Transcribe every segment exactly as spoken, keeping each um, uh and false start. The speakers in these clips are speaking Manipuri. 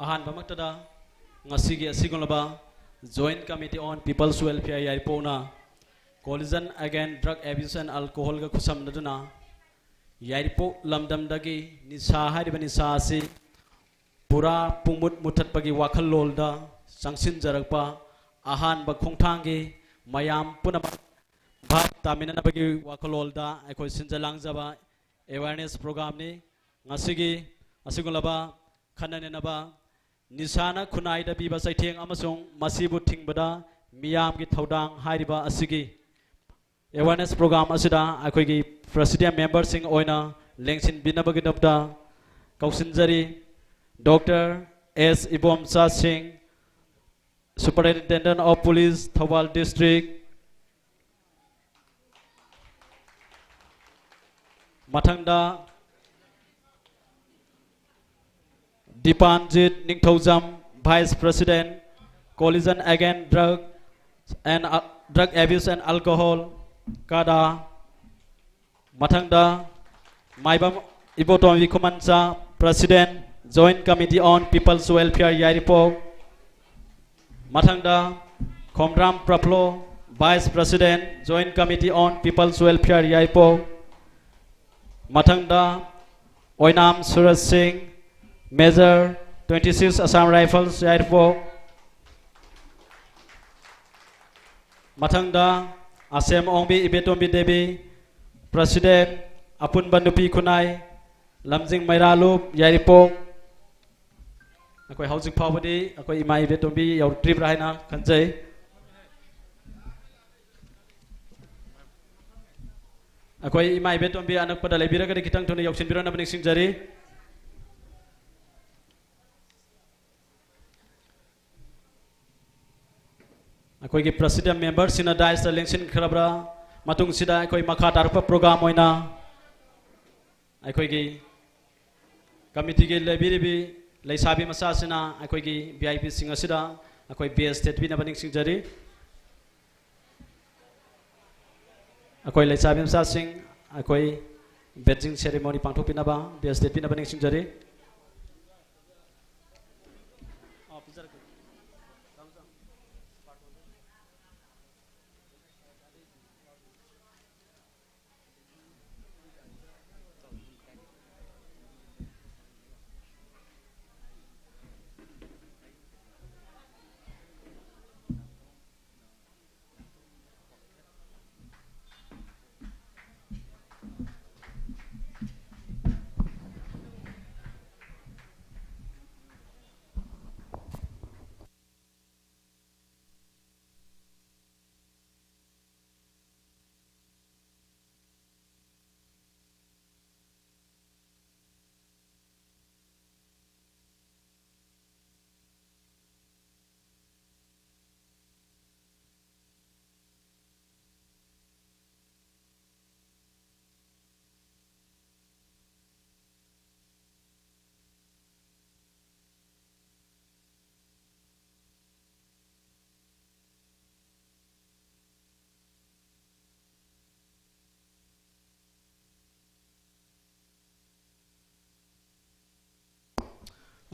ꯑꯍꯥꯟꯕꯃꯛꯇꯗ ꯉꯁꯤꯒꯤ ꯑꯁꯤꯒꯨꯝꯂꯕ Joint Committee on People's Welfare ꯌꯥꯏꯔꯤꯄꯣꯛꯅ Coalition Against Drug Abuse and Alcoholꯒ ꯈꯨꯠꯁꯝꯅꯗꯨꯅ ꯌꯥꯏꯔꯤꯄꯣꯛ ꯂꯝꯗꯝꯗꯒꯤ ꯅꯤꯁꯥ ꯍꯥꯏꯔꯤꯕ ꯅꯤꯁꯥ ꯑꯁꯤ ꯄꯨꯔꯥ ꯄꯨꯡꯃꯨꯠ ꯃꯨꯊꯠꯄꯒꯤ ꯋꯥꯈꯜꯂꯣꯟꯗ ꯆꯪꯁꯤꯟꯖꯔꯛꯄ ꯑꯍꯥꯟꯕ ꯈꯣꯡꯊꯥꯡꯒꯤ ꯃꯌꯥꯝ ꯄꯨꯝꯅꯃꯛ ꯚꯥꯞ ꯇꯥꯃꯤꯟꯅꯅꯕꯒꯤ ꯋꯥꯈꯜꯂꯣꯟꯗ ꯑꯩꯈꯣꯏ ꯁꯤꯟꯖ ꯂꯥꯡꯖꯕ awareness programꯅꯤ꯫ ꯉꯁꯤꯒꯤ ꯑꯁꯤꯒꯨꯝꯂꯕ ꯈꯟꯅ ꯅꯩꯅꯕ ꯅꯤꯁꯥꯅ ꯈꯨꯟꯅꯥꯏꯗ ꯄꯤꯕ ꯆꯩꯊꯦꯡ ꯑꯃꯁꯨꯡ ꯃꯁꯤꯕꯨ ꯊꯤꯡꯕꯗ ꯃꯤꯌꯥꯝꯒꯤ ꯊꯧꯗꯥꯡ ꯍꯥꯏꯔꯤꯕ ꯑꯁꯤꯒꯤ awareness program ꯑꯁꯤꯗ ꯑꯩꯈꯣꯏꯒꯤ president memberꯁꯤꯡ ꯑꯣꯏꯅ ꯂꯦꯡꯁꯤꯟꯕꯤꯅꯕꯒꯤꯗꯃꯛꯇ ꯀꯧꯁꯤꯟꯖꯔꯤ꯫ Doctor S ꯏꯕꯣꯝꯆꯥ ꯁꯤꯡ, Superintendent of Police, Thoubal District꯫ ꯃꯊꯪꯗ ꯗꯤꯄꯥꯟꯖꯤꯠ ꯅꯤꯡꯊꯧꯖꯝ, Vice President, Coalition Against Drug and, uh, Drug Abuse and Alcohol, ꯀꯥꯗꯥ꯫ ꯃꯊꯪꯗ ꯃꯥꯏꯕꯝ Ibotombi ꯈꯨꯃꯟꯆꯥ, President, Joint Committee on People's Welfare ꯌꯥꯏꯔꯤꯄꯣꯛ꯫ ꯃꯊꯪꯗ Khomdram ꯄ꯭ꯔꯐ꯭ꯂꯣ, Vice President, Joint Committee on People's Welfare ꯌꯥꯏꯔꯤꯄꯣꯛ꯫ ꯃꯊꯪꯗ ꯑꯣꯏꯅꯥꯝ ꯁꯨꯔꯖ ꯁꯤꯡ, Major, Twenty Six Assam Rifles ꯌꯥꯏꯔꯤꯄꯣꯛ꯫ ꯃꯊꯪꯗ ꯑꯁꯦꯝ ꯑꯣꯡꯕꯤ ꯏꯕꯦꯇꯣꯝꯕꯤ ꯗꯦꯕꯤ, President, ꯑꯄꯨꯟꯕ ꯅꯨꯄꯤ ꯈꯨꯟꯅꯥꯏ, ꯂꯝꯖꯤꯡ ꯃꯩꯔꯥꯂꯨꯞ ꯌꯥꯏꯔꯤꯄꯣꯛ꯫ ꯑꯩꯈꯣꯏ ꯍꯧꯖꯤꯛ ꯐꯥꯎꯕꯗꯤ ꯑꯩꯈꯣꯏ ꯏꯃꯥ ꯏꯕꯦꯇꯣꯝꯕꯤ ꯌꯧꯔꯛꯇ꯭ꯔꯤꯕ꯭ꯔꯥ ꯍꯥꯏꯅ ꯈꯟꯖꯩ꯫ ꯑꯩꯈꯣꯏ ꯏꯃꯥ ꯏꯕꯦꯇꯣꯝꯕꯤ ꯑꯅꯛꯄꯗ ꯂꯩꯕꯤꯔꯒꯗꯤ ꯈꯤꯇꯪ ꯊꯨꯅ ꯌꯧꯁꯤꯟꯕꯤꯔꯛꯅꯕ ꯅꯤꯡꯁꯤꯡꯖꯔꯤ꯫ ꯑꯩꯈꯣꯏꯒꯤ president memberꯁꯤꯡꯅ daisꯇ ꯂꯦꯡꯁꯤꯟꯈ꯭ꯔꯕ꯭ꯔꯥ? ꯃꯇꯨꯡꯁꯤꯗ ꯑꯩꯈꯣꯏ ꯃꯈꯥ ꯇꯥꯔꯛꯄ program ꯑꯣꯏꯅ ꯑꯩꯈꯣꯏꯒꯤ committeeꯒꯤ ꯂꯩꯕꯤꯔꯤꯕꯤ ꯂꯩꯁꯥꯕꯤ ꯃꯆꯥꯁꯤꯅ ꯑꯩꯈꯣꯏꯒꯤ VIPꯁꯤꯡ ꯑꯁꯤꯗ ꯑꯩꯈꯣꯏ badge ꯊꯦꯠꯄꯤꯅꯕ ꯅꯤꯡꯁꯤꯡꯖꯔꯤ꯫ ꯑꯩꯈꯣꯏ ꯂꯩꯁꯥꯕꯤ ꯃꯆꯥꯁꯤꯡ ꯑꯩꯈꯣꯏ badging ceremony ꯄꯥꯡꯊꯣꯛꯄꯤꯅꯕ badge ꯊꯦꯠꯄꯤꯅꯕ ꯅꯤꯡꯁꯤꯡꯖꯔꯤ꯫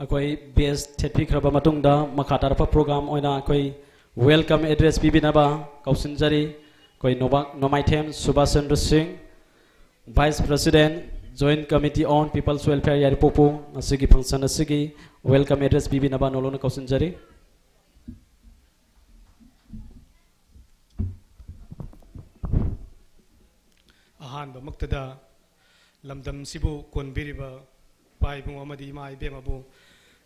ꯑꯩꯈꯣꯏ ꯕꯦꯁ ꯊꯦꯠꯄꯤꯈ꯭ꯔꯕ ꯃꯇꯨꯡꯗ, ꯃꯈꯥ ꯇꯥꯔꯛꯄ ꯄ꯭ꯔꯣꯒ꯭ꯔꯥꯝ ꯑꯣꯏꯅ ꯑꯩꯈꯣꯏ ꯋꯦꯜꯀꯝ ꯑꯦꯗ꯭ꯔꯦꯁ ꯄꯤꯕꯤꯅꯕ ꯀꯧꯁꯤꯟꯖꯔꯤ꯫ ꯑꯩꯈꯣꯏ ꯅꯣꯕꯥ-, ꯅꯣꯡꯃꯥꯏꯊꯦꯝ ꯁꯨꯕꯥꯁ ꯆꯟꯗ꯭ꯔ ꯁꯤꯡ, Vice President, Joint Committee on People's Welfare, ꯌꯥꯏꯔꯤꯄꯣꯛꯄꯨ ꯉꯁꯤꯒꯤ ꯐꯪꯁꯟ ꯑꯁꯤꯒꯤ ꯋꯦꯜꯀꯝ ꯑꯦꯗ꯭ꯔꯦꯁ ꯄꯤꯕꯤꯅꯕ ꯅꯣꯂꯨꯛꯅ ꯀꯧꯁꯤꯟꯖꯔꯤ꯫ ꯑꯍꯥꯟꯕꯃꯛꯇꯗ ꯂꯝꯗꯝꯁꯤꯕꯨ ꯀꯣꯟꯕꯤꯔꯤꯕ ꯏꯄꯥ ꯏꯕꯨꯡ ꯑꯃꯗꯤ ꯏꯃꯥ ꯏꯕꯦꯝꯃꯕꯨ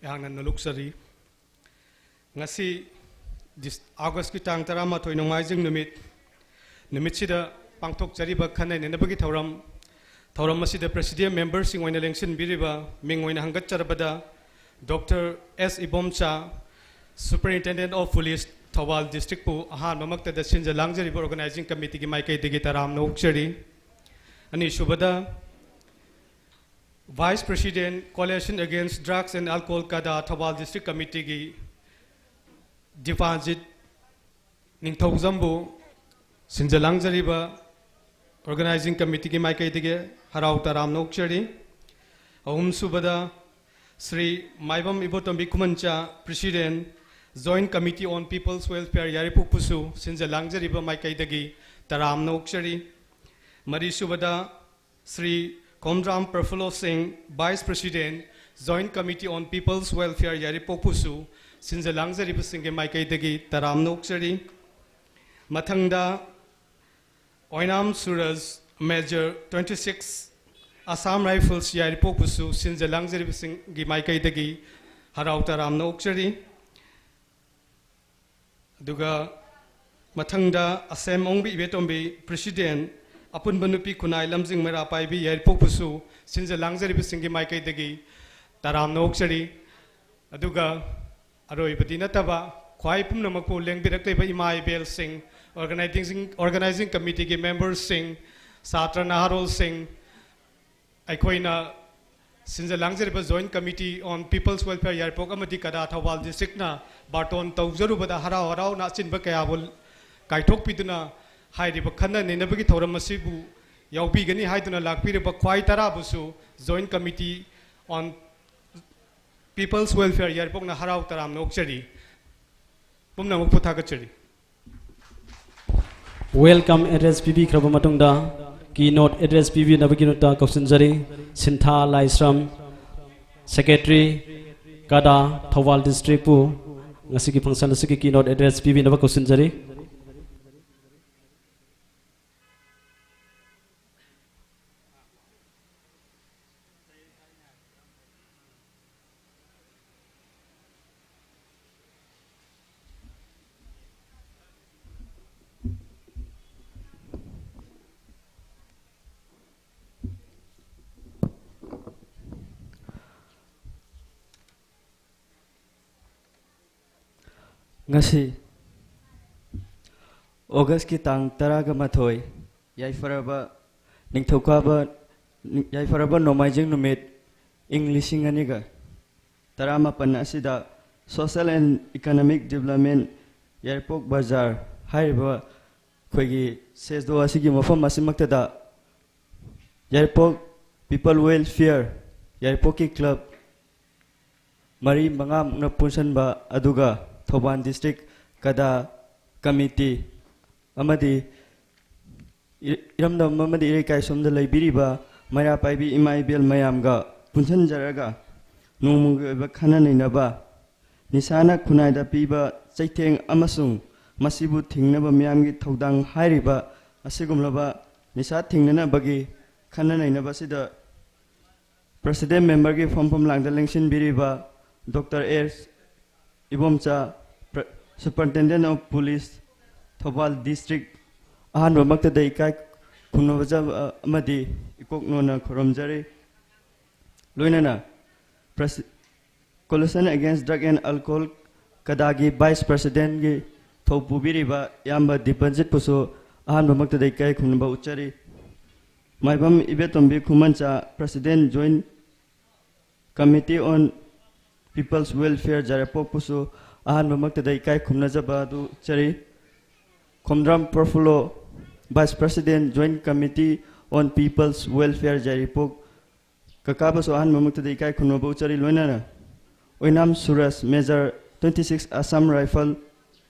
ꯑꯩꯍꯥꯛꯅ ꯅꯣꯂꯨꯛꯆꯔꯤ꯫ ꯉꯁꯤ ꯗꯤꯁ-, ꯑꯥꯒꯁꯀꯤ ꯇꯥꯡ ꯇꯔꯥꯃꯥꯊꯣꯏ, ꯅꯣꯡꯃꯥꯏꯖꯤꯡ ꯅꯨꯃꯤꯠ, ꯅꯨꯃꯤꯠꯁꯤꯗ ꯄꯥꯡꯊꯣꯛꯆꯔꯤꯕ ꯈꯟ ꯅꯩꯅꯅꯕꯒꯤ ꯊꯧꯔꯝ, ꯊꯧꯔꯝ ꯑꯁꯤꯗ President memberꯁꯤꯡ ꯑꯣꯏꯅ ꯂꯦꯡꯁꯤꯟꯕꯤꯔꯤꯕ ꯃꯤꯡ ꯑꯣꯏꯅ ꯍꯪꯒꯠꯆꯔꯕꯗ Doctor S Ibomcha, Superintendent of Police, Thoubal Districtꯄꯨ ꯑꯍꯥꯟꯕꯃꯛꯇꯗ ꯁꯤꯟꯖ ꯂꯥꯡꯖꯔꯤꯕ Organizing Committeeꯒꯤ ꯃꯥꯏꯀꯩꯗꯒꯤ ꯇꯔꯥꯝꯅ ꯑꯣꯛꯆꯔꯤ꯫ ꯑꯅꯤꯁꯨꯕꯗ, Vice President, Coalition Against Drugs and Alcohol, ꯀꯗꯥ, ꯊꯧꯕꯥꯜ District Committeeꯒꯤ ꯗꯤꯄꯥꯟꯖꯤꯠ ꯅꯤꯡꯊꯧꯖꯝꯕꯨ ꯁꯤꯟꯖ ꯂꯥꯡꯖꯔꯤꯕ Organizing Committeeꯒꯤ ꯃꯥꯏꯀꯩꯗꯒꯤ ꯍꯔꯥꯎ ꯇꯔꯥꯝꯅ ꯑꯣꯛꯆꯔꯤ꯫ ꯑꯍꯨꯝꯁꯨꯕꯗ, ꯁ꯭ꯔꯤ ꯃꯥꯏꯕꯝ Ibotombi ꯈꯨꯃꯟꯆꯥ, President, Joint Committee on People's Welfare, ꯌꯥꯏꯔꯤꯄꯣꯛꯄꯨꯁꯨ ꯁꯤꯟꯖ ꯂꯥꯡꯖꯔꯤꯕ ꯃꯥꯏꯀꯩꯗꯒꯤ ꯇꯔꯥꯝꯅ ꯑꯣꯛꯆꯔꯤ꯫ ꯃꯔꯤꯁꯨꯕꯗ, ꯁ꯭ꯔꯤ ꯀꯣꯝꯗ꯭ꯔꯥꯝ ꯄ꯭ꯔꯐꯨꯜꯂꯣ ꯁꯤꯡ, Vice President, Joint Committee on People's Welfare, ꯌꯥꯏꯔꯤꯄꯣꯛꯄꯨꯁꯨ ꯁꯤꯟꯖ ꯂꯥꯡꯖꯔꯤꯕꯁꯤꯡꯒꯤ ꯃꯥꯏꯀꯩꯗꯒꯤ ꯇꯔꯥꯝꯅ ꯑꯣꯛꯆꯔꯤ꯫ ꯃꯊꯪꯗ, ꯑꯣꯏꯅꯥꯝ ꯁꯨꯔꯖ, Major twenty six, Assam Rifles, ꯌꯥꯏꯔꯤꯄꯣꯛꯄꯨꯁꯨ ꯁꯤꯟꯖ ꯂꯥꯡꯖꯔꯤꯕꯁꯤꯡꯒꯤ ꯃꯥꯏꯀꯩꯗꯒꯤ ꯍꯔꯥꯎ ꯇꯔꯥꯝꯅ ꯑꯣꯛꯆꯔꯤ꯫ ꯑꯗꯨꯒ ꯃꯊꯪꯗ ꯑꯁꯦꯝ ꯑꯣꯡꯕꯤ ꯏꯕꯦꯇꯣꯝꯕꯤ, President, ꯑꯄꯨꯟꯕ ꯅꯨꯄꯤ ꯈꯨꯟꯅꯥꯏ ꯂꯝꯖꯤꯡ ꯃꯩꯔꯥ ꯄꯥꯏꯕꯤ, ꯌꯥꯏꯔꯤꯄꯣꯛꯄꯨꯁꯨ ꯁꯤꯟꯖ ꯂꯥꯡꯖꯔꯤꯕꯁꯤꯡꯒꯤ ꯃꯥꯏꯀꯩꯗꯒꯤ ꯇꯔꯥꯝꯅ ꯑꯣꯛꯆꯔꯤ꯫ ꯑꯗꯨꯒ ꯑꯔꯣꯏꯕꯗꯤ ꯅꯠꯇꯕ, ꯈ꯭ꯋꯥꯏ ꯄꯨꯝꯅꯃꯛꯄꯨ ꯂꯦꯡꯕꯤꯔꯛꯂꯤꯕ ꯏꯃꯥ ꯏꯕꯦꯜꯁꯤꯡ, Organizing, Organizing Committeeꯒꯤ memberꯁꯤꯡ, ꯁꯥꯇ꯭ꯔ ꯅꯍꯥꯔꯣꯜꯁꯤꯡ, ꯑꯩꯈꯣꯏꯅ ꯁꯤꯟꯖ ꯂꯥꯡꯖꯔꯤꯕ Joint Committee on People's Welfare, ꯌꯥꯏꯔꯤꯄꯣꯛ ꯑꯃꯗꯤ ꯀꯗꯥ, ꯊꯧꯕꯥꯜ Districtꯅ ꯕꯥꯔꯇꯣꯟ ꯇꯧꯖꯔꯨꯕꯗ ꯍꯔꯥꯎ ꯍꯔꯥꯎꯅ ꯑꯆꯤꯟꯕ ꯀꯌꯥꯕꯨ ꯀꯥꯏꯊꯣꯛꯄꯤꯗꯨꯅ ꯍꯥꯏꯔꯤꯕ ꯈꯟꯅ ꯅꯩꯅꯕꯒꯤ ꯊꯧꯔꯝ ꯑꯁꯤꯕꯨ ꯌꯥꯎꯕꯤꯒꯅꯤ ꯍꯥꯏꯗꯨꯅ ꯂꯥꯛꯄꯤꯔꯤꯕ ꯈ꯭ꯋꯥꯏ ꯇꯔꯥꯕꯨꯁꯨ Joint Committee on People's Welfare ꯌꯥꯏꯔꯤꯄꯣꯛꯅ ꯍꯔꯥꯎ ꯇꯔꯥꯝꯅ ꯑꯣꯛꯆꯔꯤ꯫ ꯄꯨꯝꯅꯃꯛꯄꯨ ꯊꯥꯒꯠꯆꯔꯤ꯫ Welcome address ꯄꯤꯕꯤꯈ꯭ꯔꯕ ꯃꯇꯨꯡꯗ, keynote address ꯄꯤꯕꯤꯅꯕꯒꯤꯗꯃꯛꯇ ꯀꯧꯁꯤꯟꯖꯔꯤ ꯁꯤꯟꯊꯥ ꯂꯥꯏꯁ꯭ꯔꯝ, Secretary, ꯀꯗꯥ, ꯊꯧꯕꯥꯜ District ꯄꯨ ꯉꯁꯤꯒꯤ function ꯑꯁꯤꯒꯤ keynote address ꯄꯤꯕꯤꯅꯕ ꯀꯧꯁꯤꯟꯖꯔꯤ꯫ ꯉꯁꯤ August ꯀꯤ ꯇꯥꯡ ꯇꯔꯥꯒ ꯃꯥꯊꯣꯏ, ꯌꯥꯏꯐꯔꯕ ꯅꯤꯡꯊꯧꯀꯥꯕ, ꯌꯥꯏꯐꯔꯕ ꯅꯣꯡꯃꯥꯏꯖꯤꯡ ꯅꯨꯃꯤꯠ, ꯏꯪ ꯂꯤꯁꯤꯡ ꯑꯅꯤꯒ ꯇꯔꯥꯃꯥꯄꯟ ꯑꯁꯤꯗ Social and Economic Development ꯌꯥꯏꯔꯤꯄꯣꯛ ꯕꯖꯥꯔ ꯍꯥꯏꯔꯤꯕ ꯑꯩꯈꯣꯏꯒꯤ ꯁꯦꯁꯗꯣ ꯑꯁꯤꯒꯤ ꯃꯐꯝ ꯑꯁꯤꯃꯛꯇꯗ ꯌꯥꯏꯔꯤꯄꯣꯛ People Welfare, ꯌꯥꯏꯔꯤꯄꯣꯛꯀꯤ club ꯃꯔꯤ ꯃꯉꯥꯃꯨꯛꯅ ꯄꯨꯟꯁꯤꯟꯕ, ꯑꯗꯨꯒ ꯊꯧꯕꯥꯜ District ꯀꯗꯥ committee ꯑꯃꯗꯤ ꯏ-, ꯏꯔꯝꯗꯝ ꯑꯃꯗꯤ ꯏꯔꯩꯀꯥꯏ ꯁꯣꯝꯗ ꯂꯩꯕꯤꯔꯤꯕ ꯃꯩꯔꯥ ꯄꯥꯏꯕꯤ ꯏꯃꯥ ꯏꯕꯦꯜ ꯃꯌꯥꯝꯒ ꯄꯨꯟꯁꯤꯟꯖꯔꯒ ꯅꯣꯡꯃꯒꯤ ꯑꯣꯏꯕ ꯈꯟꯅ ꯅꯩꯅꯕ, ꯅꯤꯁꯥꯅ ꯈꯨꯟꯅꯥꯏꯗ ꯄꯤꯕ ꯆꯩꯊꯦꯡ ꯑꯃꯁꯨꯡ ꯃꯁꯤꯕꯨ ꯊꯤꯡꯅꯕ ꯃꯤꯌꯥꯝꯒꯤ ꯊꯧꯗꯥꯡ ꯍꯥꯏꯔꯤꯕ ꯑꯁꯤꯒꯨꯝꯂꯕ ꯅꯤꯁꯥ ꯊꯤꯡꯅꯅꯕꯒꯤ ꯈꯟꯅ ꯅꯩꯅꯕ ꯑꯁꯤꯗ President member ꯒꯤ ꯐꯝꯐꯝ ꯂꯥꯡꯗ ꯂꯦꯡꯁꯤꯟꯕꯤꯔꯤꯕ Doctor S Ibomcha, Pre-, Superintendent of Police, Thoubal District, ꯑꯍꯥꯟꯕꯃꯛꯇꯗ ꯏꯀꯥꯏ ꯈꯨꯝꯅꯖꯕ ꯑꯃꯗꯤ ꯏꯀꯣꯛ ꯅꯣꯟꯅ ꯈꯨꯔꯨꯝꯖꯔꯤ꯫ ꯂꯣꯏꯅꯅ Presi-, Coalition Against Drug and Alcohol ꯀꯗꯥꯒꯤ Vice President ꯒꯤ ꯊꯧ ꯄꯨꯕꯤꯔꯤꯕ ꯏꯌꯥꯝꯕ ꯗꯤꯄꯟꯖꯤꯠꯄꯨꯁꯨ ꯑꯍꯥꯟꯕꯃꯛꯇꯗ ꯏꯀꯥꯏ ꯈꯨꯝꯅꯕ ꯎꯠꯆꯔꯤ꯫ ꯃꯥꯏꯕꯝ ꯏꯕꯦꯇꯣꯝꯕꯤ ꯈꯨꯃꯟꯆꯥ, President, Joint Committee on People's Welfare ꯌꯥꯏꯔꯤꯄꯣꯛꯄꯨꯁꯨ ꯑꯍꯥꯟꯕꯃꯛꯇꯗ ꯏꯀꯥꯏ ꯈꯨꯝꯅꯖꯕ ꯑꯗꯨ ꯎꯠꯆꯔꯤ꯫ ꯈꯣꯝꯗ꯭ꯔꯝ ꯄ꯭ꯔꯐꯨꯜꯂꯣ, Vice President, Joint Committee on People's Welfare ꯌꯥꯏꯔꯤꯄꯣꯛ, ꯀꯀꯥꯕꯨꯁꯨ ꯑꯍꯥꯟꯕꯃꯛꯇꯗ ꯏꯀꯥꯏ ꯈꯨꯝꯅꯕ ꯎꯠꯆꯔꯤ꯫ ꯂꯣꯏꯅꯅ Oinam Suraj, major, twenty six Assam Rifle,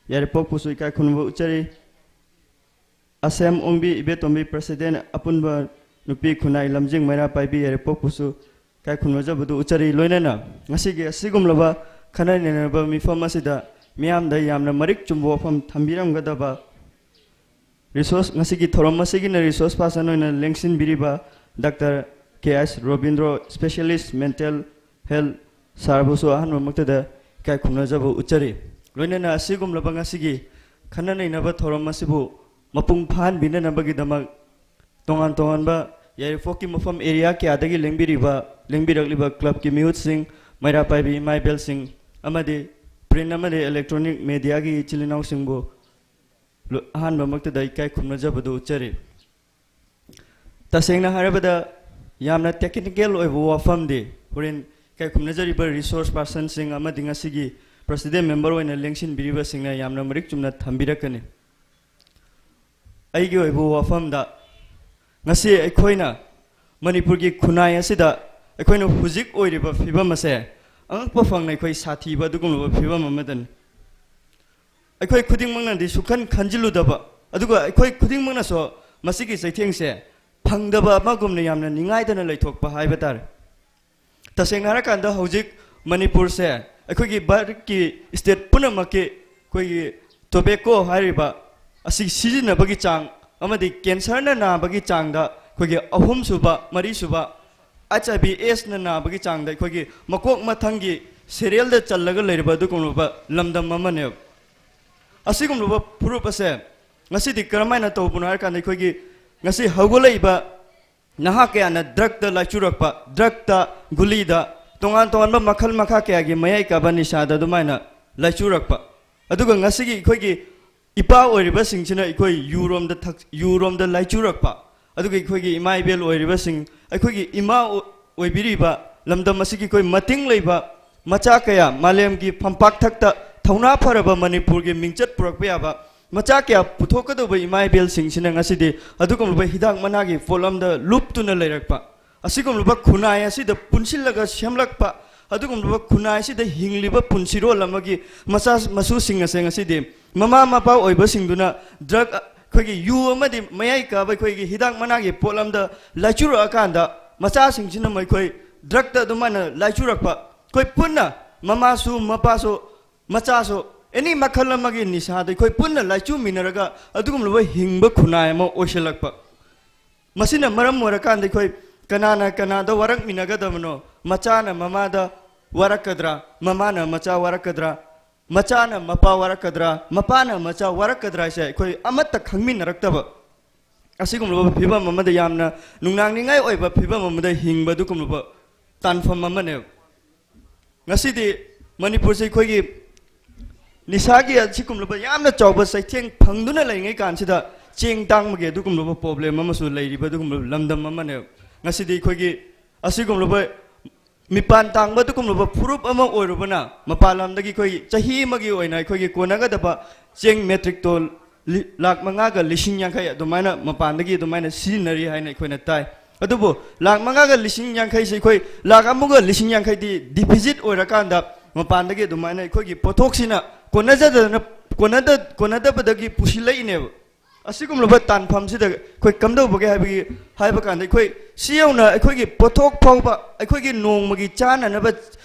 ꯌꯥꯏꯔꯤꯄꯣꯛꯄꯨꯁꯨ ꯏꯀꯥꯏ ꯈꯨꯝꯅꯕ ꯎꯠꯆꯔꯤ꯫ ꯑꯁꯦꯝ ꯑꯣꯡꯕꯤ ꯏꯕꯦꯇꯣꯝꯕꯤ, ꯄ꯭ꯔꯁꯤꯗꯦꯟ ꯑꯄꯨꯟꯕ ꯅꯨꯄꯤ ꯈꯨꯟꯅꯥꯏ ꯂꯝꯖꯤꯡ ꯃꯩꯔꯥ ꯄꯥꯏꯕꯤ ꯌꯥꯏꯔꯤꯄꯣꯛꯄꯨꯁꯨ ꯏꯀꯥꯏ ꯈꯨꯝꯅꯖꯕꯗꯨ ꯎꯠꯆꯔꯤ꯫ ꯂꯣꯏꯅꯅ ꯉꯁꯤꯒꯤ ꯑꯁꯤꯒꯨꯝꯂꯕ ꯈꯟꯅ ꯅꯩꯅꯔꯕ ꯃꯤꯐꯝ ꯑꯁꯤꯗ ꯃꯤꯌꯥꯝꯗ ꯌꯥꯝꯅ ꯃꯔꯤꯛ ꯆꯨꯝꯕ ꯋꯥꯐꯝ ꯊꯝꯕꯤꯔꯝꯒꯗꯕ ꯔꯤꯁꯣꯔꯁ, ꯉꯁꯤꯒꯤ ꯊꯧꯔꯝ ꯑꯁꯤꯒꯤꯅ ꯔꯤꯁꯣꯔꯁ ꯄꯥꯔꯁꯟ ꯑꯣꯏꯅ ꯂꯦꯡꯁꯤꯟꯕꯤꯔꯤꯕ ꯗꯥꯛꯇꯔ ꯀꯦ ꯑꯦꯁ ꯔꯣꯕꯤꯟꯗ꯭ꯔꯣ, ꯁ꯭ꯄꯦꯁꯤꯌꯦꯂꯤꯁ ꯃꯦꯟꯇꯦꯜ ꯍꯦꯜꯊ, ꯁꯥꯔꯕꯨꯁꯨ ꯑꯍꯥꯟꯕꯃꯛꯇꯗ ꯏꯀꯥꯏ ꯈꯨꯝꯅꯖꯕ ꯎꯠꯆꯔꯤ꯫ ꯂꯣꯏꯅꯅ ꯑꯁꯤꯒꯨꯝꯂꯕ ꯉꯁꯤꯒꯤ ꯈꯟꯅ ꯅꯩꯅꯕ ꯊꯧꯔꯝ ꯑꯁꯤꯕꯨ ꯃꯄꯨꯡ ꯐꯥꯍꯟꯕꯤꯅꯅꯕꯒꯤꯗꯃꯛ ꯇꯣꯉꯥꯟ ꯇꯣꯉꯥꯟꯕ ꯌꯥꯏꯔꯤꯄꯣꯛꯀꯤ ꯃꯐꯝ ꯑꯦꯔꯤꯌꯥ ꯀꯌꯥꯗꯒꯤ ꯂꯦꯡꯕꯤꯔꯤꯕ, ꯂꯦꯡꯕꯤꯔꯛꯂꯤꯕ ꯀ꯭ꯂꯕꯀꯤ ꯃꯤꯍꯨꯠꯁꯤꯡ, ꯃꯩꯔꯥ ꯄꯥꯏꯕꯤ ꯏꯃꯥ ꯏꯕꯦꯜꯁꯤꯡ ꯑꯃꯗꯤ ꯄ꯭ꯔꯤꯟ ꯑꯃꯗꯤ ꯏꯂꯦꯛꯇ꯭ꯔꯣꯅꯤꯛ ꯃꯦꯗꯤꯌꯥꯒꯤ ꯏꯆꯤꯜ ꯏꯅꯥꯎꯁꯤꯡꯕꯨ ꯂꯣ-, ꯑꯍꯥꯟꯕꯃꯛꯇꯗ ꯏꯀꯥꯏ ꯈꯨꯝꯅꯖꯕꯗꯨ ꯎꯠꯆꯔꯤ꯫ ꯇꯁꯦꯡꯅ ꯍꯥꯏꯔꯕꯗ, ꯌꯥꯝꯅ ꯇꯦꯛꯅꯤꯀꯦꯜ ꯑꯣꯏꯕ ꯋꯥꯐꯝꯗꯤ ꯍꯣꯔꯦꯟ ꯏꯀꯥꯏ ꯈꯨꯝꯅꯖꯔꯤꯕ ꯔꯤꯁꯣꯔꯁ ꯄꯥꯔꯁꯟꯁꯤꯡ ꯑꯃꯗꯤ ꯉꯁꯤꯒꯤ ꯄ꯭ꯔꯁꯤꯗꯦꯟ ꯃꯦꯝꯕꯔ ꯑꯣꯏꯅ ꯂꯦꯡꯁꯤꯟꯕꯤꯔꯤꯕꯁꯤꯡꯅ ꯌꯥꯝꯅ ꯃꯔꯤꯛ ꯆꯨꯝꯅ ꯊꯝꯕꯤꯔꯛꯀꯅꯤ꯫ ꯑꯩꯒꯤ ꯑꯣꯏꯕ ꯋꯥꯐꯝꯗ, ꯉꯁꯤ ꯑꯩꯈꯣꯏꯅ ꯃꯅꯤꯄꯨꯔꯒꯤ ꯈꯨꯟꯅꯥꯏ ꯑꯁꯤꯗ ꯑꯩꯈꯣꯏꯅ ꯍꯧꯖꯤꯛ ꯑꯣꯏꯔꯤꯕ ꯐꯤꯕꯝ ꯑꯁꯦ ꯑꯉꯛꯄ ꯐꯪꯅ ꯑꯩꯈꯣꯏ ꯁꯥꯊꯤꯕ ꯑꯗꯨꯒꯨꯝꯂꯕ ꯐꯤꯕꯝ ꯑꯃꯗꯅꯤ꯫ ꯑꯩꯈꯣꯏ ꯈꯨꯗꯤꯡꯃꯛꯅꯗꯤ ꯁꯨꯛꯈꯟ ꯈꯟꯖꯤꯜꯂꯨꯗꯕ, ꯑꯗꯨꯒ ꯑꯩꯈꯣꯏ ꯈꯨꯗꯤꯡꯃꯛꯅꯁꯨ ꯃꯁꯤꯒꯤ ꯆꯩꯊꯦꯡꯁꯦ ꯐꯪꯗꯕ ꯑꯃꯒꯨꯝꯅ ꯌꯥꯝꯅ ꯅꯤꯡꯉꯥꯏꯗꯅ ꯂꯩꯊꯣꯛꯄ ꯍꯥꯏꯕ ꯇꯥꯔꯦ꯫ ꯇꯁꯦꯡꯅ ꯍꯥꯏꯔꯀꯥꯟꯗ, ꯍꯧꯖꯤꯛ ꯃꯅꯤꯄꯨꯔꯁꯦ ꯑꯩꯈꯣꯏꯒꯤ ꯚꯥꯔꯠꯀꯤ ꯁ꯭ꯇꯦꯠ ꯄꯨꯝꯅꯃꯛꯀꯤ ꯑꯩꯈꯣꯏꯒꯤ ꯇꯣꯕꯦꯀꯣ ꯍꯥꯏꯔꯤꯕ ꯑꯁꯤ ꯁꯤꯖꯤꯟꯅꯕꯒꯤ ꯆꯥꯡ ꯑꯃꯗꯤ ꯀꯦꯟꯁꯔꯅ ꯅꯥꯕꯒꯤ ꯆꯥꯡꯗ ꯑꯩꯈꯣꯏꯒꯤ ꯑꯍꯨꯝꯁꯨꯕ, ꯃꯔꯤꯁꯨꯕ, ꯑꯩꯆ ꯑꯥꯏ ꯚꯤ ꯑꯦꯁꯅ ꯅꯥꯕꯒꯤ ꯆꯥꯡꯗ ꯑꯩꯈꯣꯏꯒꯤ ꯃꯀꯣꯛ ꯃꯊꯪꯒꯤ ꯁꯦꯔꯤꯌꯦꯜꯗ ꯆꯜꯂꯒ ꯂꯩꯔꯤꯕ ꯑꯗꯨꯒꯨꯝꯂꯕ ꯂꯝꯗꯝ ꯑꯃꯅꯦꯕ꯫ ꯑꯁꯤꯒꯨꯝꯂꯕ ꯐꯨꯔꯨꯞ ꯑꯁꯦ ꯉꯁꯤꯗꯤ ꯀꯔꯝꯍꯥꯏꯅ ꯇꯧꯕꯅꯣ ꯍꯥꯏꯔꯀꯥꯟꯗ, ꯑꯩꯈꯣꯏꯒꯤ ꯉꯁꯤ ꯍꯧꯒꯠꯂꯛꯏꯕ ꯅꯍꯥ ꯀꯌꯥꯅ ꯗ꯭ꯔꯛꯇ ꯂꯥꯏꯆꯨꯔꯛꯄ, ꯗ꯭ꯔꯛꯇ, ꯒꯨꯂꯤꯗ, ꯇꯣꯉꯥꯟ ꯇꯣꯉꯥꯟꯕ ꯃꯈꯜ ꯃꯈꯥ ꯀꯌꯥꯒꯤ ꯃꯌꯥꯏ ꯀꯥꯕ ꯅꯤꯁꯥꯗ ꯑꯗꯨꯃꯥꯏꯅ ꯂꯥꯏꯆꯨꯔꯛꯄ, ꯑꯗꯨꯒ ꯉꯁꯤꯒꯤ ꯑꯩꯈꯣꯏꯒꯤ ꯏꯄꯥ ꯑꯣꯏꯔꯤꯕꯁꯤꯡꯁꯤꯅ ꯑꯩꯈꯣꯏ ꯌꯨꯔꯣꯝꯗ ꯊꯛ-, ꯌꯨꯔꯣꯝꯗ ꯂꯥꯏꯆꯨꯔꯛꯄ, ꯑꯗꯨꯒ ꯑꯩꯈꯣꯏꯒꯤ ꯏꯃꯥ ꯏꯕꯦꯜ ꯑꯣꯏꯔꯤꯕꯁꯤꯡ, ꯑꯩꯈꯣꯏꯒꯤ ꯏꯃꯥ ꯑꯣ-, ꯑꯣꯏꯕꯤꯔꯤꯕ ꯂꯝꯗꯝ ꯑꯁꯤꯒꯤ ꯑꯩꯈꯣꯏ ꯃꯇꯤꯡ ꯂꯩꯕ ꯃꯆꯥ ꯀꯌꯥ, ꯃꯥꯂꯦꯝꯒꯤ ꯐꯝꯄꯥꯛ ꯊꯛꯇ ꯊꯧꯅꯥ ꯐꯔꯕ ꯃꯅꯤꯄꯨꯔꯒꯤ ꯃꯤꯡꯆꯠ ꯄꯨꯔꯛꯄ ꯌꯥꯕ ꯃꯆꯥ ꯀꯌꯥ ꯄꯨꯊꯣꯛꯀꯗꯧꯕ ꯏꯃꯥ ꯏꯕꯦꯜꯁꯤꯡꯁꯤꯅ ꯉꯁꯤꯗꯤ ꯑꯗꯨꯒꯨꯝꯂꯕ ꯍꯤꯗꯥꯛ ꯃꯅꯥꯒꯤ ꯄꯣꯠꯂꯝꯗ ꯂꯨꯞꯇꯨꯅ ꯂꯩꯔꯛꯄ, ꯑꯁꯤꯒꯨꯝꯂꯕ ꯈꯨꯟꯅꯥꯏ ꯑꯁꯤꯗ ꯄꯨꯟꯁꯤꯜꯂꯒ ꯁꯦꯝꯂꯛꯄ ꯑꯗꯨꯒꯨꯝꯂꯕ ꯈꯨꯟꯅꯥꯏꯁꯤꯗ ꯍꯤꯡꯂꯤꯕ ꯄꯨꯟꯁꯤꯔꯣꯜ ꯑꯃꯒꯤ ꯃꯆꯥ ꯃꯁꯨꯁꯤꯡ ꯑꯁꯦ ꯉꯁꯤꯗꯤ ꯃꯃꯥ ꯃꯄꯥ ꯑꯣꯏꯕꯁꯤꯡꯗꯨꯅ ꯗ꯭ꯔꯒ, ꯑꯩꯈꯣꯏꯒꯤ ꯌꯨ ꯑꯃꯗꯤ ꯃꯌꯥꯏ ꯀꯥꯕ ꯑꯩꯈꯣꯏꯒꯤ ꯍꯤꯗꯥꯛ ꯃꯅꯥꯒꯤ ꯄꯣꯠꯂꯝꯗ ꯂꯥꯏꯆꯨꯔꯛꯑꯀꯥꯟꯗ ꯃꯆꯥꯁꯤꯡꯁꯤꯅ ꯃꯈꯣꯏ ꯗ꯭ꯔꯒꯇ ꯑꯗꯨꯃꯥꯏꯅ ꯂꯥꯏꯆꯨꯔꯛꯄ, ꯑꯩꯈꯣꯏ ꯄꯨꯟꯅ ꯃꯃꯥꯁꯨ ꯃꯄꯥꯁꯨ ꯃꯆꯥꯁꯨ ꯑꯦꯅꯤ ꯃꯈꯜ ꯑꯃꯒꯤ ꯅꯤꯁꯥꯗ ꯑꯩꯈꯣꯏ ꯄꯨꯟꯅ ꯂꯥꯏꯆꯨꯃꯤꯟꯅꯔꯒ ꯑꯗꯨꯒꯨꯝꯂꯕ ꯍꯤꯡꯕ ꯈꯨꯟꯅꯥꯏ ꯑꯃ ꯑꯣꯏꯁꯤꯜꯂꯛꯄ꯫ ꯃꯁꯤꯅ ꯃꯔꯝ ꯑꯣꯏꯔꯀꯥꯟꯗ ꯑꯩꯈꯣꯏ ꯀꯅꯥꯅ ꯀꯅꯥꯗ ꯋꯥꯔꯛꯃꯤꯟꯅꯒꯗꯕꯅꯣ? ꯃꯆꯥꯅ ꯃꯃꯥꯗ ꯋꯥꯔꯛꯀꯗ꯭ꯔꯥ? ꯃꯃꯥꯅ ꯃꯆꯥ ꯋꯥꯔꯛꯀꯗ꯭ꯔꯥ? ꯃꯆꯥꯅ ꯃꯄꯥ ꯋꯥꯔꯛꯀꯗ꯭ꯔꯥ? ꯃꯄꯥꯅ ꯃꯆꯥ ꯋꯥꯔꯛꯀꯗ꯭ꯔꯥ ꯍꯥꯏꯁꯦ ꯑꯩꯈꯣꯏ ꯑꯃꯠꯇ ꯈꯪꯃꯤꯟꯅꯔꯛꯇꯕ, ꯑꯁꯤꯒꯨꯝꯂꯕ ꯐꯤꯕꯝ ꯑꯃꯗ, ꯌꯥꯝꯅ ꯅꯨꯡꯅꯥꯡꯅꯤꯡꯉꯥꯏ ꯑꯣꯏꯕ ꯐꯤꯕꯝ ꯑꯃꯗ ꯍꯤꯡꯕ ꯑꯗꯨꯒꯨꯝꯂꯕ ꯇꯥꯟꯐꯝ ꯑꯃꯅꯦꯕ꯫ ꯉꯁꯤꯗꯤ ꯃꯅꯤꯄꯨꯔꯁꯤ ꯑꯩꯈꯣꯏꯒꯤ ꯅꯤꯁꯥꯒꯤ ꯑꯁꯤꯒꯨꯝꯂꯕ ꯌꯥꯝꯅ ꯆꯥꯎꯕ ꯆꯩꯊꯦꯡ ꯐꯪꯗꯨꯅ ꯂꯩꯔꯤꯉꯩ ꯀꯥꯟꯁꯤꯗ ꯆꯦꯡ ꯇꯥꯡꯕꯒꯤ ꯑꯗꯨꯒꯨꯝꯂꯕ ꯄ꯭ꯔꯣꯕ꯭ꯂꯦꯝ ꯑꯃꯁꯨ ꯂꯩꯔꯤꯕ ꯑꯗꯨꯒꯨꯝꯂꯕ ꯂꯝꯗꯝ ꯑꯃꯅꯦꯕ꯫ ꯉꯁꯤꯗꯤ ꯑꯩꯈꯣꯏꯒꯤ ꯑꯁꯤꯒꯨꯝꯂꯕ ꯃꯤꯄꯥꯟ ꯇꯥꯡꯕ ꯑꯗꯨꯒꯨꯝꯂꯕ ꯐꯨꯔꯨꯞ ꯑꯃ ꯑꯣꯏꯔꯨꯕꯅ ꯃꯄꯥꯟ ꯂꯝꯗꯒꯤ ꯑꯩꯈꯣꯏꯒꯤ ꯆꯍꯤ ꯑꯃꯒꯤ ꯑꯣꯏꯅ ꯑꯩꯈꯣꯏꯒꯤ ꯀꯣꯟꯅꯒꯗꯕ ꯆꯦꯡ ꯃꯦꯇ꯭ꯔꯤꯛ ꯇꯣꯟ ꯂꯤ-, ꯂꯥꯈ ꯃꯉꯥꯒ ꯂꯤꯁꯤꯡ ꯌꯥꯡꯈꯩ ꯑꯗꯨꯃꯥꯏꯅ ꯃꯄꯥꯟꯗꯒꯤ ꯑꯗꯨꯃꯥꯏꯅ ꯁꯤꯖꯤꯟꯅꯔꯤ ꯍꯥꯏꯅ ꯑꯩꯈꯣꯏꯅ ꯇꯥꯏ꯫ ꯑꯗꯨꯕꯨ ꯂꯥꯈ ꯃꯉꯥꯒ ꯂꯤꯁꯤꯡ ꯌꯥꯡꯈꯩꯁꯤ ꯑꯩꯈꯣꯏ ꯂꯥꯈ ꯑꯃꯒ ꯂꯤꯁꯤꯡ ꯌꯥꯡꯈꯩꯗꯤ ꯗꯤꯐꯤꯖꯤꯠ ꯑꯣꯏꯔꯀꯥꯟꯗ ꯃꯄꯥꯟꯗꯒꯤ ꯑꯗꯨꯃꯥꯏꯅ ꯑꯩꯈꯣꯏꯒꯤ ꯄꯣꯠꯊꯣꯛꯁꯤꯅ ꯀꯣꯟꯅꯖꯗꯅ, ꯀꯣꯟꯅꯗ-, ꯀꯣꯟꯅꯗꯕꯗꯒꯤ ꯄꯨꯁꯤꯜꯂꯛꯏꯅꯦꯕ꯫ ꯑꯁꯤꯒꯨꯝꯂꯕ ꯇꯥꯟꯐꯝꯁꯤꯗ ꯑꯩꯈꯣꯏ ꯀꯝꯗꯧꯕꯒꯦ ꯍꯥꯏꯕꯒꯤ, ꯍꯥꯏꯕ ꯀꯥꯟꯗ ꯑꯩꯈꯣꯏ ꯁꯤ ꯌꯧꯅ ꯑꯩꯈꯣꯏꯒꯤ ꯄꯣꯠꯊꯣꯛ ꯐꯥꯎꯕ, ꯑꯩꯈꯣꯏꯒꯤ ꯅꯣꯡꯃꯒꯤ ꯆꯥꯅꯅꯕ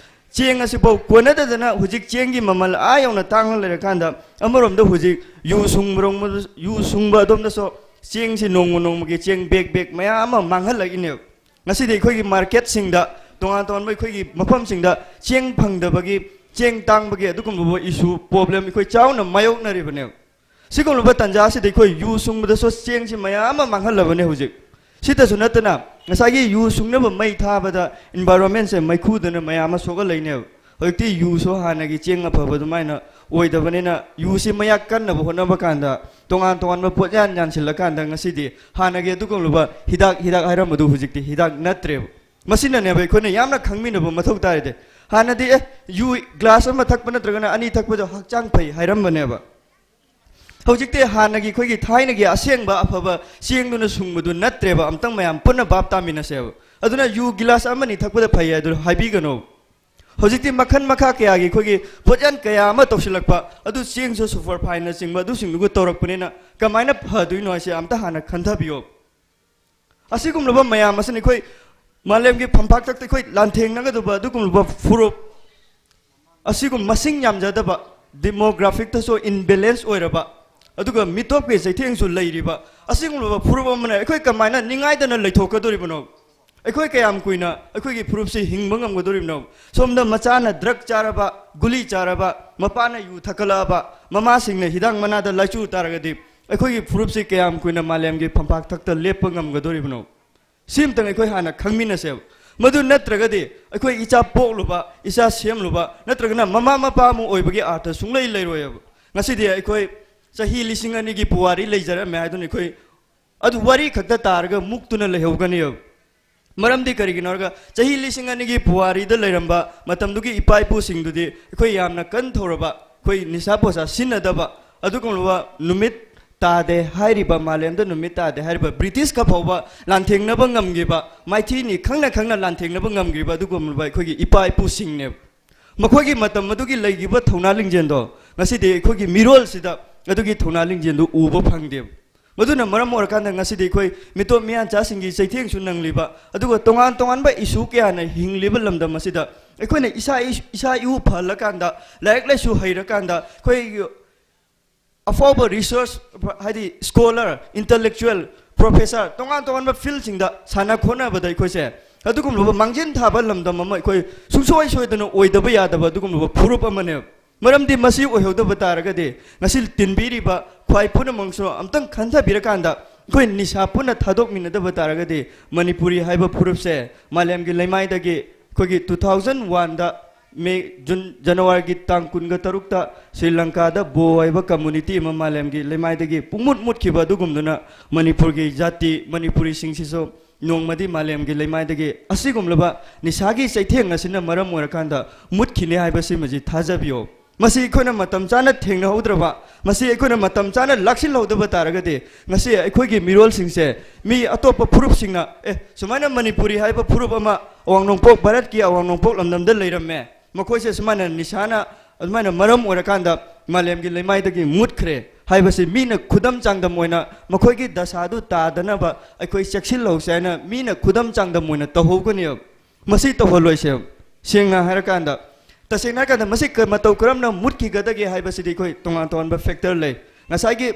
ꯆꯦꯡ ꯑꯁꯤꯐꯥꯎ ꯀꯣꯟꯅꯗꯗꯅ ꯍꯧꯖꯤꯛ ꯆꯦꯡꯒꯤ ꯃꯃꯜ ꯑꯥ ꯌꯧꯅ ꯇꯥꯡꯅ ꯂꯩꯔꯀꯥꯟꯗ, ꯑꯃꯔꯣꯝꯗ ꯍꯧꯖꯤꯛ ꯌꯨ ꯁꯨꯡꯕꯔꯣꯝ-, ꯌꯨ ꯁꯨꯡꯕ ꯑꯗꯣꯝꯗꯁꯨ ꯆꯦꯡꯁꯤ ꯅꯣꯡꯃ ꯅꯣꯡꯃꯒꯤ ꯆꯦꯡ ꯕꯦꯛ ꯕꯦꯛ ꯃꯌꯥꯝ ꯑꯃ ꯃꯥꯡꯍꯜꯂꯛꯏꯅꯦꯕ꯫ ꯉꯁꯤꯗꯤ ꯑꯩꯈꯣꯏꯒꯤ ꯃꯥꯔꯀꯦꯠꯁꯤꯡꯗ, ꯇꯣꯉꯥꯟ ꯇꯣꯉꯥꯟꯕ ꯑꯩꯈꯣꯏꯒꯤ ꯃꯐꯝꯁꯤꯡꯗ ꯆꯦꯡ ꯐꯪꯗꯕꯒꯤ, ꯆꯦꯡ ꯇꯥꯡꯕꯒꯤ ꯑꯗꯨꯒꯨꯝꯂꯕ ꯏꯁꯨ, ꯄ꯭ꯔꯣꯕ꯭ꯂꯦꯝ ꯑꯩꯈꯣꯏ ꯆꯥꯎꯅ ꯃꯥꯌꯣꯛꯅꯔꯤꯕꯅꯦꯕ꯫ ꯁꯤꯒꯨꯝꯂꯕ ꯇꯥꯟꯖꯥ ꯑꯁꯤꯗ ꯑꯩꯈꯣꯏ ꯌꯨ ꯁꯨꯡꯕꯗꯁꯨ ꯆꯦꯡꯁꯤ ꯃꯌꯥꯝ ꯑꯃ ꯃꯥꯡꯍꯜꯂꯕꯅꯦ ꯍꯧꯖꯤꯛ꯫ ꯁꯤꯇꯁꯨ ꯅꯠꯇꯅ ꯉꯁꯥꯏꯒꯤ ꯌꯨ ꯁꯨꯡꯅꯕ ꯃꯩ ꯊꯥꯕꯗ ꯏꯟꯚꯥꯏꯔꯣꯟꯃꯦꯟꯁꯦ ꯃꯩꯈꯨꯗꯨꯅ ꯃꯌꯥꯝ ꯑꯃ ꯁꯣꯛꯍꯜꯂꯛꯏꯅꯦꯕ꯫ ꯍꯧꯖꯤꯛꯇꯤ ꯌꯨꯁꯨ ꯍꯥꯟꯅꯒꯤ ꯆꯦꯡ ꯑꯐꯕ ꯑꯗꯨꯃꯥꯏꯅ ꯑꯣꯏꯗꯕꯅꯤꯅ ꯌꯨꯁꯤ ꯃꯌꯥꯛ ꯀꯟꯅꯕ ꯍꯣꯠꯅꯕ ꯀꯥꯟꯗ ꯇꯣꯉꯥꯟ ꯇꯣꯉꯥꯟꯕ ꯄꯣꯠꯌꯥꯟ ꯌꯥꯟꯁꯤꯜꯂꯀꯥꯟꯗ ꯉꯁꯤꯗꯤ ꯍꯥꯟꯅꯒꯤ ꯑꯗꯨꯒꯨꯝꯂꯕ ꯍꯤꯗꯥꯛ, ꯍꯤꯗꯥꯛ ꯍꯥꯏꯔꯝꯕꯗꯨ ꯍꯧꯖꯤꯛꯇꯤ ꯍꯤꯗꯥꯛ ꯅꯠꯇ꯭ꯔꯦꯕ꯫ ꯃꯁꯤꯅꯅꯦꯕ ꯑꯩꯈꯣꯏꯅ ꯌꯥꯝꯅ ꯈꯪꯃꯤꯟꯅꯕ ꯃꯊꯧ ꯇꯥꯔꯤꯗꯤ꯫ ꯍꯥꯟꯅꯗꯤ ꯑꯦ, ꯌꯨ ꯒ꯭ꯂꯥꯁ ꯑꯃ ꯊꯛꯄ ꯅꯠꯇ꯭ꯔꯒꯅ ꯑꯅꯤ ꯊꯛꯄꯗꯣ ꯍꯛꯆꯥꯡ ꯐꯩ ꯍꯥꯏꯔꯝꯕꯅꯦꯕ꯫ ꯍꯧꯖꯤꯛꯇꯤ ꯍꯥꯟꯅꯒꯤ ꯑꯩꯈꯣꯏꯒꯤ ꯊꯥꯏꯅꯒꯤ ꯑꯁꯦꯡꯕ ꯑꯐꯕ ꯆꯦꯡꯗꯨꯅ ꯁꯨꯡꯕꯗꯨ ꯅꯠꯇ꯭ꯔꯦꯕ꯫ ꯑꯝꯇꯪ ꯃꯌꯥꯝ ꯄꯨꯟꯅ ꯚꯥꯞ ꯇꯥꯃꯤꯟꯅꯁꯦꯕ꯫ ꯑꯗꯨꯅ ꯌꯨ ꯒꯤꯂꯥꯁ ꯑꯃꯅꯤ ꯊꯛꯄꯗ ꯐꯩ ꯍꯥꯏꯗꯨ ꯍꯥꯏꯕꯤꯒꯅꯨ꯫ ꯍꯧꯖꯤꯛꯇꯤ ꯃꯈꯜ ꯃꯈꯥ ꯀꯌꯥꯒꯤ ꯑꯩꯈꯣꯏꯒꯤ ꯄꯣꯠꯌꯥꯟ ꯀꯌꯥ ꯑꯃ ꯇꯧꯁꯤꯜꯂꯛꯄ, ꯑꯗꯨ ꯆꯦꯡꯁꯨ ꯁꯨꯄꯔ ꯐꯥꯏꯟꯅꯆꯤꯡꯕ ꯑꯗꯨꯁꯤꯡꯗꯨꯒ ꯇꯧꯔꯛꯄꯅꯤꯅ ꯀꯃꯥꯏꯅ ꯐꯗꯣꯏꯅꯣ ꯍꯥꯏꯁꯦ ꯑꯝꯇ ꯍꯥꯟꯅ ꯈꯟꯊꯕꯤꯌꯣ꯫ ꯑꯁꯤꯒꯨꯝꯂꯕ ꯃꯌꯥꯝ ꯑꯁꯤꯅ ꯑꯩꯈꯣꯏ ꯃꯥꯂꯦꯝꯒꯤ ꯐꯝꯄꯥꯛꯇꯛꯇ ꯑꯩꯈꯣꯏ ꯂꯥꯟꯊꯦꯡꯅꯒꯗꯕ ꯑꯗꯨꯒꯨꯝꯂꯕ ꯐꯨꯔꯨꯞ, ꯑꯁꯤꯒꯨꯝ ꯃꯁꯤꯡ ꯌꯥꯝꯖꯗꯕ, ꯗꯤꯃꯣꯒ꯭ꯔꯥꯐꯤꯛꯇꯁꯨ ꯏꯟꯕꯦꯂꯦꯟꯁ ꯑꯣꯏꯔꯕ, ꯑꯗꯨꯒ ꯃꯤꯇꯣꯞꯀꯤ ꯆꯩꯊꯦꯡꯁꯨ ꯂꯩꯔꯤꯕ ꯑꯁꯤꯒꯨꯝꯂꯕ ꯐꯨꯔꯨꯞ ꯑꯃꯅ ꯑꯩꯈꯣꯏ ꯀꯃꯥꯏꯅ ꯅꯤꯡꯉꯥꯏꯗꯅ ꯂꯩꯊꯣꯛꯀꯗꯧꯔꯤꯕꯅꯣ? ꯑꯩꯈꯣꯏ ꯀꯌꯥꯝ ꯀꯨꯏꯅ ꯑꯩꯈꯣꯏꯒꯤ ꯐꯨꯔꯨꯞꯁꯤ ꯍꯤꯡꯕ ꯉꯝꯒꯗꯧꯔꯤꯕꯅꯣ? ꯁꯣꯝꯗ ꯃꯆꯥꯅ ꯗ꯭ꯔꯒ ꯆꯥꯔꯕ, ꯒꯨꯂꯤ ꯆꯥꯔꯕ, ꯃꯄꯥꯅ ꯌꯨ ꯊꯛꯀꯠꯂꯛꯑꯕ, ꯃꯃꯥꯁꯤꯡꯅ ꯍꯤꯗꯥꯛ ꯃꯅꯥꯗ ꯂꯥꯏꯆꯨ ꯇꯥꯔꯒꯗꯤ ꯑꯩꯈꯣꯏꯒꯤ ꯐꯨꯔꯨꯞꯁꯤ ꯀꯌꯥꯝ ꯀꯨꯏꯅ ꯃꯥꯂꯦꯝꯒꯤ ꯐꯝꯄꯥꯛ ꯊꯛꯇ ꯂꯦꯞꯄ ꯉꯝꯒꯗꯧꯔꯤꯕꯅꯣ? ꯁꯤꯝꯇꯪ ꯑꯩꯈꯣꯏ ꯍꯥꯟꯅ ꯈꯪꯃꯤꯟꯅꯁꯦꯕ꯫ ꯃꯗꯨ ꯅꯠꯇ꯭ꯔꯒꯗꯤ ꯑꯩꯈꯣꯏ ꯏꯆꯥ ꯄꯣꯛꯂꯨꯕ, ꯏꯆꯥ ꯁꯦꯝꯂꯨꯕ, ꯅꯠꯇ꯭ꯔꯒꯅ ꯃꯃꯥ ꯃꯄꯥ ꯑꯃ ꯑꯣꯏꯕꯒꯤ ꯑꯥꯔꯊ ꯁꯨꯡꯂꯩ ꯂꯩꯔꯣꯏꯕ꯫ ꯉꯁꯤꯗꯤ ꯑꯩꯈꯣꯏ ꯆꯍꯤ ꯂꯤꯁꯤꯡ ꯑꯅꯤꯒꯤ ꯄꯨꯋꯥꯔꯤ ꯂꯩꯖꯔꯝꯃꯦ ꯍꯥꯏꯗꯨꯅ ꯑꯩꯈꯣꯏ ꯑꯗꯨ ꯋꯥꯔꯤ ꯈꯛꯇ ꯇꯥꯔꯒ ꯃꯨꯛꯇꯨꯅ ꯂꯩꯍꯧꯒꯅꯦꯕ꯫ ꯃꯔꯝꯗꯤ ꯀꯔꯤꯒꯤꯅꯣ ꯍꯥꯏꯔꯒ ꯆꯍꯤ ꯂꯤꯁꯤꯡ ꯑꯅꯤꯒꯤ ꯄꯨꯋꯥꯔꯤꯗ ꯂꯩꯔꯝꯕ ꯃꯇꯝꯗꯨꯒꯤ ꯏꯄꯥ ꯏꯄꯨꯁꯤꯡꯗꯨꯗꯤ ꯑꯩꯈꯣꯏ ꯌꯥꯝꯅ ꯀꯟ ꯊꯧꯔꯕ, ꯑꯩꯈꯣꯏ ꯅꯤꯁꯥ ꯄꯨꯁꯥ ꯁꯤꯖꯤꯟꯅꯗꯕ, ꯑꯗꯨꯒꯨꯝꯂꯕ ꯅꯨꯃꯤꯠ ꯇꯥꯗꯦ ꯍꯥꯏꯔꯤꯕ, ꯃꯥꯂꯦꯝꯗ ꯅꯨꯃꯤꯠ ꯇꯥꯗꯦ ꯍꯥꯏꯔꯤꯕ ꯕ꯭ꯔꯤꯇꯤꯁꯀ ꯐꯥꯎꯕ ꯂꯥꯟꯊꯦꯡꯅꯕ ꯉꯝꯈꯤꯕ, ꯃꯥꯏꯊꯤꯅꯤ ꯈꯪꯅ ꯈꯪꯅ ꯂꯥꯟꯊꯦꯡꯅꯕ ꯉꯝꯈꯤꯕ ꯑꯗꯨꯒꯨꯝꯂꯕ ꯑꯩꯈꯣꯏꯒꯤ ꯏꯄꯥ ꯏꯄꯨꯁꯤꯡꯅꯦꯕ꯫ ꯃꯈꯣꯏꯒꯤ ꯃꯇꯝ ꯑꯗꯨꯒꯤ ꯂꯩꯈꯤꯕ ꯊꯧꯅꯥ ꯂꯤꯡꯖꯦꯜꯗꯣ ꯉꯁꯤꯗꯤ ꯑꯩꯈꯣꯏꯒꯤ ꯃꯤꯔꯣꯜꯁꯤꯗ ꯑꯗꯨꯒꯤ ꯊꯧꯅꯥ ꯂꯤꯡꯖꯦꯜꯗꯨ ꯎꯕ ꯐꯪꯗꯦꯕ꯫ ꯃꯗꯨꯅ ꯃꯔꯝ ꯑꯣꯏꯔꯀꯥꯟꯗ ꯉꯁꯤꯗꯤ ꯑꯩꯈꯣꯏ ꯃꯤꯇꯣꯞ ꯃꯤꯌꯥꯟꯆꯥꯁꯤꯡꯒꯤ ꯆꯩꯊꯦꯡꯁꯨ ꯅꯪꯂꯤꯕ, ꯑꯗꯨꯒ ꯇꯣꯉꯥꯟ ꯇꯣꯉꯥꯟꯕ ꯏꯁꯨ ꯀꯌꯥꯅ ꯍꯤꯡꯂꯤꯕ ꯂꯝꯗꯝ ꯑꯁꯤꯗ ꯑꯩꯈꯣꯏꯅ ꯏꯁꯥ ꯏ-, ꯏꯁꯥ ꯏꯎ ꯐꯍꯜꯂꯀꯥꯟꯗ, ꯂꯥꯏꯔꯤꯛ ꯂꯥꯏꯁꯨ ꯍꯩꯔꯀꯥꯟꯗ, ꯑꯩꯈꯣꯏ ꯑꯐꯥꯎꯕ ꯔꯤꯁꯔꯁ, ꯍꯥꯏꯗꯤ ꯁ꯭ꯀꯣꯂꯔ, ꯏꯟꯇꯂꯦꯛꯆꯨꯋꯦꯜ, ꯄ꯭ꯔꯣꯐꯦꯁꯔ, ꯇꯣꯉꯥꯟ ꯇꯣꯉꯥꯟꯕ ꯐꯤꯜꯁꯤꯡꯗ ꯁꯥꯟꯅ ꯈꯣꯠꯅꯕꯗ ꯑꯩꯈꯣꯏꯁꯦ ꯑꯗꯨꯒꯨꯝꯂꯕ ꯃꯥꯡꯖꯤꯟ ꯊꯥꯕ ꯂꯝꯗꯝ ꯑꯃ ꯑꯩꯈꯣꯏ ꯁꯨꯡꯁꯣꯏ ꯁꯣꯏꯗꯅ ꯑꯣꯏꯗꯕ ꯌꯥꯗꯕ ꯑꯗꯨꯒꯨꯝꯂꯕ ꯐꯨꯔꯨꯞ ꯑꯃꯅꯦꯕ꯫ ꯃꯔꯝꯗꯤ ꯃꯁꯤ ꯑꯣꯏꯍꯧꯗꯕ ꯇꯥꯔꯒꯗꯤ ꯉꯁꯤ ꯇꯤꯟꯕꯤꯔꯤꯕ ꯈ꯭ꯋꯥꯏ ꯄꯨꯝꯅꯃꯛꯁꯨ ꯑꯝꯇꯪ ꯈꯟꯊꯕꯤꯔꯀꯥꯟꯗ ꯑꯩꯈꯣꯏ ꯅꯤꯁꯥ ꯄꯨꯟꯅ ꯊꯥꯗꯣꯛꯃꯤꯟꯅꯗꯕ ꯇꯥꯔꯒꯗꯤ ꯃꯅꯤꯄꯨꯔꯤ ꯍꯥꯏꯕ ꯐꯨꯔꯨꯞꯁꯦ ꯃꯥꯂꯦꯝꯒꯤ ꯂꯩꯃꯥꯏꯗꯒꯤ ꯑꯩꯈꯣꯏꯒꯤ two thousand one ꯗ ꯃꯦ, ꯖꯨꯟ, ꯖꯅꯋꯥꯔꯤꯒꯤ ꯇꯥꯡ ꯀꯨꯟꯒ ꯇꯔꯨꯛꯇ ꯁ꯭ꯔꯤ ꯂꯪꯀꯥꯗ ꯕꯣ ꯍꯥꯏꯕ ꯀꯝꯃꯨꯅꯤꯇꯤ ꯑꯃ ꯃꯥꯂꯦꯝꯒꯤ ꯂꯩꯃꯥꯏꯗꯒꯤ ꯄꯨꯡꯃꯨꯠ ꯃꯨꯠꯈꯤꯕ ꯑꯗꯨꯒꯨꯝꯗꯨꯅ ꯃꯅꯤꯄꯨꯔꯒꯤ ꯖꯥꯇꯤ, ꯃꯅꯤꯄꯨꯔꯤꯁꯤꯡꯁꯤꯁꯨ ꯅꯣꯡꯃꯗꯤ ꯃꯥꯂꯦꯝꯒꯤ ꯂꯩꯃꯥꯏꯗꯒꯤ ꯑꯁꯤꯒꯨꯝꯂꯕ ꯅꯤꯁꯥꯒꯤ ꯆꯩꯊꯦꯡ ꯑꯁꯤꯅ ꯃꯔꯝ ꯑꯣꯏꯔꯀꯥꯟꯗ ꯃꯨꯠꯈꯤꯅꯤ ꯍꯥꯏꯕꯁꯤꯃꯁꯤ ꯊꯥꯖꯕꯤꯌꯣ꯫ ꯃꯁꯤ ꯑꯩꯈꯣꯏꯅ ꯃꯇꯝ ꯆꯥꯅ ꯊꯦꯡꯅꯍꯧꯗ꯭ꯔꯕ, ꯃꯁꯤ ꯑꯩꯈꯣꯏꯅ ꯃꯇꯝ ꯆꯥꯅ ꯂꯥꯛꯁꯤꯜꯍꯧꯗꯕ ꯇꯥꯔꯒꯗꯤ, ꯉꯁꯤ ꯑꯩꯈꯣꯏꯒꯤ ꯃꯤꯔꯣꯜꯁꯤꯡꯁꯦ ꯃꯤ ꯑꯇꯣꯞꯄ ꯐꯨꯔꯨꯞꯁꯤꯡꯅ, "ꯑꯦ, ꯁꯨꯃꯥꯏꯅ ꯃꯅꯤꯄꯨꯔꯤ ꯍꯥꯏꯕ ꯐꯨꯔꯨꯞ ꯑꯃ ꯑꯋꯥꯡ ꯅꯣꯡꯄꯣꯛ ꯚꯥꯔꯠꯀꯤ ꯑꯋꯥꯡ ꯅꯣꯡꯄꯣꯛ ꯂꯝꯗꯝꯗ ꯂꯩꯔꯝꯃꯦ, ꯃꯈꯣꯏꯁꯦ ꯁꯨꯃꯥꯏꯅ ꯅꯤꯁꯥꯅ ꯑꯗꯨꯃꯥꯏꯅ ꯃꯔꯝ ꯑꯣꯏꯔꯀꯥꯟꯗ ꯃꯥꯂꯦꯝꯒꯤ ꯂꯩꯃꯥꯏꯗꯒꯤ ꯃꯨꯠꯈ꯭ꯔꯦ" ꯍꯥꯏꯕꯁꯤ ꯃꯤꯅ ꯈꯨꯗꯝ ꯆꯥꯡꯗꯝ ꯑꯣꯏꯅ, ꯃꯈꯣꯏꯒꯤ ꯗꯁꯥꯗꯨ ꯇꯥꯗꯅꯕ ꯑꯩꯈꯣꯏ ꯆꯦꯛꯁꯤꯜꯍꯧꯁꯦ ꯍꯥꯏꯅ ꯃꯤꯅ ꯈꯨꯗꯝ ꯆꯥꯡꯗꯝ ꯑꯣꯏꯅ ꯇꯧꯍꯧꯒꯅꯦꯕ꯫ ꯃꯁꯤ ꯇꯧꯍꯜꯂꯣꯏꯁꯦ꯫ ꯁꯦꯡꯅ ꯍꯥꯏꯔꯀꯥꯟꯗ, ꯇꯁꯦꯡꯅ ꯍꯥꯏꯔꯀꯥꯟꯗ, ꯃꯁꯤ ꯀ-, ꯃꯇꯧ ꯀꯔꯝꯅ ꯃꯨꯠꯈꯤꯒꯗꯒꯦ ꯍꯥꯏꯕꯁꯤꯗꯤ ꯑꯩꯈꯣꯏ ꯇꯣꯉꯥꯟ ꯇꯣꯉꯥꯟꯕ factor ꯂꯩ꯫ ꯉꯁꯥꯏꯒꯤ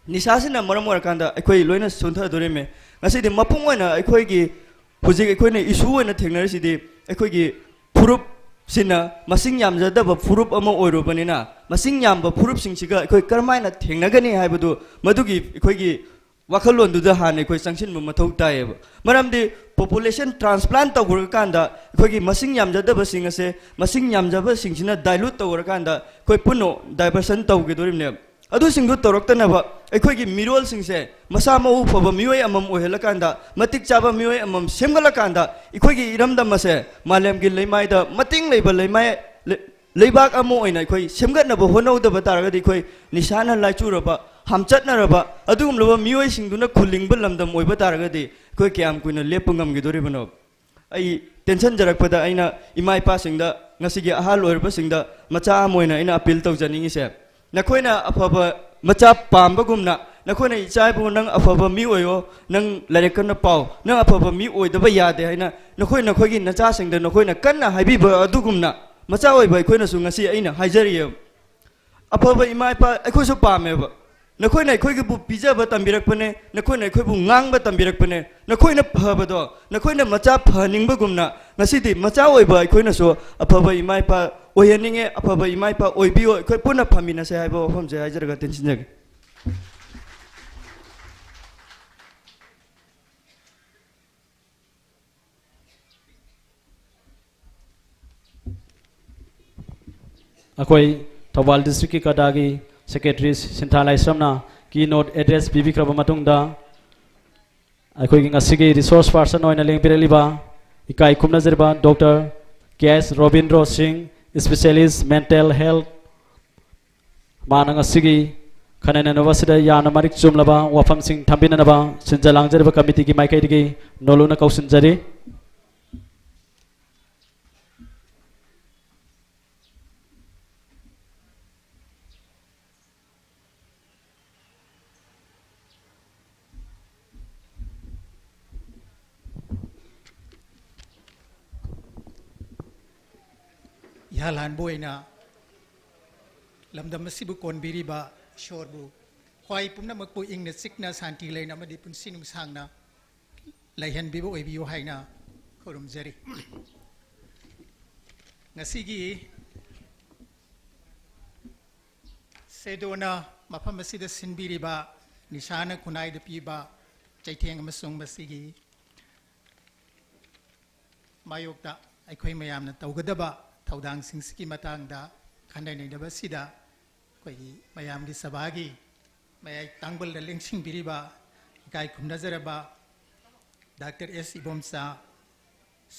ꯅꯤꯁꯥꯁꯤꯅ ꯃꯔꯝ ꯑꯣꯏꯔꯀꯥꯟꯗ ꯑꯩꯈꯣꯏ ꯂꯣꯏꯅ ꯁꯣꯟꯊꯗꯣꯔꯤꯃꯤ꯫ ꯉꯁꯤꯗꯤ ꯃꯄꯨꯡ ꯑꯣꯏꯅ ꯑꯩꯈꯣꯏꯒꯤ ꯍꯧꯖꯤꯛ ꯑꯩꯈꯣꯏꯅ issue ꯑꯣꯏꯅ ꯊꯦꯡꯅꯔꯤꯁꯤꯗꯤ ꯑꯩꯈꯣꯏꯒꯤ ꯐꯨꯔꯨꯞꯁꯤꯅ ꯃꯁꯤꯡ ꯌꯥꯝꯖꯗꯕ ꯐꯨꯔꯨꯞ ꯑꯃ ꯑꯣꯏꯔꯨꯕꯅꯤꯅ, ꯃꯁꯤꯡ ꯌꯥꯝꯕ ꯐꯨꯔꯨꯞꯁꯤꯡꯁꯤꯒ ꯑꯩꯈꯣꯏ ꯀꯔꯝꯍꯥꯏꯅ ꯊꯦꯡꯅꯒꯅꯤ ꯍꯥꯏꯕꯗꯨ, ꯃꯗꯨꯒꯤ ꯑꯩꯈꯣꯏꯒꯤ ꯋꯥꯈꯜꯂꯣꯟꯗꯨꯗ ꯍꯥꯟꯅ ꯑꯩꯈꯣꯏ ꯆꯪꯁꯤꯟꯕ ꯃꯊꯧ ꯇꯥꯏꯌꯦꯕ꯫ ꯃꯔꯝꯗꯤ population transplant ꯇꯧꯈ꯭ꯔꯀꯥꯟꯗ ꯑꯩꯈꯣꯏꯒꯤ ꯃꯁꯤꯡ ꯌꯥꯝꯖꯗꯕꯁꯤꯡ ꯑꯁꯦ, ꯃꯁꯤꯡ ꯌꯥꯝꯖꯕꯁꯤꯡꯁꯤꯅ dilute ꯇꯧꯈ꯭ꯔꯀꯥꯟꯗ ꯑꯩꯈꯣꯏ ꯄꯨꯟꯅ diversion ꯇꯧꯈꯤꯗꯣꯔꯤꯕꯅꯦꯕ꯫ ꯑꯗꯨꯁꯤꯡꯗꯨ ꯇꯧꯔꯛꯇꯅꯕ ꯑꯩꯈꯣꯏꯒꯤ ꯃꯤꯔꯣꯜꯁꯤꯡꯁꯦ ꯃꯁꯥ ꯃꯎ ꯐꯕ ꯃꯤꯑꯣꯏ ꯑꯃꯃꯝ ꯑꯣꯏꯍꯜꯂꯀꯥꯟꯗ, ꯃꯇꯤꯛ ꯆꯥꯕ ꯃꯤꯑꯣꯏ ꯑꯃꯃꯝ ꯁꯦꯝꯒꯠꯂꯀꯥꯟꯗ, ꯑꯩꯈꯣꯏꯒꯤ ꯏꯔꯝꯗꯝ ꯑꯁꯦ ꯃꯥꯂꯦꯝꯒꯤ ꯂꯩꯃꯥꯏꯗ ꯃꯇꯤꯡ ꯂꯩꯕ ꯂꯩꯃꯥꯏ, ꯂꯩ-, ꯂꯩꯕꯥꯛ ꯑꯃ ꯑꯣꯏꯅ ꯑꯩꯈꯣꯏ ꯁꯦꯝꯒꯠꯅꯕ ꯍꯣꯠꯅꯍꯧꯗꯕ ꯇꯥꯔꯒꯗꯤ, ꯑꯩꯈꯣꯏ ꯅꯤꯁꯥꯅ ꯂꯥꯏꯆꯨꯔꯕ, ꯍꯥꯝꯆꯠꯅꯔꯕ ꯑꯗꯨꯒꯨꯝꯂꯕ ꯃꯤꯑꯣꯏꯁꯤꯡꯗꯨꯅ ꯈꯨꯜꯂꯤꯡꯕ ꯂꯝꯗꯝ ꯑꯣꯏꯕ ꯇꯥꯔꯒꯗꯤ, ꯑꯩꯈꯣꯏ ꯀꯌꯥꯝ ꯀꯨꯏꯅ ꯂꯦꯞꯄ ꯉꯝꯈꯤꯗꯣꯔꯤꯕꯅꯣ? ꯑꯩ ꯇꯦꯟꯁꯤꯟꯖꯔꯛꯄꯗ ꯑꯩꯅ ꯏꯃꯥ ꯏꯄꯥꯁꯤꯡꯗ, ꯉꯁꯤꯒꯤ ꯑꯍꯜ ꯑꯣꯏꯔꯕꯁꯤꯡꯗ ꯃꯆꯥ ꯑꯃ ꯑꯣꯏꯅ ꯑꯩꯅ appeal ꯇꯧꯖꯅꯤꯡꯉꯤꯁꯦ, ꯅꯈꯣꯏꯅ ꯑꯐꯕ ꯃꯆꯥ ꯄꯥꯝꯕꯒꯨꯝꯅ, ꯅꯈꯣꯏꯅ "ꯏꯆꯥ ꯏꯕꯨꯡꯉꯣ, ꯅꯪ ꯑꯐꯕ ꯃꯤ ꯑꯣꯏꯌꯣ, ꯅꯪ ꯂꯥꯏꯔꯤꯛ ꯀꯟꯅ ꯄꯥꯎ, ꯅꯪ ꯑꯐꯕ ꯃꯤ ꯑꯣꯏꯗꯕ ꯌꯥꯗꯦ" ꯍꯥꯏꯅ ꯅꯈꯣꯏ ꯅꯈꯣꯏꯒꯤ ꯅꯆꯥꯁꯤꯡꯗ ꯅꯈꯣꯏꯅ ꯀꯟꯅ ꯍꯥꯏꯕꯤꯕ ꯑꯗꯨꯒꯨꯝꯅ, ꯃꯆꯥ ꯑꯣꯏꯕ ꯑꯩꯈꯣꯏꯅꯁꯨ ꯉꯁꯤ ꯑꯩꯅ ꯍꯥꯏꯖꯔꯤꯑꯕ꯫ ꯑꯐꯕ ꯏꯃꯥ ꯏꯄꯥ ꯑꯩꯈꯣꯏꯁꯨ ꯄꯥꯝꯃꯦꯕ꯫ ꯅꯈꯣꯏꯅ ꯑꯩꯈꯣꯏꯒꯤꯕꯨ ꯄꯤꯖꯕ ꯇꯝꯕꯤꯔꯛꯄꯅꯦ, ꯅꯈꯣꯏꯅ ꯑꯩꯈꯣꯏꯕꯨ ꯉꯥꯡꯕ ꯇꯝꯕꯤꯔꯛꯄꯅꯦ꯫ ꯅꯈꯣꯏꯅ ꯐꯕꯗꯣ, ꯅꯈꯣꯏꯅ ꯃꯆꯥ ꯐꯍꯟꯅꯤꯡꯕꯒꯨꯝꯅ, ꯉꯁꯤꯗꯤ ꯃꯆꯥ ꯑꯣꯏꯕ ꯑꯩꯈꯣꯏꯅꯁꯨ ꯑꯐꯕ ꯏꯃꯥ ꯏꯄꯥ ꯑꯣꯏꯍꯟꯅꯤꯡꯉꯦ, ꯑꯐꯕ ꯏꯃꯥ ꯏꯄꯥ ꯑꯣꯏꯕꯤꯌꯣ, ꯑꯩꯈꯣꯏ ꯄꯨꯟꯅ ꯐꯝꯃꯤꯟꯅꯁꯦ ꯍꯥꯏꯕ ꯋꯥꯐꯝꯁꯦ ꯍꯥꯏꯖꯔꯒ ꯇꯦꯟꯁꯤꯟꯖꯒꯦ꯫ ꯑꯩꯈꯣꯏ ꯊꯧꯕꯥꯜ district ꯀꯤ ꯀꯗꯥꯒꯤ secretary ꯁꯤꯟꯊꯥ ꯂꯥꯏꯁ꯭ꯔꯝꯅ keynote address ꯄꯤꯕꯤꯈ꯭ꯔꯕ ꯃꯇꯨꯡꯗ, ꯑꯩꯈꯣꯏꯒꯤ ꯉꯁꯤꯒꯤ resource person ꯑꯣꯏꯅ ꯂꯦꯡꯕꯤꯔꯛꯂꯤꯕ ꯏꯀꯥꯏ ꯈꯨꯝꯅꯖꯔꯤꯕ Doctor K S ꯔꯣꯕꯤꯟꯗ꯭ꯔꯣ ꯁꯤꯡ, specialist mental health ꯃꯥꯅ ꯉꯁꯤꯒꯤ ꯈꯟꯅ ꯅꯩꯅꯕ ꯑꯁꯤꯗ ꯌꯥꯝꯅ ꯃꯔꯤꯛ ꯆꯨꯝꯂꯕ ꯋꯥꯐꯝꯁꯤꯡ ꯊꯝꯕꯤꯅꯅꯕ ꯁꯤꯟꯖ ꯂꯥꯡꯖꯔꯤꯕ ꯀꯃꯤꯇꯤꯒꯤ ꯃꯥꯏꯀꯩꯗꯒꯤ ꯅꯣꯂꯨꯛꯅ ꯀꯧꯁꯤꯟꯖꯔꯤ꯫ ꯏꯍꯥꯟ ꯍꯥꯟꯕ ꯑꯣꯏꯅ ꯂꯝꯗꯝ ꯑꯁꯤꯕꯨ ꯀꯣꯟꯕꯤꯔꯤꯕ ꯏꯁꯣꯔꯕꯨ ꯈ꯭ꯋꯥꯏ ꯄꯨꯝꯅꯃꯛꯄꯨ ꯏꯪꯅ ꯆꯤꯛꯅ ꯁꯥꯟꯇꯤ ꯂꯩꯅ ꯑꯃꯗꯤ ꯄꯨꯟꯁꯤ ꯅꯨꯡꯁꯥꯡꯅ ꯂꯩꯍꯟꯕꯤꯕ ꯑꯣꯏꯕꯤꯌꯨ ꯍꯥꯏꯅ ꯈꯨꯔꯨꯝꯖꯔꯤ꯫ ꯉꯁꯤꯒꯤ ꯁꯦꯗꯣꯅ ꯃꯐꯝ ꯑꯁꯤꯗ ꯁꯤꯟꯕꯤꯔꯤꯕ ꯅꯤꯁꯥꯅ ꯈꯨꯟꯅꯥꯏꯗ ꯄꯤꯕ ꯆꯩꯊꯦꯡ ꯑꯃꯁꯨꯡ ꯃꯁꯤꯒꯤ ꯃꯥꯌꯣꯛꯇ ꯑꯩꯈꯣꯏ ꯃꯌꯥꯝꯅ ꯇꯧꯒꯗꯕ ꯊꯧꯗꯥꯡꯁꯤꯡꯁꯤꯒꯤ ꯃꯇꯥꯡꯗ ꯈꯟꯅ ꯅꯩꯅꯕ ꯑꯁꯤꯗ ꯑꯩꯈꯣꯏꯒꯤ ꯃꯌꯥꯝꯒꯤ ꯁꯚꯥꯒꯤ ꯃꯌꯥꯏ ꯇꯥꯡꯕꯜꯗ ꯂꯦꯡꯁꯤꯟꯕꯤꯔꯤꯕ ꯏꯀꯥꯏ ꯈꯨꯝꯅꯖꯔꯕ doctor S Ibomcha,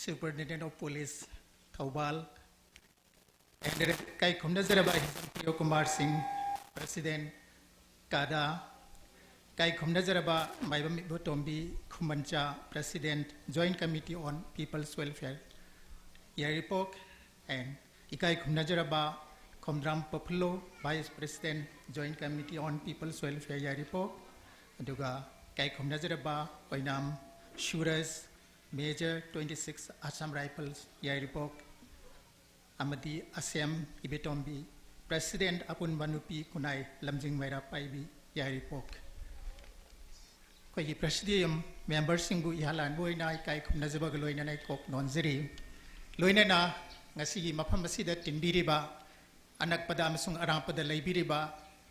Superintendent of Police, Thoubal, ꯑꯦꯟ ꯏꯀꯥꯏ ꯈꯨꯝꯅꯖꯔꯕ ꯍꯤꯖꯝ ꯄ꯭ꯔꯤꯌꯣ ꯀꯨꯃꯥꯔ ꯁꯤꯡ, President, ꯀꯥꯗꯥ, ꯏꯀꯥꯏ ꯈꯨꯝꯅꯖꯔꯕ ꯃꯥꯏꯕꯝ Ibotombi ꯈꯨꯃꯟꯆꯥ, President, Joint Committee on People's Welfare, Yairipok, and ꯏꯀꯥꯏ ꯈꯨꯝꯅꯖꯔꯕ Khomdram ꯄꯐꯨꯂꯣ, Vice President, Joint Committee on People's Welfare, ꯌꯥꯏꯔꯤꯄꯣꯛ, ꯑꯗꯨꯒ ꯏꯀꯥꯏ ꯈꯨꯝꯅꯖꯔꯕ ꯑꯣꯏꯅꯥꯝ ꯁꯨꯔꯖ, Major, twenty-six Assam Rifles, ꯌꯥꯏꯔꯤꯄꯣꯛ, ꯑꯃꯗꯤ ꯑꯁꯦꯝ ꯏꯕꯦꯇꯣꯝꯕꯤ, President ꯑꯄꯨꯟꯕ ꯅꯨꯄꯤ ꯈꯨꯟꯅꯥꯏ ꯂꯝꯖꯤꯡ ꯃꯩꯔꯥ ꯄꯥꯏꯕꯤ, ꯌꯥꯏꯔꯤꯄꯣꯛ꯫ ꯑꯩꯈꯣꯏꯒꯤ Presidium memberꯁꯤꯡꯕꯨ ꯏꯍꯥꯟ ꯍꯥꯟꯕ ꯑꯣꯏꯅ ꯏꯀꯥꯏ ꯈꯨꯝꯅꯖꯕꯒ ꯂꯣꯏꯅꯅ ꯑꯩ ꯀꯣꯛ ꯅꯣꯟꯖꯔꯤ꯫ ꯂꯣꯏꯅꯅ ꯉꯁꯤꯒꯤ ꯃꯐꯝ ꯑꯁꯤꯗ ꯇꯤꯟꯕꯤꯔꯤꯕ, ꯑꯅꯛꯄꯗ ꯑꯃꯁꯨꯡ ꯑꯔꯥꯞꯄꯗ ꯂꯩꯕꯤꯔꯤꯕ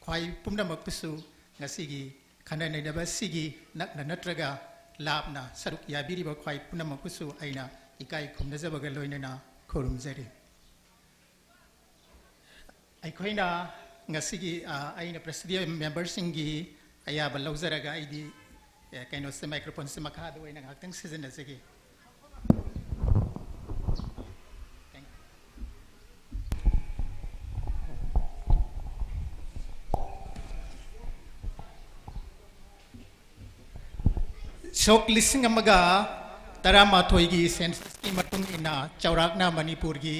ꯈ꯭ꯋꯥꯏ ꯄꯨꯝꯅꯃꯛꯄꯨꯁꯨ ꯉꯁꯤꯒꯤ ꯈꯟꯅ ꯅꯩꯅꯕ ꯑꯁꯤꯒꯤ ꯅꯛꯅ ꯅꯠꯇ꯭ꯔꯒ ꯂꯥꯞꯅ ꯁꯔꯨꯛ ꯌꯥꯕꯤꯔꯤꯕ ꯈ꯭ꯋꯥꯏ ꯄꯨꯝꯅꯃꯛꯄꯨꯁꯨ ꯑꯩꯅ ꯏꯀꯥꯏ ꯈꯨꯝꯅꯖꯕꯒ ꯂꯣꯏꯅꯅ ꯈꯨꯔꯨꯝꯖꯔꯤ꯫ ꯑꯩꯈꯣꯏꯅ ꯉꯁꯤꯒꯤ, ꯑ, ꯑꯩꯅ Presidium memberꯁꯤꯡꯒꯤ ꯑꯌꯥꯕ ꯂꯧꯖꯔꯒ ꯑꯩꯗꯤ, ꯑꯦ, ꯀꯩꯅꯣꯁꯦ, microphoneꯁꯦ ꯃꯈꯥꯗ ꯑꯣꯏꯅ ꯉꯥꯏꯍꯥꯛꯇꯪ ꯁꯤꯖꯤꯟꯅꯖꯒꯦ꯫ Thank you. ꯁꯣꯛ ꯂꯤꯁꯤꯡ ꯑꯃꯒ ꯇꯔꯥꯃꯥꯊꯣꯏꯒꯤ ꯁꯦꯟꯁꯁꯀꯤ ꯃꯇꯨꯡ ꯏꯟꯅ ꯆꯥꯎꯔꯥꯛꯅ ꯃꯅꯤꯄꯨꯔꯒꯤ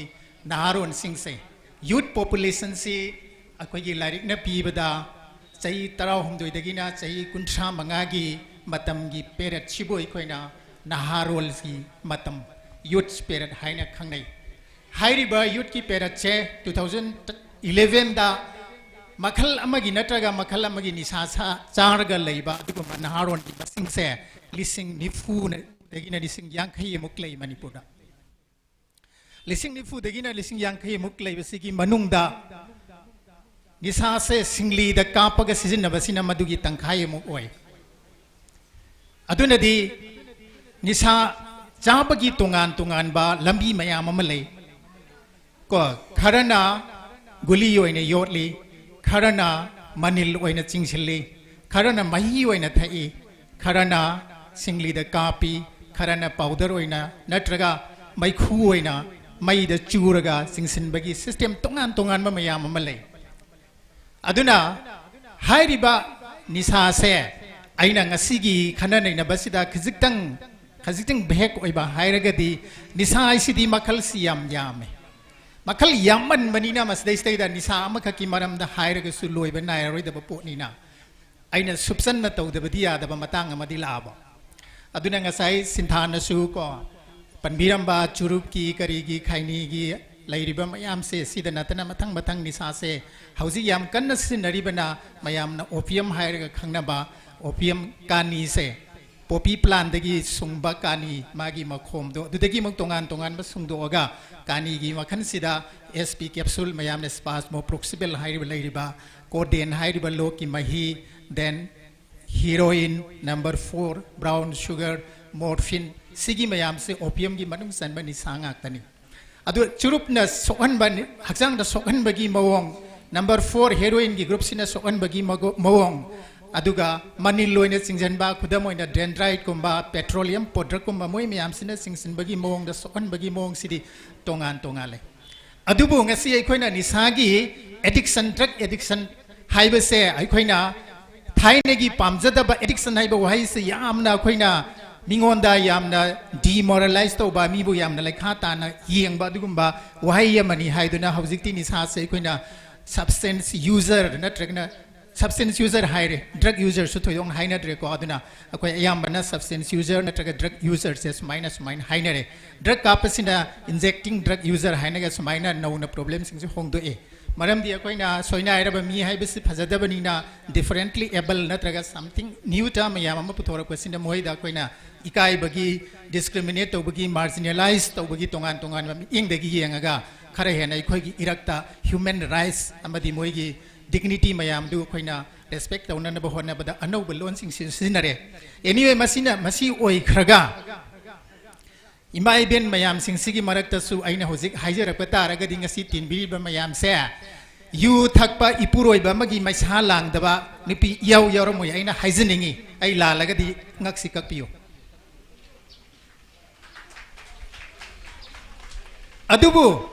ꯅꯍꯥꯔꯣꯟꯁꯤꯡꯁꯦ, ꯌꯨꯠ ꯄꯣꯄꯨꯂꯦꯁꯟꯁꯤ ꯑꯩꯈꯣꯏꯒꯤ ꯂꯥꯏꯔꯤꯛꯅ ꯄꯤꯕꯗ ꯆꯍꯤ ꯇꯔꯥꯍꯨꯝꯗꯣꯏꯗꯒꯤꯅ ꯆꯍꯤ ꯀꯨꯟꯊ꯭ꯔꯥ ꯃꯉꯥꯒꯤ ꯃꯇꯝꯒꯤ ꯄꯦꯔꯦꯠꯁꯤꯕꯨ ꯑꯩꯈꯣꯏꯅ ꯅꯍꯥꯔꯣꯜꯒꯤ ꯃꯇꯝ, ꯌꯨꯠꯁ ꯄꯦꯔꯦꯠ ꯍꯥꯏꯅ ꯈꯪꯅꯩ꯫ ꯍꯥꯏꯔꯤꯕ ꯌꯨꯠꯀꯤ ꯄꯦꯔꯦꯠꯁꯦ ꯇꯨ ꯊꯥꯎꯖꯟ ꯏꯂꯦꯚꯦꯟꯗ ꯃꯈꯜ ꯑꯃꯒꯤ ꯅꯠꯇ꯭ꯔꯒ ꯃꯈꯜ ꯑꯃꯒꯤ ꯅꯤꯁꯥ ꯁꯥ-, ꯆꯥꯔꯒ ꯂꯩꯕ ꯑꯗꯨꯒꯨꯝꯕ ꯅꯍꯥꯔꯣꯟꯒꯤ ꯃꯁꯤꯡꯁꯦ ꯂꯤꯁꯤꯡ ꯅꯤꯐꯨꯗꯒꯤꯅ ꯂꯤꯁꯤꯡ ꯌꯥꯡꯈꯩꯃꯨꯛ ꯂꯩ ꯃꯅꯤꯄꯨꯔꯗ꯫ ꯂꯤꯁꯤꯡ ꯅꯤꯐꯨꯗꯒꯤꯅ ꯂꯤꯁꯤꯡ ꯌꯥꯡꯈꯩꯃꯨꯛ ꯂꯩꯕꯁꯤꯒꯤ ꯃꯅꯨꯡꯗ ꯅꯤꯁꯥꯁꯦ ꯁꯤꯡꯂꯤꯗ ꯀꯥꯞꯄꯒ ꯁꯤꯖꯤꯟꯅꯕꯁꯤꯅ ꯃꯗꯨꯒꯤ ꯇꯪꯈꯥꯏꯃꯨꯛ ꯑꯣꯏ꯫ ꯑꯗꯨꯅꯗꯤ ꯅꯤꯁꯥ ꯆꯥꯕꯒꯤ ꯇꯣꯉꯥꯟ ꯇꯣꯉꯥꯟꯕ ꯂꯝꯕꯤ ꯃꯌꯥꯝ ꯑꯃ ꯂꯩ꯫ ꯀꯣ, ꯈꯔꯅ ꯒꯨꯂꯤ ꯑꯣꯏꯅ ꯌꯣꯠꯂꯤ, ꯈꯔꯅ ꯃꯅꯤꯜ ꯑꯣꯏꯅ ꯆꯤꯡꯁꯤꯜꯂꯤ, ꯈꯔꯅ ꯃꯍꯤ ꯑꯣꯏꯅ ꯊꯛꯏ, ꯈꯔꯅ ꯁꯤꯡꯂꯤꯗ ꯀꯥꯞꯄꯤ, ꯈꯔꯅ ꯄꯥꯎꯗꯔ ꯑꯣꯏꯅ ꯅꯠꯇ꯭ꯔꯒ ꯃꯩꯈꯨ ꯑꯣꯏꯅ ꯃꯩꯗ ꯆꯨꯔꯒ ꯆꯤꯡꯁꯤꯟꯕꯒꯤ ꯁꯤꯁꯇꯦꯝ ꯇꯣꯉꯥꯟ ꯇꯣꯉꯥꯟꯕ ꯃꯌꯥꯝ ꯑꯃ ꯂꯩ꯫ ꯑꯗꯨꯅ ꯍꯥꯏꯔꯤꯕ ꯅꯤꯁꯥꯁꯦ ꯑꯩꯅ ꯉꯁꯤꯒꯤ ꯈꯟꯅ ꯅꯩꯅꯕꯁꯤꯗ ꯈꯖꯤꯛꯇꯪ, ꯈꯖꯤꯛꯇꯪ ꯚꯦꯛ ꯑꯣꯏꯕ ꯍꯥꯏꯔꯒꯗꯤ, ꯅꯤꯁꯥ ꯍꯥꯏꯁꯤꯗꯤ ꯃꯈꯜꯁꯤ ꯌꯥꯝ ꯌꯥꯝꯃꯦ꯫ ꯃꯈꯜ ꯌꯥꯝꯃꯟꯕꯅꯤꯅ ꯃꯁꯤꯗꯩꯁꯤꯗꯩꯗ ꯅꯤꯁꯥ ꯑꯃꯈꯛꯀꯤ ꯃꯔꯝꯗ ꯍꯥꯏꯔꯒꯁꯨ ꯂꯣꯏꯕ ꯅꯥꯏꯔꯔꯣꯏꯗꯕ ꯄꯣꯠꯅꯤꯅ, ꯑꯩꯅ ꯁꯨꯞꯆꯟꯅ ꯇꯧꯗꯕꯗꯤ ꯌꯥꯗꯕ ꯃꯇꯥꯡ ꯑꯃꯗꯤ ꯂꯥꯛꯑꯕ꯫ ꯑꯗꯨꯅ ꯉꯁꯥꯏ ꯁꯤꯟꯊꯥꯅꯁꯨ ꯀꯣ, ꯄꯟꯕꯤꯔꯝꯕ ꯆꯨꯔꯨꯞꯀꯤ, ꯀꯔꯤꯒꯤ, ꯈꯩꯅꯤꯒꯤ ꯂꯩꯔꯤꯕ ꯃꯌꯥꯝꯁꯦ, ꯁꯤꯗ ꯅꯠꯇꯅ ꯃꯊꯪ ꯃꯊꯪ ꯅꯤꯁꯥꯁꯦ ꯍꯧꯖꯤꯛ ꯌꯥꯝ ꯀꯟꯅ ꯁꯤꯖꯤꯟꯅꯔꯤꯕꯅ ꯃꯌꯥꯝꯅ opium ꯍꯥꯏꯔꯒ ꯈꯪꯅꯕ opium ꯀꯥꯅꯤꯁꯦ, poppy plantꯗꯒꯤ ꯁꯨꯡꯕ ꯀꯥꯅꯤ, ꯃꯥꯒꯤ ꯃꯈꯣꯝꯗꯣ ꯑꯗꯨꯗꯒꯤ ꯑꯃꯨꯛ ꯇꯣꯉꯥꯟ ꯇꯣꯉꯥꯟꯕ ꯁꯨꯡꯗꯣꯛꯑꯒ ꯀꯥꯅꯤꯒꯤ ꯃꯈꯜꯁꯤꯗ S P capsule ꯃꯌꯥꯝꯅ spasmoproxypal ꯍꯥꯏꯔꯤꯕ ꯂꯩꯔꯤꯕ, codeine ꯍꯥꯏꯔꯤꯕ ꯂꯣꯛꯀꯤ ꯃꯍꯤ, then heroin, number four, brown sugar, morphine, ꯁꯤꯒꯤ ꯃꯌꯥꯝꯁꯦ opiumꯒꯤ ꯃꯅꯨꯡ ꯆꯟꯕ ꯅꯤꯁꯥ ꯉꯥꯛꯇꯅꯤ꯫ ꯑꯗꯨ ꯆꯨꯔꯨꯞꯅ ꯁꯣꯛꯍꯟꯕ, ꯍꯛꯆꯥꯡꯗ ꯁꯣꯛꯍꯟꯕꯒꯤ ꯃꯑꯣꯡ, number four heroinꯒꯤ groupꯁꯤꯅ ꯁꯣꯛꯍꯟꯕꯒꯤ ꯃꯒꯣ-, ꯃꯑꯣꯡ, ꯑꯗꯨꯒ ꯃꯅꯤꯜ ꯑꯣꯏꯅ ꯆꯤꯡꯁꯤꯟꯕ, ꯈꯨꯗꯝ ꯑꯣꯏꯅ dendriteꯀꯨꯝꯕ, petroleum powderꯀꯨꯝꯕ, ꯃꯣꯏ ꯃꯌꯥꯝꯁꯤꯅ ꯆꯤꯡꯁꯤꯟꯕꯒꯤ ꯃꯑꯣꯡꯗ ꯁꯣꯛꯍꯟꯕꯒꯤ ꯃꯑꯣꯡꯁꯤꯗꯤ ꯇꯣꯉꯥꯟ ꯇꯣꯉꯥꯟꯂꯦ꯫ ꯑꯗꯨꯕꯨ ꯉꯁꯤ ꯑꯩꯈꯣꯏꯅ ꯅꯤꯁꯥꯒꯤ addiction, drug addiction ꯍꯥꯏꯕꯁꯦ ꯑꯩꯈꯣꯏꯅ ꯊꯥꯏꯅꯒꯤ ꯄꯥꯝꯖꯗꯕ ꯑꯦꯗꯤꯛꯁꯟ ꯍꯥꯏꯕ ꯋꯥꯍꯩꯁꯤ ꯌꯥꯝꯅ ꯑꯩꯈꯣꯏꯅ ꯃꯤꯉꯣꯟꯗ ꯌꯥꯝꯅ ꯗꯤꯃꯣꯔꯦꯂꯥꯏꯁ ꯇꯧꯕ, ꯃꯤꯕꯨ ꯌꯥꯝꯅ ꯂꯩꯈꯥ ꯇꯥꯅ ꯌꯦꯡꯕ ꯑꯗꯨꯒꯨꯝꯕ ꯋꯥꯍꯩ ꯑꯃꯅꯤ ꯍꯥꯏꯗꯨꯅ ꯍꯧꯖꯤꯛꯇꯤ ꯅꯤꯁꯥꯁꯦ ꯑꯩꯈꯣꯏꯅ ꯁꯕꯁꯇꯦꯟꯁ ꯌꯨꯖꯔ ꯅꯠꯇ꯭ꯔꯒꯅ ꯁꯕꯁꯇꯦꯟꯁ ꯌꯨꯖꯔ ꯍꯥꯏꯔꯦ, ꯗ꯭ꯔꯒ ꯌꯨꯖꯔꯁꯨ ꯊꯣꯏꯗꯣꯛꯅ ꯍꯥꯏꯅꯗ꯭ꯔꯦꯀꯣ꯫ ꯑꯗꯨꯅ ꯑꯩꯈꯣꯏ ꯑꯌꯥꯝꯕꯅ ꯁꯕꯁꯇꯦꯟꯁ ꯌꯨꯖꯔ ꯅꯠꯇ꯭ꯔꯒ ꯗ꯭ꯔꯒ ꯌꯨꯖꯔꯁꯦ ꯁꯨꯃꯥꯏꯅ ꯁꯨꯃꯥꯏꯅ ꯍꯥꯏꯅꯔꯦ꯫ ꯗ꯭ꯔꯒ ꯀꯥꯞꯄꯁꯤꯅ ꯏꯟꯖꯦꯛꯇꯤꯡ ꯗ꯭ꯔꯒ ꯌꯨꯖꯔ ꯍꯥꯏꯅꯒ ꯁꯨꯃꯥꯏꯅ ꯅꯧꯅ ꯄ꯭ꯔꯣꯕ꯭ꯂꯦꯝꯁꯤꯡꯁꯦ ꯍꯣꯡꯗꯣꯛꯑꯦ꯫ ꯃꯔꯝꯗꯤ ꯑꯩꯈꯣꯏꯅ ꯁꯣꯏꯅꯥꯏꯔꯕ ꯃꯤ ꯍꯥꯏꯕꯁꯤ ꯐꯖꯗꯕꯅꯤꯅ ꯗꯤꯐꯔꯦꯟꯠꯂꯤ ꯑꯦꯕꯜ ꯅꯠꯇ꯭ꯔꯒ ꯁꯝꯊꯤꯡ ꯅ꯭ꯌꯨ ꯇꯔꯝ ꯃꯌꯥꯝ ꯑꯃ ꯄꯨꯊꯣꯔꯛꯄꯁꯤꯅ ꯃꯈꯣꯏꯗ ꯑꯩꯈꯣꯏꯅ ꯏꯀꯥꯏꯕꯒꯤ, ꯗꯤꯁꯀ꯭ꯔꯤꯃꯤꯅꯦꯠ ꯇꯧꯕꯒꯤ, ꯃꯥꯔꯖꯤꯅꯦꯂꯥꯏꯁ ꯇꯧꯕꯒꯤ ꯇꯣꯉꯥꯟ ꯇꯣꯉꯥꯟꯕ ꯃꯤꯠꯌꯦꯡꯗꯒꯤ ꯌꯦꯡꯉꯒ ꯈꯔ ꯍꯦꯟꯅ ꯑꯩꯈꯣꯏꯒꯤ ꯏꯔꯛꯇ ꯍ꯭ꯌꯨꯃꯦꯟ ꯔꯥꯏꯠꯁ ꯑꯃꯗꯤ ꯃꯣꯏꯒꯤ ꯗꯤꯒꯅꯤꯇꯤ ꯃꯌꯥꯝꯗꯨ ꯑꯩꯈꯣꯏꯅ ꯔꯦꯁꯄꯦꯛ ꯇꯧꯅꯅꯕ ꯍꯣꯠꯅꯕꯗ ꯑꯅꯧꯕ ꯂꯣꯟꯁꯤꯡꯁꯤ ꯁꯤꯖꯤꯟꯅꯔꯦ꯫ ꯑꯦꯅꯤꯋꯦ, ꯃꯁꯤꯅ, ꯃꯁꯤ ꯑꯣꯏꯈ꯭ꯔꯒ ꯏꯃꯥ ꯏꯕꯦꯟ ꯃꯌꯥꯝꯁꯤꯡꯁꯤꯒꯤ ꯃꯔꯛꯇꯁꯨ ꯑꯩꯅ ꯍꯧꯖꯤꯛ ꯍꯥꯏꯖꯔꯛꯄ ꯇꯥꯔꯒꯗꯤ, ꯉꯁꯤ ꯇꯤꯟꯕꯤꯔꯤꯕ ꯃꯌꯥꯝꯁꯦ, ꯌꯨ ꯊꯛꯄ ꯏꯄꯨꯔꯣꯏꯕ ꯑꯃꯒꯤ ꯃꯩꯁꯥ ꯂꯥꯡꯗꯕ ꯅꯨꯄꯤ ꯏꯌꯥꯎ ꯌꯥꯎꯔꯝꯃꯣꯏ꯫ ꯑꯩꯅ ꯍꯥꯏꯖꯅꯤꯡꯉꯤ, ꯑꯩ ꯂꯥꯜꯂꯒꯗꯤ ꯉꯛꯁꯤ ꯀꯛꯄꯤꯌꯨ꯫ ꯑꯗꯨꯕꯨ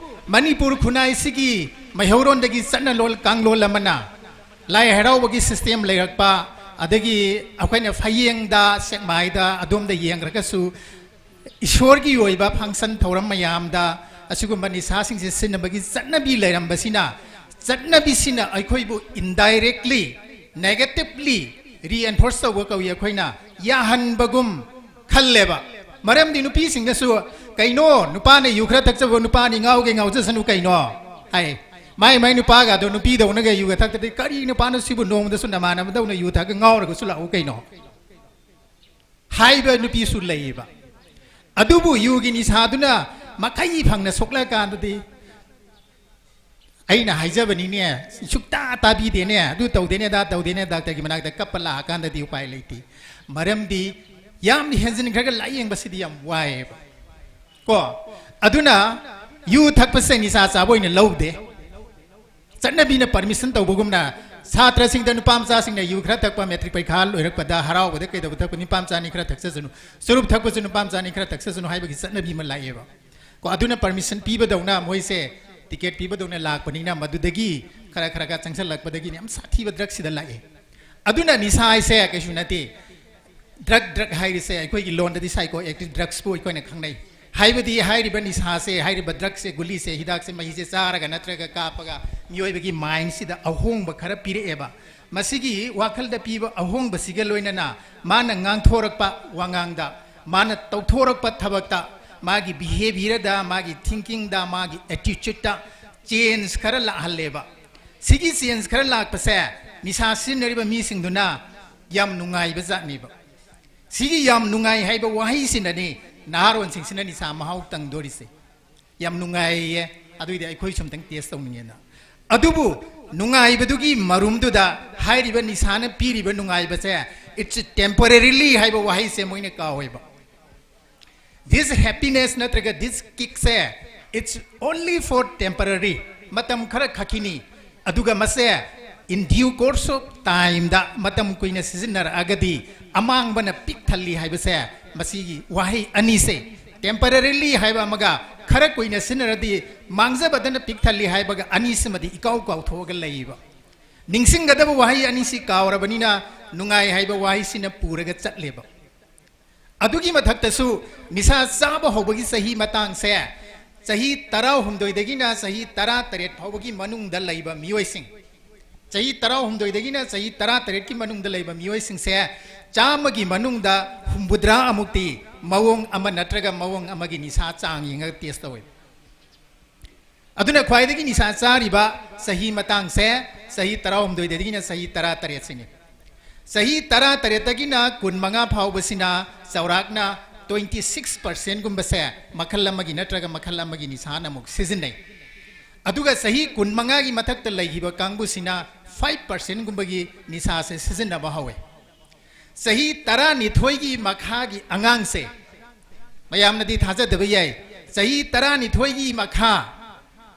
ꯃꯅꯤꯄꯨꯔ ꯈꯨꯟꯅꯥꯏꯁꯤꯒꯤ ꯃꯩꯍꯧꯔꯣꯟꯗꯒꯤ ꯆꯠꯅꯂꯣꯟ ꯀꯥꯡꯂꯣꯟ ꯑꯃꯅ ꯂꯥꯏ ꯍꯔꯥꯎꯕꯒꯤ ꯁꯤꯁꯇꯦꯝ ꯂꯩꯔꯛꯄ, ꯑꯗꯒꯤ ꯑꯩꯈꯣꯏꯅ ꯐꯌꯦꯡꯗ, ꯁꯦꯛꯃꯥꯏꯗ, ꯑꯗꯣꯝꯗ ꯌꯦꯡꯈ꯭ꯔꯒꯁꯨ ꯏꯁꯣꯔꯒꯤ ꯑꯣꯏꯕ ꯐꯪꯁꯟ ꯊꯧꯔꯝ ꯃꯌꯥꯝꯗ ꯑꯁꯤꯒꯨꯝꯕ ꯅꯤꯁꯥꯁꯤꯡꯁꯦ ꯁꯤꯖꯤꯟꯅꯕꯒꯤ ꯆꯠꯅꯕꯤ ꯂꯩꯔꯝꯕꯁꯤꯅ, ꯆꯠꯅꯕꯤꯁꯤꯅ ꯑꯩꯈꯣꯏꯕꯨ ꯏꯟꯗꯥꯏꯔꯦꯛꯂꯤ, ꯅꯦꯒꯦꯇꯤꯞꯂꯤ ꯔꯤꯑꯦꯟꯐꯣꯔꯁ ꯇꯧꯕ ꯀꯧꯏ, ꯑꯩꯈꯣꯏꯅ ꯌꯥꯍꯟꯕꯒꯨꯝ ꯈꯜꯂꯦꯕ꯫ ꯃꯔꯝꯗꯤ ꯅꯨꯄꯤꯁꯤꯡꯅꯁꯨ, "ꯀꯩꯅꯣ, ꯅꯨꯄꯥꯅ ꯌꯨ ꯈꯔ ꯊꯛꯆꯕ, ꯅꯨꯄꯥꯅꯤ, ꯉꯥꯎꯒꯦ ꯉꯥꯎꯖꯁꯅꯨ ꯀꯩꯅꯣ" ꯍꯥꯏ꯫ ꯃꯥꯏ ꯃꯥꯏ ꯅꯨꯄꯥꯒ ꯑꯗꯣ ꯅꯨꯄꯤꯗꯧꯅꯒ ꯌꯨꯒ ꯊꯛꯇꯗꯤ, "ꯀꯔꯤ ꯅꯨꯄꯥꯅꯣ ꯁꯤꯕꯨ, ꯅꯣꯡꯃꯗꯁꯨ ꯅꯃꯥꯟꯅꯕꯗꯧꯅ ꯌꯨ ꯊꯛꯑꯒ ꯉꯥꯎꯔꯒꯁꯨ ꯂꯥꯛꯎ ꯀꯩꯅꯣ" ꯍꯥꯏꯕ ꯅꯨꯄꯤꯁꯨ ꯂꯩꯌꯦꯕ꯫ ꯑꯗꯨꯕꯨ ꯌꯨꯒꯤ ꯅꯤꯁꯥꯗꯨꯅ ꯃꯈꯩ ꯐꯪꯅ ꯁꯣꯛꯂꯛꯑꯀꯥꯟꯗꯗꯤ, "ꯑꯩꯅ ꯍꯥꯏꯖꯕꯅꯤꯅꯦ, ꯁꯨꯛꯇꯥ ꯇꯥꯕꯤꯗꯦꯅꯦ, ꯑꯗꯨ ꯇꯧꯗꯦꯅꯦ, ꯑꯗꯥ ꯇꯧꯗꯦꯅꯦ, ꯗꯥꯛꯇꯔꯒꯤ ꯃꯅꯥꯛꯇ ꯀꯞꯄ ꯂꯥꯛꯑꯀꯥꯟꯗꯗꯤ ꯎꯄꯥꯏ ꯂꯩꯇꯦ"꯫ ꯃꯔꯝꯗꯤ ꯌꯥꯝ ꯍꯦꯟꯖꯤꯟꯈ꯭ꯔꯒ ꯂꯥꯏꯌꯦꯡꯕꯁꯤꯗꯤ ꯌꯥꯝ ꯋꯥꯏꯑꯦꯕ꯫ ꯀꯣ? ꯑꯗꯨꯅ ꯌꯨ ꯊꯛꯄꯁꯦ ꯅꯤꯁꯥ ꯆꯥꯕ ꯑꯣꯏꯅ ꯂꯧꯗꯦ꯫ ꯆꯠꯅꯕꯤꯅ ꯄꯔꯃꯤꯁꯟ ꯇꯧꯕꯒꯨꯝꯅ, ꯁꯥꯇ꯭ꯔꯁꯤꯡꯗ, ꯅꯨꯄꯥ ꯃꯆꯥꯁꯤꯡꯅ ꯌꯨ ꯈꯔ ꯊꯛꯄ, ꯃꯦꯇ꯭ꯔꯤꯛ ꯄꯔꯤꯈꯥ ꯂꯣꯏꯔꯛꯄꯗ, ꯍꯔꯥꯎꯕꯗ ꯀꯩꯗꯧꯕ ꯊꯛꯄ, ꯅꯨꯄꯥ ꯃꯆꯥꯅꯤ ꯈꯔ ꯊꯛꯆꯁꯅꯨ, ꯆꯨꯔꯨꯞ ꯊꯛꯄꯁꯨ ꯅꯨꯄꯥ ꯃꯆꯥꯅꯤ ꯈꯔ ꯊꯛꯆꯁꯅꯨ ꯍꯥꯏꯕꯒꯤ ꯆꯠꯅꯕꯤ ꯑꯃ ꯂꯥꯛꯑꯦꯕ꯫ ꯀꯣ, ꯑꯗꯨꯅ ꯄꯔꯃꯤꯁꯟ ꯄꯤꯕꯗꯧꯅ, ꯃꯣꯏꯁꯦ ꯇꯤꯀꯦꯠ ꯄꯤꯕꯗꯧꯅ ꯂꯥꯛꯄꯅꯤꯅ, ꯃꯗꯨꯗꯒꯤ ꯈꯔ ꯈꯔ ꯈꯔ ꯆꯪꯁꯜꯂꯛꯄꯗꯒꯤꯅꯤ ꯌꯥꯝ ꯁꯥꯊꯤꯕ ꯗ꯭ꯔꯒꯁꯤꯗ ꯂꯥꯛꯑꯦ꯫ ꯑꯗꯨꯅ ꯅꯤꯁꯥ ꯍꯥꯏꯁꯦ ꯀꯩꯁꯨ ꯅꯠꯇꯦ꯫ ꯗ꯭ꯔꯒ, ꯗ꯭ꯔꯒ ꯍꯥꯏꯔꯤꯁꯦ ꯑꯩꯈꯣꯏꯒꯤ ꯂꯣꯟꯗꯗꯤ psychoactive drugsꯄꯨ ꯑꯩꯈꯣꯏꯅ ꯈꯪꯅꯩ꯫ ꯍꯥꯏꯕꯗꯤ ꯍꯥꯏꯔꯤꯕ ꯅꯤꯁꯥꯁꯦ, ꯍꯥꯏꯔꯤꯕ ꯗ꯭ꯔꯒꯁꯦ, ꯒꯨꯂꯤꯁꯦ, ꯍꯤꯗꯥꯛꯁꯦ, ꯃꯍꯤꯁꯦ ꯆꯥꯔꯒ ꯅꯠꯇ꯭ꯔꯒ ꯀꯥꯞꯄꯒ ꯃꯤꯑꯣꯏꯕꯒꯤ ꯃꯥꯏꯟꯁꯤꯗ ꯑꯍꯣꯡꯕ ꯈꯔ ꯄꯤꯔꯛꯑꯦꯕ꯫ ꯃꯁꯤꯒꯤ ꯋꯥꯈꯜꯗ ꯄꯤꯕ ꯑꯍꯣꯡꯕꯁꯤꯒ ꯂꯣꯏꯅꯅ ꯃꯥꯅ ꯉꯥꯡꯊꯣꯔꯛꯄ ꯋꯥꯉꯥꯡꯗ, ꯃꯥꯅ ꯇꯧꯊꯣꯔꯛꯄ ꯊꯕꯛꯇ, ꯃꯥꯒꯤ ꯕꯤꯍꯦꯕꯤꯌꯔꯗ, ꯃꯥꯒꯤ ꯊꯤꯡꯀꯤꯡꯗ, ꯃꯥꯒꯤ ꯑꯦꯇꯤꯆꯨꯗꯇ ꯆꯦꯟꯖ ꯈꯔ ꯂꯥꯛꯍꯜꯂꯦꯕ꯫ ꯁꯤꯒꯤ ꯆꯦꯟꯖ ꯈꯔ ꯂꯥꯛꯄꯁꯦ ꯅꯤꯁꯥ ꯁꯤꯖꯤꯟꯅꯔꯤꯕ ꯃꯤꯁꯤꯡꯗꯨꯅ ꯌꯥꯝ ꯅꯨꯡꯉꯥꯏꯕ ꯖꯥꯠꯅꯦꯕ꯫ ꯁꯤꯒꯤ "ꯌꯥꯝ ꯅꯨꯡꯉꯥꯏ" ꯍꯥꯏꯕ ꯋꯥꯍꯩꯁꯤꯅꯅꯤ ꯅꯍꯥꯔꯣꯟꯁꯤꯡꯁꯤꯅ ꯅꯤꯁꯥ ꯃꯍꯥꯎ ꯇꯪꯗꯣꯔꯤꯁꯦ꯫ "ꯌꯥꯝ ꯅꯨꯡꯉꯥꯏꯌꯦ, ꯑꯗꯨꯏꯗꯤ ꯑꯩꯈꯣꯏꯁꯨ ꯑꯝꯇꯪ ꯇꯦꯁ ꯇꯧꯅꯤꯡꯉꯦꯅ"꯫ ꯑꯗꯨꯕꯨ ꯅꯨꯡꯉꯥꯏꯕꯗꯨꯒꯤ ꯃꯔꯨꯝꯗꯨꯗ ꯍꯥꯏꯔꯤꯕ ꯅꯤꯁꯥꯅ ꯄꯤꯔꯤꯕ ꯅꯨꯡꯉꯥꯏꯕꯁꯦ, "It's temporarily" ꯍꯥꯏꯕ ꯋꯥꯍꯩꯁꯦ ꯃꯣꯏꯅ ꯀꯥꯎꯋꯦꯕ꯫ "This happiness" ꯅꯠꯇ꯭ꯔꯒ "this kickꯁꯦ, it's only for temporary", ꯃꯇꯝ ꯈꯔ ꯈꯛꯀꯤꯅꯤ꯫ ꯑꯗꯨꯒ ꯃꯁꯦ "in due course of timeꯗ", ꯃꯇꯝ ꯀꯨꯏꯅ ꯁꯤꯖꯤꯟꯅꯔꯛꯑꯒꯗꯤ ꯑꯃꯥꯡꯕꯅ ꯄꯤꯛ ꯊꯜꯂꯤ ꯍꯥꯏꯕꯁꯦ, ꯃꯁꯤꯒꯤ ꯋꯥꯍꯩ ꯑꯅꯤꯁꯦ, "temporarily" ꯍꯥꯏꯕ ꯑꯃꯒ "ꯈꯔ ꯀꯨꯏꯅ ꯁꯤꯖꯤꯟꯅꯔꯗꯤ ꯃꯥꯡꯖꯕꯗꯅ ꯄꯤꯛ ꯊꯜꯂꯤ" ꯍꯥꯏꯕꯒ ꯑꯅꯤꯁꯤꯃꯗꯤ ꯏꯀꯥꯎ ꯀꯥꯎꯊꯣꯛꯑꯒ ꯂꯩꯌꯦꯕ꯫ ꯅꯤꯡꯁꯤꯡꯒꯗꯕ ꯋꯥꯍꯩ ꯑꯅꯤꯁꯤ ꯀꯥꯎꯔꯕꯅꯤꯅ ꯅꯨꯡꯉꯥꯏ ꯍꯥꯏꯕ ꯋꯥꯍꯩꯁꯤꯅ ꯄꯨꯔꯒ ꯆꯠꯂꯦꯕ꯫ ꯑꯗꯨꯒꯤ ꯃꯊꯛꯇꯁꯨ ꯅꯤꯁꯥ ꯆꯥꯕ ꯍꯧꯕꯒꯤ ꯆꯍꯤ ꯃꯇꯥꯡꯁꯦ, ꯆꯍꯤ ꯇꯔꯥꯍꯨꯝꯗꯣꯏꯗꯒꯤꯅ ꯆꯍꯤ ꯇꯔꯥꯇꯔꯦꯠ ꯐꯥꯎꯕꯒꯤ ꯃꯅꯨꯡꯗ ꯂꯩꯕ ꯃꯤꯑꯣꯏꯁꯤꯡ, ꯆꯍꯤ ꯇꯔꯥꯍꯨꯝꯗꯣꯏꯗꯒꯤꯅ ꯆꯍꯤ ꯇꯔꯥꯇꯔꯦꯠꯀꯤ ꯃꯅꯨꯡꯗ ꯂꯩꯕ ꯃꯤꯑꯣꯏꯁꯤꯡꯁꯦ ꯆꯥꯝꯃꯒꯤ ꯃꯅꯨꯡꯗ ꯍꯨꯝꯐꯨꯇꯔꯥ ꯑꯃꯨꯛꯇꯤ ꯃꯑꯣꯡ ꯑꯃ ꯅꯠꯇ꯭ꯔꯒ ꯃꯑꯣꯡ ꯑꯃꯒꯤ ꯅꯤꯁꯥ ꯆꯥꯡ ꯌꯦꯡꯉꯒ ꯇꯦꯁ ꯇꯧꯋꯦ꯫ ꯑꯗꯨꯅ ꯈ꯭ꯋꯥꯏꯗꯒꯤ ꯅꯤꯁꯥ ꯆꯥꯔꯤꯕ ꯆꯍꯤ ꯃꯇꯥꯡꯁꯦ ꯆꯍꯤ ꯇꯔꯥꯍꯨꯝꯗꯣꯏꯗꯒꯤꯅ ꯆꯍꯤ ꯇꯔꯥꯇꯔꯦꯠꯁꯤꯅꯤ꯫ ꯆꯍꯤ ꯇꯔꯥꯇꯔꯦꯠꯇꯒꯤꯅ ꯀꯨꯟꯃꯉꯥ ꯐꯥꯎꯕꯁꯤꯅ ꯆꯥꯎꯔꯥꯛꯅ twenty six percentꯒꯨꯝꯕꯁꯦ ꯃꯈꯜ ꯑꯃꯒꯤ ꯅꯠꯇ꯭ꯔꯒ ꯃꯈꯜ ꯑꯃꯒꯤ ꯅꯤꯁꯥꯅ ꯑꯃꯨꯛ ꯁꯤꯖꯤꯟꯅꯩ꯫ ꯑꯗꯨꯒ ꯆꯍꯤ ꯀꯨꯟꯃꯉꯥꯒꯤ ꯃꯊꯛꯇ ꯂꯩꯈꯤꯕ ꯀꯥꯡꯕꯨꯁꯤꯅ five percentꯒꯨꯝꯕꯒꯤ ꯅꯤꯁꯥꯁꯦ ꯁꯤꯖꯤꯟꯅꯕ ꯍꯧꯋꯦ꯫ ꯆꯍꯤ ꯇꯔꯥꯅꯤꯊꯣꯏꯒꯤ ꯃꯈꯥꯒꯤ ꯑꯉꯥꯡꯁꯦ, ꯃꯌꯥꯝꯅꯗꯤ ꯊꯥꯖꯗꯕ ꯌꯥꯏ, ꯆꯍꯤ ꯇꯔꯥꯅꯤꯊꯣꯏꯒꯤ ꯃꯈꯥ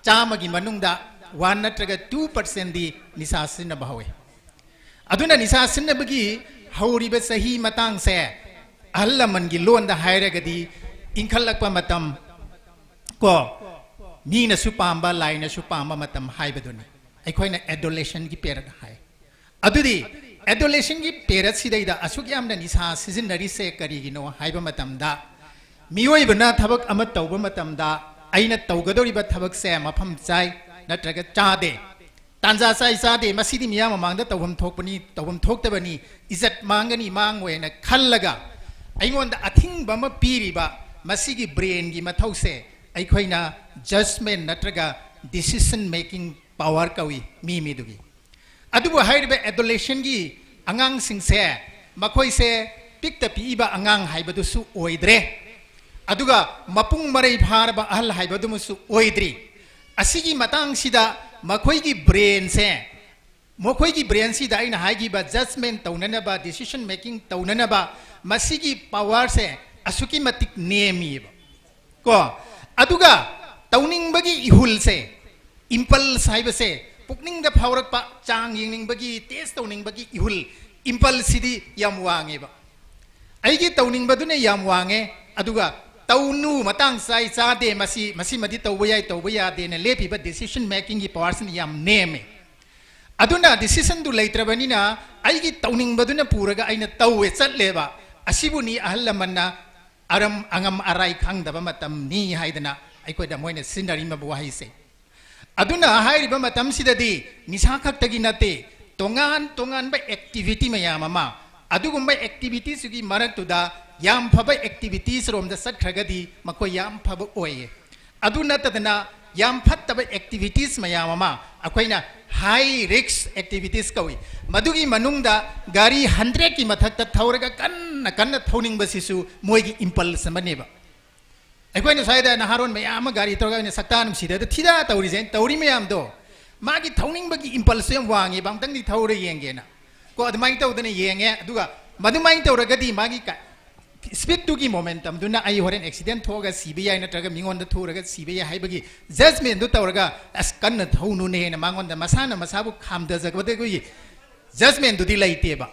ꯆꯥꯝꯃꯒꯤ ꯃꯅꯨꯡꯗ one ꯅꯠꯇ꯭ꯔꯒ two percentꯗꯤ ꯅꯤꯁꯥ ꯁꯤꯖꯤꯟꯅꯕ ꯍꯧꯋꯤ꯫ ꯑꯗꯨꯅ ꯅꯤꯁꯥ ꯁꯤꯖꯤꯟꯅꯕꯒꯤ ꯍꯧꯔꯤꯕ ꯆꯍꯤ ꯃꯇꯥꯡꯁꯦ ꯑꯍꯜ ꯂꯃꯟꯒꯤ ꯂꯣꯟꯗ ꯍꯥꯏꯔꯒꯗꯤ ꯏꯟꯈꯠꯂꯛꯄ ꯃꯇꯝ, ꯀꯣ, ꯃꯤꯅꯁꯨ ꯄꯥꯝꯕ, ꯂꯥꯏꯅꯁꯨ ꯄꯥꯝꯕ ꯃꯇꯝ ꯍꯥꯏꯕꯗꯨꯅꯤ꯫ ꯑꯩꯈꯣꯏꯅ adolescentꯀꯤ period ꯍꯥꯏ꯫ ꯑꯗꯨꯗꯤ ꯑꯦꯗꯣꯂꯦꯁꯟꯒꯤ ꯄꯦꯔꯠꯁꯤꯗꯩꯗ ꯑꯁꯨꯛ ꯌꯥꯝꯅ ꯅꯤꯁꯥ ꯁꯤꯖꯤꯟꯅꯔꯤꯁꯦ ꯀꯔꯤꯒꯤꯅꯣ ꯍꯥꯏꯕ ꯃꯇꯝꯗ, ꯃꯤꯑꯣꯏꯕꯅ ꯊꯕꯛ ꯑꯃ ꯇꯧꯕ ꯃꯇꯝꯗ ꯑꯩꯅ ꯇꯧꯒꯗꯧꯔꯤꯕ ꯊꯕꯛꯁꯦ ꯃꯐꯝ ꯆꯥꯏ ꯅꯠꯇ꯭ꯔꯒ ꯆꯥꯗꯦ, ꯇꯥꯟꯖꯥ ꯆꯥꯏ ꯆꯥꯗꯦ, ꯃꯁꯤꯗꯤ ꯃꯤꯌꯥꯝ ꯃꯃꯥꯡꯗ ꯇꯧꯐꯝ ꯊꯣꯛꯄꯅꯤ, ꯇꯧꯐꯝ ꯊꯣꯛꯇꯕꯅꯤ, ꯏꯖꯠ ꯃꯥꯡꯒꯅꯤ, ꯃꯥꯡꯉꯣꯏꯅ ꯈꯜꯂꯒ ꯑꯩꯉꯣꯟꯗ ꯑꯊꯤꯡꯕ ꯑꯃ ꯄꯤꯔꯤꯕ ꯃꯁꯤꯒꯤ ꯕ꯭ꯔꯦꯟꯒꯤ ꯃꯊꯧꯁꯦ ꯑꯩꯈꯣꯏꯅ ꯖꯖꯃꯦꯟ ꯅꯠꯇ꯭ꯔꯒ ꯗꯤꯁꯤꯁꯟ ꯃꯦꯀꯤꯡ ꯄꯥꯋꯔ ꯀꯧꯏ ꯃꯤ ꯃꯤꯗꯨꯒꯤ꯫ ꯑꯗꯨꯕꯨ ꯍꯥꯏꯔꯤꯕ ꯑꯦꯗꯣꯂꯦꯁꯟꯒꯤ ꯑꯉꯥꯡꯁꯤꯡꯁꯦ, ꯃꯈꯣꯏꯁꯦ ꯄꯤꯛꯇ ꯄꯤꯛꯏꯕ ꯑꯉꯥꯡ ꯍꯥꯏꯕꯗꯨꯁꯨ ꯑꯣꯏꯗ꯭ꯔꯦ, ꯑꯗꯨꯒ ꯃꯄꯨꯡ ꯃꯔꯩ ꯐꯥꯔꯕ ꯑꯍꯜ ꯍꯥꯏꯕꯗꯨꯃꯁꯨ ꯑꯣꯏꯗ꯭ꯔꯤ꯫ ꯑꯁꯤꯒꯤ ꯃꯇꯥꯡꯁꯤꯗ ꯃꯈꯣꯏꯒꯤ ꯕ꯭ꯔꯦꯟꯁꯦ, ꯃꯈꯣꯏꯒꯤ ꯕ꯭ꯔꯦꯟꯁꯤꯗ ꯑꯩꯅ ꯍꯥꯏꯈꯤꯕ ꯖꯖꯃꯦꯟ ꯇꯧꯅꯅꯕ, ꯗꯤꯁꯤꯁꯟ ꯃꯦꯀꯤꯡ ꯇꯧꯅꯅꯕ ꯃꯁꯤꯒꯤ ꯄꯥꯋꯔꯁꯦ ꯑꯁꯨꯛꯀꯤ ꯃꯇꯤꯛ ꯅꯦꯝꯃꯤꯕ꯫ ꯀꯣ, ꯑꯗꯨꯒ ꯇꯧꯅꯤꯡꯕꯒꯤ ꯏꯍꯨꯜꯁꯦ, ꯏꯝꯄꯜꯁ ꯍꯥꯏꯕꯁꯦ, ꯄꯨꯛꯅꯤꯡꯗ ꯐꯥꯎꯔꯛꯄ, ꯆꯥꯡ ꯌꯦꯡꯅꯤꯡꯕꯒꯤ, ꯇꯦꯁ ꯇꯧꯅꯤꯡꯕꯒꯤ ꯏꯍꯨꯜ, ꯏꯝꯄꯜꯁꯁꯤꯗꯤ ꯌꯥꯝ ꯋꯥꯡꯉꯦꯕ꯫ ꯑꯩꯒꯤ ꯇꯧꯅꯤꯡꯕꯗꯨꯅ ꯌꯥꯝ ꯋꯥꯡꯉꯦ, ꯑꯗꯨꯒ ꯇꯧꯅꯨ, ꯃꯇꯥꯡ ꯆꯥꯏ ꯆꯥꯗꯦ, ꯃꯁꯤ, ꯃꯁꯤꯃꯗꯤ ꯇꯧꯕ ꯌꯥꯏ, ꯇꯧꯕ ꯌꯥꯗꯦꯅ ꯂꯦꯞꯄꯤꯕ ꯗꯤꯁꯤꯁꯟ ꯃꯦꯀꯤꯡꯒꯤ ꯄꯥꯋꯔꯁꯤꯅ ꯌꯥꯝ ꯅꯦꯝꯃꯦ꯫ ꯑꯗꯨꯅ ꯗꯤꯁꯤꯁꯟꯗꯨ ꯂꯩꯇ꯭ꯔꯕꯅꯤꯅ ꯑꯩꯒꯤ ꯇꯧꯅꯤꯡꯕꯗꯨꯅ ꯄꯨꯔꯒ ꯑꯩꯅ ꯇꯧꯋꯦ, ꯆꯠꯂꯦꯕ꯫ ꯑꯁꯤꯕꯨꯅꯤ ꯑꯍꯜ ꯂꯃꯟꯅ ꯑꯔꯝ, ꯑꯉꯝ ꯑꯔꯥꯏ ꯈꯪꯗꯕ ꯃꯇꯝꯅꯤ ꯍꯥꯏꯗꯅ ꯑꯩꯈꯣꯏꯗ ꯃꯣꯏꯅ ꯁꯤꯖꯤꯟꯅꯔꯤꯕ ꯋꯥꯍꯩꯁꯦ꯫ ꯑꯗꯨꯅ ꯍꯥꯏꯔꯤꯕ ꯃꯇꯝꯁꯤꯗꯗꯤ ꯅꯤꯁꯥ ꯈꯛꯇꯒꯤ ꯅꯠꯇꯦ, ꯇꯣꯉꯥꯟ ꯇꯣꯉꯥꯟꯕ ꯑꯦꯛꯇꯤꯚꯤꯇꯤ ꯃꯌꯥꯝ ꯑꯃ, ꯑꯗꯨꯒꯨꯝꯕ ꯑꯦꯛꯇꯤꯚꯤꯇꯤꯁꯤꯒꯤ ꯃꯔꯛꯇꯨꯗ ꯌꯥꯝ ꯐꯕ ꯑꯦꯛꯇꯤꯚꯤꯇꯤꯁ ꯔꯣꯝꯗ ꯆꯠꯈ꯭ꯔꯒꯗꯤ ꯃꯈꯣꯏ ꯌꯥꯝ ꯐꯕ ꯑꯣꯏꯌꯦ꯫ ꯑꯗꯨ ꯅꯠꯇꯗꯅ ꯌꯥꯝ ꯐꯠꯇꯕ ꯑꯦꯛꯇꯤꯚꯤꯇꯤꯁ ꯃꯌꯥꯝ ꯑꯃ ꯑꯩꯈꯣꯏꯅ ꯍꯥꯏ ꯔꯤꯁꯛ ꯑꯦꯛꯇꯤꯚꯤꯇꯤꯁ ꯀꯧꯏ꯫ ꯃꯗꯨꯒꯤ ꯃꯅꯨꯡꯗ ꯒꯥꯔꯤ ꯍꯟꯗ꯭ꯔꯦꯠꯀꯤ ꯃꯊꯛꯇ ꯊꯧꯔꯒ ꯀꯟꯅ ꯀꯟꯅ ꯊꯧꯅꯤꯡꯕꯁꯤꯁꯨ ꯃꯣꯏꯒꯤ ꯏꯝꯄꯜꯁ ꯑꯃꯅꯦꯕ꯫ ꯑꯩꯈꯣꯏꯅ ꯁ꯭ꯋꯥꯏꯗ ꯅꯍꯥꯔꯣꯟ ꯃꯌꯥꯝ ꯑꯃ ꯒꯥꯔꯤ ꯊꯧꯔꯒ ꯑꯩꯅ ꯁꯛꯇꯥ ꯅꯨꯡꯁꯤꯗꯗ ꯊꯤꯗꯥ ꯇꯧꯔꯤꯁꯦ, ꯇꯧꯔꯤ ꯃꯌꯥꯝꯗꯣ, ꯃꯥꯒꯤ ꯊꯧꯅꯤꯡꯕꯒꯤ ꯏꯝꯄꯜꯁꯁꯨ ꯌꯥꯝ ꯋꯥꯡꯉꯦꯕ, ꯑꯝꯇꯪꯗꯤ ꯊꯧꯔ ꯌꯦꯡꯒꯦꯅ꯫ ꯀꯣ, ꯑꯗꯨꯃꯥꯏꯅ ꯇꯧꯗꯅ ꯌꯦꯡꯉꯦ, ꯑꯗꯨꯒ ꯃꯗꯨꯃꯥꯏꯅ ꯇꯧꯔꯒꯗꯤ ꯃꯥꯒꯤ ꯀ-, ꯁ꯭ꯄꯤꯠꯇꯨꯒꯤ ꯃꯣꯃꯦꯟꯇꯝꯗꯨꯅ ꯑꯩ ꯍꯣꯔꯦꯟ ꯑꯦꯛꯁꯤꯗꯦꯟ ꯊꯣꯛꯑꯒ ꯁꯤꯕ ꯌꯥꯏ, ꯅꯠꯇ꯭ꯔꯒ ꯃꯤꯉꯣꯟꯗ ꯊꯣꯛꯎꯔꯒ ꯁꯤꯕ ꯌꯥꯏ ꯍꯥꯏꯕꯒꯤ ꯖꯖꯃꯦꯟꯗꯨ ꯇꯧꯔꯒ, "ꯑꯁ, ꯀꯟꯅ ꯊꯧꯅꯨꯅꯦꯅ" ꯃꯉꯣꯟꯗ ꯃꯁꯥꯅ ꯃꯁꯥꯕꯨ ꯈꯥꯝꯊꯖꯕꯗ ꯑꯩꯈꯣꯏꯒꯤ ꯖꯖꯃꯦꯟꯗꯨꯗꯤ ꯂꯩꯇꯦꯕ꯫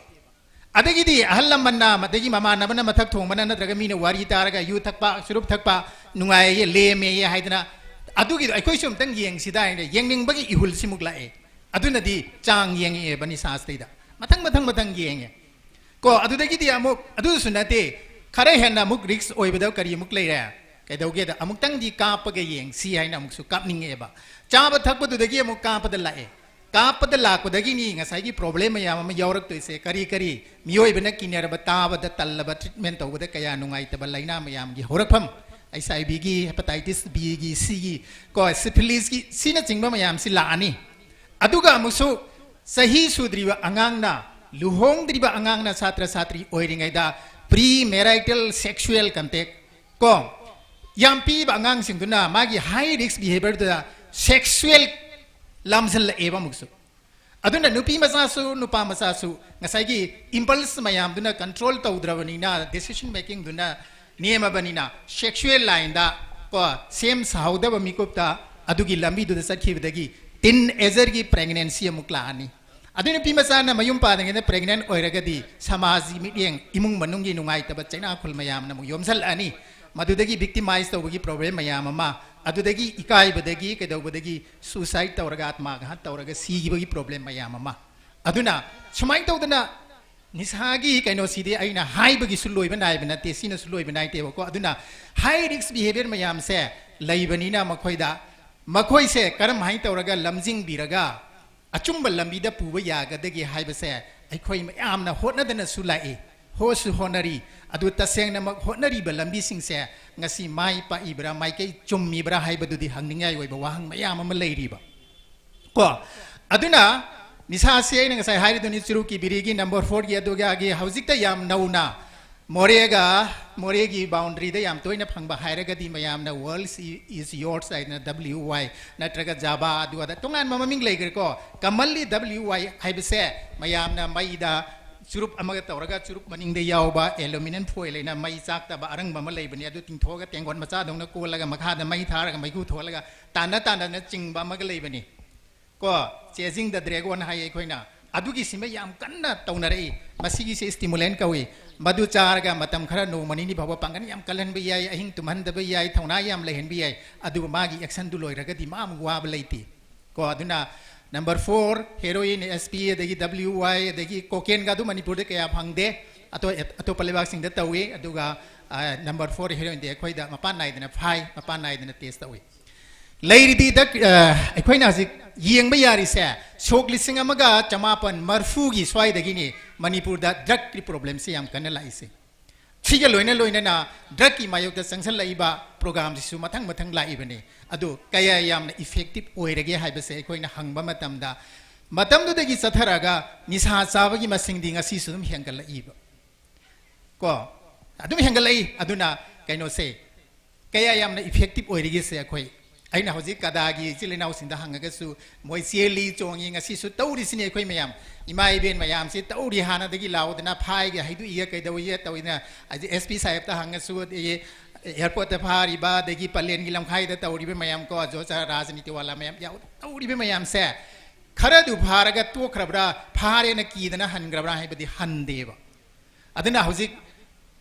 ꯑꯗꯒꯤꯗꯤ ꯑꯍꯜ ꯂꯃꯟꯅ, ꯑꯗꯒꯤ ꯃꯃꯥꯟꯅꯕꯅ ꯃꯊꯛ ꯊꯣꯡꯕꯅ, ꯅꯠꯇ꯭ꯔꯒ ꯃꯤꯅ ꯋꯥꯔꯤ ꯇꯥꯔꯒ ꯌꯨ ꯊꯛꯄ, ꯆꯨꯔꯨꯞ ꯊꯛꯄ, ꯅꯨꯡꯉꯥꯏꯌꯦ, ꯂꯦꯝꯃꯦꯌꯦ ꯍꯥꯏꯗꯅ, ꯑꯗꯨꯒꯤꯗꯣ ꯑꯩꯈꯣꯏꯁꯨ ꯑꯃꯨꯛꯇꯪ ꯌꯦꯡꯁꯤꯗ ꯍꯥꯏꯅ ꯌꯦꯡꯅꯤꯡꯕꯒꯤ ꯏꯍꯨꯜꯁꯤꯃꯨꯛ ꯂꯥꯛꯑꯦ꯫ ꯑꯗꯨꯅꯗꯤ ꯆꯥꯡ ꯌꯦꯡꯉꯛꯑꯦꯕ ꯅꯤꯁꯥꯁꯤꯗꯩꯗ꯫ ꯃꯊꯪ ꯃꯊꯪ ꯃꯊꯪ ꯌꯦꯡꯉꯦ꯫ ꯀꯣ, ꯑꯗꯨꯗꯒꯤꯗꯤ ꯑꯃꯨꯛ ꯑꯗꯨꯁꯨ ꯅꯠꯇꯦ, ꯈꯔ ꯍꯦꯟꯅ ꯑꯃꯨꯛ ꯔꯤꯛꯁ ꯑꯣꯏꯕꯗ ꯀꯔꯤ ꯑꯃꯨꯛ ꯂꯩꯔꯦ? ꯀꯩꯗꯧꯒꯦꯗ, ꯑꯃꯨꯛꯇꯪꯗꯤ ꯀꯥꯞꯄꯒ ꯌꯦꯡꯁꯤ ꯍꯥꯏꯅ ꯑꯃꯨꯛꯁꯨ ꯀꯥꯞꯅꯤꯡꯉꯛꯑꯦꯕ꯫ ꯆꯥꯕ ꯊꯛꯄꯗꯨꯗꯒꯤ ꯑꯃꯨꯛ ꯀꯥꯞꯄꯗ ꯂꯥꯛꯑꯦ꯫ ꯀꯥꯞꯄꯗ ꯂꯥꯛꯄꯗꯒꯤꯅꯤ ꯉꯁꯥꯏꯒꯤ ꯄ꯭ꯔꯣꯕ꯭ꯂꯦꯝ ꯃꯌꯥꯝ ꯑꯃ ꯌꯥꯎꯔꯛꯇꯣꯏꯁꯦ꯫ ꯀꯔꯤ ꯀꯔꯤ? ꯃꯤꯑꯣꯏꯕꯅ ꯀꯤꯅꯔꯕ, ꯇꯥꯕꯗ ꯇꯜꯂꯕ, ꯇ꯭ꯔꯤꯠꯃꯦꯟ ꯇꯧꯕꯗ ꯀꯌꯥ ꯅꯨꯡꯉꯥꯏꯇꯕ ꯂꯥꯏꯅꯥ ꯃꯌꯥꯝꯒꯤ ꯍꯧꯔꯛꯐꯝ, ꯑꯩꯆ ꯑꯥꯏ ꯚꯤꯒꯤ, ꯍꯦꯄꯥꯇꯥꯏꯇꯤꯁ ꯕꯤꯒꯤ, ꯁꯤꯒꯤ, ꯀꯣ, ꯁꯤꯐꯤꯂꯤꯁꯀꯤ, ꯁꯤꯅꯆꯤꯡꯕ ꯃꯌꯥꯝꯁꯤ ꯂꯥꯛꯑꯅꯤ꯫ ꯑꯗꯨꯒ ꯑꯃꯨꯛꯁꯨ ꯆꯍꯤ ꯁꯨꯗ꯭ꯔꯤꯕ ꯑꯉꯥꯡꯅ, ꯂꯨꯍꯣꯡꯗ꯭ꯔꯤꯕ ꯑꯉꯥꯡꯅ, ꯁꯥꯇ꯭ꯔ ꯁꯥꯇ꯭ꯔꯤ ꯑꯣꯏꯔꯤꯉꯩꯗ ꯄ꯭ꯔꯤ ꯃꯦꯔꯥꯏꯇꯦꯜ ꯁꯦꯛꯁꯨꯋꯦꯜ ꯀꯟꯇꯦꯛ, ꯀꯣ, ꯌꯥꯝ ꯄꯤꯕ ꯑꯉꯥꯡꯁꯤꯡꯗꯨꯅ ꯃꯥꯒꯤ ꯍꯥꯏ ꯔꯤꯛꯁ ꯕꯤꯍꯦꯕꯤꯌꯔꯗꯨꯗ ꯁꯦꯛꯁꯨꯋꯦꯜ ꯂꯥꯝꯁꯤꯜꯂꯛꯑꯦꯕ ꯑꯃꯨꯛꯁꯨ꯫ ꯑꯗꯨꯅ ꯅꯨꯄꯤ ꯃꯆꯥꯁꯨ ꯅꯨꯄꯥ ꯃꯆꯥꯁꯨ ꯉꯁꯥꯏꯒꯤ ꯏꯝꯄꯜꯁ ꯃꯌꯥꯝꯗꯨꯅ ꯀꯟꯇ꯭ꯔꯣꯜ ꯇꯧꯗ꯭ꯔꯕꯅꯤꯅ, ꯗꯤꯁꯤꯖꯟ ꯃꯦꯀꯤꯡꯗꯨꯅ ꯅꯦꯝꯃꯕꯅꯤꯅ, ꯁꯦꯛꯁꯨꯋꯦꯜ ꯂꯥꯏꯟꯗ, ꯀꯣ, ꯁꯦꯝ ꯁꯥꯍꯧꯗꯕ ꯃꯤꯀꯨꯞꯇ ꯑꯗꯨꯒꯤ ꯂꯝꯕꯤꯗꯨꯗ ꯆꯠꯈꯤꯕꯗꯒꯤ ꯇꯤꯟ ꯑꯦꯖꯔꯒꯤ ꯄ꯭ꯔꯦꯒꯅꯦꯟꯁꯤ ꯑꯃꯨꯛ ꯂꯥꯛꯑꯅꯤ꯫ ꯑꯗꯨ ꯅꯨꯄꯤ ꯃꯆꯥꯅ ꯃꯌꯨꯝ ꯄꯥꯟꯗ꯭ꯔꯤꯉꯩꯗ ꯄ꯭ꯔꯦꯒꯅꯦꯟ ꯑꯣꯏꯔꯒꯗꯤ ꯁꯃꯥꯖꯒꯤ ꯃꯤꯠꯌꯦꯡ, ꯏꯃꯨꯡ ꯃꯅꯨꯡꯒꯤ ꯅꯨꯡꯉꯥꯏꯇꯕ ꯆꯩꯅꯥꯈꯨꯜ ꯃꯌꯥꯝꯅ ꯑꯃꯨꯛ ꯌꯣꯝꯁꯜꯂꯛꯑꯅꯤ꯫ ꯃꯗꯨꯗꯒꯤ ꯚꯤꯛꯇꯤꯃꯥꯏꯖ ꯇꯧꯕꯒꯤ ꯄ꯭ꯔꯣꯕ꯭ꯂꯦꯝ ꯃꯌꯥꯝ ꯑꯃ, ꯑꯗꯨꯗꯒꯤ ꯏꯀꯥꯏꯕꯗꯒꯤ ꯀꯩꯗꯧꯕꯗꯒꯤ ꯁꯨꯁꯥꯏꯗ ꯇꯧꯔꯒ, ꯑꯥꯠꯃꯥꯒꯍꯥꯠ ꯇꯧꯔꯒ ꯁꯤꯈꯤꯕꯒꯤ ꯄ꯭ꯔꯣꯕ꯭ꯂꯦꯝ ꯃꯌꯥꯝ ꯑꯃ꯫ ꯑꯗꯨꯅ ꯁꯨꯃꯥꯏꯅ ꯇꯧꯗꯅ ꯅꯤꯁꯥꯒꯤ ꯀꯩꯅꯣꯁꯤꯗꯤ ꯑꯩꯅ ꯍꯥꯏꯕꯒꯤꯁꯨ ꯂꯣꯏꯕ ꯅꯥꯏꯕ ꯅꯠꯇꯦ, ꯁꯤꯅꯁꯨ ꯂꯣꯏꯕ ꯅꯥꯏꯗꯦꯕꯀꯣ꯫ ꯑꯗꯨꯅ ꯍꯥꯏ ꯔꯤꯛꯁ ꯕꯤꯍꯦꯕꯤꯌꯔ ꯃꯌꯥꯝꯁꯦ ꯂꯩꯕꯅꯤꯅ ꯃꯈꯣꯏꯗ, ꯃꯈꯣꯏꯁꯦ ꯀꯔꯝ ꯍꯥꯏꯅ ꯇꯧꯔꯒ ꯂꯝꯖꯤꯡꯕꯤꯔꯒ ꯑꯆꯨꯝꯕ ꯂꯝꯕꯤꯗ ꯄꯨꯕ ꯌꯥꯒꯗꯒꯦ ꯍꯥꯏꯕꯁꯦ ꯑꯩꯈꯣꯏ ꯃꯌꯥꯝꯅ ꯍꯣꯠꯅꯗꯅꯁꯨ ꯂꯥꯛꯏ, ꯍꯣꯠꯁꯨ ꯍꯣꯠꯅꯔꯤ꯫ ꯑꯗꯨ ꯇꯁꯦꯡꯅꯃꯛ ꯍꯣꯠꯅꯔꯤꯕ ꯂꯝꯕꯤꯁꯤꯡꯁꯦ ꯉꯁꯤ ꯃꯥꯏ ꯄꯥꯛꯏꯕ꯭ꯔꯥ, ꯃꯥꯏꯀꯩ ꯆꯨꯝꯃꯤꯕ꯭ꯔꯥ ꯍꯥꯏꯕꯗꯨꯗꯤ ꯍꯪꯅꯤꯡꯉꯥꯏ ꯑꯣꯏꯕ ꯋꯥꯍꯪ ꯃꯌꯥꯝ ꯑꯃ ꯂꯩꯔꯤꯕ꯫ ꯀꯣ, ꯑꯗꯨꯅ ꯅꯤꯁꯥꯁꯤ ꯑꯩꯅ ꯉꯁꯥꯏ ꯍꯥꯏꯔꯤꯗꯨꯅꯤ, ꯆꯨꯔꯨꯛꯀꯤ, ꯕꯤꯔꯤꯒꯤ, ꯅꯝꯕꯔ ꯐꯣꯔꯒꯤ, ꯑꯗꯨꯒꯤ ꯍꯧꯖꯤꯛꯇ ꯌꯥꯝ ꯅꯧꯅ ꯃꯣꯔꯦꯒ, ꯃꯣꯔꯦꯒꯤ ꯕꯥꯎꯟꯗꯔꯤꯗ ꯌꯥꯝ ꯇꯣꯏꯅ ꯐꯪꯕ ꯍꯥꯏꯔꯒꯗꯤ ꯃꯌꯥꯝꯅ World is Yours ꯍꯥꯏꯗꯅ, W Y, ꯅꯠꯇ꯭ꯔꯒ JABA, ꯑꯗꯨ ꯑꯗ ꯇꯣꯉꯥꯟꯕ ꯃꯃꯤꯡ ꯂꯩꯈ꯭ꯔꯦꯀꯣ꯫ Commonly W Y ꯍꯥꯏꯕꯁꯦ ꯃꯌꯥꯝꯅ ꯃꯩꯗ ꯆꯨꯔꯨꯞ ꯑꯃꯒ ꯇꯧꯔꯒ, ꯆꯨꯔꯨꯞ ꯃꯅꯤꯡꯗ ꯌꯥꯎꯕ ꯑꯦꯂꯨꯃꯤꯅꯤꯌꯝ ꯐꯣꯏꯜ ꯍꯥꯏꯅ ꯃꯩ ꯆꯥꯛꯇꯕ ꯑꯔꯪꯕ ꯑꯃ ꯂꯩꯕꯅꯤ, ꯑꯗꯨ ꯇꯤꯡꯊꯣꯛꯑꯒ ꯇꯦꯡꯒꯣꯠ ꯃꯆꯥꯗꯧꯅ ꯀꯣꯜꯂꯒ ꯃꯈꯥꯗ ꯃꯩ ꯊꯥꯔꯒ ꯃꯩꯈꯨ ꯊꯣꯛꯍꯜꯂꯒ ꯇꯥꯟꯅ ꯇꯥꯟꯅꯅ ꯆꯤꯡꯕ ꯑꯃꯒ ꯂꯩꯕꯅꯤ꯫ ꯀꯣ, Chasing the Dragon ꯍꯥꯏ ꯑꯩꯈꯣꯏꯅ꯫ ꯑꯗꯨꯒꯤꯁꯤꯃ ꯌꯥꯝ ꯀꯟꯅ ꯇꯧꯅꯔꯛꯏ꯫ ꯃꯁꯤꯒꯤꯁꯦ ꯁ꯭ꯇꯤꯃꯨꯂꯦꯟ ꯀꯧꯏ꯫ ꯃꯗꯨ ꯆꯥꯔꯒ ꯃꯇꯝ ꯈꯔ, ꯅꯣꯡꯃ ꯅꯤꯅꯤ ꯐꯥꯎꯕ ꯄꯥꯡꯒꯜ ꯌꯥꯝ ꯀꯜꯍꯟꯕ ꯌꯥꯏ, ꯑꯍꯤꯡ ꯇꯨꯝꯍꯟꯗꯕ ꯌꯥꯏ, ꯊꯧꯅꯥ ꯌꯥꯝ ꯂꯩꯍꯟꯕ ꯌꯥꯏ꯫ ꯑꯗꯨꯕꯨ ꯃꯥꯒꯤ ꯑꯦꯛꯁꯟꯗꯨ ꯂꯣꯏꯔꯒꯗꯤ ꯃꯥ ꯑꯃꯨꯛ ꯋꯥꯕ ꯂꯩꯇꯦ꯫ ꯀꯣ, ꯑꯗꯨꯅ Number four heroin, S P, ꯑꯗꯒꯤ W Y, ꯑꯗꯒꯤ cocaine ꯒ ꯑꯗꯨ ꯃꯅꯤꯄꯨꯔꯗ ꯀꯌꯥ ꯐꯪꯗꯦ꯫ ꯑꯇꯣꯞ-, ꯑꯇꯣꯞꯄ ꯂꯩꯕꯥꯛꯁꯤꯡꯗ ꯇꯧꯏ꯫ ꯑꯗꯨꯒ, ꯑ, number four heroin ꯗꯤ ꯑꯩꯈꯣꯏꯗ ꯃꯄꯥꯟ ꯅꯥꯏꯗꯅ ꯐꯥꯏ, ꯃꯄꯥꯟ ꯅꯥꯏꯗꯅ test ꯇꯧꯏ꯫ ꯂꯩꯔꯤꯕꯤ ꯗꯛ-, ꯑ, ꯑꯩꯈꯣꯏꯅ ꯍꯧꯖꯤꯛ ꯌꯦꯡꯕ ꯌꯥꯔꯤꯁꯦ, ꯁꯣꯛ ꯂꯤꯁꯤꯡ ꯑꯃꯒ ꯆꯃꯥꯄꯟ ꯃꯔꯐꯨꯒꯤ ꯁ꯭ꯋꯥꯏꯗꯒꯤꯅꯤ ꯃꯅꯤꯄꯨꯔꯗ drug ꯀꯤ problem ꯁꯦ ꯌꯥꯝ ꯀꯟꯅ ꯂꯥꯛꯏꯁꯦ꯫ ꯁꯤꯒ ꯂꯣꯏꯅ ꯂꯣꯏꯅꯅ drug ꯀꯤ ꯃꯥꯌꯣꯛꯇ ꯆꯪꯁꯤꯜꯂꯛꯏꯕ program ꯁꯤꯁꯨ ꯃꯊꯪ ꯃꯊꯪ ꯂꯥꯛꯏꯕꯅꯤ꯫ ꯑꯗꯨ ꯀꯌꯥ ꯌꯥꯝꯅ effective ꯑꯣꯏꯔꯒꯦ ꯍꯥꯏꯕꯁꯦ ꯑꯩꯈꯣꯏꯅ ꯍꯪꯕ ꯃꯇꯝꯗ, ꯃꯇꯝꯗꯨꯗꯒꯤ ꯆꯠꯊꯔꯒ ꯅꯤꯁꯥ ꯆꯥꯕꯒꯤ ꯃꯁꯤꯡꯗꯤ ꯉꯁꯤꯁꯨ ꯑꯗꯨꯝ ꯍꯦꯟꯒꯠꯂꯛꯏꯕ꯫ ꯀꯣ? ꯑꯗꯨꯝ ꯍꯦꯟꯒꯠꯂꯛꯏ꯫ ꯑꯗꯨꯅ ꯀꯩꯅꯣꯁꯦ, ꯀꯌꯥ ꯌꯥꯝꯅ effective ꯑꯣꯏꯔꯤꯒꯦꯁꯦ ꯑꯩꯈꯣꯏ, ꯑꯩꯅ ꯍꯧꯖꯤꯛ ꯀꯗꯥꯒꯤ ꯏꯆꯤꯜ ꯏꯅꯥꯎꯁꯤꯡꯗ ꯍꯪꯉꯒꯁꯨ ꯃꯣꯏ ꯆꯦꯜꯂꯤ ꯆꯣꯡꯉꯤ꯫ ꯉꯁꯤꯁꯨ ꯇꯧꯔꯤꯁꯤꯅꯤ ꯑꯩꯈꯣꯏ ꯃꯌꯥꯝ꯫ ꯏꯃꯥ ꯏꯕꯦꯟ ꯃꯌꯥꯝꯁꯤ ꯇꯧꯔꯤ ꯍꯥꯟꯅꯗꯒꯤ ꯂꯥꯎꯗꯅ ꯐꯥꯏꯒ ꯍꯩꯗꯣꯛꯏꯒ ꯀꯩꯗꯧꯏꯒ ꯇꯧꯏꯅ, ꯑꯗꯩ S P ꯁꯥꯍꯦꯕꯇ ꯍꯪꯉꯁꯨ, ꯑꯗꯒꯤ airport ꯇ ꯐꯥꯔꯤꯕ, ꯑꯗꯒꯤ ꯄꯂꯦꯟꯒꯤ ꯂꯝꯈꯥꯏꯗ ꯇꯧꯔꯤꯕ ꯃꯌꯥꯝ ꯀꯣ, ꯖꯣ ꯆꯥ ꯔꯥꯖꯅꯤꯇꯤ ꯋꯥꯂꯥ ꯃꯌꯥꯝ ꯌꯥꯎ-, ꯇꯧꯔꯤꯕ ꯃꯌꯥꯝꯁꯦ ꯈꯔꯗꯨ ꯐꯥꯔꯒ ꯇꯣꯛꯈ꯭ꯔꯕ꯭ꯔꯥ, ꯐꯥꯔꯦꯅ ꯀꯤꯗꯅ ꯍꯟꯈ꯭ꯔꯕ꯭ꯔꯥ ꯍꯥꯏꯕꯗꯤ ꯍꯟꯗꯦꯕ꯫ ꯑꯗꯨꯅ ꯍꯧꯖꯤꯛ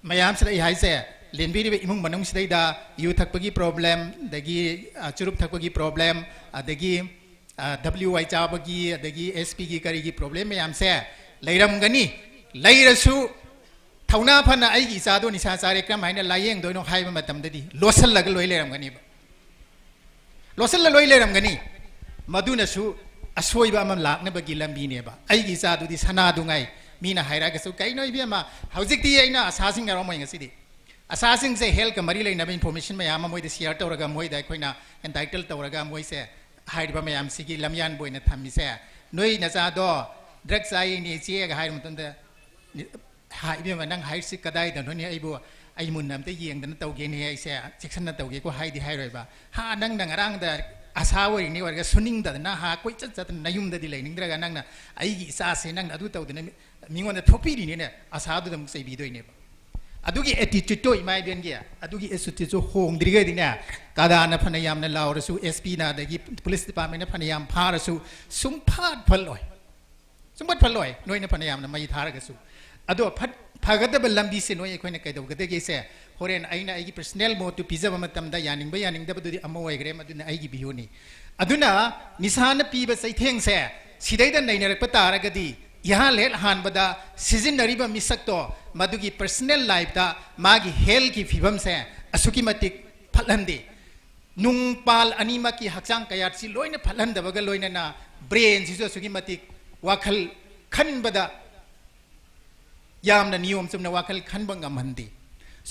ꯃꯌꯥꯝꯁꯤꯗ ꯑꯩ ꯍꯥꯏꯁꯦ, ꯂꯦꯟꯕꯤꯔꯤꯕ ꯏꯃꯨꯡ ꯃꯅꯨꯡꯁꯤꯗꯩꯗ ꯌꯨ ꯊꯛꯄꯒꯤ problem, ꯑꯗꯒꯤ, ꯑ, ꯆꯨꯔꯨꯞ ꯊꯛꯄꯒꯤ problem, ꯑꯗꯒꯤ, ꯑ, W Y ꯆꯥꯕꯒꯤ, ꯑꯗꯒꯤ S P ꯒꯤ ꯀꯔꯤꯒꯤ problem ꯃꯌꯥꯝꯁꯦ ꯂꯩꯔꯝꯒꯅꯤ꯫ ꯂꯩꯔꯁꯨ ꯊꯧꯅꯥ ꯐꯅ ꯑꯩꯒꯤ ꯏꯆꯥꯗꯣ ꯅꯤꯁꯥ ꯆꯥꯔꯦ ꯀꯔꯝ ꯍꯥꯏꯅ ꯂꯥꯌꯦꯡꯗꯣꯏꯅꯣ ꯍꯥꯏꯕ ꯃꯇꯝꯗꯗꯤ ꯂꯣꯠꯁꯤꯜꯂꯒ ꯂꯣꯏ ꯂꯩꯔꯝꯒꯅꯤꯕ꯫ ꯂꯣꯠꯁꯤꯜꯂ ꯂꯣꯏ ꯂꯩꯔꯝꯒꯅꯤ꯫ ꯃꯗꯨꯅꯁꯨ ꯑꯁꯣꯏꯕ ꯑꯃ ꯂꯥꯛꯅꯕꯒꯤ ꯂꯝꯕꯤꯅꯦꯕ꯫ ꯑꯩꯒꯤ ꯏꯆꯥꯗꯨꯗꯤ ꯁꯅꯥꯗꯨꯉꯥꯏ꯫ ꯃꯤꯅ ꯍꯥꯏꯔꯛꯑꯒꯁꯨ, "ꯀꯩꯅꯣ ꯏꯕꯦꯝꯃ, ꯍꯧꯖꯤꯛꯇꯤ ꯑꯩꯅ ꯑꯁꯥꯁꯤꯡ ꯌꯥꯎꯔꯝꯃꯣꯏ ꯉꯁꯤꯗꯤ"꯫ ꯑꯁꯥꯁꯤꯡꯁꯦ health ꯀ ꯃꯔꯤ ꯂꯩꯅꯕ information ꯃꯌꯥꯝ ꯑꯃ ꯃꯣꯏꯗ share ꯇꯧꯔꯒ, ꯃꯣꯏꯗ ꯑꯩꯈꯣꯏꯅ entitle ꯇꯧꯔꯒ, ꯃꯣꯏꯁꯦ ꯍꯥꯏꯔꯤꯕ ꯃꯌꯥꯝꯁꯤꯒꯤ ꯂꯝꯌꯥꯟꯕ ꯑꯣꯏꯅ ꯊꯝꯃꯤꯁꯦ꯫ "ꯅꯣꯏ ꯅꯆꯥꯗꯣ drug ꯆꯥꯏꯅꯦ ꯏꯆꯦꯒ" ꯍꯥꯏꯕ ꯃꯇꯝꯗ, "ꯍꯥ, ꯏꯕꯦꯝꯃ, ꯅꯪ ꯍꯥꯏꯔꯤꯁꯤ ꯀꯗꯥꯏꯗꯅꯣꯅꯦ? ꯑꯩꯕꯨ, ꯑꯩ ꯃꯨꯟꯅ ꯑꯝꯇ ꯌꯦꯡꯗꯅ ꯇꯧꯒꯦꯅꯦ, ꯑꯩꯁꯦ ꯆꯦꯛꯁꯤꯟꯅ ꯇꯧꯒꯦꯀꯣ" ꯍꯥꯏꯗꯤ ꯍꯥꯏꯔꯣꯏꯕ꯫ "ꯍꯥ, ꯅꯪꯅ ꯉꯔꯥꯡꯗ ꯑꯁꯥ ꯑꯣꯏꯔꯤꯅꯤ ꯑꯣꯏꯔꯒ ꯁꯨꯅꯤꯡꯗꯗꯅ ꯍꯥ ꯀꯣꯏꯆꯠ ꯆꯠꯇꯅ ꯅꯌꯨꯝꯗꯗꯤ ꯂꯩꯅꯤꯡꯗ꯭ꯔꯒ ꯅꯪꯅ ꯑꯩꯒꯤ ꯏꯆꯥꯁꯦ ꯅꯪꯅ ꯑꯗꯨ ꯇꯧꯗꯅ ꯃꯤ-, ꯃꯤꯉꯣꯟꯗ ꯊꯣꯛꯄꯤꯔꯤꯅꯤꯅꯦ", ꯑꯁꯥꯗꯨꯗ ꯑꯃꯨꯛ ꯆꯩꯕꯤꯗꯣꯏꯅꯦꯕ꯫ ꯑꯗꯨꯒꯤ attitude ꯇꯣ ꯏꯃꯥ ꯏꯕꯦꯟꯒꯤ, ꯑꯗꯨꯒꯤ attitude ꯇꯣ ꯍꯣꯡꯗ꯭ꯔꯤꯉꯩꯗꯤꯅꯦ, ꯀꯗꯥꯅ ꯐꯅ ꯌꯥꯝꯅ ꯂꯥꯎꯔꯁꯨ, S P ꯅ ꯑꯗꯒꯤ police department ꯅ ꯐꯅ ꯌꯥꯝ ꯐꯥꯔꯁꯨ, ꯁꯨꯡꯐꯠ ꯐꯠꯂꯣꯏ꯫ ꯁꯨꯡꯐꯠ ꯐꯠꯂꯣꯏ, ꯅꯣꯏꯅ ꯐꯅ ꯌꯥꯝꯅ ꯃꯩ ꯊꯥꯔꯒꯁꯨ꯫ ꯑꯗꯣ ꯐꯠ-, ꯐꯒꯗꯕ ꯂꯝꯕꯤꯁꯦ ꯅꯣꯏ ꯑꯩꯈꯣꯏꯅ ꯀꯩꯗꯧꯒꯗꯒꯦꯁꯦ ꯍꯣꯔꯦꯟ ꯑꯩꯅ ꯑꯩꯒꯤ personal ꯃꯣꯠꯇꯨ ꯄꯤꯖꯕ ꯃꯇꯝꯗ ꯌꯥꯅꯤꯡꯕ ꯌꯥꯅꯤꯡꯗꯕꯗꯨꯗꯤ ꯑꯃ ꯑꯣꯏꯈ꯭ꯔꯦ, ꯃꯗꯨꯅ ꯑꯩꯒꯤ viewꯅꯤ꯫ ꯑꯗꯨꯅ ꯅꯤꯁꯥꯅ ꯄꯤꯕ ꯆꯩꯊꯦꯡꯁꯦ ꯁꯤꯗꯩꯗ ꯅꯩꯅꯔꯛꯄ ꯇꯥꯔꯒꯗꯤ ꯏꯍꯥꯟ ꯍꯦꯛ ꯍꯥꯟꯕꯗ ꯁꯤꯖꯤꯟꯅꯔꯤꯕ ꯃꯤꯁꯛꯇꯣ ꯃꯗꯨꯒꯤ personal lifeꯇ ꯃꯥꯒꯤ healthꯀꯤ ꯐꯤꯕꯝꯁꯦ ꯑꯁꯨꯛꯀꯤ ꯃꯇꯤꯛ ꯐꯠꯍꯟꯗꯦ꯫ ꯅꯨꯡꯄꯥꯜ ꯑꯅꯤꯃꯛꯀꯤ ꯍꯛꯆꯥꯡ ꯀꯌꯥꯠꯁꯤ ꯂꯣꯏꯅ ꯐꯠꯍꯟꯗꯕꯒ ꯂꯣꯏꯅꯅ brainꯁꯤꯁꯨ ꯑꯁꯨꯛꯀꯤ ꯃꯇꯤꯛ ꯋꯥꯈꯜ ꯈꯟꯕꯗ ꯌꯥꯝꯅ ꯅꯤꯌꯣꯝ ꯆꯨꯝꯅ ꯋꯥꯈꯜ ꯈꯟꯕ ꯉꯝꯍꯟꯗꯦ꯫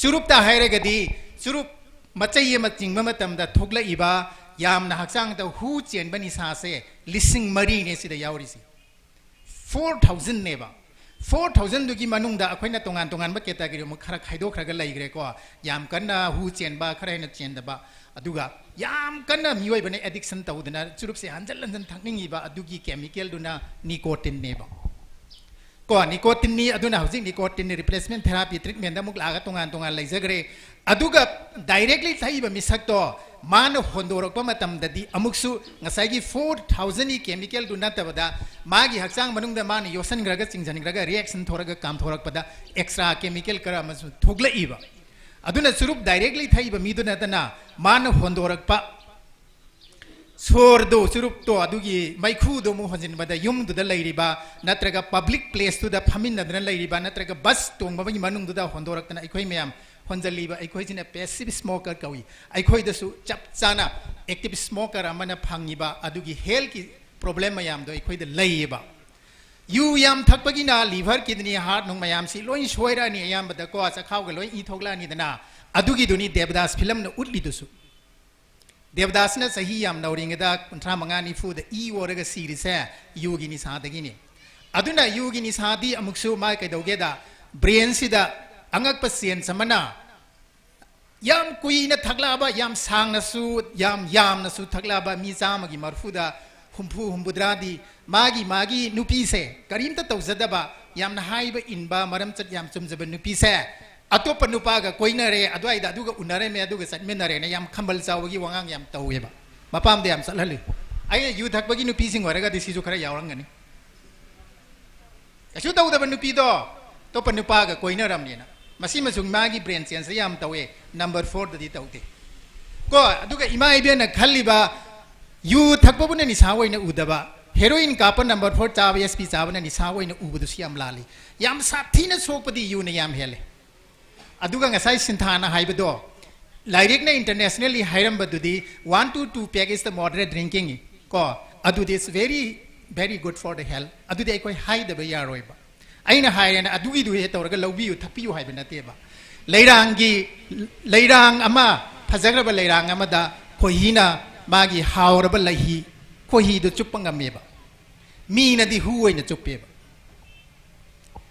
ꯆꯨꯔꯨꯞꯇ ꯍꯥꯏꯔꯒꯗꯤ ꯆꯨꯔꯨꯞ ꯃꯆꯩ ꯑꯃ ꯆꯤꯡꯕ ꯃꯇꯝꯗ ꯊꯣꯛꯂꯛꯏꯕ ꯌꯥꯝꯅ ꯍꯛꯆꯥꯡꯗ ꯍꯨ ꯆꯦꯟꯕ ꯅꯤꯁꯥꯁꯦ ꯂꯤꯁꯤꯡ ꯃꯔꯤꯅꯦ ꯁꯤꯗ ꯌꯥꯎꯔꯤꯁꯤ꯫ Four thousandꯅꯦꯕ꯫ Four thousandꯗꯨꯒꯤ ꯃꯅꯨꯡꯗ ꯑꯩꯈꯣꯏꯅ ꯇꯣꯉꯥꯟ ꯇꯣꯉꯥꯟꯕ category ꯑꯃꯨꯛ ꯈꯔ ꯈꯥꯏꯗꯣꯛꯈ꯭ꯔꯒ ꯂꯩꯈ꯭ꯔꯦꯀꯣ꯫ ꯌꯥꯝ ꯀꯟꯅ ꯍꯨ ꯆꯦꯟꯕ, ꯈꯔ ꯍꯦꯟꯅ ꯆꯦꯟꯗꯕ, ꯑꯗꯨꯒ ꯌꯥꯝ ꯀꯟꯅ ꯃꯤꯑꯣꯏꯕꯅ addiction ꯇꯧꯗꯅ ꯆꯨꯔꯨꯞꯁꯦ ꯍꯟꯖꯟ ꯍꯟꯖꯟ ꯊꯛꯅꯤꯡꯉꯤꯕ ꯑꯗꯨꯒꯤ chemicalꯗꯨꯅ nicotineꯅꯦꯕ꯫ ꯀꯣ, nicotineꯅꯤ꯫ ꯑꯗꯨꯅ ꯍꯧꯖꯤꯛ nicotineꯅꯤ replacement therapy treatmentꯗ ꯑꯃꯨꯛ ꯂꯥꯛꯑꯒ ꯇꯣꯉꯥꯟ ꯇꯣꯉꯥꯟ ꯂꯩꯖꯈ꯭ꯔꯦ꯫ ꯑꯗꯨꯒ directly ꯊꯛꯏꯕ ꯃꯤꯁꯛꯇꯣ ꯃꯥꯅ ꯍꯣꯟꯗꯣꯔꯛꯄ ꯃꯇꯝꯗꯗꯤ ꯑꯃꯨꯛꯁꯨ ꯉꯁꯥꯏꯒꯤ four thousandꯒꯤ chemicalꯗꯨ ꯅꯠꯇꯕꯗ ꯃꯥꯒꯤ ꯍꯛꯆꯥꯡ ꯃꯅꯨꯡꯗ ꯃꯥꯅ ꯌꯣꯠꯁꯤꯟꯈ꯭ꯔꯒ ꯆꯤꯡꯁꯤꯟꯈ꯭ꯔꯒ reaction ꯊꯣꯔꯒ ꯀꯥꯝꯊꯣꯔꯛꯄꯗ extra chemical ꯈꯔ ꯑꯃꯁꯨ ꯊꯣꯛꯂꯛꯏꯕ꯫ ꯑꯗꯨꯅ ꯆꯨꯔꯨꯞ directly ꯊꯛꯏꯕ ꯃꯤꯗꯨ ꯅꯠꯇꯅ ꯃꯥꯅ ꯍꯣꯟꯗꯣꯔꯛꯄ ꯁꯣꯔꯗꯣ, ꯆꯨꯔꯨꯞꯇꯣ, ꯑꯗꯨꯒꯤ ꯃꯩꯈꯨꯗꯣ ꯑꯃꯨꯛ ꯍꯣꯟꯖꯤꯟꯕꯗ ꯌꯨꯝꯗꯨꯗ ꯂꯩꯔꯤꯕ ꯅꯠꯇ꯭ꯔꯒ public placeꯇꯨꯗ ꯐꯝꯃꯤꯟꯅꯗꯅ ꯂꯩꯔꯤꯕ ꯅꯠꯇ꯭ꯔꯒ bus ꯇꯣꯡꯕꯒꯤ ꯃꯅꯨꯡꯗꯨꯗ ꯍꯣꯟꯗꯣꯔꯛꯇꯅ ꯑꯩꯈꯣꯏ ꯃꯌꯥꯝ ꯍꯣꯟꯖꯜꯂꯤꯕ ꯑꯩꯈꯣꯏꯁꯤꯅ passive smoker ꯀꯧꯏ꯫ ꯑꯩꯈꯣꯏꯗꯁꯨ ꯆꯞ ꯆꯥꯅ active smoker ꯑꯃꯅ ꯐꯪꯉꯤꯕ ꯑꯗꯨꯒꯤ healthꯀꯤ problem ꯃꯌꯥꯝꯗꯣ ꯑꯩꯈꯣꯏꯗ ꯂꯩꯌꯦꯕ꯫ ꯌꯨ ꯌꯥꯝ ꯊꯛꯄꯒꯤꯅ liver, kidney, heart ꯅꯨꯡ ꯃꯌꯥꯝꯁꯤ ꯂꯣꯏ ꯁꯣꯏꯔꯛꯑꯅꯤ, ꯑꯌꯥꯝꯕꯗꯀꯣ ꯆꯈꯥꯎꯒ ꯂꯣꯏ ꯏ ꯊꯣꯛꯂꯛꯑꯅꯤꯗꯅ꯫ ꯑꯗꯨꯒꯤꯗꯨꯅꯤ ꯗꯦꯕꯗꯥꯁ ꯐꯤꯂꯝꯅ ꯎꯠꯂꯤꯗꯨꯁꯨ꯫ ꯗꯦꯕꯗꯥꯁꯅ ꯆꯍꯤ ꯌꯥꯝ ꯅꯧꯔꯤꯉꯩꯗ ꯀꯨꯟꯊ꯭ꯔꯥ ꯃꯉꯥ ꯅꯤꯐꯨꯗ ꯏ ꯑꯣꯔꯒ ꯁꯤꯔꯤꯁꯦ ꯌꯨꯒꯤ ꯅꯤꯁꯥꯗꯒꯤꯅꯤ꯫ ꯑꯗꯨꯅ ꯌꯨꯒꯤ ꯅꯤꯁꯥꯗꯤ ꯑꯃꯨꯛꯁꯨ ꯃꯥ ꯀꯩꯗꯧꯒꯦꯗ, brainꯁꯤꯗ ꯑꯉꯛꯄ change ꯑꯃꯅ ꯌꯥꯝ ꯀꯨꯏꯅ ꯊꯛꯂꯛꯑꯕ, ꯌꯥꯝ ꯁꯥꯡꯅꯁꯨ, ꯌꯥꯝ ꯌꯥꯝꯅꯁꯨ ꯊꯛꯂꯛꯑꯕ ꯃꯤ ꯆꯥꯝꯃꯒꯤ ꯃꯔꯐꯨꯗ ꯍꯨꯝꯐꯨ ꯍꯨꯝꯐꯨꯇꯔꯥꯗꯤ ꯃꯥꯒꯤ, ꯃꯥꯒꯤ ꯅꯨꯄꯤꯁꯦ ꯀꯔꯤꯝꯇ ꯇꯧꯖꯗꯕ, ꯌꯥꯝꯅ ꯍꯥꯏꯕ ꯏꯟꯕ, ꯃꯔꯝꯆꯠ ꯌꯥꯝ ꯆꯨꯝꯖꯕ ꯅꯨꯄꯤꯁꯦ ꯑꯇꯣꯞꯄ ꯅꯨꯄꯥꯒ ꯀꯣꯏꯅꯔꯦ, ꯑꯗꯨꯋꯥꯏꯗ ꯑꯗꯨꯒ ꯎꯅꯔꯝꯃꯦ, ꯑꯗꯨꯒ ꯆꯠꯃꯤꯟꯅꯔꯦꯅ ꯌꯥꯝ ꯈꯝꯕꯜ ꯆꯥꯎꯕꯒꯤ ꯋꯥꯉꯥꯡ ꯌꯥꯝ ꯇꯧꯋꯦꯕ꯫ ꯃꯄꯥꯝꯗ ꯌꯥꯝ ꯆꯠꯍꯜꯂꯤ꯫ ꯑꯩꯅ ꯌꯨ ꯊꯛꯄꯒꯤ ꯅꯨꯄꯤꯁꯤꯡ ꯑꯣꯏꯔꯒꯗꯤ ꯁꯤꯁꯨ ꯈꯔ ꯌꯥꯎꯔꯝꯒꯅꯤ꯫ ꯀꯩꯁꯨ ꯇꯧꯗꯕ ꯅꯨꯄꯤꯗꯣ ꯑꯇꯣꯞꯄ ꯅꯨꯄꯥꯒ ꯀꯣꯏꯅꯔꯝꯅꯦꯅ꯫ ꯃꯁꯤꯃꯁꯨ ꯃꯥꯒꯤ brain change ꯌꯥꯝ ꯇꯧꯋꯦ, number fourꯗꯗꯤ ꯇꯧꯗꯦ꯫ ꯀꯣ, ꯑꯗꯨꯒ ꯏꯃꯥ ꯏꯕꯦꯟꯅ ꯈꯜꯂꯤꯕ ꯌꯨ ꯊꯛꯄꯕꯨꯅ ꯅꯤꯁꯥ ꯑꯣꯏꯅ ꯎꯗꯕ, heroin ꯀꯥꯞꯄ number four ꯆꯥꯕ, S P ꯆꯥꯕꯅ ꯅꯤꯁꯥ ꯑꯣꯏꯅ ꯎꯕꯗꯨꯁꯨ ꯌꯥꯝ ꯂꯥꯜꯂꯤ꯫ ꯌꯥꯝ ꯁꯥꯊꯤꯅ ꯁꯣꯛꯄꯗꯤ ꯌꯨꯅ ꯌꯥꯝ ꯍꯦꯜꯂꯦ꯫ ꯑꯗꯨꯒ ꯉꯁꯥꯏ ꯁꯤꯟꯊꯥꯅ ꯍꯥꯏꯕꯗꯣ, ꯂꯥꯏꯔꯤꯛꯅ internationally ꯍꯥꯏꯔꯝꯕꯗꯨꯗꯤ one to two pack is the moderate drinking ꯀꯣ, ꯑꯗꯨꯗꯤ it's very, very good for the health꯫ ꯑꯗꯨꯗꯤ ꯑꯩꯈꯣꯏ ꯍꯥꯏꯗꯕ ꯌꯥꯔꯣꯏꯕ꯫ ꯑꯩꯅ ꯍꯥꯏꯔꯦꯅ ꯑꯗꯨꯒꯤꯗꯨ ꯍꯦꯛ ꯇꯧꯔꯒ ꯂꯧꯕꯤꯌꯨ, ꯊꯛꯄꯤꯌꯨ ꯍꯥꯏꯕ ꯅꯠꯇꯦꯕ꯫ ꯂꯩꯔꯥꯡꯒꯤ, ꯂꯩꯔꯥꯡ ꯑꯃ, ꯐꯖꯈ꯭ꯔꯕ ꯂꯩꯔꯥꯡ ꯑꯃꯗ ꯈꯣꯏꯍꯤꯅ ꯃꯥꯒꯤ ꯍꯥꯎꯔꯕ ꯂꯩꯍꯤ, ꯈꯣꯏꯍꯤꯗꯨ ꯆꯨꯞꯄ ꯉꯝꯃꯦꯕ꯫ ꯃꯤꯅꯗꯤ ꯍꯨ ꯑꯣꯏꯅ ꯆꯨꯞꯄꯦꯕ꯫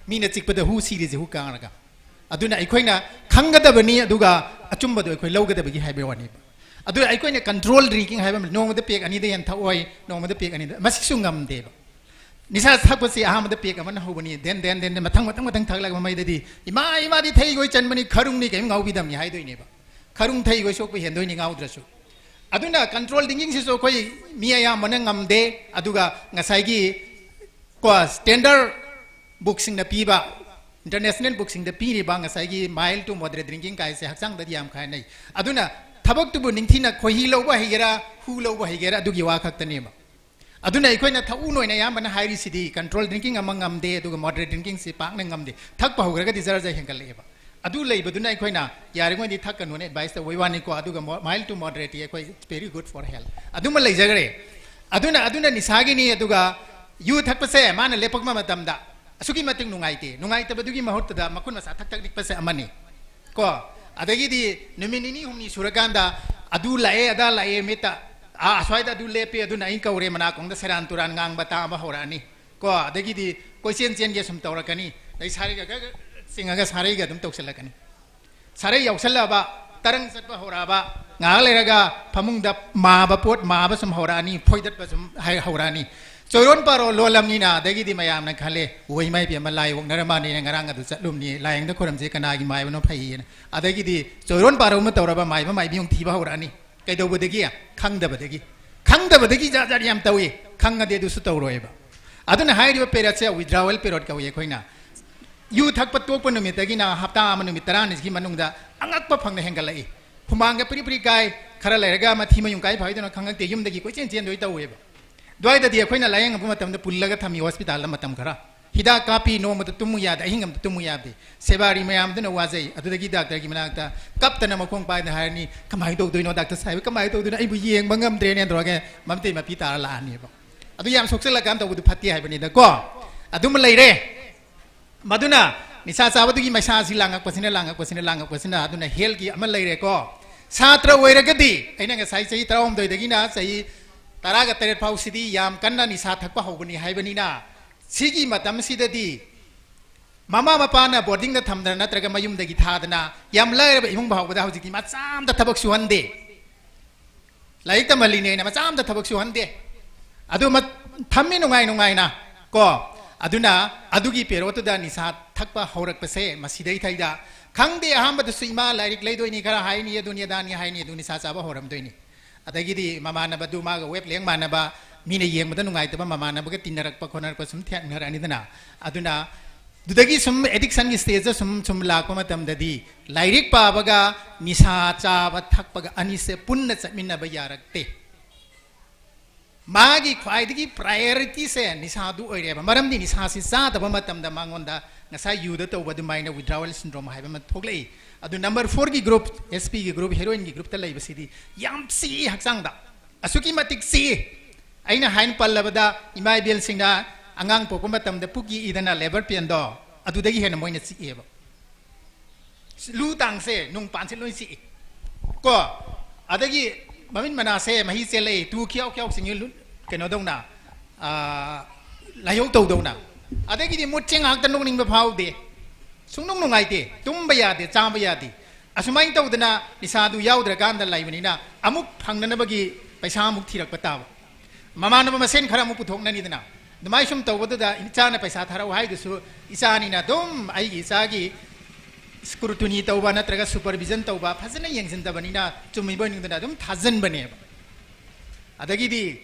ꯃꯤꯅ ꯆꯤꯛꯄꯗ ꯍꯨ ꯁꯤꯔꯤꯁꯦ ꯍꯨ ꯀꯥꯡꯉꯒ꯫ ꯑꯗꯨꯅ ꯑꯩꯈꯣꯏꯅ ꯈꯪꯒꯗꯕꯅꯤ, ꯑꯗꯨꯒ ꯑꯆꯨꯝꯕꯗꯣ ꯑꯩꯈꯣꯏ ꯂꯧꯒꯗꯕꯒꯤ ꯍꯥꯏꯕ ꯋꯥꯅꯦꯕ꯫ ꯑꯗꯨ ꯑꯩꯈꯣꯏꯅ control drinking ꯍꯥꯏꯕ ꯑꯃ, ꯅꯣꯡꯃꯗ pack ꯑꯅꯤꯗ ꯍꯦꯟꯅ ꯊꯛꯑꯣꯏ, ꯅꯣꯡꯃꯗ pack ꯑꯅꯤꯗ, ꯃꯁꯤꯁꯨ ꯉꯝꯗꯦꯕ꯫ ꯅꯤꯁꯥ ꯊꯛꯄꯁꯤ ꯑꯍꯥꯟꯕꯗ pack ꯑꯃꯅ ꯍꯧꯕꯅꯤ, then, then, then, then ꯃꯊꯪ, ꯃꯊꯪ, ꯃꯊꯪ ꯊꯛꯂꯒ ꯃꯃꯩꯗꯗꯤ, "ꯏꯃꯥ, ꯏꯃꯥꯗꯤ ꯊꯩꯒꯣꯏ ꯆꯟꯕꯅꯤ, ꯈꯔꯨꯡꯅꯤ, ꯀꯔꯤꯝ ꯉꯥꯎꯕꯤꯗꯝꯅꯤ" ꯍꯥꯏꯗꯣꯏꯅꯦꯕ꯫ ꯈꯔꯨꯡ ꯊꯩꯒꯣꯏ ꯁꯣꯛꯄ ꯍꯦꯟꯗꯣꯏꯅꯤ ꯉꯥꯎꯗ꯭ꯔꯁꯨ꯫ ꯑꯗꯨꯅ control drinkingꯁꯤꯁꯨ ꯑꯩꯈꯣꯏ ꯃꯤ ꯑꯌꯥꯝꯕꯅ ꯉꯝꯗꯦ꯫ ꯑꯗꯨꯒ ꯉꯁꯥꯏꯒꯤ ꯀꯣ, standard bookꯁꯤꯡꯅ ꯄꯤꯕ, international bookꯁꯤꯡꯗ ꯄꯤꯔꯤꯕ ꯉꯁꯥꯏꯒꯤ mild to moderate drinking ꯀꯥꯏꯁꯦ ꯍꯛꯆꯥꯡꯗꯗꯤ ꯌꯥꯝ ꯀꯥꯟꯅꯩ꯫ ꯑꯗꯨꯅ ꯊꯕꯛꯇꯨꯕꯨ ꯅꯤꯡꯊꯤꯅ ꯈꯣꯏꯍꯤ ꯂꯧꯕ ꯍꯩꯒꯦꯔꯥ, ꯍꯨ ꯂꯧꯕ ꯍꯩꯒꯦꯔꯥ, ꯑꯗꯨꯒꯤ ꯋꯥ ꯈꯛꯇꯅꯦꯕ꯫ ꯑꯗꯨꯅ ꯑꯩꯈꯣꯏꯅ ꯊꯛꯎ ꯅꯣꯏꯅ ꯑꯌꯥꯝꯕꯅ ꯍꯥꯏꯔꯤꯁꯤꯗꯤ control drinking ꯑꯃ ꯉꯝꯗꯦ, ꯑꯗꯨꯒ moderate drinkingꯁꯤ ꯄꯥꯛꯅ ꯉꯝꯗꯦ꯫ ꯊꯛꯄ ꯍꯧꯈ꯭ꯔꯒꯗꯤ ꯖꯔ ꯖꯔ ꯍꯦꯟꯒꯠꯂꯛꯑꯦꯕ꯫ ꯑꯗꯨ ꯂꯩꯕꯗꯨꯅ ꯑꯩꯈꯣꯏꯅ ꯌꯥꯔꯤꯉꯩꯗꯤ ꯊꯛꯀꯅꯨꯅ advice ꯇꯧꯕꯩ ꯋꯥꯅꯤꯀꯣ꯫ ꯑꯗꯨꯒ mo-, mild to moderateꯇꯤ ꯑꯩꯈꯣꯏ very good for health꯫ ꯑꯗꯨꯃ ꯂꯩꯖꯈ꯭ꯔꯦ꯫ ꯑꯗꯨꯅ, ꯑꯗꯨꯅ ꯅꯤꯁꯥꯒꯤꯅꯤ꯫ ꯑꯗꯨꯒ ꯌꯨ ꯊꯛꯄꯁꯦ ꯃꯥꯅ ꯂꯦꯞꯄꯛꯄ ꯃꯇꯝꯗ ꯑꯁꯨꯛꯀꯤ ꯃꯇꯤꯛ ꯅꯨꯡꯉꯥꯏꯇꯦ꯫ ꯅꯨꯡꯉꯥꯏꯇꯕꯗꯨꯒꯤ ꯃꯍꯨꯠꯇꯗ ꯃꯈꯨꯠ ꯃꯁꯥ ꯊꯛ ꯊꯛ ꯅꯤꯛꯄꯁꯦ ꯑꯃꯅꯤ꯫ ꯀꯣ, ꯑꯗꯒꯤꯗꯤ ꯅꯨꯃꯤꯠ ꯅꯤꯅꯤ ꯍꯨꯝꯅꯤ ꯁꯨꯔꯀꯥꯟꯗ ꯑꯗꯨ ꯂꯥꯛꯑꯦ, ꯑꯗꯥ ꯂꯥꯛꯑꯦ, ꯃꯤꯠꯇ, "ꯑꯥ, ꯑꯁ꯭ꯋꯥꯏꯗ ꯑꯗꯨ ꯂꯦꯞꯄꯦ, ꯑꯗꯨꯅ ꯑꯩ ꯀꯧꯔꯦ", ꯃꯅꯥꯀꯣꯡꯗ ꯁꯦꯔꯥꯟ ꯇꯨꯔꯥꯟ ꯉꯥꯡꯕ ꯇꯥꯕ ꯍꯧꯔꯛꯑꯅꯤ꯫ ꯀꯣ, ꯑꯗꯒꯤꯗꯤ ꯀꯣꯏꯆꯦꯟ ꯆꯦꯟꯒꯦ ꯁꯨꯝ ꯇꯧꯔꯛꯀꯅꯤ꯫ ꯑꯗꯩ ꯁꯥꯔꯩꯒ ꯒ ꯒ ꯆꯤꯡꯉꯒ ꯁꯥꯔꯩꯒ ꯑꯗꯨꯝ ꯇꯧꯁꯜꯂꯛꯀꯅꯤ꯫ ꯁꯥꯔꯩ ꯌꯥꯎꯁꯜꯂꯛꯑꯕ, ꯇꯔꯪ ꯆꯠꯄ ꯍꯧꯔꯛꯑꯕ, ꯉꯥꯏꯍꯥꯛ ꯂꯩꯔꯒ ꯐꯃꯨꯡꯗ ꯃꯥꯕ ꯄꯣꯠ ꯃꯥꯕ ꯁꯨꯝ ꯍꯧꯔꯛꯑꯅꯤ, ꯐꯣꯏꯗꯠꯄ ꯁꯨꯝ ꯍꯥꯏ-, ꯍꯧꯔꯛꯑꯅꯤ꯫ ꯆꯣꯏꯔꯣꯟ ꯄꯥꯔꯣ ꯂꯣꯜꯂꯝꯅꯤꯅ, ꯑꯗꯒꯤꯗꯤ ꯃꯌꯥꯝꯅ ꯈꯜꯂꯦ, "ꯑꯣ, ꯏꯃꯥ ꯏꯕꯦꯝꯃ, ꯂꯥꯏ ꯑꯣꯛꯅꯔ ꯃꯥꯜꯂꯦꯅ, ꯉꯔꯥꯡ ꯑꯗꯨ ꯆꯠꯂꯨꯝꯅꯤ, ꯂꯥꯏꯌꯦꯡꯗ ꯈꯣꯏꯔꯝꯁꯦ ꯀꯅꯥꯒꯤ ꯃꯥꯏꯕꯅꯣ ꯐꯩꯌꯦꯅ"꯫ ꯑꯗꯒꯤꯗꯤ ꯆꯣꯏꯔꯣꯟ ꯄꯥꯔꯣ ꯑꯃ ꯇꯧꯔꯕ, ꯃꯥꯏꯕ ꯃꯥꯏꯕꯤ ꯑꯃꯨꯛ ꯊꯤꯕ ꯍꯧꯔꯛꯑꯅꯤ꯫ ꯀꯩꯗꯧꯕꯗꯒꯤ? ꯈꯪꯗꯕꯗꯒꯤ꯫ ꯈꯪꯗꯕꯗꯒꯤ ꯖꯥꯠ ꯖꯥꯠ ꯌꯥꯝ ꯇꯧꯏ, ꯈꯪꯉꯗꯤ ꯑꯗꯨꯁꯨ ꯇꯧꯔꯣꯏꯕ꯫ ꯑꯗꯨꯅ ꯍꯥꯏꯔꯤꯕ periodꯁꯦ withdrawal period ꯀꯧꯏ ꯑꯩꯈꯣꯏꯅ꯫ ꯌꯨ ꯊꯛꯄ ꯇꯣꯛꯄ ꯅꯨꯃꯤꯠꯇꯒꯤꯅ ꯍꯞꯇꯥ ꯑꯃ ꯅꯨꯃꯤꯠ ꯇꯔꯥꯅꯤꯁꯤꯒꯤ ꯃꯅꯨꯡꯗ ꯑꯉꯛꯄ ꯐꯪꯅ ꯍꯦꯟꯒꯠꯂꯛꯏ꯫ ꯍꯨꯃꯥꯡꯒ ꯄ꯭ꯔꯤ ꯄ꯭ꯔꯤ ꯀꯥꯏ, ꯈꯔ ꯂꯩꯔꯒ ꯃꯊꯤ ꯃꯌꯨꯡ ꯀꯥꯏ ꯐꯥꯏꯗꯅ ꯈꯪꯉꯛꯇꯦ, ꯌꯨꯝꯗꯒꯤ ꯀꯣꯏꯆꯦꯟ ꯆꯦꯟꯗꯣꯏ ꯇꯧꯋꯦꯕ꯫ ꯑꯗꯨꯋꯥꯏꯗꯗꯤ ꯑꯩꯈꯣꯏꯅ ꯂꯥꯌꯦꯡꯉꯛꯄ ꯃꯇꯝꯗ ꯄꯨꯜꯂꯒ ꯊꯝꯃꯤ ꯍꯣꯁꯄꯤꯇꯥꯜꯗ ꯃꯇꯝ ꯈꯔ꯫ ꯍꯤꯗꯥꯛ ꯀꯥꯞꯄꯤ, ꯅꯣꯡꯃꯗ ꯇꯨꯝꯃꯨ ꯌꯥꯗꯦ, ꯑꯍꯤꯡ ꯑꯃꯗ ꯇꯨꯝꯃꯨ ꯌꯥꯗꯦ꯫ ꯁꯦꯕꯥꯔꯤ ꯃꯌꯥꯝꯗꯨꯅ ꯋꯥꯖꯩ꯫ ꯑꯗꯨꯗꯒꯤ ꯗꯥꯛꯇꯔꯒꯤ ꯃꯅꯥꯛꯇ ꯀꯞꯇꯅ ꯃꯈꯣꯡ ꯄꯥꯏꯗꯅ ꯍꯥꯏꯔꯅꯤ, "ꯀꯃꯥꯏꯅ ꯇꯧꯗꯣꯏꯅꯣ ꯗꯥꯛꯇꯔ ꯁꯥꯍꯦꯕ, ꯀꯃꯥꯏꯅ ꯇꯧꯗꯣꯏꯅꯣ? ꯑꯩꯕꯨ ꯌꯦꯡꯕ ꯉꯝꯗ꯭ꯔꯦꯅꯦ" ꯇꯧꯔꯒ ꯃꯃꯤꯇꯩ ꯃꯄꯤ ꯇꯥꯔ ꯂꯥꯛꯑꯅꯦꯕ꯫ ꯑꯗꯨ ꯌꯥꯝ ꯁꯣꯛꯆꯜꯂꯀꯥꯟ ꯇꯧꯕꯗꯨ ꯐꯠꯇꯦ ꯍꯥꯏꯕꯅꯤꯗꯀꯣ꯫ ꯑꯗꯨꯃ ꯂꯩꯔꯦ꯫ ꯃꯗꯨꯅ ꯅꯤꯁꯥ ꯆꯥꯕꯗꯨꯒꯤ ꯃꯩꯁꯥꯁꯤ ꯂꯥꯡꯉꯛꯄꯁꯤꯅ, ꯂꯥꯡꯉꯛꯄꯁꯤꯅ, ꯂꯥꯡꯉꯛꯄꯁꯤꯅ, ꯑꯗꯨꯅ ꯍꯦꯜꯒꯤ ꯑꯃ ꯂꯩꯔꯦꯀꯣ꯫ ꯁꯥꯇ꯭ꯔ ꯑꯣꯏꯔꯒꯗꯤ ꯑꯩꯅ ꯉꯁꯥꯏ ꯆꯍꯤ ꯇꯔꯥꯍꯨꯝꯗꯣꯏꯗꯒꯤꯅ ꯆꯍꯤ ꯇꯔꯥꯒ ꯇꯔꯦꯠ ꯐꯥꯎꯁꯤꯗꯤ ꯌꯥꯝ ꯀꯟꯅ ꯅꯤꯁꯥ ꯊꯛꯄ ꯍꯧꯕꯅꯤ ꯍꯥꯏꯕꯅꯤꯅ, ꯁꯤꯒꯤ ꯃꯇꯝꯁꯤꯗꯗꯤ ꯃꯃꯥ ꯃꯄꯥꯅ ꯕꯣꯔꯗꯤꯡꯗ ꯊꯝꯗꯅ ꯅꯠꯇ꯭ꯔꯒ ꯃꯌꯨꯝꯗꯒꯤ ꯊꯥꯗꯅ ꯌꯥꯝ ꯂꯥꯏꯔꯕ ꯏꯃꯨꯡ ꯐꯥꯎꯕꯗ ꯍꯧꯖꯤꯛꯇꯤ ꯃꯆꯥ ꯑꯝꯇ ꯊꯕꯛ ꯁꯨꯍꯟꯗꯦ꯫ ꯂꯥꯏꯔꯤꯛ ꯇꯝꯍꯜꯂꯤꯅꯦꯅ ꯃꯆꯥ ꯑꯝꯇ ꯊꯕꯛ ꯁꯨꯍꯟꯗꯦ꯫ ꯑꯗꯨ ꯃ-, ꯊꯝꯃꯤ ꯅꯨꯡꯉꯥꯏ ꯅꯨꯡꯉꯥꯏꯅ ꯀꯣ꯫ ꯑꯗꯨꯅ ꯑꯗꯨꯒꯤ ꯄꯦꯔꯣꯠꯇꯨꯗ ꯅꯤꯁꯥ ꯊꯛꯄ ꯍꯧꯔꯛꯄꯁꯦ ꯃꯁꯤꯗꯩ ꯊꯩꯗ ꯈꯪꯗꯦ꯫ ꯑꯍꯥꯟꯕꯗꯁꯨ ꯏꯃꯥ ꯂꯥꯏꯔꯤꯛ ꯂꯩꯗꯣꯏꯅꯤ, ꯈꯔ ꯍꯥꯏꯅꯤ, ꯑꯗꯨꯅꯤ ꯑꯗꯥꯅꯤ ꯍꯥꯏꯅꯤ, ꯑꯗꯨ ꯅꯤꯁꯥ ꯆꯥꯕ ꯍꯧꯔꯝꯗꯣꯏꯅꯤ꯫ ꯑꯗꯒꯤꯗꯤ ꯃꯃꯥꯟꯅꯕꯗꯨ ꯃꯥꯒ ꯋꯦꯕ ꯂꯦꯡ ꯃꯥꯟꯅꯕ, ꯃꯤꯅ ꯌꯦꯡꯕꯗ ꯅꯨꯡꯉꯥꯏꯇꯕ ꯃꯃꯥꯟꯅꯕꯒ ꯇꯤꯟꯅꯔꯛꯄ ꯈꯣꯠꯅꯔꯛꯄ ꯁꯨꯝ ꯊꯦꯡꯅꯔꯛꯑꯅꯤꯗꯅ꯫ ꯑꯗꯨꯅ ꯑꯗꯨꯗꯒꯤ ꯁꯨꯝ ꯑꯦꯗꯤꯛꯁꯟꯒꯤ ꯁ꯭ꯇꯦꯖꯇ ꯁꯨꯝ ꯁꯨꯝ ꯂꯥꯛꯄ ꯃꯇꯝꯗꯗꯤ ꯂꯥꯏꯔꯤꯛ ꯄꯥꯕꯒ ꯅꯤꯁꯥ ꯆꯥꯕ ꯊꯛꯄꯒ ꯑꯅꯤꯁꯦ ꯄꯨꯟꯅ ꯆꯠꯃꯤꯟꯅꯕ ꯌꯥꯔꯛꯇꯦ꯫ ꯃꯥꯒꯤ ꯈ꯭ꯋꯥꯏꯗꯒꯤ ꯄ꯭ꯔꯥꯏꯌꯣꯔꯤꯇꯤꯁꯦ ꯅꯤꯁꯥꯗꯨ ꯑꯣꯏꯔꯦꯕ꯫ ꯃꯔꯝꯗꯤ ꯅꯤꯁꯥꯁꯤ ꯆꯥꯗꯕ ꯃꯇꯝꯗ ꯃꯉꯣꯟꯗ ꯉꯁꯥꯏ ꯌꯨꯗ ꯇꯧꯕ ꯑꯗꯨꯃꯥꯏꯅ withdrawal syndrome ꯍꯥꯏꯕ ꯑꯃ ꯊꯣꯛꯂꯛꯏ꯫ ꯑꯗꯨ ꯅꯝꯕꯔ ꯐꯣꯔꯒꯤ ꯒ꯭ꯔꯨꯞ, ꯑꯦꯁ ꯄꯤꯒꯤ ꯒ꯭ꯔꯨꯞ, ꯍꯦꯔꯣꯏꯟꯒꯤ ꯒ꯭ꯔꯨꯞꯇ ꯂꯩꯕꯁꯤꯗꯤ ꯌꯥꯝ ꯆꯤꯛꯏ ꯍꯛꯆꯥꯡꯗ꯫ ꯑꯁꯨꯛꯀꯤ ꯃꯇꯤꯛ ꯆꯤꯛꯏ꯫ ꯑꯩꯅ ꯍꯥꯏꯅ ꯄꯜꯂꯕꯗ ꯏꯃꯥ ꯏꯕꯦꯜꯁꯤꯡꯅ ꯑꯉꯥꯡ ꯄꯣꯛꯄ ꯃꯇꯝꯗ ꯄꯨꯛ ꯌꯦꯛꯏꯗꯅ ꯂꯦꯕꯔ ꯄꯦꯟꯗꯣ, ꯑꯗꯨꯗꯒꯤ ꯍꯦꯟꯅ ꯃꯣꯏꯅ ꯆꯤꯛꯑꯦꯕ꯫ ꯂꯨ ꯇꯥꯡꯁꯦ ꯅꯨꯡ ꯄꯥꯟꯁꯦ ꯂꯣꯏ ꯆꯤꯛꯏ ꯀꯣ꯫ ꯑꯗꯒꯤ ꯃꯃꯤꯠ ꯃꯅꯥꯁꯦ ꯃꯍꯤ ꯆꯦꯜꯂꯛꯏ, ꯇꯨ ꯈꯤꯌꯥꯎ ꯈꯤꯌꯥꯎ ꯆꯤꯡꯉꯤ, ꯂꯨ-, ꯀꯩꯅꯣꯗꯧꯅ, ꯑꯥ, ꯂꯥꯏꯍꯧ ꯇꯧꯗꯧꯅ꯫ ꯑꯗꯒꯤꯗꯤ ꯃꯨꯠꯁꯦ ꯉꯥꯏꯍꯥꯛꯇ ꯅꯣꯛꯅꯤꯡꯕ ꯐꯥꯎꯗꯦ꯫ ꯁꯨꯡꯅꯨꯡ ꯅꯨꯡꯉꯥꯏꯇꯦ꯫ ꯇꯨꯝꯕ ꯌꯥꯗꯦ, ꯆꯥꯕ ꯌꯥꯗꯦ꯫ ꯑꯁꯨꯃꯥꯏꯅ ꯇꯧꯗꯅ ꯅꯤꯁꯥꯗꯨ ꯌꯥꯎꯗ꯭ꯔꯀꯥꯟꯗ ꯂꯩꯕꯅꯤꯅ ꯑꯃꯨꯛ ꯐꯪꯅꯅꯕꯒꯤ ꯄꯩꯁꯥ ꯑꯃꯨꯛ ꯊꯤꯔꯛꯄ ꯇꯥꯕ꯫ ꯃꯃꯥꯟꯅꯕ ꯃꯁꯦꯟ ꯈꯔ ꯑꯃꯨꯛ ꯄꯨꯊꯣꯛꯅꯅꯤꯗꯅ꯫ ꯑꯗꯨꯃꯥꯏꯅ ꯁꯨꯝ ꯇꯧꯕꯗꯨꯗ ꯏꯆꯥꯅ ꯄꯩꯁꯥ ꯊꯥꯔꯛꯎ ꯍꯥꯏꯗꯨꯁꯨ ꯏꯆꯥꯅꯤꯅ ꯑꯗꯨꯝ ꯑꯩꯒꯤ ꯏꯆꯥꯒꯤ scrutiny ꯇꯧꯕ ꯅꯠꯇ꯭ꯔꯒ supervision ꯇꯧꯕ ꯐꯖꯅ ꯌꯦꯡꯁꯤꯟꯗꯕꯅꯤꯅ ꯆꯨꯝꯃꯤꯕꯣꯏ ꯅꯤꯡꯗꯅ ꯑꯗꯨꯝ ꯊꯥꯖꯤꯟꯕꯅꯦꯕ꯫ ꯑꯗꯒꯤꯗꯤ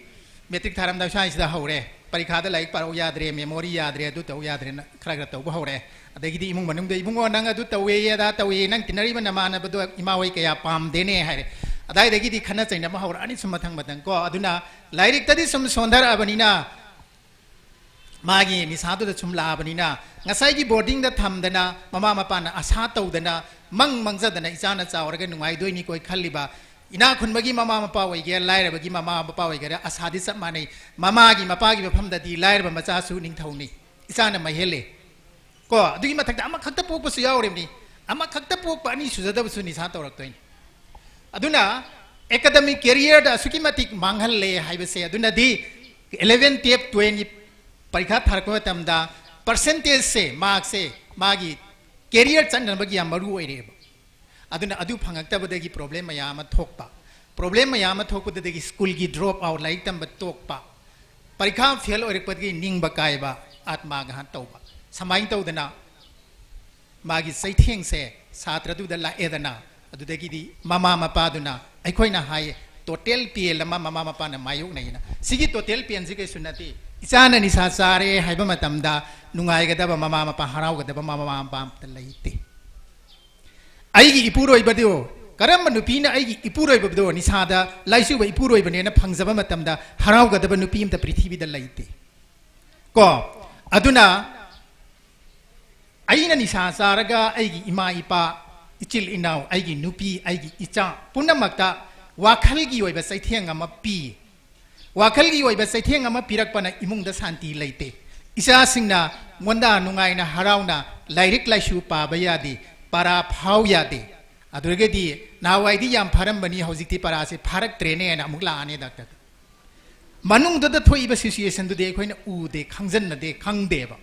ꯃꯦꯇ꯭ꯔꯤꯛ ꯊꯥꯔꯝꯗꯥꯏ ꯁ꯭ꯋꯥꯏꯁꯤꯗ ꯍꯧꯔꯦ꯫ ꯄꯔꯤꯈꯥꯗ ꯂꯥꯏꯔꯤꯛ ꯄꯥꯔꯛꯎ ꯌꯥꯗ꯭ꯔꯦ, memory ꯌꯥꯗ꯭ꯔꯦ, ꯑꯗꯨ ꯇꯧ ꯌꯥꯗ꯭ꯔꯦꯅ ꯈꯔ ꯈꯔ ꯇꯧꯕ ꯍꯧꯔꯦ꯫ ꯑꯗꯒꯤꯗꯤ ꯏꯃꯨꯡ ꯃꯅꯨꯡꯗ, "ꯏꯕꯨꯡꯉꯣ, ꯅꯪ ꯑꯗꯨ ꯇꯧꯋꯦ, ꯑꯗꯥ ꯇꯧꯋꯦ, ꯅꯪ ꯇꯤꯟꯅꯔꯤꯕ ꯅꯃꯥꯟꯅꯕꯗꯣ ꯏꯃꯥ ꯍꯣꯏ ꯀꯌꯥ ꯄꯥꯝꯗꯦꯅꯦ" ꯍꯥꯏꯔꯦ꯫ ꯑꯗꯥꯏꯗꯒꯤꯗꯤ ꯈꯠꯅ ꯆꯩꯅꯕ ꯍꯧꯔꯛꯑꯅꯤ ꯁꯨꯝ ꯃꯊꯪ ꯃꯊꯪ ꯀꯣ꯫ ꯑꯗꯨꯅ ꯂꯥꯏꯔꯤꯛꯇꯗꯤ ꯁꯨꯝ ꯁꯣꯟꯊꯔꯛꯑꯕꯅꯤꯅ, ꯃꯥꯒꯤ ꯅꯤꯁꯥꯗꯨꯗ ꯁꯨꯝ ꯂꯥꯛꯑꯕꯅꯤꯅ, ꯉꯁꯥꯏꯒꯤ ꯕꯣꯔꯗꯤꯡꯗ ꯊꯝꯗꯅ, ꯃꯃꯥ ꯃꯄꯥꯅ ꯑꯁꯥ ꯇꯧꯗꯅ, ꯃꯪ ꯃꯪꯖꯗꯅ ꯏꯆꯥꯅ ꯆꯥꯎꯔꯒ ꯅꯨꯡꯉꯥꯏꯗꯣꯏꯅꯤꯀꯣ ꯈꯜꯂꯤꯕ, ꯏꯅꯥꯛ ꯈꯨꯟꯕꯒꯤ ꯃꯃꯥ ꯃꯄꯥ ꯑꯣꯏꯒꯦꯔꯥ, ꯂꯥꯏꯔꯕꯒꯤ ꯃꯃꯥ ꯃꯄꯥ ꯑꯣꯏꯒꯦꯔꯥ, ꯑꯁꯥꯗꯤ ꯆꯞ ꯃꯥꯟꯅꯩ꯫ ꯃꯃꯥꯒꯤ ꯃꯄꯥꯒꯤ ꯃꯐꯝꯗꯗꯤ ꯂꯥꯏꯔꯕ ꯃꯆꯥꯁꯨ ꯅꯤꯡꯊꯧꯅꯤ꯫ ꯏꯆꯥꯅ ꯃꯩꯍꯦꯜꯂꯦ꯫ ꯀꯣ, ꯑꯗꯨꯒꯤ ꯃꯊꯛꯇ ꯑꯃꯈꯛꯇ ꯄꯣꯛꯄꯁꯨ ꯌꯥꯎꯔꯤꯕꯅꯤ꯫ ꯑꯃꯈꯛꯇ ꯄꯣꯛꯄ ꯑꯅꯤ ꯁꯨꯖꯗꯕꯁꯨ ꯅꯤꯁꯥ ꯇꯧꯔꯛꯇꯣꯏꯅꯤ꯫ ꯑꯗꯨꯅ academic careerꯗ ꯑꯁꯨꯛꯀꯤ ꯃꯇꯤꯛ ꯃꯥꯡꯍꯜꯂꯦ ꯍꯥꯏꯕꯁꯦ, ꯑꯗꯨꯅꯗꯤ eleven, twelve, twelveꯀꯤ ꯄꯔꯤꯈꯥ ꯊꯥꯔꯛꯄ ꯃꯇꯝꯗ percentageꯁꯦ, markꯁꯦ, ꯃꯥꯒꯤ career ꯆꯠꯅꯕꯒꯤ ꯌꯥꯝ ꯃꯔꯨ ꯑꯣꯏꯔꯦꯕ꯫ ꯑꯗꯨꯅ ꯑꯗꯨ ꯐꯪꯉꯛꯇꯕꯗꯒꯤ problem ꯃꯌꯥꯝ ꯑꯃ ꯊꯣꯛꯄ, problem ꯃꯌꯥꯝ ꯑꯃ ꯊꯣꯛꯄꯗꯒꯤ ꯁ꯭ꯀꯨꯜꯒꯤ drop out, ꯂꯥꯏꯔꯤꯛ ꯇꯝꯕ ꯇꯣꯛꯄ, ꯄꯔꯤꯈꯥ fail ꯑꯣꯏꯔꯛꯄꯗꯒꯤ ꯅꯤꯡꯕ ꯀꯥꯏꯕ, ꯑꯥꯠꯃꯥꯒꯍꯥꯟ ꯇꯧꯕ, ꯁꯨꯃꯥꯏꯅ ꯇꯧꯗꯅ ꯃꯥꯒꯤ ꯆꯩꯊꯦꯡꯁꯦ ꯁꯥꯇ꯭ꯔꯗꯨꯗ ꯂꯥꯛꯑꯦꯗꯅ, ꯑꯗꯨꯗꯒꯤꯗꯤ ꯃꯃꯥ ꯃꯄꯥꯗꯨꯅ, ꯑꯩꯈꯣꯏꯅ ꯍꯥꯏꯌꯦ, total pain ꯑꯃ ꯃꯃꯥ ꯃꯄꯥꯅ ꯃꯥꯌꯣꯛꯅꯩꯅ꯫ ꯁꯤꯒꯤ total painꯁꯤ ꯀꯩꯁꯨ ꯅꯠꯇꯦ꯫ ꯏꯆꯥꯅ ꯅꯤꯁꯥ ꯆꯥꯔꯦ ꯍꯥꯏꯕ ꯃꯇꯝꯗ ꯅꯨꯡꯉꯥꯏꯒꯗꯕ ꯃꯃꯥ ꯃꯄꯥ, ꯍꯔꯥꯎꯒꯗꯕ ꯃꯃꯥ ꯃꯄꯥ ꯑꯝꯇ ꯂꯩꯇꯦ꯫ ꯑꯩꯒꯤ ꯏꯄꯨꯔꯣꯏꯕꯗꯣ, ꯀꯔꯝꯕ ꯅꯨꯄꯤꯅ ꯑꯩꯒꯤ ꯏꯄꯨꯔꯣꯏꯕꯗꯣ ꯅꯤꯁꯥꯗ ꯂꯥꯏꯆꯨꯕ ꯏꯄꯨꯔꯣꯏꯕꯅꯦꯅ ꯐꯪꯖꯕ ꯃꯇꯝꯗ ꯍꯔꯥꯎꯒꯗꯕ ꯅꯨꯄꯤ ꯑꯝꯇ ꯄ꯭ꯔꯤꯊꯤꯕꯤꯗ ꯂꯩꯇꯦ꯫ ꯀꯣ, ꯑꯗꯨꯅ ꯑꯩꯅ ꯅꯤꯁꯥ ꯆꯥꯔꯒ ꯑꯩꯒꯤ ꯏꯃꯥ ꯏꯄꯥ, ꯏꯆꯤꯜ ꯏꯅꯥꯎ, ꯑꯩꯒꯤ ꯅꯨꯄꯤ, ꯑꯩꯒꯤ ꯏꯆꯥ ꯄꯨꯝꯅꯃꯛꯇ ꯋꯥꯈꯜꯒꯤ ꯑꯣꯏꯕ ꯆꯩꯊꯦꯡ ꯑꯃ ꯄꯤ꯫ ꯋꯥꯈꯜꯒꯤ ꯑꯣꯏꯕ ꯆꯩꯊꯦꯡ ꯑꯃ ꯄꯤꯔꯛꯄꯅ ꯏꯃꯨꯡꯗ ꯁꯥꯟꯇꯤ ꯂꯩꯇꯦ꯫ ꯏꯆꯥꯁꯤꯡꯅ ꯃꯣꯟꯗꯥ ꯅꯨꯡꯉꯥꯏꯅ ꯍꯔꯥꯎꯅ ꯂꯥꯏꯔꯤꯛ ꯂꯥꯏꯁꯨ ꯄꯥꯕ ꯌꯥꯗꯦ, ꯄꯔꯥ ꯐꯥꯎ ꯌꯥꯗꯦ꯫ ꯑꯗꯨꯗꯒꯤꯗꯤ ꯅꯍꯥꯟꯋꯥꯏꯗꯤ ꯌꯥꯝ ꯐꯥꯔꯝꯕꯅꯤ, ꯍꯧꯖꯤꯛꯇꯤ ꯄꯔꯥꯁꯦ ꯐꯥꯔꯛꯇ꯭ꯔꯦꯅꯦꯅ ꯑꯃꯨꯛ ꯂꯥꯛꯑꯅꯤ ꯗꯥꯛꯇꯔꯗ꯫ ꯃꯅꯨꯡꯗꯨꯗ ꯊꯣꯛꯏꯕ situationꯗꯨꯗꯤ ꯑꯩꯈꯣꯏꯅ ꯎꯗꯦ, ꯈꯪꯖꯟꯅꯗꯦ, ꯈꯪꯗꯦꯕ꯫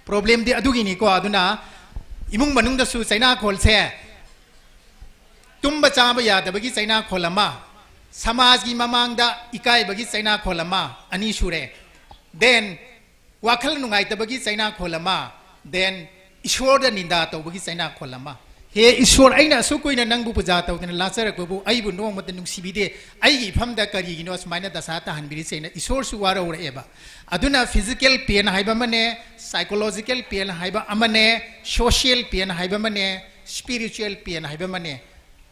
Problemꯗꯤ ꯑꯗꯨꯒꯤꯅꯤꯀꯣ꯫ ꯑꯗꯨꯅ ꯏꯃꯨꯡ ꯃꯅꯨꯡꯗꯁꯨ ꯆꯩꯅꯥꯈꯣꯜꯁꯦ, ꯇꯨꯝꯕ ꯆꯥꯕ ꯌꯥꯗꯕꯒꯤ ꯆꯩꯅꯥꯈꯣꯜ ꯑꯃ, ꯁꯃꯥꯖꯒꯤ ꯃꯃꯥꯡꯗ ꯏꯀꯥꯏꯕꯒꯤ ꯆꯩꯅꯥꯈꯣꯜ ꯑꯃ, ꯑꯅꯤ ꯁꯨꯔꯦ꯫ Then ꯋꯥꯈꯜ ꯅꯨꯡꯉꯥꯏꯇꯕꯒꯤ ꯆꯩꯅꯥꯈꯣꯜ ꯑꯃ, then ꯏꯁꯣꯔꯗ ꯅꯤꯟꯗꯥ ꯇꯧꯕꯒꯤ ꯆꯩꯅꯥꯈꯣꯜ ꯑꯃ꯫ "ꯍꯦ ꯏꯁꯣꯔ, ꯑꯩꯅ ꯑꯁꯨꯛ ꯀꯨꯏꯅ ꯅꯪꯕꯨ ꯄꯨꯖꯥ ꯇꯧꯗꯅ ꯂꯥꯠꯆꯔꯛꯄꯕꯨ ꯑꯩꯕꯨ ꯅꯣꯡꯃꯇ ꯅꯨꯡꯁꯤꯕꯤꯗꯦ, ꯑꯩꯒꯤ ꯏꯐꯝꯗ ꯀꯔꯤꯒꯤꯅꯣ ꯑꯁꯨꯃꯥꯏꯅ ꯗꯁꯥ ꯇꯥꯍꯟꯕꯤꯔꯤꯁꯦꯅ?" ꯏꯁꯣꯔꯁꯨ ꯋꯥꯔꯧꯔꯛꯑꯦꯕ꯫ ꯑꯗꯨꯅ physical pain ꯍꯥꯏꯕ ꯑꯃꯅꯦ, psychological pain ꯍꯥꯏꯕ ꯑꯃꯅꯦ, social pain ꯍꯥꯏꯕ ꯑꯃꯅꯦ, spiritual pain ꯍꯥꯏꯕ ꯑꯃꯅꯦ꯫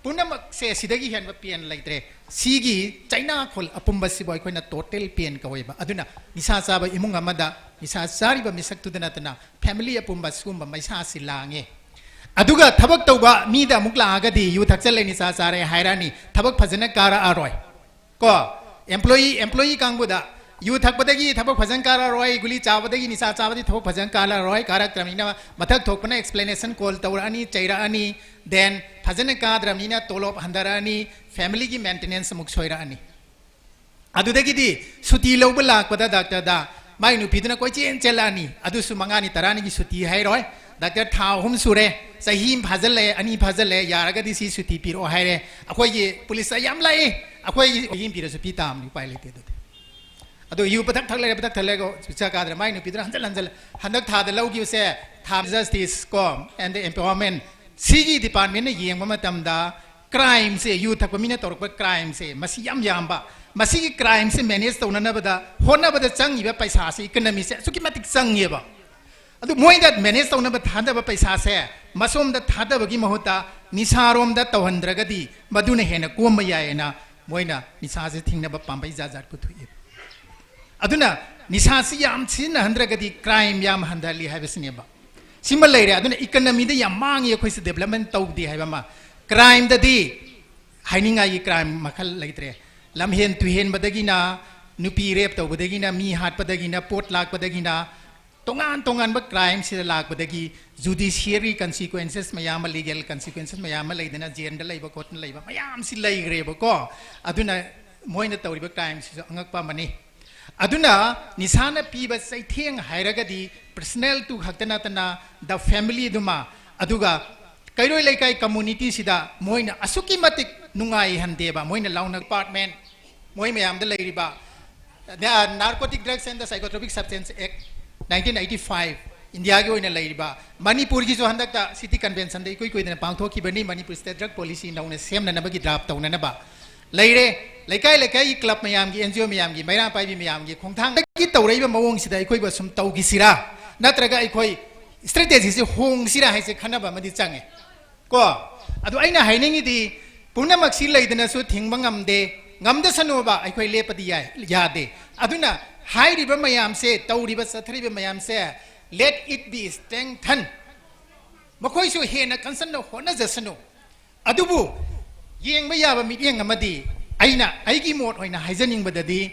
ꯄꯨꯝꯅꯃꯛꯁꯦ ꯁꯤꯗꯒꯤ ꯍꯦꯟꯕ pain ꯂꯩꯇ꯭ꯔꯦ꯫ ꯁꯤꯒꯤ ꯆꯩꯅꯥꯈꯣꯜ ꯑꯄꯨꯝꯕꯁꯤꯕꯨ ꯑꯩꯈꯣꯏꯅ total pain ꯀꯧꯋꯦꯕ꯫ ꯑꯗꯨꯅ ꯅꯤꯁꯥ ꯆꯥꯕ ꯏꯃꯨꯡ ꯑꯃꯗ ꯅꯤꯁꯥ ꯆꯥꯔꯤꯕ ꯃꯤꯁꯛꯇꯨꯗ ꯅꯠꯇꯅ family ꯑꯄꯨꯝꯕ ꯁꯤꯒꯨꯝꯕ ꯃꯩꯁꯥꯁꯤ ꯂꯥꯡꯉꯦ꯫ ꯑꯗꯨꯒ ꯊꯕꯛ ꯇꯧꯕ ꯃꯤꯗ ꯑꯃꯨꯛ ꯂꯥꯛꯑꯒꯗꯤ ꯌꯨ ꯊꯛꯆꯜꯂꯦ, ꯅꯤꯁꯥ ꯆꯥꯔꯦ ꯍꯥꯏꯔꯛꯑꯅꯤ, ꯊꯕꯛ ꯐꯖꯅ ꯀꯥꯔꯛꯑꯔꯣꯏ꯫ ꯀꯣ, employee, employee ꯀꯥꯡꯕꯨꯗ ꯌꯨ ꯊꯛꯄꯗꯒꯤ ꯊꯕꯛ ꯐꯖꯅ ꯀꯥꯔꯛꯑꯔꯣꯏ, ꯒꯨꯂꯤ ꯆꯥꯕꯗꯒꯤ, ꯅꯤꯁꯥ ꯆꯥꯕꯗꯒꯤ ꯊꯕꯛ ꯐꯖꯅ ꯀꯥꯔꯛꯑꯔꯣꯏ, ꯀꯥꯔꯛꯇ꯭ꯔꯕꯅꯤꯅ ꯃꯊꯛ ꯊꯣꯛꯄꯅ explanation call ꯇꯧꯔꯛꯑꯅꯤ, ꯆꯩꯔꯛꯑꯅꯤ, then ꯐꯖꯅ ꯀꯥꯗ꯭ꯔꯕꯅꯤꯅ ꯇꯣꯂꯣꯞ ꯍꯟꯊꯔꯛꯑꯅꯤ, family ꯒꯤ maintenance ꯑꯃꯨꯛ ꯁꯣꯏꯔꯛꯑꯅꯤ꯫ ꯑꯗꯨꯗꯒꯤꯗꯤ ꯁꯨꯇꯤ ꯂꯧꯕ ꯂꯥꯛꯄꯗ ꯗꯥꯛꯇꯔꯗ ꯃꯥꯏ ꯅꯨꯄꯤꯗꯨꯅ ꯀꯣꯏꯆꯦꯟ ꯆꯦꯜꯂꯛꯑꯅꯤ꯫ ꯑꯗꯨꯁꯨ ꯃꯉꯥꯅꯤ ꯇꯔꯥꯅꯤꯒꯤ ꯁꯨꯇꯤ ꯍꯥꯏꯔꯣꯏ, "ꯗꯥꯛꯇꯔ, ꯊꯥ ꯑꯍꯨꯝ ꯁꯨꯔꯦ, ꯆꯍꯤ ꯑꯃ ꯐꯥꯖꯜꯂꯛꯑꯦ, ꯑꯅꯤ ꯐꯥꯖꯜꯂꯛꯑꯦ, ꯌꯥꯔꯒꯗꯤ ꯁꯤ ꯁꯨꯇꯤ ꯄꯤꯔꯛꯑꯣ" ꯍꯥꯏꯔꯦ꯫ "ꯑꯩꯈꯣꯏꯒꯤ ꯄꯨꯂꯤꯁꯇ ꯌꯥꯝ ꯂꯥꯛꯏ, ꯑꯩꯈꯣꯏꯒꯤ ꯆꯍꯤ ꯑꯃ ꯄꯤꯔꯁꯨ ꯄꯤ ꯇꯥꯕꯅꯤ, ꯎꯄꯥꯏ ꯂꯩꯇꯦ ꯑꯗꯨꯗꯤ"꯫ ꯑꯗꯣ ꯌꯨ ꯄꯊꯛ ꯊꯛ ꯂꯩꯔꯦ, ꯄꯊꯛ ꯊꯛ ꯂꯩꯔꯒ ꯄꯩꯁꯥ ꯀꯥꯗ꯭ꯔꯦ꯫ ꯃꯥꯏ ꯅꯨꯄꯤꯗꯨꯅ ꯍꯟꯖꯤꯜ ꯍꯟꯖꯤꯜ ꯍꯟꯗꯛ ꯊꯥꯗ ꯂꯧꯈꯤꯕꯁꯦ ꯊꯥ justice ꯀꯣ and empowerment ꯁꯤꯒꯤ department ꯅ ꯌꯦꯡꯕ ꯃꯇꯝꯗ crime ꯁꯦ, ꯌꯨ ꯊꯛꯄ ꯃꯤꯅ ꯇꯧꯔꯛꯄ crime ꯁꯦ ꯃꯁꯤ ꯌꯥꯝ ꯌꯥꯝꯕ꯫ ꯃꯁꯤꯒꯤ crime ꯁꯦ manage ꯇꯧꯅꯅꯕꯗ ꯍꯣꯠꯅꯕꯗ ꯆꯪꯉꯤꯕ ꯄꯩꯁꯥꯁꯦ, economy ꯁꯦ ꯑꯁꯨꯛꯀꯤ ꯃꯇꯤꯛ ꯆꯪꯉꯦꯕ꯫ ꯑꯗꯨ ꯃꯣꯏꯗ manage ꯇꯧꯅꯕ ꯊꯥꯗꯕ ꯄꯩꯁꯥꯁꯦ ꯃꯁꯣꯝꯗ ꯊꯥꯗꯕꯒꯤ ꯃꯍꯨꯠꯇ ꯅꯤꯁꯥꯔꯣꯝꯗ ꯇꯧꯍꯟꯗ꯭ꯔꯒꯗꯤ ꯃꯗꯨꯅ ꯍꯦꯟꯅ ꯀꯣꯝꯕ ꯌꯥꯏꯌꯦꯅ ꯃꯣꯏꯅ ꯅꯤꯁꯥꯁꯦ ꯊꯤꯡꯅꯕ ꯄꯥꯝꯕꯩ ꯖꯥꯠ ꯖꯥꯠ ꯄꯨꯊꯣꯛꯏ꯫ ꯑꯗꯨꯅ ꯅꯤꯁꯥꯁꯤ ꯌꯥꯝ ꯁꯤꯖꯤꯟꯅꯍꯟꯗ꯭ꯔꯒꯗꯤ crime ꯌꯥꯝ ꯍꯟꯊꯍꯜꯂꯤ ꯍꯥꯏꯕꯁꯤꯅꯦꯕ꯫ ꯁꯤꯃ ꯂꯩꯔꯦ꯫ ꯑꯗꯨꯅ economy ꯗ ꯌꯥꯝ ꯃꯥꯡꯉꯤ, ꯑꯩꯈꯣꯏꯁꯤ development ꯇꯧꯗꯦ ꯍꯥꯏꯕ ꯑꯃ꯫ Crime ꯗꯗꯤ ꯍꯥꯏꯅꯤꯡꯉꯥꯏꯒꯤ crime ꯃꯈꯜ ꯂꯩꯇ꯭ꯔꯦ꯫ ꯂꯝꯍꯦꯟ ꯇꯨꯍꯦꯟꯕꯗꯒꯤꯅ, ꯅꯨꯄꯤ rape ꯇꯧꯕꯗꯒꯤꯅ, ꯃꯤ ꯍꯥꯠꯄꯗꯒꯤꯅ, ꯄꯣꯠ ꯂꯥꯛꯄꯗꯒꯤꯅ, ꯇꯣꯉꯥꯟ ꯇꯣꯉꯥꯟꯕ crime ꯁꯤꯗ ꯂꯥꯛꯄꯗꯒꯤ judiciary consequences ꯃꯌꯥꯝ ꯑꯃ, legal consequences ꯃꯌꯥꯝ ꯑꯃ ꯂꯩꯗꯅ, ꯖꯦꯜꯗ ꯂꯩꯕ ꯈꯣꯠꯇꯅ ꯂꯩꯕ ꯃꯌꯥꯝꯁꯤ ꯂꯩꯈ꯭ꯔꯦꯕꯀꯣ꯫ ꯑꯗꯨꯅ ꯃꯣꯏꯅ ꯇꯧꯔꯤꯕ crime ꯁꯤꯁꯨ ꯑꯉꯛꯄ ꯑꯃꯅꯤ꯫ ꯑꯗꯨꯅ ꯅꯤꯁꯥꯅ ꯄꯤꯕ ꯆꯩꯊꯦꯡ ꯍꯥꯏꯔꯒꯗꯤ personal ꯇꯨ ꯈꯛꯇ ꯅꯠꯇꯅ the family ꯗꯨꯃ, ꯑꯗꯨꯒ ꯀꯩꯔꯣꯏ ꯂꯩꯀꯥꯏ community ꯁꯤꯗ ꯃꯣꯏꯅ ꯑꯁꯨꯛꯀꯤ ꯃꯇꯤꯛ ꯅꯨꯡꯉꯥꯏꯍꯟꯗꯦꯕ꯫ ꯃꯣꯏꯅ ꯂꯥꯎꯅ department, ꯃꯣꯏ ꯃꯌꯥꯝꯗ ꯂꯩꯔꯤꯕ, the Narcotic Drugs and the Psychotropic Substance Act nineteen eighty five, ꯏꯟꯗꯤꯌꯥꯒꯤ ꯑꯣꯏꯅ ꯂꯩꯔꯤꯕ ꯃꯅꯤꯄꯨꯔꯒꯤꯁꯨ ꯍꯟꯗꯛꯇ ꯁꯤꯇꯤ ꯀꯟꯚꯦꯟꯁꯟꯗ ꯏꯀꯨꯏ ꯀꯨꯏꯗꯅ ꯄꯥꯡꯊꯣꯛꯈꯤꯕꯅꯤ, ꯃꯅꯤꯄꯨꯔ ꯁ꯭ꯇꯦꯠ ꯗ꯭ꯔꯒ ꯄꯣꯂꯤꯁꯤ ꯅꯧꯅ ꯁꯦꯝꯅꯅꯕꯒꯤ ꯗ꯭ꯔꯥꯐ ꯇꯧꯅꯅꯕ꯫ ꯂꯩꯔꯦ, ꯂꯩꯀꯥꯏ ꯂꯩꯀꯥꯏꯒꯤ ꯀ꯭ꯂꯕ ꯃꯌꯥꯝꯒꯤ, ꯑꯦꯟ ꯖꯤ ꯑꯣ ꯃꯌꯥꯝꯒꯤ, ꯃꯩꯔꯥ ꯄꯥꯏꯕꯤ ꯃꯌꯥꯝꯒꯤ ꯈꯣꯡꯊꯥꯡꯗꯒꯤ ꯇꯧꯔꯛꯏꯕ ꯃꯑꯣꯡꯁꯤꯗ ꯑꯩꯈꯣꯏꯕꯨ ꯑꯁꯨꯝ ꯇꯧꯈꯤꯁꯤꯔꯥ, ꯅꯠꯇ꯭ꯔꯒ ꯑꯩꯈꯣꯏ ꯁ꯭ꯇ꯭ꯔꯦꯇꯦꯖꯤꯁꯦ ꯍꯣꯡꯁꯤꯔꯥ ꯍꯥꯏꯁꯦ ꯈꯟꯅꯕ ꯑꯃꯗꯤ ꯆꯪꯉꯦ꯫ ꯀꯣ, ꯑꯗꯨ ꯑꯩꯅ ꯍꯥꯏꯅꯤꯡꯉꯤꯗꯤ, ꯄꯨꯝꯅꯃꯛꯁꯤ ꯂꯩꯗꯅꯁꯨ ꯊꯤꯡꯕ ꯉꯝꯗꯦ, ꯉꯝꯗꯁꯅꯨꯕ ꯑꯩꯈꯣꯏ ꯂꯦꯞꯄꯗꯤ ꯌꯥꯏ, ꯌꯥꯗꯦ꯫ ꯑꯗꯨꯅ ꯍꯥꯏꯔꯤꯕ ꯃꯌꯥꯝꯁꯦ, ꯇꯧꯔꯤꯕ ꯆꯠꯊꯔꯤꯕ ꯃꯌꯥꯝꯁꯦ, let it be strengthen, ꯃꯈꯣꯏꯁꯨ ꯍꯦꯟꯅ ꯀꯟꯁꯟꯅ ꯍꯣꯠꯅꯖꯁꯅꯨ꯫ ꯑꯗꯨꯕꯨ ꯌꯦꯡꯕ ꯌꯥꯕ ꯃꯤꯠꯌꯦꯡ ꯑꯃꯗꯤ ꯑꯩꯅ ꯑꯩꯒꯤ ꯃꯣꯠ ꯑꯣꯏꯅ ꯍꯥꯏꯖꯅꯤꯡꯕꯗꯗꯤ,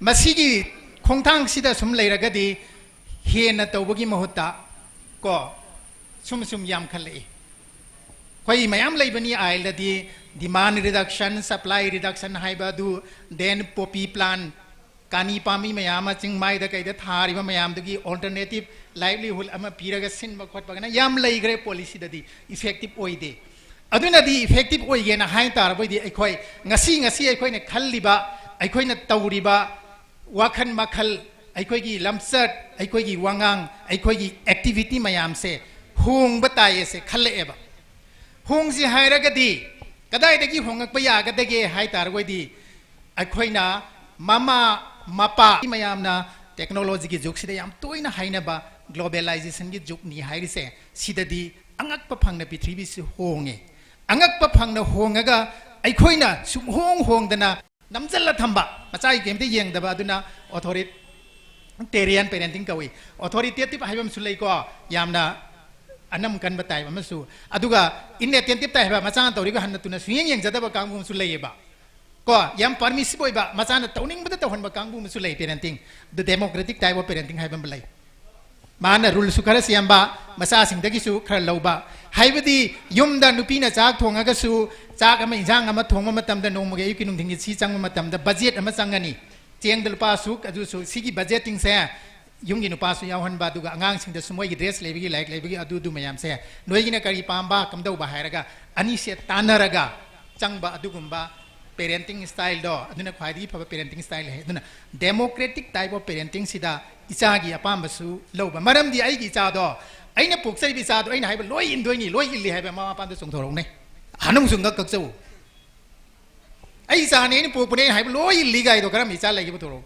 ꯃꯁꯤꯒꯤ ꯈꯣꯡꯊꯥꯡꯁꯤꯗ ꯁꯨꯝ ꯂꯩꯔꯒꯗꯤ ꯍꯦꯟꯅ ꯇꯧꯕꯒꯤ ꯃꯍꯨꯠꯇ ꯀꯣ, ꯁꯨꯝ ꯁꯨꯝ ꯌꯥꯝꯈꯠꯂꯛꯏ꯫ ꯑꯩꯈꯣꯏ ꯃꯌꯥꯝ ꯂꯩꯕꯅꯤ ꯑꯥꯏꯜꯗꯗꯤ, demand reduction, supply reduction ꯍꯥꯏꯕ ꯑꯗꯨ, then poppy plant, ꯀꯥꯅꯤ ꯄꯥꯝꯕꯤ ꯃꯌꯥꯝ ꯑꯃ ꯆꯤꯡ ꯃꯥꯏꯗ ꯀꯩꯗ ꯊꯥꯔꯤꯕ ꯃꯌꯥꯝꯗꯨꯒꯤ alternative livelihood ꯑꯃ ꯄꯤꯔꯒ ꯁꯤꯟꯕ ꯈꯣꯠꯄꯒꯅ ꯌꯥꯝ ꯂꯩꯈ꯭ꯔꯦ, ꯄꯣꯂꯤꯁꯤꯗꯗꯤ effective ꯑꯣꯏꯗꯦ꯫ ꯑꯗꯨꯅꯗꯤ effective ꯑꯣꯏꯒꯦꯅ ꯍꯥꯏ ꯇꯥꯔꯕꯗꯤ ꯑꯩꯈꯣꯏ ꯉꯁꯤ, ꯉꯁꯤ ꯑꯩꯈꯣꯏꯅ ꯈꯜꯂꯤꯕ, ꯑꯩꯈꯣꯏꯅ ꯇꯧꯔꯤꯕ ꯋꯥꯈꯜ ꯃꯈꯜ, ꯑꯩꯈꯣꯏꯒꯤ ꯂꯝꯆꯠ, ꯑꯩꯈꯣꯏꯒꯤ ꯋꯥꯉꯥꯡ, ꯑꯩꯈꯣꯏꯒꯤ activity ꯃꯌꯥꯝꯁꯦ ꯍꯣꯡꯕ ꯇꯥꯏꯌꯦꯁꯦ ꯈꯜꯂꯛꯑꯦꯕ꯫ ꯍꯣꯡꯁꯤ ꯍꯥꯏꯔꯒꯗꯤ ꯀꯗꯥꯏꯗꯒꯤ ꯍꯣꯡꯉꯛꯄ ꯌꯥꯒꯗꯒꯦ ꯍꯥꯏ ꯇꯥꯔꯒꯗꯤ, ꯑꯩꯈꯣꯏꯅ ꯃꯃꯥ ꯃꯄꯥ ꯃꯌꯥꯝꯅ technologyꯒꯤ ꯖꯨꯒꯁꯤꯗ ꯌꯥꯝ ꯇꯣꯏꯅ ꯍꯥꯏꯅꯕ globalizationꯒꯤ ꯖꯨꯒꯅꯤ ꯍꯥꯏꯔꯤꯁꯦ, ꯁꯤꯗꯗꯤ ꯑꯉꯛꯄ ꯐꯪꯅ ꯄ꯭ꯔꯤꯊꯤꯕꯤꯁꯤ ꯍꯣꯡꯉꯦ꯫ ꯑꯉꯛꯄ ꯐꯪꯅ ꯍꯣꯡꯉꯒ ꯑꯩꯈꯣꯏꯅ ꯁꯨꯡꯍꯣꯡ ꯍꯣꯡꯗꯅ ꯅꯝꯖꯜꯂ ꯊꯝꯕ, ꯃꯆꯥꯒꯤ ꯀꯩꯝꯇ ꯌꯦꯡꯗꯕ, ꯑꯗꯨꯅ authoritarian parenting ꯀꯧꯏ꯫ Authoritative ꯍꯥꯏꯕ ꯑꯃꯁꯨ ꯂꯩꯀꯣ, ꯌꯥꯝꯅ ꯑꯅꯝ ꯀꯟꯕ type ꯑꯃꯁꯨ, ꯑꯗꯨꯒ inattentive type ꯍꯥꯏꯕ, ꯃꯆꯥꯅ ꯇꯧꯔꯤꯒ ꯍꯟꯅ ꯇꯨꯅ ꯁꯨꯡꯌꯦꯡ ꯌꯦꯡꯖꯗꯕ ꯀꯥꯡꯕꯨ ꯑꯃꯁꯨ ꯂꯩꯌꯦꯕ꯫ ꯀꯣ, ꯌꯥꯝ permissive ꯑꯣꯏꯕ, ꯃꯆꯥꯅ ꯇꯧꯅꯤꯡꯕꯗ ꯇꯧꯍꯟꯕ ꯀꯥꯡꯕꯨ ꯑꯃꯁꯨ ꯂꯩ parenting꯫ The democratic type of parenting ꯍꯥꯏꯕ ꯑꯃ ꯂꯩ꯫ ꯃꯥꯅ ruleꯁꯨ ꯈꯔ ꯁꯦꯝꯕ, ꯃꯆꯥꯁꯤꯡꯗꯒꯤꯁꯨ ꯈꯔ ꯂꯧꯕ꯫ ꯍꯥꯏꯕꯗꯤ ꯌꯨꯝꯗ ꯅꯨꯄꯤꯅ ꯆꯥꯛ ꯊꯣꯡꯉꯒꯁꯨ, ꯆꯥꯛ ꯑꯃ, ꯏꯟꯖꯥꯡ ꯑꯃ ꯊꯣꯡꯕ ꯃꯇꯝꯗ, ꯅꯣꯡꯃꯒꯤ ꯑꯌꯨꯛꯀꯤ ꯅꯨꯡꯊꯤꯟꯒꯤ ꯁꯤ ꯆꯪꯕ ꯃꯇꯝꯗ budget ꯑꯃ ꯆꯪꯒꯅꯤ꯫ ꯆꯦꯡꯗ ꯂꯨꯄꯥ ꯑꯁꯨꯛ, ꯑꯗꯨꯁꯨ, ꯁꯤꯒꯤ budgetingꯁꯦ ꯌꯨꯝꯒꯤ ꯅꯨꯄꯥꯁꯨ ꯌꯥꯎꯍꯟꯕ, ꯑꯗꯨꯒ ꯑꯉꯥꯡꯁꯤꯡꯗꯁꯨ ꯃꯣꯏꯒꯤ dress ꯂꯩꯕꯒꯤ, ꯂꯥꯏꯔꯤꯛ ꯂꯩꯕꯒꯤ, ꯑꯗꯨꯗꯨ ꯃꯌꯥꯝꯁꯦ, ꯅꯣꯏꯒꯤꯅ ꯀꯔꯤ ꯄꯥꯝꯕ, ꯀꯝꯗꯧꯕ ꯍꯥꯏꯔꯒ ꯑꯅꯤꯁꯦ ꯇꯥꯟꯅꯔꯒ ꯆꯪꯕ ꯑꯗꯨꯒꯨꯝꯕ parenting style ꯗꯣ, ꯑꯗꯨꯅ ꯈ꯭ꯋꯥꯏꯗꯒꯤ ꯐꯕ parenting style ꯍꯥꯏ꯫ ꯑꯗꯨꯅ democratic type of parenting ꯁꯤꯗ ꯏꯆꯥꯒꯤ ꯑꯄꯥꯝꯕꯁꯨ ꯂꯧꯕ꯫ ꯃꯔꯝꯗꯤ ꯑꯩꯒꯤ ꯏꯆꯥꯗꯣ, ꯑꯩꯅ ꯄꯣꯛꯆꯔꯤꯕ ꯏꯆꯥꯗꯣ ꯑꯩꯅ ꯍꯥꯏꯕ ꯂꯣꯏ ꯏꯟꯗꯣꯏꯅꯤ, ꯂꯣꯏ ꯏꯜꯂꯤ ꯍꯥꯏꯕ ꯃꯃꯥ ꯃꯄꯥꯗ ꯆꯣꯡꯊꯣꯔꯛꯎꯅꯦ꯫ ꯑꯍꯟ ꯑꯃꯁꯨ ꯉꯛ ꯀꯛꯆꯧ꯫ ꯑꯩ ꯏꯆꯥꯅꯦ, ꯑꯩꯅ ꯄꯣꯛꯄꯅꯦ, ꯑꯩꯅ ꯍꯥꯏꯕ ꯂꯣꯏ ꯏꯜꯂꯤ ꯒꯥꯏꯗꯣ ꯀꯔꯝꯕ ꯏꯆꯥ ꯂꯩꯒꯦ ꯄꯨꯊꯣꯔꯛꯎ꯫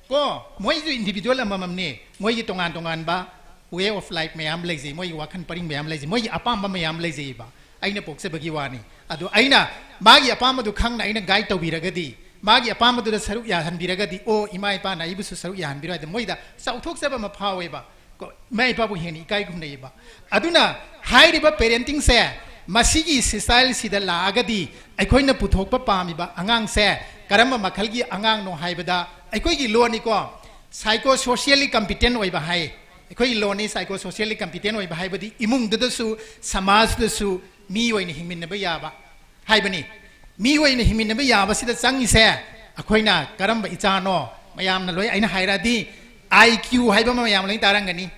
ꯀꯣ, ꯃꯣꯏꯁꯨ individual ꯑꯃꯃꯝꯅꯦ꯫ ꯃꯣꯏꯒꯤ ꯇꯣꯉꯥꯟ ꯇꯣꯉꯥꯟꯕ way of life ꯃꯌꯥꯝ ꯂꯩꯖꯩ, ꯃꯣꯏꯒꯤ ꯋꯥꯈꯜ ꯄꯔꯤꯡ ꯃꯌꯥꯝ ꯂꯩꯖꯩ, ꯃꯣꯏꯒꯤ ꯑꯄꯥꯝꯕ ꯃꯌꯥꯝ ꯂꯩꯖꯩꯕ꯫ ꯑꯩꯅ ꯄꯣꯛꯆꯕꯒꯤ ꯋꯥꯅꯤ꯫ ꯑꯗꯣ ꯑꯩꯅ ꯃꯥꯒꯤ ꯑꯄꯥꯝꯕꯗꯨ ꯈꯪꯅ ꯑꯩꯅ guide ꯇꯧꯕꯤꯔꯒꯗꯤ, ꯃꯥꯒꯤ ꯑꯄꯥꯝꯕꯗꯨꯗ ꯁꯔꯨꯛ ꯌꯥꯍꯟꯕꯤꯔꯒꯗꯤ, ꯑꯣ, ꯏꯃꯥ ꯏꯄꯥꯅ ꯑꯩꯕꯨꯁꯨ ꯁꯔꯨꯛ ꯌꯥꯍꯟꯕꯤꯔꯣ ꯍꯥꯏꯗꯅ ꯃꯣꯏꯗ ꯆꯥꯎꯊꯣꯛꯆꯕ ꯑꯃ ꯐꯥꯎꯋꯦꯕ꯫ ꯀꯣ, ꯏꯃꯥ ꯏꯄꯥꯕꯨ ꯍꯦꯟꯅ ꯏꯀꯥꯏ ꯈꯨꯝꯅꯩꯕ꯫ ꯑꯗꯨꯅ ꯍꯥꯏꯔꯤꯕ parenting ꯁꯦ, ꯃꯁꯤꯒꯤ style ꯁꯤꯗ ꯂꯥꯛꯑꯒꯗꯤ ꯑꯩꯈꯣꯏꯅ ꯄꯨꯊꯣꯛꯄ ꯄꯥꯝꯃꯤꯕ ꯑꯉꯥꯡꯁꯦ ꯀꯔꯝꯕ ꯃꯈꯜꯒꯤ ꯑꯉꯥꯡꯅꯣ ꯍꯥꯏꯕꯗ, ꯑꯩꯈꯣꯏꯒꯤ ꯂꯣꯟꯅꯤꯀꯣ, psycho socially competent ꯑꯣꯏꯕ ꯍꯥꯏ꯫ ꯑꯩꯈꯣꯏꯒꯤ ꯂꯣꯟꯅꯤ psycho socially competent ꯑꯣꯏꯕ ꯍꯥꯏꯕꯗꯤ ꯏꯃꯨꯡꯗꯨꯗꯁꯨ ꯁꯃꯥꯖꯗꯁꯨ ꯃꯤ ꯑꯣꯏꯅ ꯍꯤꯡꯃꯤꯟꯅꯕ ꯌꯥꯕ ꯍꯥꯏꯕꯅꯤ꯫ ꯃꯤ ꯑꯣꯏꯅ ꯍꯤꯡꯃꯤꯟꯅꯕ ꯌꯥꯕꯁꯤꯗ ꯆꯪꯉꯤꯁꯦ ꯑꯩꯈꯣꯏꯅ ꯀꯔꯝꯕ ꯏꯆꯥꯅꯣ? ꯃꯌꯥꯝꯅ ꯂꯣꯏ, ꯑꯩꯅ ꯍꯥꯏꯔꯛꯑꯗꯤ, I Q ꯍꯥꯏꯕ ꯑꯃ ꯃꯌꯥꯝ ꯂꯣꯏ ꯇꯥꯔꯝꯒꯅꯤ꯫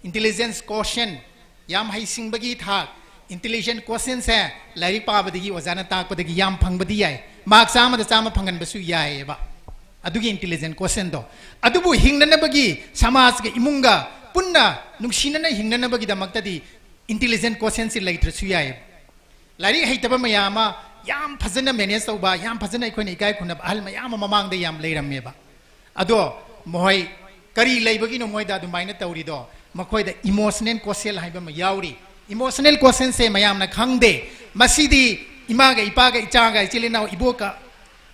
Intelligence quotient, ꯌꯥꯝ ꯍꯩꯁꯤꯡꯕꯒꯤ ꯊꯥꯛ꯫ Intelligence quotient ꯁꯦ ꯂꯥꯏꯔꯤꯛ ꯄꯥꯕꯗꯒꯤ, ꯑꯣꯖꯥꯅ ꯇꯥꯛꯄꯗꯒꯤ ꯌꯥꯝ ꯐꯪꯕꯗꯤ ꯌꯥꯏ, mark ꯆꯥꯝꯃꯗ ꯆꯥꯝꯃ ꯐꯪꯍꯟꯕꯁꯨ ꯌꯥꯏꯌꯦꯕ꯫ ꯑꯗꯨꯒꯤ intelligence quotient ꯗꯣ, ꯑꯗꯨꯕꯨ ꯍꯤꯡꯅꯅꯕꯒꯤ, ꯁꯃꯥꯖꯒ ꯏꯃꯨꯡꯒ ꯄꯨꯟꯅ ꯅꯨꯡꯁꯤꯅꯅ ꯍꯤꯡꯅꯅꯕꯒꯤꯗꯃꯛꯇꯗꯤ intelligence quotient ꯁꯤ ꯂꯩꯇ꯭ꯔꯁꯨ ꯌꯥꯏꯌꯦꯕ꯫ ꯂꯥꯏꯔꯤꯛ ꯍꯩꯇꯕ ꯃꯌꯥꯝ ꯑꯃ ꯌꯥꯝ ꯐꯖꯅ manage ꯇꯧꯕ, ꯌꯥꯝ ꯐꯖꯅ ꯑꯩꯈꯣꯏꯅ ꯏꯀꯥꯏ ꯈꯨꯝꯅꯕ ꯑꯍꯜ ꯃꯌꯥꯝ ꯑꯃ ꯃꯃꯥꯡꯗ ꯌꯥꯝ ꯂꯩꯔꯝꯃꯦꯕ꯫ ꯑꯗꯣ ꯃꯈꯣꯏ ꯀꯔꯤ ꯂꯩꯕꯒꯤꯅꯣ ꯃꯣꯏꯗ ꯑꯗꯨꯃꯥꯏꯅ ꯇꯧꯔꯤꯗꯣ? ꯃꯈꯣꯏꯗ emotional quotient ꯍꯥꯏꯕ ꯑꯃ ꯌꯥꯎꯔꯤ꯫ Emotional quotient ꯁꯦ ꯃꯌꯥꯝꯅ ꯈꯪꯗꯦ꯫ ꯃꯁꯤꯗꯤ ꯏꯃꯥꯒ ꯏꯄꯥꯒ, ꯏꯆꯥꯒ, ꯏꯆꯤꯜ ꯏꯅꯥꯎ, ꯏꯕꯣꯛꯀ,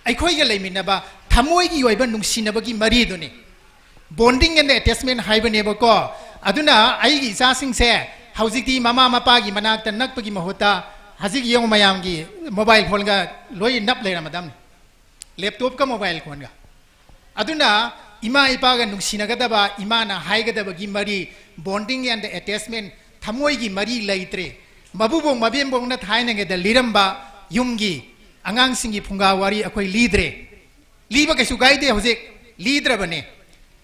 ꯑꯩꯈꯣꯏꯒ ꯂꯩꯃꯤꯟꯅꯕ ꯊꯃꯣꯏꯒꯤ ꯑꯣꯏꯕ ꯅꯨꯡꯁꯤꯅꯕꯒꯤ ꯃꯔꯤꯗꯨꯅꯤ꯫ Bonding and attachment ꯍꯥꯏꯕꯅꯦꯕꯀꯣ꯫ ꯑꯗꯨꯅ ꯑꯩꯒꯤ ꯏꯆꯥꯁꯤꯡꯁꯦ ꯍꯧꯖꯤꯛꯇꯤ ꯃꯃꯥ ꯃꯄꯥꯒꯤ ꯃꯅꯥꯛꯇ ꯅꯛꯄꯒꯤ ꯃꯍꯨꯠꯇ, ꯍꯧꯖꯤꯛ ꯌꯦꯡꯉꯨ ꯃꯌꯥꯝꯒꯤ mobile phone ꯒ ꯂꯣꯏ ꯅꯞ ꯂꯩꯔꯝꯃꯗꯝꯅꯤ, laptop ꯀ mobile phone ꯒ꯫ ꯑꯗꯨꯅ ꯏꯃꯥ ꯏꯄꯥꯒ ꯅꯨꯡꯁꯤꯅꯒꯗꯕ, ꯏꯃꯥꯅ ꯍꯥꯏꯒꯗꯕꯒꯤ ꯃꯔꯤ, bonding and attachment, ꯊꯃꯣꯏꯒꯤ ꯃꯔꯤ ꯂꯩꯇ꯭ꯔꯦ꯫ ꯃꯕꯨꯕꯣꯛ ꯃꯕꯦꯝꯕꯣꯛꯅ ꯊꯥꯏꯅꯉꯩꯗ ꯂꯤꯔꯝꯕ ꯌꯨꯝꯒꯤ ꯑꯉꯥꯡꯁꯤꯡꯒꯤ ꯐꯨꯡꯒꯥ ꯋꯥꯔꯤ ꯑꯩꯈꯣꯏ ꯂꯤꯗ꯭ꯔꯦ꯫ ꯂꯤꯕ ꯀꯩꯁꯨ ꯀꯥꯏꯗꯦ ꯍꯧꯖꯤꯛ꯫ ꯂꯤꯗ꯭ꯔꯕꯅꯦ꯫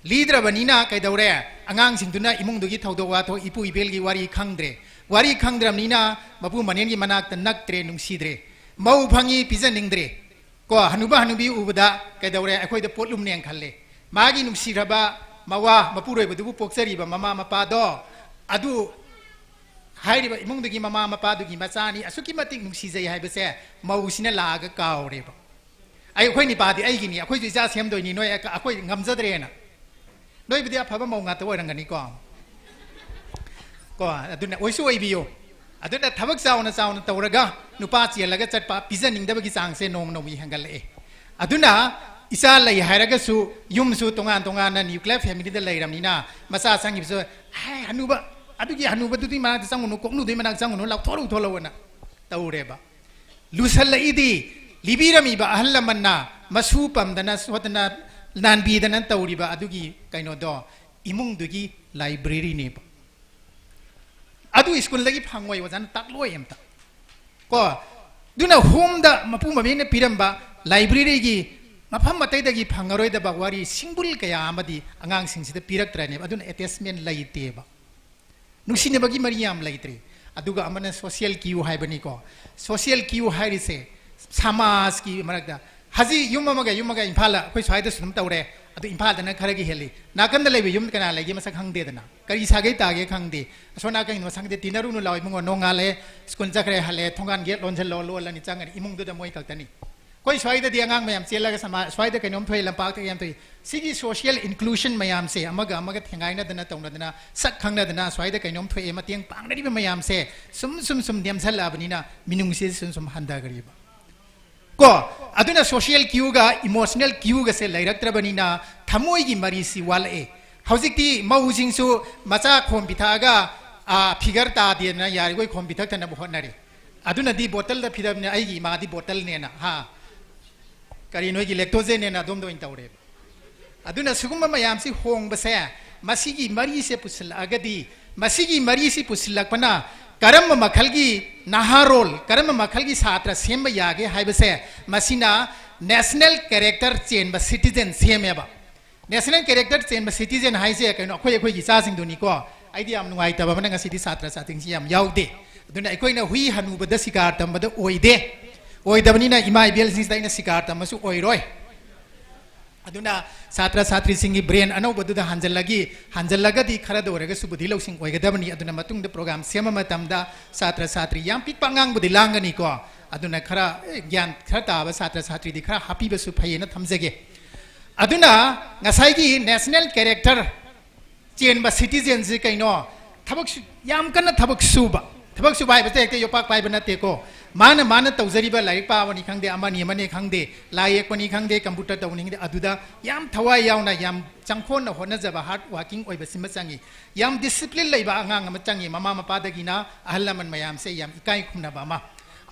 ꯂꯤꯗ꯭ꯔꯕꯅꯤꯅ ꯀꯩꯗꯧꯔꯦ? ꯑꯉꯥꯡꯁꯤꯡꯗꯨꯅ ꯏꯃꯨꯡꯗꯨꯒꯤ ꯊꯧꯗꯣꯛ ꯋꯥꯊꯣꯛ, ꯏꯄꯨ ꯏꯕꯦꯜꯒꯤ ꯋꯥꯔꯤ ꯈꯪꯗ꯭ꯔꯦ꯫ ꯋꯥꯔꯤ ꯈꯪꯗ꯭ꯔꯕꯅꯤꯅ ꯃꯄꯨ ꯃꯅꯦꯟꯒꯤ ꯃꯅꯥꯛꯇ ꯅꯛꯇ꯭ꯔꯦ, ꯅꯨꯡꯁꯤꯗ꯭ꯔꯦ꯫ ꯃꯧ ꯐꯪꯉꯤ ꯄꯤꯖꯅꯤꯡꯗ꯭ꯔꯦ꯫ ꯀꯣ, ꯍꯅꯨꯕ ꯍꯅꯨꯕꯤ ꯎꯕꯗ ꯀꯩꯗꯧꯔꯦ? ꯑꯩꯈꯣꯏꯗ ꯄꯣꯠꯂꯨꯝꯅꯦꯅ ꯈꯜꯂꯦ꯫ ꯃꯥꯒꯤ ꯅꯨꯡꯁꯤꯔꯕ ꯃꯋꯥ ꯃꯄꯨꯔꯣꯏꯕꯗꯨꯕꯨ ꯄꯣꯛꯆꯔꯤꯕ ꯃꯃꯥ ꯃꯄꯥꯗꯣ, ꯑꯗꯨ ꯍꯥꯏꯔꯤꯕ ꯏꯃꯨꯡꯗꯨꯒꯤ ꯃꯃꯥ ꯃꯄꯥꯗꯨꯒꯤ ꯃꯆꯥꯅꯤ, ꯑꯁꯨꯛꯀꯤ ꯃꯇꯤꯛ ꯅꯨꯡꯁꯤꯖꯩ ꯍꯥꯏꯕꯁꯦ ꯃꯧꯁꯤꯅ ꯂꯥꯛꯑꯒ ꯀꯥꯎꯔꯦꯕ꯫ "ꯑꯩ, ꯑꯩꯈꯣꯏ ꯅꯤꯄꯥꯗꯤ ꯑꯩꯒꯤꯅꯤ, ꯑꯩꯈꯣꯏꯁꯨ ꯏꯆꯥ ꯁꯦꯝꯗꯣꯏꯅꯤ, ꯅꯣꯏ ꯑꯩꯈꯣꯏ ꯉꯝꯖꯗ꯭ꯔꯦꯅ"꯫ ꯅꯣꯏꯕꯨꯗꯤ ꯑꯐꯕ ꯃꯧ ꯉꯥꯛꯇ ꯑꯣꯏꯔꯝꯒꯅꯤꯀꯣ꯫ ꯀꯣ, ꯑꯗꯨꯅ ꯑꯣꯏꯁꯨ ꯑꯣꯏꯕꯤꯌꯨ꯫ ꯑꯗꯨꯅ ꯊꯕꯛ ꯆꯥꯎꯅ ꯆꯥꯎꯅ ꯇꯧꯔꯒ ꯅꯨꯄꯥ ꯆꯦꯜꯂꯒ ꯆꯠꯄ, ꯄꯤꯖꯅꯤꯡꯗꯕꯒꯤ ꯆꯥꯡꯁꯦ ꯅꯣꯡꯃ ꯅꯣꯡꯃꯒꯤ ꯍꯦꯟꯒꯠꯂꯛꯑꯦ꯫ ꯑꯗꯨꯅ ꯏꯆꯥ ꯂꯩ ꯍꯥꯏꯔꯒꯁꯨ ꯌꯨꯝꯁꯨ ꯇꯣꯉꯥꯟ ꯇꯣꯉꯥꯟꯅ nuclear familyꯗ ꯂꯩꯔꯕꯅꯤꯅ ꯃꯆꯥ ꯆꯪꯈꯤꯕꯁꯨ, "ꯍꯦ, ꯍꯅꯨꯕ, ꯑꯗꯨꯒꯤ ꯍꯅꯨꯕꯗꯨꯗꯤ ꯃꯅꯥꯛꯇ ꯆꯪꯉꯨꯅꯨ, ꯀꯣꯛꯅꯨꯗꯨꯒꯤ ꯃꯅꯥꯛꯇ ꯆꯪꯉꯨꯅꯨ, ꯂꯥꯎꯊꯣꯛ ꯂꯥꯎꯊꯣꯛꯂꯛꯑꯣꯅ" ꯇꯧꯔꯦꯕ꯫ ꯂꯨꯁꯜꯂꯛꯏꯗꯤ ꯂꯤꯕꯤꯔꯝꯃꯤꯕ ꯑꯍꯜ ꯂꯃꯟꯅ ꯃꯁꯨ ꯄꯝꯗꯅ ꯁꯣꯠꯇꯅ ꯅꯥꯟꯕꯤꯗꯅ ꯇꯧꯔꯤꯕ ꯑꯗꯨꯒꯤ ꯀꯩꯅꯣꯗꯣ ꯏꯃꯨꯡꯗꯨꯒꯤ libraryꯅꯦꯕ꯫ ꯑꯗꯨ ꯁ꯭ꯀꯨꯜꯗꯒꯤ ꯐꯪꯉꯣꯏ, ꯑꯣꯖꯥꯅ ꯇꯥꯛꯂꯣꯏ ꯑꯝꯇ꯫ ꯀꯣ, ꯑꯗꯨꯅ homeꯗ ꯃꯄꯨ ꯃꯕꯦꯅ ꯄꯤꯔꯝꯕ libraryꯒꯤ ꯃꯐꯝ ꯑꯇꯩꯗꯒꯤ ꯐꯪꯉꯔꯣꯏꯗꯕ ꯋꯥꯔꯤ ꯁꯤꯡꯕꯨꯜ ꯀꯌꯥ ꯑꯃꯗꯤ ꯑꯉꯥꯡꯁꯤꯡꯁꯤꯗ ꯄꯤꯔꯛꯇ꯭ꯔꯅꯦꯕ꯫ ꯑꯗꯨꯅ attachment ꯂꯩꯇꯦꯕ꯫ ꯅꯨꯡꯁꯤꯅꯕꯒꯤ ꯃꯔꯤ ꯌꯥꯝ ꯂꯩꯇ꯭ꯔꯦ꯫ ꯑꯗꯨꯒ ꯑꯃꯅ social cue ꯍꯥꯏꯕꯅꯤꯀꯣ꯫ Social cue ꯍꯥꯏꯔꯤꯁꯦ ꯁꯃꯥꯖꯀꯤ ꯃꯔꯛꯇ, ꯍꯧꯖꯤꯛ ꯌꯨꯝ ꯑꯃꯒ ꯌꯨꯝ ꯑꯃꯒ ꯏꯝꯐꯥꯜꯗ ꯑꯩꯈꯣꯏ ꯁ꯭ꯋꯥꯏꯗꯁꯨ ꯑꯗꯨꯝ ꯇꯧꯔꯦ꯫ ꯑꯗꯨ ꯏꯝꯐꯥꯜꯗꯅ ꯈꯔꯒꯤ ꯍꯦꯜꯂꯤ꯫ ꯅꯥꯀꯟꯗ ꯂꯩꯕ ꯌꯨꯝ ꯀꯅꯥ ꯂꯩꯒꯦ ꯃꯁꯛ ꯈꯪꯗꯦꯗꯅ, ꯀꯔꯤ ꯁꯥꯒꯩ ꯇꯥꯒꯦ ꯈꯪꯗꯦ꯫ ꯑꯁꯣꯝ ꯅꯥꯀꯟꯒꯤ ꯃꯁꯛ ꯈꯪꯗꯦ꯫ "ꯇꯤꯟꯅꯔꯨꯅꯨ ꯂꯥꯎ ꯏꯕꯨꯡꯉꯣ, ꯅꯣꯡꯉꯥꯜꯂꯦ, ꯁ꯭ꯀꯨꯜ ꯆꯠꯈ꯭ꯔꯦ, ꯍꯜꯂꯦ, ꯊꯣꯡꯒꯥꯟ gate ꯂꯣꯟꯁꯤꯜꯂꯣ, ꯂꯣꯜꯂꯅꯤ, ꯆꯪꯉꯅꯤ", ꯏꯃꯨꯡꯗꯨꯗ ꯃꯣꯏ ꯈꯛꯇꯅꯤ꯫ ꯑꯩꯈꯣꯏ ꯁ꯭ꯋꯥꯏꯗꯗꯤ ꯑꯉꯥꯡ ꯃꯌꯥꯝ ꯆꯦꯜꯂꯒ ꯁꯃꯥ-, ꯁ꯭ꯋꯥꯏꯗ ꯀꯩꯅꯣꯝ ꯊꯣꯛꯑꯦ, ꯂꯝꯄꯥꯛꯇ ꯀꯩꯅꯣꯝ ꯊꯣꯛꯑꯦ꯫ ꯁꯤꯒꯤ social inclusion ꯃꯌꯥꯝꯁꯦ ꯑꯃꯒ ꯑꯃꯒ ꯊꯦꯡꯒꯥꯏꯅꯗꯅ ꯇꯧꯅꯗꯅ, ꯁꯛ ꯈꯪꯅꯗꯅ, ꯁ꯭ꯋꯥꯏꯗ ꯀꯩꯅꯣꯝ ꯊꯣꯛꯑꯦ, ꯃꯇꯦꯡ ꯄꯥꯡꯅꯔꯤꯕ ꯃꯌꯥꯝꯁꯦ ꯁꯨꯝ ꯁꯨꯝ ꯁꯨꯝ ꯅꯦꯝꯁꯜꯂꯛꯑꯕꯅꯤꯅ ꯃꯤꯅꯨꯡꯁꯤꯁꯦ ꯁꯨꯝ ꯁꯨꯝ ꯍꯟꯊꯈ꯭ꯔꯤꯕ꯫ ꯀꯣ, ꯑꯗꯨꯅ social cueꯒ emotional cueꯒꯁꯦ ꯂꯩꯔꯛꯇ꯭ꯔꯕꯅꯤꯅ ꯊꯃꯣꯏꯒꯤ ꯃꯔꯤꯁꯤ ꯋꯥꯠꯂꯛꯑꯦ꯫ ꯍꯧꯖꯤꯛꯇꯤ ꯃꯧꯁꯤꯡꯁꯨ ꯃꯆꯥ ꯈꯣꯝ ꯄꯤꯊꯛꯑꯒ, ꯑ, figure ꯇꯥꯗꯦꯅ ꯌꯥꯔꯤꯈꯣꯏ ꯈꯣꯝ ꯄꯤꯊꯛꯇꯅꯕ ꯍꯣꯠꯅꯔꯦ꯫ ꯑꯗꯨꯅꯗꯤ bottleꯗ ꯐꯤꯗꯕꯅꯦ, ꯑꯩꯒꯤ ꯏꯃꯥꯗꯤ bottleꯅꯦꯅ, ꯍꯥ? ꯀꯔꯤ ꯅꯣꯏꯒꯤ lactogenꯅꯦꯅ ꯑꯗꯣꯝꯗ ꯑꯣꯏꯅ ꯇꯧꯔꯦꯕ꯫ ꯑꯗꯨꯅ ꯁꯤꯒꯨꯝꯕ ꯃꯌꯥꯝꯁꯤ ꯍꯣꯡꯕꯁꯦ, ꯃꯁꯤꯒꯤ ꯃꯔꯤꯁꯦ ꯄꯨꯁꯤꯜꯂꯛꯑꯒꯗꯤ, ꯃꯁꯤꯒꯤ ꯃꯔꯤꯁꯤ ꯄꯨꯁꯤꯜꯂꯛꯄꯅ ꯀꯔꯝꯕ ꯃꯈꯜꯒꯤ ꯅꯍꯥꯔꯣꯜ, ꯀꯔꯝꯕ ꯃꯈꯜꯒꯤ ꯁꯥꯇ꯭ꯔ ꯁꯦꯝꯕ ꯌꯥꯒꯦ ꯍꯥꯏꯕꯁꯦ, ꯃꯁꯤꯅ national character ꯆꯦꯟꯕ citizen ꯁꯦꯝꯃꯦꯕ꯫ National character ꯆꯦꯟꯕ citizen ꯍꯥꯏꯁꯦ ꯀꯩꯅꯣ? ꯑꯩꯈꯣꯏ, ꯑꯩꯈꯣꯏꯒꯤ ꯏꯆꯥꯁꯤꯡꯗꯨꯅꯤꯀꯣ꯫ ꯑꯩꯗꯤ ꯌꯥꯝ ꯅꯨꯡꯉꯥꯏꯇꯕ ꯑꯃꯅ ꯉꯁꯤꯗꯤ ꯁꯥꯇ꯭ꯔ ꯁꯥꯇ꯭ꯔꯤꯁꯤ ꯌꯥꯝ ꯌꯥꯎꯗꯦ꯫ ꯑꯗꯨꯅ ꯑꯩꯈꯣꯏꯅ ꯍꯨꯏ ꯍꯅꯨꯕꯗ ꯁꯤꯀꯥꯔ ꯇꯝꯕꯗ ꯑꯣꯏꯗꯦ꯫ ꯑꯣꯏꯗꯕꯅꯤꯅ ꯏꯃꯥ ꯏꯕꯦꯜꯁꯤꯡꯁꯤꯗ ꯑꯩꯅ ꯁꯤꯀꯥꯔ ꯇꯝꯃꯁꯨ ꯑꯣꯏꯔꯣꯏ꯫ ꯑꯗꯨꯅ ꯁꯥꯇ꯭ꯔ ꯁꯥꯇ꯭ꯔꯤꯁꯤꯡꯒꯤ ꯕ꯭ꯔꯦꯟ ꯑꯅꯧꯕꯗꯨꯗ ꯍꯟꯖꯜꯂꯒꯤ ꯍꯟꯖꯜꯂꯒꯗꯤ ꯈꯔꯗ ꯑꯣꯏꯔꯒꯁꯨ ꯕꯨꯙꯤ ꯂꯧꯁꯤꯡ ꯑꯣꯏꯒꯗꯕꯅꯤ꯫ ꯑꯗꯨꯅ ꯃꯇꯨꯡꯗ ꯄ꯭ꯔꯣꯒ꯭ꯔꯥꯝ ꯁꯦꯝꯕ ꯃꯇꯝꯗ ꯁꯥꯇ꯭ꯔ ꯁꯥꯇ꯭ꯔꯤ ꯌꯥꯝ ꯄꯤꯛꯄ ꯑꯉꯥꯡꯕꯨꯗꯤ ꯂꯥꯡꯒꯅꯤꯀꯣ꯫ ꯑꯗꯨꯅ ꯈꯔ, ꯑꯦ, ꯒ꯭ꯌꯥꯟ ꯈꯔ ꯇꯥꯕ ꯁꯥꯇ꯭ꯔ ꯁꯥꯇ꯭ꯔꯤꯗꯤ ꯈꯔ ꯍꯥꯞꯄꯤꯕꯁꯨ ꯐꯩꯌꯦꯅ ꯊꯝꯖꯒꯦ꯫ ꯑꯗꯨꯅ ꯉꯁꯥꯏꯒꯤ ꯅꯦꯁꯅꯦꯜ ꯀꯦꯔꯦꯛꯇꯔ ꯆꯦꯟꯕ ꯁꯤꯇꯤꯖꯦꯟꯁꯤ ꯀꯩꯅꯣ? ꯊꯕꯛ ꯁꯨ-, ꯌꯥꯝ ꯀꯟꯅ ꯊꯕꯛ ꯁꯨꯕ꯫ ꯊꯕꯛ ꯁꯨꯕ ꯍꯥꯏꯕꯁꯦ ꯍꯦꯛꯇ ꯌꯣꯄꯥꯛ ꯄꯥꯏꯕ ꯅꯠꯇꯦꯀꯣ꯫ ꯃꯥꯅ, ꯃꯥꯅ ꯇꯧꯖꯔꯤꯕ ꯂꯥꯏꯔꯤꯛ ꯄꯥꯕꯅꯤ ꯈꯪꯗꯦ, ꯑꯃꯅꯤ ꯑꯃꯅꯤ ꯈꯪꯗꯦ, ꯂꯥꯏ ꯌꯦꯛꯄꯅꯤ ꯈꯪꯗꯦ, ꯀꯝꯄ꯭ꯌꯨꯇꯔ ꯇꯧꯕꯅꯤ ꯈꯪꯗꯦ, ꯑꯗꯨꯗ ꯌꯥꯝ ꯊꯋꯥꯏ ꯌꯥꯎꯅ, ꯌꯥꯝ ꯆꯪꯈꯣꯟꯅ ꯍꯣꯠꯅꯖꯕ, ꯍꯥꯔꯗ ꯋꯥꯔꯀꯤꯡ ꯑꯣꯏꯕꯁꯤꯃ ꯆꯪꯉꯤ꯫ ꯌꯥꯝ ꯗꯤꯁꯤꯄ꯭ꯂꯤꯟ ꯂꯩꯕ ꯑꯉꯥꯡ ꯑꯃ ꯆꯪꯉꯤ꯫ ꯃꯃꯥ ꯃꯄꯥꯗꯒꯤꯅ ꯑꯍꯜ ꯂꯃꯟ ꯃꯌꯥꯝꯁꯦ ꯌꯥꯝ ꯏꯀꯥꯏ ꯈꯨꯝꯅꯕ ꯑꯃ꯫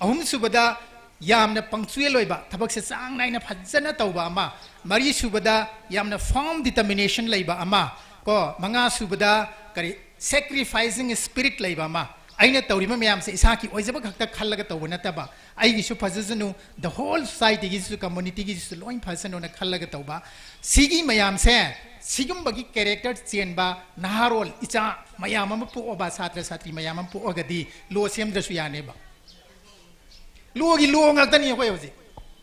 ꯑꯍꯨꯝꯁꯨꯕꯗ, ꯌꯥꯝꯅ ꯄꯪꯆꯨꯌꯦꯜ ꯑꯣꯏꯕ, ꯊꯕꯛꯁꯦ ꯆꯥꯡ ꯅꯥꯏꯅ ꯐꯖꯅ ꯇꯧꯕ ꯑꯃ꯫ ꯃꯔꯤꯁꯨꯕꯗ, ꯌꯥꯝꯅ ꯐꯥꯔꯝ ꯗꯤꯇꯔꯃꯤꯅꯦꯁꯟ ꯂꯩꯕ ꯑꯃ꯫ ꯀꯣ, ꯃꯉꯥꯁꯨꯕꯗ, ꯀꯔꯤ, ꯁꯦꯀ꯭ꯔꯤꯐꯥꯏꯁꯤꯡ ꯁ꯭ꯄꯤꯔꯤꯠ ꯂꯩꯕ ꯑꯃ꯫ ꯑꯩꯅ ꯇꯧꯔꯤꯕ ꯃꯌꯥꯝꯁꯦ ꯏꯁꯥꯒꯤ ꯑꯣꯏꯖꯕ ꯈꯛꯇ ꯈꯜꯂꯒ ꯇꯧꯕ ꯅꯠꯇꯕ, ꯑꯩꯒꯤꯁꯨ ꯐꯖꯁꯅꯨ, the whole societyꯒꯤꯁꯨ, communityꯒꯤꯁꯨ ꯂꯣꯏ ꯐꯖꯁꯅꯨꯅ ꯈꯜꯂꯒ ꯇꯧꯕ꯫ ꯁꯤꯒꯤ ꯃꯌꯥꯝꯁꯦ, ꯁꯤꯒꯨꯝꯕꯒꯤ ꯀꯦꯔꯦꯛꯇꯔ ꯆꯦꯟꯕ ꯅꯍꯥꯔꯣꯜ ꯏꯆꯥ ꯃꯌꯥꯝ ꯑꯃ ꯄꯣꯛꯑꯕ, ꯁꯥꯇ꯭ꯔ ꯁꯥꯇ꯭ꯔꯤ ꯃꯌꯥꯝ ꯑꯃ ꯄꯣꯛꯑꯒꯗꯤ ꯂꯣ ꯁꯦꯝꯗ꯭ꯔꯁꯨ ꯌꯥꯅꯦꯕ꯫ ꯂꯣꯒꯤ ꯂꯣ ꯉꯥꯛꯇꯅꯤ ꯑꯩꯈꯣꯏ ꯍꯧꯖꯤꯛ꯫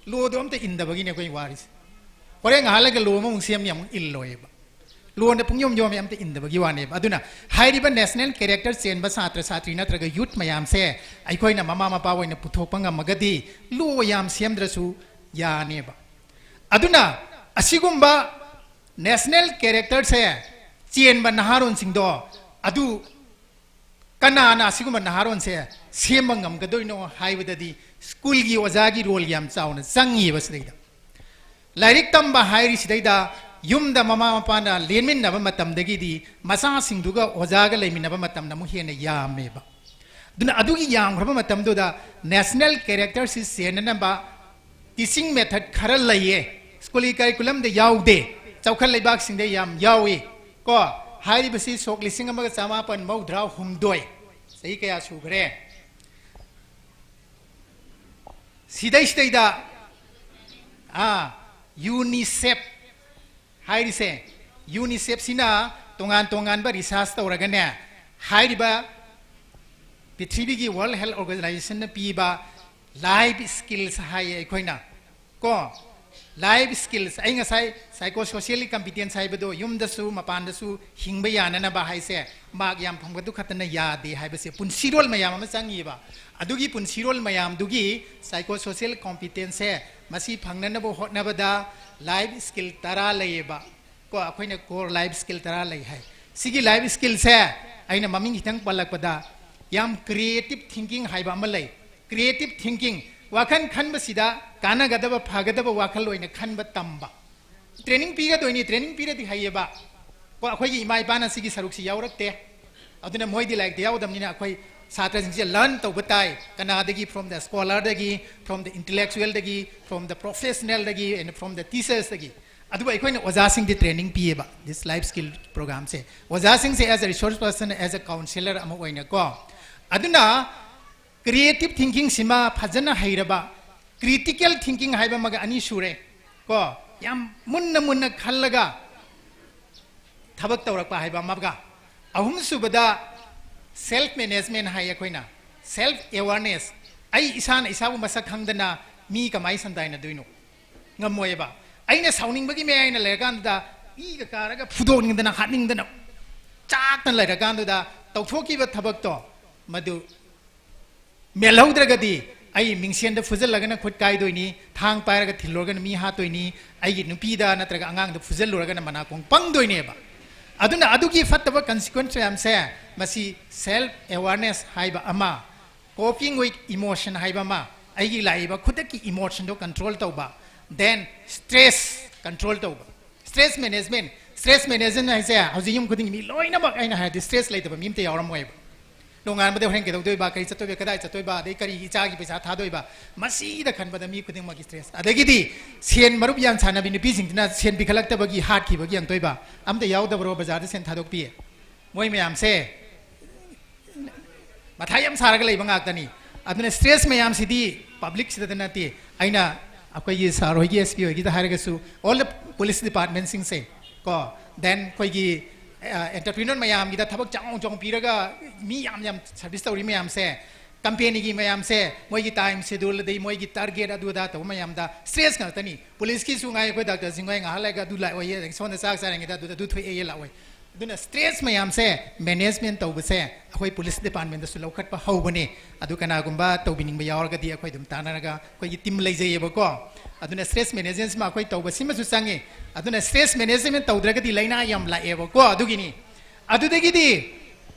ꯂꯣꯗꯣ ꯑꯝꯇ ꯏꯟꯗꯕꯒꯤꯅꯦ ꯑꯩꯈꯣꯏ ꯋꯥꯔꯤꯁꯦ꯫ ꯍꯣꯔꯦꯟ ꯉꯥꯏꯍꯥꯛ ꯂꯩꯒ ꯂꯣ ꯑꯃꯃꯨꯛ ꯁꯦꯝꯅꯤ, ꯑꯃꯨꯛ ꯏꯜꯂꯣꯏꯌꯦꯕ꯫ ꯂꯣꯅ ꯄꯨꯡꯌꯣꯝ ꯌꯣꯝꯃꯦ, ꯑꯝꯇ ꯏꯟꯗꯕꯒꯤ ꯋꯥꯅꯦꯕ꯫ ꯑꯗꯨꯅ ꯍꯥꯏꯔꯤꯕ ꯅꯦꯁꯅꯦꯜ ꯀꯦꯔꯦꯛꯇꯔ ꯆꯦꯟꯕ ꯁꯥꯇ꯭ꯔ ꯁꯥꯇ꯭ꯔꯤ ꯅꯠꯇ꯭ꯔꯒ ꯌꯨꯠ ꯃꯌꯥꯝꯁꯦ ꯑꯩꯈꯣꯏꯅ ꯃꯃꯥ ꯃꯄꯥ ꯑꯣꯏꯅ ꯄꯨꯊꯣꯛꯄ ꯉꯝꯃꯒꯗꯤ ꯂꯣ ꯌꯥꯝ ꯁꯦꯝꯗ꯭ꯔꯁꯨ ꯌꯥꯅꯦꯕ꯫ ꯑꯗꯨꯅ ꯑꯁꯤꯒꯨꯝꯕ ꯅꯦꯁꯅꯦꯜ ꯀꯦꯔꯦꯛꯇꯔꯁꯦ ꯆꯦꯟꯕ ꯅꯍꯥꯔꯣꯟꯁꯤꯡꯗꯣ ꯑꯗꯨ ꯀꯅꯥꯅ ꯑꯁꯤꯒꯨꯝꯕ ꯅꯍꯥꯔꯣꯟꯁꯦ ꯁꯦꯝꯕ ꯉꯝꯒꯗꯣꯏꯅꯣ ꯍꯥꯏꯕꯗꯗꯤ ꯁ꯭ꯀꯨꯜꯒꯤ ꯑꯣꯖꯥꯒꯤ ꯔꯣꯜ ꯌꯥꯝ ꯆꯥꯎꯅ ꯆꯪꯉꯤꯕ ꯁꯤꯗꯩꯗ꯫ ꯂꯥꯏꯔꯤꯛ ꯇꯝꯕ ꯍꯥꯏꯔꯤꯁꯤꯗꯩꯗ ꯌꯨꯝꯗ ꯃꯃꯥ ꯃꯄꯥꯅ ꯂꯦꯟꯃꯤꯟꯅꯕ ꯃꯇꯝꯗꯒꯤꯗꯤ ꯃꯆꯥꯁꯤꯡꯗꯨꯒ ꯑꯣꯖꯥꯒ ꯂꯩꯃꯤꯟꯅꯕ ꯃꯇꯝꯗ ꯑꯃꯨꯛ ꯍꯦꯟꯅ ꯌꯥꯝꯃꯦꯕ꯫ ꯑꯗꯨꯅ ꯑꯗꯨꯒꯤ ꯌꯥꯝꯈ꯭ꯔꯕ ꯃꯇꯝꯗꯨꯗ ꯅꯦꯁꯅꯦꯜ ꯀꯦꯔꯦꯛꯇꯔꯁꯤ ꯆꯦꯟꯅꯅꯕ ꯇꯤꯆꯤꯡ ꯃꯦꯊꯠ ꯈꯔ ꯂꯩꯌꯦ꯫ ꯁ꯭ꯀꯨꯜꯒꯤ ꯀꯔꯤꯀꯨꯂꯝꯗ ꯌꯥꯎꯗꯦ, ꯆꯥꯎꯈꯠ ꯂꯩꯕꯥꯛꯁꯤꯡꯗ ꯌꯥꯝ ꯌꯥꯎꯏ꯫ ꯀꯣ, ꯍꯥꯏꯔꯤꯕꯁꯤ ꯁꯣꯛ ꯂꯤꯁꯤꯡ ꯑꯃꯒ ꯆꯃꯥꯄꯟ ꯃꯧꯗ꯭ꯔꯥ ꯍꯨꯝꯗꯣꯏ, ꯆꯍꯤ ꯀꯌꯥ ꯁꯨꯈ꯭ꯔꯦ? ꯁꯤꯗꯩꯁꯤꯗꯩꯗ, ꯑꯥ, ꯌꯨꯅꯤꯁꯦꯐ ꯍꯥꯏꯔꯤꯁꯦ, ꯌꯨꯅꯤꯁꯦꯐꯁꯤꯅ ꯇꯣꯉꯥꯟ ꯇꯣꯉꯥꯟꯕ ꯔꯤꯁꯥꯔꯁ ꯇꯧꯔꯒꯅꯦ, ꯍꯥꯏꯔꯤꯕ ꯄ꯭ꯔꯤꯊꯤꯕꯤꯒꯤ ꯋꯥꯔꯜ ꯍꯦꯜꯊ ꯑꯣꯔꯒꯅꯥꯏꯖꯦꯁꯟꯅ ꯄꯤꯕ Life skills ꯍꯥꯏꯌꯦ ꯑꯩꯈꯣꯏꯅ, ꯀꯣ꯫ Life skills, ꯑꯩ ꯉꯁꯥꯏ psychosocial competence ꯍꯥꯏꯕꯗꯣ, ꯌꯨꯝꯗꯁꯨ ꯃꯄꯥꯟꯗꯁꯨ ꯍꯤꯡꯕ ꯌꯥꯅꯅꯕ ꯍꯥꯏꯁꯦ, mark ꯌꯥꯝ ꯐꯪꯕꯗꯨ ꯈꯛꯇꯅ ꯌꯥꯗꯦ ꯍꯥꯏꯕꯁꯦ, ꯄꯨꯟꯁꯤꯔꯣꯜ ꯃꯌꯥꯝ ꯑꯃ ꯆꯪꯉꯤꯕ꯫ ꯑꯗꯨꯒꯤ ꯄꯨꯟꯁꯤꯔꯣꯜ ꯃꯌꯥꯝꯗꯨꯒꯤ psychosocial competence ꯁꯦ, ꯃꯁꯤ ꯐꯪꯅꯅꯕ ꯍꯣꯠꯅꯕꯗ life skill ꯇꯔꯥ ꯂꯩꯌꯦꯕ꯫ ꯀꯣ, ꯑꯩꯈꯣꯏꯅ core life skill ꯇꯔꯥ ꯂꯩ ꯍꯥꯏ꯫ ꯁꯤꯒꯤ life skill ꯁꯦ ꯑꯩꯅ ꯃꯃꯤꯡ ꯈꯤꯇꯪ ꯄꯜꯂꯛꯄꯗ, ꯌꯥꯝ creative thinking ꯍꯥꯏꯕ ꯑꯃ ꯂꯩ꯫ Creative thinking, ꯋꯥꯈꯜ ꯈꯟꯕꯁꯤꯗ ꯀꯥꯟꯅꯒꯗꯕ, ꯐꯒꯗꯕ ꯋꯥꯈꯜ ꯑꯣꯏꯅ ꯈꯟꯕ ꯇꯝꯕ꯫ Training ꯄꯤꯒꯗꯣꯏꯅꯤ, training ꯄꯤꯔꯗꯤ ꯍꯩꯌꯦꯕ꯫ ꯀꯣ, ꯑꯩꯈꯣꯏꯒꯤ ꯏꯃꯥ ꯏꯄꯥꯅ ꯁꯤꯒꯤ ꯁꯔꯨꯛꯁꯤ ꯌꯥꯎꯔꯛꯇꯦ꯫ ꯑꯗꯨꯅ ꯃꯣꯏꯗꯤ ꯂꯥꯏꯔꯤꯛꯇ ꯌꯥꯎꯗꯕꯅꯤꯅ ꯑꯩꯈꯣꯏ ꯁꯥꯇ꯭ꯔꯁꯤꯡꯁꯦ learn ꯇꯧꯕ ꯇꯥꯏ꯫ ꯀꯅꯥꯗꯒꯤ? From the scholar ꯗꯒꯤ, from the intellectual ꯗꯒꯤ, from the professional ꯗꯒꯤ, and from the teachers ꯗꯒꯤ꯫ ꯑꯗꯨꯕꯨ ꯑꯩꯈꯣꯏꯅ ꯑꯣꯖꯥꯁꯤꯡꯗꯤ training ꯄꯤꯌꯦꯕ, this life skill program say. ꯑꯣꯖꯥꯁꯤꯡꯁꯦ as a resource person, as a counsellor ꯑꯃ ꯑꯣꯏꯅꯀꯣ꯫ ꯑꯗꯨꯅ creative thinking ꯁꯤꯃ ꯐꯖꯅ ꯍꯩꯔꯕ, critical thinking ꯍꯥꯏꯕ ꯑꯃꯒ ꯑꯅꯤ ꯁꯨꯔꯦ ꯀꯣ, ꯌꯥꯝ ꯃꯨꯟꯅ ꯃꯨꯟꯅ ꯈꯜꯂꯒ ꯊꯕꯛ ꯇꯧꯔꯛꯄ ꯍꯥꯏꯕ ꯑꯃꯒ, ꯑꯍꯨꯝꯁꯨꯕꯗ self management ꯍꯥꯏ ꯑꯩꯈꯣꯏꯅ, self awareness꯫ ꯑꯩ ꯏꯁꯥꯅ ꯏꯁꯥꯕꯨ ꯃꯁꯛ ꯈꯪꯗꯅ ꯃꯤ ꯀꯃꯥꯏꯅ ꯁꯟꯗꯥꯏꯅꯗꯣꯏꯅꯣ? ꯉꯝꯃꯣꯏꯕ꯫ ꯑꯩꯅ ꯁꯥꯎꯅꯤꯡꯕꯒꯤ ꯃꯌꯥꯏꯅ ꯂꯩꯔꯀꯥꯟꯗꯨꯗ ꯏꯒ ꯀꯥꯔꯒ ꯐꯨꯗꯣꯛꯅꯤꯡꯗꯅ ꯍꯥꯠꯅꯤꯡꯗꯅ ꯆꯥꯛꯇꯅ ꯂꯩꯔꯀꯥꯟꯗꯨꯗ ꯇꯧꯊꯣꯛꯈꯤꯕ ꯊꯕꯛꯇꯣ, ꯃꯗꯨ ꯃꯦꯜꯍꯧꯗ꯭ꯔꯒꯗꯤ ꯑꯩ ꯃꯤꯡꯁꯦꯟꯗ ꯐꯨꯖꯜꯂꯒꯅ ꯈꯨꯠ ꯀꯥꯏꯗꯣꯏꯅꯤ, ꯊꯥꯡ ꯄꯥꯏꯔꯒ ꯊꯤꯜꯂꯨꯔꯒꯅ ꯃꯤ ꯍꯥꯠꯇꯣꯏꯅꯤ, ꯑꯩꯒꯤ ꯅꯨꯄꯤꯗ ꯅꯠꯇ꯭ꯔꯒ ꯑꯉꯥꯡꯗ ꯐꯨꯖꯜꯂꯨꯔꯒꯅ ꯃꯅꯥꯀꯣꯡ ꯄꯪꯗꯣꯏꯅꯦꯕ꯫ ꯑꯗꯨꯅ ꯑꯗꯨꯒꯤ ꯐꯠꯇꯕ consequence ꯃꯌꯥꯝꯁꯦ, ꯃꯁꯤ self awareness ꯍꯥꯏꯕ ꯑꯃ, coping with emotion ꯍꯥꯏꯕ ꯑꯃ, ꯑꯩꯒꯤ ꯂꯥꯛꯏꯕ ꯈꯨꯗꯛꯀꯤ emotion ꯗꯣ control ꯇꯧꯕ, then stress control ꯇꯧꯕ꯫ Stress management, stress management ꯍꯥꯏꯁꯦ ꯍꯧꯖꯤꯛ ꯌꯨꯝ ꯈꯨꯗꯤꯡꯒꯤ ꯃꯤ ꯂꯣꯏꯅꯃꯛ, ꯑꯩꯅ ꯍꯥꯏꯔꯗꯤ stress ꯂꯩꯇꯕ ꯃꯤ ꯑꯝꯇ ꯌꯥꯎꯔꯝꯃꯣꯏꯕ꯫ ꯅꯣꯡꯉꯥꯟꯕꯗ ꯍꯣꯔꯦꯟ ꯀꯩꯗꯧꯗꯣꯏꯕ, ꯀꯔꯤ ꯆꯠꯇꯣꯏꯕ, ꯀꯗꯥꯏ ꯆꯠꯇꯣꯏꯕ, ꯑꯗꯩ ꯀꯔꯤꯒꯤ ꯏꯆꯥꯒꯤ ꯄꯩꯁꯥ ꯊꯥꯗꯣꯏꯕ, ꯃꯁꯤꯗ ꯈꯟꯕꯗ ꯃꯤ ꯈꯨꯗꯤꯡꯃꯛꯀꯤ stress꯫ ꯑꯗꯒꯤꯗꯤ ꯁꯦꯟ ꯃꯔꯨꯞ ꯌꯥꯝ ꯁꯥꯟꯅꯕꯤ ꯅꯨꯄꯤꯁꯤꯡꯁꯤꯅ ꯁꯦꯟ ꯄꯤꯈꯠꯂꯛꯇꯕꯒꯤ ꯍꯥꯠꯈꯤꯕꯒꯤ ꯌꯥꯝ ꯇꯣꯏꯕ꯫ ꯑꯝꯇ ꯌꯥꯎꯗꯕ꯭ꯔꯣ ꯕꯖꯥꯔꯗ ꯁꯦꯟ ꯊꯥꯗꯣꯛꯄꯤ? ꯃꯣꯏ ꯃꯌꯥꯝꯁꯦ ꯃꯊꯥ ꯌꯥꯝ ꯁꯥꯔꯒ ꯂꯩꯕ ꯉꯥꯛꯇꯅꯤ꯫ ꯑꯗꯨꯅ stress ꯃꯌꯥꯝꯁꯤꯗꯤ public ꯁꯤꯗꯇ ꯅꯠꯇꯦ꯫ ꯑꯩꯅ ꯑꯩꯈꯣꯏꯒꯤ sir ꯍꯣꯏꯒꯤ, S P ꯍꯣꯏꯒꯤꯗ ꯍꯥꯏꯔꯒꯁꯨ, all the police department ꯁꯤꯡꯁꯦ ꯀꯣ, then ꯑꯩꯈꯣꯏꯒꯤ, ꯑ, entrepreneur ꯃꯌꯥꯝꯒꯤꯗ ꯊꯕꯛ ꯆꯥꯎꯅ ꯆꯥꯎꯅ ꯄꯤꯔꯒ ꯃꯤ ꯌꯥꯝ ꯌꯥꯝ service ꯇꯧꯔꯤ ꯃꯌꯥꯝꯁꯦ, ꯀꯝꯄꯦꯅꯤꯒꯤ ꯃꯌꯥꯝꯁꯦ ꯃꯣꯏꯒꯤ ꯇꯥꯏꯝ ꯁꯦꯗ꯭ꯌꯨꯜ, ꯑꯗꯩ ꯃꯣꯏꯒꯤ ꯇꯥꯔꯒꯦꯠ, ꯑꯗꯨ ꯑꯗꯥ ꯇꯧꯕ ꯃꯌꯥꯝꯗ ꯁ꯭ꯇ꯭ꯔꯦꯁ ꯉꯥꯛꯇꯅꯤ꯫ ꯄꯨꯂꯤꯁꯀꯤꯁꯨ ꯉꯥꯏ, ꯑꯩꯈꯣꯏ ꯗꯥꯛꯇꯔꯁꯤꯡ ꯍꯣꯏ ꯉꯥꯏꯍꯥꯛ ꯂꯩꯔꯒ ꯑꯗꯨ ꯂꯥꯛꯑꯣꯏꯌꯦ, ꯑꯗꯒꯤ ꯁꯣꯝꯗ ꯆꯥꯛ ꯆꯥꯔꯤꯉꯩꯗ ꯑꯗꯨꯗ ꯑꯗꯨ ꯊꯣꯛꯑꯦꯌꯦ ꯂꯥꯛꯑꯣꯏ꯫ ꯑꯗꯨꯅ ꯁ꯭ꯇ꯭ꯔꯦꯁ ꯃꯌꯥꯝꯁꯦ ꯃꯦꯅꯦꯖꯃꯦꯟ ꯇꯧꯕꯁꯦ ꯑꯩꯈꯣꯏ ꯄꯨꯂꯤꯁ ꯗꯤꯄꯥꯔꯠꯃꯦꯟꯗꯁꯨ ꯂꯧꯈꯠꯄ ꯍꯧꯕꯅꯤ꯫ ꯑꯗꯨ ꯀꯅꯥꯒꯨꯝꯕ ꯇꯧꯕꯤꯅꯤꯡꯕ ꯌꯥꯎꯔꯒꯗꯤ ꯑꯩꯈꯣꯏ ꯑꯗꯨꯝ ꯇꯥꯟꯅꯔꯒ, ꯑꯩꯈꯣꯏꯒꯤ ꯇꯤꯝ ꯂꯩꯖꯩꯌꯦꯕꯀꯣ꯫ ꯑꯗꯨꯅ ꯁ꯭ꯇ꯭ꯔꯦꯁ ꯃꯦꯅꯦꯖꯃꯦꯟꯁꯤꯃ ꯑꯩꯈꯣꯏ ꯇꯧꯕꯁꯤꯃꯁꯨ ꯆꯪꯉꯤ꯫ ꯑꯗꯨꯅ ꯁ꯭ꯇ꯭ꯔꯦꯁ ꯃꯦꯅꯦꯖꯃꯦꯟ ꯇꯧꯗ꯭ꯔꯒꯗꯤ ꯂꯥꯏꯅꯥ ꯌꯥꯝ ꯂꯥꯛꯑꯦꯕꯀꯣ꯫ ꯑꯗꯨꯒꯤꯅꯤ꯫ ꯑꯗꯨꯗꯒꯤꯗꯤ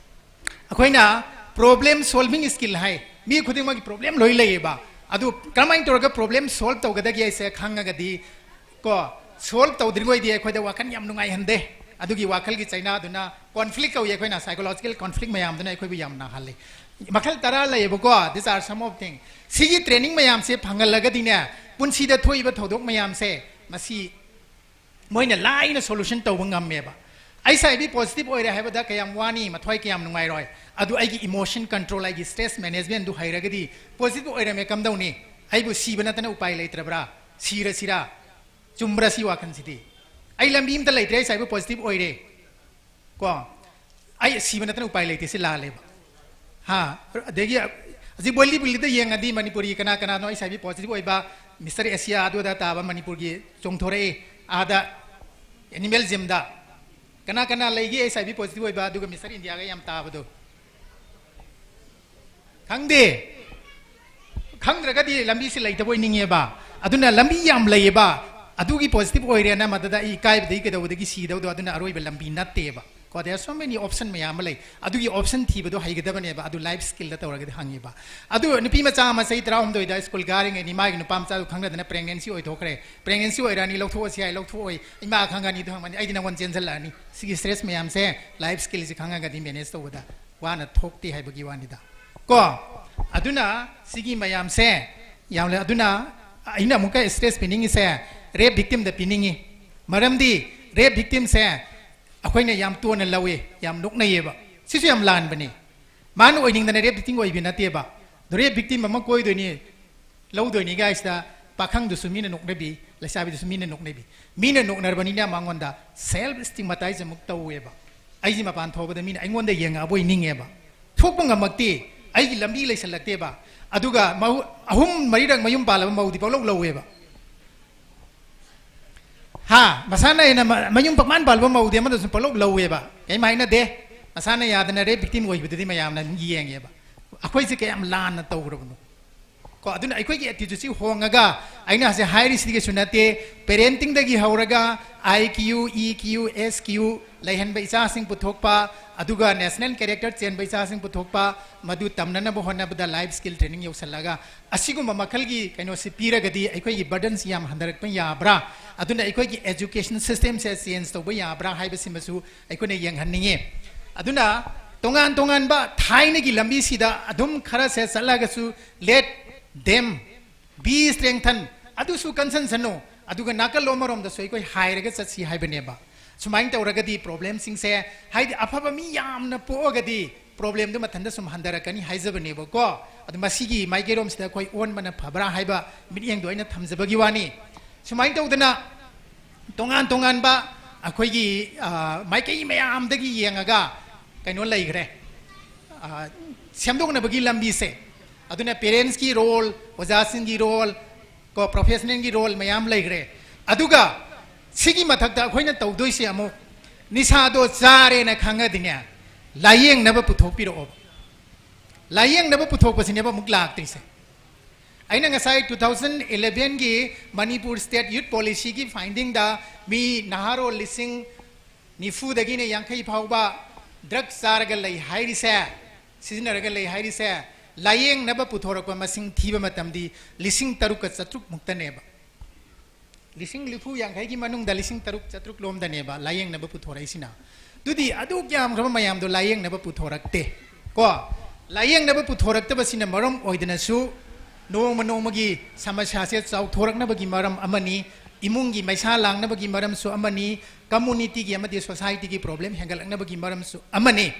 ꯑꯩꯈꯣꯏꯅ ꯄ꯭ꯔꯣꯕ꯭ꯂꯦꯝ ꯁꯣꯜꯚꯤꯡ ꯁ꯭ꯀꯤꯜ ꯍꯥꯏ꯫ ꯃꯤ ꯈꯨꯗꯤꯡꯃꯛꯀꯤ ꯄ꯭ꯔꯣꯕ꯭ꯂꯦꯝ ꯂꯣꯏ ꯂꯩꯌꯦꯕ꯫ ꯑꯗꯨ ꯀꯔꯝꯍꯥꯏꯅ ꯇꯧꯔꯒ ꯄ꯭ꯔꯣꯕ꯭ꯂꯦꯝ ꯁꯣꯜꯚ ꯇꯧꯒꯗꯒꯦ ꯍꯥꯏꯁꯦ ꯈꯪꯉꯒꯗꯤ ꯀꯣ, ꯁꯣꯜꯚ ꯇꯧꯗ꯭ꯔꯤꯉꯩꯗꯤ ꯑꯩꯈꯣꯏꯗ ꯋꯥꯈꯜ ꯌꯥꯝ ꯅꯨꯡꯉꯥꯏꯍꯟꯗꯦ꯫ ꯑꯗꯨꯒꯤ ꯋꯥꯈꯜꯒꯤ ꯆꯩꯅꯥꯗꯨꯅ ꯀꯣꯟꯐ꯭ꯂꯤꯛ ꯀꯧꯏ ꯑꯩꯈꯣꯏꯅ, ꯁꯥꯏꯀꯣꯂꯣꯖꯤꯀꯦꯜ ꯀꯣꯟꯐ꯭ꯂꯤꯛ ꯃꯌꯥꯝꯗꯨꯅ ꯑꯩꯈꯣꯏꯕꯨ ꯌꯥꯝ ꯅꯥꯍꯜꯂꯤ꯫ ꯃꯈꯜ ꯇꯔꯥ ꯂꯩꯌꯦꯕꯀꯣ, these are some of things꯫ ꯁꯤꯒꯤ ꯇ꯭ꯔꯦꯅꯤꯡ ꯃꯌꯥꯝꯁꯦ ꯐꯪꯍꯜꯂꯒꯗꯤꯅꯦ, ꯄꯨꯟꯁꯤꯗ ꯊꯣꯛꯏꯕ ꯊꯧꯗꯣꯛ ꯃꯌꯥꯝꯁꯦ ꯃꯁꯤ ꯃꯣꯏꯅ ꯂꯥꯏꯅ ꯁꯣꯂꯨꯁꯟ ꯇꯧꯕ ꯉꯝꯃꯦꯕ꯫ ꯑꯩ ꯁꯥꯏꯕꯤ ꯄꯣꯖꯤꯇꯤꯚ ꯑꯣꯏꯔꯦ ꯍꯥꯏꯕꯗ ꯀꯌꯥꯝ ꯋꯥꯅꯤ, ꯃꯊ꯭ꯋꯥꯏ ꯀꯌꯥꯝ ꯅꯨꯡꯉꯥꯏꯔꯣꯏ꯫ ꯑꯗꯨ ꯑꯩꯒꯤ ꯏꯃꯣꯁꯟ ꯀꯟꯇ꯭ꯔꯣꯜ, ꯑꯩꯒꯤ ꯁ꯭ꯇ꯭ꯔꯦꯁ ꯃꯦꯅꯦꯖꯃꯦꯟꯗꯨ ꯍꯩꯔꯒꯗꯤ, ꯄꯣꯖꯤꯇꯤꯚ ꯑꯣꯏꯔꯝꯃꯦ ꯀꯝꯗꯧꯅꯤ? ꯑꯩꯕꯨ ꯁꯤꯕ ꯅꯠꯇꯅ ꯎꯄꯥꯏ ꯂꯩꯇ꯭ꯔꯕ꯭ꯔꯥ? ꯁꯤꯔꯁꯤꯔꯥ? ꯆꯨꯝꯕ꯭ꯔꯥ ꯁꯤ ꯋꯥꯈꯜꯁꯤꯗꯤ? ꯑꯩ ꯂꯝꯕꯤ ꯑꯝꯇ ꯂꯩꯇ꯭ꯔꯦ, ꯑꯩ ꯁꯥꯏꯕꯤ ꯄꯣꯖꯤꯇꯤꯚ ꯑꯣꯏꯔꯦ꯫ ꯀꯣ, ꯑꯩ ꯁꯤꯕ ꯅꯠꯇꯅ ꯎꯄꯥꯏ ꯂꯩꯇꯦ, ꯁꯤ ꯂꯥꯜꯂꯦꯕ꯫ ꯍꯥ? ꯑꯗꯒꯤ ꯍꯧꯖꯤꯛ ꯕꯣꯂꯤꯕꯨꯂꯤꯗ ꯌꯦꯡꯉꯗꯤ ꯃꯅꯤꯄꯨꯔꯤ ꯀꯅꯥ ꯀꯅꯥꯅꯣ ꯑꯩ ꯁꯥꯏꯕꯤ ꯄꯣꯖꯤꯇꯤꯚ ꯑꯣꯏꯕ, ꯃꯤꯁꯇꯔ ꯑꯦꯁꯤꯌꯥ ꯑꯗꯨ ꯑꯗꯥ ꯇꯥꯕ ꯃꯅꯤꯄꯨꯔꯒꯤ ꯆꯣꯡꯊꯣꯔꯛꯏ ꯑꯥꯗ ꯑꯦꯅꯤꯃꯦꯜ ꯖꯤꯝꯗ꯫ ꯀꯅꯥ ꯀꯅꯥ ꯂꯩꯒꯦ ꯑꯩ ꯁꯥꯏꯕꯤ ꯄꯣꯖꯤꯇꯤꯚ ꯑꯣꯏꯕ ꯑꯗꯨꯒ ꯃꯤꯁꯇꯔ ꯏꯟꯗꯤꯌꯥꯒ ꯌꯥꯝ ꯇꯥꯕꯗꯣ? ꯈꯪꯗꯦ꯫ ꯈꯪꯗ꯭ꯔꯒꯗꯤ ꯂꯝꯕꯤꯁꯤ ꯂꯩꯇꯕ ꯑꯣꯏꯅꯤꯡꯉꯦꯕ꯫ ꯑꯗꯨꯅ ꯂꯝꯕꯤ ꯌꯥꯝ ꯂꯩꯌꯦꯕ꯫ ꯑꯗꯨꯒꯤ ꯄꯣꯖꯤꯇꯤꯚ ꯑꯣꯏꯔꯦꯅ ꯃꯗꯨꯗ ꯑꯩ ꯏꯀꯥꯏꯕꯗꯒꯤ ꯀꯩꯗꯧꯕꯗꯒꯤ ꯁꯤꯗꯧꯗꯣ, ꯑꯗꯨꯅ ꯑꯔꯣꯏꯕ ꯂꯝꯕꯤ ꯅꯠꯇꯦꯕ꯫ ꯀꯣ, there are so many option ꯃꯌꯥꯝ ꯑꯃ ꯂꯩ꯫ ꯑꯗꯨꯒꯤ ꯑꯣꯞꯁꯟ ꯊꯤꯕꯗꯣ ꯍꯩꯒꯗꯕꯅꯦꯕ꯫ ꯑꯗꯨ ꯂꯥꯏꯐ ꯁ꯭ꯀꯤꯜꯗ ꯇꯧꯔꯒꯗꯤ ꯍꯪꯉꯤꯕ꯫ ꯑꯗꯨ ꯅꯨꯄꯤ ꯃꯆꯥ ꯑꯃ ꯆꯍꯤ ꯇꯔꯥꯍꯨꯝꯗꯣꯏꯗ ꯁ꯭ꯀꯨꯜ ꯀꯥꯔꯤꯉꯩꯅꯤ, ꯃꯥꯒꯤ ꯅꯨꯄꯥ ꯃꯆꯥꯗꯨ ꯈꯪꯅꯗꯅ ꯄ꯭ꯔꯦꯒꯅꯦꯟꯁꯤ ꯑꯣꯏꯊꯣꯛꯈ꯭ꯔꯦ꯫ ꯄ꯭ꯔꯦꯒꯅꯦꯟꯁꯤ ꯑꯣꯏꯔꯛꯑꯅꯤ, ꯂꯧꯊꯣꯛꯑꯁꯤ ꯍꯥꯏ, ꯂꯧꯊꯣꯛꯑꯣꯏ꯫ ꯏꯃꯥ ꯈꯪꯒꯅꯤ, ꯑꯗꯨ ꯍꯪꯕꯅꯤ, ꯑꯩꯗꯤ ꯅꯪꯉꯣꯟꯗ ꯆꯦꯟꯁꯤꯜꯂꯛꯑꯅꯤ꯫ ꯁꯤꯒꯤ ꯁ꯭ꯇ꯭ꯔꯦꯁ ꯃꯌꯥꯝꯁꯦ ꯂꯥꯏꯐ ꯁ꯭ꯀꯤꯜꯁꯤ ꯈꯪꯉꯒꯗꯤ ꯃꯦꯅꯦꯖ ꯇꯧꯕꯗ ꯋꯥꯅ ꯊꯣꯛꯇꯦ ꯍꯥꯏꯕꯒꯤ ꯋꯥꯅꯤꯗ꯫ ꯀꯣ, ꯑꯗꯨꯅ ꯁꯤꯒꯤ ꯃꯌꯥꯝꯁꯦ ꯌꯥꯝ ꯂꯩ꯫ ꯑꯗꯨꯅ ꯑꯩꯅ ꯑꯃꯨꯛꯀ ꯁ꯭ꯇ꯭ꯔꯦꯁ ꯄꯤꯅꯤꯡꯉꯤꯁꯦ ꯔꯦꯞ ꯚꯤꯛꯇꯤꯝꯗ ꯄꯤꯅꯤꯡꯉꯤ꯫ ꯃꯔꯝꯗꯤ ꯔꯦꯞ ꯚꯤꯛꯇꯤꯝꯁꯦ ꯑꯩꯈꯣꯏꯅ ꯌꯥꯝ ꯇꯣꯟꯅ ꯂꯧꯏ, ꯌꯥꯝ ꯅꯣꯛꯅꯩꯌꯦꯕ꯫ ꯁꯤꯁꯨ ꯌꯥꯝ ꯂꯥꯟꯕꯅꯤ꯫ ꯃꯥꯅ ꯑꯣꯏꯅꯤꯡꯗꯅ ꯔꯦꯞ ꯚꯤꯛꯇꯤꯝ ꯑꯣꯏꯕ ꯅꯠꯇꯦꯕ꯫ ꯔꯦꯞ ꯚꯤꯛꯇꯤꯝ ꯑꯃ ꯀꯣꯏꯗꯣꯏꯅꯤ, ꯂꯧꯗꯣꯏꯅꯤ ꯒꯥꯏꯁꯤꯗ ꯄꯥꯈꯪꯗꯨꯁꯨ ꯃꯤꯅ ꯅꯣꯛꯅꯕꯤ, ꯂꯩꯁꯥꯕꯤꯗꯨꯁꯨ ꯃꯤꯅ ꯅꯣꯛꯅꯕꯤ꯫ ꯃꯤꯅ ꯅꯣꯛꯅꯔꯕꯅꯤꯅ ꯃꯉꯣꯟꯗ ꯁꯦꯜꯐ ꯁ꯭ꯇꯤꯒꯃꯥꯇꯥꯏꯖ ꯑꯃꯨꯛ ꯇꯧꯋꯦꯕ꯫ ꯑꯩꯁꯤ ꯃꯄꯥꯟ ꯊꯣꯛꯄꯗ ꯃꯤꯅ ꯑꯩꯉꯣꯟꯗ ꯌꯦꯡꯉꯛꯑꯕꯣꯏ ꯅꯤꯡꯉꯦꯕ꯫ ꯊꯣꯛꯄ ꯉꯝꯃꯛꯇꯦ꯫ ꯑꯩꯒꯤ ꯂꯝꯕꯤ ꯂꯩꯁꯜꯂꯛꯇꯦꯕ꯫ ꯑꯗꯨꯒ ꯃꯧ ꯑꯍꯨꯝ ꯃꯔꯤꯔꯛ ꯃꯌꯨꯝ ꯄꯥꯜꯂꯕ ꯃꯧꯗꯤ ꯄꯪꯂꯧ ꯂꯧꯋꯦꯕ꯫ ꯍꯥ, ꯃꯁꯥꯅ ꯍꯦꯟꯅ ꯃ- ꯃꯌꯨꯝ ꯄꯪꯄꯥꯟ ꯄꯥꯜꯂꯕ ꯃꯧꯗꯤ ꯑꯃꯗꯁꯨ ꯄꯪꯂꯧ ꯂꯧꯋꯦꯕ꯫ ꯀꯩꯝ ꯍꯥꯏꯅꯗꯦ꯫ ꯃꯁꯥꯅ ꯌꯥꯗꯅ ꯔꯦꯞ ꯚꯤꯛꯇꯤꯝ ꯑꯣꯏꯕꯗꯨꯗꯤ ꯃꯌꯥꯝꯅ ꯑꯗꯨꯝ ꯌꯦꯡꯉꯦꯕ꯫ ꯑꯩꯈꯣꯏꯁꯦ ꯀꯌꯥꯝ ꯂꯥꯟꯅ ꯇꯧꯈ꯭ꯔꯕꯅꯣ? ꯀꯣ, ꯑꯗꯨꯅ ꯑꯩꯈꯣꯏꯒꯤ ꯑꯦꯇꯤꯇ꯭ꯌꯨꯠꯁꯤ ꯍꯣꯡꯉꯒ, ꯑꯩꯅ ꯍꯧꯖꯤꯛ ꯍꯥꯏꯔꯤꯁꯤꯗꯒꯤꯁꯨ ꯅꯠꯇꯦ, ꯄꯦꯔꯦꯟꯇꯤꯡꯗꯒꯤ ꯍꯧꯔꯒ ꯑꯥꯏ ꯀ꯭ꯌꯨ, ꯏ ꯀ꯭ꯌꯨ, ꯑꯦꯁ ꯀ꯭ꯌꯨ ꯂꯩꯍꯟꯕ ꯏꯆꯥꯁꯤꯡ ꯄꯨꯊꯣꯛꯄ, ꯑꯗꯨꯒ ꯅꯦꯁꯅꯦꯜ ꯀꯦꯔꯦꯛꯇꯔ ꯆꯦꯟꯕ ꯏꯆꯥꯁꯤꯡ ꯄꯨꯊꯣꯛꯄ, ꯃꯗꯨ ꯇꯝꯅꯅꯕ ꯍꯣꯠꯅꯕꯗ ꯂꯥꯏꯐ ꯁ꯭ꯀꯤꯜ ꯇ꯭ꯔꯦꯅꯤꯡ ꯌꯧꯁꯜꯂꯒ ꯑꯁꯤꯒꯨꯝꯕ ꯃꯈꯜꯒꯤ ꯀꯩꯅꯣꯁꯤ ꯄꯤꯔꯒꯗꯤ ꯑꯩꯈꯣꯏꯒꯤ ꯕꯔꯗꯟꯁꯤ ꯌꯥꯝ ꯍꯟꯊꯔꯛꯄ ꯌꯥꯕ꯭ꯔꯥ? ꯑꯗꯨꯅ ꯑꯩꯈꯣꯏꯒꯤ ꯑꯦꯖꯨꯀꯦꯁꯟ ꯁꯤꯁꯇꯦꯝꯁꯦ ꯆꯦꯟꯖ ꯇꯧꯕ ꯌꯥꯕ꯭ꯔꯥ ꯍꯥꯏꯕꯁꯤꯃꯁꯨ ꯑꯩꯈꯣꯏꯅ ꯌꯦꯡꯍꯟꯅꯤꯡꯉꯤ꯫ ꯑꯗꯨꯅ ꯇꯣꯉꯥꯟ ꯇꯣꯉꯥꯟꯕ ꯊꯥꯏꯅꯒꯤ ꯂꯝꯕꯤꯁꯤꯗ ꯑꯗꯨꯝ ꯈꯔꯁꯦ ꯆꯠꯂꯒꯁꯨ, let them be strengthened, ꯑꯗꯨꯁꯨ ꯀꯟꯁꯟꯁꯅꯨ, ꯑꯗꯨꯒ ꯅꯥꯀꯜꯂꯣꯝ ꯑꯃꯔꯣꯝꯗꯁꯨ ꯑꯩꯈꯣꯏ ꯍꯥꯏꯔꯒ ꯆꯠꯁꯤ ꯍꯥꯏꯕꯅꯦꯕ꯫ ꯁꯨꯃꯥꯏꯅ ꯇꯧꯔꯒꯗꯤ ꯄ꯭ꯔꯣꯕ꯭ꯂꯦꯝꯁꯤꯡꯁꯦ, ꯍꯥꯏꯗꯤ ꯑꯐꯕ ꯃꯤ ꯌꯥꯝꯅ ꯄꯣꯛꯑꯒꯗꯤ ꯄ꯭ꯔꯣꯕ꯭ꯂꯦꯝꯗꯨ ꯃꯊꯟꯇ ꯁꯨꯝ ꯍꯟꯊꯔꯛꯀꯅꯤ ꯍꯥꯏꯖꯕꯅꯦꯕꯀꯣ꯫ ꯑꯗꯨ ꯃꯁꯤꯒꯤ ꯃꯥꯏꯀꯩꯔꯣꯝꯁꯤꯗ ꯑꯩꯈꯣꯏ ꯑꯣꯟꯕꯅ ꯐꯕ꯭ꯔꯥ ꯍꯥꯏꯕ ꯃꯤꯠꯌꯦꯡꯗꯣ ꯑꯩꯅ ꯊꯝꯖꯕꯒꯤ ꯋꯥꯅꯤ꯫ ꯁꯨꯃꯥꯏꯅ ꯇꯧꯗꯅ ꯇꯣꯉꯥꯟ ꯇꯣꯉꯥꯟꯕ ꯑꯩꯈꯣꯏꯒꯤ, ꯑ, ꯃꯥꯏꯀꯩ ꯃꯌꯥꯝꯗꯒꯤ ꯌꯦꯡꯉꯒ ꯀꯩꯅꯣ ꯂꯩꯈ꯭ꯔꯦ, ꯑ, ꯁꯦꯝꯗꯣꯛꯅꯕꯒꯤ ꯂꯝꯕꯤꯁꯦ꯫ ꯑꯗꯨꯅ ꯄꯦꯔꯦꯟꯁꯀꯤ ꯔꯣꯜ, ꯑꯣꯖꯥꯁꯤꯡꯒꯤ ꯔꯣꯜ, ꯀꯣ, ꯄ꯭ꯔꯣꯐꯦꯁꯅꯦꯜꯒꯤ ꯔꯣꯜ ꯃꯌꯥꯝ ꯂꯩꯈ꯭ꯔꯦ꯫ ꯑꯗꯨꯒ ꯁꯤꯒꯤ ꯃꯊꯛꯇ ꯑꯩꯈꯣꯏꯅ ꯇꯧꯗꯣꯏꯁꯦ ꯑꯃꯨꯛ, ꯅꯤꯁꯥꯗꯣ ꯆꯥꯔꯦꯅ ꯈꯪꯉꯗꯤꯅꯦ, ꯂꯥꯏꯌꯦꯡꯅꯕ ꯄꯨꯊꯣꯛꯄꯤꯔꯛꯑꯣꯕ꯫ ꯂꯥꯏꯌꯦꯡꯅꯕ ꯄꯨꯊꯣꯛꯄꯁꯤꯅꯦꯕ ꯑꯃꯨꯛ ꯂꯥꯛꯇ꯭ꯔꯤꯁꯦ꯫ ꯑꯩꯅ ꯉꯁꯥꯏ ꯇꯨ ꯊꯥꯎꯖꯟ ꯏꯂꯦꯚꯦꯟꯒꯤ ꯃꯅꯤꯄꯨꯔ ꯁ꯭ꯇꯦꯠ ꯌꯨꯠ ꯄꯣꯂꯤꯁꯤꯒꯤ ꯐꯥꯏꯟꯗꯤꯡꯗ ꯃꯤ ꯅꯍꯥꯔꯣꯜ ꯂꯤꯁꯤꯡ ꯅꯤꯐꯨꯗꯒꯤꯅ ꯌꯥꯡꯈꯩ ꯐꯥꯎꯕ ꯗ꯭ꯔꯒ ꯆꯥꯔꯒ ꯂꯩ ꯍꯥꯏꯔꯤꯁꯦ, ꯁꯤꯖꯤꯟꯅꯔꯒ ꯂꯩ ꯍꯥꯏꯔꯤꯁꯦ, ꯂꯥꯏꯌꯦꯡꯅꯕ ꯄꯨꯊꯣꯔꯛꯄ ꯃꯁꯤꯡ ꯊꯤꯕ ꯃꯇꯝꯗꯤ ꯂꯤꯁꯤꯡ ꯇꯔꯨꯛꯀ ꯆꯥꯇ꯭ꯔꯨꯛ ꯃꯨꯛꯇꯅꯦꯕ꯫ ꯂꯤꯁꯤꯡ ꯅꯤꯐꯨ ꯌꯥꯡꯈꯩꯒꯤ ꯃꯅꯨꯡꯗ ꯂꯤꯁꯤꯡ ꯇꯔꯨꯛ ꯆꯥꯇ꯭ꯔꯨꯛ ꯂꯣꯝꯗꯅꯦꯕ ꯂꯥꯏꯌꯦꯡꯅꯕ ꯄꯨꯊꯣꯔꯛꯏꯁꯤꯅ꯫ ꯑꯗꯨꯗꯤ ꯑꯗꯨꯛ ꯌꯥꯝꯈ꯭ꯔꯕ ꯃꯌꯥꯝꯗꯣ ꯂꯥꯏꯌꯦꯡꯅꯕ ꯄꯨꯊꯣꯔꯛꯇꯦ꯫ ꯀꯣ, ꯂꯥꯏꯌꯦꯡꯅꯕ ꯄꯨꯊꯣꯔꯛꯇꯕꯁꯤꯅ ꯃꯔꯝ ꯑꯣꯏꯗꯅꯁꯨ ꯅꯣꯡꯃ ꯅꯣꯡꯃꯒꯤ ꯁꯃꯁ꯭ꯌꯥꯁꯦ ꯆꯥꯎꯊꯣꯔꯛꯅꯕꯒꯤ ꯃꯔꯝ ꯑꯃꯅꯤ, ꯏꯃꯨꯡꯒꯤ ꯃꯩꯁꯥ ꯂꯥꯡꯅꯕꯒꯤ ꯃꯔꯝꯁꯨ ꯑꯃꯅꯤ, ꯀꯝꯃꯨꯅꯤꯇꯤꯒꯤ ꯑꯃꯗꯤ ꯁꯣꯁꯥꯏꯇꯤꯒꯤ ꯄ꯭ꯔꯣꯕ꯭ꯂꯦꯝ ꯍꯦꯟꯒꯠꯂꯛꯅꯕꯒꯤ ꯃꯔꯝꯁꯨ ꯑꯃꯅꯤ꯫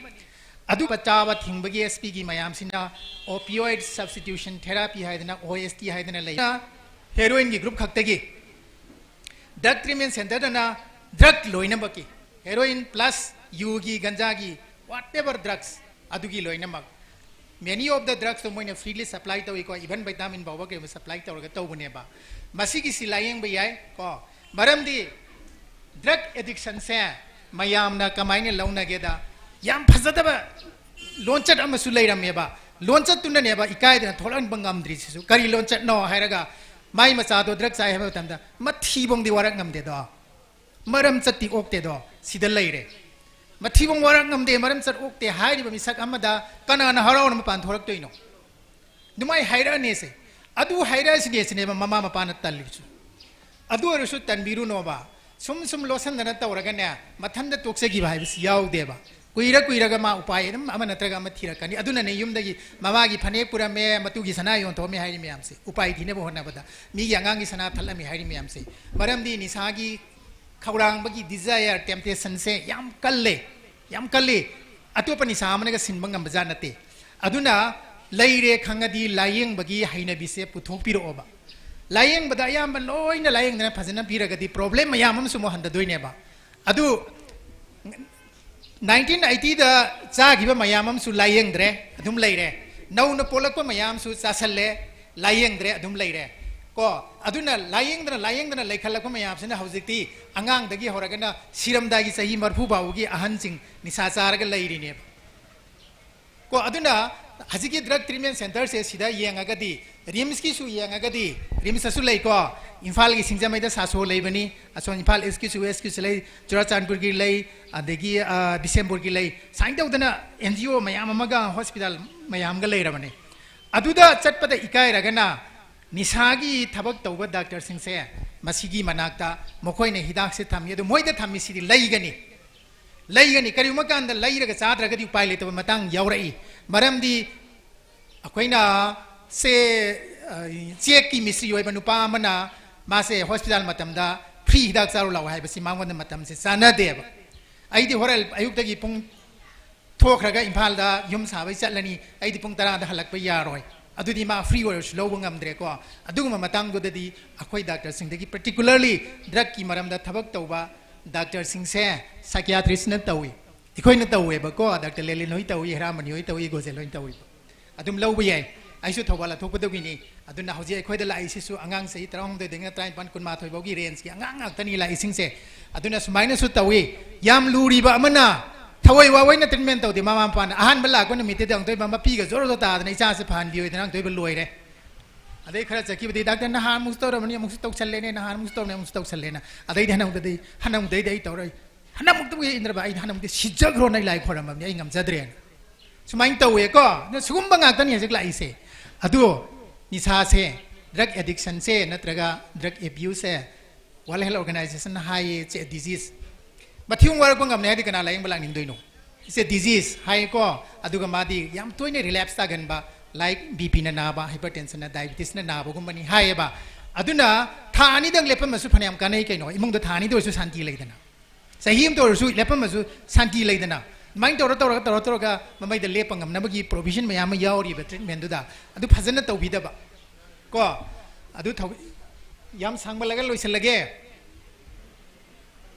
ꯑꯗꯨꯒ ꯆꯥꯕ ꯊꯤꯡꯕꯒꯤ ꯑꯦꯁ ꯄꯤꯒꯤ ꯃꯌꯥꯝꯁꯤꯅ ꯑꯣꯄꯤꯌꯣꯏꯗ ꯁꯕꯁꯇꯤꯇ꯭ꯌꯨꯁꯟ ꯊꯦꯔꯥꯄꯤ ꯍꯥꯏꯗꯅ, ꯑꯣ ꯑꯦꯁ ꯇꯤ ꯍꯥꯏꯗꯅ ꯂꯩ꯫ ꯍꯦꯔꯣꯏꯟꯒꯤ ꯒ꯭ꯔꯨꯞ ꯈꯛꯇꯒꯤ ꯗ꯭ꯔꯒ ꯇ꯭ꯔꯤꯠꯃꯦꯟ ꯁꯦꯟꯇꯔꯗꯅ ꯗ꯭ꯔꯒ ꯂꯣꯏꯅꯃꯛꯀꯤ, ꯍꯦꯔꯣꯏꯟ ꯄ꯭ꯂꯁ ꯌꯨꯒꯤ, ꯒꯟꯖꯥꯒꯤ, ꯋꯥꯠ ꯑꯦꯚꯔ ꯗ꯭ꯔꯒꯁ, ꯑꯗꯨꯒꯤ ꯂꯣꯏꯅꯃꯛ꯫ Many of the drugsꯇꯣ ꯃꯣꯏꯅ freely supply ꯇꯧꯏꯀꯣ, even vitamin ꯐꯥꯎꯕ ꯀꯩꯒꯨꯝꯕ supply ꯇꯧꯔꯒ ꯇꯧꯕꯅꯦꯕ꯫ ꯃꯁꯤꯒꯤꯁꯤ ꯂꯥꯌꯦꯡꯕ ꯌꯥꯏ ꯀꯣ, ꯃꯔꯝꯗꯤ drug addictionꯁꯦ ꯃꯌꯥꯝꯅ ꯀꯃꯥꯏꯅ ꯂꯧꯅꯒꯦꯗ, ꯌꯥꯝ ꯐꯖꯗꯕ ꯂꯣꯟꯆꯠ ꯑꯃꯁꯨ ꯂꯩꯔꯝꯃꯦꯕ꯫ ꯂꯣꯟꯆꯠꯇꯨꯅꯅꯦꯕ ꯏꯀꯥꯏꯗꯅ ꯊꯣꯛꯂꯛꯄ ꯉꯝꯗ꯭ꯔꯤꯁꯤꯁꯨ꯫ ꯀꯔꯤ ꯂꯣꯟꯆꯠꯅꯣ ꯍꯥꯏꯔꯒ, ꯃꯥꯏ ꯃꯆꯥꯗꯣ drug ꯆꯥꯏ ꯍꯥꯏꯕ ꯃꯇꯝꯗ ꯃꯊꯤꯕꯣꯡꯗꯤ ꯋꯥꯔꯛ ꯉꯝꯗꯦꯗꯣ, ꯃꯔꯝ ꯆꯠꯇꯤ ꯑꯣꯛꯇꯦꯗꯣ, ꯁꯤꯗ ꯂꯩꯔꯦ꯫ ꯃꯊꯤꯕꯣꯡ ꯋꯥꯔꯛ ꯉꯝꯗꯦ, ꯃꯔꯝ ꯆꯠ ꯑꯣꯛꯇꯦ ꯍꯥꯏꯔꯤꯕ ꯃꯤꯁꯛ ꯑꯃꯗ ꯀꯅꯥꯅ ꯍꯔꯥꯎꯅ ꯃꯄꯥꯟ ꯊꯣꯛꯂꯛꯇꯣꯏꯅꯣ? ꯑꯗꯨꯃꯥꯏ ꯍꯥꯏꯔꯛꯑꯅꯦꯁꯦ꯫ ꯑꯗꯨ ꯍꯥꯏꯔꯛꯑꯁꯤꯅꯦꯁꯤꯅꯦꯕ ꯃꯃꯥ ꯃꯄꯥꯅ ꯇꯜꯂꯤꯕꯁꯨ꯫ ꯑꯗꯨ ꯑꯣꯏꯔꯁꯨ ꯇꯟꯕꯤꯔꯨꯅꯣꯕ꯫ ꯁꯨꯝ ꯁꯨꯝ ꯂꯣꯠꯁꯟꯗꯅ ꯇꯧꯔꯒꯅꯦ, ꯃꯊꯟꯇ ꯇꯣꯛꯆꯈꯤꯕ ꯍꯥꯏꯕꯁꯤ ꯌꯥꯎꯗꯦꯕ꯫ ꯀꯨꯏꯔ ꯀꯨꯏꯔꯒ ꯃꯥ ꯎꯄꯥꯏ ꯑꯗꯨꯝ ꯑꯃ ꯅꯠꯇ꯭ꯔꯒ ꯑꯃ ꯊꯤꯔꯛꯀꯅꯤ꯫ ꯑꯗꯨꯅꯅꯦ ꯌꯨꯝꯗꯒꯤ ꯃꯃꯥꯒꯤ ꯐꯅꯦꯛ ꯄꯨꯔꯝꯃꯦ, ꯃꯇꯨꯒꯤ ꯁꯅꯥ ꯌꯣꯟꯊꯣꯛꯑꯝꯃꯦ ꯍꯥꯏꯔꯤ ꯃꯌꯥꯝꯁꯦ꯫ ꯎꯄꯥꯏ ꯊꯤꯅꯕ ꯍꯣꯠꯅꯕꯗ, ꯃꯤꯒꯤ ꯑꯉꯥꯡꯒꯤ ꯁꯅꯥ ꯊꯠꯂꯝꯃꯦ ꯍꯥꯏꯔꯤ ꯃꯌꯥꯝꯁꯦ꯫ ꯃꯔꯝꯗꯤ ꯅꯤꯁꯥꯒꯤ ꯈꯧꯔꯥꯡꯕꯒꯤ desire, temptationꯁꯦ ꯌꯥꯝ ꯀꯜꯂꯦ, ꯌꯥꯝ ꯀꯜꯂꯤ꯫ ꯑꯇꯣꯞꯄ ꯅꯤꯁꯥ ꯑꯃꯅꯒ ꯁꯤꯟꯕ ꯉꯝꯕꯖꯥꯠ ꯅꯠꯇꯦ꯫ ꯑꯗꯨꯅ ꯂꯩꯔꯦ ꯈꯪꯉꯗꯤ ꯂꯥꯌꯦꯡꯕꯒꯤ ꯍꯩꯅꯕꯤꯁꯦ ꯄꯨꯊꯣꯛꯄꯤꯔꯛꯑꯣꯕ꯫ ꯂꯥꯌꯦꯡꯕꯗ ꯑꯌꯥꯝꯕ ꯂꯣꯏꯅ ꯂꯥꯌꯦꯡꯗꯅ ꯐꯖꯅ ꯄꯤꯔꯒꯗꯤ problem ꯃꯌꯥꯝ ꯑꯃꯁꯨ ꯑꯃꯨꯛ ꯍꯟꯊꯗꯣꯏꯅꯦꯕ꯫ ꯑꯗꯨ nineteen eightyꯗ ꯆꯥꯈꯤꯕ ꯃꯌꯥꯝ ꯑꯃꯁꯨ ꯂꯥꯌꯦꯡꯗ꯭ꯔꯦ, ꯑꯗꯨꯝ ꯂꯩꯔꯦ꯫ ꯅꯧꯅ ꯄꯣꯛꯂꯛꯄ ꯃꯌꯥꯝꯁꯨ ꯆꯥꯁꯜꯂꯦ, ꯂꯥꯌꯦꯡꯗ꯭ꯔꯦ, ꯑꯗꯨꯝ ꯂꯩꯔꯦ꯫ ꯀꯣ, ꯑꯗꯨꯅ ꯂꯥꯌꯦꯡꯗꯅ, ꯂꯥꯌꯦꯡꯗꯅ ꯂꯩꯈꯠꯂꯛꯄ ꯃꯌꯥꯝꯁꯤꯅ ꯍꯧꯖꯤꯛꯇꯤ ꯑꯉꯥꯡꯗꯒꯤ ꯍꯧꯔꯒꯅ ꯁꯤꯔꯝꯗꯥꯏꯒꯤ ꯆꯍꯤ ꯃꯔꯐꯨ ꯐꯥꯎꯕꯒꯤ ꯑꯍꯟꯁꯤꯡ ꯅꯤꯁꯥ ꯆꯥꯔꯒ ꯂꯩꯔꯤꯅꯦꯕ꯫ ꯀꯣ, ꯑꯗꯨꯅ ꯍꯧꯖꯤꯛꯀꯤ drug treatment centreꯁꯦ ꯁꯤꯗ ꯌꯦꯡꯉꯒꯗꯤ, RIMSꯀꯤꯁꯨ ꯌꯦꯡꯉꯒꯗꯤ, RIMSꯇꯁꯨ ꯂꯩꯀꯣ, ꯏꯝꯐꯥꯜꯒꯤ ꯁꯤꯡꯖꯃꯩꯗ ꯁꯥꯁꯣ ꯂꯩꯕꯅꯤ, ꯑꯁꯣꯝ ꯏꯝꯐꯥꯜ Eastꯀꯤꯁꯨ, Westꯀꯤꯁꯨ ꯂꯩ, ꯆꯨꯔꯥꯆꯥꯟꯄꯨꯔꯒꯤ ꯂꯩ, ꯑꯗꯒꯤ, ꯑ, ꯕꯤꯁꯦꯝꯄꯨꯔꯒꯤ ꯂꯩ, ꯁꯨꯃꯥꯏꯅ ꯇꯧꯗꯅ NGO ꯃꯌꯥꯝ ꯑꯃꯒ hospital ꯃꯌꯥꯝꯒ ꯂꯩꯔꯕꯅꯤ꯫ ꯑꯗꯨꯗ ꯆꯠꯄꯗ ꯏꯀꯥꯏꯔꯒꯅ ꯅꯤꯁꯥꯒꯤ ꯊꯕꯛ ꯇꯧꯕ doctorꯁꯤꯡꯁꯦ ꯃꯁꯤꯒꯤ ꯃꯅꯥꯛꯇ ꯃꯈꯣꯏꯅ ꯍꯤꯗꯥꯛꯁꯦ ꯊꯝꯃꯤ, ꯑꯗꯨ ꯃꯣꯏꯗ ꯊꯝꯃꯤꯁꯤꯗꯤ ꯂꯩꯒꯅꯤ꯫ ꯂꯩꯒꯅꯤ꯫ ꯀꯔꯤꯒꯨꯝꯕ ꯀꯥꯟꯗ ꯂꯩꯔꯒ ꯆꯥꯗ꯭ꯔꯒꯗꯤ ꯎꯄꯥꯏ ꯂꯩꯇꯕ ꯃꯇꯥꯡ ꯌꯥꯎꯔꯛꯏ꯫ ꯃꯔꯝꯗꯤ ꯑꯩꯈꯣꯏꯅ ꯁꯦ, ꯑ, ꯆꯦꯛꯀꯤ ꯃꯤꯁꯇ꯭ꯔꯤ ꯑꯣꯏꯕ ꯅꯨꯄꯥ ꯑꯃꯅ ꯃꯥꯁꯦ hospital ꯃꯇꯝꯗ free ꯍꯤꯗꯥꯛ ꯆꯥꯔꯨ ꯂꯥꯛꯑꯣ ꯍꯥꯏꯕꯁꯤ ꯃꯉꯣꯟꯗ ꯃꯇꯝꯁꯦ ꯆꯥꯟꯅꯗꯦꯕ꯫ ꯑꯩꯗꯤ ꯍꯣꯔꯦꯟ ꯑꯌꯨꯛꯇꯒꯤ ꯄꯨꯡ ꯊꯣꯛꯈ꯭ꯔꯒ ꯏꯝꯐꯥꯜꯗ ꯌꯨꯝ ꯁꯥꯕꯩ ꯆꯠꯂꯅꯤ, ꯑꯩꯗꯤ ꯄꯨꯡ ꯇꯔꯥꯗ ꯍꯜꯂꯛꯄ ꯌꯥꯔꯣꯏ꯫ ꯑꯗꯨꯗꯤ ꯃꯥ free ꯑꯣꯏꯔꯁꯨ ꯂꯧꯕ ꯉꯝꯗ꯭ꯔꯦꯀꯣ꯫ ꯑꯗꯨꯒꯨꯝꯕ ꯃꯇꯥꯡꯗꯨꯗꯗꯤ ꯑꯩꯈꯣꯏ doctorꯁꯤꯡꯗꯒꯤ, particularly drugꯀꯤ ꯃꯔꯝꯗ ꯊꯕꯛ ꯇꯧꯕ doctorꯁꯤꯡꯁꯦ psychiatristꯅ ꯇꯧꯏ꯫ ꯑꯩꯈꯣꯏꯅ ꯇꯧꯋꯦꯕꯀꯣ, doctor ꯂꯦꯂꯤꯟ ꯍꯣꯏ ꯇꯧꯏ, ꯍꯦꯔꯥꯃꯅꯤ ꯍꯣꯏ ꯇꯧꯏ, ꯒꯣꯖꯦꯜ ꯍꯣꯏ ꯇꯧꯏ꯫ ꯑꯗꯨꯝ ꯂꯧꯕ ꯌꯥꯏ꯫ ꯑꯩꯁꯨ ꯊꯧꯕꯥꯜ ꯂꯥꯟꯊꯣꯛꯄꯗꯒꯤꯅꯤ꯫ ꯑꯗꯨꯅ ꯍꯧꯖꯤꯛ ꯑꯩꯈꯣꯏꯗ ꯂꯥꯛꯏꯁꯤꯁꯨ ꯑꯉꯥꯡ ꯆꯍꯤ ꯇꯔꯥꯍꯨꯝꯗꯣꯏꯗꯒꯤꯅ ꯇꯔꯥꯅꯤꯄꯥꯟ, ꯀꯨꯟꯃꯥꯊꯣꯏ ꯐꯥꯎꯒꯤ ꯔꯦꯟꯖꯀꯤ ꯑꯉꯥꯡ ꯉꯥꯛꯇꯅꯤ ꯂꯥꯛꯏꯁꯤꯡꯁꯦ꯫ ꯑꯗꯨꯅ ꯁꯨꯃꯥꯏꯅꯁꯨ ꯇꯧꯏ꯫ ꯌꯥꯝ ꯂꯨꯔꯤꯕ ꯑꯃꯅ ꯊꯋꯥꯏ ꯋꯥꯋꯩꯅ ꯇ꯭ꯔꯤꯠꯃꯦꯟ ꯇꯧꯗꯦ꯫ ꯃꯃꯥ ꯃꯄꯥꯅ ꯑꯍꯥꯟꯕ ꯂꯥꯛꯄ ꯅꯨꯃꯤꯠꯇꯨꯗ ꯑꯃꯨꯛꯇꯣꯏꯕ ꯃꯄꯤꯒ ꯖꯣꯔꯣ ꯖꯣꯔꯣ ꯇꯥꯗꯅ ꯏꯆꯥꯁꯦ ꯐꯍꯟꯕꯤꯌꯣꯏꯗꯅ ꯑꯃꯨꯛꯇꯣꯏꯕ ꯂꯣꯏꯔꯦ꯫ ꯑꯗꯩ ꯈꯔ ꯆꯠꯈꯤꯕꯗꯤ ꯗꯥꯛꯇꯔ ꯅꯍꯥꯟꯃꯨꯛꯁꯨ ꯇꯧꯔꯝꯕꯅꯤ, ꯑꯃꯨꯛꯁꯨ ꯇꯧꯁꯜꯂꯦꯅꯦ, ꯅꯍꯥꯟꯃꯨꯛꯁꯨ ꯇꯧꯔꯝꯃꯦ, ꯑꯃꯨꯛꯁꯨ ꯇꯧꯁꯜꯂꯦꯅ꯫ ꯑꯗꯩꯗꯤ ꯍꯅꯧꯗꯩꯗꯤ ꯍꯅꯧꯗꯩꯗꯤ ꯑꯩ ꯇꯧꯔꯛꯏ꯫ ꯍꯅꯧꯗꯩꯗꯤ ꯑꯩ ꯇꯧꯔꯛꯏ꯫ ꯍꯅꯧꯗꯤ ꯁꯤꯖꯈ꯭ꯔꯣꯅ ꯑꯩ ꯂꯥꯏ ꯈꯣꯏꯔꯝꯃꯕꯅꯤ, ꯑꯩ ꯉꯝꯖꯗ꯭ꯔꯦꯅ꯫ ꯁꯨꯃꯥꯏꯅ ꯇꯧꯋꯦꯀꯣ꯫ ꯑꯗꯨꯅ ꯁꯤꯒꯨꯝꯕ ꯉꯥꯛꯇꯅꯤ ꯍꯧꯖꯤꯛ ꯂꯥꯛꯏꯁꯦ꯫ ꯑꯗꯨ ꯅꯤꯁꯥꯁꯦ, ꯗ꯭ꯔꯒ ꯑꯦꯗꯤꯛꯁꯟꯁꯦ ꯅꯠꯇ꯭ꯔꯒ ꯗ꯭ꯔꯒ ꯑꯦꯕ꯭ꯌꯨꯁꯁꯦ World Health Organization ꯍꯥꯏꯌꯦ, it's a disease꯫ ꯃꯊꯤꯕꯣꯡ ꯋꯥꯔꯛꯄ ꯉꯝꯅꯤ ꯍꯥꯏꯗꯤ ꯀꯅꯥ ꯂꯥꯏꯌꯦꯡꯕ ꯂꯥꯛꯅꯤꯡꯗꯣꯏꯅꯣ? It's a disease ꯍꯥꯏꯀꯣ꯫ ꯑꯗꯨꯒ ꯃꯥꯗꯤ ꯌꯥꯝ ꯇꯣꯏꯅ ꯔꯤꯂꯦꯞꯁ ꯇꯥꯒꯟꯕ, ꯂꯥꯏꯛ ꯕꯤ ꯄꯤꯅ ꯅꯥꯕ, ꯍꯥꯏꯄꯔ ꯇꯦꯟꯁꯟꯅ, ꯗꯥꯏꯕꯤꯇꯤꯁꯅ ꯅꯥꯕꯒꯨꯝꯕꯅꯤ ꯍꯥꯏꯌꯦꯕ꯫ ꯑꯗꯨꯅ ꯊꯥ ꯑꯅꯤꯗꯪ ꯂꯦꯞꯄꯝꯃꯁꯨ ꯐꯅꯌꯥꯝ ꯀꯥꯟꯅꯩ ꯀꯩꯅꯣ꯫ ꯏꯃꯨꯡꯗ ꯊꯥ ꯑꯅꯤꯗ ꯑꯣꯏꯔꯁꯨ ꯁꯥꯟꯇꯤ ꯂꯩꯗꯅ, ꯆꯍꯤ ꯑꯃꯇ ꯑꯣꯏꯔꯁꯨ ꯂꯦꯞꯄꯝꯃꯁꯨ ꯁꯥꯟꯇꯤ ꯂꯩꯗꯅ꯫ ꯑꯗꯨꯃꯥꯏꯅ ꯇꯧꯔ ꯇꯧꯔꯒ ꯇꯧꯔ ꯇꯧꯔꯒ ꯃꯃꯩꯗ ꯂꯦꯞꯄ ꯉꯝꯅꯕꯒꯤ ꯄ꯭ꯔꯣꯚꯤꯖꯟ ꯃꯌꯥꯝ ꯑꯃ ꯌꯥꯎꯔꯤꯕ ꯇ꯭ꯔꯤꯠꯃꯦꯟꯗꯨꯗ꯫ ꯑꯗꯨ ꯐꯖꯅ ꯇꯧꯕꯤꯗꯕ ꯀꯣ꯫ ꯑꯗꯨ ꯊꯧ-, ꯌꯥꯝ ꯁꯥꯡꯃꯜꯂꯒ ꯂꯣꯏꯁꯤꯜꯂꯒꯦ꯫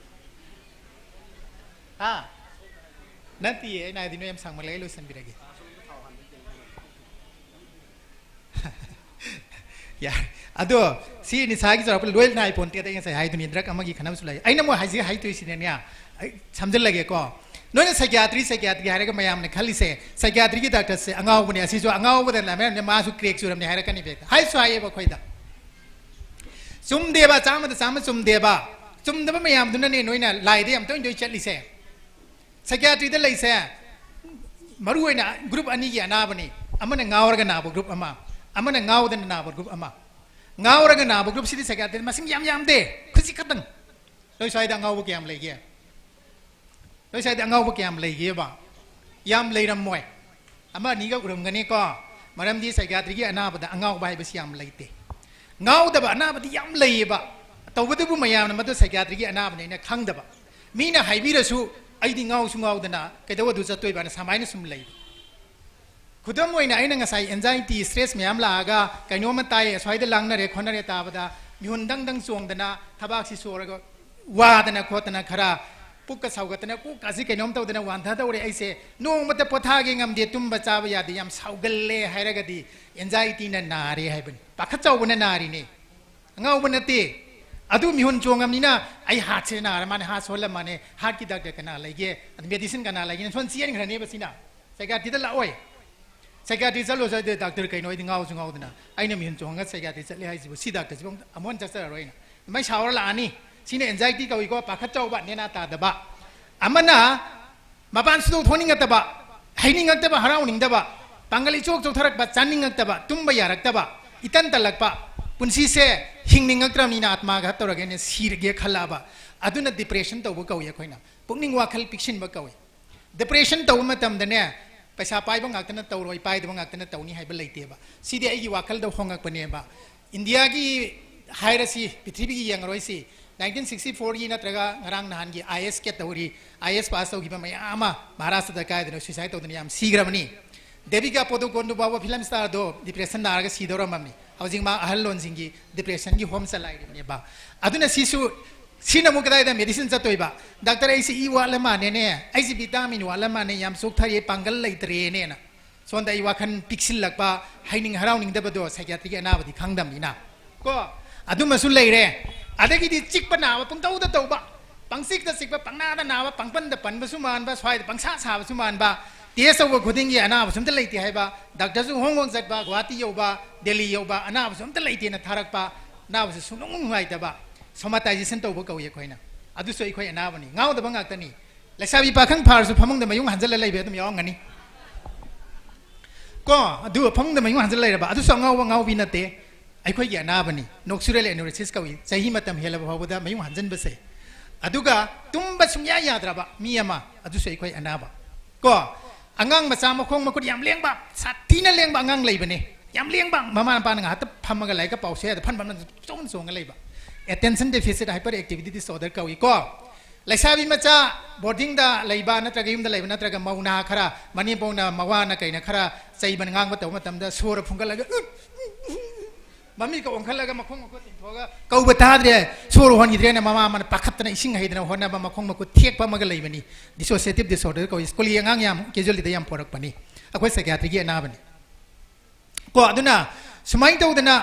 ꯍꯥ? ꯅꯠꯇꯤꯌꯦ, ꯑꯩꯅ ꯍꯥꯏꯗꯤ ꯅꯣꯏ ꯌꯥꯝ ꯁꯥꯡꯃꯜꯂꯦ, ꯑꯩ ꯂꯣꯏꯁꯤꯟꯕꯤꯔꯒꯦ꯫ ꯌꯥꯔꯦ꯫ ꯑꯗꯣ ꯁꯤ ꯅꯤꯁꯥꯒꯤ ꯆꯥꯎꯔꯛꯄ ꯂꯣꯏ ꯅꯥꯏ ꯄꯣꯟꯇꯦ꯫ ꯑꯗ ꯑꯩ ꯉꯁꯥꯏ ꯍꯥꯏꯗꯨꯅꯤ, ꯗ꯭ꯔꯒ ꯑꯃꯒꯤ ꯈꯟꯅꯕꯁꯨ ꯂꯩ꯫ ꯑꯩꯅ ꯑꯃꯨꯛ ꯍꯥꯏꯖꯤꯛ ꯍꯥꯏꯗꯣꯏꯁꯤꯅꯅꯦ, ꯑꯩ ꯁꯝꯖꯤꯜꯂꯒꯦꯀꯣ꯫ ꯅꯣꯏꯅ psychiatry psychiatry ꯍꯥꯏꯔꯒ ꯃꯌꯥꯝꯅ ꯈꯜꯂꯤꯁꯦ, psychiatryꯒꯤ ꯗꯥꯛꯇꯔꯁꯦ ꯑꯉꯥꯎꯕꯅꯦ, ꯑꯁꯤꯁꯨ ꯑꯉꯥꯎꯕꯗ ꯂꯥꯏꯃꯥꯏꯔꯝꯅꯦ, ꯃꯥꯁꯨ ꯀ꯭ꯔꯦꯛ ꯆꯨꯔꯝꯅꯦ ꯍꯥꯏꯔꯛꯀꯅꯤ ꯍꯦꯛꯇ꯫ ꯍꯥꯏꯁꯨ ꯍꯥꯏꯌꯦꯕ ꯑꯩꯈꯣꯏꯗ꯫ ꯆꯨꯝꯗꯦꯕ, ꯆꯥꯝꯃꯗ ꯆꯥꯝꯃ ꯆꯨꯝꯗꯦꯕ꯫ ꯆꯨꯝꯗꯕ ꯃꯌꯥꯝꯗꯨꯅꯅꯦ ꯅꯣꯏꯅ ꯂꯥꯏꯗ ꯌꯥꯝ ꯇꯣꯏꯅ ꯇꯣꯏꯅ ꯆꯠꯂꯤꯁꯦ꯫ Psychiatryꯗ ꯂꯩꯁꯦ ꯃꯔꯨ ꯑꯣꯏꯅ ꯒ꯭ꯔꯨꯞ ꯑꯅꯤꯒꯤ ꯑꯅꯥꯕꯅꯤ꯫ ꯑꯃꯅ ꯉꯥꯎꯔꯒ ꯅꯥꯕ ꯒ꯭ꯔꯨꯞ ꯑꯃ, ꯑꯃꯅ ꯉꯥꯎꯗꯅ ꯅꯥꯕ ꯒ꯭ꯔꯨꯞ ꯑꯃ꯫ ꯉꯥꯎꯔꯒ ꯅꯥꯕ ꯒ꯭ꯔꯨꯞꯁꯤꯗꯤ psychiatry ꯃꯁꯤꯡ ꯌꯥꯝ ꯌꯥꯝꯗꯦ, ꯈꯖꯤꯛ ꯈꯛꯇꯪ꯫ ꯅꯣꯏ ꯁ꯭ꯋꯥꯏꯗ ꯑꯉꯥꯎꯕ ꯀꯌꯥꯝ ꯂꯩꯒꯦ? ꯅꯣꯏ ꯁ꯭ꯋꯥꯏꯗ ꯑꯉꯥꯎꯕ ꯀꯌꯥꯝ ꯂꯩꯒꯦꯕ? ꯌꯥꯝ ꯂꯩꯔꯝꯃꯣꯏ꯫ ꯑꯃ ꯑꯅꯤꯒ ꯎꯔꯝꯒꯅꯤꯀꯣ꯫ ꯃꯔꯝꯗꯤ psychiatryꯒꯤ ꯑꯅꯥꯕꯗ ꯑꯉꯥꯎꯕ ꯍꯥꯏꯕꯁꯤ ꯌꯥꯝ ꯂꯩꯇꯦ꯫ ꯉꯥꯎꯗꯕ ꯑꯅꯥꯕꯗꯤ ꯌꯥꯝ ꯂꯩꯌꯦꯕ꯫ ꯇꯧꯕꯇꯕꯨ ꯃꯌꯥꯝꯅ ꯃꯗꯨ psychiatryꯒꯤ ꯑꯅꯥꯕꯅꯦꯅ ꯈꯪꯗꯕ꯫ ꯃꯤꯅ ꯍꯥꯏꯕꯤꯔꯁꯨ ꯑꯩꯗꯤ ꯉꯥꯎꯁꯨ ꯉꯥꯎꯗꯅ ꯀꯩꯗꯧ ꯑꯗꯨ ꯆꯠꯇꯣꯏꯕꯅ ꯁꯃꯥꯏꯅ ꯁꯨꯝ ꯂꯩꯕ꯫ ꯈꯨꯗꯝ ꯑꯣꯏꯅ ꯑꯩꯅ ꯉꯁꯥꯏ anxiety, stress ꯃꯌꯥꯝ ꯂꯥꯛꯑꯒ ꯀꯩꯅꯣꯝꯃ ꯇꯥꯏ, ꯑꯁ꯭ꯋꯥꯏꯗ ꯂꯥꯡꯅꯔꯦ ꯈꯣꯠꯅꯔꯦ ꯇꯥꯕꯗ ꯃꯤꯍꯨꯟ ꯗꯪ ꯗꯪ ꯆꯣꯡꯗꯅ ꯊꯕꯥꯛꯁꯤ ꯁꯣꯔꯒ ꯋꯥꯗꯅ ꯈꯣꯠꯇꯅ ꯈꯔ ꯄꯨꯛꯀ ꯁꯥꯎꯒꯠꯇꯅ, ꯀꯣꯛꯀꯁꯤ ꯀꯩꯅꯣꯝ ꯇꯧꯗꯅ ꯋꯥꯟꯊꯗꯧꯔꯦ, ꯑꯩꯁꯦ ꯅꯣꯡꯃꯇ ꯄꯣꯊꯥꯒꯦ ꯉꯝꯗꯦ, ꯇꯨꯝꯕ ꯆꯥꯕ ꯌꯥꯗꯦ, ꯌꯥꯝ ꯁꯥꯎꯒꯜꯂꯦ ꯍꯥꯏꯔꯒꯗꯤ anxiety ꯅ ꯅꯥꯔꯦ ꯍꯥꯏꯕꯅꯤ꯫ ꯄꯥꯈꯠ ꯆꯥꯎꯕꯅ ꯅꯥꯔꯤꯅꯦ, ꯑꯉꯥꯎꯕ ꯅꯠꯇꯦ꯫ ꯑꯗꯨ ꯃꯤꯍꯨꯟ ꯆꯣꯡꯉꯝꯅꯤꯅ ꯑꯩ heart ꯁꯦ ꯅꯥꯔ ꯃꯥꯅꯦ, heart ꯁꯣꯜꯂ ꯃꯥꯅꯦ, heart ꯀꯤ doctor ꯀꯅꯥ ꯂꯩꯒꯦ, ꯑꯗꯨ medicine ꯀꯅꯥ ꯂꯩꯒꯦꯅ ꯁꯣꯟ ꯆꯦꯟꯈ꯭ꯔꯅꯦꯕ ꯁꯤꯅ꯫ Psychiatry ꯗ ꯂꯥꯛꯑꯣꯏ꯫ Psychiatry ꯆꯠꯂꯨꯁꯨ ꯍꯥꯏꯗꯤ, "Doctor, ꯀꯩꯅꯣ ꯑꯩꯗꯤ ꯉꯥꯎꯁꯨ ꯉꯥꯎꯗꯅ ꯑꯩꯅ ꯃꯤꯍꯨꯟ ꯆꯣꯡꯉꯒ psychiatry ꯆꯠꯂꯦ ꯍꯥꯏꯁꯤꯕꯨ, ꯁꯤ doctor ꯁꯤꯕꯨ ꯑꯃꯨꯛ ꯍꯟꯅ ꯆꯠꯆꯔꯔꯣꯏꯅ" ꯑꯗꯨꯃꯥꯏꯅ ꯁꯥꯎꯔ ꯂꯥꯛꯑꯅꯤ꯫ ꯁꯤꯅ anxiety ꯀꯧꯏꯀꯣ, ꯄꯥꯈꯠ ꯆꯥꯎꯕ, ꯅꯦꯅꯥ ꯇꯥꯗꯕ꯫ ꯑꯃꯅ ꯃꯄꯥꯟ ꯁꯨꯡꯊꯣꯛ ꯊꯣꯛꯅꯤꯡꯉꯛꯇꯕ, ꯍꯩꯅꯤꯡꯉꯛꯇꯕ, ꯍꯔꯥꯎꯅꯤꯡꯗꯕ, ꯄꯥꯡꯒꯜ ꯏꯆꯣꯛ ꯆꯣꯛꯊꯔꯛꯄ, ꯆꯥꯅꯤꯡꯉꯛꯇꯕ, ꯇꯨꯝꯕ ꯌꯥꯔꯛꯇꯕ, ꯏꯇꯟ ꯇꯜꯂꯛꯄ, ꯄꯨꯟꯁꯤꯁꯦ ꯍꯤꯡꯅꯤꯡꯉꯛꯇ꯭ꯔꯕꯅꯤꯅ ꯑꯥꯇꯃꯥꯒ ꯇꯧꯔꯒꯦꯅ ꯁꯤꯔꯒꯦ ꯈꯜꯂꯛꯑꯕ, ꯑꯗꯨꯅ depression ꯇꯧꯕ ꯀꯧꯏ ꯑꯩꯈꯣꯏꯅ꯫ ꯄꯨꯛꯅꯤꯡ ꯋꯥꯈꯜ ꯄꯤꯛꯁꯤꯟꯕ ꯀꯧꯏ꯫ Depression ꯇꯧꯕ ꯃꯇꯝꯗꯅꯦ, ꯄꯩꯁꯥ ꯄꯥꯏꯕ ꯉꯥꯛꯇꯅ ꯇꯧꯔꯣꯏ, ꯄꯥꯏꯗꯕ ꯉꯥꯛꯇꯅ ꯇꯧꯅꯤ ꯍꯥꯏꯕ ꯂꯩꯇꯦꯕ꯫ ꯁꯤꯗꯤ ꯑꯩꯒꯤ ꯋꯥꯈꯜꯗ ꯍꯣꯡꯉꯛꯄꯅꯦꯕ꯫ ꯏꯟꯗꯤꯌꯥꯒꯤ ꯍꯥꯏꯔꯁꯤ, ꯄ꯭ꯔꯤꯊꯤꯕꯤꯒꯤ ꯌꯦꯡꯉꯔꯣꯏꯁꯤ, nineteen sixty four ꯒꯤ ꯅꯠꯇ꯭ꯔꯒ ꯉꯔꯥꯡ ꯅꯍꯥꯟꯒꯤ IAS ꯀꯦꯠ ꯇꯧꯔꯤ, IAS pass ꯇꯧꯈꯤꯕ ꯃꯌꯥꯝ ꯑꯃ ꯃꯍꯥꯔꯥꯁꯇ꯭ꯔꯗ ꯀꯥꯏꯗꯅ suicide ꯇꯧꯗꯅ ꯌꯥꯝ ꯁꯤꯈ꯭ꯔꯕꯅꯤ꯫ ꯗꯦꯕꯤꯀꯥ ꯄꯣꯗꯨꯀꯣꯟꯗꯨ ꯐꯥꯎꯕ film star ꯗꯣ depression ꯅꯥꯔꯒ ꯁꯤꯗꯧꯔꯝꯃꯕꯅꯤ꯫ ꯍꯧꯖꯤꯛ ꯃꯥ ꯑꯍꯜ ꯂꯣꯟꯁꯤꯡꯒꯤ depression ꯒꯤ home ꯆꯂꯥꯏꯔꯤꯕꯅꯦꯕ꯫ ꯑꯗꯨꯅ ꯁꯤꯁꯨ, ꯁꯤꯅ ꯑꯃꯨꯛ ꯀꯗꯥꯏꯗ medicine ꯆꯠꯇꯣꯏꯕ? "Doctor, ꯑꯩꯁꯤ ꯏ ꯋꯥꯠꯂ ꯃꯥꯟꯅꯦꯅꯦ, ꯑꯩꯁꯤ vitamin ꯋꯥꯠꯂ ꯃꯥꯟꯅꯦ, ꯌꯥꯝ ꯆꯣꯛꯊꯔꯦ, ꯄꯥꯡꯒꯜ ꯂꯩꯇ꯭ꯔꯦꯅꯦꯅ" ꯁꯣꯝꯗ ꯑꯩ ꯋꯥꯈꯜ ꯄꯤꯛꯁꯤꯜꯂꯛꯄ, ꯍꯩꯅꯤꯡ ꯍꯔꯥꯎꯅꯤꯡꯗꯕꯗꯣ psychiatry ꯒꯤ ꯑꯅꯥꯕꯗꯤ ꯈꯪꯗꯕꯅꯤꯅ ꯀꯣ, ꯑꯗꯨꯃꯁꯨ ꯂꯩꯔꯦ꯫ ꯑꯗꯒꯤꯗꯤ ꯆꯤꯛꯄ ꯅꯥꯕ ꯄꯪꯇꯧꯗ ꯇꯧꯕ, ꯄꯪꯆꯤꯛꯇ ꯆꯤꯛꯄ, ꯄꯪꯅꯥꯗ ꯅꯥꯕ, ꯄꯪꯄꯟꯗ ꯄꯟꯕꯁꯨ ꯃꯥꯟꯕ, ꯁ꯭ꯋꯥꯏꯗ ꯄꯪꯁꯥ ꯁꯥꯕꯁꯨ ꯃꯥꯟꯕ, test ꯇꯧꯕ ꯈꯨꯗꯤꯡꯒꯤ ꯑꯅꯥꯕꯁꯨ ꯑꯝꯇ ꯂꯩꯇꯦ ꯍꯥꯏꯕ, doctor ꯁꯨ ꯍꯣꯡ ꯍꯣꯡ ꯆꯠꯄ, ꯒꯨꯋꯥꯍꯥꯇꯤ ꯌꯧꯕ, ꯗꯦꯜꯂꯤ ꯌꯧꯕ, ꯑꯅꯥꯕꯁꯨ ꯑꯝꯇ ꯂꯩꯇꯦꯅ ꯊꯥꯔꯛꯄ, ꯑꯅꯥꯕꯁꯨ ꯁꯨꯡꯅꯨꯡ ꯅꯨꯡꯉꯥꯏꯇꯕ, somatization ꯇꯧꯕ ꯀꯧꯏ ꯑꯩꯈꯣꯏꯅ꯫ ꯑꯗꯨꯁꯨ ꯑꯩꯈꯣꯏ ꯑꯅꯥꯕꯅꯤ, ꯉꯥꯎꯗꯕ ꯉꯥꯛꯇꯅꯤ꯫ ꯂꯩꯁꯥꯕꯤ ꯄꯥꯈꯪ ꯐꯥꯔꯁꯨ ꯐꯃꯨꯡꯗ ꯃꯌꯨꯡ ꯍꯟꯖꯜꯂ ꯂꯩꯕ ꯑꯗꯨꯝ ꯌꯥꯎꯔꯝꯒꯅꯤ ꯀꯣ꯫ ꯑꯗꯨ ꯐꯃꯨꯡꯗ ꯃꯌꯨꯡ ꯍꯟꯖꯜꯂ ꯂꯩꯔꯕ, ꯑꯗꯨꯁꯨ ꯑꯉꯥꯎꯕ ꯉꯥꯎꯕꯤ ꯅꯠꯇꯦ, ꯑꯩꯈꯣꯏꯒꯤ ꯑꯅꯥꯕꯅꯤ꯫ Nocturnal enuresis ꯀꯧꯏ, ꯆꯍꯤ ꯃꯇꯝ ꯍꯦꯜꯂꯕ ꯐꯥꯎꯕꯗ ꯃꯌꯨꯡ ꯍꯟꯖꯟꯕꯁꯦ꯫ ꯑꯗꯨꯒ ꯇꯨꯝꯕ ꯁꯨꯡꯌꯥ ꯌꯥꯗ꯭ꯔꯕ ꯃꯤ ꯑꯃ, ꯑꯗꯨꯁꯨ ꯑꯩꯈꯣꯏ ꯑꯅꯥꯕ ꯀꯣ꯫ ꯑꯉꯥꯡ ꯃꯆꯥ ꯃꯈꯣꯡ ꯃꯈꯨꯠ ꯌꯥꯝ ꯂꯦꯡꯕ, ꯁꯥꯊꯤꯅ ꯂꯦꯡꯕ ꯑꯉꯥꯡ ꯂꯩꯕꯅꯦ, ꯌꯥꯝ ꯂꯦꯡꯕ, ꯃꯃꯥ ꯃꯄꯥꯅ ꯉꯥꯏꯍꯥꯛꯇ ꯐꯝꯃꯒ ꯂꯥꯏꯔꯤꯛꯀ ꯄꯥꯎꯁꯦ ꯍꯥꯏꯗ ꯐꯟ ꯐꯟ ꯆꯣꯡ ꯆꯣꯡꯉ ꯂꯩꯕ, attention deficit hyperactivity disorder ꯀꯧꯏ ꯀꯣ꯫ ꯂꯩꯁꯥꯕꯤ ꯃꯆꯥ boarding ꯗ ꯂꯩꯕ ꯅꯠꯇ꯭ꯔꯒ ꯌꯨꯝꯗ ꯂꯩꯕ ꯅꯠꯇ꯭ꯔꯒ ꯃꯧ ꯅꯍꯥ ꯈꯔ, ꯃꯅꯦꯝꯄꯧꯅ ꯃꯋꯥꯅ ꯀꯩꯅ ꯈꯔ ꯆꯩꯕ ꯉꯥꯡꯕ ꯇꯧꯕ ꯃꯇꯝꯗ ꯁꯣꯔ ꯐꯨꯡꯒꯠꯂꯒ ꯃꯃꯤꯠꯀ ꯑꯣꯟꯈꯠꯂꯒ ꯃꯈꯣꯡ ꯃꯈꯨꯠ ꯇꯤꯡꯊꯣꯛꯑꯒ ꯀꯧꯕ ꯇꯥꯗ꯭ꯔꯦ, ꯁꯣꯔ ꯍꯣꯟꯈꯤꯗ꯭ꯔꯦꯅ ꯃꯃꯥ ꯑꯃꯅ ꯄꯥꯈꯠꯇꯅ ꯏꯁꯤꯡ ꯍꯩꯗꯅ ꯍꯣꯠꯅꯕ ꯃꯈꯣꯡ ꯃꯈꯨꯠ ꯊꯦꯛꯄ ꯑꯃꯒ ꯂꯩꯕꯅꯤ꯫ Dissociative disorder ꯀꯧꯏ꯫ ꯁ꯭ꯀꯨꯜꯒꯤ ꯑꯉꯥꯡ ꯌꯥꯝ casualtyꯗ ꯌꯥꯝ ꯄꯣꯔꯛꯄꯅꯤ꯫ ꯑꯩꯈꯣꯏ psychiatryꯒꯤ ꯑꯅꯥꯕꯅꯤ꯫ ꯀꯣ, ꯑꯗꯨꯅ ꯁꯨꯃꯥꯏꯅ ꯇꯧꯗꯅ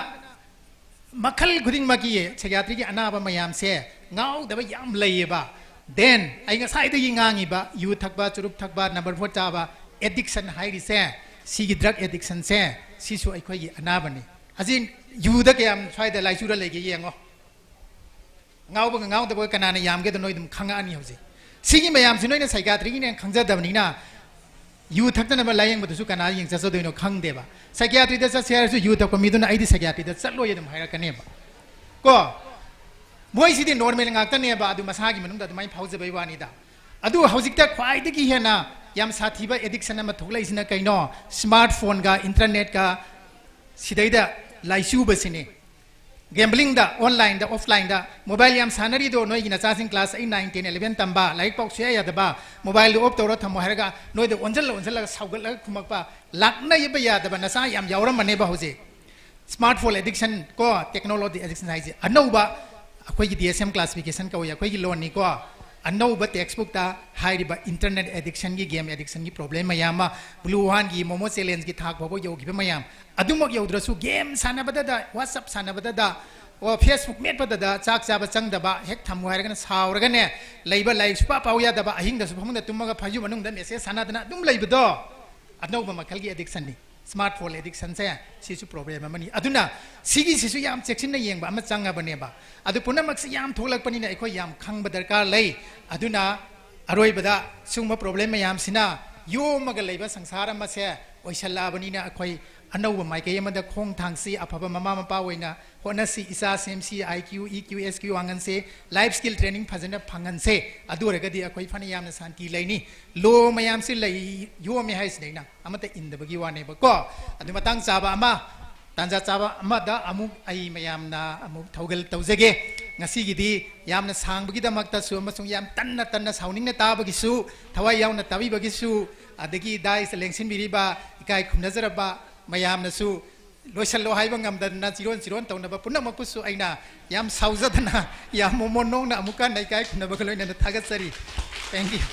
ꯃꯈꯜ ꯈꯨꯗꯤꯡꯃꯛꯀꯤ psychiatryꯒꯤ ꯑꯅꯥꯕ ꯃꯌꯥꯝꯁꯦ ꯉꯥꯎꯗꯕ ꯌꯥꯝ ꯂꯩꯌꯦꯕ꯫ Then ꯑꯩ ꯉꯁꯥꯏꯗꯒꯤ ꯉꯥꯡꯉꯤꯕ ꯌꯨ ꯊꯛꯄ, ꯆꯨꯔꯨꯞ ꯊꯛꯄ, number four ꯆꯥꯕ, addiction ꯍꯥꯏꯔꯤꯁꯦ, ꯁꯤꯒꯤ drug addictionꯁꯦ, ꯁꯤꯁꯨ ꯑꯩꯈꯣꯏꯒꯤ ꯑꯅꯥꯕꯅꯤ꯫ ꯑꯁꯤ ꯌꯨꯗ ꯀꯌꯥꯝ ꯁ꯭ꯋꯥꯏꯗ ꯂꯥꯏꯆꯨꯔ ꯂꯩꯒꯦ ꯌꯦꯡꯉꯣ꯫ ꯉꯥꯎꯕꯒ ꯉꯥꯎꯗꯕꯒ ꯀꯅꯥꯅ ꯌꯥꯝꯒꯦꯗꯣ ꯅꯣꯏ ꯑꯗꯨꯝ ꯈꯪꯉꯛꯑꯅꯤ ꯍꯧꯖꯤꯛ꯫ ꯁꯤꯒꯤ ꯃꯌꯥꯝꯁꯤ ꯅꯣꯏꯅ psychiatryꯒꯤꯅꯦꯅ ꯈꯪꯖꯗꯕꯅꯤꯅ, ꯌꯨ ꯊꯛꯇꯅꯕ ꯂꯥꯌꯦꯡꯕꯗꯨꯁꯨ ꯀꯅꯥ ꯌꯦꯡ ꯆꯠꯆꯗꯣꯏꯅꯣ ꯈꯪꯗꯦꯕ꯫ Psychiatryꯗ ꯆꯠꯁꯦ ꯍꯥꯏꯔꯁꯨ ꯌꯨ ꯊꯛꯄ ꯃꯤꯗꯨꯅ "ꯑꯩꯗꯤ psychiatryꯗ ꯆꯠꯂꯣꯏ" ꯑꯗꯨꯝ ꯍꯥꯏꯔꯛꯀꯅꯦꯕ꯫ ꯀꯣ? ꯃꯣꯏꯁꯤꯗꯤ normal ꯉꯥꯛꯇꯅꯦꯕ, ꯑꯗꯨ ꯃꯁꯥꯒꯤ ꯃꯅꯨꯡꯗ ꯑꯗꯨꯃꯥꯏꯅ ꯐꯥꯎꯖꯕꯩ ꯋꯥꯅꯤꯗ꯫ ꯑꯗꯨ ꯍꯧꯖꯤꯛꯇ ꯈ꯭ꯋꯥꯏꯗꯒꯤ ꯍꯦꯟꯅ ꯌꯥꯝ ꯁꯥꯊꯤꯕ addiction ꯑꯃ ꯊꯣꯛꯂꯛꯏꯁꯤꯅ ꯀꯩꯅꯣ? Smartphoneꯒ internetꯀ ꯁꯤꯗꯩꯗ ꯂꯥꯏꯆꯨꯕꯁꯤꯅꯤ꯫ Gamblingꯗ, onlineꯗ, offlineꯗ mobile ꯌꯥꯝ ꯁꯥꯟꯅꯔꯤꯗꯣ, ꯅꯣꯏꯒꯤ ꯅꯆꯥꯁꯤꯡ class eight, nine, ten, eleven ꯇꯝꯕ, ꯂꯥꯏꯔꯤꯛ ꯄꯥꯎ ꯁꯨꯌꯥ ꯌꯥꯗꯕ, mobileꯗꯨ off ꯇꯧꯔ ꯊꯝꯃꯣ ꯍꯥꯏꯔꯒ ꯅꯣꯏꯗ ꯑꯣꯟꯁꯤꯜꯂ ꯑꯣꯟꯁꯤꯜꯂꯒ ꯁꯥꯎꯒꯠꯂꯒ ꯈꯨꯝꯃꯛꯄ, ꯂꯥꯛꯅꯕ ꯌꯥꯗꯕ ꯅꯆꯥ ꯌꯥꯝ ꯌꯥꯎꯔꯝꯃꯅꯦꯕ ꯍꯧꯖꯤꯛ꯫ Smartphone addiction ꯀꯣ, technology addiction ꯍꯥꯏꯁꯦ ꯑꯅꯧꯕ ꯑꯩꯈꯣꯏꯒꯤ D S M classification ꯀꯧꯏ, ꯑꯩꯈꯣꯏꯒꯤ ꯂꯣꯟꯅꯤꯀꯣ꯫ ꯑꯅꯧꯕ textbookꯇ ꯍꯥꯏꯔꯤꯕ internet addictionꯒꯤ, game addictionꯒꯤ problem ꯃꯌꯥꯝ ꯑꯃ, Blue Whaleꯒꯤ, Momo Challengeꯒꯤ ꯊꯥꯛ ꯐꯥꯎꯕ ꯌꯧꯈꯤꯕ ꯃꯌꯥꯝ, ꯑꯗꯨꯃꯛ ꯌꯧꯗ꯭ꯔꯁꯨ game ꯁꯥꯟꯅꯕꯗꯗ, WhatsApp ꯁꯥꯟꯅꯕꯗꯗ, ꯑꯣ, Facebook ꯃꯦꯠꯄꯗꯗ ꯆꯥꯛ ꯆꯥꯕ ꯆꯪꯗꯕ, ꯍꯦꯛ ꯊꯝꯃꯨ ꯍꯥꯏꯔꯒꯅ ꯁꯥꯎꯔꯒꯅꯦ, ꯂꯩꯕ ꯂꯥꯏꯔꯤꯛ ꯁꯨꯄꯥ ꯄꯥꯎ ꯌꯥꯗꯕ, ꯑꯍꯤꯡꯗꯁꯨ ꯐꯃꯨꯡꯗ ꯇꯨꯝꯃꯒ ꯐꯩꯖꯨꯞ ꯃꯅꯨꯡꯗ message ꯁꯥꯟꯅꯗꯅ ꯑꯗꯨꯝ ꯂꯩꯕꯗꯣ ꯑꯅꯧꯕ ꯃꯈꯜꯒꯤ addictionꯅꯤ꯫ Smartphone addictionꯁꯦ ꯁꯤꯁꯨ problem ꯑꯃꯅꯤ꯫ ꯑꯗꯨꯅ ꯁꯤꯒꯤꯁꯤꯁꯨ ꯌꯥꯝ ꯆꯦꯛꯁꯤꯟꯅ ꯌꯦꯡꯕ ꯑꯃ ꯆꯪꯉꯕꯅꯦꯕ꯫ ꯑꯗꯨ ꯄꯨꯝꯅꯃꯛꯁꯤ ꯌꯥꯝ ꯊꯣꯛꯂꯛꯄꯅꯤꯅ ꯑꯩꯈꯣꯏ ꯌꯥꯝ ꯈꯪꯕ ꯗꯔꯀꯥꯔ ꯂꯩ꯫ ꯑꯗꯨꯅ ꯑꯔꯣꯏꯕꯗ ꯁꯤꯒꯨꯝꯕ problem ꯃꯌꯥꯝꯁꯤꯅ ꯌꯣꯝꯃꯒ ꯂꯩꯕ ꯁꯪꯁꯥꯔ ꯑꯃꯁꯦ ꯑꯣꯏꯁꯜꯂꯛꯑꯕꯅꯤꯅ ꯑꯩꯈꯣꯏ ꯑꯅꯧꯕ ꯃꯥꯏꯀꯩ ꯑꯃꯗ ꯈꯣꯡ ꯊꯥꯡꯁꯤ꯫ ꯑꯐꯕ ꯃꯃꯥ ꯃꯄꯥ ꯑꯣꯏꯅ ꯍꯣꯠꯅꯁꯤ, ꯏꯆꯥ ꯁꯦꯝꯁꯤ, I Q, EQ, S Q ꯋꯥꯡꯍꯟꯁꯤ, life skill training ꯐꯖꯅ ꯐꯪꯍꯟꯁꯦ꯫ ꯑꯗꯨ ꯑꯣꯏꯔꯒꯗꯤ ꯑꯩꯈꯣꯏ ꯐꯅ ꯌꯥꯝꯅ ꯁꯥꯟꯇꯤ ꯂꯩꯅꯤ꯫ Law ꯃꯌꯥꯝꯁꯤ ꯂꯩ, ꯌꯣꯝꯃꯦ ꯍꯥꯏꯁꯤꯅꯤ ꯑꯩꯅ, ꯑꯃꯠꯇ ꯏꯟꯗꯕꯒꯤ ꯋꯥꯅꯦꯕꯀꯣ꯫ ꯑꯗꯨ ꯃꯇꯥꯡ ꯆꯥꯕ ꯑꯃ, ꯇꯥꯟꯖꯥ ꯆꯥꯕ ꯑꯃꯗ ꯑꯃꯨꯛ ꯑꯩ ꯃꯌꯥꯝꯅ ꯑꯃꯨꯛ ꯊꯧꯒꯜ ꯇꯧꯖꯒꯦ꯫ ꯉꯁꯤꯒꯤꯗꯤ ꯌꯥꯝꯅ ꯁꯥꯡꯕꯒꯤꯗꯃꯛꯇꯁꯨ ꯑꯃꯁꯨꯡ ꯌꯥꯝ ꯇꯟꯅ ꯇꯟꯅ ꯁꯥꯎꯅꯤꯡꯅ ꯇꯥꯕꯒꯤꯁꯨ, ꯊꯋꯥꯏ ꯌꯥꯎꯅ ꯇꯥꯕꯤꯕꯒꯤꯁꯨ, ꯑꯗꯒꯤ dais ꯂꯦꯡꯁꯤꯟꯕꯤꯔꯤꯕ ꯏꯀꯥꯏ ꯈꯨꯝꯅꯖꯔꯕ ꯃꯌꯥꯝꯅꯁꯨ ꯂꯣꯏꯁꯜꯂꯣ ꯍꯥꯏꯕ ꯉꯝꯗꯗꯅ ꯆꯤꯔꯣꯟ ꯆꯤꯔꯣꯟ ꯇꯧꯅꯕ ꯄꯨꯝꯅꯃꯛꯄꯨꯁꯨ ꯑꯩꯅ ꯌꯥꯝ ꯁꯥꯎꯖꯗꯅ, ꯌꯥꯝ ꯃꯣꯃꯣꯟ ꯅꯣꯡꯅ ꯑꯃꯨꯛꯀ ꯂꯩꯀꯥꯏ ꯈꯨꯟꯅꯕꯒ ꯂꯣꯏꯅꯅ ꯊꯥꯒꯠꯆꯔꯤ꯫ Thank you꯫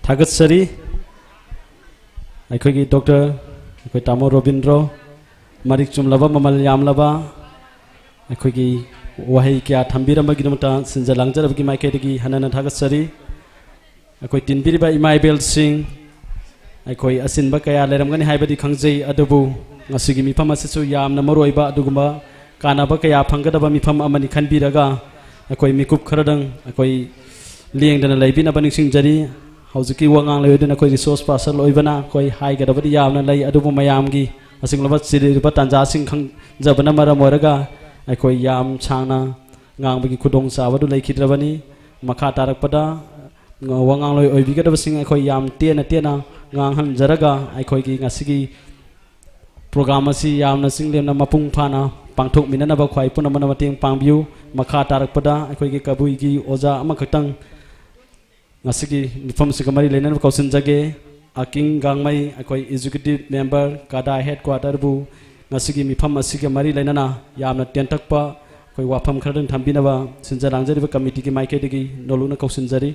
ꯊꯥꯒꯠꯆꯔꯤ꯫ ꯑꯩꯈꯣꯏꯒꯤ ꯗꯣꯛꯇꯔ, ꯑꯩꯈꯣꯏ ꯇꯥꯃꯣ ꯔꯣꯕꯤꯟꯗ꯭ꯔꯣ, ꯃꯔꯤꯛ ꯆꯨꯝꯂꯕ, ꯃꯃꯜ ꯌꯥꯝꯂꯕ, ꯑꯩꯈꯣꯏꯒꯤ ꯋꯥꯍꯩ ꯀꯌꯥ ꯊꯝꯕꯤꯔꯝꯕꯒꯤꯗꯃꯛꯇ ꯁꯤꯟꯖ ꯂꯥꯡꯖꯔꯕꯒꯤ ꯃꯥꯏꯀꯩꯗꯒꯤ ꯍꯟꯅ ꯍꯟꯅ ꯊꯥꯒꯠꯆꯔꯤ꯫ ꯑꯩꯈꯣꯏ ꯇꯤꯟꯕꯤꯔꯤꯕ ꯏꯃꯥ ꯏꯕꯦꯜꯁꯤꯡ, ꯑꯩꯈꯣꯏ ꯑꯆꯤꯟꯕ ꯀꯌꯥ ꯂꯩꯔꯝꯒꯅꯤ ꯍꯥꯏꯕꯗꯤ ꯈꯪꯖꯩ, ꯑꯗꯨꯕꯨ ꯉꯁꯤꯒꯤ ꯃꯤꯐꯝ ꯑꯁꯤꯁꯨ ꯌꯥꯝꯅ ꯃꯔꯨ ꯑꯣꯏꯕ ꯑꯗꯨꯒꯨꯝꯕ ꯀꯥꯟꯅꯕ ꯀꯌꯥ ꯐꯪꯒꯗꯕ ꯃꯤꯐꯝ ꯑꯃꯅꯤ ꯈꯟꯕꯤꯔꯒ, ꯑꯩꯈꯣꯏ ꯃꯤꯀꯨꯞ ꯈꯔꯗꯪ ꯑꯩꯈꯣꯏ ꯂꯦꯡꯗꯅ ꯂꯩꯕꯤꯅꯕ ꯅꯤꯡꯁꯤꯡꯖꯔꯤ꯫ ꯍꯧꯖꯤꯛꯀꯤ ꯋꯥ ꯉꯥꯡꯂꯣꯏ ꯑꯗꯨꯅ ꯑꯩꯈꯣꯏ resource person ꯑꯣꯏꯕꯅ ꯑꯩꯈꯣꯏ ꯍꯥꯏꯒꯗꯕꯗꯤ ꯌꯥꯝꯅ ꯂꯩ, ꯑꯗꯨꯕꯨ ꯃꯌꯥꯝꯒꯤ ꯑꯁꯤꯒꯨꯝꯂꯕ ꯆꯤꯜꯂꯤꯕ ꯇꯥꯟꯖꯥꯁꯤꯡ ꯈꯪꯖꯕꯅ ꯃꯔꯝ ꯑꯣꯏꯔꯒ ꯑꯩꯈꯣꯏ ꯌꯥꯝ ꯁꯥꯡꯅ ꯉꯥꯡꯕꯒꯤ ꯈꯨꯗꯣꯡꯆꯥꯕꯗꯨ ꯂꯩꯈꯤꯗ꯭ꯔꯕꯅꯤ꯫ ꯃꯈꯥ ꯇꯥꯔꯛꯄꯗ ꯋꯥꯉꯥꯡꯂꯣꯏ ꯑꯣꯏꯕꯤꯒꯗꯕꯁꯤꯡ ꯑꯩꯈꯣꯏ ꯌꯥꯝ ꯇꯦꯟꯅ ꯇꯦꯟꯅ ꯉꯥꯡꯍꯟꯖꯔꯒ ꯑꯩꯈꯣꯏꯒꯤ ꯉꯁꯤꯒꯤ program ꯑꯁꯤ ꯌꯥꯝꯅ ꯆꯤꯡꯂꯦꯝꯅ ꯃꯄꯨꯡ ꯐꯥꯅ ꯄꯥꯡꯊꯣꯛꯃꯤꯟꯅꯅꯕ ꯈ꯭ꯋꯥꯏ ꯄꯨꯝꯅꯃꯛꯅ ꯃꯇꯦꯡ ꯄꯥꯡꯕꯤꯌꯨ꯫ ꯃꯈꯥ ꯇꯥꯔꯛꯄꯗ ꯑꯩꯈꯣꯏꯒꯤ ꯀꯕꯨꯏꯒꯤ ꯑꯣꯖꯥ ꯑꯃꯈꯛꯇꯪ ꯉꯁꯤꯒꯤ ꯃꯤꯐꯝꯁꯤꯒ ꯃꯔꯤ ꯂꯩꯅꯅ ꯀꯧꯁꯤꯟꯖꯒꯦ꯫ ꯑꯀꯤꯡ ꯒꯥꯡꯃꯩ, ꯑꯩꯈꯣꯏ executive member, ꯀꯗꯥ headquarter ꯕꯨ ꯉꯁꯤꯒꯤ ꯃꯤꯐꯝ ꯑꯁꯤꯒ ꯃꯔꯤ ꯂꯩꯅꯅ ꯌꯥꯝꯅ ꯇꯦꯟꯇꯛꯄ ꯑꯩꯈꯣꯏ ꯋꯥꯐꯝ ꯈꯔꯗꯪ ꯊꯝꯕꯤꯅꯕ ꯁꯤꯟꯖ ꯂꯥꯡꯖꯔꯤꯕ committee ꯒꯤ ꯃꯥꯏꯀꯩꯗꯒꯤ ꯅꯣꯂꯨꯛꯅ ꯀꯧꯁꯤꯟꯖꯔꯤ꯫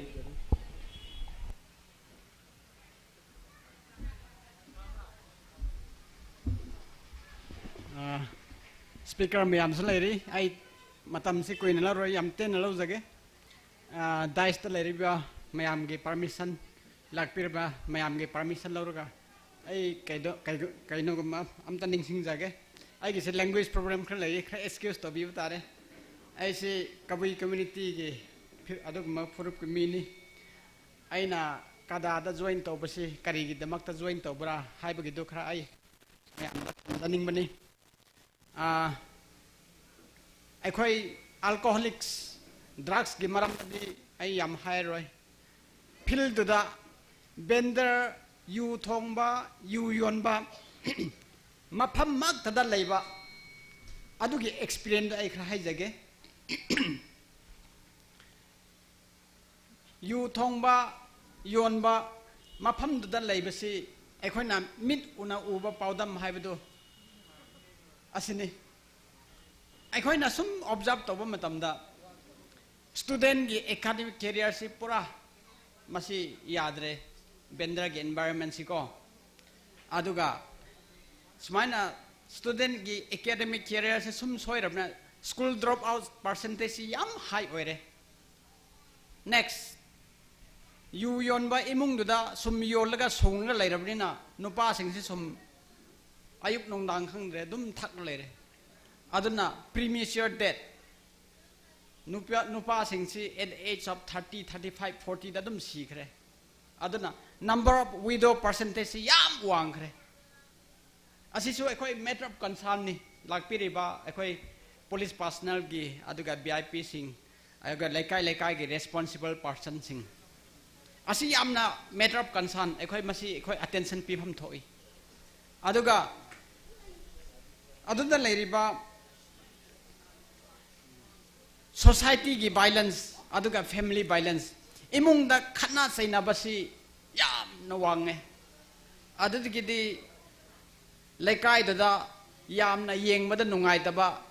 ꯑ, speaker ꯃꯌꯥꯝꯁꯨ ꯂꯩꯔꯤ꯫ ꯑꯩ ꯃꯇꯝꯁꯤ ꯀꯨꯏꯅ ꯂꯧꯔꯣꯏ, ꯌꯥꯝ ꯇꯦꯟꯅ ꯂꯧꯖꯒꯦ꯫ ꯑ, dais ꯇ ꯂꯩꯔꯤꯕ ꯃꯌꯥꯝꯒꯤ permission, ꯂꯥꯛꯄꯤꯔꯤꯕ ꯃꯌꯥꯝꯒꯤ permission ꯂꯧꯔꯒ ꯑꯩ ꯀꯩꯗꯣ-, ꯀꯩꯒ-, ꯀꯩꯅꯣꯒꯨꯝꯕ ꯑꯝꯇ ꯅꯤꯡꯁꯤꯡꯖꯒꯦ꯫ ꯑꯩꯒꯤꯁꯦ language problem ꯈꯔ ꯂꯩ, ꯈꯔ excuse ꯇꯧꯕꯤꯕ ꯇꯥꯔꯦ꯫ ꯑꯩꯁꯤ ꯀꯕꯨꯏ community ꯒꯤ ꯐꯤ-, ꯑꯗꯨꯒꯨꯝꯕ ꯐꯨꯔꯨꯞꯀꯤ ꯃꯤꯅꯤ꯫ ꯑꯩꯅ ꯀꯗꯥꯗ join ꯇꯧꯕꯁꯤ ꯀꯔꯤꯒꯤꯗꯃꯛꯇ join ꯇꯧꯕ꯭ꯔꯥ ꯍꯥꯏꯕꯒꯤꯗꯨ ꯈꯔ ꯑꯩ ꯃꯌꯥꯝꯗ ꯊꯝꯖꯅꯤꯡꯕꯅꯤ꯫ ꯑꯥ, ꯑꯩꯈꯣꯏ alcoholics, drugs ꯀꯤ ꯃꯔꯝꯗꯗꯤ ꯑꯩ ꯌꯥꯝ ꯍꯥꯏꯔꯣꯏ꯫ Field ꯗꯨꯗ vendor, ꯌꯨ ꯊꯣꯡꯕ, ꯌꯨ ꯌꯣꯟꯕ, ꯃꯐꯝꯃꯛꯇꯗ ꯂꯩꯕ ꯑꯗꯨꯒꯤ experience ꯗꯨ ꯑꯩ ꯈꯔ ꯍꯥꯏꯖꯒꯦ꯫ ꯌꯨ ꯊꯣꯡꯕ, ꯌꯣꯟꯕ, ꯃꯐꯝꯗꯨꯗ ꯂꯩꯕꯁꯤ ꯑꯩꯈꯣꯏꯅ ꯃꯤꯠ ꯎꯅ ꯎꯕ ꯄꯥꯎꯗꯝ ꯍꯥꯏꯕꯗꯨ ꯑꯁꯤꯅꯤ꯫ ꯑꯩꯈꯣꯏꯅ ꯁꯨꯝ observe ꯇꯧꯕ ꯃꯇꯝꯗ studentꯀꯤ academic careerꯁꯤ ꯄꯨꯔꯥ ꯃꯁꯤ ꯌꯥꯗ꯭ꯔꯦ, ꯕꯦꯟꯗ꯭ꯔꯒꯤ environmentꯁꯤꯀꯣ꯫ ꯑꯗꯨꯒ ꯁꯨꯃꯥꯏꯅ studentꯀꯤ academic careerꯁꯦ ꯁꯨꯝ ꯁꯣꯏꯔꯕꯅ school drop out percentageꯁꯤ ꯌꯥꯝ high ꯑꯣꯏꯔꯦ꯫ Next, ꯌꯨ ꯌꯣꯟꯕ ꯏꯃꯨꯡꯗꯨꯗ ꯁꯨꯝ ꯌꯣꯜꯂꯒ ꯁꯣꯡꯉꯒ ꯂꯩꯔꯕꯅꯤꯅ ꯅꯨꯄꯥꯁꯤꯡꯁꯤ ꯁꯨꯝ ꯑꯌꯨꯛ ꯅꯨꯡꯗꯥꯡ ꯈꯪꯗ꯭ꯔꯦ ꯑꯗꯨꯝ ꯊꯛꯂ ꯂꯩꯔꯦ꯫ ꯑꯗꯨꯅ premature death, ꯅꯨꯄꯥ ꯅꯨꯄꯥꯁꯤꯡꯁꯤ at the age of thirty, thirty five, fortyꯗ ꯑꯗꯨꯝ ꯁꯤꯈ꯭ꯔꯦ꯫ ꯑꯗꯨꯅ number of widow percentageꯁꯤ ꯌꯥꯝ ꯋꯥꯡꯈ꯭ꯔꯦ꯫ ꯑꯁꯤꯁꯨ ꯑꯩꯈꯣꯏ matter of concernꯅꯤ꯫ ꯂꯥꯛꯄꯤꯔꯤꯕ ꯑꯩꯈꯣꯏ police personnelꯒꯤ, ꯑꯗꯨꯒ VIPꯁꯤꯡ, ꯑꯗꯨꯒ ꯂꯩꯀꯥꯏ ꯂꯩꯀꯥꯏꯒꯤ responsible personꯁꯤꯡ, ꯑꯁꯤ ꯌꯥꯝꯅ matter of concern꯫ ꯑꯩꯈꯣꯏ ꯃꯁꯤ ꯑꯩꯈꯣꯏ attention ꯄꯤꯐꯝ ꯊꯣꯛꯏ꯫ ꯑꯗꯨꯒ ꯑꯗꯨꯗ ꯂꯩꯔꯤꯕ societyꯒꯤ violence, ꯑꯗꯨꯒ family violence, ꯏꯃꯨꯡꯗ ꯈꯠꯅ ꯆꯩꯅꯕꯁꯤ ꯌꯥꯝꯅ ꯋꯥꯡꯉꯦ꯫ ꯑꯗꯨꯗꯒꯤꯗꯤ ꯂꯩꯀꯥꯏꯗꯨꯗ ꯌꯥꯝꯅ ꯌꯦꯡꯕꯗ ꯅꯨꯡꯉꯥꯏꯇꯕ,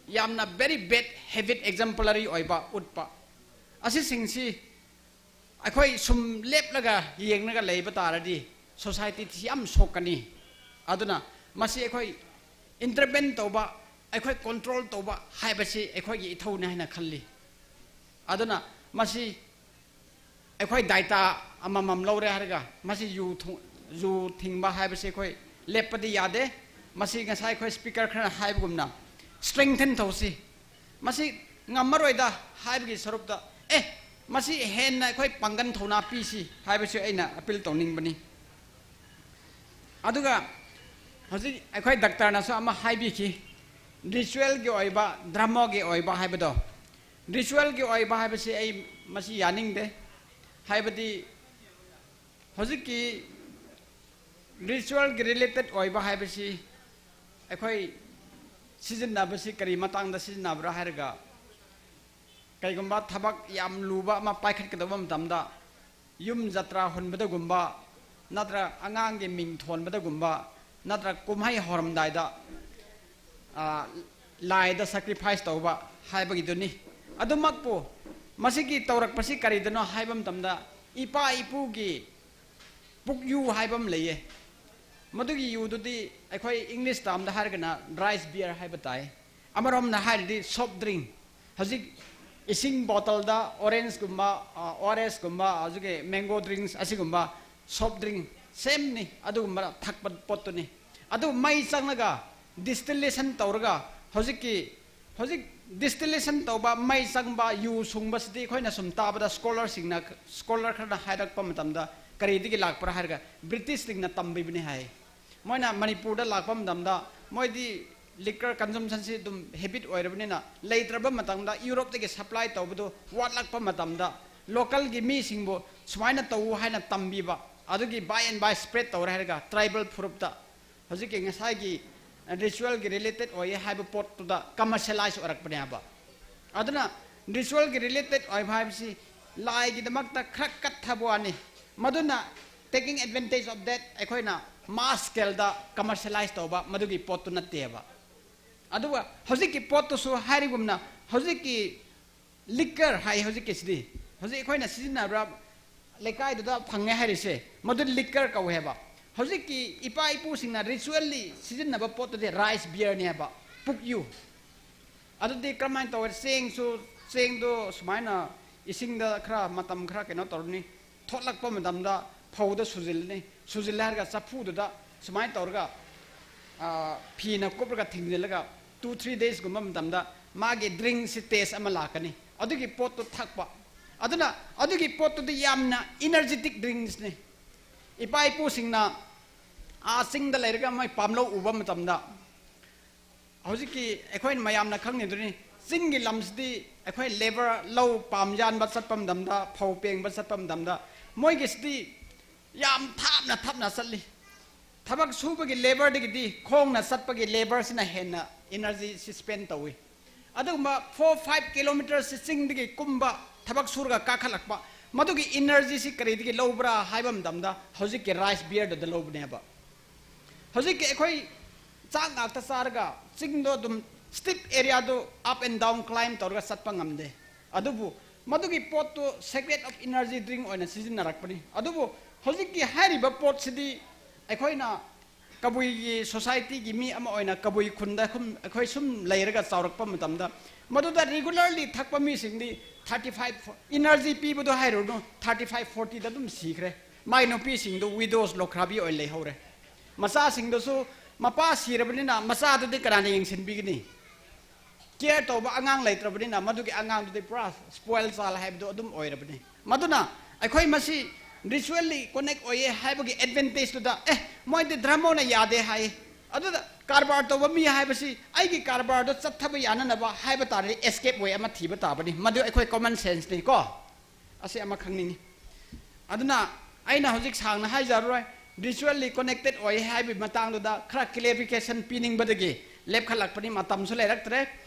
ꯌꯥꯝꯅ very bad habit, exemplary ꯑꯣꯏꯕ ꯎꯠꯄ, ꯑꯁꯤꯁꯤꯡꯁꯤ ꯑꯩꯈꯣꯏ ꯁꯨꯝ ꯂꯦꯞꯂꯒ ꯌꯦꯡꯂꯒ ꯂꯩꯕ ꯇꯥꯔꯗꯤ societyꯁꯤ ꯌꯥꯝ ꯁꯣꯛꯀꯅꯤ꯫ ꯑꯗꯨꯅ ꯃꯁꯤ ꯑꯩꯈꯣꯏ intervene ꯇꯧꯕ, ꯑꯩꯈꯣꯏ control ꯇꯧꯕ ꯍꯥꯏꯕꯁꯤ ꯑꯩꯈꯣꯏꯒꯤ ꯏꯊꯧꯅꯤ ꯍꯥꯏꯅ ꯈꯜꯂꯤ꯫ ꯑꯗꯨꯅ ꯃꯁꯤ ꯑꯩꯈꯣꯏ ꯗꯥꯏꯇꯥ ꯑꯃꯃꯝ ꯂꯧꯔꯦ ꯍꯥꯏꯔꯒ ꯃꯁꯤ ꯌꯨ ꯊꯨ-, ꯌꯨ ꯊꯤꯡꯕ ꯍꯥꯏꯕꯁꯤ ꯑꯩꯈꯣꯏ ꯂꯦꯞꯄꯗꯤ ꯌꯥꯗꯦ꯫ ꯃꯁꯤ ꯉꯁꯥꯏ ꯑꯩꯈꯣꯏ speaker ꯈꯔꯅ ꯍꯥꯏꯕꯒꯨꯝꯅ strengthen ꯇꯧꯁꯤ꯫ ꯃꯁꯤ ꯉꯝꯃꯔꯣꯏꯗ ꯍꯥꯏꯕꯒꯤ ꯁꯔꯨꯛꯇ, ꯑꯦ, ꯃꯁꯤ ꯍꯦꯟꯅ ꯑꯩꯈꯣꯏ ꯄꯥꯡꯒꯟ ꯊꯧꯅꯥ ꯄꯤꯁꯤ ꯍꯥꯏꯕꯁꯤ ꯑꯩꯅ appeal ꯇꯧꯅꯤꯡꯕꯅꯤ꯫ ꯑꯗꯨꯒ ꯍꯧꯖꯤꯛ ꯑꯩꯈꯣꯏ ꯗꯥꯛꯇꯔꯅꯁꯨ ꯑꯃ ꯍꯥꯏꯕꯤꯈꯤ, ritualꯒꯤ ꯑꯣꯏꯕ, ꯙꯔꯃꯒꯤ ꯑꯣꯏꯕ ꯍꯥꯏꯕꯗꯣ꯫ Ritualꯒꯤ ꯑꯣꯏꯕ ꯍꯥꯏꯕꯁꯤ ꯑꯩ ꯃꯁꯤ ꯌꯥꯅꯤꯡꯗꯦ꯫ ꯍꯥꯏꯕꯗꯤ ꯍꯧꯖꯤꯛꯀꯤ ritualꯒꯤ related ꯑꯣꯏꯕ ꯍꯥꯏꯕꯁꯤ ꯑꯩꯈꯣꯏ ꯁꯤꯖꯤꯟꯅꯕꯁꯤ ꯀꯔꯤ ꯃꯇꯥꯡꯗ ꯁꯤꯖꯤꯟꯅꯕ꯭ꯔꯥ ꯍꯥꯏꯔꯒ, ꯀꯩꯒꯨꯝꯕ ꯊꯕꯛ ꯌꯥꯝ ꯂꯨꯕ ꯑꯃ ꯄꯥꯏꯈꯠꯀꯗꯕ ꯃꯇꯝꯗ ꯌꯨꯝ ꯖꯇ꯭ꯔꯥ ꯍꯨꯟꯕꯗꯒꯨꯝꯕ, ꯅꯠꯇ꯭ꯔꯒ ꯑꯉꯥꯡꯒꯤ ꯃꯤꯡ ꯊꯣꯟꯕꯗꯒꯨꯝꯕ, ꯅꯠꯇ꯭ꯔꯒ ꯀꯨꯝꯍꯩ ꯍꯧꯔꯝꯗꯥꯏꯗ, ꯑ, ꯂꯥꯏꯗ sacrifice ꯇꯧꯕ ꯍꯥꯏꯕꯒꯤꯗꯨꯅꯤ꯫ ꯑꯗꯨꯃꯛꯄꯨ ꯃꯁꯤꯒꯤ ꯇꯧꯔꯛꯄꯁꯤ ꯀꯔꯤꯗꯅꯣ ꯍꯥꯏꯕ ꯃꯇꯝꯗ, ꯏꯄꯥ ꯏꯄꯨꯒꯤ ꯄꯨꯛꯌꯨ ꯍꯥꯏꯕ ꯑꯃ ꯂꯩꯌꯦ꯫ ꯃꯗꯨꯒꯤ ꯌꯨꯗꯨꯗꯤ ꯑꯩꯈꯣꯏ English termꯗ ꯍꯥꯏꯔꯒꯅ rice beer ꯍꯥꯏꯕ ꯇꯥꯏ꯫ ꯑꯃꯔꯣꯝꯗ ꯍꯥꯏꯔꯗꯤ soft drink, ꯍꯧꯖꯤꯛ ꯏꯁꯤꯡ ꯕꯣꯇꯜꯗ ꯑꯣꯔꯦꯟꯖꯀꯨꯝꯕ, ꯑꯣ ꯑꯥꯔ ꯑꯦꯁꯀꯨꯝꯕ, ꯍꯧꯖꯤꯛꯀꯤ mango drinks ꯑꯁꯤꯒꯨꯝꯕ soft drink sameꯅꯤ, ꯑꯗꯨꯒꯨꯝꯕ ꯊꯛꯄ ꯄꯣꯠꯇꯨꯅꯤ꯫ ꯑꯗꯨ ꯃꯩ ꯆꯪꯂꯒ distillation ꯇꯧꯔꯒ, ꯍꯧꯖꯤꯛꯀꯤ, ꯍꯧꯖꯤꯛ distillation ꯇꯧꯕ, ꯃꯩ ꯆꯪꯕ, ꯌꯨ ꯁꯨꯡꯕꯁꯤꯗꯤ ꯑꯩꯈꯣꯏꯅ ꯁꯨꯝ ꯇꯥꯕꯗ, ꯁ꯭ꯀꯣꯂꯔꯁꯤꯡꯅ, ꯁ꯭ꯀꯣꯂꯔ ꯈꯔꯅ ꯍꯥꯏꯔꯛꯄ ꯃꯇꯝꯗ, ꯀꯔꯤꯗꯒꯤ ꯂꯥꯛꯄ꯭ꯔꯥ ꯍꯥꯏꯔꯒ, ꯕ꯭ꯔꯤꯇꯤꯁꯁꯤꯡꯅ ꯇꯝꯕꯤꯕꯅꯤ ꯍꯥꯏ꯫ ꯃꯣꯏꯅ ꯃꯅꯤꯄꯨꯔꯗ ꯂꯥꯛꯄ ꯃꯇꯝꯗ, ꯃꯣꯏꯗꯤ liquor consumptionꯁꯤ ꯑꯗꯨꯝ habit ꯑꯣꯏꯔꯕꯅꯤꯅ, ꯂꯩꯇ꯭ꯔꯕ ꯃꯇꯝꯗ ꯌꯨꯔꯣꯞꯇꯒꯤ supply ꯇꯧꯕꯗꯨ ꯋꯥꯠꯂꯛꯄ ꯃꯇꯝꯗ, localꯒꯤ ꯃꯤꯁꯤꯡꯕꯨ ꯁꯨꯃꯥꯏꯅ ꯇꯧꯎ ꯍꯥꯏꯅ ꯇꯝꯕꯤꯕ, ꯑꯗꯨꯒꯤ by and by spread ꯇꯧꯔꯦ ꯍꯥꯏꯔꯒ tribal ꯐꯨꯔꯨꯞꯇ ꯍꯧꯖꯤꯛꯀꯤ ꯉꯁꯥꯏꯒꯤ ritualꯒꯤ related ꯑꯣꯏꯌꯦ ꯍꯥꯏꯕ ꯄꯣꯠꯇꯨꯗ commercialize ꯑꯣꯏꯔꯛꯄꯅꯦ ꯍꯥꯏꯕ꯫ ꯑꯗꯨꯅ ritualꯒꯤ related ꯑꯣꯏꯕ ꯍꯥꯏꯕꯁꯤ ꯂꯥꯏꯒꯤꯗꯃꯛꯇ ꯈꯔ ꯀꯠꯊꯕ ꯋꯥꯅꯤ꯫ ꯃꯗꯨꯅ taking advantage of that ꯑꯩꯈꯣꯏꯅ mass scaleꯗ commercialize ꯇꯧꯕ ꯃꯗꯨꯒꯤ ꯄꯣꯠꯇꯨ ꯅꯠꯇꯦꯕ꯫ ꯑꯗꯨꯒ ꯍꯧꯖꯤꯛꯀꯤ ꯄꯣꯠꯇꯨꯁꯨ ꯍꯥꯏꯔꯤꯒꯨꯝꯅ, ꯍꯧꯖꯤꯛꯀꯤ liquor ꯍꯥꯏ ꯍꯧꯖꯤꯛꯀꯤꯁꯤꯗꯤ, ꯍꯧꯖꯤꯛ ꯑꯩꯈꯣꯏꯅ ꯁꯤꯖꯤꯟꯅꯕ ꯂꯩꯀꯥꯏꯗꯨꯗ ꯐꯪꯉꯦ ꯍꯥꯏꯔꯤꯁꯦ, ꯃꯗꯨ liquor ꯀꯧꯋꯦꯕ꯫ ꯍꯧꯖꯤꯛꯀꯤ ꯏꯄꯥ ꯏꯄꯨꯁꯤꯡꯅ ritually ꯁꯤꯖꯤꯟꯅꯕ ꯄꯣꯠꯇꯨꯗꯤ rice beerꯅꯦꯕ, ꯄꯨꯛꯌꯨ꯫ ꯑꯗꯨꯗꯤ ꯀꯔꯝꯍꯥꯏꯅ ꯇꯧꯋꯦ? ꯆꯦꯡꯁꯨ, ꯆꯦꯡꯗꯣ ꯁꯨꯃꯥꯏꯅ ꯏꯁꯤꯡꯗ ꯈꯔ, ꯃꯇꯝ ꯈꯔ ꯀꯩꯅꯣ ꯇꯧꯔꯅꯤ, ꯊꯣꯠꯂꯛꯄ ꯃꯇꯝꯗ ꯐꯧꯗ ꯁꯨꯖꯤꯜꯂꯅꯤ, ꯁꯨꯖꯤꯜꯂꯦ ꯍꯥꯏꯔꯒ ꯆꯐꯨꯗꯨꯗ ꯁꯨꯃꯥꯏꯅ ꯇꯧꯔꯒ, ꯑ, ꯐꯤꯅ ꯀꯨꯞꯂꯒ ꯊꯤꯡꯖꯤꯜꯂꯒ two three daysꯀꯨꯝꯕ ꯃꯇꯝꯗ ꯃꯥꯒꯤ drinkꯁꯤ taste ꯑꯃ ꯂꯥꯛꯀꯅꯤ꯫ ꯑꯗꯨꯒꯤ ꯄꯣꯠꯇꯨ ꯊꯛꯄ꯫ ꯑꯗꯨꯅ ꯑꯗꯨꯒꯤ ꯄꯣꯠꯇꯨꯗꯤ ꯌꯥꯝꯅ energetic drinksꯅꯤ꯫ ꯏꯄꯥ ꯏꯄꯨꯁꯤꯡꯅ ꯑꯥ ꯆꯤꯡꯗ ꯂꯩꯔꯒ ꯃꯣꯏ ꯄꯥꯝꯂꯧ ꯎꯕ ꯃꯇꯝꯗ, ꯍꯧꯖꯤꯛꯀꯤ ꯑꯩꯈꯣꯏꯅ ꯃꯌꯥꯝꯅ ꯈꯪꯅꯤꯡꯗꯨꯅꯤ, ꯆꯤꯡꯒꯤ ꯂꯝꯁꯤꯗꯤ ꯑꯩꯈꯣꯏ labour, ꯂꯧ ꯄꯥꯝ ꯌꯥꯟꯕ ꯆꯠꯄ ꯃꯇꯝꯗ, ꯐꯧ ꯄꯦꯡꯕ ꯆꯠꯄ ꯃꯇꯝꯗ, ꯃꯣꯏꯒꯤꯁꯤꯗꯤ ꯌꯥꯝ ꯊꯥꯞꯅ ꯊꯥꯞꯅ ꯆꯠꯂꯤ꯫ ꯊꯕꯛ ꯁꯨꯕꯒꯤ labourꯗꯒꯤꯗꯤ ꯈꯣꯡꯅ ꯆꯠꯄꯒꯤ labourꯁꯤꯅ ꯍꯦꯟꯅ energyꯁꯤ spend ꯇꯧꯏ꯫ ꯑꯗꯨꯒꯨꯝꯕ four five kilometres ꯆꯤꯡꯗꯒꯤ ꯀꯨꯝꯕ, ꯊꯕꯛ ꯁꯨꯔꯒ ꯀꯥꯈꯠꯂꯛꯄ, ꯃꯗꯨꯒꯤ ꯏꯅꯔꯖꯤꯁꯤ ꯀꯔꯤꯗꯒꯤ ꯂꯧꯕ꯭ꯔꯥ ꯍꯥꯏꯕ ꯃꯇꯝꯗ ꯍꯧꯖꯤꯛꯀꯤ ꯔꯥꯏꯁ ꯕꯤꯌꯔꯗꯨꯗ ꯂꯧꯕꯅꯦꯕ꯫ ꯍꯧꯖꯤꯛꯀꯤ ꯑꯩꯈꯣꯏ ꯆꯥꯛ ꯉꯥꯛꯇ ꯆꯥꯔꯒ ꯆꯤꯡꯗꯣ ꯑꯗꯨꯝ ꯁ꯭ꯇꯤꯞ ꯑꯦꯔꯤꯌꯥꯗꯨ ꯑꯞ ꯑꯦꯟ ꯗꯥꯎꯟ ꯀ꯭ꯂꯥꯏꯝ ꯇꯧꯔꯒ ꯆꯠꯄ ꯉꯝꯗꯦ꯫ ꯑꯗꯨꯕꯨ ꯃꯗꯨꯒꯤ ꯄꯣꯠꯇꯨ ꯁꯦꯀ꯭ꯔꯦꯠ ꯑꯣꯐ ꯏꯅꯔꯖꯤ ꯗ꯭ꯔꯤꯡ ꯑꯣꯏꯅ ꯁꯤꯖꯤꯟꯅꯔꯛꯄꯅꯤ꯫ ꯑꯗꯨꯕꯨ ꯍꯧꯖꯤꯛꯀꯤ ꯍꯥꯏꯔꯤꯕ ꯄꯣꯠꯁꯤꯗꯤ ꯑꯩꯈꯣꯏꯅ ꯀꯕꯨꯏꯒꯤ ꯁꯣꯁꯥꯏꯇꯤꯒꯤ ꯃꯤ ꯑꯃ ꯑꯣꯏꯅ ꯀꯕꯨꯏ ꯈꯨꯟꯗ ꯁꯨꯝ ꯑꯩꯈꯣꯏ ꯁꯨꯝ ꯂꯩꯔꯒ ꯆꯥꯎꯔꯛꯄ ꯃꯇꯝꯗ ꯃꯗꯨꯗ ꯔꯤꯒꯨꯂꯔꯂꯤ ꯊꯛꯄ ꯃꯤꯁꯤꯡꯗꯤ ꯊꯥꯔꯇꯤ ꯐꯥꯏꯚ ꯏꯅꯔꯖꯤ ꯄꯤꯕꯗꯣ ꯍꯥꯏꯔꯨꯅꯨ, ꯊꯥꯔꯇꯤ ꯐꯥꯏꯚ ꯐꯣꯔꯇꯤꯗ ꯑꯗꯨꯝ ꯁꯤꯈ꯭ꯔꯦ꯫ ꯃꯥꯏ ꯅꯨꯄꯤꯁꯤꯡꯗꯨ ꯋꯤꯗꯣꯁ ꯂꯣꯈ꯭ꯔꯥꯕꯤ ꯑꯣꯏꯅ ꯂꯩꯍꯧꯔꯦ꯫ ꯃꯆꯥꯁꯤꯡꯗꯨꯁꯨ ꯃꯄꯥ ꯁꯤꯔꯕꯅꯤꯅ ꯃꯆꯥꯗꯨꯗꯤ ꯀꯅꯥꯅ ꯌꯦꯡꯁꯤꯟꯕꯤꯒꯅꯤ? ꯀꯦꯌꯔ ꯇꯧꯕ ꯑꯉꯥꯡ ꯂꯩꯇ꯭ꯔꯕꯅꯤꯅ ꯃꯗꯨꯒꯤ ꯑꯉꯥꯡꯗꯨꯗꯤ ꯄꯨꯔꯥ ꯁ꯭ꯄꯣꯏꯜ ꯆꯥꯜ ꯍꯥꯏꯕꯗꯨ ꯑꯗꯨꯝ ꯑꯣꯏꯔꯕꯅꯤ꯫ ꯃꯗꯨꯅ ꯑꯩꯈꯣꯏ ꯃꯁꯤ ꯔꯤꯆꯨꯋꯦꯜꯂꯤ ꯀꯣꯅꯦꯛ ꯑꯣꯏꯌꯦ ꯍꯥꯏꯕꯒꯤ ꯑꯦꯗꯚꯦꯟꯇꯦꯖꯇꯨꯗ, ꯑꯦ, ꯃꯣꯏꯗꯤ ꯙꯔꯃꯣꯅ ꯌꯥꯗꯦ ꯍꯥꯏ, ꯑꯗꯨꯗ ꯀꯔꯕꯥꯔ ꯇꯧꯕ ꯃꯤ ꯍꯥꯏꯕꯁꯤ ꯑꯩꯒꯤ ꯀꯔꯕꯥꯔꯗꯣ ꯆꯠꯊꯕ ꯌꯥꯅꯅꯕ ꯍꯥꯏꯕ ꯇꯥꯔꯗꯤ ꯑꯦꯁꯀꯦꯞ ꯋꯦ ꯑꯃ ꯊꯤꯕ ꯇꯥꯕꯅꯤ꯫ ꯃꯗꯨ ꯑꯩꯈꯣꯏ ꯀꯣꯃꯟ ꯁꯦꯟꯁꯅꯤ ꯀꯣ꯫ ꯑꯁꯤ ꯑꯃ ꯈꯪꯅꯤꯡꯉꯤ꯫ ꯑꯗꯨꯅ ꯑꯩꯅ ꯍꯧꯖꯤꯛ ꯁꯥꯡꯅ ꯍꯥꯏꯖꯔꯔꯣꯏ, ꯔꯤꯆꯨꯋꯦꯜꯂꯤ ꯀꯣꯅꯦꯛꯇꯦꯠ ꯑꯣꯏ ꯍꯥꯏꯕꯒꯤ ꯃꯇꯥꯡꯗꯨꯗ ꯈꯔ ꯀ꯭ꯂꯦꯔꯤꯐꯤꯀꯦꯁꯟ ꯄꯤꯅꯤꯡꯕꯗꯒꯤ ꯂꯦꯞꯈꯠꯂꯛꯄꯅꯤ, ꯃꯇꯝꯁꯨ ꯂꯩꯔꯛꯇ꯭ꯔꯦ꯫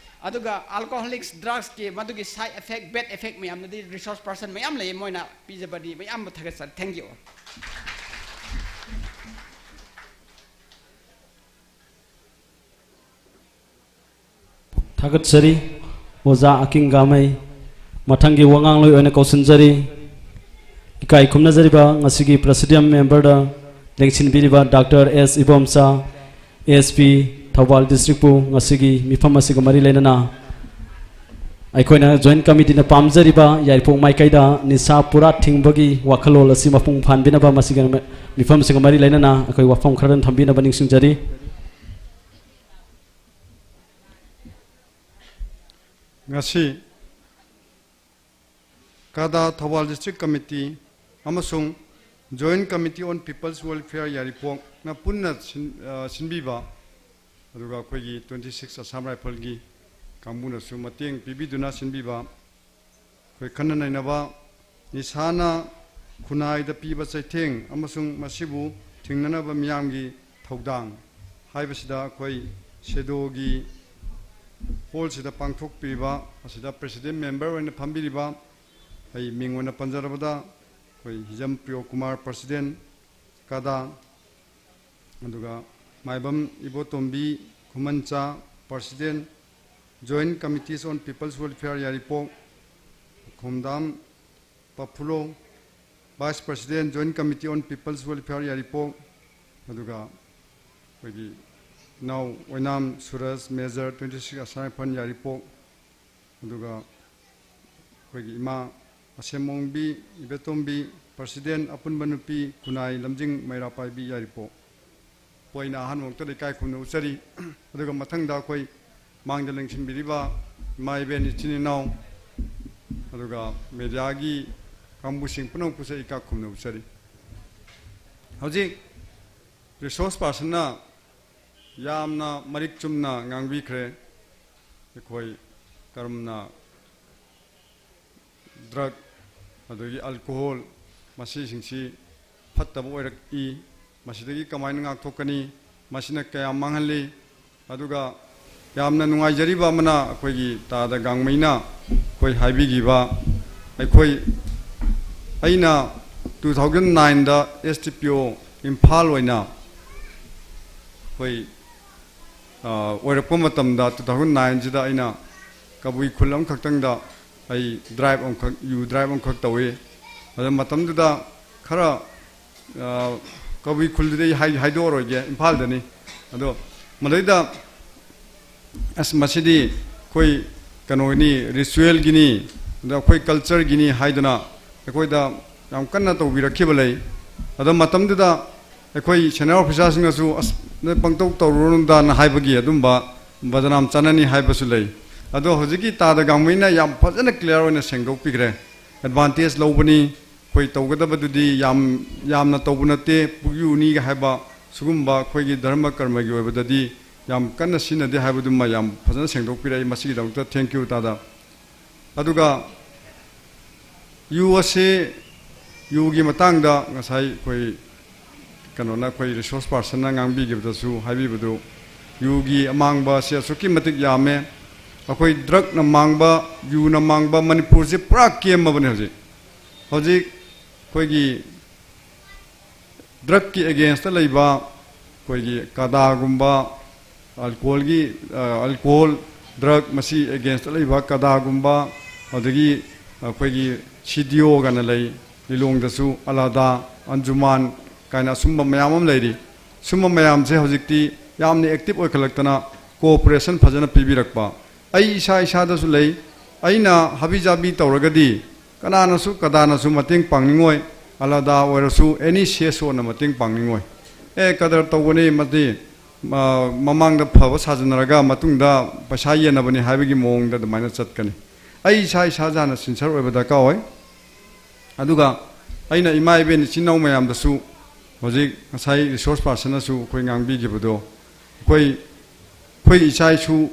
ꯑꯗꯨꯒ ꯑꯜꯀꯣꯍꯣꯂꯤꯛꯁ ꯗ꯭ꯔꯒꯁꯀꯤ ꯃꯗꯨꯒꯤ ꯁꯥꯏꯠ ꯏꯐꯦꯛ, ꯕꯦꯗ ꯏꯐꯦꯛ ꯃꯌꯥꯝꯗꯨꯗꯤ ꯔꯤꯁꯣꯔꯁ ꯄꯔꯁꯟ ꯃꯌꯥꯝ ꯂꯩꯌꯦ, ꯃꯣꯏꯅ ꯄꯤꯖꯕꯅꯤ꯫ ꯃꯌꯥꯝꯕꯨ ꯊꯥꯒꯠꯆꯔꯤ꯫ Thank you꯫ ꯊꯥꯒꯠꯆꯔꯤ ꯑꯣꯖꯥ ꯑꯀꯤꯡ ꯒꯥꯃꯩ꯫ ꯃꯊꯪꯒꯤ ꯋꯥꯉꯥꯡꯂꯣꯏ ꯑꯣꯏꯅ ꯀꯧꯁꯤꯟꯖꯔꯤ ꯏꯀꯥꯏ ꯈꯨꯝꯅꯖꯔꯤꯕ ꯉꯁꯤꯒꯤ ꯄ꯭ꯔꯦꯁꯤꯗꯤꯌꯝ ꯃꯦꯝꯕꯔꯗ ꯂꯦꯡꯁꯤꯟꯕꯤꯔꯤꯕ doctor S Ibomcha, S P, Thoubal ꯗꯤꯁꯇ꯭ꯔꯤꯛꯄꯨ ꯉꯁꯤꯒꯤ ꯃꯤꯐꯝ ꯑꯁꯤꯒ ꯃꯔꯤ ꯂꯩꯅꯅ ꯑꯩꯈꯣꯏꯅ ꯖꯣꯏꯟꯠ ꯀꯃꯤꯇꯤꯅ ꯄꯥꯝꯖꯔꯤꯕ ꯌꯥꯏꯔꯤꯄꯣꯛ ꯃꯥꯏꯀꯩꯗ ꯅꯤꯁꯥ ꯄꯨꯔꯥ ꯊꯤꯡꯕꯒꯤ ꯋꯥꯈꯜꯂꯣꯟ ꯑꯁꯤ ꯃꯄꯨꯡ ꯐꯥꯍꯟꯕꯤꯅꯕ ꯃꯁꯤꯒꯤ ꯃꯤꯐꯝꯁꯤꯒ ꯃꯔꯤ ꯂꯩꯅꯅ ꯑꯩꯈꯣꯏ ꯋꯥꯐꯝ ꯈꯔꯗꯪ ꯊꯝꯕꯤꯅꯕ ꯅꯤꯡꯁꯤꯡꯖꯔꯤ꯫ ꯉꯁꯤ ꯀꯗꯥ ꯊꯧꯕꯥꯜ ꯗꯤꯁꯇ꯭ꯔꯤꯛ ꯀꯃꯤꯇꯤ ꯑꯃꯁꯨꯡ Joint Committee on People's Welfare ꯌꯥꯏꯔꯤꯄꯣꯛꯅ ꯄꯨꯟꯅ ꯁꯤꯟ-, ꯑ, ꯁꯤꯟꯕꯤꯕ, ꯑꯗꯨꯒ ꯑꯩꯈꯣꯏꯒꯤ twenty six Assam Rifleꯒꯤ ꯀꯥꯡꯕꯨꯅꯁꯨ ꯃꯇꯦꯡ ꯄꯤꯕꯤꯗꯨꯅ ꯁꯤꯟꯕꯤꯕ, ꯑꯩꯈꯣꯏ ꯈꯟꯅ ꯅꯩꯅꯕ ꯅꯤꯁꯥꯅ ꯈꯨꯟꯅꯥꯏꯗ ꯄꯤꯕ ꯆꯩꯊꯦꯡ ꯑꯃꯁꯨꯡ ꯃꯁꯤꯕꯨ ꯊꯤꯡꯅꯅꯕ ꯃꯤꯌꯥꯝꯒꯤ ꯊꯧꯗꯥꯡ ꯍꯥꯏꯕꯁꯤꯗ ꯑꯩꯈꯣꯏ ꯁꯦꯗꯣꯒꯤ ꯍꯣꯜꯁꯤꯗ ꯄꯥꯡꯊꯣꯛꯄꯤꯔꯤꯕ, ꯑꯁꯤꯗ ꯄ꯭ꯔꯦꯁꯤꯗꯦꯟ ꯃꯦꯝꯕꯔ ꯑꯣꯏꯅ ꯐꯝꯕꯤꯔꯤꯕ ꯑꯩ ꯃꯤꯡ ꯑꯣꯏꯅ ꯄꯟꯖꯔꯕꯗ ꯑꯩꯈꯣꯏ ꯍꯤꯖꯝ ꯄ꯭ꯔꯤꯌꯣ ꯀꯨꯃꯥꯔ, ꯄ꯭ꯔꯁꯤꯗꯦꯟ, ꯀꯗꯥ, ꯑꯗꯨꯒ Maibam Ibotombi Khumancha, president, Joint Committees on People's Welfare, ꯌꯥꯏꯔꯤꯄꯣꯛ, Khomdram Praphullo, Vice President, Joint Committee on People's Welfare, ꯌꯥꯏꯔꯤꯄꯣꯛ, ꯑꯗꯨꯒ ꯑꯩꯈꯣꯏꯒꯤ ꯏꯅꯥꯎ ꯑꯣꯏꯅꯥꯝ ꯁꯨꯔꯖ, Major, twenty six Assam Rifle, ꯌꯥꯏꯔꯤꯄꯣꯛ, ꯑꯗꯨꯒ ꯑꯩꯈꯣꯏꯒꯤ ꯏꯃꯥ ꯑꯁꯦꯝꯃꯣꯡꯕꯤ ꯏꯕꯦꯇꯣꯝꯕꯤ, President, ꯑꯄꯨꯟꯕ ꯅꯨꯄꯤ ꯈꯨꯟꯅꯥꯏ ꯂꯝꯖꯤꯡ ꯃꯩꯔꯥ ꯄꯥꯏꯕꯤ, ꯌꯥꯏꯔꯤꯄꯣꯛ꯫ ꯄꯣꯏꯅ ꯑꯍꯥꯟꯕ ꯃꯛꯇꯗ ꯏꯀꯥꯏ ꯈꯨꯝꯅꯕ ꯎꯠꯆꯔꯤ꯫ ꯑꯗꯨꯒ ꯃꯊꯪꯗ ꯑꯩꯈꯣꯏ ꯃꯥꯡꯗ ꯂꯦꯡꯁꯤꯟꯕꯤꯔꯤꯕ ꯏꯃꯥ ꯏꯕꯦꯟ, ꯏꯆꯤꯟ ꯏꯅꯥꯎ, ꯑꯗꯨꯒ mediaꯒꯤ ꯀꯥꯡꯕꯨꯁꯤꯡ ꯄꯨꯝꯅꯃꯛꯄꯨꯁꯨ ꯑꯩ ꯏꯀꯥꯏ ꯈꯨꯝꯅꯕ ꯎꯠꯆꯔꯤ꯫ ꯍꯧꯖꯤꯛ resource personꯅ ꯌꯥꯝꯅ ꯃꯔꯤꯛ ꯆꯨꯝꯅ ꯉꯥꯡꯕꯤꯈ꯭ꯔꯦ꯫ ꯑꯩꯈꯣꯏ ꯀꯔꯝꯅ drug, ꯑꯗꯒꯤ alcohol, ꯃꯁꯤꯁꯤꯡꯁꯤ ꯐꯠꯇꯕ ꯑꯣꯏꯔꯛꯏ, ꯃꯁꯤꯗꯒꯤ ꯀꯃꯥꯏꯅ ꯉꯥꯛꯊꯣꯛꯀꯅꯤ, ꯃꯁꯤꯅ ꯀꯌꯥꯝ ꯃꯥꯡꯍꯜꯂꯤ, ꯑꯗꯨꯒ ꯌꯥꯝꯅ ꯅꯨꯡꯉꯥꯏꯖꯔꯤꯕ ꯑꯃꯅ, ꯑꯩꯈꯣꯏꯒꯤ ꯇꯥꯗ ꯒꯥꯡꯃꯩꯅ ꯑꯩꯈꯣꯏ ꯍꯥꯏꯕꯤꯈꯤꯕ, ꯑꯩꯈꯣꯏ, ꯑꯩꯅ two thousand nineꯗ S D P O Imphal ꯑꯣꯏꯅ ꯑꯩꯈꯣꯏ, ꯑ, ꯑꯣꯏꯔꯛꯄ ꯃꯇꯝꯗ, two thousand nineꯁꯤꯗ ꯑꯩꯅ ꯀꯕꯨꯏ ꯈꯨꯜ ꯑꯃꯈꯛꯇꯪꯗ ꯑꯩ drive ꯑꯃꯈꯛ, ꯌꯨ drive ꯑꯃꯈꯛ ꯇꯧꯏ꯫ ꯑꯗꯨ ꯃꯇꯝꯗꯨꯗ ꯈꯔ, ꯑ, ꯀꯕꯨꯏ ꯈꯨꯜꯗꯨꯗꯤ ꯑꯩ ꯍꯥꯏ-, ꯍꯥꯏꯗꯣꯛꯑꯔꯣꯏꯒꯦ, ꯏꯝꯐꯥꯜꯗꯅꯤ꯫ ꯑꯗꯣ ꯃꯗꯩꯗ ꯑꯁ, ꯃꯁꯤꯗꯤ ꯑꯩꯈꯣꯏ ꯀꯩꯅꯣꯒꯤꯅꯤ, ritualꯒꯤꯅꯤ, ꯑꯗ ꯑꯩꯈꯣꯏ cultureꯒꯤꯅꯤ ꯍꯥꯏꯗꯨꯅ ꯑꯩꯈꯣꯏꯗ ꯌꯥꯝ ꯀꯟꯅ ꯇꯧꯕꯤꯔꯛꯈꯤꯕ ꯂꯩ꯫ ꯑꯗꯣ ꯃꯇꯝꯗꯨꯗ ꯑꯩꯈꯣꯏ senior officerꯁꯤꯡꯅꯁꯨ, "ꯑꯁ, ꯅꯣꯏ ꯄꯪꯇꯧ ꯇꯧꯔꯨꯔꯅꯨꯗꯅ" ꯍꯥꯏꯕꯒꯤ ꯑꯗꯨꯝꯕ ꯕꯗꯅꯥꯝ ꯆꯥꯅꯅꯤ ꯍꯥꯏꯕꯁꯨ ꯂꯩ꯫ ꯑꯗꯣ ꯍꯧꯖꯤꯛꯀꯤ ꯇꯥꯗ ꯒꯥꯡꯃꯩꯅ ꯌꯥꯝ ꯐꯖꯅ clear ꯑꯣꯏꯅ ꯁꯦꯡꯗꯣꯛꯄꯤꯈ꯭ꯔꯦ꯫ Advantage ꯂꯧꯕꯅꯤ, ꯑꯩꯈꯣꯏ ꯇꯧꯒꯗꯕꯗꯨꯗꯤ ꯌꯥꯝ, ꯌꯥꯝꯅ ꯇꯧꯕ ꯅꯠꯇꯦ, ꯄꯨꯛꯌꯨꯅꯤꯒ ꯍꯥꯏꯕ ꯁꯤꯒꯨꯝꯕ ꯑꯩꯈꯣꯏꯒꯤ ꯙꯔꯃ ꯀꯔꯃꯒꯤ ꯑꯣꯏꯕꯗꯗꯤ ꯌꯥꯝ ꯀꯟꯅ ꯁꯤꯖꯤꯟꯅꯗꯦ ꯍꯥꯏꯕꯗꯨꯃ ꯌꯥꯝ ꯐꯖꯅ ꯁꯦꯡꯗꯣꯛꯄꯤꯔꯛꯏ꯫ ꯃꯁꯤꯒꯤꯗꯃꯛꯇ thank you, ꯇꯥꯗ꯫ ꯑꯗꯨꯒ ꯌꯨ ꯑꯁꯤ, ꯌꯨꯒꯤ ꯃꯇꯥꯡꯗ ꯉꯁꯥꯏ ꯑꯩꯈꯣꯏ ꯀꯩꯅꯣꯅ, ꯑꯩꯈꯣꯏ resource personꯅ ꯉꯥꯡꯕꯤꯈꯤꯕꯗꯁꯨ ꯍꯥꯏꯕꯤꯕꯗꯨ, ꯌꯨꯒꯤ ꯑꯃꯥꯡꯕ ꯑꯁꯤ ꯑꯁꯨꯛꯀꯤ ꯃꯇꯤꯛ ꯌꯥꯝꯃꯦ꯫ ꯑꯩꯈꯣꯏ ꯗ꯭ꯔꯛꯅ ꯃꯥꯡꯕ, ꯌꯨꯅ ꯃꯥꯡꯕ ꯃꯅꯤꯄꯨꯔꯁꯦ ꯄꯨꯔꯥ ꯀꯦꯝꯃꯕꯅꯦ ꯍꯧꯖꯤꯛ꯫ ꯍꯧꯖꯤꯛ ꯑꯩꯈꯣꯏꯒꯤ ꯗ꯭ꯔꯛꯀꯤ ꯑꯦꯒꯦꯟꯁꯇ ꯂꯩꯕ ꯑꯩꯈꯣꯏꯒꯤ ꯀꯗꯥꯒꯨꯝꯕ, ꯑꯜꯀꯣꯍꯣꯜꯒꯤ, ꯑ, ꯑꯜꯀꯣꯍꯣꯜ, ꯗ꯭ꯔꯛ ꯃꯁꯤ ꯑꯦꯒꯦꯟꯁꯇ ꯂꯩꯕ ꯀꯗꯥꯒꯨꯝꯕ, ꯑꯗꯒꯤ ꯑꯩꯈꯣꯏꯒꯤ ꯁꯤꯗꯤꯑꯣꯒꯅ ꯂꯩ, ꯂꯤꯂꯣꯡꯗꯁꯨ ꯑꯂꯥꯗꯥ, ꯑꯟꯖꯨꯃꯥꯟ ꯀꯥꯏꯅ ꯑꯁꯨꯝꯕ ꯃꯌꯥꯝ ꯑꯃ ꯂꯩꯔꯤ꯫ ꯁꯨꯝꯕ ꯃꯌꯥꯝꯁꯦ ꯍꯧꯖꯤꯛꯇꯤ ꯌꯥꯝꯅ ꯑꯦꯛꯇꯤꯚ ꯑꯣꯏꯈꯠꯂꯛꯇꯅ ꯀꯣꯑꯣꯄꯔꯦꯁꯟ ꯐꯖꯅ ꯄꯤꯕꯤꯔꯛꯄ꯫ ꯑꯩ ꯏꯁꯥ ꯏꯁꯥꯗꯁꯨ ꯂꯩ꯫ ꯑꯩꯅ ꯍꯥꯕꯤ ꯖꯥꯕꯤ ꯇꯧꯔꯒꯗꯤ ꯀꯅꯥꯅꯁꯨ ꯀꯗꯥꯅꯁꯨ ꯃꯇꯦꯡ ꯄꯥꯡꯅꯤꯡꯉꯣꯏ꯫ ꯑꯂꯥꯗꯥ ꯑꯣꯏꯔꯁꯨ ꯑꯦꯅꯤ ꯁꯤ ꯑꯦꯁ ꯑꯣꯅ ꯃꯇꯦꯡ ꯄꯥꯡꯅꯤꯡꯉꯣꯏ꯫ ꯑꯦ, ꯀꯗꯔ ꯇꯧꯕꯅꯤ, ꯃꯗꯤ, ꯃ-, ꯃꯃꯥꯡꯗ ꯐꯕ ꯁꯥꯖꯟꯅꯔꯒ ꯃꯇꯨꯡꯗ ꯄꯩꯁꯥ ꯌꯦꯟꯅꯕꯅꯤ ꯍꯥꯏꯕꯒꯤ ꯃꯑꯣꯡꯗ ꯑꯗꯨꯃꯥꯏꯅ ꯆꯠꯀꯅꯤ꯫ ꯑꯩ ꯏꯁꯥ ꯏꯁꯥꯁꯦ ꯍꯥꯟꯅ ꯁꯤꯟꯁꯔ ꯑꯣꯏꯕ ꯗꯔꯀꯥꯔ ꯑꯣꯏ꯫ ꯑꯗꯨꯒ ꯑꯩꯅ ꯏꯃꯥ ꯏꯕꯦꯟ ꯏꯆꯤꯟ ꯏꯅꯥꯎ ꯃꯌꯥꯝꯗꯁꯨ ꯍꯧꯖꯤꯛ ꯉꯁꯥꯏ ꯔꯤꯁꯣꯔꯁ ꯄꯥꯔꯁꯟꯅꯁꯨ ꯑꯩꯈꯣꯏ ꯉꯥꯡꯕꯤꯈꯤꯕꯗꯣ, ꯑꯩꯈꯣꯏ, ꯑꯩꯈꯣꯏ ꯏꯆꯥ ꯏꯁꯨ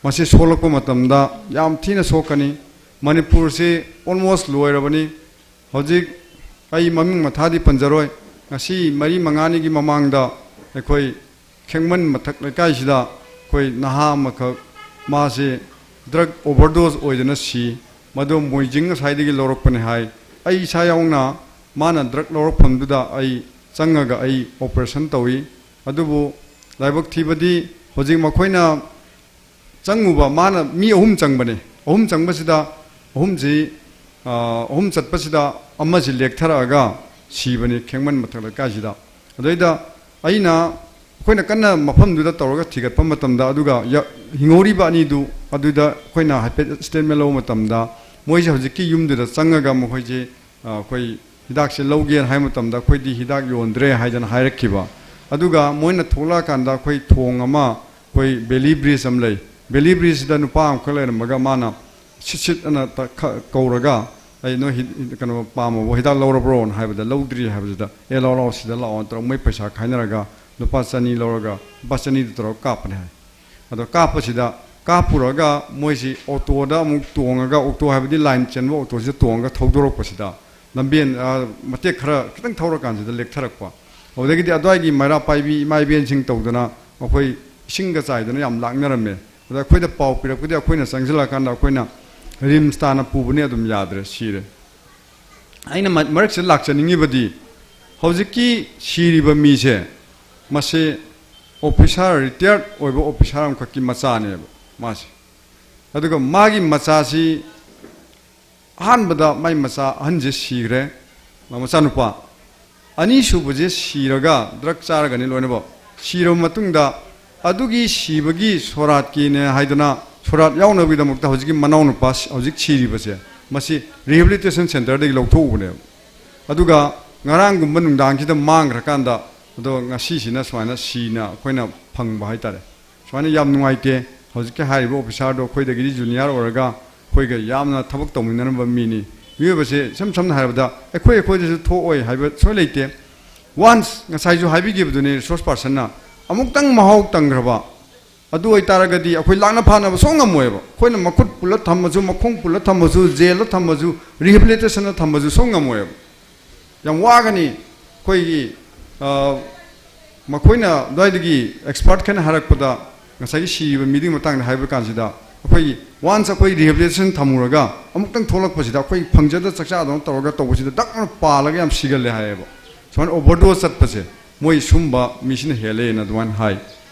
ꯃꯁꯤ ꯁꯣꯛꯂꯛꯄ ꯃꯇꯝꯗ ꯌꯥꯝ ꯊꯤꯅ ꯁꯣꯛꯀꯅꯤ꯫ ꯃꯅꯤꯄꯨꯔꯁꯤ ꯑꯣꯜꯃꯣꯁ ꯂꯣꯏꯔꯕꯅꯤ꯫ ꯍꯧꯖꯤꯛ ꯑꯩ ꯃꯃꯤꯡ ꯃꯊꯥꯗꯤ ꯄꯟꯖꯔꯣꯏ꯫ ꯉꯁꯤ ꯃꯔꯤ ꯃꯉꯥꯅꯤꯒꯤ ꯃꯃꯥꯡꯗ ꯑꯩꯈꯣꯏ ꯈꯦꯡꯃꯟ ꯃꯊꯛ ꯂꯩꯀꯥꯏꯁꯤꯗ ꯑꯩꯈꯣꯏ ꯅꯍꯥ ꯑꯃꯈꯛ, ꯃꯥꯁꯦ ꯗ꯭ꯔꯒ ꯑꯣꯚꯔꯗꯣꯁ ꯑꯣꯏꯗꯅ ꯁꯤ꯫ ꯃꯗꯨ ꯃꯣꯏꯖꯤꯡ ꯉꯁꯥꯏꯗꯒꯤ ꯂꯧꯔꯛꯄꯅꯦ ꯍꯥꯏ꯫ ꯑꯩ ꯏꯁꯥ ꯌꯥꯎꯅ ꯃꯥꯅ ꯗ꯭ꯔꯒ ꯂꯧꯔꯛꯐꯝꯗꯨꯗ ꯑꯩ ꯆꯪꯉꯒ ꯑꯩ ꯑꯣꯄꯔꯦꯁꯟ ꯇꯧꯏ꯫ ꯑꯗꯨꯕꯨ ꯂꯥꯏꯕꯛ ꯊꯤꯕꯗꯤ ꯍꯧꯖꯤꯛ ꯃꯈꯣꯏꯅ ꯆꯪꯉꯨꯕ, ꯃꯥꯅ ꯃꯤ ꯑꯍꯨꯝ ꯆꯪꯕꯅꯦ꯫ ꯑꯍꯨꯝ ꯆꯪꯕꯁꯤꯗ, ꯑꯍꯨꯝꯁꯤ, ꯑ, ꯑꯍꯨꯝ ꯆꯠꯄꯁꯤꯗ ꯑꯃꯁꯤ ꯂꯦꯛꯊꯔꯛꯑꯒ ꯁꯤꯕꯅꯤ ꯈꯦꯡꯃꯟ ꯃꯊꯛ ꯂꯩꯀꯥꯏꯁꯤꯗ꯫ ꯑꯗꯩꯗ ꯑꯩꯅ, ꯑꯩꯈꯣꯏꯅ ꯀꯟꯅ ꯃꯐꯝꯗꯨꯗ ꯇꯧꯔꯒ ꯊꯤꯒꯠꯄ ꯃꯇꯝꯗ, ꯑꯗꯨꯒ ꯌ-, ꯍꯤꯡꯍꯧꯔꯤꯕ ꯑꯅꯤꯗꯨ ꯑꯗꯨꯗ ꯑꯩꯈꯣꯏꯅ ꯍꯥꯏꯐꯦꯠ ꯁ꯭ꯇꯦꯠꯃꯦꯟ ꯂꯧꯕ ꯃꯇꯝꯗ, ꯃꯣꯏꯁꯦ ꯍꯧꯖꯤꯛꯀꯤ ꯌꯨꯝꯗꯨꯗ ꯆꯪꯉꯒ ꯃꯈꯣꯏꯁꯦ, ꯑ, ꯑꯩꯈꯣꯏ ꯍꯤꯗꯥꯛꯁꯦ ꯂꯧꯒꯦꯅ ꯍꯥꯏꯕ ꯃꯇꯝꯗ, "ꯑꯩꯈꯣꯏꯗꯤ ꯍꯤꯗꯥꯛ ꯌꯣꯟꯗ꯭ꯔꯦ" ꯍꯥꯏꯗꯅ ꯍꯥꯏꯔꯛꯈꯤꯕ꯫ ꯑꯗꯨꯒ ꯃꯣꯏꯅ ꯊꯣꯛꯂꯛꯑꯀꯥꯟꯗ ꯑꯩꯈꯣꯏ ꯊꯣꯡ ꯑꯃ, ꯑꯩꯈꯣꯏ ꯕꯦꯂꯤ ꯕ꯭ꯔꯤꯖ ꯑꯃ ꯂꯩ꯫ ꯕꯦꯂꯤ ꯕ꯭ꯔꯤꯖꯁꯤꯗ ꯅꯨꯄꯥ ꯑꯃꯈꯛ ꯂꯩꯔꯝꯃꯒ ꯃꯥꯅ ꯁꯤꯠ ꯁꯤꯠ ꯑꯅ ꯇ-, ꯈ-, ꯀꯧꯔꯒ, "ꯑꯩ ꯅꯣꯏ ꯍꯤ-, ꯀꯩꯅꯣ ꯄꯥꯝꯃꯕꯣ? ꯍꯤꯗꯥꯛ ꯂꯧꯔꯕ꯭ꯔꯣꯅ?" ꯍꯥꯏꯕꯗ, "ꯂꯧꯗ꯭ꯔꯤ" ꯍꯥꯏꯕꯁꯤꯗ, "ꯑꯦ, ꯂꯥꯎ ꯂꯥꯎ, ꯁꯤꯗ ꯂꯥꯛꯑꯣꯅ" ꯇꯧꯔꯒ ꯃꯣꯏ ꯄꯩꯁꯥ ꯈꯥꯏꯅꯔꯒ ꯂꯨꯄꯥ ꯆꯅꯤ ꯂꯧꯔꯒ, ꯂꯨꯄꯥ ꯆꯅꯤꯗꯨ ꯇꯧꯔꯒ ꯀꯥꯞꯄꯅꯦ ꯍꯥꯏ꯫ ꯑꯗꯣ ꯀꯥꯞꯄꯁꯤꯗ, ꯀꯥꯞꯄꯨꯔꯒ ꯃꯣꯏꯁꯤ ꯑꯣꯇꯣꯗ ꯑꯃꯨꯛ ꯇꯣꯡꯉꯒ, ꯑꯣꯇꯣ ꯍꯥꯏꯕꯗꯤ ꯂꯥꯏꯟ ꯆꯦꯟꯕ ꯑꯣꯇꯣꯁꯤꯗ ꯇꯣꯡꯉꯒ ꯊꯧꯗꯣꯔꯛꯄꯁꯤꯗ, ꯂꯝꯕꯦꯟ, ꯑ, ꯃꯇꯦꯛ ꯈꯔ ꯈꯤꯇꯪ ꯊꯧꯔꯀꯥꯟꯁꯤꯗ ꯂꯦꯛꯊꯔꯛꯄ꯫ ꯑꯗꯨꯗꯒꯤꯗꯤ ꯑꯗꯨꯋꯥꯏꯒꯤ ꯃꯩꯔꯥ ꯄꯥꯏꯕꯤ ꯏꯃꯥ ꯏꯕꯦꯟꯁꯤꯡ ꯇꯧꯗꯅ ꯃꯈꯣꯏ ꯏꯁꯤꯡꯒ ꯆꯥꯏꯗꯅ ꯌꯥꯝ ꯂꯥꯛꯅꯔꯝꯃꯦ꯫ ꯑꯗ ꯑꯩꯈꯣꯏꯗ ꯄꯥꯎ ꯄꯤꯔꯛꯄꯗꯤ ꯑꯩꯈꯣꯏꯅ ꯆꯪꯁꯤꯜꯂꯀꯥꯟꯗ ꯑꯩꯈꯣꯏꯅ ꯔꯤꯝꯁ ꯇꯥꯟꯅ ꯄꯨꯕꯅꯤ, ꯑꯗꯨꯝ ꯌꯥꯗ꯭ꯔꯦ, ꯁꯤꯔꯦ꯫ ꯑꯩꯅ ꯃ- ꯃꯔꯛꯁꯤꯗ ꯂꯥꯛꯆꯅꯤꯡꯉꯤꯕꯗꯤ, ꯍꯧꯖꯤꯛꯀꯤ ꯁꯤꯔꯤꯕ ꯃꯤꯁꯦ, ꯃꯁꯤ ꯑꯣꯐꯤꯁꯥꯔ, ꯔꯤꯇꯥꯌꯔ ꯑꯣꯏꯕ ꯑꯣꯐꯤꯁꯥꯔ ꯑꯃꯈꯛꯀꯤ ꯃꯆꯥꯅꯦꯕ ꯃꯥꯁꯦ꯫ ꯑꯗꯨꯒ ꯃꯥꯒꯤ ꯃꯆꯥꯁꯤ ꯑꯍꯥꯟꯕꯗ ꯃꯥꯏ ꯃꯆꯥ ꯑꯍꯟꯁꯦ ꯁꯤꯈ꯭ꯔꯦ, ꯃꯆꯥꯅꯨꯄꯥ꯫ ꯑꯅꯤꯁꯨꯕꯁꯦ ꯁꯤꯔꯒ ꯗ꯭ꯔꯒ ꯆꯥꯔꯒꯅꯤ ꯂꯣꯏꯅꯃꯛ꯫ ꯁꯤꯔꯕ ꯃꯇꯨꯡꯗ ꯑꯗꯨꯒꯤ ꯁꯤꯕꯒꯤ ꯁꯣꯔꯥꯠꯀꯤꯅꯦ ꯍꯥꯏꯗꯅ, ꯁꯣꯔꯥꯠ ꯌꯥꯎꯅꯕꯒꯤꯗꯃꯛꯇ ꯍꯧꯖꯤꯛꯀꯤ ꯃꯅꯥꯎꯅꯨꯄꯥ ꯁꯤ- ꯍꯧꯖꯤꯛ ꯁꯤꯔꯤꯕꯁꯦ, ꯃꯁꯤ rehabilitation centreꯗꯒꯤ ꯂꯧꯊꯣꯛꯎꯕꯅꯦꯕ꯫ ꯑꯗꯨꯒ ꯉꯔꯥꯡꯒꯨꯝꯕ ꯅꯨꯡꯗꯥꯡꯁꯤꯗ ꯃꯥꯡꯈ꯭ꯔꯀꯥꯟꯗ, ꯑꯗꯣ ꯉꯁꯤꯁꯤꯅ ꯁꯨꯃꯥꯏꯅ ꯁꯤꯅ ꯑꯩꯈꯣꯏꯅ ꯐꯪꯕ ꯍꯥꯏꯇꯥꯔꯦ꯫ ꯁꯨꯃꯥꯏꯅ ꯌꯥꯝ ꯅꯨꯡꯉꯥꯏꯇꯦ꯫ ꯍꯧꯖꯤꯛꯀꯤ ꯍꯥꯏꯔꯤꯕ ꯑꯣꯐꯤꯁꯥꯔꯗꯣ ꯑꯩꯈꯣꯏꯗꯒꯤꯗꯤ ꯖꯨꯅꯤꯌꯔ ꯑꯣꯏꯔꯒ ꯑꯩꯈꯣꯏꯒ ꯌꯥꯝꯅ ꯊꯕꯛ ꯇꯧꯃꯤꯟꯅꯔꯝꯕ ꯃꯤꯅꯤ꯫ ꯃꯤꯑꯣꯏꯕꯁꯦ ꯏꯁꯝ ꯁꯝꯅ ꯍꯥꯏꯔꯕꯗ ꯑꯩꯈꯣꯏ ꯑꯩꯈꯣꯏꯗꯁꯨ ꯊꯣꯛꯑꯣꯏ ꯍꯥꯏꯕ ꯁꯣꯏ ꯂꯩꯇꯦ꯫ ꯋꯥꯟꯁ ꯉꯁꯥꯏꯁꯨ ꯍꯥꯏꯕꯤꯈꯤꯕꯗꯨꯅꯤ ꯔꯤꯁꯣꯔꯁ ꯄꯥꯔꯁꯟꯅ, ꯑꯃꯨꯛꯇꯪ ꯃꯍꯥꯎ ꯇꯪꯈ꯭ꯔꯕ, ꯑꯗꯨ ꯑꯣꯏꯇꯥꯔꯒꯗꯤ ꯑꯩꯈꯣꯏ ꯂꯥꯛꯅ ꯐꯥꯅꯕ ꯁꯣꯛ ꯉꯝꯃꯣꯏꯕ꯫ ꯑꯩꯈꯣꯏꯅ ꯃꯈꯨꯠ ꯄꯨꯜꯂ ꯊꯝꯃꯁꯨ, ꯃꯈꯣꯡ ꯄꯨꯜꯂ ꯊꯝꯃꯁꯨ, ꯖꯦꯜꯗ ꯊꯝꯃꯁꯨ, ꯔꯤꯍꯦꯕꯤꯂꯤꯇꯦꯁꯟꯗ ꯊꯝꯃꯁꯨ ꯁꯣꯛ ꯉꯝꯃꯣꯏꯕ꯫ ꯌꯥꯝ ꯋꯥꯒꯅꯤ꯫ ꯑꯩꯈꯣꯏꯒꯤ, ꯑ, ꯃꯈꯣꯏꯅ ꯑꯗꯨꯋꯥꯏꯗꯒꯤ ꯑꯦꯛꯁꯄꯥꯔꯠ ꯈꯩꯅ ꯍꯥꯏꯔꯛꯄꯗ, ꯉꯁꯥꯏꯒꯤ ꯁꯤꯔꯤꯕ ꯃꯤꯗꯨꯒꯤ ꯃꯇꯥꯡꯗ ꯍꯥꯏꯕ ꯀꯥꯟꯁꯤꯗ, ꯑꯩꯈꯣꯏꯒꯤ ꯋꯥꯟꯁ ꯑꯩꯈꯣꯏ ꯔꯤꯍꯦꯕꯤꯂꯤꯇꯦꯁꯟ ꯊꯝꯃꯨꯔꯒ ꯑꯃꯨꯛꯇꯪ ꯊꯣꯛꯂꯛꯄꯁꯤꯗ ꯑꯩꯈꯣꯏ ꯐꯪꯖꯗ ꯆꯥꯛꯆꯥꯗꯧꯅ ꯇꯧꯔꯒ ꯇꯧꯕꯁꯤꯗ ꯗꯛ ꯑꯃ ꯄꯥꯜꯂꯒ ꯌꯥꯝ ꯁꯤꯒꯜꯂꯦ ꯍꯥꯏꯌꯦꯕ꯫ ꯁꯨꯃꯥꯏꯅ ꯑꯣꯚꯔꯗꯣꯁ ꯆꯠꯄꯁꯦ ꯃꯣꯏ ꯁꯨꯝꯕ ꯃꯤꯁꯤꯅ ꯍꯦꯜꯂꯦꯅ ꯑꯗꯨꯃꯥꯏꯅ ꯍꯥꯏ꯫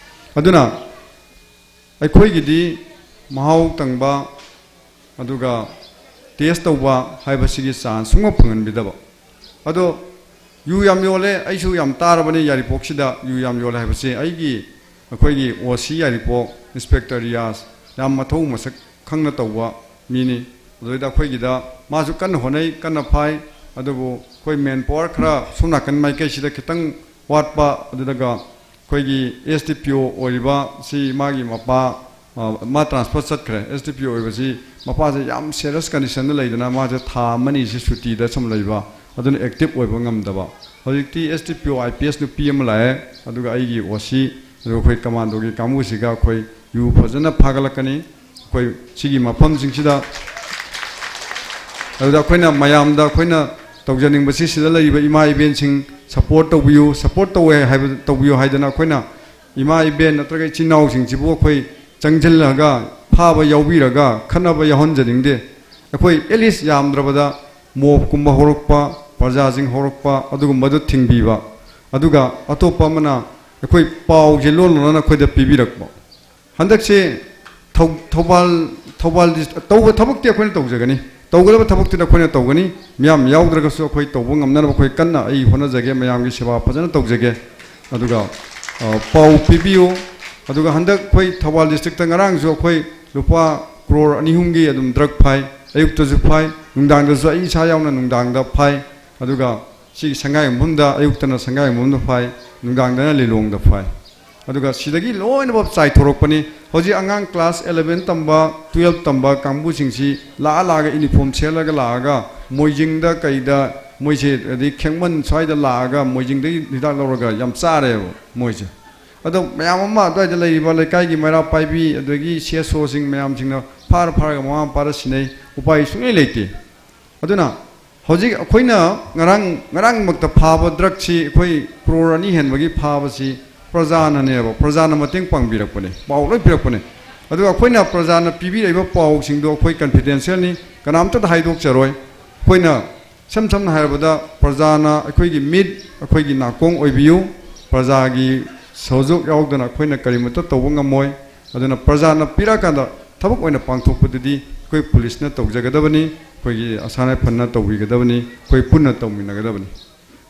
ꯑꯗꯨꯅ ꯑꯩꯈꯣꯏꯒꯤꯗꯤ ꯃꯍꯥꯎ ꯇꯪꯕ, ꯑꯗꯨꯒ ꯇꯦꯁ ꯇꯧꯕ ꯍꯥꯏꯕꯁꯤꯒꯤ ꯆꯥꯟꯁ ꯁꯨꯡꯐꯪ ꯐꯪꯍꯟꯕꯤꯗꯕ꯫ ꯑꯗꯣ ꯌꯨ ꯌꯥꯝ ꯌꯣꯜꯂꯦ, ꯑꯩꯁꯨ ꯌꯥꯝ ꯇꯥꯔꯕꯅꯤ ꯌꯥꯏꯔꯤꯄꯣꯛꯁꯤꯗ ꯌꯨ ꯌꯥꯝ ꯌꯣꯜꯂꯦ ꯍꯥꯏꯕꯁꯦ꯫ ꯑꯩꯒꯤ, ꯑꯩꯈꯣꯏꯒꯤ ꯑꯣ ꯁꯤ ꯌꯥꯏꯔꯤꯄꯣꯛ ꯏꯟꯁꯄꯦꯛꯇꯔ ꯔꯤꯌꯥꯖ, ꯌꯥꯝ ꯃꯊꯧ ꯃꯁꯛ ꯈꯪꯅ ꯇꯧꯕ ꯃꯤꯅꯤ꯫ ꯑꯗꯨꯗꯩꯗ ꯑꯩꯈꯣꯏꯒꯤꯗ ꯃꯥꯁꯨ ꯀꯟꯅ ꯍꯣꯠꯅꯩ, ꯀꯟꯅ ꯐꯥꯏ꯫ ꯑꯗꯨꯕꯨ ꯑꯩꯈꯣꯏ ꯃꯦꯟ ꯄꯥꯋꯔ ꯈꯔ ꯁꯣꯝ ꯅꯥꯀꯟ ꯃꯥꯏꯀꯩꯁꯤꯗ ꯈꯤꯇꯪ ꯋꯥꯠꯄ, ꯑꯗꯨꯗꯒ ꯑꯩꯈꯣꯏꯒꯤ ꯑꯦꯁ ꯗꯤ ꯄꯤ ꯑꯣ ꯑꯣꯏꯔꯤꯕ ꯁꯤ ꯃꯥꯒꯤ ꯃꯄꯥ, ꯑ, ꯃꯥ ꯇ꯭ꯔꯥꯟꯁꯐꯔ ꯆꯠꯈ꯭ꯔꯦ꯫ ꯑꯦꯁ ꯗꯤ ꯄꯤ ꯑꯣ ꯑꯣꯏꯕꯁꯤ ꯃꯄꯥꯁꯦ ꯌꯥꯝ ꯁꯦꯔꯤꯌꯁ ꯀꯟꯗꯤꯁꯟꯗ ꯂꯩꯗꯅ ꯃꯥꯁꯦ ꯊꯥ ꯑꯃꯅꯤꯁꯤ ꯁꯨꯇꯤꯗ ꯁꯨꯝ ꯂꯩꯕ, ꯑꯗꯨꯅ ꯑꯦꯛꯇꯤꯚ ꯑꯣꯏꯕ ꯉꯝꯗꯕ꯫ ꯍꯧꯖꯤꯛꯇꯤ ꯑꯦꯁ ꯗꯤ ꯄꯤ ꯑꯣ ꯑꯥꯏ ꯄꯤ ꯑꯦꯁ ꯅꯨꯄꯤ ꯑꯃ ꯂꯥꯛꯑꯦ, ꯑꯗꯨꯒ ꯑꯩꯒꯤ ꯑꯣ ꯁꯤ, ꯑꯗꯨꯒ ꯑꯩꯈꯣꯏ ꯀꯃꯥꯟꯗꯣꯒꯤ ꯀꯥꯡꯕꯨꯁꯤꯒ ꯑꯩꯈꯣꯏ ꯌꯨ ꯐꯖꯅ ꯐꯥꯒꯠꯂꯛꯀꯅꯤ꯫ ꯑꯩꯈꯣꯏ ꯁꯤꯒꯤ ꯃꯐꯝꯁꯤꯡꯁꯤꯗ, ꯑꯗꯨꯗ ꯑꯩꯈꯣꯏꯅ ꯃꯌꯥꯝꯗ ꯑꯩꯈꯣꯏꯅ ꯇꯧꯖꯅꯤꯡꯕꯁꯤ, ꯁꯤꯗ ꯂꯩꯔꯤꯕ ꯏꯃꯥ ꯏꯕꯦꯟꯁꯤꯡ ꯁꯄꯣꯔꯠ ꯇꯧꯕꯤꯌꯨ, ꯁꯄꯣꯔꯠ ꯇꯧꯋꯦ ꯍꯥꯏꯕ, ꯇꯧꯕꯤꯌꯨ ꯍꯥꯏꯗꯅ ꯑꯩꯈꯣꯏꯅ ꯏꯃꯥ ꯏꯕꯦꯟ ꯅꯠꯇ꯭ꯔꯒ ꯏꯆꯤꯟ ꯏꯅꯥꯎꯁꯤꯡꯁꯤꯕꯨ ꯑꯩꯈꯣꯏ ꯆꯪꯁꯤꯜꯂꯒ ꯐꯥꯕ ꯌꯥꯎꯕꯤꯔꯒ ꯈꯠꯅꯕ ꯌꯥꯎꯍꯟꯖꯅꯤꯡꯗꯦ꯫ ꯑꯩꯈꯣꯏ ꯑꯦꯠꯂꯤꯁ ꯌꯥꯝꯗ꯭ꯔꯕꯗ ꯃꯣꯞꯀꯨꯝꯕ ꯍꯧꯔꯛꯄ, ꯄ꯭ꯔꯖꯥꯁꯤꯡ ꯍꯧꯔꯛꯄ, ꯑꯗꯨꯒꯨꯝꯕꯗꯨ ꯊꯤꯡꯕꯤꯕ, ꯑꯗꯨꯒ ꯑꯇꯣꯞꯄ ꯑꯃꯅ ꯑꯩꯈꯣꯏ ꯄꯥꯎꯁꯦ ꯂꯣꯟ ꯂꯣꯟꯅ ꯑꯩꯈꯣꯏꯗ ꯄꯤꯕꯤꯔꯛꯄ꯫ ꯍꯟꯗꯛꯁꯦ ꯊꯧ- ꯊꯧꯕꯥꯜ, ꯊꯧꯕꯥꯜ ꯗꯤꯁ- ꯇꯧꯕ ꯊꯕꯛꯇꯤ ꯑꯩꯈꯣꯏꯅ ꯇꯧꯖꯒꯅꯤ, ꯇꯧꯒꯗꯕ ꯊꯕꯛꯇꯨꯗꯤ ꯑꯩꯈꯣꯏꯅ ꯇꯧꯒꯅꯤ꯫ ꯃꯤꯌꯥꯝ ꯌꯥꯎꯗ꯭ꯔꯒꯁꯨ ꯑꯩꯈꯣꯏ ꯇꯧꯕ ꯉꯝꯅꯅꯕ ꯑꯩꯈꯣꯏ ꯀꯟꯅ ꯑꯩ ꯍꯣꯠꯅꯖꯒꯦ, ꯃꯌꯥꯝꯒꯤ ꯁꯦꯕꯥ ꯐꯖꯅ ꯇꯧꯖꯒꯦ꯫ ꯑꯗꯨꯒ, ꯑ, ꯄꯥꯎ ꯄꯤꯕꯤꯌꯨ꯫ ꯑꯗꯨꯒ ꯍꯟꯗꯛ ꯑꯩꯈꯣꯏ ꯊꯧꯕꯥꯜ ꯗꯤꯁꯇ꯭ꯔꯤꯛꯇ ꯉꯔꯥꯡꯁꯨ ꯑꯩꯈꯣꯏ ꯂꯨꯄꯥ ꯀ꯭ꯔꯣꯔ ꯑꯅꯤ ꯑꯍꯨꯝꯒꯤ ꯑꯗꯨꯝ ꯗ꯭ꯔꯒ ꯐꯥꯏ, ꯑꯌꯨꯛꯇꯁꯨ ꯐꯥꯏ, ꯅꯨꯡꯗꯥꯡꯗꯁꯨ ꯑꯩ ꯏꯁꯥ ꯌꯥꯎꯅ ꯅꯨꯡꯗꯥꯡꯗ ꯐꯥꯏ꯫ ꯑꯗꯨꯒ ꯁꯤꯒꯤ ꯁꯪꯒꯥꯏꯌꯨꯝꯐꯝꯗ, ꯑꯌꯨꯛꯇꯅ ꯁꯪꯒꯥꯏꯌꯨꯝꯐꯝꯗ ꯐꯥꯏ, ꯅꯨꯡꯗꯥꯡꯗꯅ ꯂꯤꯂꯣꯡꯗ ꯐꯥꯏ꯫ ꯑꯗꯨꯒ ꯁꯤꯗꯒꯤ ꯂꯣꯏꯅꯃꯛ ꯆꯥꯏꯊꯣꯔꯛꯄꯅꯤ꯫ ꯍꯧꯖꯤꯛ ꯑꯉꯥꯡ ꯀ꯭ꯂꯥꯁ ꯑꯦꯂꯚꯦꯟ ꯇꯝꯕ, ꯇꯨꯌꯦꯜꯞ ꯇꯝꯕ ꯀꯥꯡꯕꯨꯁꯤꯡꯁꯤ ꯂꯥꯛꯑ ꯂꯥꯛꯑꯒ ꯌꯨꯅꯤꯐꯣꯔꯝ ꯁꯦꯠꯂꯒ ꯂꯥꯛꯑꯒ ꯃꯣꯏꯖꯤꯡꯗ ꯀꯩꯗ ꯃꯣꯏꯁꯦ, ꯑꯗꯩ ꯈꯦꯡꯃꯟ ꯁ꯭ꯋꯥꯏꯗ ꯂꯥꯛꯑꯒ ꯃꯣꯏꯖꯤꯡꯗꯒꯤ ꯍꯤꯗꯥꯛ ꯂꯧꯔꯒ ꯌꯥꯝ ꯆꯥꯔꯦꯕ ꯃꯣꯏꯁꯦ꯫ ꯑꯗꯣ ꯃꯌꯥꯝ ꯑꯃ ꯑꯗꯨꯋꯥꯏꯗ ꯂꯩꯔꯤꯕ ꯂꯩꯀꯥꯏꯒꯤ ꯃꯩꯔꯥ ꯄꯥꯏꯕꯤ ꯑꯗꯒꯤ ꯁꯤ ꯑꯦꯁ ꯑꯣꯁꯤꯡ ꯃꯌꯥꯝꯁꯤꯡꯅ ꯐꯥꯔ ꯐꯥꯔꯒ ꯃꯃꯥ ꯃꯄꯥꯗ ꯁꯤꯟꯅꯩ, ꯎꯄꯥꯏ ꯁꯨꯡꯂꯩ ꯂꯩꯇꯦ꯫ ꯑꯗꯨꯅ ꯍꯧꯖꯤꯛ ꯑꯩꯈꯣꯏꯅ ꯉꯔꯥꯡ, ꯉꯔꯥꯡꯃꯛꯇ ꯐꯥꯕ ꯗ꯭ꯔꯒꯁꯤ ꯑꯩꯈꯣꯏ ꯀ꯭ꯔꯣꯔ ꯑꯅꯤ ꯍꯦꯟꯕꯒꯤ ꯐꯥꯕꯁꯤ ꯄ꯭ꯔꯖꯥꯅꯅꯦꯕ, ꯄ꯭ꯔꯖꯥꯅ ꯃꯇꯦꯡ ꯄꯥꯡꯕꯤꯔꯛꯄꯅꯦ, ꯄꯥꯎ ꯂꯣꯏ ꯄꯤꯔꯛꯄꯅꯦ꯫ ꯑꯗꯨꯒ ꯑꯩꯈꯣꯏꯅ ꯄ꯭ꯔꯖꯥꯅ ꯄꯤꯕꯤꯔꯛꯏꯕ ꯄꯥꯎꯁꯤꯡꯗꯣ ꯑꯩꯈꯣꯏ ꯀꯟꯐꯤꯗꯦꯟꯁꯤꯌꯦꯜꯅꯤ, ꯀꯅꯥꯝꯇꯗ ꯍꯥꯏꯗꯣꯛꯆꯔꯣꯏ꯫ ꯑꯩꯈꯣꯏꯅ ꯏꯁꯝ ꯁꯝꯅ ꯍꯥꯏꯔꯕꯗ ꯄ꯭ꯔꯖꯥꯅ ꯑꯩꯈꯣꯏꯒꯤ ꯃꯤꯠ, ꯑꯩꯈꯣꯏꯒꯤ ꯅꯥꯀꯣꯡ ꯑꯣꯏꯕꯤꯌꯨ꯫ ꯄ꯭ꯔꯖꯥꯒꯤ ꯁꯍꯖꯣꯛ ꯌꯥꯎꯗꯅ ꯑꯩꯈꯣꯏꯅ ꯀꯔꯤꯃꯠꯇ ꯇꯧꯕ ꯉꯝꯃꯣꯏ꯫ ꯑꯗꯨꯅ ꯄ꯭ꯔꯖꯥꯅ ꯄꯤꯔꯛꯑꯀꯥꯟꯗ ꯊꯕꯛ ꯑꯣꯏꯅ ꯄꯥꯡꯊꯣꯛꯄꯗꯨꯗꯤ ꯑꯩꯈꯣꯏ ꯄꯨꯂꯤꯁꯅ ꯇꯧꯖꯒꯗꯕꯅꯤ, ꯑꯩꯈꯣꯏꯒꯤ ꯑꯁꯥꯝ ꯔꯥꯏꯐꯜꯅ ꯇꯧꯕꯤꯒꯗꯕꯅꯤ, ꯑꯩꯈꯣꯏ ꯄꯨꯟꯅ ꯇꯧꯃꯤꯟꯅꯒꯗꯕꯅꯤ꯫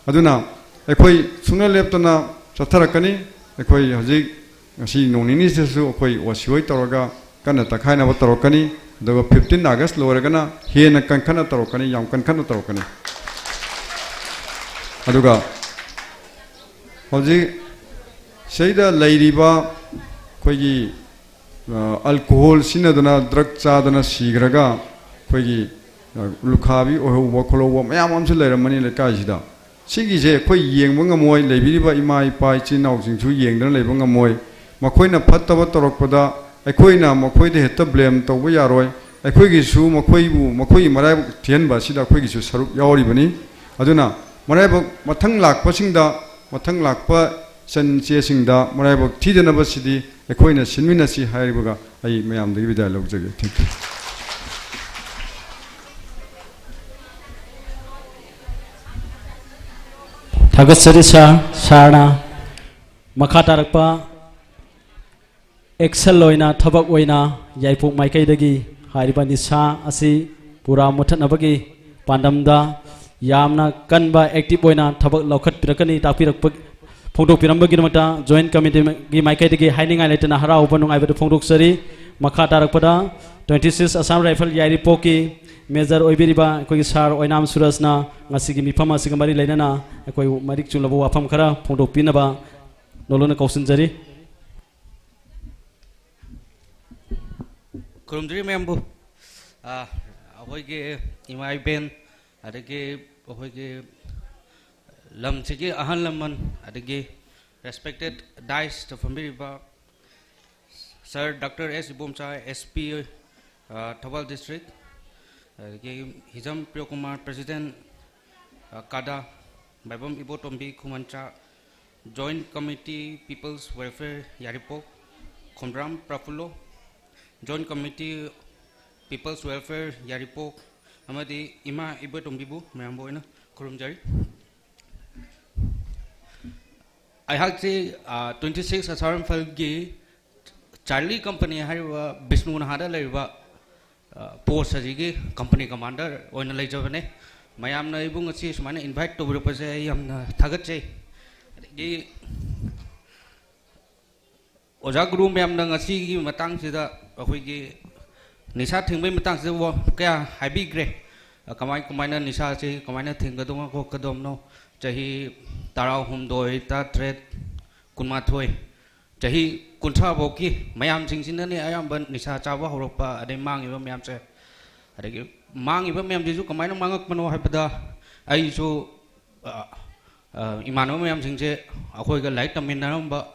ꯑꯗꯨꯅ ꯑꯩꯈꯣꯏ ꯁꯨꯡꯂꯦꯞ ꯂꯦꯞꯇꯅ ꯆꯠꯊꯔꯛꯀꯅꯤ꯫ ꯑꯩꯈꯣꯏ ꯍꯧꯖꯤꯛ ꯉꯁꯤ ꯅꯣꯡ ꯅꯤꯅꯤꯁꯤꯗꯁꯨ ꯑꯩꯈꯣꯏ ꯑꯣ ꯁꯤ ꯍꯣꯏ ꯇꯧꯔꯒ ꯀꯟꯅ ꯇꯛꯈꯥꯏꯅꯕ ꯇꯧꯔꯛꯀꯅꯤ꯫ ꯑꯗꯨꯒ ꯐꯤꯐꯇꯤꯟ ꯑꯥꯒꯁ ꯂꯣꯏꯔꯒꯅ ꯍꯦꯟꯅ ꯀꯟꯈꯠꯅ ꯇꯧꯔꯛꯀꯅꯤ, ꯌꯥꯝ ꯀꯟꯈꯠꯅ ꯇꯧꯔꯛꯀꯅꯤ꯫ ꯑꯗꯨꯒ ꯍꯧꯖꯤꯛ ꯁꯤꯗ ꯂꯩꯔꯤꯕ ꯑꯩꯈꯣꯏꯒꯤ, ꯑ, ꯑꯜꯀꯣꯍꯣꯜ ꯁꯤꯖꯤꯟꯅꯗꯅ ꯗ꯭ꯔꯒ ꯆꯥꯗꯅ ꯁꯤꯈ꯭ꯔꯒ ꯑꯩꯈꯣꯏꯒꯤ, ꯑ, ꯂꯨꯈꯥꯕꯤ ꯑꯣꯏꯍꯧꯕ ꯈꯣꯠꯍꯧꯕ ꯃꯌꯥꯝ ꯑꯃꯁꯨ ꯂꯩꯔꯝꯃꯅꯤ ꯂꯩꯀꯥꯏꯁꯤꯗ꯫ ꯁꯤꯒꯤꯁꯦ ꯑꯩꯈꯣꯏ ꯌꯦꯡꯕ ꯉꯝꯃꯣꯏ, ꯂꯩꯕꯤꯔꯤꯕ ꯏꯃꯥ ꯏꯄꯥ ꯏꯆꯤꯟ ꯏꯅꯥꯎꯁꯤꯡꯁꯨ ꯌꯦꯡꯗꯅ ꯂꯩꯕ ꯉꯝꯃꯣꯏ꯫ ꯃꯈꯣꯏꯅ ꯐꯠꯇꯕ ꯇꯧꯔꯛꯄꯗ ꯑꯩꯈꯣꯏꯅ ꯃꯈꯣꯏꯗ ꯍꯦꯛꯇ ꯕ꯭ꯂꯦꯝ ꯇꯧꯕ ꯌꯥꯔꯣꯏ꯫ ꯑꯩꯈꯣꯏꯒꯤꯁꯨ ꯃꯈꯣꯏꯕꯨ, ꯃꯈꯣꯏꯒꯤ ꯃꯔꯥꯏꯕꯛ ꯊꯤꯍꯟꯕ ꯑꯁꯤꯗ ꯑꯩꯈꯣꯏꯒꯤꯁꯨ ꯁꯔꯨꯛ ꯌꯥꯎꯔꯤꯕꯅꯤ꯫ ꯑꯗꯨꯅ ꯃꯔꯥꯏꯕꯛ ꯃꯊꯪ ꯂꯥꯛꯄꯁꯤꯡꯗ, ꯃꯊꯪ ꯂꯥꯛꯄ ꯏꯆꯟ ꯏꯆꯦꯁꯤꯡꯗ ꯃꯔꯥꯏꯕꯛ ꯊꯤꯗꯅꯕꯁꯤꯗꯤ ꯑꯩꯈꯣꯏꯅ ꯁꯤꯟꯃꯤꯟꯅꯁꯤ ꯍꯥꯏꯕꯒ ꯑꯩ ꯃꯌꯥꯝꯗꯒꯤ ꯕꯤꯗꯥꯏ ꯂꯧꯖꯒꯦ꯫ Thank you꯫ ꯊꯥꯒꯠꯆꯔꯤ ꯁꯥꯔ꯫ ꯁꯥꯔꯅ ꯃꯈꯥ ꯇꯥꯔꯛꯄ ꯑꯦꯛꯁꯟ ꯑꯣꯏꯅ, ꯊꯕꯛ ꯑꯣꯏꯅ ꯌꯥꯏꯔꯤꯄꯣꯛ ꯃꯥꯏꯀꯩꯗꯒꯤ ꯍꯥꯏꯔꯤꯕ ꯅꯤꯁꯥ ꯑꯁꯤ ꯄꯨꯔꯥ ꯃꯨꯊꯠꯅꯕꯒꯤ ꯄꯥꯟꯗꯝꯗ ꯌꯥꯝꯅ ꯀꯟꯕ ꯑꯦꯛꯇꯤꯚ ꯑꯣꯏꯅ ꯊꯕꯛ ꯂꯧꯈꯠꯄꯤꯔꯛꯀꯅꯤ ꯇꯥꯛꯄꯤꯔꯛꯄ, ꯐꯣꯡꯗꯣꯛꯄꯤꯔꯝꯕꯒꯤꯗꯃꯛꯇ ꯖꯣꯏꯟ ꯀꯃꯤꯇꯤꯒꯤ ꯃꯥꯏꯀꯩꯗꯒꯤ ꯍꯥꯏꯅꯤꯡꯉꯥꯏ ꯂꯩꯇꯅ ꯍꯔꯥꯎꯕ ꯅꯨꯡꯉꯥꯏꯕꯗꯨ ꯐꯣꯡꯗꯣꯛꯆꯔꯤ꯫ ꯃꯈꯥ ꯇꯥꯔꯛꯄꯗ twenty six Assam Rifle ꯌꯥꯏꯔꯤꯄꯣꯛꯀꯤ ꯃꯦꯖꯔ ꯑꯣꯏꯕꯤꯔꯤꯕ ꯑꯩꯈꯣꯏꯒꯤ ꯁꯥꯔ ꯑꯣꯏꯅꯥꯝ ꯁꯨꯔꯖꯅ ꯉꯁꯤꯒꯤ ꯃꯤꯐꯝ ꯑꯁꯤꯒ ꯃꯔꯤ ꯂꯩꯅꯅ ꯑꯩꯈꯣꯏ ꯃꯔꯤꯛ ꯆꯨꯝꯂꯕ ꯋꯥꯐꯝ ꯈꯔ ꯐꯣꯡꯗꯣꯛꯄꯤꯅꯕ ꯅꯣꯂꯨꯛꯅ ꯀꯧꯁꯤꯟꯖꯔꯤ꯫ ꯈꯨꯔꯨꯝꯖꯔꯤ ꯃꯌꯥꯝꯕꯨ꯫ ꯑ, ꯑꯩꯈꯣꯏꯒꯤ ꯏꯃꯥ ꯏꯕꯦꯟ, ꯑꯗꯒꯤ ꯑꯩꯈꯣꯏꯒꯤ ꯂꯝꯁꯤꯒꯤ ꯑꯍꯜ ꯂꯃꯟ, ꯑꯗꯒꯤ respected dais ꯇ ꯐꯝꯕꯤꯔꯤꯕ Sir Doctor S Ibomcha, S P, ꯑ, ꯊꯧꯕꯥꯜ district, ꯑꯗꯒꯤ ꯍꯤꯖꯝ ꯄ꯭ꯔꯤꯌꯣꯀꯨꯃꯥꯔ, president, ꯑ, ꯀꯥꯗꯥ, ꯃꯥꯏꯕꯝ Ibotombi ꯈꯨꯃꯟꯆꯥ, Joint Committee People's Welfare ꯌꯥꯏꯔꯤꯄꯣꯛ, Khomdram ꯄ꯭ꯔꯐꯨꯜꯂꯣ, Joint Committee People's Welfare ꯌꯥꯏꯔꯤꯄꯣꯛ, ꯑꯃꯗꯤ ꯏꯃꯥ ꯏꯕꯣꯇꯣꯝꯕꯤꯕꯨ ꯃꯌꯥꯝꯕꯨ ꯑꯣꯏꯅ ꯈꯨꯔꯨꯝꯖꯔꯤ꯫ ꯑꯩꯍꯥꯛꯁꯤ, ꯑ, twenty six Assam Rifle ꯒꯤ ꯆꯥꯔꯂꯤ ꯀꯝꯄꯅꯤ ꯍꯥꯏꯔꯤꯕ ꯕꯤꯁꯅꯨ ꯅꯍꯥꯗ ꯂꯩꯔꯤꯕ, ꯑ, post ꯑꯁꯤꯒꯤ company commander ꯑꯣꯏꯅ ꯂꯩꯖꯕꯅꯦ꯫ ꯃꯌꯥꯝꯅ ꯑꯩꯕꯨ ꯉꯁꯤ ꯁꯨꯃꯥꯏꯅ invite ꯇꯧꯕꯤꯔꯛꯄꯁꯦ ꯑꯩ ꯌꯥꯝꯅ ꯊꯥꯒꯠꯆꯩ꯫ ꯑꯗꯒꯤ ꯑꯣꯖꯥ ꯒꯨꯔꯨ ꯃꯌꯥꯝꯅ ꯉꯁꯤꯒꯤ ꯃꯇꯥꯡꯁꯤꯗ ꯑꯩꯈꯣꯏꯒꯤ ꯅꯤꯁꯥ ꯊꯤꯡꯕꯒꯤ ꯃꯇꯥꯡꯁꯤꯗ ꯋꯥ ꯀꯌꯥ ꯍꯥꯏꯕꯤꯈ꯭ꯔꯦ꯫ ꯀꯃꯥꯏ ꯀꯃꯥꯏꯅ ꯅꯤꯁꯥꯁꯤ ꯀꯃꯥꯏꯅ ꯊꯤꯡꯒꯗꯕꯅꯣ ꯈꯣꯠꯀꯗꯕꯅꯣ, ꯆꯍꯤ ꯇꯔꯥꯍꯨꯝꯗꯣꯏ, ꯇꯔꯥꯇꯔꯦꯠ, ꯀꯨꯟꯃꯥꯊꯣꯏ, ꯆꯍꯤ ꯀꯨꯟꯊ꯭ꯔꯥ ꯐꯥꯎꯒꯤ ꯃꯌꯥꯝꯁꯤꯡꯁꯤꯅꯅꯦ ꯑꯌꯥꯝꯕ ꯅꯤꯁꯥ ꯆꯥꯕ ꯍꯧꯔꯛꯄ, ꯑꯗꯩ ꯃꯥꯡꯉꯤꯕ ꯃꯌꯥꯝꯁꯦ꯫ ꯑꯗꯒꯤ ꯃꯥꯡꯉꯤꯕ ꯃꯌꯥꯝꯁꯤꯁꯨ ꯀꯃꯥꯏꯅ ꯃꯥꯡꯉꯛꯄꯅꯣ ꯍꯥꯏꯕꯗ, ꯑꯩꯁꯨ, ꯑ, ꯑ, ꯏꯃꯥꯟꯅꯕ ꯃꯌꯥꯝꯁꯤꯡꯁꯦ ꯑꯩꯈꯣꯏꯒ ꯂꯥꯏꯔꯤꯛ ꯇꯝꯃꯤꯟꯅꯔꯝꯕ,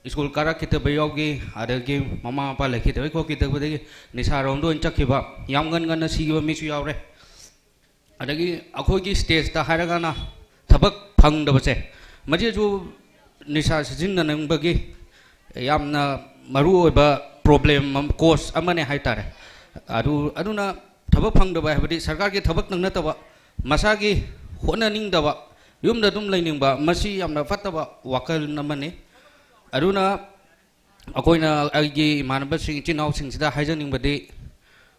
ꯁ꯭ꯀꯨꯜ ꯀꯥꯔꯛꯈꯤꯗꯕ ꯌꯥꯎꯈꯤ, ꯑꯗꯒꯤ ꯃꯃꯥ ꯃꯄꯥ ꯂꯩꯈꯤꯗꯕ ꯈꯣꯠꯈꯤꯗꯕꯗꯒꯤ ꯅꯤꯁꯥꯔꯣꯝꯗ ꯑꯣꯏꯅ ꯆꯠꯈꯤꯕ, ꯌꯥꯝ ꯉꯟ ꯉꯟꯅ ꯁꯤꯈꯤꯕ ꯃꯤꯁꯨ ꯌꯥꯎꯔꯦ꯫ ꯑꯗꯒꯤ ꯑꯩꯈꯣꯏꯒꯤ state ꯇ ꯍꯥꯏꯔꯒꯅ ꯊꯕꯛ ꯐꯪꯗꯕꯁꯦ, ꯃꯁꯤꯁꯨ ꯅꯤꯁꯥ ꯁꯤꯖꯤꯟꯅꯅꯤꯡꯕꯒꯤ ꯌꯥꯝꯅ ꯃꯔꯨꯑꯣꯏꯕ ꯄ꯭ꯔꯣꯕ꯭ꯂꯦꯝ ꯑꯃ, ꯀꯣꯁ ꯑꯃꯅꯦ ꯍꯥꯏꯇꯥꯔꯦ꯫ ꯑꯗꯨ, ꯑꯗꯨꯅ ꯊꯕꯛ ꯐꯪꯗꯕ ꯍꯥꯏꯕꯗꯤ ꯁꯔꯀꯥꯔꯒꯤ ꯊꯕꯛꯇꯪ ꯅꯠꯇꯕ, ꯃꯁꯥꯒꯤ ꯍꯣꯠꯅꯅꯤꯡꯗꯕ, ꯌꯨꯝꯗ ꯑꯗꯨꯝ ꯂꯩꯅꯤꯡꯕ, ꯃꯁꯤ ꯌꯥꯝꯅ ꯐꯠꯇꯕ ꯋꯥꯈꯜ ꯑꯃꯅꯤ꯫ ꯑꯗꯨꯅ ꯑꯩꯈꯣꯏꯅ, ꯑꯩꯒꯤ ꯏꯃꯥꯟꯅꯕꯁꯤꯡ, ꯏꯆꯤꯟ ꯏꯅꯥꯎꯁꯤꯡꯁꯤꯗ ꯍꯥꯏꯖꯅꯤꯡꯕꯗꯤ,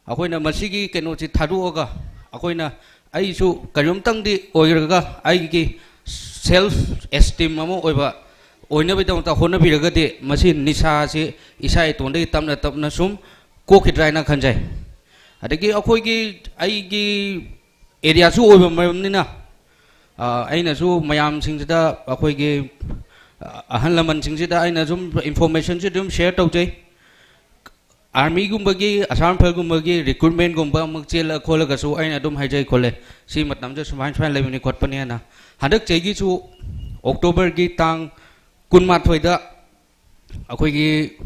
ꯑꯩꯈꯣꯏꯅ ꯃꯁꯤꯒꯤ ꯀꯩꯅꯣꯁꯤ ꯊꯥꯗꯣꯛꯑꯒ, ꯑꯩꯈꯣꯏꯅ, ꯑꯩꯁꯨ ꯀꯔꯤꯝꯇꯪꯗꯤ ꯑꯣꯏꯔꯒ, ꯑꯩꯒꯤ ꯁꯦꯜꯐ ꯑꯦꯁꯇꯤꯝ ꯑꯃ ꯑꯣꯏꯕ ꯑꯣꯏꯅꯕꯒꯤꯗꯃꯛꯇ ꯍꯣꯠꯅꯕꯤꯔꯒꯗꯤ, ꯃꯁꯤ ꯅꯤꯁꯥꯁꯤ ꯏꯁꯥ ꯏꯇꯣꯟꯗꯒꯤ ꯇꯞꯅ ꯇꯞꯅ ꯁꯨꯝ ꯀꯣꯛꯈꯤꯗ꯭ꯔꯥ ꯍꯥꯏꯅ ꯈꯟꯖꯩ꯫ ꯑꯗꯒꯤ ꯑꯩꯈꯣꯏꯒꯤ, ꯑꯩꯒꯤ ꯑꯦꯔꯤꯌꯥꯁꯨ ꯑꯣꯏꯕ ꯃꯔꯝꯅꯤꯅ, ꯑ, ꯑꯩꯅꯁꯨ ꯃꯌꯥꯝꯁꯤꯡꯁꯤꯗ, ꯑꯩꯈꯣꯏꯒꯤ, ꯑ, ꯑꯍꯜ ꯂꯃꯟꯁꯤꯡꯁꯤꯗ ꯑꯩꯅ ꯁꯨꯝ ꯏꯟꯐꯣꯔꯃꯦꯁꯟꯁꯤ ꯑꯗꯨꯝ ꯁꯤꯌꯔ ꯇꯧꯖꯩ꯫ ꯑꯥꯔꯃꯤꯒꯨꯝꯕꯒꯤ, ꯑꯁꯥꯝ ꯔꯥꯏꯐꯜꯒꯨꯝꯕꯒꯤ ꯔꯤꯀ꯭ꯔꯨꯠꯃꯦꯟꯒꯨꯝꯕ ꯑꯃꯨꯛ ꯆꯦꯜꯂ ꯈꯣꯠꯂꯒꯁꯨ ꯑꯩꯅ ꯑꯗꯨꯝ ꯍꯥꯏꯖꯩ ꯈꯣꯠꯂꯦ, ꯁꯤ ꯃꯇꯝꯁꯦ ꯁꯨꯃꯥꯏ ꯁꯨꯃꯥꯏꯅ ꯂꯩꯕꯅꯤ ꯈꯣꯠꯄꯅꯤ ꯍꯥꯏꯅ꯫ ꯍꯟꯗꯛ ꯆꯍꯤꯒꯤꯁꯨ ꯑꯣꯛꯇꯣꯕꯔꯒꯤ ꯇꯥꯡ ꯀꯨꯟꯃꯥꯊꯣꯏꯗ ꯑꯩꯈꯣꯏꯒꯤ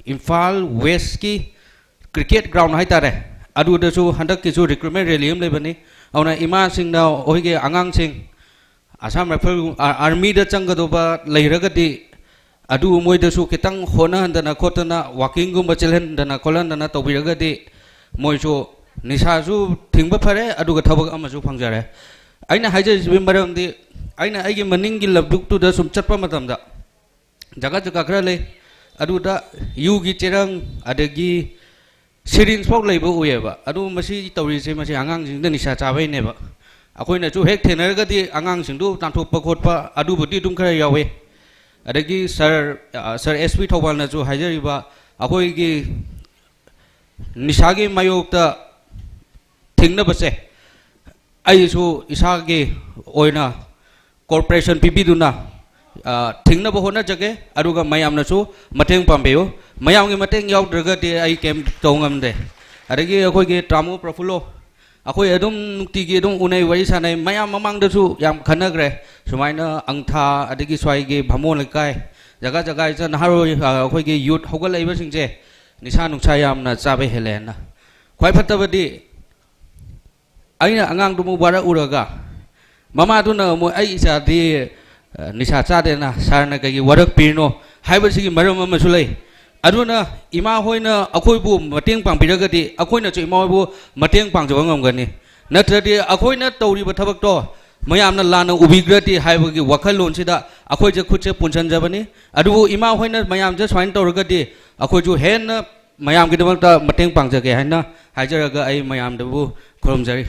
ꯏꯝꯐꯥꯜ ꯋꯦꯁꯀꯤ ꯀ꯭ꯔꯤꯀꯦꯠ ꯒ꯭ꯔꯥꯎꯟ ꯍꯥꯏꯇꯥꯔꯦ, ꯑꯗꯨꯗꯁꯨ ꯍꯟꯗꯛꯀꯤꯁꯨ ꯔꯤꯀ꯭ꯔꯨꯠꯃꯦꯟ ꯔꯦꯂꯤ ꯑꯃ ꯂꯩꯕꯅꯤ꯫ ꯑꯗꯨꯅ ꯏꯃꯥꯁꯤꯡꯅ ꯑꯩꯈꯣꯏꯒꯤ ꯑꯉꯥꯡꯁꯤꯡ ꯑꯁꯥꯝ ꯔꯥꯏꯐꯜ, ꯑꯥ-, ꯑꯥꯔꯃꯤꯗ ꯆꯪꯒꯗꯧꯕ ꯂꯩꯔꯒꯗꯤ, ꯑꯗꯨ ꯃꯣꯏꯗꯁꯨ ꯈꯤꯇꯪ ꯍꯣꯠꯅꯍꯟꯗꯅ ꯈꯣꯠꯇꯅ, ꯋꯥꯀꯤꯡꯒꯨꯝꯕ ꯆꯦꯜꯍꯟꯗꯅ ꯈꯣꯠꯍꯟꯗꯅ ꯇꯧꯕꯤꯔꯒꯗꯤ, ꯃꯣꯏꯁꯨ ꯅꯤꯁꯥꯁꯨ ꯊꯤꯡꯕ ꯐꯔꯦ, ꯑꯗꯨꯒ ꯊꯕꯛ ꯑꯃꯁꯨ ꯐꯪꯖꯔꯦ꯫ ꯑꯩꯅ ꯍꯥꯏꯖꯔꯤꯁꯤꯒꯤ ꯃꯔꯝꯗꯤ, ꯑꯩꯅ ꯑꯩꯒꯤ ꯃꯅꯤꯡꯒꯤ ꯂꯧꯕꯨꯛꯇꯨꯗ ꯁꯨꯝ ꯆꯠꯄ ꯃꯇꯝꯗ, ꯖꯒꯥ ꯖꯒꯥ ꯈꯔ ꯂꯩ, ꯑꯗꯨꯗ ꯌꯨꯒꯤ ꯆꯦꯔꯪ, ꯑꯗꯒꯤ ꯁꯤꯔꯤꯟꯁ ꯐꯥꯎ ꯂꯩꯕ ꯎꯏꯌꯦꯕ꯫ ꯑꯗꯨ ꯃꯁꯤ ꯇꯧꯔꯤꯁꯦ, ꯃꯁꯤ ꯑꯉꯥꯡꯁꯤꯡꯗ ꯅꯤꯁꯥ ꯆꯥꯕꯩꯅꯦꯕ꯫ ꯑꯩꯈꯣꯏꯅꯁꯨ ꯍꯦꯛ ꯊꯦꯡꯅꯔꯒꯗꯤ ꯑꯉꯥꯡꯁꯤꯡꯗꯨ ꯇꯥꯟꯊꯣꯛꯄ ꯈꯣꯠꯄ ꯑꯗꯨꯕꯨꯗꯤ ꯑꯗꯨꯝ ꯈꯔ ꯌꯥꯎꯋꯤ꯫ ꯑꯗꯒꯤ ꯁꯥꯔ, ꯑ, ꯁꯥꯔ ꯑꯦꯁ ꯄꯤ ꯊꯧꯕꯥꯜꯅꯁꯨ ꯍꯥꯏꯖꯔꯤꯕ, ꯑꯩꯈꯣꯏꯒꯤ ꯅꯤꯁꯥꯒꯤ ꯃꯥꯌꯣꯛꯇ ꯊꯤꯡꯅꯕꯁꯦ, ꯑꯩꯁꯨ ꯏꯁꯥꯒꯤ ꯑꯣꯏꯅ ꯀꯣꯔꯄꯣꯔꯦꯁꯟ ꯄꯤꯕꯤꯗꯨꯅ, ꯑ, ꯊꯤꯡꯅꯕ ꯍꯣꯠꯅꯖꯒꯦ, ꯑꯗꯨꯒ ꯃꯌꯥꯝꯅꯁꯨ ꯃꯇꯦꯡ ꯄꯥꯡꯕꯤꯌꯨ꯫ ꯃꯌꯥꯝꯒꯤ ꯃꯇꯦꯡ ꯌꯥꯎꯗ꯭ꯔꯒꯗꯤ ꯑꯩ ꯀꯩꯝ ꯇꯧ ꯉꯝꯗꯦ꯫ ꯑꯗꯒꯤ ꯑꯩꯈꯣꯏꯒꯤ ꯇꯥꯃꯣ ꯄ꯭ꯔꯐꯨꯜꯂꯣ, ꯑꯩꯈꯣꯏ ꯑꯗꯨꯝ ꯅꯨꯡꯇꯤꯒꯤ ꯑꯗꯨꯝ ꯎꯅꯩ, ꯋꯥꯔꯤ ꯁꯥꯟꯅꯩ, ꯃꯌꯥꯝ ꯃꯃꯥꯡꯗꯁꯨ ꯌꯥꯝ ꯈꯟꯅꯈ꯭ꯔꯦ꯫ ꯁꯨꯃꯥꯏꯅ ꯑꯪꯊꯥ, ꯑꯗꯒꯤ ꯁ꯭ꯋꯥꯏꯒꯤ ꯚꯥꯃꯣꯟ ꯂꯩꯀꯥꯏ, ꯖꯒꯥ ꯖꯒꯥꯁꯤꯗ ꯅꯍꯥꯔꯣꯜ, ꯑ, ꯑꯩꯈꯣꯏꯒꯤ ꯌꯨꯠ ꯍꯧꯒꯠꯂꯛꯏꯕꯁꯤꯡꯁꯦ ꯅꯤꯁꯥ ꯅꯨꯡꯁꯥ ꯌꯥꯝꯅ ꯆꯥꯕ ꯍꯦꯜꯂꯦꯅ꯫ ꯈ꯭ꯋꯥꯏ ꯐꯠꯇꯕꯗꯤ, ꯑꯩꯅ ꯑꯉꯥꯡꯗꯨꯃ ꯋꯥꯔꯛꯎꯔꯒ, ꯃꯃꯥꯗꯨꯅ ꯑꯃꯨꯛ, "ꯑꯩ ꯏꯆꯥꯗꯤ ꯑ, ꯅꯤꯁꯥ ꯆꯥꯗꯦꯅ ꯁꯥꯔꯅ ꯀꯩꯒꯤ ꯋꯥꯔꯛꯄꯤꯔꯤꯅꯣ ꯍꯥꯏꯕꯁꯤꯒꯤ ꯃꯔꯝ ꯑꯃꯁꯨ ꯂꯩ꯫ ꯑꯗꯨꯅ ꯏꯃꯥ ꯍꯣꯏꯅ ꯑꯩꯈꯣꯏꯕꯨ ꯃꯇꯦꯡ ꯄꯥꯡꯕꯤꯔꯒꯗꯤ ꯑꯩꯈꯣꯏꯅꯁꯨ ꯏꯃꯥ ꯍꯣꯏꯕꯨ ꯃꯇꯦꯡ ꯄꯥꯡꯖꯕ ꯉꯝꯒꯅꯤ꯫ ꯅꯠꯇ꯭ꯔꯗꯤ ꯑꯩꯈꯣꯏꯅ ꯇꯧꯔꯤꯕ ꯊꯕꯛꯇꯣ ꯃꯌꯥꯝꯅ ꯂꯥꯟꯅ ꯎꯕꯤꯒ꯭ꯔꯗꯤ ꯍꯥꯏꯕꯒꯤ ꯋꯥꯈꯜꯂꯣꯟꯁꯤꯗ ꯑꯩꯈꯣꯏꯁꯦ ꯈꯨꯠꯁꯦ ꯄꯨꯟꯁꯤꯟꯖꯕꯅꯤ꯫ ꯑꯗꯨꯕꯨ ꯏꯃꯥ ꯍꯣꯏꯅ ꯃꯌꯥꯝꯁꯦ ꯁꯨꯃꯥꯏꯅ ꯇꯧꯔꯒꯗꯤ ꯑꯩꯈꯣꯏꯁꯨ ꯍꯦꯟꯅ ꯃꯌꯥꯝꯒꯤꯗꯃꯛꯇ ꯃꯇꯦꯡ ꯄꯥꯡꯖꯒꯦ ꯍꯥꯏꯅ ꯍꯥꯏꯖꯔꯒ ꯑꯩ ꯃꯌꯥꯝꯗꯕꯨ ꯈꯨꯔꯨꯝꯖꯔꯤ꯫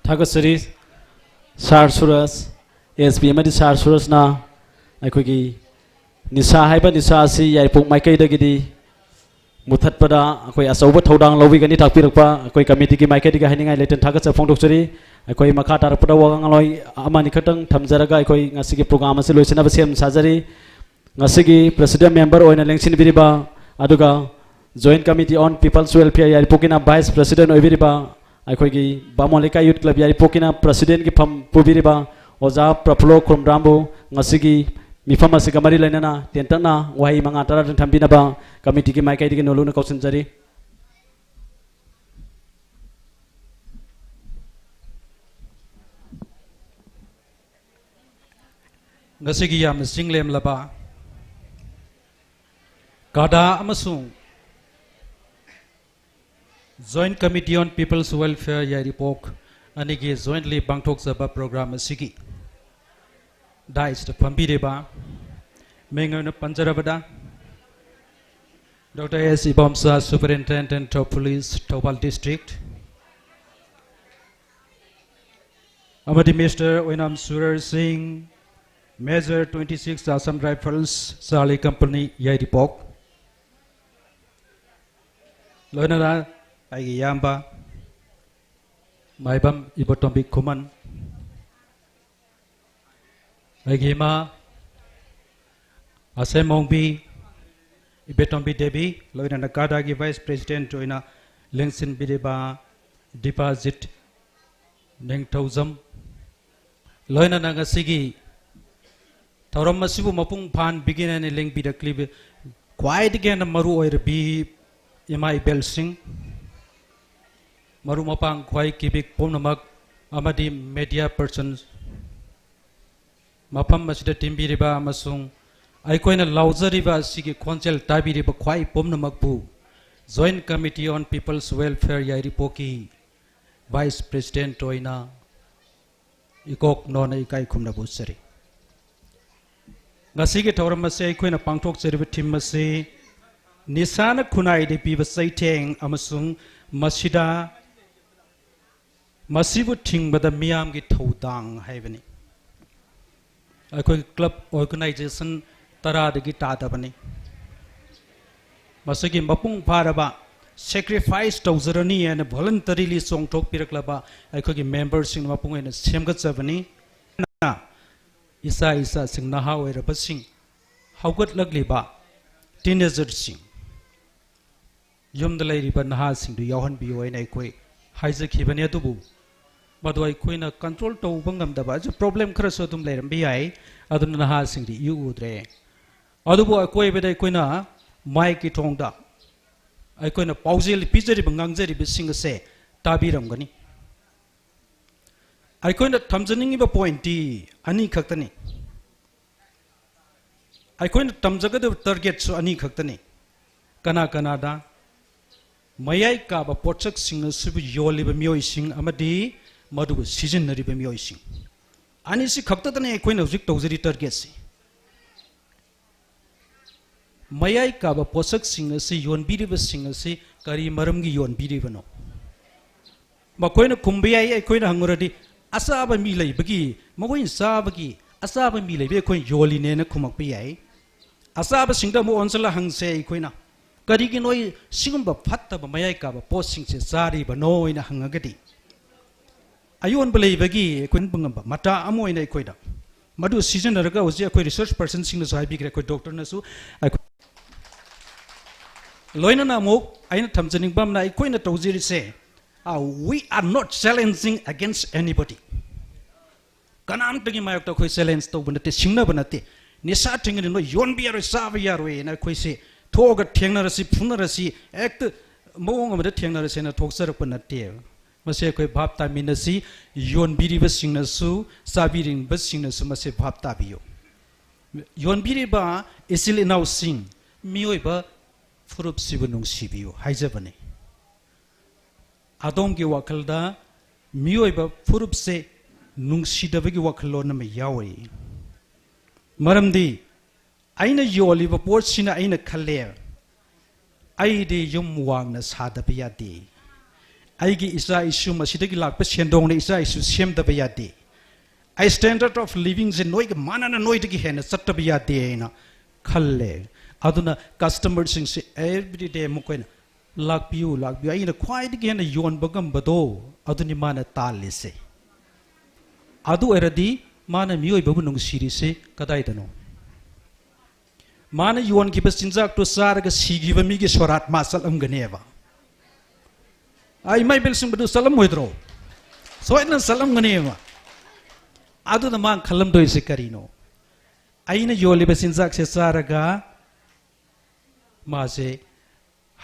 ꯊꯥꯒꯠꯆꯔꯤ꯫ ꯁꯥꯔ ꯁꯨꯔꯖ, ꯑꯦꯁ ꯄꯤ ꯑꯃꯗꯤ ꯁꯥꯔ ꯁꯨꯔꯖꯅ ꯑꯩꯈꯣꯏꯒꯤ ꯅꯤꯁꯥ ꯍꯥꯏꯕ ꯅꯤꯁꯥ ꯑꯁꯤ ꯌꯥꯏꯔꯤꯄꯣꯛ ꯃꯥꯏꯀꯩꯗꯒꯤꯗꯤ ꯃꯨꯊꯠꯄꯗ ꯑꯩꯈꯣꯏ ꯑꯆꯧꯕ ꯊꯧꯗꯥꯡ ꯂꯧꯕꯤꯒꯅꯤ ꯇꯥꯛꯄꯤꯔꯛꯄ ꯑꯩꯈꯣꯏ ꯀꯃꯤꯇꯤꯒꯤ ꯃꯥꯏꯀꯩꯗꯒꯤ ꯍꯥꯏꯅꯤꯡꯉꯥꯏ ꯂꯩꯇꯅ ꯊꯥꯒꯠꯆꯕ ꯐꯣꯡꯗꯣꯛꯆꯔꯤ꯫ ꯑꯩꯈꯣꯏ ꯃꯈꯥ ꯇꯥꯔꯛꯄꯗ ꯋꯥꯉꯥꯡꯂꯣꯏ ꯑꯃꯅꯤ ꯈꯛꯇꯪ ꯊꯝꯖꯔꯒ ꯑꯩꯈꯣꯏ ꯉꯁꯤꯒꯤ ꯄ꯭ꯔꯣꯒ꯭ꯔꯥꯝ ꯑꯁꯤ ꯂꯣꯏꯁꯤꯟꯅꯕ ꯁꯦꯝ ꯁꯥꯖꯔꯤ꯫ ꯉꯁꯤꯒꯤ ꯄ꯭ꯔꯦꯁꯤꯗꯦꯟ ꯃꯦꯝꯕꯔ ꯑꯣꯏꯅ ꯂꯦꯡꯁꯤꯟꯕꯤꯔꯤꯕ ꯑꯗꯨꯒ Joint Committee on People's Welfare ꯌꯥꯏꯔꯤꯄꯣꯛꯀꯤꯅ ꯚꯥꯏꯁ ꯄ꯭ꯔꯦꯁꯤꯗꯦꯟ ꯑꯣꯏꯕꯤꯔꯤꯕ ꯑꯩꯈꯣꯏꯒꯤ ꯕꯥꯃꯣꯟ ꯂꯩꯀꯥꯏ ꯌꯨꯠ ꯀ꯭ꯂꯕ ꯌꯥꯏꯔꯤꯄꯣꯛꯀꯤꯅ ꯄ꯭ꯔꯦꯁꯤꯗꯦꯟꯒꯤ ꯐꯝ ꯄꯨꯕꯤꯔꯤꯕ ꯑꯣꯖꯥ ꯄ꯭ꯔꯐꯨꯜꯂꯣ ꯈꯨꯔꯨꯝꯗ꯭ꯔꯥꯝꯕꯨ ꯉꯁꯤꯒꯤ ꯃꯤꯐꯝ ꯑꯁꯤꯒ ꯃꯔꯤ ꯂꯩꯅꯅ ꯇꯦꯟꯇꯛꯅ ꯋꯥꯍꯩ ꯃꯉꯥ ꯇꯔꯥꯗꯪ ꯊꯝꯕꯤꯅꯕ ꯀꯃꯤꯇꯤꯒꯤ ꯃꯥꯏꯀꯩꯗꯒꯤ ꯅꯣꯂꯨꯛꯅ ꯀꯧꯁꯤꯟꯖꯔꯤ꯫ ꯉꯁꯤꯒꯤ ꯌꯥꯝꯅ ꯆꯤꯡꯂꯦꯝꯂꯕ ꯀꯥꯗꯥ ꯑꯃꯁꯨꯡ Joint Committee on People's Welfare ꯌꯥꯏꯔꯤꯄꯣꯛ ꯑꯅꯤꯒꯤ jointly ꯄꯥꯡꯊꯣꯛꯆꯕ program ꯑꯁꯤꯒꯤ dais ꯇ ꯐꯝꯕꯤꯔꯤꯕ ꯃꯤꯡ ꯑꯣꯏꯅ ꯄꯟꯖꯔꯕꯗ Doctor S Ibomcha, Superintendent of Police, Thoubal District, ꯑꯃꯗꯤ Mister ꯑꯣꯏꯅꯥꯝ ꯁꯨꯔꯔ ꯁꯤꯡ, Major twenty six Assam Rifles, Charlie Company, ꯌꯥꯏꯔꯤꯄꯣꯛ, ꯂꯣꯏꯅꯅ ꯑꯩꯒꯤ ꯏꯌꯥꯝꯕ ꯃꯥꯏꯕꯝ ꯏꯕꯣꯇꯣꯝꯕꯤ ꯈꯨꯃꯟ, ꯑꯩꯒꯤ ꯏꯃꯥ ꯑꯁꯦꯝ ꯃꯣꯡꯕꯤ ꯏꯕꯦꯇꯣꯝꯕꯤ ꯗꯦꯕꯤ, ꯂꯣꯏꯅꯅ ꯀꯥꯗꯥꯒꯤ vice president ꯑꯣꯏꯅ ꯂꯦꯡꯁꯤꯟꯕꯤꯔꯤꯕ ꯗꯤꯄꯥꯖꯤꯠ ꯅꯤꯡꯊꯧꯖꯝ, ꯂꯣꯏꯅꯅ ꯉꯁꯤꯒꯤ ꯊꯧꯔꯝ ꯑꯁꯤꯕꯨ ꯃꯄꯨꯡ ꯐꯥꯍꯟꯕꯤꯒꯅꯤ ꯍꯥꯏꯅ ꯂꯦꯡꯕꯤꯔꯛꯂꯤꯕ ꯈ꯭ꯋꯥꯏꯗꯒꯤ ꯍꯦꯟꯅ ꯃꯔꯨ ꯑꯣꯏꯔꯕꯤ ꯏꯃꯥ ꯏꯕꯦꯜꯁꯤꯡ, ꯃꯔꯨꯞ ꯃꯄꯥꯡ ꯈ꯭ꯋꯥꯏ ꯀꯤꯕꯤꯛ ꯄꯨꯝꯅꯃꯛ ꯑꯃꯗꯤ media person, ꯃꯐꯝ ꯑꯁꯤꯗ ꯇꯤꯟꯕꯤꯔꯤꯕ ꯑꯃꯁꯨꯡ ꯑꯩꯈꯣꯏꯅ ꯂꯥꯎꯖꯔꯤꯕ ꯑꯁꯤꯒꯤ ꯈꯣꯟꯖꯦꯜ ꯇꯥꯕꯤꯔꯤꯕ ꯈ꯭ꯋꯥꯏ ꯄꯨꯝꯅꯃꯛꯄꯨ Joint Committee on People's Welfare ꯌꯥꯏꯔꯤꯄꯣꯛꯀꯤ Vice President ꯑꯣꯏꯅ ꯏꯀꯣꯛ ꯅꯣꯟꯅ ꯏꯀꯥꯏ ꯈꯨꯝꯅꯕ ꯎꯠꯆꯔꯤ꯫ ꯉꯁꯤꯒꯤ ꯊꯧꯔꯝ ꯑꯁꯤ ꯑꯩꯈꯣꯏꯅ ꯄꯥꯡꯊꯣꯛꯆꯔꯤꯕ theme ꯑꯁꯤ ꯅꯤꯁꯥꯅ ꯈꯨꯟꯅꯥꯏꯗ ꯄꯤꯕ ꯆꯩꯊꯦꯡ ꯑꯃꯁꯨꯡ ꯃꯁꯤꯗ ꯃꯁꯤꯕꯨ ꯊꯤꯡꯕꯗ ꯃꯤꯌꯥꯝꯒꯤ ꯊꯧꯗꯥꯡ ꯍꯥꯏꯕꯅꯤ꯫ ꯑꯩꯈꯣꯏꯒꯤ club organization ꯇꯔꯥꯗꯒꯤ ꯇꯥꯗꯕꯅꯤ꯫ ꯃꯁꯤꯒꯤ ꯃꯄꯨꯡ ꯐꯥꯔꯕ sacrifice ꯇꯧꯖꯔꯅꯤ ꯍꯥꯏꯅ voluntarily ꯆꯣꯡꯊꯣꯛꯄꯤꯔꯛꯂꯕ ꯑꯩꯈꯣꯏꯒꯤ memberꯁꯤꯡꯅ ꯃꯄꯨꯡ ꯑꯣꯏꯅ ꯁꯦꯝꯒꯠꯆꯕꯅꯤ꯫ ꯏꯆꯥ ꯏꯆꯥꯁꯤꯡ, ꯅꯍꯥ ꯑꯣꯏꯔꯕꯁꯤꯡ, ꯍꯧꯒꯠꯂꯛꯂꯤꯕ teenagerꯁꯤꯡ, ꯌꯨꯝꯗ ꯂꯩꯔꯤꯕ ꯅꯍꯥꯁꯤꯡꯗꯨ ꯌꯥꯎꯍꯟꯕꯤꯌꯨ ꯍꯥꯏꯅ ꯑꯩꯈꯣꯏ ꯍꯥꯏꯖꯈꯤꯕꯅꯤ꯫ ꯑꯗꯨꯕꯨ ꯃꯗꯨ ꯑꯩꯈꯣꯏꯅ control ꯇꯧꯕ ꯉꯝꯗꯕ ꯑꯁꯤ problem ꯈꯔꯁꯨ ꯑꯗꯨꯝ ꯂꯩꯔꯝꯕ ꯌꯥꯏ꯫ ꯑꯗꯨꯅ ꯅꯍꯥꯁꯤꯡꯗꯤ ꯏꯎ ꯎꯗ꯭ꯔꯦ꯫ ꯑꯗꯨꯕꯨ ꯑꯀꯣꯏꯕꯗ ꯑꯩꯈꯣꯏꯅ micꯀꯤ ꯊꯣꯡꯗ ꯑꯩꯈꯣꯏꯅ ꯄꯥꯎꯖꯦꯜ ꯄꯤꯖꯔꯤꯕ, ꯉꯥꯡꯖꯔꯤꯕꯁꯤꯡ ꯑꯁꯦ ꯇꯥꯕꯤꯔꯝꯒꯅꯤ꯫ ꯑꯩꯈꯣꯏꯅ ꯊꯝꯖꯅꯤꯡꯉꯤꯕ pointꯇꯤ ꯑꯅꯤꯈꯛꯇꯅꯤ꯫ ꯑꯩꯈꯣꯏꯅ ꯊꯝꯖꯒꯗꯕ targetꯁꯨ ꯑꯅꯤꯈꯛꯇꯅꯤ꯫ ꯀꯅꯥ ꯀꯅꯥꯗ? ꯃꯌꯥꯏ ꯀꯥꯕ ꯄꯣꯠꯁꯛꯁꯤꯡ ꯑꯁꯤꯕꯨ ꯌꯣꯜꯂꯤꯕ ꯃꯤꯑꯣꯏꯁꯤꯡ ꯑꯃꯗꯤ ꯃꯗꯨꯕꯨ ꯁꯤꯖꯤꯟꯅꯔꯤꯕ ꯃꯤꯑꯣꯏꯁꯤꯡ꯫ ꯑꯅꯤꯁꯤ ꯈꯛꯇꯗꯅꯤ ꯑꯩꯈꯣꯏꯅ ꯍꯧꯖꯤꯛ ꯇꯧꯖꯔꯤ targetꯁꯤ꯫ ꯃꯌꯥꯏ ꯀꯥꯕ ꯄꯣꯠꯁꯛꯁꯤꯡ ꯑꯁꯤ ꯌꯣꯟꯕꯤꯔꯤꯕꯁꯤꯡ ꯑꯁꯤ ꯀꯔꯤ ꯃꯔꯝꯒꯤ ꯌꯣꯟꯕꯤꯔꯤꯕꯅꯣ? ꯃꯈꯣꯏꯅ ꯈꯨꯝꯕ ꯌꯥꯏ, ꯑꯩꯈꯣꯏꯅ ꯍꯪꯉꯨꯔꯗꯤ, "ꯑꯆꯥꯕ ꯃꯤ ꯂꯩꯕꯒꯤ, ꯃꯈꯣꯏꯅ ꯆꯥꯕꯒꯤ, ꯑꯆꯥꯕ ꯃꯤ ꯂꯩꯕꯒꯤ ꯑꯩꯈꯣꯏꯅ ꯌꯣꯜꯂꯤꯅꯦꯅ" ꯈꯨꯝꯃꯛꯄ ꯌꯥꯏ꯫ ꯑꯆꯥꯕꯁꯤꯡꯗ ꯑꯃꯨꯛ ꯑꯣꯟꯁꯤꯜꯂ ꯍꯪꯁꯦ ꯑꯩꯈꯣꯏꯅ, "ꯀꯔꯤꯒꯤ ꯅꯣꯏ ꯁꯤꯒꯨꯝꯕ ꯐꯠꯇꯕ ꯃꯌꯥꯏ ꯀꯥꯕ ꯄꯣꯠꯁꯤꯡꯁꯦ ꯆꯥꯔꯤꯕꯅꯣ?" ꯍꯥꯏꯅ ꯍꯪꯉꯒꯗꯤ, ꯑꯌꯣꯟꯕ ꯂꯩꯕꯒꯤ ꯑꯩꯈꯣꯏ ꯈꯟꯕ ꯉꯝꯕ ꯃꯇꯥ ꯑꯃ ꯑꯣꯏꯅ ꯑꯩꯈꯣꯏꯗ ꯃꯗꯨ ꯁꯤꯖꯤꯟꯅꯔꯒ ꯍꯧꯖꯤꯛ ꯑꯩꯈꯣꯏ research personꯁꯤꯡꯅꯁꯨ ꯍꯥꯏꯕꯤꯈ꯭ꯔꯦ, ꯑꯩꯈꯣꯏ doctorꯅꯁꯨ ꯑꯩꯈꯣꯏ ꯂꯣꯏꯅꯅ ꯑꯃꯨꯛ ꯑꯩꯅ ꯊꯝꯖꯅꯤꯡꯕ ꯑꯃꯅ, ꯑꯩꯈꯣꯏꯅ ꯇꯧꯖꯔꯤꯁꯦ, uh, we are not challenging against anybody. ꯀꯅꯥꯝꯇꯒꯤ ꯃꯥꯌꯣꯛꯇ ꯑꯩꯈꯣꯏ challenge ꯇꯧꯕ ꯅꯠꯇꯦ, ꯁꯤꯡꯅꯕ ꯅꯠꯇꯦ꯫ ꯅꯤꯁꯥ ꯊꯤꯡꯒꯅꯤ, ꯅꯣꯏ ꯌꯣꯟꯕ ꯌꯥꯔꯣꯏ, ꯆꯥꯕ ꯌꯥꯔꯣꯏꯅ ꯑꯩꯈꯣꯏꯁꯦ ꯊꯣꯛꯑꯒ ꯊꯦꯡꯅꯔꯁꯤ, ꯐꯨꯅꯔꯁꯤ, ꯍꯦꯛꯇ ꯃꯑꯣꯡ ꯑꯃꯗ ꯊꯦꯡꯅꯔꯁꯦꯅ ꯊꯣꯛꯆꯔꯛꯄ ꯅꯠꯇꯦ꯫ ꯃꯁꯤ ꯑꯩꯈꯣꯏ ꯚꯥꯞ ꯇꯥꯃꯤꯟꯅꯁꯤ꯫ ꯌꯣꯟꯕꯤꯔꯤꯕꯁꯤꯡꯅꯁꯨ, ꯆꯥꯕꯤꯔꯤꯕꯁꯤꯡꯅꯁꯨ ꯃꯁꯤ ꯚꯥꯞ ꯇꯥꯕꯤꯌꯨ꯫ ꯌꯣꯟꯕꯤꯔꯤꯕ ꯏꯆꯤꯜ ꯏꯅꯥꯎꯁꯤꯡ, ꯃꯤꯑꯣꯏꯕ ꯐꯨꯔꯨꯞꯁꯤꯕꯨ ꯅꯨꯡꯁꯤꯕꯤꯌꯨ ꯍꯥꯏꯖꯕꯅꯤ꯫ ꯑꯗꯣꯝꯒꯤ ꯋꯥꯈꯜꯗ ꯃꯤꯑꯣꯏꯕ ꯐꯨꯔꯨꯞꯁꯦ ꯅꯨꯡꯁꯤꯗꯕꯒꯤ ꯋꯥꯈꯜꯂꯣꯟ ꯑꯃ ꯌꯥꯎꯔꯤ꯫ ꯃꯔꯝꯗꯤ ꯑꯩꯅ ꯌꯣꯜꯂꯤꯕ ꯄꯣꯠꯁꯤꯅ ꯑꯩꯅ ꯈꯜꯂꯦ, ꯑꯩꯗꯤ ꯌꯨꯝ ꯋꯥꯡꯅ ꯁꯥꯗꯕ ꯌꯥꯗꯦ, ꯑꯩꯒꯤ ꯏꯆꯥ ꯏꯁꯨ ꯃꯁꯤꯗꯒꯤ ꯂꯥꯛꯄ ꯁꯦꯟꯗꯣꯡꯅ ꯏꯆꯥ ꯏꯁꯨ ꯁꯦꯝꯗꯕ ꯌꯥꯗꯦ, ꯑꯩ standard of livingꯁꯦ ꯅꯣꯏꯒ ꯃꯥꯟꯅꯅ ꯅꯣꯏꯗꯒꯤ ꯍꯦꯟꯅ ꯆꯠꯇꯕ ꯌꯥꯗꯦ ꯍꯥꯏꯅ ꯈꯜꯂꯦ꯫ ꯑꯗꯨꯅ customerꯁꯤꯡꯁꯦ every day ꯃꯈꯣꯏꯅ "ꯂꯥꯛꯄꯤꯌꯨ, ꯂꯥꯛꯄꯤꯌꯨ, ꯑꯩꯅ ꯈ꯭ꯋꯥꯏꯗꯒꯤ ꯍꯦꯟꯅ ꯌꯣꯟꯕ ꯉꯝꯕꯗꯣ ꯑꯗꯨꯅꯤ ꯃꯥꯅ ꯇꯥꯜꯂꯤꯁꯦ"꯫ ꯑꯗꯨ ꯑꯣꯏꯔꯗꯤ ꯃꯥꯅ ꯃꯤꯑꯣꯏꯕꯕꯨ ꯅꯨꯡꯁꯤꯔꯤꯁꯦ ꯀꯗꯥꯏꯗꯅꯣ? ꯃꯥꯅ ꯌꯣꯟꯈꯤꯕ ꯆꯤꯟꯖꯥꯛꯇꯨ ꯆꯥꯔꯒ ꯁꯤꯈꯤꯕ ꯃꯤꯒꯤ ꯁꯣꯔꯥꯠ ꯃꯥ ꯆꯠꯂꯝꯒꯅꯦꯕ꯫ ꯑꯥ, ꯏꯃꯥ ꯏꯕꯦꯜꯁꯤꯡꯕꯗꯨ ꯆꯠꯂꯝꯃꯣꯏꯗ꯭ꯔꯣ? ꯁꯣꯏꯗꯅ ꯆꯠꯂꯝꯒꯅꯦꯕ꯫ ꯑꯗꯨꯅ ꯃꯥ ꯈꯜꯂꯝꯗꯣꯏꯁꯦ ꯀꯔꯤꯅꯣ? ꯑꯩꯅ ꯌꯣꯜꯂꯤꯕ ꯆꯤꯟꯖꯥꯛꯁꯦ ꯆꯥꯔꯒ ꯃꯥꯁꯦ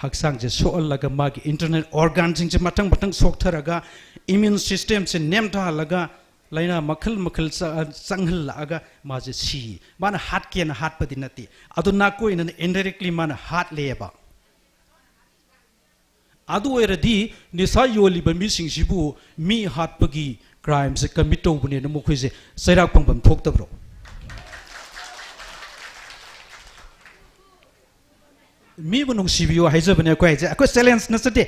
ꯍꯛꯆꯥꯡꯁꯦ ꯁꯣꯛꯍꯜꯂꯒ, ꯃꯥꯒꯤ internal organꯁꯤꯡꯁꯦ ꯃꯊꯪ ꯃꯊꯪ ꯁꯣꯛꯊꯔꯒ, immune systemꯁꯦ ꯅꯦꯝꯊꯍꯜꯂꯒ, ꯂꯥꯏꯅꯥ ꯃꯈꯜ ꯃꯈꯜ ꯆ-, ꯆꯪꯍꯜꯂꯛꯑꯒ ꯃꯥꯁꯦ ꯁꯤ꯫ ꯃꯥꯅ ꯍꯥꯠꯀꯦꯅ ꯍꯥꯠꯄꯗꯤ ꯅꯠꯇꯦ, ꯑꯗꯨ ꯅꯥꯀꯣꯏꯅꯅ indirectly ꯃꯥꯅ ꯍꯥꯠꯂꯦꯕ꯫ ꯑꯗꯨ ꯑꯣꯏꯔꯗꯤ ꯅꯤꯁꯥ ꯌꯣꯜꯂꯤꯕ ꯃꯤꯁꯤꯡꯁꯤꯕꯨ ꯃꯤ ꯍꯥꯠꯄꯒꯤ crimeꯁꯦ commit ꯇꯧꯕꯅꯦꯅ ꯃꯈꯣꯏꯁꯦ ꯆꯩꯔꯥꯛ ꯐꯪꯐꯝ ꯊꯣꯛꯇꯕ꯭ꯔꯣ? ꯃꯤꯕꯨ ꯅꯨꯡꯁꯤꯕꯤꯌꯨ ꯍꯥꯏꯖꯕꯅꯦ ꯑꯩꯈꯣꯏ ꯍꯥꯏꯁꯦ꯫ ꯑꯩꯈꯣꯏ challenge ꯅꯠꯆꯗꯦ꯫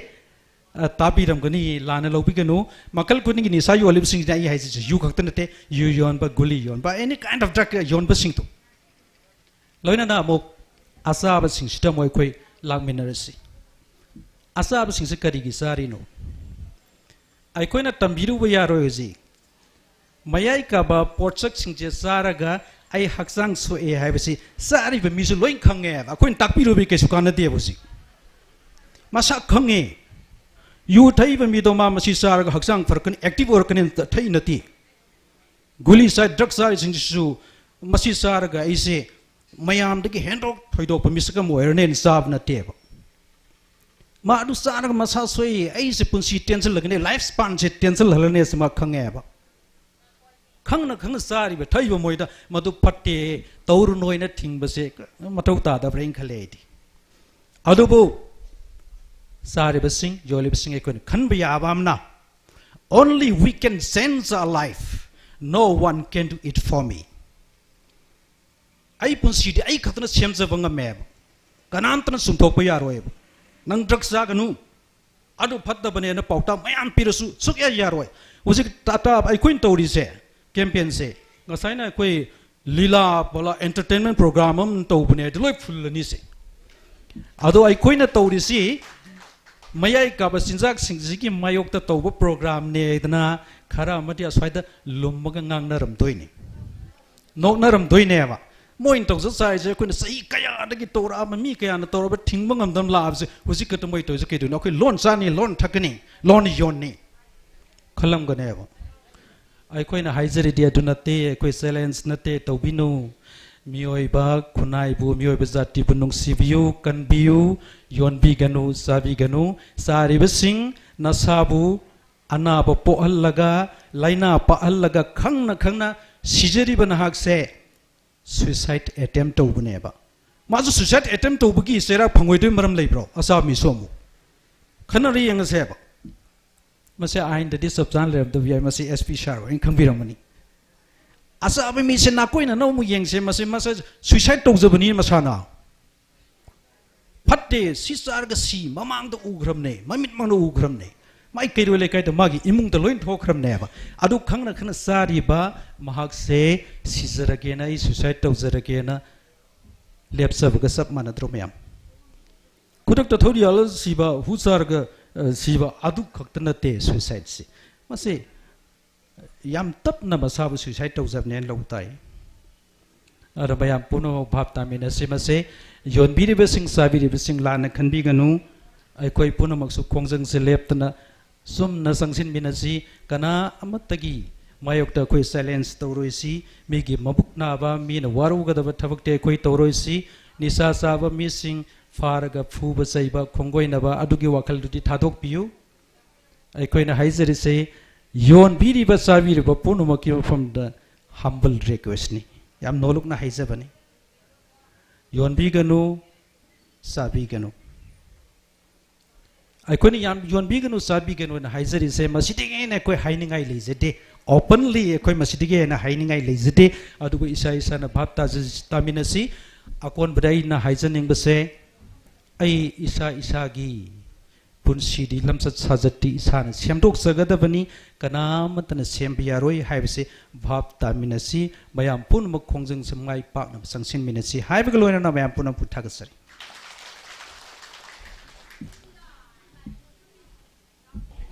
ꯑ, ꯇꯥꯕꯤꯔꯝꯒꯅꯤ, ꯂꯥꯟꯅ ꯂꯧꯕꯤꯒꯅꯨ꯫ ꯃꯈꯜ ꯈꯨꯗꯤꯡꯒꯤ ꯅꯤꯁꯥ ꯌꯣꯜꯂꯤꯕꯁꯤꯡꯁꯤꯅ ꯑꯩ ꯍꯥꯏꯁꯤꯁꯨ ꯌꯨ ꯈꯛꯇ ꯅꯠꯇꯦ, ꯌꯨ ꯌꯣꯟꯕ, ꯒꯨꯂꯤ ꯌꯣꯟꯕ, any kind of drug ꯌꯣꯟꯕꯁꯤꯡꯗꯣ꯫ ꯂꯣꯏꯅꯅ ꯑꯃꯨꯛ ꯑꯆꯥꯕꯁꯤꯡꯁꯤꯗ ꯑꯃꯨꯛ ꯑꯩꯈꯣꯏ ꯂꯥꯛꯃꯤꯟꯅꯔꯁꯤ꯫ ꯑꯆꯥꯕꯁꯤꯡꯁꯦ ꯀꯔꯤꯒꯤ ꯆꯥꯔꯤꯅꯣ? ꯑꯩꯈꯣꯏꯅ ꯇꯝꯕꯤꯔꯨꯕ ꯌꯥꯔꯣꯏ ꯍꯧꯖꯤꯛ꯫ ꯃꯌꯥꯏ ꯀꯥꯕ ꯄꯣꯠꯁꯛꯁꯤꯡꯁꯦ ꯆꯥꯔꯒ ꯑꯩ ꯍꯛꯆꯥꯡ ꯁꯣꯛꯑꯦ ꯍꯥꯏꯕꯁꯤ ꯆꯥꯔꯤꯕ ꯃꯤꯁꯨ ꯂꯣꯏ ꯈꯪꯉꯦ ꯍꯥꯏꯕ꯫ ꯑꯩꯈꯣꯏꯅ ꯇꯥꯛꯄꯤꯔꯨꯕꯒꯤ ꯀꯩꯁꯨ ꯀꯥꯟꯅꯗꯦꯕ ꯍꯧꯖꯤꯛ꯫ ꯃꯁꯥ ꯈꯪꯉꯦ꯫ ꯌꯨ ꯊꯛꯏꯕ ꯃꯤꯗꯣ ꯃꯥ ꯃꯁꯤ ꯆꯥꯔꯒ ꯍꯛꯆꯥꯡ ꯐꯔꯛꯀꯅꯤ, active ꯑꯣꯏꯔꯛꯀꯅꯤ ꯊꯛꯏ ꯅꯠꯇꯦ꯫ ꯒꯨꯂꯤ ꯆꯥꯏ, drug ꯆꯥꯔꯤꯁꯤꯡꯁꯤꯁꯨ ꯃꯁꯤ ꯆꯥꯔꯒ ꯑꯩꯁꯦ ꯃꯌꯥꯝꯗꯒꯤ ꯍꯦꯟꯗꯣꯛ ꯊꯣꯏꯗꯣꯛꯄ ꯃꯤꯁꯛ ꯑꯃ ꯑꯣꯏꯔꯅꯦꯅ ꯆꯥꯕ ꯅꯠꯇꯦꯕ꯫ ꯃꯥ ꯑꯗꯨ ꯆꯥꯔꯒ ꯃꯁꯥ ꯁꯣꯛꯏ, ꯑꯩꯁꯦ ꯄꯨꯟꯁꯤ ꯇꯦꯟꯁꯤꯜꯂꯒꯅꯤ, ꯂꯥꯏꯐ ꯁ꯭ꯄꯥꯟꯁꯦ ꯇꯦꯟꯁꯤꯜꯍꯜꯂꯅꯤ ꯑꯁꯤ ꯃꯥ ꯈꯪꯉꯦꯕ꯫ ꯈꯪꯅ ꯈꯪꯅ ꯆꯥꯔꯤꯕ ꯊꯛꯏꯕ ꯃꯣꯏꯗ ꯃꯗꯨ ꯐꯠꯇꯦ, ꯇꯧꯔꯨꯅꯣ ꯍꯥꯏꯅ ꯊꯤꯡꯕꯁꯦ ꯃꯊꯧ ꯇꯥꯗꯕ꯭ꯔꯥ ꯍꯥꯏꯅ ꯈꯜꯂꯦ ꯑꯩꯗꯤ꯫ ꯑꯗꯨꯕꯨ ꯆꯥꯔꯤꯕꯁꯤꯡ, ꯌꯣꯜꯂꯤꯕꯁꯤꯡ ꯑꯩꯈꯣꯏꯅ ꯈꯟꯕ ꯌꯥꯕ ꯑꯃꯅ, "Only we can change our life, no one can do it for me." ꯑꯩ ꯄꯨꯟꯁꯤꯗꯤ ꯑꯩ ꯈꯛꯇꯅ ꯁꯦꯝꯖꯕ ꯉꯝꯃꯦꯕ, ꯀꯅꯥꯝꯇꯅ ꯆꯨꯝꯊꯣꯛꯄ ꯌꯥꯔꯣꯏꯕ꯫ "ꯅꯪ ꯗ꯭ꯔꯒ ꯆꯥꯒꯅꯨ, ꯑꯗꯨ ꯐꯠꯇꯕꯅꯦꯅ" ꯄꯥꯎꯇꯥꯛ ꯃꯌꯥꯝ ꯄꯤꯔꯁꯨ ꯁꯨꯛꯌꯥ ꯌꯥꯔꯣꯏ꯫ ꯍꯧꯖꯤꯛ ꯇꯥꯇꯥ ꯑꯩꯈꯣꯏꯅ ꯇꯧꯔꯤꯁꯦ, ꯀꯦꯝꯄꯦꯟꯁꯦ, ꯉꯁꯥꯏꯅ ꯑꯩꯈꯣꯏ ꯂꯤꯂꯥ ꯄꯂꯥ ꯑꯦꯟꯇꯔꯇꯦꯟꯃꯦꯟ ꯄ꯭ꯔꯣꯒ꯭ꯔꯥꯝ ꯑꯃ ꯇꯧꯕꯅꯦ, ꯑꯗꯨ ꯂꯣꯏ ꯐꯨꯜꯂꯅꯤ ꯁꯦ꯫ ꯑꯗꯣ ꯑꯩꯈꯣꯏꯅ ꯇꯧꯔꯤꯁꯤ ꯃꯌꯥꯏ ꯀꯥꯕ ꯆꯤꯟꯖꯥꯛꯁꯤꯡꯁꯤꯒꯤ ꯃꯥꯌꯣꯛꯇ ꯇꯧꯕ ꯄ꯭ꯔꯣꯒ꯭ꯔꯥꯝꯅꯦ ꯍꯥꯏꯗꯅ ꯈꯔ ꯑꯃꯗꯤ ꯑꯁ꯭ꯋꯥꯏꯗ ꯂꯨꯝꯃꯒ ꯉꯥꯡꯅꯔꯝꯗꯣꯏꯅꯤ, ꯅꯣꯛꯅꯔꯝꯗꯣꯏꯅꯦꯕ꯫ ꯃꯣꯏꯅ ꯇꯧꯖ ꯆꯥꯏꯁꯦ ꯑꯩꯈꯣꯏꯅ ꯆꯍꯤ ꯀꯌꯥꯗꯒꯤ ꯇꯧꯔꯛꯑꯕ, ꯃꯤ ꯀꯌꯥꯅ ꯇꯧꯔꯕ, ꯊꯤꯡꯕ ꯉꯝꯗꯅ ꯂꯥꯛꯑꯕꯁꯦ ꯍꯧꯖꯤꯛ ꯈꯛꯇ ꯃꯣꯏ ꯇꯧꯔꯤꯁꯦ ꯀꯩꯗꯧꯅꯣ? ꯑꯩꯈꯣꯏ ꯂꯣꯟ ꯆꯥꯅꯤ, ꯂꯣꯟ ꯊꯛꯀꯅꯤ, ꯂꯣꯟ ꯌꯣꯟꯅꯤ ꯈꯜꯂꯝꯒꯅꯦꯕ꯫ ꯑꯩꯈꯣꯏꯅ ꯍꯥꯏꯖꯔꯤꯗꯤ ꯑꯗꯨ ꯅꯠꯇꯦ, ꯑꯩꯈꯣꯏ ꯆꯦꯂꯦꯟꯖ ꯅꯠꯇꯦ, ꯇꯧꯕꯤꯅꯨ꯫ ꯃꯤꯑꯣꯏꯕ ꯈꯨꯟꯅꯥꯏꯕꯨ, ꯃꯤꯑꯣꯏꯕ ꯖꯥꯇꯤꯕꯨ ꯅꯨꯡꯁꯤꯕꯤꯌꯨ, ꯀꯟꯕꯤꯌꯨ, ꯌꯣꯟꯕꯤꯒꯅꯨ, ꯆꯥꯕꯤꯒꯅꯨ꯫ ꯆꯥꯔꯤꯕꯁꯤꯡ ꯅꯁꯥꯕꯨ ꯑꯅꯥꯕ ꯄꯣꯛꯍꯜꯂꯒ, ꯂꯥꯏꯅꯥ ꯄꯥꯛꯍꯜꯂꯒ, ꯈꯪꯅ ꯈꯪꯅ ꯁꯤꯖꯔꯤꯕ ꯅꯍꯥꯛꯁꯦ ꯁꯨꯏꯁꯥꯏꯠ ꯑꯦꯇꯦꯝ ꯇꯧꯕꯅꯦꯕ꯫ ꯃꯥꯁꯨ ꯁꯨꯏꯁꯥꯏꯠ ꯑꯦꯇꯦꯝ ꯇꯧꯕꯒꯤ ꯆꯩꯔꯥꯛ ꯐꯪꯉꯣꯏꯗꯣꯏ ꯃꯔꯝ ꯂꯩꯕ꯭ꯔꯣ? ꯑꯆꯥꯕ ꯃꯤꯁꯨ ꯑꯃꯨꯛ ꯈꯟꯅꯔ ꯌꯦꯡꯉꯁꯦꯕ꯫ ꯃꯁꯤ ꯑꯥꯏꯟꯗꯗꯤ ꯆꯞ ꯆꯥꯅ ꯂꯩꯔꯝꯗꯕ ꯌꯥꯏ, ꯃꯁꯤ ꯑꯦꯁ ꯄꯤ ꯁꯥꯔ ꯍꯣꯏꯅ ꯈꯪꯕꯤꯔꯝꯃꯅꯤ꯫ ꯑꯆꯥꯕ ꯃꯤꯁꯦ ꯅꯥꯀꯣꯏꯅꯅ ꯑꯃꯨꯛ ꯌꯦꯡꯁꯦ, ꯃꯁꯤ ꯃꯁꯥ ꯁꯨꯏꯁꯥꯏꯠ ꯇꯧꯖꯕꯅꯤ ꯃꯁꯥꯅ꯫ ꯐꯠꯇꯦ, ꯁꯤ ꯆꯥꯔꯒ ꯁꯤ ꯃꯃꯥꯡꯗ ꯎꯈ꯭ꯔꯕꯅꯦ, ꯃꯃꯤꯠꯃꯛꯅ ꯎꯈ꯭ꯔꯕꯅꯦ꯫ ꯃꯥꯏ ꯀꯩꯔꯣꯏ ꯂꯩꯀꯥꯏꯗ ꯃꯥꯒꯤ ꯏꯃꯨꯡꯗ ꯂꯣꯏ ꯊꯣꯛꯈ꯭ꯔꯕꯅꯦꯕ꯫ ꯑꯗꯨ ꯈꯪꯅ ꯈꯪꯅ ꯆꯥꯔꯤꯕ ꯃꯍꯥꯛꯁꯦ ꯁꯤꯖꯔꯒꯦꯅ, ꯑꯩ ꯁꯨꯏꯁꯥꯏꯠ ꯇꯧꯖꯔꯒꯦꯅ ꯂꯦꯞꯆꯕꯒ ꯆꯞ ꯃꯥꯟꯅꯗ꯭ꯔꯣ ꯃꯌꯥꯝ? ꯈꯨꯗꯛꯇ ꯊꯧꯔꯤ ꯌꯥꯜꯂ ꯁꯤꯕ, ꯍꯨ ꯆꯥꯔꯒ, ꯑ, ꯁꯤꯕ, ꯑꯗꯨ ꯈꯛꯇ ꯅꯠꯇꯦ ꯁꯨꯏꯁꯥꯏꯠꯁꯤ꯫ ꯃꯁꯤ ꯌꯥꯝ ꯇꯞꯅ ꯃꯁꯥꯕꯨ ꯁꯨꯏꯁꯥꯏꯠ ꯇꯧꯖꯕꯅꯦꯅ ꯂꯧ ꯇꯥꯏ꯫ ꯑꯗ ꯃꯌꯥꯝ ꯄꯨꯝꯅꯃꯛ ꯚꯥꯞ ꯇꯥꯃꯤꯟꯅꯁꯤ꯫ ꯃꯁꯦ ꯌꯣꯟꯕꯤꯔꯤꯕꯁꯤꯡ, ꯆꯥꯕꯤꯔꯤꯕꯁꯤꯡ ꯂꯥꯟꯅ ꯈꯟꯕꯤꯒꯅꯨ꯫ ꯑꯩꯈꯣꯏ ꯄꯨꯝꯅꯃꯛꯁꯨ ꯈꯣꯡꯖꯪꯁꯦ ꯂꯦꯞꯇꯅ ꯆꯨꯝꯅ ꯆꯪꯁꯤꯟꯃꯤꯟꯅꯁꯤ꯫ ꯀꯅꯥ ꯑꯃꯠꯇꯒꯤ ꯃꯥꯌꯣꯛꯇ ꯑꯩꯈꯣꯏ ꯆꯦꯂꯦꯟꯖ ꯇꯧꯔꯣꯏꯁꯤ꯫ ꯃꯤꯒꯤ ꯃꯕꯨꯛ ꯅꯥꯕ, ꯃꯤꯅ ꯋꯥꯔꯧꯒꯗꯕ ꯊꯕꯛꯇꯤ ꯑꯩꯈꯣꯏ ꯇꯧꯔꯣꯏꯁꯤ꯫ ꯅꯤꯁꯥ ꯆꯥꯕ ꯃꯤꯁꯤꯡ, ꯐꯥꯔꯒ ꯐꯨꯕ ꯆꯩꯕ, ꯈꯣꯡꯒꯣꯏꯅꯕ ꯑꯗꯨꯒꯤ ꯋꯥꯈꯜꯗꯨꯗꯤ ꯊꯥꯗꯣꯛꯄꯤꯌꯨ꯫ ꯑꯩꯈꯣꯏꯅ ꯍꯥꯏꯖꯔꯤꯁꯦ, ꯌꯣꯟꯕꯤꯔꯤꯕ ꯆꯥꯕꯤꯔꯤꯕ ꯄꯨꯝꯅꯃꯛꯀꯤ ꯃꯐꯝꯗ humble requestꯅꯤ꯫ ꯌꯥꯝ ꯅꯣꯂꯨꯛꯅ ꯍꯥꯏꯖꯕꯅꯤ꯫ ꯌꯣꯟꯕꯤꯒꯅꯨ, ꯆꯥꯕꯤꯒꯅꯨ꯫ ꯑꯩꯈꯣꯏꯅ ꯌꯥꯝ ꯌꯣꯟꯕꯤꯒꯅꯨ, ꯆꯥꯕꯤꯒꯅꯨ ꯍꯥꯏꯅ ꯍꯥꯏꯖꯔꯤꯁꯦ, ꯃꯁꯤꯗꯒꯤ ꯍꯦꯟꯅ ꯑꯩꯈꯣꯏ ꯍꯥꯏꯅꯤꯡꯉꯥꯏ ꯂꯩꯖꯗꯦ꯫ Openly ꯑꯩꯈꯣꯏ ꯃꯁꯤꯗꯒꯤ ꯍꯦꯟꯅ ꯍꯥꯏꯅꯤꯡꯉꯥꯏ ꯂꯩꯖꯗꯦ꯫ ꯑꯗꯨꯕꯨ ꯏꯁꯥ ꯏꯁꯥꯅ ꯚꯥꯞ ꯇꯥꯖ-, ꯇꯥꯃꯤꯟꯅꯁꯤ꯫ ꯑꯀꯣꯟꯕꯗ ꯑꯩꯅ ꯍꯥꯏꯖꯅꯤꯡꯕꯁꯦ, ꯑꯩ ꯏꯁꯥ ꯏꯁꯥꯒꯤ ꯄꯨꯟꯁꯤꯗꯤ, ꯂꯝꯆꯠ ꯁꯥꯖꯠꯇꯤ ꯏꯁꯥꯅ ꯁꯦꯝꯗꯣꯛꯆꯒꯗꯕꯅꯤ, ꯀꯅꯥꯃꯠꯇꯅ ꯁꯦꯝꯕ ꯌꯥꯔꯣꯏ ꯍꯥꯏꯕꯁꯤ ꯚꯥꯞ ꯇꯥꯃꯤꯟꯅꯁꯤ꯫ ꯃꯌꯥꯝ ꯄꯨꯝꯅꯃꯛ ꯈꯣꯡꯖꯪꯁꯤ ꯃꯥꯏ ꯄꯥꯛꯅꯕ ꯆꯪꯁꯤꯟꯃꯤꯟꯅꯁꯤ ꯍꯥꯏꯕꯒ ꯂꯣꯏꯅꯅ ꯃꯌꯥꯝ ꯄꯨꯝꯅꯃꯛꯄꯨ ꯊꯥꯒꯠꯆꯔꯤ꯫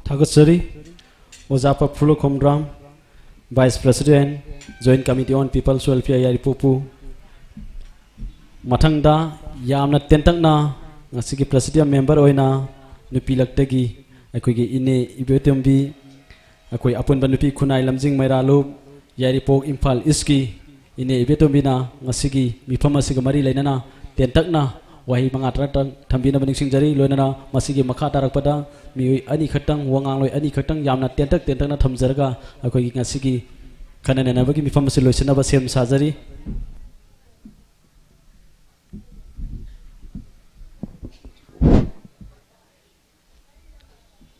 ꯊꯥꯒꯠꯆꯔꯤ ꯑꯣꯖꯥ ꯄꯐꯨꯂꯣ Khomdram, Vice President, Joint Committee on People's Welfare, ꯌꯥꯏꯔꯤꯄꯣꯛꯄꯨ꯫ ꯃꯊꯪꯗ ꯌꯥꯝꯅ ꯇꯦꯟꯇꯛꯅ ꯉꯁꯤꯒꯤ Presidium Member ꯑꯣꯏꯅ ꯅꯨꯄꯤ ꯂꯛꯇꯒꯤ ꯑꯩꯈꯣꯏꯒꯤ ꯏꯅꯦ ꯏꯕꯦꯇꯣꯝꯕꯤ, ꯑꯩꯈꯣꯏ ꯑꯄꯨꯟꯕ ꯅꯨꯄꯤ ꯈꯨꯟꯅꯥꯏ ꯂꯝꯖꯤꯡ ꯃꯩꯔꯥꯂꯨꯞ, ꯌꯥꯏꯔꯤꯄꯣꯛ ꯏꯝꯐꯥꯜ ꯏꯁꯀꯤ ꯏꯅꯦ ꯏꯕꯦꯇꯣꯝꯕꯤꯅ ꯉꯁꯤꯒꯤ ꯃꯤꯐꯝ ꯑꯁꯤꯒ ꯃꯔꯤ ꯂꯩꯅꯅ ꯇꯦꯟꯇꯛꯅ ꯋꯥꯍꯩ ꯃꯉꯥ ꯇꯔꯥꯇꯪ ꯊꯝꯕꯤꯅꯕ ꯅꯤꯡꯁꯤꯡꯖꯔꯤ꯫ ꯂꯣꯏꯅꯅ ꯃꯁꯤꯒꯤ ꯃꯈꯥ ꯇꯥꯔꯛꯄꯗ ꯃꯤꯑꯣꯏ ꯑꯅꯤꯈꯛꯇꯪ, ꯋꯥꯉꯥꯡꯂꯣꯏ ꯑꯅꯤꯈꯛꯇꯪ ꯌꯥꯝꯅ ꯇꯦꯟꯇꯛ ꯇꯦꯟꯇꯛꯅ ꯊꯝꯖꯔꯒ ꯑꯩꯈꯣꯏꯒꯤ ꯉꯁꯤꯒꯤ ꯈꯟꯅ ꯅꯩꯅꯕꯒꯤ ꯃꯤꯐꯝ ꯑꯁꯤ ꯂꯣꯏꯁꯤꯟꯅꯕ ꯁꯦꯝ ꯁꯥꯖꯔꯤ꯫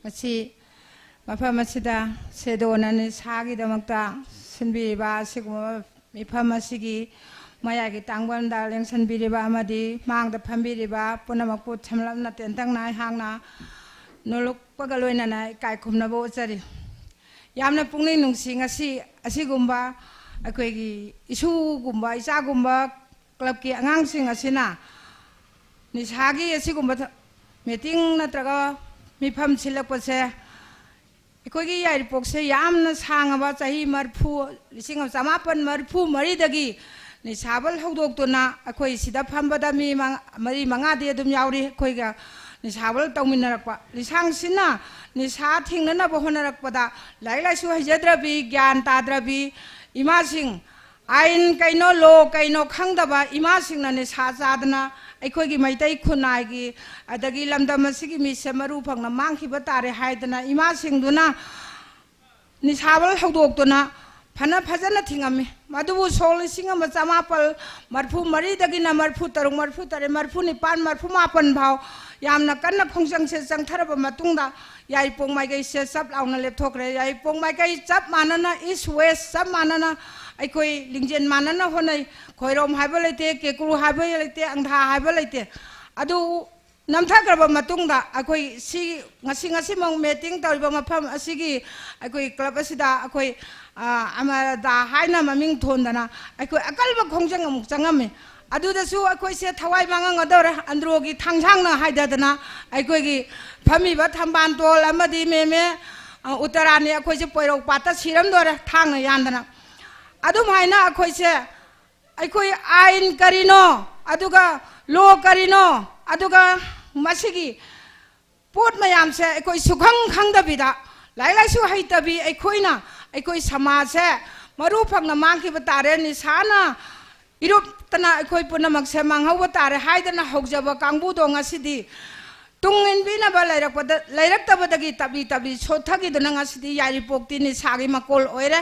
ꯉꯁꯤ ꯃꯐꯝ ꯑꯁꯤꯗ ꯁꯦꯗꯣꯅ ꯅꯤꯁꯥꯒꯤꯗꯃꯛꯇ ꯁꯤꯟꯕꯤꯔꯤꯕ ꯑꯁꯤꯒꯨꯝꯕ ꯃꯤꯐꯝ ꯑꯁꯤꯒꯤ ꯃꯌꯥꯏꯒꯤ ꯇꯥꯡꯕꯟꯗ ꯂꯦꯡꯁꯤꯟꯕꯤꯔꯤꯕ ꯑꯃꯗꯤ ꯃꯥꯡꯗ ꯐꯝꯕꯤꯔꯤꯕ ꯄꯨꯝꯅꯃꯛꯄꯨ ꯁꯝꯂꯞꯅ ꯇꯦꯟꯇꯛꯅ ꯑꯩꯍꯥꯛꯅ ꯅꯣꯂꯨꯛꯄꯒ ꯂꯣꯏꯅꯅ ꯏꯀꯥꯏ ꯈꯨꯝꯅꯕ ꯎꯠꯆꯔꯤ꯫ ꯌꯥꯝꯅ ꯄꯨꯛꯅꯤꯡ ꯅꯨꯡꯁꯤ, ꯉꯁꯤ ꯑꯁꯤꯒꯨꯝꯕ ꯑꯩꯈꯣꯏꯒꯤ ꯏꯁꯨꯒꯨꯝꯕ, ꯏꯆꯥꯒꯨꯝꯕ clubꯀꯤ ꯑꯉꯥꯡꯁꯤꯡ ꯑꯁꯤꯅ ꯅꯤꯁꯥꯒꯤ ꯑꯁꯤꯒꯨꯝꯕ ꯊ-, meeting ꯅꯠꯇ꯭ꯔꯒ ꯃꯤꯐꯝ ꯁꯤꯜꯂꯛꯄꯁꯦ, ꯑꯩꯈꯣꯏꯒꯤ ꯌꯥꯏꯔꯤꯄꯣꯛꯁꯦ ꯌꯥꯝꯅ ꯁꯥꯡꯉꯕ ꯆꯍꯤ ꯃꯔꯤꯐꯨ, ꯂꯤꯁꯤꯡ ꯑꯃ ꯆꯃꯥꯄꯟ ꯃꯔꯤꯐꯨ ꯃꯔꯤꯗꯒꯤ ꯅꯤꯁꯥꯕꯜ ꯍꯧꯗꯣꯛꯇꯨꯅ ꯑꯩꯈꯣꯏ ꯁꯤꯗ ꯐꯝꯕꯗ ꯃꯤ ꯃꯉꯥ, ꯃꯔꯤ ꯃꯉꯥꯗꯤ ꯑꯗꯨꯝ ꯌꯥꯎꯔꯤ ꯑꯩꯈꯣꯏꯒ ꯅꯤꯁꯥꯕꯜ ꯇꯧꯃꯤꯟꯅꯔꯛꯄ꯫ ꯂꯤꯁꯥꯡꯁꯤꯟꯅ ꯅꯤꯁꯥ ꯊꯤꯡꯅꯅꯕ ꯍꯣꯠꯅꯔꯛꯄꯗ ꯂꯥꯏꯔꯤꯛ ꯂꯥꯏꯁꯨ ꯍꯩꯖꯗ꯭ꯔꯕꯤ, ꯒ꯭ꯌꯥꯟ ꯇꯥꯗ꯭ꯔꯕꯤ ꯏꯃꯥꯁꯤꯡ, ꯑꯥꯏꯟ ꯀꯩꯅꯣ, law ꯀꯩꯅꯣ ꯈꯪꯗꯕ ꯏꯃꯥꯁꯤꯡꯅ ꯅꯤꯁꯥ ꯆꯥꯗꯅ ꯑꯩꯈꯣꯏꯒꯤ ꯃꯩꯇꯩ ꯈꯨꯟꯅꯥꯏꯒꯤ, ꯑꯗꯒꯤ ꯂꯝꯗꯝ ꯑꯁꯤꯒꯤ ꯃꯤꯁꯦ ꯃꯔꯨ ꯐꯪꯅ ꯃꯥꯡꯈꯤꯕ ꯇꯥꯔꯦ ꯍꯥꯏꯗꯅ ꯏꯃꯥꯁꯤꯡꯗꯨꯅ ꯅꯤꯁꯥꯕꯜ ꯍꯧꯗꯣꯛꯇꯨꯅ ꯐꯅ ꯐꯖꯅ ꯊꯤꯡꯉꯝꯃꯤ꯫ ꯃꯗꯨꯕꯨ ꯁꯣꯛ ꯂꯤꯁꯤꯡ ꯑꯃ ꯆꯃꯥꯄꯜ ꯃꯔꯤꯐꯨ ꯃꯔꯤꯗꯒꯤꯅ ꯃꯔꯤꯐꯨ ꯇꯔꯨꯛ, ꯃꯔꯤꯐꯨ ꯇꯔꯦꯠ, ꯃꯔꯤꯐꯨ ꯅꯤꯄꯥꯟ, ꯃꯔꯤꯐꯨ ꯃꯥꯄꯟ ꯐꯥꯎ ꯌꯥꯝꯅ ꯀꯟꯅ ꯈꯣꯡꯖꯪꯁꯦ ꯆꯪꯊꯔꯕ ꯃꯇꯨꯡꯗ, ꯌꯥꯏꯔꯤꯄꯣꯛ ꯃꯥꯏꯀꯩꯁꯦ ꯆꯞ ꯂꯥꯎꯅ ꯂꯦꯞꯊꯣꯛꯈ꯭ꯔꯦ꯫ ꯌꯥꯏꯔꯤꯄꯣꯛ ꯃꯥꯏꯀꯩ ꯆꯞ ꯃꯥꯟꯅꯅ, ꯏꯁ ꯋꯦꯁ ꯆꯞ ꯃꯥꯟꯅꯅ ꯑꯩꯈꯣꯏ ꯂꯤꯡꯖꯦꯜ ꯃꯥꯟꯅꯅ ꯍꯣꯠꯅꯩ꯫ ꯈꯣꯏꯔꯣꯝ ꯍꯥꯏꯕ ꯂꯩꯇꯦ, ꯀꯦꯀ꯭ꯔꯨ ꯍꯥꯏꯕ ꯂꯩꯇꯦ, ꯑꯪꯙꯥ ꯍꯥꯏꯕ ꯂꯩꯇꯦ꯫ ꯑꯗꯨ ꯅꯝꯊꯈ꯭ꯔꯕ ꯃꯇꯨꯡꯗ ꯑꯩꯈꯣꯏ ꯁꯤ ꯉꯁꯤ, ꯉꯁꯤꯃꯛ ꯃꯤꯇꯤꯡ ꯇꯧꯔꯤꯕ ꯃꯐꯝ ꯑꯁꯤꯒꯤ ꯑꯩꯈꯣꯏ ꯀ꯭ꯂꯕ ꯑꯁꯤꯗ ꯑꯩꯈꯣꯏ, ꯑ, ꯑꯃꯔꯗꯥ ꯍꯥꯏꯅ ꯃꯃꯤꯡ ꯊꯣꯟꯗꯅ ꯑꯩꯈꯣꯏ ꯑꯀꯜꯕ ꯈꯣꯡꯖꯪ ꯑꯃꯨꯛ ꯆꯪꯉꯝꯃꯤ꯫ ꯑꯗꯨꯗꯁꯨ ꯑꯩꯈꯣꯏꯁꯦ ꯊꯋꯥꯏ ꯃꯥꯡꯉꯝꯒꯗꯧꯔꯦ꯫ ꯑꯟꯗ꯭ꯔꯣꯒꯤ ꯊꯥꯡꯁꯥꯡꯅ ꯍꯥꯏꯗꯗꯅ ꯑꯩꯈꯣꯏꯒꯤ ꯐꯝꯃꯤꯕ ꯊꯝꯕꯥꯜꯇꯣꯜ ꯑꯃꯗꯤ ꯃꯦꯃꯦ, ꯑ, ꯎꯇꯔꯥꯅꯤ ꯑꯩꯈꯣꯏꯁꯦ ꯄꯣꯏꯔꯧ ꯄꯥꯠꯇ ꯁꯤꯔꯝꯗꯣꯔꯦ ꯊꯥꯡꯅ ꯌꯥꯟꯗꯅ꯫ ꯑꯗꯨꯝꯍꯥꯏꯅ ꯑꯩꯈꯣꯏꯁꯦ, ꯑꯩꯈꯣꯏ ꯑꯥꯏꯟ ꯀꯔꯤꯅꯣ, ꯑꯗꯨꯒ ꯂꯣ ꯀꯔꯤꯅꯣ, ꯑꯗꯨꯒ ꯃꯁꯤꯒꯤ ꯄꯣꯠ ꯃꯌꯥꯝꯁꯦ ꯑꯩꯈꯣꯏ ꯁꯨꯈꯪ ꯈꯪꯗꯕꯤꯗ, ꯂꯥꯏꯔꯤꯛ ꯂꯥꯏꯁꯨ ꯍꯩꯇꯕꯤ ꯑꯩꯈꯣꯏꯅ ꯑꯩꯈꯣꯏ ꯁꯃꯥꯖꯁꯦ ꯃꯔꯨ ꯐꯪꯅ ꯃꯥꯡꯈꯤꯕ ꯇꯥꯔꯦ, ꯅꯤꯁꯥꯅ ꯏꯔꯨꯞꯇꯅ ꯑꯩꯈꯣꯏ ꯄꯨꯝꯅꯃꯛꯁꯦ ꯃꯥꯡꯍꯧꯕ ꯇꯥꯔꯦ ꯍꯥꯏꯗꯅ ꯍꯧꯖꯕ ꯀꯥꯡꯕꯨꯗꯣ ꯉꯁꯤꯗꯤ ꯇꯨꯡ ꯏꯟꯕꯤꯅꯕ ꯂꯩꯔꯛꯄꯗ, ꯂꯩꯔꯛꯇꯕꯗꯒꯤ ꯇꯞꯂꯤ ꯇꯞꯂꯤ ꯁꯣꯠꯊꯈꯤꯗꯨꯅ ꯉꯁꯤꯗꯤ ꯌꯥꯏꯔꯤꯄꯣꯛꯇꯤ ꯅꯤꯁꯥꯒꯤ ꯃꯀꯣꯜ ꯑꯣꯏꯔꯦ꯫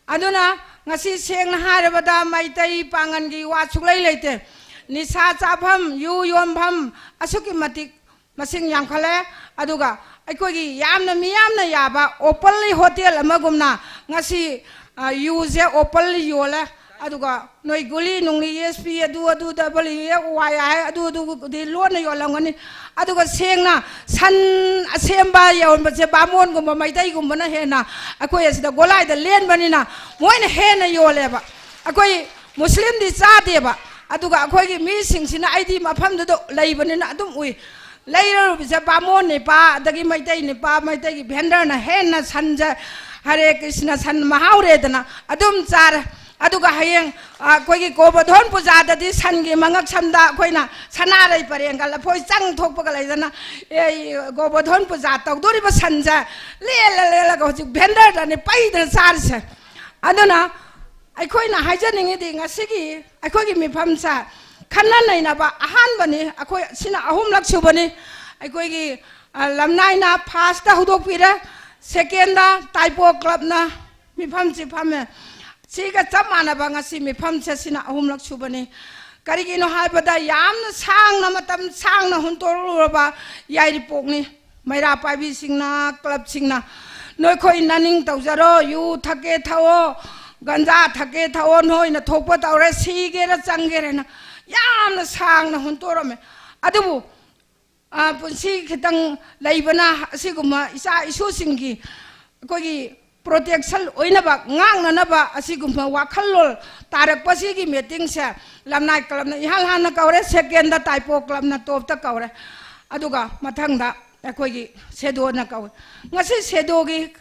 ꯑꯗꯨꯅ ꯉꯁꯤ ꯁꯦꯡꯅ ꯍꯥꯏꯔꯕꯗ ꯃꯩꯇꯩ ꯄꯥꯉꯜꯒꯤ ꯋꯥ ꯁꯨꯛꯂꯩ ꯂꯩꯇꯦ꯫ ꯅꯤꯁꯥ ꯆꯥꯐꯝ, ꯌꯨ ꯌꯣꯟꯐꯝ ꯑꯁꯨꯛꯀꯤ ꯃꯇꯤꯛ ꯃꯁꯤꯡ ꯌꯥꯝꯈꯠꯂꯦ꯫ ꯑꯗꯨꯒ ꯑꯩꯈꯣꯏꯒꯤ ꯌꯥꯝꯅ ꯃꯤꯌꯥꯝꯅ ꯌꯥꯕ openly ꯍꯣꯇꯦꯜ ꯑꯃꯒꯨꯝꯅ ꯉꯁꯤ, ꯑ, ꯌꯨꯁꯦ openly ꯌꯣꯜꯂꯦ꯫ ꯑꯗꯨꯒ ꯅꯣꯏ ꯒꯨꯂꯤ ꯅꯨꯡꯂꯤ, S P, ꯑꯗꯨ, ꯑꯗꯨ, W X Y ꯍꯥꯏ, ꯑꯗꯨ, ꯑꯗꯨꯗꯤ ꯂꯣꯟꯅ ꯌꯣꯜꯂꯝꯒꯅꯤ꯫ ꯑꯗꯨꯒ ꯁꯦꯡꯅ ꯁꯟ ꯑꯁꯦꯝꯕ ꯌꯣꯟꯕꯁꯦ ꯕꯥꯃꯣꯟꯒꯨꯝꯕ ꯃꯩꯇꯩꯒꯨꯝꯕꯅ ꯍꯦꯟꯅ ꯑꯩꯈꯣꯏ ꯑꯁꯤꯗ ꯒꯣꯂꯥꯏꯗ ꯂꯦꯟꯕꯅꯤꯅ ꯃꯣꯏꯅ ꯍꯦꯟꯅ ꯌꯣꯜꯂꯦꯕ꯫ ꯑꯩꯈꯣꯏ ꯃꯨꯁꯂꯤꯝꯗꯤ ꯆꯥꯗꯦꯕ꯫ ꯑꯗꯨꯒ ꯑꯩꯈꯣꯏꯒꯤ ꯃꯤꯁꯤꯡꯁꯤꯅ ꯑꯩꯗꯤ ꯃꯐꯝꯗꯨꯗ ꯂꯩꯕꯅꯤꯅ ꯑꯗꯨꯝ ꯎꯏ꯫ ꯂꯩꯔꯨꯕꯁꯦ ꯕꯥꯃꯣꯟ ꯅꯤꯄꯥ, ꯑꯗꯒꯤ ꯃꯩꯇꯩ ꯅꯤꯄꯥ, ꯃꯩꯇꯩꯒꯤ vendorꯅ ꯍꯦꯟꯅ ꯁꯟꯁꯦ, ꯍꯔꯦ ꯀ꯭ꯔꯤꯁꯅ, ꯁꯟ ꯃꯍꯥꯎꯔꯦꯗꯅ ꯑꯗꯨꯝ ꯆꯥꯔꯦ꯫ ꯑꯗꯨꯒ ꯍꯌꯦꯡ, ꯑ, ꯑꯩꯈꯣꯏꯒꯤ ꯒꯣꯕꯣꯙꯣꯟ ꯄꯨꯖꯥꯗꯗꯤ ꯁꯟꯒꯤ ꯃꯉꯛ ꯁꯝꯗ ꯑꯩꯈꯣꯏꯅ ꯁꯅꯥꯔꯩ ꯄꯔꯦꯡꯒ ꯂꯐꯣꯏ ꯆꯪ ꯊꯣꯛꯄꯒ ꯂꯩꯗꯅ, ꯑꯦ, ꯒꯣꯕꯣꯙꯣꯟ ꯄꯨꯖꯥ ꯇꯧꯗꯣꯔꯤꯕ ꯁꯟꯁꯦ ꯂꯦꯜꯂ ꯂꯦꯜꯂꯒ ꯍꯧꯖꯤꯛ vendorꯗꯅꯤ ꯄꯩꯗꯅ ꯆꯥꯔꯤꯁꯦ꯫ ꯑꯗꯨꯅ ꯑꯩꯈꯣꯏꯅ ꯍꯥꯏꯖꯅꯤꯡꯉꯤꯗꯤ ꯉꯁꯤꯒꯤ ꯑꯩꯈꯣꯏꯒꯤ ꯃꯤꯐꯝꯁꯦ ꯈꯟꯅ ꯅꯩꯅꯕ ꯑꯍꯥꯟꯕꯅꯤ꯫ ꯑꯩꯈꯣꯏ ꯁꯤꯅ ꯑꯍꯨꯝꯂꯛ ꯁꯨꯕꯅꯤ꯫ ꯑꯩꯈꯣꯏꯒꯤ, ꯑ, ꯂꯝꯅꯥꯏꯅ ꯐꯥꯔꯁꯇ ꯍꯧꯗꯣꯛꯄꯤꯔꯦ, ꯁꯦꯀꯦꯟꯗ ꯇꯥꯏꯄꯣ ꯀ꯭ꯂꯕꯅ ꯃꯤꯐꯝꯁꯤ ꯐꯝꯃꯦ꯫ ꯁꯤꯒ ꯆꯞ ꯃꯥꯟꯅꯕ ꯉꯁꯤ ꯃꯤꯐꯝꯁꯦ ꯁꯤꯅ ꯑꯍꯨꯝꯂꯛ ꯁꯨꯕꯅꯤ꯫ ꯀꯔꯤꯒꯤꯅꯣ ꯍꯥꯏꯕꯗ ꯌꯥꯝꯅ ꯁꯥꯡꯅ, ꯃꯇꯝ ꯁꯥꯡꯅ ꯍꯨꯟꯇꯣꯛꯂꯨꯔꯕ ꯌꯥꯏꯔꯤꯄꯣꯛꯅꯤ꯫ ꯃꯩꯔꯥ ꯄꯥꯏꯕꯤꯁꯤꯡꯅ, ꯀ꯭ꯂꯕꯁꯤꯡꯅ, "ꯅꯣꯏꯈꯣꯏ ꯅꯅꯤꯡ ꯇꯧꯖꯔꯣ, ꯌꯨ ꯊꯛꯀꯦ ꯊꯛꯑꯣ, ꯒꯟꯖꯥ ꯊꯛꯀꯦ ꯊꯛꯑꯣ, ꯅꯣꯏꯅ ꯊꯣꯛꯄ ꯇꯧꯔꯦ, ꯁꯤꯒꯦꯔ ꯆꯪꯒꯦꯔꯅ" ꯌꯥꯝꯅ ꯁꯥꯡꯅ ꯍꯨꯟꯇꯣꯔꯝꯃꯦ꯫ ꯑꯗꯨꯕꯨ, ꯑ, ꯄꯨꯟꯁꯤ ꯈꯤꯇꯪ ꯂꯩꯕꯅ ꯑꯁꯤꯒꯨꯝꯕ ꯏꯆꯥ ꯏꯁꯨꯁꯤꯡꯒꯤ ꯑꯩꯈꯣꯏꯒꯤ ꯄ꯭ꯔꯣꯇꯦꯛꯁꯟ ꯑꯣꯏꯅꯕ, ꯉꯥꯛꯅꯅꯕ ꯑꯁꯤꯒꯨꯝꯕ ꯋꯥꯈꯜꯂꯣꯟ ꯇꯥꯔꯛꯄꯁꯤꯒꯤ ꯃꯤꯇꯤꯡꯁꯦ ꯂꯝꯅꯥꯏ ꯀ꯭ꯂꯕꯅ ꯏꯍꯥꯟ ꯍꯥꯟꯅ ꯀꯧꯔꯦ, ꯁꯦꯀꯦꯟꯗ ꯇꯥꯏꯄꯣ ꯀ꯭ꯂꯕꯅ ꯇꯣꯞꯇ ꯀꯧꯔꯦ, ꯑꯗꯨꯒ ꯃꯊꯪꯗ ꯑꯩꯈꯣꯏꯒꯤ ꯁꯦꯗꯣꯅ ꯀꯧꯏ꯫ ꯉꯁꯤ ꯁꯦꯗꯣꯒꯤ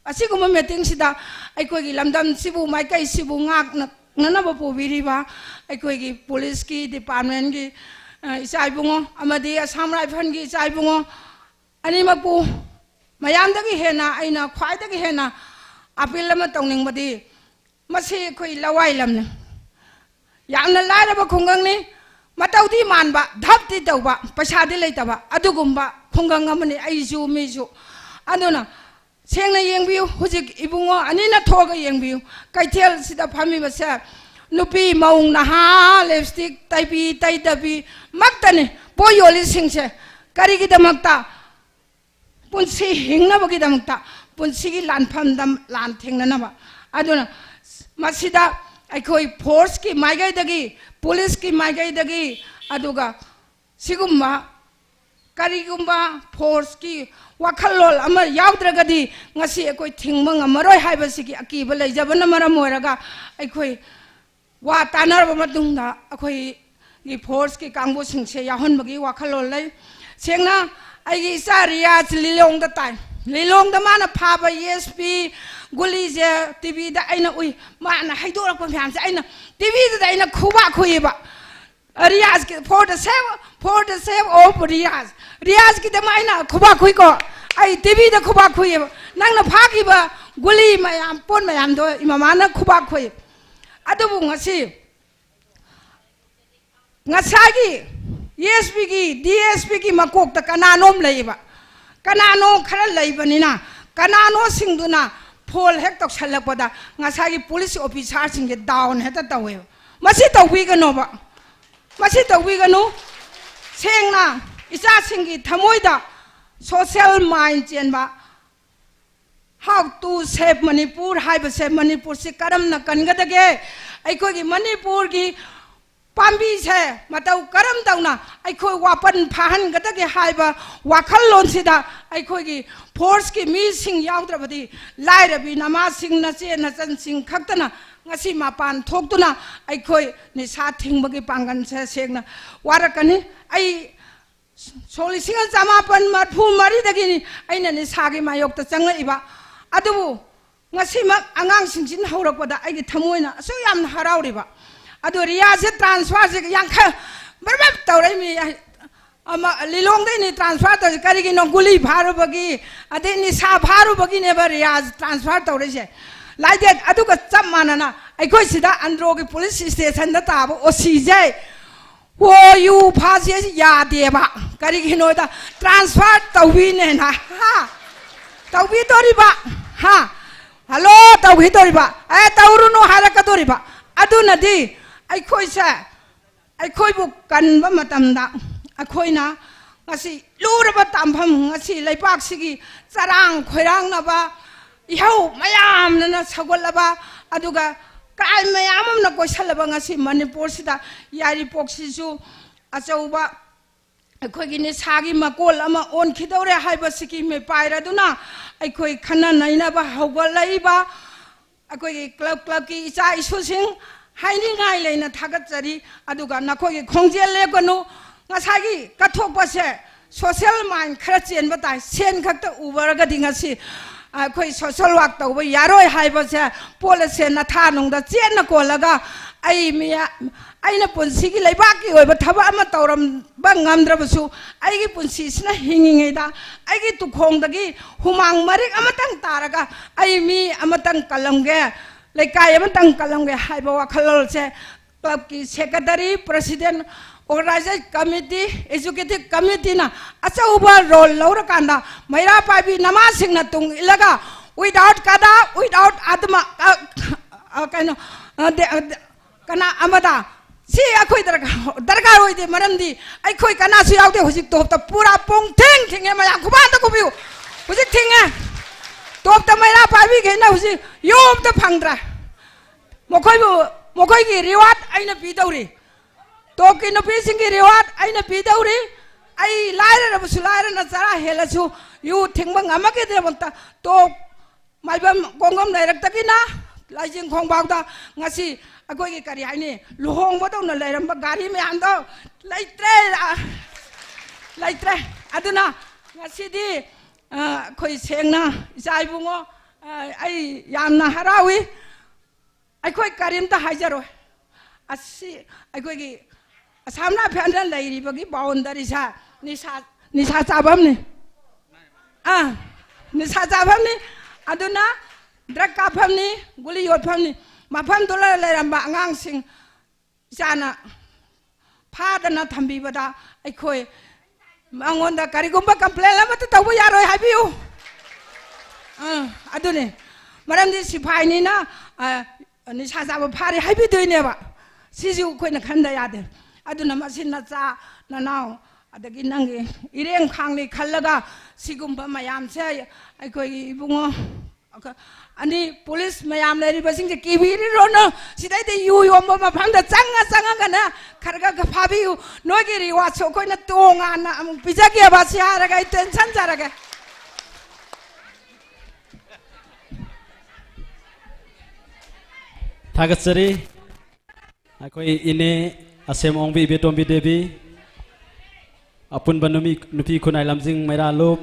ꯑꯁꯤꯒꯨꯝꯕ ꯃꯤꯇꯤꯡꯁꯤꯗ ꯑꯩꯈꯣꯏꯒꯤ ꯂꯝꯗꯝꯁꯤꯕꯨ, ꯃꯥꯏꯀꯩꯁꯤꯕꯨ ꯉꯥꯛꯅ ꯅꯅꯕ ꯄꯨꯕꯤꯔꯤꯕ ꯑꯩꯈꯣꯏꯒꯤ ꯄꯨꯂꯤꯁꯀꯤ ꯗꯤꯄꯥꯔꯠꯃꯦꯟꯒꯤ, ꯑ, ꯏꯆꯥ ꯏꯕꯨꯡꯉꯣ ꯑꯃꯗꯤ ꯑꯁꯥꯝ ꯔꯥꯏꯐꯜꯒꯤ ꯏꯆꯥ ꯏꯕꯨꯡꯉꯣ ꯑꯅꯤꯃꯛꯄꯨ ꯃꯌꯥꯝꯗꯒꯤ ꯍꯦꯟꯅ ꯑꯩꯅ ꯈ꯭ꯋꯥꯏꯗꯒꯤ ꯍꯦꯟꯅ ꯑꯄꯤꯜ ꯑꯃ ꯇꯧꯅꯤꯡꯕꯗꯤ, ꯃꯁꯤ ꯑꯩꯈꯣꯏ ꯂꯋꯥꯏ ꯂꯝꯅꯤ, ꯌꯥꯝꯅ ꯂꯥꯏꯔꯕ ꯈꯨꯡꯒꯪꯅꯤ, ꯃꯇꯧꯗꯤ ꯃꯥꯟꯕ, ꯙꯞꯇꯤ ꯇꯧꯕ, ꯄꯩꯁꯥꯗꯤ ꯂꯩꯇꯕ, ꯑꯗꯨꯒꯨꯝꯕ ꯈꯨꯡꯒꯪ ꯑꯃꯅꯤ ꯑꯩꯁꯨ ꯃꯤꯁꯨ꯫ ꯑꯗꯨꯅ ꯁꯦꯡꯅ ꯌꯦꯡꯕꯤꯌꯨ, ꯍꯧꯖꯤꯛ ꯏꯕꯨꯡꯉꯣ ꯑꯅꯤꯅ ꯊꯣꯛꯑꯒ ꯌꯦꯡꯕꯤꯌꯨ, ꯀꯩꯊꯦꯜꯁꯤꯗ ꯐꯝꯃꯤꯕꯁꯦ ꯅꯨꯄꯤ ꯃꯧ ꯅꯍꯥ ꯂꯤꯞꯁꯇꯤꯛ ꯇꯩꯕꯤ ꯇꯩꯗꯕꯤ ꯃꯛꯇꯅꯤ ꯄꯣꯠ ꯌꯣꯜꯂꯤꯁꯤꯡꯁꯦ꯫ ꯀꯔꯤꯒꯤꯗꯃꯛꯇ? ꯄꯨꯟꯁꯤ ꯍꯤꯡꯅꯕꯒꯤꯗꯃꯛꯇ, ꯄꯨꯟꯁꯤꯒꯤ ꯂꯥꯟꯐꯝꯗ ꯂꯥꯟ ꯊꯦꯡꯅꯅꯕ꯫ ꯑꯗꯨꯅ ꯃꯁꯤꯗ ꯑꯩꯈꯣꯏ ꯐꯣꯔꯁꯀꯤ ꯃꯥꯏꯀꯩꯗꯒꯤ, ꯄꯨꯂꯤꯁꯀꯤ ꯃꯥꯏꯀꯩꯗꯒꯤ, ꯑꯗꯨꯒ ꯁꯤꯒꯨꯝꯕ ꯀꯔꯤꯒꯨꯝꯕ ꯐꯣꯔꯁꯀꯤ ꯋꯥꯈꯜꯂꯣꯟ ꯑꯃ ꯌꯥꯎꯗ꯭ꯔꯒꯗꯤ ꯉꯁꯤ ꯑꯩꯈꯣꯏ ꯊꯤꯡꯕ ꯉꯝꯃꯔꯣꯏ ꯍꯥꯏꯕꯁꯤꯒꯤ ꯑꯀꯤꯕ ꯂꯩꯖꯕꯅ ꯃꯔꯝ ꯑꯣꯏꯔꯒ ꯑꯩꯈꯣꯏ ꯋꯥ ꯇꯥꯅꯔꯕ ꯃꯇꯨꯡꯗ ꯑꯩꯈꯣꯏꯒꯤ ꯐꯣꯔꯁꯀꯤ ꯀꯥꯡꯕꯨꯁꯤꯡꯁꯦ ꯌꯥꯎꯍꯟꯕꯒꯤ ꯋꯥꯈꯜꯂꯣꯟ ꯂꯩ꯫ ꯁꯦꯡꯅ ꯑꯩꯒꯤ ꯏꯆꯥ ꯔꯤꯌꯥꯖ ꯂꯤꯂꯣꯡꯗ ꯇꯥꯏ꯫ ꯂꯤꯂꯣꯡꯗ ꯃꯥꯅ ꯐꯥꯕ ꯑꯦꯁ ꯄꯤ ꯒꯨꯂꯤꯁꯦ ꯇꯤ ꯚꯤꯗ ꯑꯩꯅ ꯎꯏ꯫ ꯃꯥꯅ ꯍꯩꯗꯣꯔꯛꯄ ꯃꯌꯥꯝꯁꯦ ꯑꯩꯅ ꯇꯤ ꯚꯤꯗꯨꯗ ꯑꯩꯅ ꯈꯨꯕꯥꯛ ꯈꯨꯏꯕ꯫ ꯔꯤꯌꯥꯖꯀꯤ, for the sake, for the sake of Riyaz, ꯔꯤꯌꯥꯖꯀꯤꯗꯃꯛ ꯑꯩꯅ ꯈꯨꯕꯥꯛ ꯈꯨꯏꯀꯣ꯫ ꯑꯩ ꯇꯤ ꯚꯤꯗ ꯈꯨꯕꯥꯛ ꯈꯨꯏꯌꯦꯕ꯫ ꯅꯪꯅ ꯐꯥꯈꯤꯕ ꯒꯨꯂꯤ ꯃꯌꯥꯝ, ꯄꯣꯠ ꯃꯌꯥꯝꯗꯣ ꯏꯃꯥꯃꯥꯅ ꯈꯨꯕꯥꯛ ꯈꯨꯏ꯫ ꯑꯗꯨꯕꯨ ꯉꯁꯤ ꯉꯁꯥꯏꯒꯤ ꯑꯦꯁ ꯄꯤꯒꯤ, ꯗꯤ ꯑꯦꯁ ꯄꯤꯒꯤ ꯃꯀꯣꯛꯇ ꯀꯅꯥꯅꯣꯝ ꯂꯩꯌꯦꯕ꯫ ꯀꯅꯥꯅꯣ ꯈꯔ ꯂꯩꯕꯅꯤꯅ, ꯀꯅꯥꯅꯣꯁꯤꯡꯗꯨꯅ ꯐꯣꯟ ꯍꯦꯛ ꯇꯧꯁꯜꯂꯛꯄꯗ ꯉꯁꯥꯏꯒꯤ ꯄꯨꯂꯤꯁ ꯑꯣꯐꯤꯁꯥꯔꯁꯤꯡꯁꯦ ꯗꯥꯎꯟ ꯍꯦꯛꯇ ꯇꯧꯋꯦꯕ꯫ ꯃꯁꯤ ꯇꯧꯕꯤꯒꯅꯣꯕ, ꯃꯁꯤ ꯇꯧꯕꯤꯒꯅꯨ꯫ ꯁꯦꯡꯅ ꯏꯆꯥꯁꯤꯡꯒꯤ ꯊꯃꯣꯏꯗ ꯁꯣꯁꯦꯜ ꯃꯥꯏꯟ ꯆꯦꯟꯕ, How to save Manipur ꯍꯥꯏꯕꯁꯦ, ꯃꯅꯤꯄꯨꯔꯁꯤ ꯀꯔꯝꯅ ꯀꯟꯒꯗꯒꯦ, ꯑꯩꯈꯣꯏꯒꯤ ꯃꯅꯤꯄꯨꯔꯒꯤ ꯄꯥꯝꯕꯤꯁꯦ ꯃꯇꯧ ꯀꯔꯝ ꯇꯧꯅ ꯑꯩꯈꯣꯏ ꯋꯥꯄꯟ ꯐꯥꯍꯟꯒꯗꯒꯦ ꯍꯥꯏꯕ ꯋꯥꯈꯜꯂꯣꯟꯁꯤꯗ ꯑꯩꯈꯣꯏꯒꯤ ꯐꯣꯔꯁꯀꯤ ꯃꯤꯁꯤꯡ ꯌꯥꯎꯗ꯭ꯔꯕꯗꯤ, ꯂꯥꯏꯔꯕꯤ ꯅꯃꯥꯁꯤꯡ, ꯅꯆꯦ ꯅꯆꯟꯁꯤꯡ ꯈꯛꯇꯅ ꯉꯁꯤ ꯃꯄꯥꯟ ꯊꯣꯛꯇꯨꯅ ꯑꯩꯈꯣꯏ ꯅꯤꯁꯥ ꯊꯤꯡꯕꯒꯤ ꯄꯥꯡꯒꯜꯁꯦ ꯁꯦꯡꯅ ꯋꯥꯔꯛꯀꯅꯤ꯫ ꯑꯩ ꯁꯣꯛ ꯂꯤꯁꯤꯡ ꯑꯃ ꯆꯃꯥꯄꯟ ꯃꯔꯤꯐꯨ ꯃꯔꯤꯗꯒꯤꯅꯤ ꯑꯩꯅ ꯅꯤꯁꯥꯒꯤ ꯃꯥꯌꯣꯛꯇ ꯆꯪꯂꯛꯏꯕ꯫ ꯑꯗꯨꯕꯨ ꯉꯁꯤꯃꯛ ꯑꯉꯥꯡꯁꯤꯡꯁꯤꯅ ꯍꯧꯔꯛꯄꯗ ꯑꯩꯒꯤ ꯊꯃꯣꯏꯅ ꯑꯁꯨꯛ ꯌꯥꯝꯅ ꯍꯔꯥꯎꯔꯤꯕ꯫ ꯑꯗꯣ ꯔꯤꯌꯥꯁꯦ ꯇ꯭ꯔꯥꯟꯁꯐꯔꯁꯦ ꯌꯥꯡꯈꯩ ꯕꯔꯕꯞ ꯇꯧꯔꯛꯏꯃꯤ꯫ ꯑꯃ ꯂꯤꯂꯣꯡꯗꯩꯅꯤ ꯇ꯭ꯔꯥꯟꯁꯐꯔ ꯇꯧꯔꯤꯁꯦ꯫ ꯀꯔꯤꯒꯤꯅꯣ? ꯒꯨꯂꯤ ꯐꯥꯔꯨꯕꯒꯤ, ꯑꯗꯩ ꯅꯤꯁꯥ ꯐꯥꯔꯨꯕꯒꯤꯅꯦꯕ ꯔꯤꯌꯥꯁ ꯇ꯭ꯔꯥꯟꯁꯐꯔ ꯇꯧꯔꯛꯏꯁꯦ꯫ ꯂꯥꯏꯗꯦꯠ ꯑꯗꯨꯒ ꯆꯞ ꯃꯥꯟꯅꯅ ꯑꯩꯈꯣꯏ ꯁꯤꯗ ꯑꯟꯗ꯭ꯔꯣꯒꯤ ꯄꯨꯂꯤꯁ ꯏꯁꯇꯦꯁꯟꯗ ꯇꯥꯕ ꯑꯣ ꯁꯤꯁꯦ ꯑꯣ ꯌꯨ ꯐꯥꯁꯦ ꯌꯥꯗꯦꯕ꯫ ꯀꯔꯤꯒꯤꯅꯣꯗ ꯇ꯭ꯔꯥꯟꯁꯐꯔ ꯇꯧꯕꯤꯅꯦꯅ꯫ ꯍꯥ? ꯇꯧꯕꯤꯗꯣꯔꯤꯕ꯫ ꯍꯥ? ꯍꯜꯂꯣ ꯇꯧꯈꯤꯗꯣꯔꯤꯕ꯫ ꯑꯦ ꯇꯧꯔꯨꯅꯨ ꯍꯥꯏꯔꯛꯀꯗꯣꯔꯤꯕ꯫ ꯑꯗꯨꯅꯗꯤ ꯑꯩꯈꯣꯏꯁꯦ, ꯑꯩꯈꯣꯏꯕꯨ ꯀꯟꯕ ꯃꯇꯝꯗ ꯑꯩꯈꯣꯏꯅ ꯉꯁꯤ ꯂꯨꯔꯕ ꯇꯥꯟꯐꯝ, ꯉꯁꯤ ꯂꯩꯕꯥꯛꯁꯤꯒꯤ ꯆꯔꯥꯡ ꯈꯣꯏꯔꯥꯡꯅꯕ ꯏꯍꯧ ꯃꯌꯥꯝꯅ ꯁꯧꯒꯠꯂꯕ, ꯑꯗꯨꯒ ꯀ꯭ꯔꯥꯏꯝ ꯃꯌꯥꯝ ꯑꯃꯅ ꯀꯣꯏꯁꯜꯂꯕ ꯉꯁꯤ ꯃꯅꯤꯄꯨꯔꯁꯤꯗ ꯌꯥꯏꯔꯤꯄꯣꯛꯁꯤꯁꯨ ꯑꯆꯧꯕ ꯑꯩꯈꯣꯏꯒꯤ ꯅꯤꯁꯥꯒꯤ ꯃꯀꯣꯜ ꯑꯃ ꯑꯣꯟꯈꯤꯗꯧꯔꯦ ꯍꯥꯏꯕꯁꯤꯒꯤ ꯃꯤꯄꯥꯏꯔꯗꯨꯅ ꯑꯩꯈꯣꯏ ꯈꯟꯅ ꯅꯩꯅꯕ ꯍꯧꯒꯠꯂꯛꯏꯕ ꯑꯩꯈꯣꯏꯒꯤ ꯀ꯭ꯂꯕ, ꯀ꯭ꯂꯕꯀꯤ ꯏꯆꯥ ꯏꯁꯨꯁꯤꯡ ꯍꯥꯏꯅꯤꯡꯉꯥꯏ ꯂꯩꯅ ꯊꯥꯒꯠꯆꯔꯤ꯫ ꯑꯗꯨꯒ ꯅꯈꯣꯏꯒꯤ ꯈꯣꯡꯖꯦꯜ ꯂꯦꯞꯀꯅꯨ꯫ ꯉꯁꯥꯏꯒꯤ ꯀꯠꯊꯣꯛꯄꯁꯦ ꯁꯣꯁꯦꯜ ꯃꯥꯏꯟ ꯈꯔ ꯆꯦꯟꯕ ꯇꯥꯏ꯫ ꯁꯦꯟ ꯈꯛꯇ ꯎꯕꯔꯒꯗꯤ ꯉꯁꯤ ꯑꯩꯈꯣꯏ ꯁꯣꯁꯦꯜ ꯋꯥꯛ ꯇꯧꯕ ꯌꯥꯔꯣꯏ ꯍꯥꯏꯕꯁꯦ ꯄꯣꯠ ꯑꯁꯦ ꯅꯊꯥ ꯅꯨꯡꯗ ꯆꯦꯠꯅ ꯀꯣꯜꯂꯒ ꯑꯩ ꯃꯤꯌꯥ-, ꯑꯩꯅ ꯄꯨꯟꯁꯤꯒꯤ ꯂꯩꯕꯥꯛꯀꯤ ꯑꯣꯏꯕ ꯊꯕꯛ ꯑꯃ ꯇꯧꯔꯝꯕ ꯉꯝꯗ꯭ꯔꯕꯁꯨ ꯑꯩꯒꯤ ꯄꯨꯟꯁꯤꯁꯤꯅ ꯍꯤꯡꯉꯤꯉꯩꯗ ꯑꯩꯒꯤ ꯇꯨꯈꯣꯡꯗꯒꯤ ꯍꯨꯃꯥꯡ ꯃꯔꯤꯛ ꯑꯃꯇꯪ ꯇꯥꯔꯒ ꯑꯩ ꯃꯤ ꯑꯃꯇꯪ ꯀꯜꯂꯝꯒꯦ, ꯂꯩꯀꯥꯏ ꯑꯃꯇꯪ ꯀꯜꯂꯝꯒꯦ ꯍꯥꯏꯕ ꯋꯥꯈꯜꯂꯣꯟꯁꯦ ꯀ꯭ꯂꯕꯀꯤ secretary, president, organizing committee, executive ꯀꯃꯤꯇꯤꯅ ꯑꯆꯧꯕ ꯔꯣꯜ ꯂꯧꯔꯀꯥꯟꯗ ꯃꯩꯔꯥ ꯄꯥꯏꯕꯤ ꯅꯃꯥꯁꯤꯡꯅ ꯇꯨꯡ ꯏꯜꯂꯒ without ꯀꯗꯥ, without ꯑꯗꯨꯃ, ꯑ, ꯑ, ꯀꯩꯅꯣ, ꯑ, ꯗꯦ-, ꯑ, ꯗꯦ-, ꯀꯅꯥ ꯑꯃꯗ ꯁꯤ ꯑꯩꯈꯣꯏ ꯗꯔꯀꯥꯔ, ꯗꯔꯀꯥꯔ ꯑꯣꯏꯗꯦ, ꯃꯔꯝꯗꯤ ꯑꯩꯈꯣꯏ ꯀꯅꯥꯁꯨ ꯌꯥꯎꯗꯦ ꯍꯧꯖꯤꯛ ꯇꯣꯞꯇ꯫ ꯄꯨꯔꯥ ꯄꯨꯡ ꯊꯤꯡ ꯊꯤꯡꯉꯦ, ꯃꯌꯥꯝ ꯈꯨꯕꯥꯛ ꯑꯝꯇ ꯈꯨꯕꯤꯌꯨ꯫ ꯍꯧꯖꯤꯛ ꯊꯤꯡꯉꯦ꯫ ꯇꯣꯞꯇ ꯃꯩꯔꯥ ꯄꯥꯏꯕꯤꯈꯩꯅ ꯍꯧꯖꯤꯛ ꯌꯨꯝꯗ ꯐꯪꯗ꯭ꯔꯦ꯫ ꯃꯈꯣꯏꯕꯨ, ꯃꯈꯣꯏꯒꯤ ꯔꯤꯋꯥꯔꯗ ꯑꯩꯅ ꯄꯤꯗꯧꯔꯤ꯫ ꯇꯣꯞꯀꯤ ꯅꯨꯄꯤꯁꯤꯡꯒꯤ ꯔꯤꯋꯥꯔꯗ ꯑꯩꯅ ꯄꯤꯗꯧꯔꯤ꯫ ꯑꯩ ꯂꯥꯏꯔꯔꯕꯁꯨ, ꯂꯥꯏꯔꯅ ꯆꯔꯥ ꯍꯦꯜꯂꯁꯨ, ꯌꯨ ꯊꯤꯡꯕ ꯉꯝꯃꯛꯈꯤꯗ꯭ꯔꯕ ꯇꯣꯞ ꯃꯥꯏꯕꯝ ꯀꯣꯡꯒꯝ ꯂꯩꯔꯛꯇꯒꯤꯅ ꯂꯥꯏꯖꯤꯡ ꯈꯣꯡꯕꯥꯎꯗ ꯉꯁꯤ ꯑꯩꯈꯣꯏꯒꯤ, ꯀꯔꯤ ꯍꯥꯏꯅꯤ, ꯂꯨꯍꯣꯡꯕꯗꯧꯅ ꯂꯩꯔꯝꯕ ꯒꯥꯔꯤ ꯃꯌꯥꯝꯗꯣ ꯂꯩꯇ꯭ꯔꯦ, ꯂꯩꯇ꯭ꯔꯦ꯫ ꯑꯗꯨꯅ ꯉꯁꯤꯗꯤ, ꯑ, ꯑꯩꯈꯣꯏ ꯁꯦꯡꯅ ꯏꯆꯥ ꯏꯕꯨꯡꯉꯣ, ꯑ, ꯑꯩ ꯌꯥꯝꯅ ꯍꯔꯥꯎꯏ꯫ ꯑꯩꯈꯣꯏ ꯀꯔꯤꯝꯇ ꯍꯥꯏꯖꯔꯣꯏ꯫ ꯑꯁꯤ ꯑꯩꯈꯣꯏꯒꯤ ꯑꯁꯥꯝ ꯔꯥꯏꯐꯜꯅ ꯂꯩꯔꯤꯕꯒꯤ ꯕꯥꯎꯟꯗꯔꯤꯁꯦ ꯅꯤꯁꯥ, ꯅꯤꯁꯥ ꯆꯥꯐꯝꯅꯤ꯫ ꯑꯥ, ꯅꯤꯁꯥ ꯆꯥꯐꯝꯅꯤ꯫ ꯑꯗꯨꯅ ꯗ꯭ꯔꯒ ꯀꯥꯞꯐꯝꯅꯤ, ꯒꯨꯂꯤ ꯌꯣꯠꯐꯝꯅꯤ꯫ ꯃꯐꯝꯗꯨꯗ ꯂꯩꯔꯝꯕ ꯑꯉꯥꯡꯁꯤꯡ ꯏꯆꯥꯅ ꯐꯥꯗꯅ ꯊꯝꯕꯤꯕꯗ ꯑꯩꯈꯣꯏ ꯃꯉꯣꯟꯗ ꯀꯔꯤꯒꯨꯝꯕ ꯀꯝꯄ꯭ꯂꯦꯟ ꯑꯃꯠꯇ ꯇꯧꯕ ꯌꯥꯔꯣꯏ ꯍꯥꯏꯕꯤꯌꯨ꯫ ꯑꯥ, ꯑꯗꯨꯅꯤ꯫ ꯃꯔꯝꯗꯤ ꯁꯤꯐꯥꯏꯅꯤꯅ, ꯑ, ꯅꯤꯁꯥ ꯆꯥꯕ ꯐꯥꯔꯦ ꯍꯥꯏꯕꯤꯗꯣꯏꯅꯦꯕ꯫ ꯁꯤꯁꯨ ꯑꯩꯈꯣꯏꯅ ꯈꯟꯗ ꯌꯥꯗꯦ꯫ ꯑꯗꯨꯅ ꯃꯁꯤ ꯅꯆꯥ ꯅꯅꯥꯎ ꯑꯗꯒꯤ ꯅꯪꯒꯤ ꯏꯔꯦꯡ ꯈꯥꯡꯅꯤ ꯈꯜꯂꯒ ꯁꯤꯒꯨꯝꯕ ꯃꯌꯥꯝꯁꯦ ꯑꯩꯈꯣꯏꯒꯤ ꯏꯕꯨꯡꯉꯣ ꯑꯅꯤ ꯄꯨꯂꯤꯁ ꯃꯌꯥꯝ ꯂꯩꯔꯤꯕꯁꯤꯡꯁꯦ ꯀꯤꯕꯤꯔꯨꯔꯅꯨ꯫ ꯁꯤꯗꯩꯗ ꯌꯨ ꯌꯣꯟꯕ ꯃꯐꯝꯗ ꯆꯪꯉ ꯆꯪꯉꯒꯅꯦ ꯈꯔ ꯈꯔ ꯐꯥꯕꯤꯌꯨ꯫ ꯅꯣꯏꯒꯤ ꯔꯤꯋꯥꯔꯗꯁꯨ ꯑꯩꯈꯣꯏꯅ ꯇꯣꯉꯥꯟꯅ ꯑꯃꯨꯛ ꯄꯤꯖꯒꯦꯕ꯫ ꯁꯤ ꯍꯥꯏꯔꯒ ꯑꯩ ꯇꯦꯟꯁꯟꯖꯔꯒꯦ꯫ ꯊꯥꯒꯠꯆꯔꯤ꯫ ꯑꯩꯈꯣꯏ ꯏꯅꯦ ꯑꯁꯦꯝ ꯑꯣꯡꯕꯤ ꯏꯕꯦꯇꯣꯝꯕꯤ ꯗꯦꯕꯤ, ꯑꯄꯨꯟꯕ ꯅꯨꯃꯤ-, ꯅꯨꯄꯤ ꯈꯨꯟꯅꯥꯏ ꯂꯝꯖꯤꯡ ꯃꯩꯔꯥ ꯂꯨꯞ,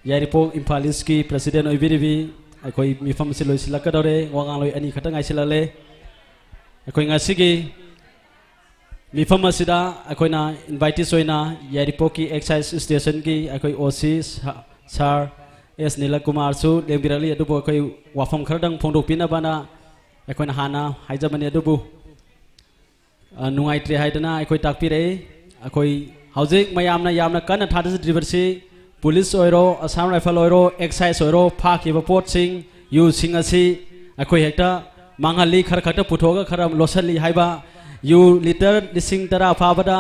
ꯌꯥꯏꯔꯤꯄꯣꯛ ꯏꯝꯐꯥꯜ ꯏꯁꯀꯤ ꯄ꯭ꯔꯁꯤꯗꯦꯟ ꯑꯣꯏꯕꯤꯔꯤꯕꯤ, ꯑꯩꯈꯣꯏ ꯃꯤꯐꯝ ꯑꯁꯤ ꯂꯣꯏꯁꯤꯜꯂꯛꯀꯗꯧꯔꯦ꯫ ꯋꯥ ꯉꯥꯡꯂꯣꯏ ꯑꯅꯤ ꯈꯛꯇ ꯉꯥꯏꯁꯤꯜꯍꯜꯂꯦ꯫ ꯑꯩꯈꯣꯏ ꯉꯁꯤꯒꯤ ꯃꯤꯐꯝ ꯑꯁꯤꯗ ꯑꯩꯈꯣꯏꯅ ꯏꯟꯚꯥꯏꯇꯤꯁ ꯑꯣꯏꯅ ꯌꯥꯏꯔꯤꯄꯣꯛꯀꯤ ꯑꯦꯛꯁꯥꯏꯖ ꯁ꯭ꯇꯦꯁꯟꯒꯤ ꯑꯩꯈꯣꯏ ꯑꯣ ꯁꯤ ꯁꯥ-, ꯁꯥꯔ ꯑꯦꯁ ꯅꯤꯂꯀꯨꯃꯥꯔꯁꯨ ꯂꯦꯡꯕꯤꯔꯛꯂꯤ꯫ ꯑꯗꯨꯕꯨ ꯑꯩꯈꯣꯏ ꯋꯥꯐꯝ ꯈꯔꯗꯪ ꯐꯣꯡꯗꯣꯛꯄꯤꯅꯕꯅ ꯑꯩꯈꯣꯏꯅ ꯍꯥꯟꯅ ꯍꯥꯏꯖꯕꯅꯤ꯫ ꯑꯗꯨꯕꯨ ꯑ, ꯅꯨꯡꯉꯥꯏꯇ꯭ꯔꯦ ꯍꯥꯏꯗꯅ ꯑꯩꯈꯣꯏ ꯇꯥꯛꯄꯤꯔꯛꯏ꯫ ꯑꯩꯈꯣꯏ ꯍꯧꯖꯤꯛ ꯃꯌꯥꯝꯅ ꯌꯥꯝꯅ ꯀꯟꯅ ꯊꯥꯖꯗ꯭ꯔꯤꯕꯁꯤ ꯄꯨꯂꯤꯁ ꯑꯣꯏꯔꯣ, ꯑꯁꯥꯝ ꯔꯥꯏꯐꯜ ꯑꯣꯏꯔꯣ, ꯑꯦꯛꯁꯥꯏꯖ ꯑꯣꯏꯔꯣ, ꯐꯥꯈꯤꯕ ꯄꯣꯠꯁꯤꯡ, ꯌꯨꯁꯤꯡ ꯑꯁꯤ ꯑꯩꯈꯣꯏ ꯍꯦꯛꯇ ꯃꯥꯡꯍꯜꯂꯤ, ꯈꯔ ꯈꯛꯇ ꯄꯨꯊꯣꯛꯑꯒ ꯈꯔ ꯂꯣꯠꯁꯤꯜꯂꯤ ꯍꯥꯏꯕ, ꯌꯨ ꯂꯤꯇꯔ ꯂꯤꯁꯤꯡ ꯇꯔꯥ ꯐꯥꯕꯗ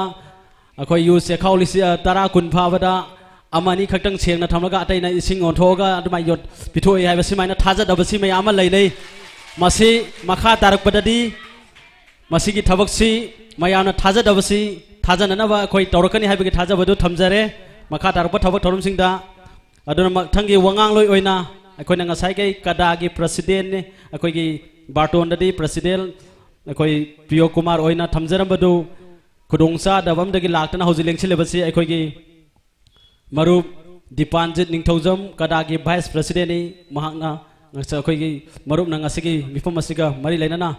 ꯑꯩꯈꯣꯏ ꯌꯨ ꯆꯦꯈꯥꯎ ꯂꯤꯁꯤꯡ, ꯑ, ꯇꯔꯥ ꯀꯨꯟ ꯐꯥꯕꯗ ꯑꯃ ꯑꯅꯤ ꯈꯛꯇꯪ ꯁꯦꯡꯅ ꯊꯝꯂꯒ ꯑꯇꯩꯅ ꯏꯁꯤꯡ ꯑꯣꯟꯊꯣꯛꯑꯒ ꯑꯗꯨꯃꯥꯏꯅ ꯌꯣꯠ-, ꯄꯤꯊꯣꯛꯏ ꯍꯥꯏꯕ ꯁꯨꯃꯥꯏꯅ ꯊꯥꯖꯗꯕꯁꯤ ꯃꯌꯥꯝ ꯑꯃ ꯂꯩꯅꯩ꯫ ꯃꯁꯤ ꯃꯈꯥ ꯇꯥꯔꯛꯄꯗꯗꯤ ꯃꯁꯤꯒꯤ ꯊꯕꯛꯁꯤ ꯃꯌꯥꯝꯅ ꯊꯥꯖꯗꯕꯁꯤ ꯊꯥꯖꯅꯅꯕ ꯑꯩꯈꯣꯏ ꯇꯧꯔꯛꯀꯅꯤ ꯍꯥꯏꯕꯒꯤ ꯊꯥꯖꯕꯗꯨ ꯊꯝꯖꯔꯦ꯫ ꯃꯈꯥ ꯇꯥꯔꯛꯄ ꯊꯕꯛ ꯊꯧꯔꯝꯁꯤꯡꯗ ꯑꯗꯨꯅ ꯃꯊꯪꯒꯤ ꯋꯥꯉꯥꯡꯂꯣꯏ ꯑꯣꯏꯅ ꯑꯩꯈꯣꯏꯅ ꯉꯁꯥꯏꯒꯤ ꯀꯗꯥꯒꯤ ꯄ꯭ꯔꯁꯤꯗꯦꯟꯅꯤ, ꯑꯩꯈꯣꯏꯒꯤ ꯕꯥꯔꯇꯣꯟꯗꯗꯤ ꯄ꯭ꯔꯁꯤꯗꯦꯟ ꯑꯩꯈꯣꯏ ꯄ꯭ꯔꯤꯌꯣ ꯀꯨꯃꯥꯔ ꯑꯣꯏꯅ ꯊꯝꯖꯔꯝꯕꯗꯨ ꯈꯨꯗꯣꯡ ꯆꯥꯗꯕ ꯑꯃꯗꯒꯤ ꯂꯥꯛꯇꯅ ꯍꯧꯖꯤꯛ ꯂꯦꯡꯁꯤꯜꯂꯤꯕꯁꯤ ꯑꯩꯈꯣꯏꯒꯤ ꯃꯔꯨꯞ ꯗꯤꯄꯥꯟꯖꯤꯠ ꯅꯤꯡꯊꯧꯖꯝ, ꯀꯗꯥꯒꯤ ꯚꯥꯏꯁ ꯄ꯭ꯔꯁꯤꯗꯦꯟꯅꯤ꯫ ꯃꯍꯥꯛꯅ ꯉꯁ-, ꯑꯩꯈꯣꯏꯒꯤ ꯃꯔꯨꯞꯅ ꯉꯁꯤꯒꯤ ꯃꯤꯐꯝ ꯑꯁꯤꯒ ꯃꯔꯤ ꯂꯩꯅꯅ,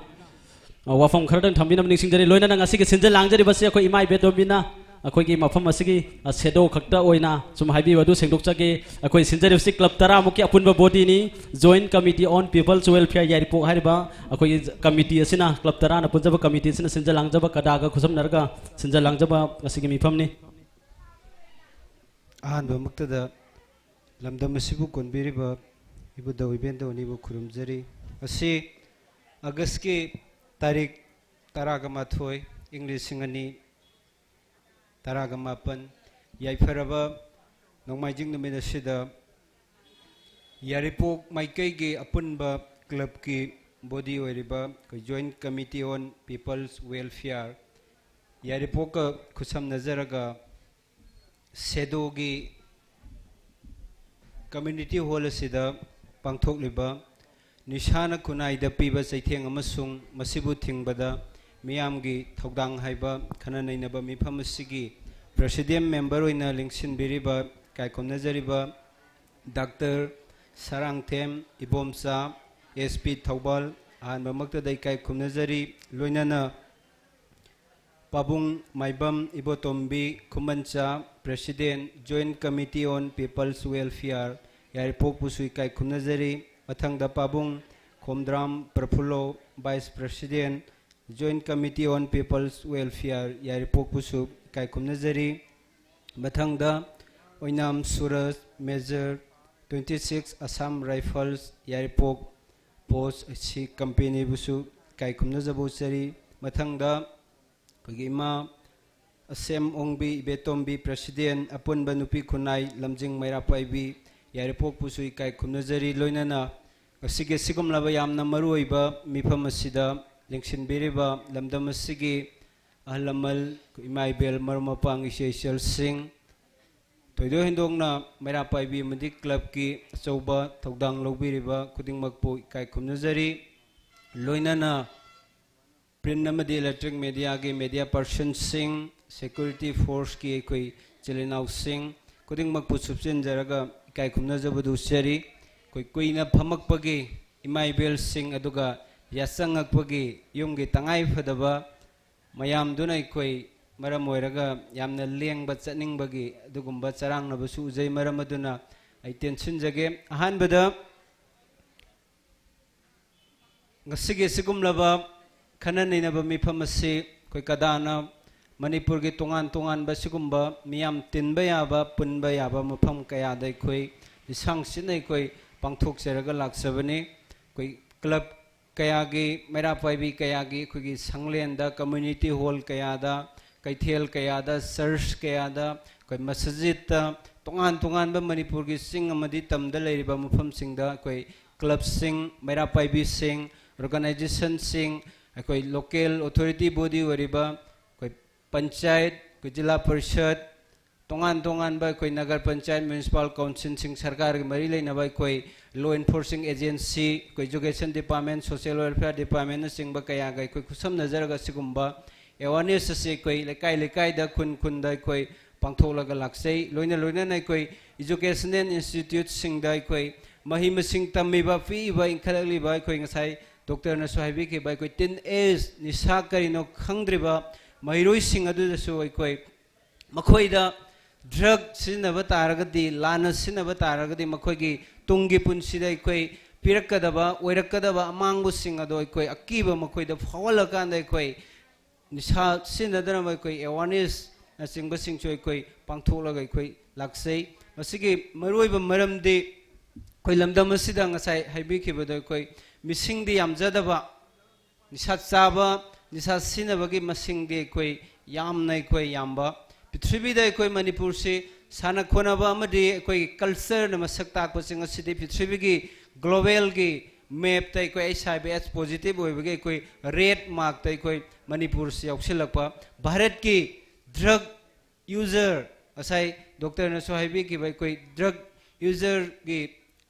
ꯑ, ꯋꯥꯐꯝ ꯈꯔꯗꯪ ꯊꯝꯕꯤꯅꯕ ꯅꯤꯡꯁꯤꯡꯖꯔꯤ꯫ ꯂꯣꯏꯅꯅ ꯉꯁꯤꯒꯤ ꯁꯤꯟꯖ ꯂꯥꯡꯖꯔꯤꯕꯁꯤ ꯑꯩꯈꯣꯏ ꯏꯃꯥ ꯏꯕꯦꯟꯗꯣꯝꯕꯤꯅ ꯑꯩꯈꯣꯏꯒꯤ ꯃꯐꯝ ꯑꯁꯤꯒꯤ, ꯑ, ꯁꯦꯗꯣ ꯈꯛꯇ ꯑꯣꯏꯅ ꯁꯨꯝ ꯍꯥꯏꯕꯤꯌꯨ ꯑꯗꯨ ꯁꯦꯡꯗꯣꯛꯆꯒꯦ꯫ ꯑꯩꯈꯣꯏ ꯁꯤꯟꯖꯔꯤꯕꯁꯤ ꯀ꯭ꯂꯕ ꯇꯔꯥꯃꯨꯛꯀꯤ ꯑꯄꯨꯟꯕ ꯕꯣꯗꯤꯅꯤ꯫ Joint Committee on People's Welfare ꯌꯥꯏꯔꯤꯄꯣꯛ ꯍꯥꯏꯔꯤꯕ ꯑꯩꯈꯣꯏꯒꯤ ꯀꯃꯤꯇꯤ ꯑꯁꯤꯅ, ꯀ꯭ꯂꯕ ꯇꯔꯥꯅ ꯄꯨꯟꯖꯕ ꯀꯃꯤꯇꯤ ꯑꯁꯤꯅ ꯁꯤꯟꯖ ꯂꯥꯡꯖꯕ, ꯀꯗꯥꯒ ꯈꯨꯠꯁꯝꯅꯔꯒ ꯁꯤꯟꯖ ꯂꯥꯡꯖꯕ ꯉꯁꯤꯒꯤ ꯃꯤꯐꯝꯅꯤ꯫ ꯑꯍꯥꯟꯕꯃꯛꯇꯗ ꯂꯝꯗꯝ ꯑꯁꯤꯕꯨ ꯀꯣꯟꯕꯤꯔꯤꯕ ꯏꯕꯨꯙꯧ ꯏꯕꯦꯟꯗꯧ ꯑꯅꯤꯕꯨ ꯈꯨꯔꯨꯝꯖꯔꯤ꯫ ꯉꯁꯤ ꯑꯥꯒꯁꯀꯤ ꯇꯥꯔꯤꯛ ꯇꯔꯥꯒ ꯃꯥꯊꯣꯏ, ꯏꯪ ꯂꯤꯁꯤꯡ ꯑꯅꯤ ꯇꯔꯥꯒ ꯃꯥꯄꯟ, ꯌꯥꯏꯐꯔꯕ ꯅꯣꯡꯃꯥꯏꯖꯤꯡ ꯅꯨꯃꯤꯠ ꯑꯁꯤꯗ ꯌꯥꯏꯔꯤꯄꯣꯛ ꯃꯥꯏꯀꯩꯒꯤ ꯑꯄꯨꯟꯕ ꯀ꯭ꯂꯕꯀꯤ ꯕꯣꯗꯤ ꯑꯣꯏꯔꯤꯕ ꯑꯩꯈꯣꯏ Joint Committee on People's Welfare, ꯌꯥꯏꯔꯤꯄꯣꯛꯀ ꯈꯨꯠꯁꯝꯅꯖꯔꯒ ꯁꯦꯗꯣꯒꯤ ꯀꯝꯃ꯭ꯌꯨꯅꯤꯇꯤ ꯍꯣꯜ ꯑꯁꯤꯗ ꯄꯥꯡꯊꯣꯛꯂꯤꯕ ꯅꯤꯁꯥꯅ ꯈꯨꯟꯅꯥꯏꯗ ꯄꯤꯕ ꯆꯩꯊꯦꯡ ꯑꯃꯁꯨꯡ ꯃꯁꯤꯕꯨ ꯊꯤꯡꯕꯗ ꯃꯤꯌꯥꯝꯒꯤ ꯊꯧꯗꯥꯡ ꯍꯥꯏꯕ ꯈꯟꯅ ꯅꯩꯅꯕ ꯃꯤꯐꯝ ꯑꯁꯤꯒꯤ ꯄ꯭ꯔꯦꯁꯤꯗꯦꯟ ꯃꯦꯝꯕꯔ ꯑꯣꯏꯅ ꯂꯦꯡꯁꯤꯟꯕꯤꯔꯤꯕ ꯏꯀꯥꯏ ꯈꯨꯝꯅꯖꯔꯤꯕ doctor Sarangthem Ibomcha, S P Thoubal, ꯑꯍꯥꯟꯕꯃꯛꯇꯗ ꯏꯀꯥꯏ ꯈꯨꯝꯅꯖꯔꯤ꯫ ꯂꯣꯏꯅꯅ ꯄꯥꯕꯨꯡ Maibam Ibotombi Khumancha, president, Joint Committee on People's Welfare, ꯌꯥꯏꯔꯤꯄꯣꯛꯄꯨꯁꯨ ꯏꯀꯥꯏ ꯈꯨꯝꯅꯖꯔꯤ꯫ ꯃꯊꯪꯗ ꯄꯥꯕꯨꯡ Khomdram Praphullo, vice president, Joint Committee on People's Welfare ꯌꯥꯏꯔꯤꯄꯣꯛꯄꯨꯁꯨ ꯏꯀꯥꯏ ꯈꯨꯝꯅꯖꯔꯤ꯫ ꯃꯊꯪꯗ ꯑꯣꯏꯅꯥꯝ ꯁꯨꯔꯖ, Major, twenty six Assam Rifles, ꯌꯥꯏꯔꯤꯄꯣꯛ Post C Company ꯕꯨꯁꯨ ꯏꯀꯥꯏ ꯈꯨꯝꯅꯖꯕ ꯎꯠꯆꯔꯤ꯫ ꯃꯊꯪꯗ ꯑꯩꯈꯣꯏꯒꯤ ꯏꯃꯥ ꯑꯁꯦꯝ ꯑꯣꯡꯕꯤ ꯏꯕꯦꯇꯣꯝꯕꯤ, President, ꯑꯄꯨꯟꯕ ꯅꯨꯄꯤ ꯈꯨꯟꯅꯥꯏ ꯂꯝꯖꯤꯡ ꯃꯩꯔꯥ ꯄꯥꯏꯕꯤ ꯌꯥꯏꯔꯤꯄꯣꯛꯄꯨꯁꯨ ꯏꯀꯥꯏ ꯈꯨꯝꯅꯖꯔꯤ꯫ ꯂꯣꯏꯅꯅ ꯉꯁꯤꯒꯤ ꯑꯁꯤꯒꯨꯝꯂꯕ ꯌꯥꯝꯅ ꯃꯔꯨꯑꯣꯏꯕ ꯃꯤꯐꯝ ꯑꯁꯤꯗ ꯂꯦꯡꯁꯤꯟꯕꯤꯔꯤꯕ ꯂꯝꯗꯝ ꯑꯁꯤꯒꯤ ꯑꯍꯜ ꯂꯃꯟ, ꯏꯃꯥ ꯏꯕꯦꯜ, ꯃꯔꯨꯞ ꯃꯄꯥꯡ, ꯏꯆꯦ ꯏꯆꯜꯁꯤꯡ, ꯊꯣꯏꯗꯣꯛ ꯍꯦꯟꯗꯣꯛꯅ ꯃꯩꯔꯥ ꯄꯥꯏꯕꯤ ꯑꯃꯗꯤ club ꯀꯤ ꯑꯆꯧꯕ ꯊꯧꯗꯥꯡ ꯂꯧꯕꯤꯔꯤꯕ ꯈꯨꯗꯤꯡꯃꯛꯄꯨ ꯏꯀꯥꯏ ꯈꯨꯝꯅꯖꯔꯤ꯫ ꯂꯣꯏꯅꯅ print ꯑꯃꯗꯤ electronic media ꯒꯤ media person ꯁꯤꯡ, security force ꯀꯤ ꯑꯩꯈꯣꯏ ꯏꯆꯤꯜ ꯏꯅꯥꯎꯁꯤꯡ ꯈꯨꯗꯤꯡꯃꯛꯄꯨ ꯁꯨꯞꯆꯤꯟꯖꯔꯒ ꯏꯀꯥꯏ ꯈꯨꯝꯅꯖꯕꯗꯨ ꯎꯠꯆꯔꯤ꯫ ꯑꯩꯈꯣꯏ ꯀꯨꯏꯅ ꯐꯝꯃꯛꯄꯒꯤ ꯏꯃꯥ ꯏꯕꯦꯜꯁꯤꯡ, ꯑꯗꯨꯒ ꯌꯥꯆꯪꯉꯛꯄꯒꯤ ꯌꯨꯝꯒꯤ ꯇꯉꯥꯏ ꯐꯗꯕ ꯃꯌꯥꯝꯗꯨꯅ ꯑꯩꯈꯣꯏ ꯃꯔꯝ ꯑꯣꯏꯔꯒ ꯌꯥꯝꯅ ꯂꯦꯡꯕ ꯆꯠꯅꯤꯡꯕꯒꯤ ꯑꯗꯨꯒꯨꯝꯕ ꯆꯔꯥꯡꯅꯕꯁꯨ ꯎꯖꯩ꯫ ꯃꯔꯝ ꯑꯗꯨꯅ ꯑꯩ ꯇꯦꯟꯁꯤꯟꯖꯒꯦ꯫ ꯑꯍꯥꯟꯕꯗ, ꯉꯁꯤꯒꯤ ꯑꯁꯤꯒꯨꯝꯂꯕ ꯈꯟꯅ ꯅꯩꯅꯕ ꯃꯤꯐꯝ ꯑꯁꯤ ꯑꯩꯈꯣꯏ ꯀꯗꯥꯅ ꯃꯅꯤꯄꯨꯔꯒꯤ ꯇꯣꯉꯥꯟ ꯇꯣꯉꯥꯟꯕ ꯁꯤꯒꯨꯝꯕ ꯃꯤꯌꯥꯝ ꯇꯤꯟꯕ ꯌꯥꯕ, ꯄꯨꯟꯕ ꯌꯥꯕ ꯃꯐꯝ ꯀꯌꯥꯗ ꯑꯩꯈꯣꯏ ꯂꯤꯁꯥꯡ ꯁꯤꯠꯅ ꯑꯩꯈꯣꯏ ꯄꯥꯡꯊꯣꯛꯆꯔꯒ ꯂꯥꯛꯆꯕꯅꯤ꯫ ꯑꯩꯈꯣꯏ club ꯀꯌꯥꯒꯤ, ꯃꯩꯔꯥ ꯄꯥꯏꯕꯤ ꯀꯌꯥꯒꯤ ꯑꯩꯈꯣꯏꯒꯤ ꯁꯪꯂꯦꯟꯗ, community hall ꯀꯌꯥꯗ, ꯀꯩꯊꯦꯜ ꯀꯌꯥꯗ, church ꯀꯌꯥꯗ, ꯑꯩꯈꯣꯏ ꯃꯁꯖꯤꯠꯇ, ꯇꯣꯉꯥꯟ ꯇꯣꯉꯥꯟꯕ ꯃꯅꯤꯄꯨꯔꯒꯤ ꯆꯤꯡ ꯑꯃꯗꯤ ꯇꯝꯗ ꯂꯩꯔꯤꯕ ꯃꯐꯝꯁꯤꯡꯗ ꯑꯩꯈꯣꯏ club ꯁꯤꯡ, ꯃꯩꯔꯥ ꯄꯥꯏꯕꯤꯁꯤꯡ, organization ꯁꯤꯡ, ꯑꯩꯈꯣꯏ local authority body ꯑꯣꯏꯔꯤꯕ ꯑꯩꯈꯣꯏ ꯄꯟꯆꯥꯌꯠ, ꯑꯩꯈꯣꯏ ꯖꯤꯂꯥ ꯄꯔꯤꯁꯠ, ꯇꯣꯉꯥꯟ ꯇꯣꯉꯥꯟꯕ ꯑꯩꯈꯣꯏ ꯅꯒꯔ ꯄꯟꯆꯥꯌꯠ, municipal council ꯁꯤꯡ, ꯁꯔꯀꯥꯔꯒꯤ ꯃꯔꯤ ꯂꯩꯅꯕ ꯑꯩꯈꯣꯏ law enforcing agency, ꯑꯩꯈꯣꯏ education department, social welfare department ꯅꯆꯤꯡꯕ ꯀꯌꯥꯒ ꯑꯩꯈꯣꯏ ꯈꯨꯠꯁꯝꯅꯖꯔꯒ ꯁꯤꯒꯨꯝꯕ awareness ꯑꯁꯤ ꯑꯩꯈꯣꯏ ꯂꯩꯀꯥꯏ ꯂꯩꯀꯥꯏꯗ, ꯈꯨꯟ ꯈꯨꯟꯗ ꯑꯩꯈꯣꯏ ꯄꯥꯡꯊꯣꯛꯂꯒ ꯂꯥꯛꯆꯩ꯫ ꯂꯣꯏꯅ ꯂꯣꯏꯅꯅ ꯑꯩꯈꯣꯏ educational institute ꯁꯤꯡꯗ ꯑꯩꯈꯣꯏ ꯃꯍꯩ ꯃꯁꯤꯡ ꯇꯝꯃꯤꯕ, ꯄꯤꯛꯏꯕ, ꯏꯟꯈꯠꯂꯛꯂꯤꯕ, ꯑꯩꯈꯣꯏ ꯉꯁꯥꯏ ꯗꯣꯛꯇꯔꯅꯁꯨ ꯍꯥꯏꯕꯤꯈꯤꯕ, ꯑꯩꯈꯣꯏ teen age, ꯅꯤꯁꯥ ꯀꯔꯤꯅꯣ ꯈꯪꯗ꯭ꯔꯤꯕ ꯃꯍꯩꯔꯣꯏꯁꯤꯡ ꯑꯗꯨꯗꯁꯨ ꯑꯩꯈꯣꯏ ꯃꯈꯣꯏꯗ drug ꯁꯤꯖꯤꯟꯅꯕ ꯇꯥꯔꯒꯗꯤ, ꯂꯥꯟꯅ ꯁꯤꯖꯤꯟꯅꯕ ꯇꯥꯔꯒꯗꯤ, ꯃꯈꯣꯏꯒꯤ ꯇꯨꯡꯒꯤ ꯄꯨꯟꯁꯤꯗ ꯑꯩꯈꯣꯏ ꯄꯤꯔꯛꯀꯗꯕ, ꯑꯣꯏꯔꯛꯀꯗꯕ ꯑꯃꯥꯡꯕꯁꯤꯡ ꯑꯗꯣ ꯑꯩꯈꯣꯏ ꯑꯀꯤꯕ ꯃꯈꯣꯏꯗ ꯐꯥꯎꯍꯜꯂꯀꯥꯟꯗ ꯑꯩꯈꯣꯏ ꯅꯤꯁꯥ ꯁꯤꯖꯤꯟꯅꯗꯅꯕ ꯑꯩꯈꯣꯏ awareness ꯅꯆꯤꯡꯕꯁꯤꯡꯁꯨ ꯑꯩꯈꯣꯏ ꯄꯥꯡꯊꯣꯛꯂꯒ ꯑꯩꯈꯣꯏ ꯂꯥꯛꯆꯩ꯫ ꯃꯁꯤꯒꯤ ꯃꯔꯨꯑꯣꯏꯕ ꯃꯔꯝꯗꯤ ꯑꯩꯈꯣꯏ ꯂꯝꯗꯝ ꯑꯁꯤꯗ ꯉꯁꯥꯏ ꯍꯥꯏꯕꯤꯈꯤꯕꯗꯣ ꯑꯩꯈꯣꯏ ꯃꯤꯁꯤꯡꯗꯤ ꯌꯥꯝꯖꯗꯕ, ꯅꯤꯁꯥ ꯆꯥꯕ, ꯅꯤꯁꯥ ꯁꯤꯖꯤꯟꯅꯕꯒꯤ ꯃꯁꯤꯡꯗꯤ ꯑꯩꯈꯣꯏ ꯌꯥꯝꯅ ꯑꯩꯈꯣꯏ ꯌꯥꯝꯕ꯫ ꯄ꯭ꯔꯤꯊꯤꯕꯤꯗ ꯑꯩꯈꯣꯏ ꯃꯅꯤꯄꯨꯔꯁꯤ ꯁꯥꯟꯅ ꯈꯣꯠꯅꯕ ꯑꯃꯗꯤ ꯑꯩꯈꯣꯏꯒꯤ cultureꯅ ꯃꯁꯛ ꯇꯥꯛꯄꯁꯤꯡ ꯑꯁꯤꯗꯤ ꯄ꯭ꯔꯤꯊꯤꯕꯤꯒꯤ globalꯒꯤ mapꯇ ꯑꯩꯈꯣꯏ HIV positive ꯑꯣꯏꯕꯒꯤ ꯑꯩꯈꯣꯏ red markꯇ ꯑꯩꯈꯣꯏ ꯃꯅꯤꯄꯨꯔꯁꯤ ꯌꯥꯎꯁꯤꯜꯂꯛꯄ꯫ ꯚꯥꯔꯠꯀꯤ drug user, ꯉꯁꯥꯏ doctorꯅꯁꯨ ꯍꯥꯏꯕꯤꯈꯤꯕ, ꯑꯩꯈꯣꯏ drug userꯒꯤ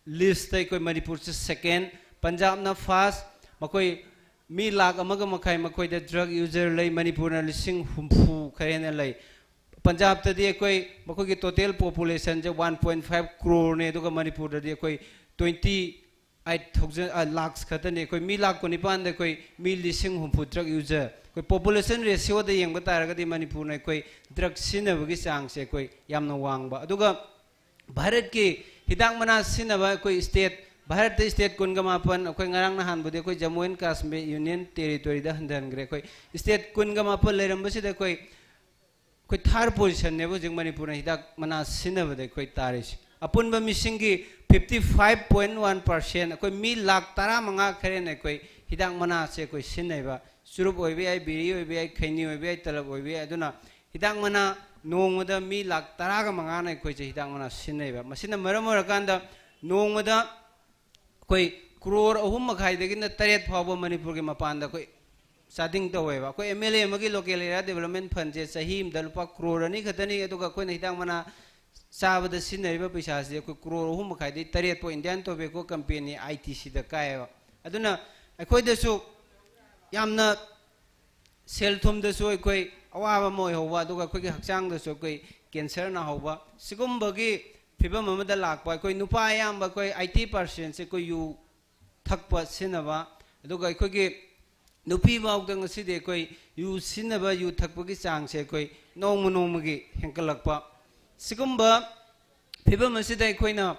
listꯇ ꯑꯩꯈꯣꯏ ꯃꯅꯤꯄꯨꯔꯁꯤ second, ꯄꯟꯖꯥꯕꯅ first꯫ ꯃꯈꯣꯏ ꯃꯤ ꯂꯥꯈ ꯑꯃꯒ ꯃꯈꯥꯏ ꯃꯈꯣꯏꯗ drug user ꯂꯩ, ꯃꯅꯤꯄꯨꯔꯅ ꯂꯤꯁꯤꯡ ꯍꯨꯝꯐꯨ ꯈꯔ ꯍꯦꯟꯅ ꯂꯩ꯫ ꯄꯟꯖꯥꯕꯇꯗꯤ ꯑꯩꯈꯣꯏ ꯃꯈꯣꯏꯒꯤ total populationꯁꯦ one point five croreꯅꯦ, ꯑꯗꯨꯒ ꯃꯅꯤꯄꯨꯔꯗꯗꯤ ꯑꯩꯈꯣꯏ twenty eight thousand, ꯑ, lakhs ꯈꯛꯇꯅꯤ꯫ ꯑꯩꯈꯣꯏ ꯃꯤ ꯂꯥꯈ ꯀꯨꯟꯅꯤꯄꯥꯟꯗ ꯑꯩꯈꯣꯏ ꯃꯤ ꯂꯤꯁꯤꯡ ꯍꯨꯝꯐꯨ drug user꯫ ꯑꯩꯈꯣꯏ population ratioꯗ ꯌꯦꯡꯕ ꯇꯥꯔꯒꯗꯤ ꯃꯅꯤꯄꯨꯔꯅ ꯑꯩꯈꯣꯏ drug ꯁꯤꯖꯤꯟꯅꯕꯒꯤ ꯆꯥꯡꯁꯦ ꯑꯩꯈꯣꯏ ꯌꯥꯝꯅ ꯋꯥꯡꯕ꯫ ꯑꯗꯨꯒ ꯚꯥꯔꯠꯀꯤ ꯍꯤꯗꯥꯛ ꯃꯅꯥ ꯁꯤꯖꯤꯟꯅꯕ ꯑꯩꯈꯣꯏ state, ꯚꯥꯔꯠꯇ state ꯀꯨꯟꯒ ꯃꯥꯄꯟ, ꯑꯩꯈꯣꯏ ꯉꯔꯥꯡ ꯅꯍꯥꯟꯕꯨꯗꯤ ꯑꯩꯈꯣꯏ Jammu and Kashmir Union Territoryꯗ ꯍꯟꯊꯍꯟꯈ꯭ꯔꯦ꯫ ꯑꯩꯈꯣꯏ state ꯀꯨꯟꯒ ꯃꯥꯄꯟ ꯂꯩꯔꯝꯕꯁꯤꯗ ꯑꯩꯈꯣꯏ ꯑꯩꯈꯣꯏ third positionꯅꯦꯕ ꯍꯧꯖꯤꯛ ꯃꯅꯤꯄꯨꯔꯅ ꯍꯤꯗꯥꯛ ꯃꯅꯥ ꯁꯤꯖꯤꯟꯅꯕꯗ ꯑꯩꯈꯣꯏ ꯇꯥꯔꯤꯁꯦ꯫ ꯑꯄꯨꯟꯕ ꯃꯤꯁꯤꯡꯒꯤ fifty five point one percent, ꯑꯩꯈꯣꯏ ꯃꯤ ꯂꯥꯈ ꯇꯔꯥꯃꯉꯥ ꯈꯔ ꯍꯦꯟꯅ ꯑꯩꯈꯣꯏ ꯍꯤꯗꯥꯛ ꯃꯅꯥꯁꯦ ꯑꯩꯈꯣꯏ ꯁꯤꯖꯤꯟꯅꯩꯕ꯫ ꯆꯨꯔꯨꯞ ꯑꯣꯏꯕ ꯌꯥꯏ, ꯕꯤꯔꯤ ꯑꯣꯏꯕ ꯌꯥꯏ, ꯈꯩꯅꯤ ꯑꯣꯏꯕ ꯌꯥꯏ, ꯇꯂꯕ ꯑꯣꯏꯕ ꯌꯥꯏ꯫ ꯑꯗꯨꯅ ꯍꯤꯗꯥꯛ ꯃꯅꯥ ꯅꯣꯡꯃꯗ ꯃꯤ ꯂꯥꯈ ꯇꯔꯥꯒ ꯃꯉꯥꯅ ꯑꯩꯈꯣꯏꯁꯦ ꯍꯤꯗꯥꯛ ꯃꯅꯥ ꯁꯤꯖꯤꯟꯅꯩꯕ꯫ ꯃꯁꯤꯅ ꯃꯔꯝ ꯑꯣꯏꯔꯀꯥꯟꯗ ꯅꯣꯡꯃꯗ ꯑꯩꯈꯣꯏ crore ꯑꯍꯨꯝ ꯃꯈꯥꯏꯗꯒꯤꯅ ꯇꯔꯦꯠ ꯐꯥꯎꯕ ꯃꯅꯤꯄꯨꯔꯒꯤ ꯃꯄꯥꯟꯗ ꯑꯩꯈꯣꯏ ꯆꯥꯗꯤꯡ ꯇꯧꯋꯦꯕ꯫ ꯑꯩꯈꯣꯏ MLA ꯑꯃꯒꯤ local area development fundꯁꯦ ꯆꯍꯤ ꯑꯃꯗ ꯂꯨꯄꯥ crore ꯑꯅꯤ ꯈꯛꯇꯅꯤ, ꯑꯗꯨꯒ ꯑꯩꯈꯣꯏꯅ ꯍꯤꯗꯥꯛ ꯃꯅꯥ ꯆꯥꯕꯗ ꯁꯤꯖꯤꯟꯅꯔꯤꯕ ꯄꯩꯁꯥꯁꯤ ꯑꯩꯈꯣꯏ crore ꯑꯍꯨꯝ ꯃꯈꯥꯏꯗꯒꯤ ꯇꯔꯦꯠ ꯐꯥꯎ Indian Tobacco Company, ITCꯗ ꯀꯥꯏꯌꯦꯕ꯫ ꯑꯗꯨꯅ ꯑꯩꯈꯣꯏꯗꯁꯨ ꯌꯥꯝꯅ ꯁꯦꯜ ꯊꯨꯝꯗꯁꯨ ꯑꯩꯈꯣꯏ ꯑꯋꯥꯕ ꯑꯃ ꯑꯣꯏꯍꯧꯕ, ꯑꯗꯨꯒ ꯑꯩꯈꯣꯏꯒꯤ ꯍꯛꯆꯥꯡꯗꯁꯨ ꯑꯩꯈꯣꯏ cancer ꯅꯥꯍꯧꯕ, ꯁꯤꯒꯨꯝꯕꯒꯤ ꯐꯤꯕꯝ ꯑꯃꯗ ꯂꯥꯛꯄ꯫ ꯑꯩꯈꯣꯏ ꯅꯨꯄꯥ ꯑꯌꯥꯝꯕ ꯑꯩꯈꯣꯏ eighty percentꯁꯦ ꯑꯩꯈꯣꯏ ꯌꯨ ꯊꯛꯄ, ꯁꯤꯖꯤꯟꯅꯕ, ꯑꯗꯨꯒ ꯑꯩꯈꯣꯏꯒꯤ ꯅꯨꯄꯤ ꯐꯥꯎꯗ ꯉꯁꯤꯗꯤ ꯑꯩꯈꯣꯏ ꯌꯨ ꯁꯤꯖꯤꯟꯅꯕ, ꯌꯨ ꯊꯛꯄꯒꯤ ꯆꯥꯡꯁꯦ ꯑꯩꯈꯣꯏ ꯅꯣꯡꯃ ꯅꯣꯡꯃꯒꯤ ꯍꯦꯟꯒꯠꯂꯛꯄ꯫ ꯁꯤꯒꯨꯝꯕ ꯐꯤꯕꯝ ꯑꯁꯤꯗ ꯑꯩꯈꯣꯏꯅ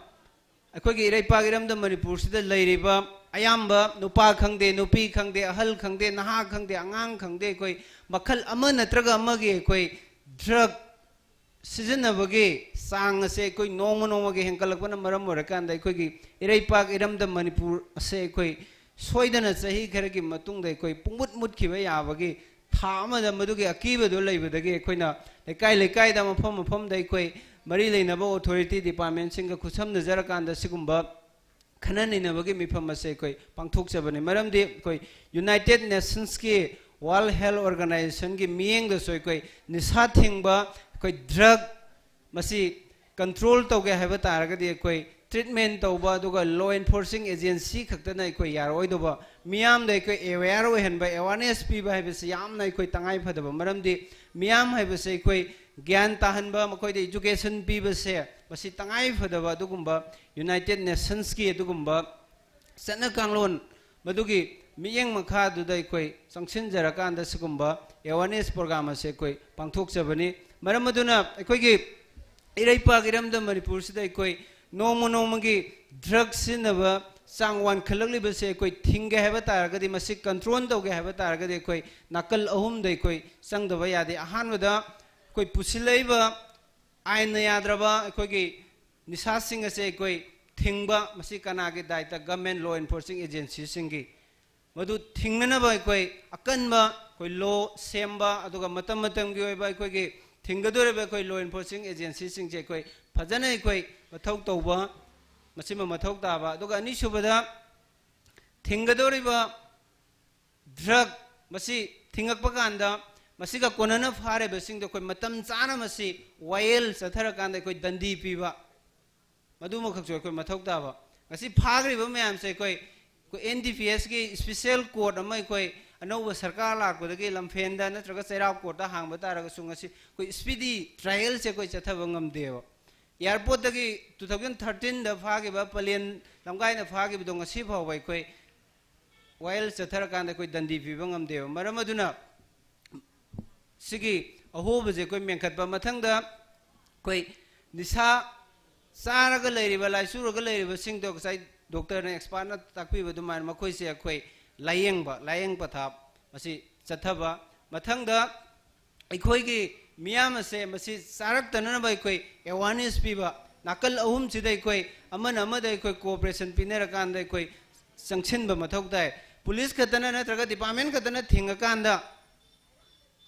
ꯑꯩꯈꯣꯏꯒꯤ ꯏꯔꯩꯄꯥꯛ ꯏꯔꯝꯗꯝ ꯃꯅꯤꯄꯨꯔꯁꯤꯗ ꯂꯩꯔꯤꯕ ꯑꯌꯥꯝꯕ ꯅꯨꯄꯥ ꯈꯪꯗꯦ, ꯅꯨꯄꯤ ꯈꯪꯗꯦ, ꯑꯍꯜ ꯈꯪꯗꯦ, ꯅꯍꯥ ꯈꯪꯗꯦ, ꯑꯉꯥꯡ ꯈꯪꯗꯦ, ꯑꯩꯈꯣꯏ ꯃꯈꯜ ꯑꯃ ꯅꯠꯇ꯭ꯔꯒ ꯑꯃꯒꯤ ꯑꯩꯈꯣꯏ ꯗ꯭ꯔꯒ ꯁꯤꯖꯤꯟꯅꯕꯒꯤ ꯆꯥꯡ ꯑꯁꯦ ꯑꯩꯈꯣꯏ ꯅꯣꯡꯃ ꯅꯣꯡꯃꯒꯤ ꯍꯦꯟꯒꯠꯂꯛꯄꯅ ꯃꯔꯝ ꯑꯣꯏꯔꯀꯥꯟꯗ ꯑꯩꯈꯣꯏꯒꯤ ꯏꯔꯩꯄꯥꯛ ꯏꯔꯝꯗꯝ ꯃꯅꯤꯄꯨꯔ ꯑꯁꯦ ꯑꯩꯈꯣꯏ ꯁꯣꯏꯗꯅ ꯆꯍꯤ ꯈꯔꯒꯤ ꯃꯇꯨꯡꯗ ꯑꯩꯈꯣꯏ ꯄꯨꯡꯃꯨꯠ ꯃꯨꯠꯈꯤꯕ ꯌꯥꯕꯒꯤ ꯊꯥ ꯑꯃꯗ ꯃꯗꯨꯒꯤ ꯑꯀꯤꯕꯗꯨ ꯂꯩꯕꯗꯒꯤ ꯑꯩꯈꯣꯏꯅ ꯂꯩꯀꯥꯏ ꯂꯩꯀꯥꯏꯗ, ꯃꯐꯝ ꯃꯐꯝꯗ ꯑꯩꯈꯣꯏ ꯃꯔꯤ ꯂꯩꯅꯕ ꯑꯣꯊꯣꯔꯤꯇꯤ ꯗꯤꯄꯥꯔꯠꯃꯦꯟꯁꯤꯡꯒ ꯈꯨꯠꯁꯝꯅꯖꯔꯀꯥꯟꯗ ꯁꯤꯒꯨꯝꯕ ꯈꯟꯅ ꯅꯩꯅꯕꯒꯤ ꯃꯤꯐꯝ ꯑꯁꯦ ꯑꯩꯈꯣꯏ ꯄꯥꯡꯊꯣꯛꯆꯕꯅꯤ꯫ ꯃꯔꯝꯗꯤ ꯑꯩꯈꯣꯏ ꯌꯨꯅꯥꯏꯇꯦꯠ ꯅꯦꯁꯟꯁꯀꯤ ꯋꯥꯔꯜ ꯍꯦꯜꯊ ꯑꯣꯔꯒꯅꯥꯏꯖꯦꯁꯟꯒꯤ ꯃꯤꯠꯌꯦꯡꯗꯁꯨ ꯑꯩꯈꯣꯏ ꯅꯤꯁꯥ ꯊꯤꯡꯕ, ꯑꯩꯈꯣꯏ ꯗ꯭ꯔꯒ ꯃꯁꯤ ꯀꯟꯇ꯭ꯔꯣꯜ ꯇꯧꯒꯦ ꯍꯥꯏꯕ ꯇꯥꯔꯒꯗꯤ ꯑꯩꯈꯣꯏ ꯇ꯭ꯔꯤꯠꯃꯦꯟ ꯇꯧꯕ ꯑꯗꯨꯒ ꯂꯣ ꯑꯦꯟꯐꯣꯔꯁꯤꯡ ꯑꯦꯖꯦꯟꯁꯤ ꯈꯛꯇꯅ ꯑꯩꯈꯣꯏ ꯌꯥꯔꯣꯏꯗꯧꯕ, ꯃꯤꯌꯥꯝꯗ ꯑꯩꯈꯣꯏ ꯑꯦꯋꯦꯌꯔ ꯑꯣꯏꯍꯟꯕ, ꯑꯦꯋꯥꯔꯅꯦꯁ ꯄꯤꯕ ꯍꯥꯏꯕꯁꯤ ꯌꯥꯝꯅ ꯑꯩꯈꯣꯏ ꯇꯉꯥꯏ ꯐꯗꯕ꯫ ꯃꯔꯝꯗꯤ ꯃꯤꯌꯥꯝ ꯍꯥꯏꯕꯁꯦ ꯑꯩꯈꯣꯏ ꯒ꯭ꯌꯥꯟ ꯇꯥꯍꯟꯕ, ꯃꯈꯣꯏꯗ ꯏꯖꯨꯀꯦꯁꯟ ꯄꯤꯕꯁꯦ ꯃꯁꯤ ꯇꯉꯥꯏ ꯐꯗꯕ ꯑꯗꯨꯒꯨꯝꯕ ꯌꯨꯅꯥꯏꯇꯦꯠ ꯅꯦꯁꯟꯁꯀꯤ ꯑꯗꯨꯒꯨꯝꯕ ꯆꯠꯅ ꯀꯥꯡꯂꯣꯟ ꯃꯗꯨꯒꯤ ꯃꯤꯠꯌꯦꯡ ꯃꯈꯥꯗꯨꯗ ꯑꯩꯈꯣꯏ ꯆꯪꯁꯤꯟꯖꯔꯀꯥꯟꯗ ꯁꯤꯒꯨꯝꯕ ꯑꯦꯋꯥꯔꯅꯦꯁ ꯄ꯭ꯔꯣꯒ꯭ꯔꯥꯝ ꯑꯁꯦ ꯑꯩꯈꯣꯏ ꯄꯥꯡꯊꯣꯛꯆꯕꯅꯤ꯫ ꯃꯔꯝ ꯑꯗꯨꯅ ꯑꯩꯈꯣꯏꯒꯤ ꯏꯔꯩꯄꯥꯛ ꯏꯔꯝꯗꯝ ꯃꯅꯤꯄꯨꯔꯁꯤꯗ ꯑꯩꯈꯣꯏ ꯅꯣꯡꯃ ꯅꯣꯡꯃꯒꯤ ꯗ꯭ꯔꯒ ꯁꯤꯖꯤꯟꯅꯕ ꯆꯥꯡ ꯋꯥꯟꯈꯠꯂꯛꯂꯤꯕꯁꯦ ꯑꯩꯈꯣꯏ ꯊꯤꯡꯒꯦ ꯍꯥꯏꯕ ꯇꯥꯔꯒꯗꯤ, ꯃꯁꯤ ꯀꯟꯇ꯭ꯔꯣꯜ ꯇꯧꯒꯦ ꯍꯥꯏꯕ ꯇꯥꯔꯒꯗꯤ ꯑꯩꯈꯣꯏ ꯅꯥꯀꯜ ꯑꯍꯨꯝꯗ ꯑꯩꯈꯣꯏ ꯆꯪꯗꯕ ꯌꯥꯗꯦ꯫ ꯑꯍꯥꯟꯕꯗ ꯑꯩꯈꯣꯏ ꯄꯨꯁꯤꯜꯂꯛꯏꯕ ꯑꯥꯏꯟꯅ ꯌꯥꯗ꯭ꯔꯕ ꯑꯩꯈꯣꯏꯒꯤ ꯅꯤꯁꯥꯁꯤꯡ ꯑꯁꯦ ꯑꯩꯈꯣꯏ ꯊꯤꯡꯕ, ꯃꯁꯤ ꯀꯅꯥꯒꯤ ꯗꯥꯏꯇ? ꯒꯚꯔꯟꯃꯦꯟ ꯂꯣ ꯑꯦꯟꯐꯣꯔꯁꯤꯡ ꯑꯦꯖꯦꯟꯁꯤꯁꯤꯡꯒꯤ꯫ ꯃꯗꯨ ꯊꯤꯡꯅꯅꯕ ꯑꯩꯈꯣꯏ ꯑꯀꯟꯕ ꯑꯩꯈꯣꯏ ꯂꯣ ꯁꯦꯝꯕ, ꯑꯗꯨꯒ ꯃꯇꯝ ꯃꯇꯝꯒꯤ ꯑꯣꯏꯕ ꯑꯩꯈꯣꯏꯒꯤ ꯊꯤꯡꯒꯗꯧꯔꯤꯕ ꯑꯩꯈꯣꯏ ꯂꯣ ꯑꯦꯟꯐꯣꯔꯁꯤꯡ ꯑꯦꯖꯦꯟꯁꯤꯁꯤꯡꯁꯦ ꯑꯩꯈꯣꯏ ꯐꯖꯅ ꯑꯩꯈꯣꯏ ꯃꯊꯧ ꯇꯧꯕ, ꯃꯁꯤꯃ ꯃꯊꯧ ꯇꯥꯕ꯫ ꯑꯗꯨꯒ ꯑꯅꯤꯁꯨꯕꯗ, ꯊꯤꯡꯒꯗꯧꯔꯤꯕ ꯗ꯭ꯔꯒ ꯃꯁꯤ ꯊꯤꯡꯉꯛꯄ ꯀꯥꯟꯗ ꯃꯁꯤꯒ ꯀꯣꯟꯅꯅ ꯐꯥꯔꯤꯕꯁꯤꯡꯗꯣ ꯑꯩꯈꯣꯏ ꯃꯇꯝ ꯆꯥꯅ ꯃꯁꯤ ꯋꯥꯌꯦꯜ ꯆꯠꯊꯔꯀꯥꯟꯗ ꯑꯩꯈꯣꯏ ꯗꯟꯗꯤ ꯄꯤꯕ, ꯃꯗꯨꯃꯈꯛꯁꯨ ꯑꯩꯈꯣꯏ ꯃꯊꯧ ꯇꯥꯕ꯫ ꯉꯁꯤ ꯐꯥꯈ꯭ꯔꯤꯕ ꯃꯌꯥꯝꯁꯦ ꯑꯩꯈꯣꯏ, ꯑꯩꯈꯣꯏ ꯑꯦꯟ ꯗꯤ ꯄꯤ ꯑꯦꯁꯀꯤ ꯏꯁꯄꯤꯁꯦꯜ ꯀꯣꯔꯠ ꯑꯃ ꯑꯩꯈꯣꯏ ꯑꯅꯧꯕ ꯁꯔꯀꯥꯔ ꯂꯥꯛꯄꯗꯒꯤ ꯂꯝꯐꯦꯟꯗ ꯅꯠꯇ꯭ꯔꯒ ꯆꯩꯔꯥꯎ ꯀꯣꯔꯠꯇ ꯍꯥꯡꯕ ꯇꯥꯔꯒꯁꯨ ꯉꯁꯤ ꯑꯩꯈꯣꯏ ꯏꯁꯄꯤꯗꯤ ꯇ꯭ꯔꯥꯌꯦꯜꯁꯦ ꯑꯩꯈꯣꯏ ꯆꯠꯊꯕ ꯉꯝꯗꯦꯕ꯫ ꯑꯦꯌꯥꯔꯄꯣꯔꯠꯇꯒꯤ ꯇꯨ ꯊꯥꯎꯖꯟ ꯊꯥꯔꯇꯤꯟꯗ ꯐꯥꯈꯤꯕ ꯄꯂꯦꯟ ꯂꯝꯒꯥꯏꯅ ꯐꯥꯈꯤꯕꯗꯣ ꯉꯁꯤ ꯐꯥꯎꯕ ꯑꯩꯈꯣꯏ ꯋꯥꯌꯦꯜ ꯆꯠꯊꯔꯀꯥꯟꯗ ꯑꯩꯈꯣꯏ ꯗꯟꯗꯤ ꯄꯤꯕ ꯉꯝꯗꯦꯕ꯫ ꯃꯔꯝ ꯑꯗꯨꯅ ꯁꯤꯒꯤ ꯑꯍꯣꯕꯁꯦ ꯑꯩꯈꯣꯏ ꯃꯦꯟꯈꯠꯄ꯫ ꯃꯊꯪꯗ ꯑꯩꯈꯣꯏ ꯅꯤꯁꯥ ꯆꯥꯔꯒ ꯂꯩꯔꯤꯕ, ꯂꯥꯏꯆꯨꯔꯒ ꯂꯩꯔꯤꯕꯁꯤꯡꯗꯣ ꯉꯁꯥꯏ ꯗꯣꯛꯇꯔꯅ, ꯑꯦꯛꯁꯄꯥꯔꯠꯅ ꯇꯥꯛꯄꯤꯕ ꯑꯗꯨꯃꯥꯏꯅ ꯃꯈꯣꯏꯁꯦ ꯑꯩꯈꯣꯏ ꯂꯥꯌꯦꯡꯕ, ꯂꯥꯌꯦꯡ ꯄꯊꯥꯞ ꯃꯁꯤ ꯆꯠꯊꯕ꯫ ꯃꯊꯪꯗ ꯑꯩꯈꯣꯏꯒꯤ ꯃꯤꯌꯥꯝ ꯑꯁꯦ ꯃꯁꯤ ꯆꯥꯔꯛꯇꯅꯅꯕ ꯑꯩꯈꯣꯏ ꯑꯦꯋꯥꯔꯅꯦꯁ ꯄꯤꯕ, ꯅꯥꯀꯜ ꯑꯍꯨꯝꯁꯤꯗ ꯑꯩꯈꯣꯏ ꯑꯃꯅ ꯑꯃꯗ ꯑꯩꯈꯣꯏ ꯀꯣꯑꯣꯄꯔꯦꯁꯟ ꯄꯤꯅꯔꯀꯥꯟꯗ ꯑꯩꯈꯣꯏ ꯆꯪꯁꯤꯟꯕ ꯃꯊꯧ ꯇꯥꯏ꯫ ꯄꯨꯂꯤꯁ ꯈꯛꯇꯅ ꯅꯠꯇ꯭ꯔꯒ ꯗꯤꯄꯥꯔꯠꯃꯦꯟ ꯈꯛꯇꯅ ꯊꯤꯡꯉꯀꯥꯟꯗ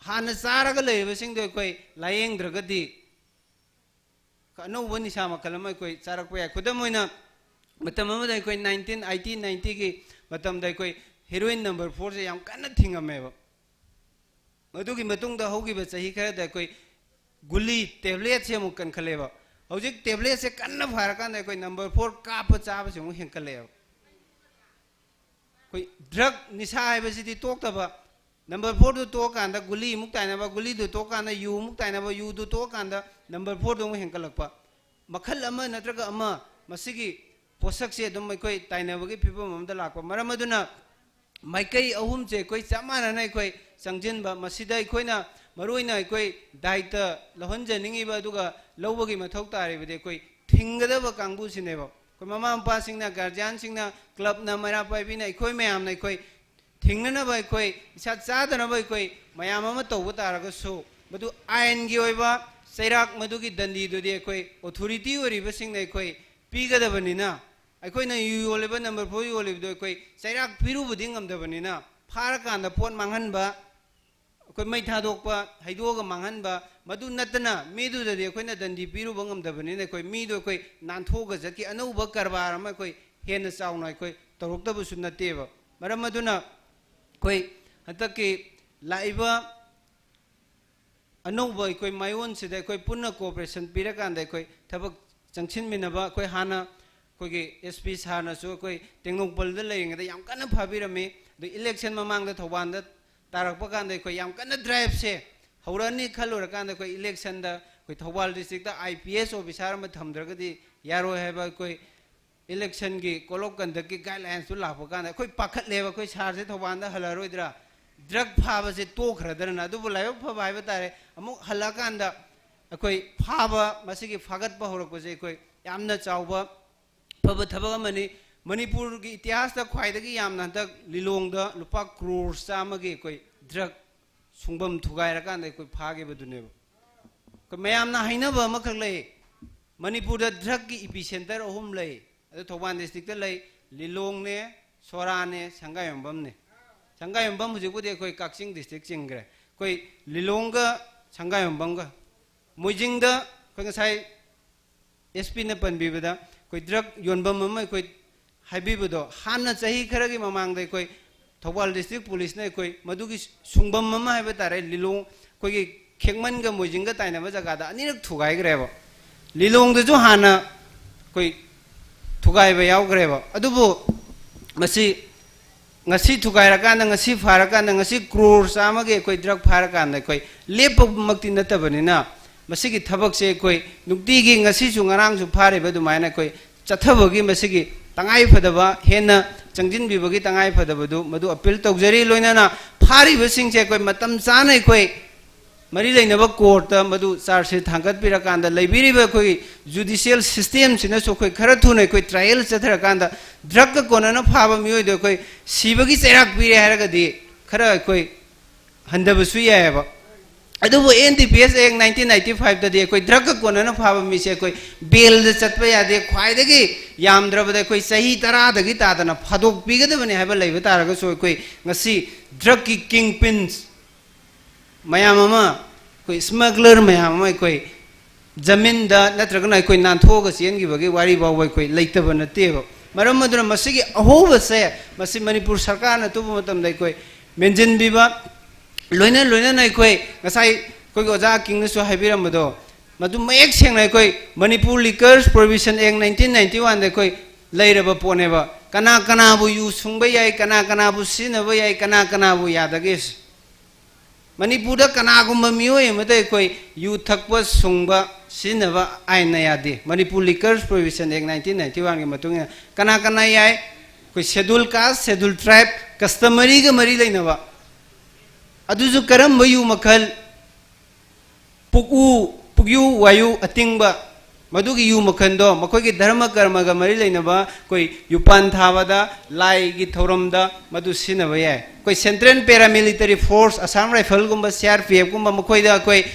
ꯍꯥꯟꯅ ꯆꯥꯔꯒ ꯂꯩꯔꯤꯕꯁꯤꯡꯗꯣ ꯑꯩꯈꯣꯏ ꯂꯥꯌꯦꯡꯗ꯭ꯔꯒꯗꯤ ꯑꯅꯧꯕ ꯅꯤꯁꯥ ꯃꯈꯜ ꯑꯃ ꯑꯩꯈꯣꯏ ꯆꯥꯔꯛꯄ ꯌꯥꯏ꯫ ꯈꯨꯗꯝ ꯑꯣꯏꯅ, ꯃꯇꯝ ꯑꯃꯗ ꯑꯩꯈꯣꯏ ꯅꯥꯏꯟꯇꯤꯟ ꯑꯩꯠꯇꯤ ꯅꯥꯏꯟꯇꯤꯒꯤ ꯃꯇꯝꯗ ꯑꯩꯈꯣꯏ ꯍꯦꯔꯣꯏꯟ ꯅꯝꯕꯔ ꯐꯣꯔꯁꯦ ꯌꯥꯝ ꯀꯟꯅ ꯊꯤꯡꯉꯝꯃꯦꯕ꯫ ꯃꯗꯨꯒꯤ ꯃꯇꯨꯡꯗ ꯍꯧꯈꯤꯕ ꯆꯍꯤ ꯈꯔꯗ ꯑꯩꯈꯣꯏ ꯒꯨꯂꯤ, ꯇꯦꯕ꯭ꯂꯦꯠꯁꯦ ꯑꯃꯨꯛ ꯀꯟꯈꯠꯂꯦꯕ꯫ ꯍꯧꯖꯤꯛ ꯇꯦꯕ꯭ꯂꯦꯠꯁꯦ ꯀꯟꯅ ꯐꯔꯀꯥꯟꯗ ꯑꯩꯈꯣꯏ ꯅꯝꯕꯔ ꯐꯣꯔ ꯀꯥꯞꯄ ꯆꯥꯕꯁꯦ ꯑꯃꯨꯛ ꯍꯦꯟꯀꯠꯂꯛꯑꯦꯕ꯫ ꯑꯩꯈꯣꯏ ꯗ꯭ꯔꯒ ꯅꯤꯁꯥ ꯍꯥꯏꯕꯁꯤꯗꯤ ꯇꯣꯛꯇꯕ, ꯅꯝꯕꯔ ꯐꯣꯔꯗꯨ ꯇꯣꯛꯑꯀꯥꯟꯗ ꯒꯨꯂꯤ ꯑꯃꯨꯛ ꯇꯥꯏꯅꯕ, ꯒꯨꯂꯤꯗꯨ ꯇꯣꯛꯑꯀꯥꯟꯗ ꯌꯨ ꯑꯃꯨꯛ ꯇꯥꯏꯅꯕ, ꯌꯨꯗꯨ ꯇꯣꯛꯑꯀꯥꯟꯗ ꯅꯝꯕꯔ ꯐꯣꯔꯗꯨ ꯑꯃꯨꯛ ꯍꯦꯟꯀꯠꯂꯛꯄ, ꯃꯈꯜ ꯑꯃ ꯅꯠꯇ꯭ꯔꯒ ꯑꯃ, ꯃꯁꯤꯒꯤ ꯄꯣꯠꯁꯛꯁꯦ ꯑꯗꯨꯝ ꯑꯩꯈꯣꯏ ꯇꯥꯏꯅꯕꯒꯤ ꯐꯤꯕꯝ ꯑꯃꯗ ꯂꯥꯛꯄ꯫ ꯃꯔꯝ ꯑꯗꯨꯅ ꯃꯥꯏꯀꯩ ꯑꯍꯨꯝꯁꯦ ꯑꯩꯈꯣꯏ ꯆꯞ ꯃꯥꯟꯅꯅ ꯑꯩꯈꯣꯏ ꯆꯪꯁꯤꯟꯕ, ꯃꯁꯤꯗ ꯑꯩꯈꯣꯏꯅ ꯃꯔꯨꯑꯣꯏꯅ ꯑꯩꯈꯣꯏ ꯗꯥꯏꯇ ꯂꯧꯍꯟꯖꯅꯤꯡꯉꯤꯕ ꯑꯗꯨꯒ ꯂꯧꯕꯒꯤ ꯃꯊꯧ ꯇꯥꯔꯤꯕꯗꯤ ꯑꯩꯈꯣꯏ ꯊꯤꯡꯒꯗꯕ ꯀꯥꯡꯕꯨꯁꯤꯅꯦꯕ꯫ ꯑꯩꯈꯣꯏ ꯃꯃꯥ ꯃꯄꯥꯁꯤꯡꯅ, ꯒꯥꯔꯖꯤꯌꯥꯟꯁꯤꯡꯅ, ꯀ꯭ꯂꯕꯅ, ꯃꯩꯔꯥ ꯄꯥꯏꯕꯤꯅ, ꯑꯩꯈꯣꯏ ꯃꯌꯥꯝꯅ ꯑꯩꯈꯣꯏ ꯊꯤꯡꯅꯅꯕ, ꯑꯩꯈꯣꯏ ꯅꯤꯁꯥ ꯆꯥꯗꯅꯕ ꯑꯩꯈꯣꯏ ꯃꯌꯥꯝ ꯑꯃ ꯇꯧꯕ ꯇꯥꯔꯒꯁꯨ, ꯃꯗꯨ ꯑꯥꯏꯟꯒꯤ ꯑꯣꯏꯕ ꯆꯩꯔꯥꯛ, ꯃꯗꯨꯒꯤ ꯗꯟꯗꯤꯗꯨꯗꯤ ꯑꯩꯈꯣꯏ ꯑꯣꯊꯣꯔꯤꯇꯤ ꯑꯣꯏꯔꯤꯕꯁꯤꯡꯅ ꯑꯩꯈꯣꯏ ꯄꯤꯒꯗꯕꯅꯤꯅ, ꯑꯩꯈꯣꯏꯅ ꯌꯨ ꯌꯣꯜꯂꯤꯕ, ꯅꯝꯕꯔ ꯐꯣꯔ ꯌꯣꯜꯂꯤꯕꯗꯣ ꯑꯩꯈꯣꯏ ꯆꯩꯔꯥꯛ ꯄꯤꯔꯨꯕꯗꯤ ꯉꯝꯗꯕꯅꯤꯅ, ꯐꯥꯔꯀꯥꯟꯗ ꯄꯣꯠ ꯃꯥꯡꯍꯟꯕ, ꯑꯩꯈꯣꯏ ꯃꯩ ꯊꯥꯗꯣꯛꯄ, ꯍꯩꯗꯣꯛꯑꯒ ꯃꯥꯡꯍꯟꯕ, ꯃꯗꯨ ꯅꯠꯇꯅ ꯃꯤꯗꯨꯗꯗꯤ ꯑꯩꯈꯣꯏꯅ ꯗꯟꯗꯤ ꯄꯤꯔꯨꯕ ꯉꯝꯗꯕꯅꯤꯅ, ꯑꯩꯈꯣꯏ ꯃꯤꯗꯣ ꯑꯩꯈꯣꯏ ꯅꯥꯟꯊꯣꯛꯑꯒ ꯆꯠꯈꯤ, ꯑꯅꯧꯕ ꯀꯔꯕꯥꯔ ꯑꯃ ꯑꯩꯈꯣꯏ ꯍꯦꯟꯅ ꯆꯥꯎꯅ ꯑꯩꯈꯣꯏ ꯇꯧꯔꯛꯇꯕꯁꯨ ꯅꯠꯇꯦꯕ꯫ ꯃꯔꯝ ꯑꯗꯨꯅ ꯑꯩꯈꯣꯏ ꯍꯟꯗꯛꯀꯤ ꯂꯥꯛꯏꯕ ꯑꯅꯧꯕ ꯑꯩꯈꯣꯏ ꯃꯥꯏꯑꯣꯟꯁꯤꯗ ꯑꯩꯈꯣꯏ ꯄꯨꯟꯅ ꯀꯣꯑꯣꯄꯔꯦꯁꯟ ꯄꯤꯔꯀꯥꯟꯗ ꯑꯩꯈꯣꯏ ꯊꯕꯛ ꯆꯪꯁꯤꯟꯃꯤꯟꯅꯕ, ꯑꯩꯈꯣꯏ ꯍꯥꯟꯅ ꯑꯩꯈꯣꯏꯒꯤ ꯑꯦꯁ ꯄꯤ ꯁꯥꯔꯅꯁꯨ ꯑꯩꯈꯣꯏ ꯇꯦꯡꯅꯧꯄꯜꯗ ꯂꯩꯔꯤꯉꯩꯗ ꯌꯥꯝ ꯀꯟꯅ ꯐꯥꯕꯤꯔꯝꯃꯤ꯫ ꯑꯗꯨ ꯏꯂꯦꯛꯁꯟ ꯃꯃꯥꯡꯗ ꯊꯧꯕꯥꯜꯗ ꯇꯥꯔꯛꯄ ꯀꯥꯟꯗ ꯑꯩꯈꯣꯏ ꯌꯥꯝ ꯀꯟꯅ ꯗ꯭ꯔꯥꯏꯚꯁꯦ ꯍꯧꯔꯛꯑꯅꯤ ꯈꯜꯂꯨꯔꯀꯥꯟꯗ ꯑꯩꯈꯣꯏ ꯏꯂꯦꯛꯁꯟꯗ ꯑꯩꯈꯣꯏ Thoubal district I P S officer ꯑꯃ ꯊꯝꯗ꯭ꯔꯒꯗꯤ ꯌꯥꯔꯣꯏ ꯍꯥꯏꯕ ꯑꯩꯈꯣꯏ ꯏꯂꯦꯛꯁꯟꯒꯤ ꯀꯣꯗ ꯑꯣꯐ ꯀꯟꯗꯛꯀꯤ ꯒꯥꯏꯗꯂꯥꯏꯟꯁꯇꯨ ꯂꯥꯛꯄ ꯀꯥꯟꯗ ꯑꯩꯈꯣꯏ ꯄꯥꯈꯠꯂꯦꯕ, ꯑꯩꯈꯣꯏ ꯁꯥꯔꯁꯦ ꯊꯧꯕꯥꯜꯗ ꯍꯜꯂꯔꯣꯏꯗ꯭ꯔꯥ, ꯗ꯭ꯔꯒ ꯐꯥꯕꯁꯦ ꯇꯣꯛꯈ꯭ꯔꯗ꯭ꯔꯅ꯫ ꯑꯗꯨꯕꯨ ꯂꯥꯏꯕꯛ ꯐꯕ ꯍꯥꯏꯕ ꯇꯥꯔꯦ, ꯑꯃꯨꯛ ꯍꯜꯂꯛꯑꯀꯥꯟꯗ ꯑꯩꯈꯣꯏ ꯐꯥꯕ, ꯃꯁꯤꯒꯤ ꯐꯥꯒꯠꯄ ꯍꯧꯔꯛꯄꯁꯦ ꯑꯩꯈꯣꯏ ꯌꯥꯝꯅ ꯆꯥꯎꯕ ꯐꯕ ꯊꯕꯛ ꯑꯃꯅꯤ꯫ ꯃꯅꯤꯄꯨꯔꯒꯤ ꯏꯇꯤꯍꯥꯁꯇ ꯈ꯭ꯋꯥꯏꯗꯒꯤ ꯌꯥꯝꯅ ꯍꯟꯗꯛ ꯂꯤꯂꯣꯡꯗ ꯂꯨꯄꯥ ꯀ꯭ꯔꯣꯔ ꯆꯥꯝꯃꯒꯤ ꯑꯩꯈꯣꯏ ꯗ꯭ꯔꯒ ꯁꯨꯡꯐꯝ ꯊꯨꯒꯥꯏꯔꯀꯥꯟꯗ ꯑꯩꯈꯣꯏ ꯐꯥꯈꯤꯕꯗꯨꯅꯦꯕ꯫ ꯑꯩꯈꯣꯏ ꯃꯌꯥꯝꯅ ꯍꯥꯏꯅꯕ ꯑꯃꯈꯛ ꯂꯩ, ꯃꯅꯤꯄꯨꯔꯗ ꯗ꯭ꯔꯒꯀꯤ ꯏꯄꯤ ꯁꯦꯟꯇꯔ ꯑꯍꯨꯝ ꯂꯩ꯫ ꯑꯗꯣ ꯊꯧꯕꯥꯜ ꯗꯤꯁꯇ꯭ꯔꯤꯛꯇ ꯂꯩ, ꯂꯤꯂꯣꯡꯅꯦ, ꯁꯣꯔꯥꯅꯦ, ꯁꯪꯒꯥꯏꯌꯨꯝꯐꯝꯅꯦ꯫ ꯁꯪꯒꯥꯏꯌꯨꯝꯐꯝ ꯍꯧꯖꯤꯛꯄꯨꯗꯤ ꯑꯩꯈꯣꯏ ꯀꯛꯆꯤꯡ ꯗꯤꯁꯇ꯭ꯔꯤꯛ ꯆꯤꯡꯈ꯭ꯔꯦ꯫ ꯑꯩꯈꯣꯏ ꯂꯤꯂꯣꯡꯒ ꯁꯪꯒꯥꯏꯌꯨꯝꯐꯝꯒ ꯃꯣꯏꯖꯤꯡꯗ ꯑꯩꯈꯣꯏ ꯉꯁꯥꯏ ꯑꯦꯁ ꯄꯤꯅ ꯄꯟꯕꯤꯕꯗ ꯑꯩꯈꯣꯏ ꯗ꯭ꯔꯒ ꯌꯣꯟꯐꯝ ꯑꯃ ꯑꯩꯈꯣꯏ ꯍꯥꯏꯕꯤꯕꯗꯣ, ꯍꯥꯟꯅ ꯆꯍꯤ ꯈꯔꯒꯤ ꯃꯃꯥꯡꯗ ꯑꯩꯈꯣꯏ ꯊꯧꯕꯥꯜ ꯗꯤꯁꯇ꯭ꯔꯤꯛ ꯄꯨꯂꯤꯁꯅ ꯑꯩꯈꯣꯏ ꯃꯗꯨꯒꯤ ꯁꯨꯡꯐꯝ ꯑꯃ ꯍꯥꯏꯕ ꯇꯥꯔꯦ, ꯂꯤꯂꯣꯡ ꯑꯩꯈꯣꯏꯒꯤ ꯈꯦꯛꯃꯟꯒ ꯃꯣꯏꯖꯤꯡꯒ ꯇꯥꯏꯅꯕ ꯖꯒꯥꯗ ꯑꯅꯤꯔꯛ ꯊꯨꯒꯥꯏꯈ꯭ꯔꯦꯕ꯫ ꯂꯤꯂꯣꯡꯗꯁꯨ ꯍꯥꯟꯅ ꯑꯩꯈꯣꯏ ꯊꯨꯒꯥꯏꯕ ꯌꯥꯎꯈ꯭ꯔꯦꯕ꯫ ꯑꯗꯨꯕꯨ ꯃꯁꯤ ꯉꯁꯤ ꯊꯨꯒꯥꯏꯔꯀꯥꯟꯗ, ꯉꯁꯤ ꯐꯥꯔꯀꯥꯟꯗ, ꯉꯁꯤ ꯀ꯭ꯔꯣꯔ ꯆꯥꯝꯃꯒꯤ ꯑꯩꯈꯣꯏ ꯗ꯭ꯔꯒ ꯐꯥꯔꯀꯥꯟꯗ ꯑꯩꯈꯣꯏ ꯂꯦꯞꯄꯃꯛꯇꯤ ꯅꯠꯇꯕꯅꯤꯅ, ꯃꯁꯤꯒꯤ ꯊꯕꯛꯁꯦ ꯑꯩꯈꯣꯏ ꯅꯨꯡꯇꯤꯒꯤ, ꯉꯁꯤꯁꯨ ꯉꯔꯥꯡꯁꯨ ꯐꯥꯔꯤꯕ ꯑꯗꯨꯃꯥꯏꯅ ꯑꯩꯈꯣꯏ ꯆꯠꯊꯕꯒꯤ, ꯃꯁꯤꯒꯤ ꯇꯉꯥꯏꯐꯗꯕ ꯍꯦꯟꯅ ꯆꯪꯁꯤꯟꯕꯤꯕꯒꯤ ꯇꯉꯥꯏꯐꯗꯕꯗꯨ ꯃꯗꯨ ꯑꯄꯤꯜ ꯇꯧꯖꯔꯤ꯫ ꯂꯣꯏꯅꯅ ꯐꯥꯔꯤꯕꯁꯤꯡꯁꯦ ꯑꯩꯈꯣꯏ ꯃꯇꯝ ꯆꯥꯅ ꯑꯩꯈꯣꯏ ꯃꯔꯤ ꯂꯩꯅꯕ ꯀꯣꯔꯠꯇ ꯃꯗꯨ ꯆꯥꯔꯖ ꯁꯤꯠ ꯊꯥꯡꯒꯠꯄꯤꯔꯀꯥꯟꯗ, ꯂꯩꯕꯤꯔꯤꯕ ꯑꯩꯈꯣꯏꯒꯤ ꯖꯨꯗꯤꯁꯤꯌꯦꯜ ꯁꯤꯁꯇꯦꯝꯁꯤꯅꯁꯨ ꯑꯩꯈꯣꯏ ꯈꯔ ꯊꯨꯅ ꯑꯩꯈꯣꯏ ꯇ꯭ꯔꯥꯏꯌꯦꯜ ꯆꯠꯊꯔꯀꯥꯟꯗ, ꯗ꯭ꯔꯒꯀ ꯀꯣꯟꯅꯅ ꯐꯥꯕ ꯃꯤꯑꯣꯏꯗꯣ ꯑꯩꯈꯣꯏ ꯁꯤꯕꯒꯤ ꯆꯩꯔꯥꯛ ꯄꯤꯔꯦ ꯍꯥꯏꯔꯒꯗꯤ ꯈꯔ ꯑꯩꯈꯣꯏ ꯍꯟꯊꯕꯁꯨ ꯌꯥꯏꯑꯕ꯫ ꯑꯗꯨꯕꯨ ꯑꯦꯟ ꯗꯤ ꯄꯤ ꯑꯦꯁ ꯑꯦꯛ ꯅꯥꯏꯟꯇꯤꯟ ꯅꯥꯏꯟꯇꯤ ꯐꯥꯏꯚꯇꯗꯤ ꯑꯩꯈꯣꯏ ꯗ꯭ꯔꯒꯀ ꯀꯣꯟꯅꯅ ꯐꯥꯕ ꯃꯤꯁꯦ ꯑꯩꯈꯣꯏ ꯕꯦꯜꯗ ꯆꯠꯄ ꯌꯥꯗꯦ, ꯈ꯭ꯋꯥꯏꯗꯒꯤ ꯌꯥꯝꯗ꯭ꯔꯕꯗ ꯑꯩꯈꯣꯏ ꯆꯍꯤ ꯇꯔꯥꯗꯒꯤ ꯇꯥꯗꯅ ꯐꯥꯗꯣꯛꯄꯤꯒꯗꯕꯅꯤ ꯍꯥꯏꯕ ꯂꯩꯕ ꯇꯥꯔꯒꯁꯨ, ꯑꯩꯈꯣꯏ ꯉꯁꯤ ꯗ꯭ꯔꯒꯀꯤ ꯀꯤꯡ ꯄꯤꯟꯁ ꯃꯌꯥꯝ ꯑꯃ, ꯑꯩꯈꯣꯏ ꯁ꯭ꯃꯒꯂꯔ ꯃꯌꯥꯝ ꯑꯃ ꯑꯩꯈꯣꯏ ꯖꯃꯤꯟꯗ ꯅꯠꯇ꯭ꯔꯒꯅ ꯑꯩꯈꯣꯏ ꯅꯥꯟꯊꯣꯛꯑꯒ ꯆꯦꯟꯈꯤꯕꯒꯤ ꯋꯥꯔꯤ ꯐꯥꯎꯕ ꯑꯩꯈꯣꯏ ꯂꯩꯇꯕ ꯅꯠꯇꯦꯕ꯫ ꯃꯔꯝ ꯑꯗꯨꯅ ꯃꯁꯤꯒꯤ ꯑꯍꯣꯕꯁꯦ, ꯃꯁꯤ ꯃꯅꯤꯄꯨꯔ ꯁꯔꯀꯥꯔꯅ ꯑꯇꯨꯞꯄ ꯃꯇꯝꯗ ꯑꯩꯈꯣꯏ ꯃꯦꯟꯁꯤꯟꯕꯤꯕ, ꯂꯣꯏꯅ ꯂꯣꯏꯅꯅ ꯑꯩꯈꯣꯏ ꯉꯁꯥꯏ ꯑꯩꯈꯣꯏꯒꯤ ꯑꯣꯖꯥ ꯀꯤꯡꯅꯁꯨ ꯍꯥꯏꯕꯤꯔꯝꯕꯗꯣ, ꯃꯗꯨ ꯃꯌꯦꯛ ꯁꯦꯡꯅ ꯑꯩꯈꯣꯏ ꯃꯅꯤꯄꯨꯔ ꯂꯤꯀꯔꯁ ꯄ꯭ꯔꯣꯍꯤꯕꯤꯁꯟ ꯑꯦꯛ ꯅꯥꯏꯟꯇꯤꯟ ꯅꯥꯏꯟꯇꯤ ꯋꯥꯟꯗ ꯑꯩꯈꯣꯏ ꯂꯩꯔꯕ ꯄꯣꯠꯅꯦꯕ꯫ ꯀꯅꯥ ꯀꯅꯥꯕꯨ ꯌꯨ ꯁꯨꯡꯕ ꯌꯥꯏ, ꯀꯅꯥ ꯀꯅꯥꯕꯨ ꯁꯤꯖꯤꯟꯅꯕ ꯌꯥꯏ, ꯀꯅꯥ ꯀꯅꯥꯕꯨ ꯌꯥꯗꯒꯦ꯫ ꯃꯅꯤꯄꯨꯔꯗ ꯀꯅꯥꯒꯨꯝꯕ ꯃꯤꯑꯣꯏ ꯑꯃꯗ ꯑꯩꯈꯣꯏ ꯌꯨ ꯊꯛꯄ, ꯁꯨꯡꯕ, ꯁꯤꯖꯤꯟꯅꯕ ꯑꯥꯏꯟꯅ ꯌꯥꯗꯦ꯫ ꯃꯅꯤꯄꯨꯔ ꯂꯤꯀꯔꯁ ꯄ꯭ꯔꯣꯍꯤꯕꯤꯁꯟ ꯑꯦꯛ ꯅꯥꯏꯟꯇꯤꯟ ꯅꯥꯏꯟꯇꯤ ꯋꯥꯟꯒꯤ ꯃꯇꯨꯡ ꯏꯟꯅ ꯀꯅꯥ ꯀꯅꯥ ꯌꯥꯏ? ꯑꯩꯈꯣꯏ ꯁꯦꯗꯨꯜ ꯀꯥꯁ, ꯁꯦꯗꯨꯜ ꯇ꯭ꯔꯥꯏꯕ, ꯀꯁꯇꯃꯔꯤꯒ ꯃꯔꯤ ꯂꯩꯅꯕ꯫ ꯑꯗꯨꯁꯨ ꯀꯔꯝꯕ ꯌꯨ ꯃꯈꯜ? ꯄꯨꯛꯎ, ꯄꯨꯛꯌꯨ ꯋꯥꯌꯨ ꯑꯇꯤꯡꯕ, ꯃꯗꯨꯒꯤ ꯌꯨ ꯃꯈꯜꯗꯣ ꯃꯈꯣꯏꯒꯤ ꯙꯔꯃ ꯀꯔꯃꯒ ꯃꯔꯤ ꯂꯩꯅꯕ ꯑꯩꯈꯣꯏ ꯌꯨꯄꯥꯟ ꯊꯥꯕꯗ, ꯂꯥꯏꯒꯤ ꯊꯧꯔꯝꯗ ꯃꯗꯨ ꯁꯤꯖꯤꯟꯅꯕ ꯌꯥꯏ꯫ ꯑꯩꯈꯣꯏ Central Paramilitary Force, Assam Rifleꯒꯨꯝꯕ, C R P Fꯀꯨꯝꯕ, ꯃꯈꯣꯏꯗ ꯑꯩꯈꯣꯏ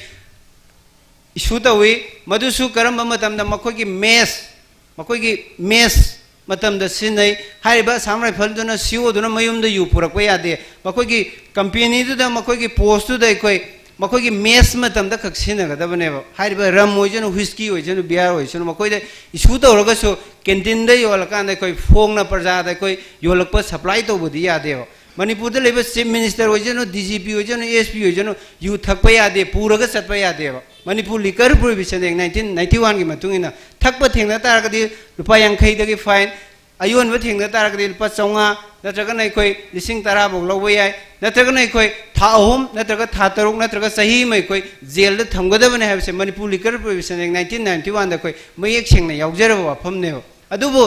issue ꯇꯧꯏ꯫ ꯃꯗꯨꯁꯨ ꯀꯔꯝꯕ ꯃꯇꯝꯗ? ꯃꯈꯣꯏꯒꯤ mess, ꯃꯈꯣꯏꯒꯤ mess ꯃꯇꯝꯗ ꯁꯤꯖꯤꯟꯅꯩ꯫ ꯍꯥꯏꯔꯤꯕ Assam Rifleꯗꯨꯅ, COꯗꯨꯅ ꯃꯌꯨꯝꯗ ꯌꯨ ꯄꯨꯔꯛꯄ ꯌꯥꯗꯦ꯫ ꯃꯈꯣꯏꯒꯤ companyꯗꯨꯗ, ꯃꯈꯣꯏꯒꯤ postꯇꯨꯗ ꯑꯩꯈꯣꯏ ꯃꯈꯣꯏꯒꯤ mess ꯃꯇꯝꯗ ꯈꯛ ꯁꯤꯖꯤꯟꯅꯒꯗꯕꯅꯦꯕ꯫ ꯍꯥꯏꯔꯤꯕ rum ꯑꯣꯏꯁꯅꯨ, whisky ꯑꯣꯏꯁꯅꯨ, beer ꯑꯣꯏꯁꯅꯨ, ꯃꯈꯣꯏꯗ issue ꯇꯧꯔꯒꯁꯨ canteenꯗ ꯌꯣꯜꯂꯀꯥꯟꯗ ꯑꯩꯈꯣꯏ ꯐꯣꯡꯅ ꯄ꯭ꯔꯖꯥꯗ ꯑꯩꯈꯣꯏ ꯌꯣꯜꯂꯛꯄ, supply ꯇꯧꯕꯗꯤ ꯌꯥꯗꯦꯕ꯫ ꯃꯅꯤꯄꯨꯔꯗ ꯂꯩꯕ Chief Minister ꯑꯣꯏꯁꯅꯨ, DGP ꯑꯣꯏꯁꯅꯨ, SP ꯑꯣꯏꯁꯅꯨ, ꯌꯨ ꯊꯛꯄ ꯌꯥꯗꯦ, ꯄꯨꯔꯒ ꯆꯠꯄ ꯌꯥꯗꯦꯕ꯫ Manipur Liquor Prohibition Act nineteen ninety oneꯒꯤ ꯃꯇꯨꯡ ꯏꯟꯅ ꯊꯛꯄ ꯊꯦꯡꯅ ꯇꯥꯔꯒꯗꯤ ꯂꯨꯄꯥ ꯌꯥꯡꯈꯩꯗꯒꯤ fine, ꯑꯌꯣꯟꯕ ꯊꯦꯡꯅ ꯇꯥꯔꯒꯗꯤ ꯂꯨꯄꯥ ꯆꯥꯝꯃꯉꯥ ꯅꯠꯇ꯭ꯔꯒꯅ ꯑꯩꯈꯣꯏ ꯂꯤꯁꯤꯡ ꯇꯔꯥ ꯐꯥꯎ ꯂꯧꯕ ꯌꯥꯏ, ꯅꯠꯇ꯭ꯔꯒꯅ ꯑꯩꯈꯣꯏ ꯊꯥ ꯑꯍꯨꯝ ꯅꯠꯇ꯭ꯔꯒ ꯊꯥ ꯇꯔꯨꯛ ꯅꯠꯇ꯭ꯔꯒ ꯆꯍꯤ ꯑꯃ ꯑꯩꯈꯣꯏ jailꯗ ꯊꯝꯒꯗꯕꯅꯤ ꯍꯥꯏꯕꯁꯦ Manipur Liquor Prohibition Act nineteen ninety oneꯗ ꯑꯩꯈꯣꯏ ꯃꯌꯦꯛ ꯁꯦꯡꯅ ꯌꯥꯎꯖꯔꯕ ꯋꯥꯐꯝꯅꯦꯕ꯫ ꯑꯗꯨꯕꯨ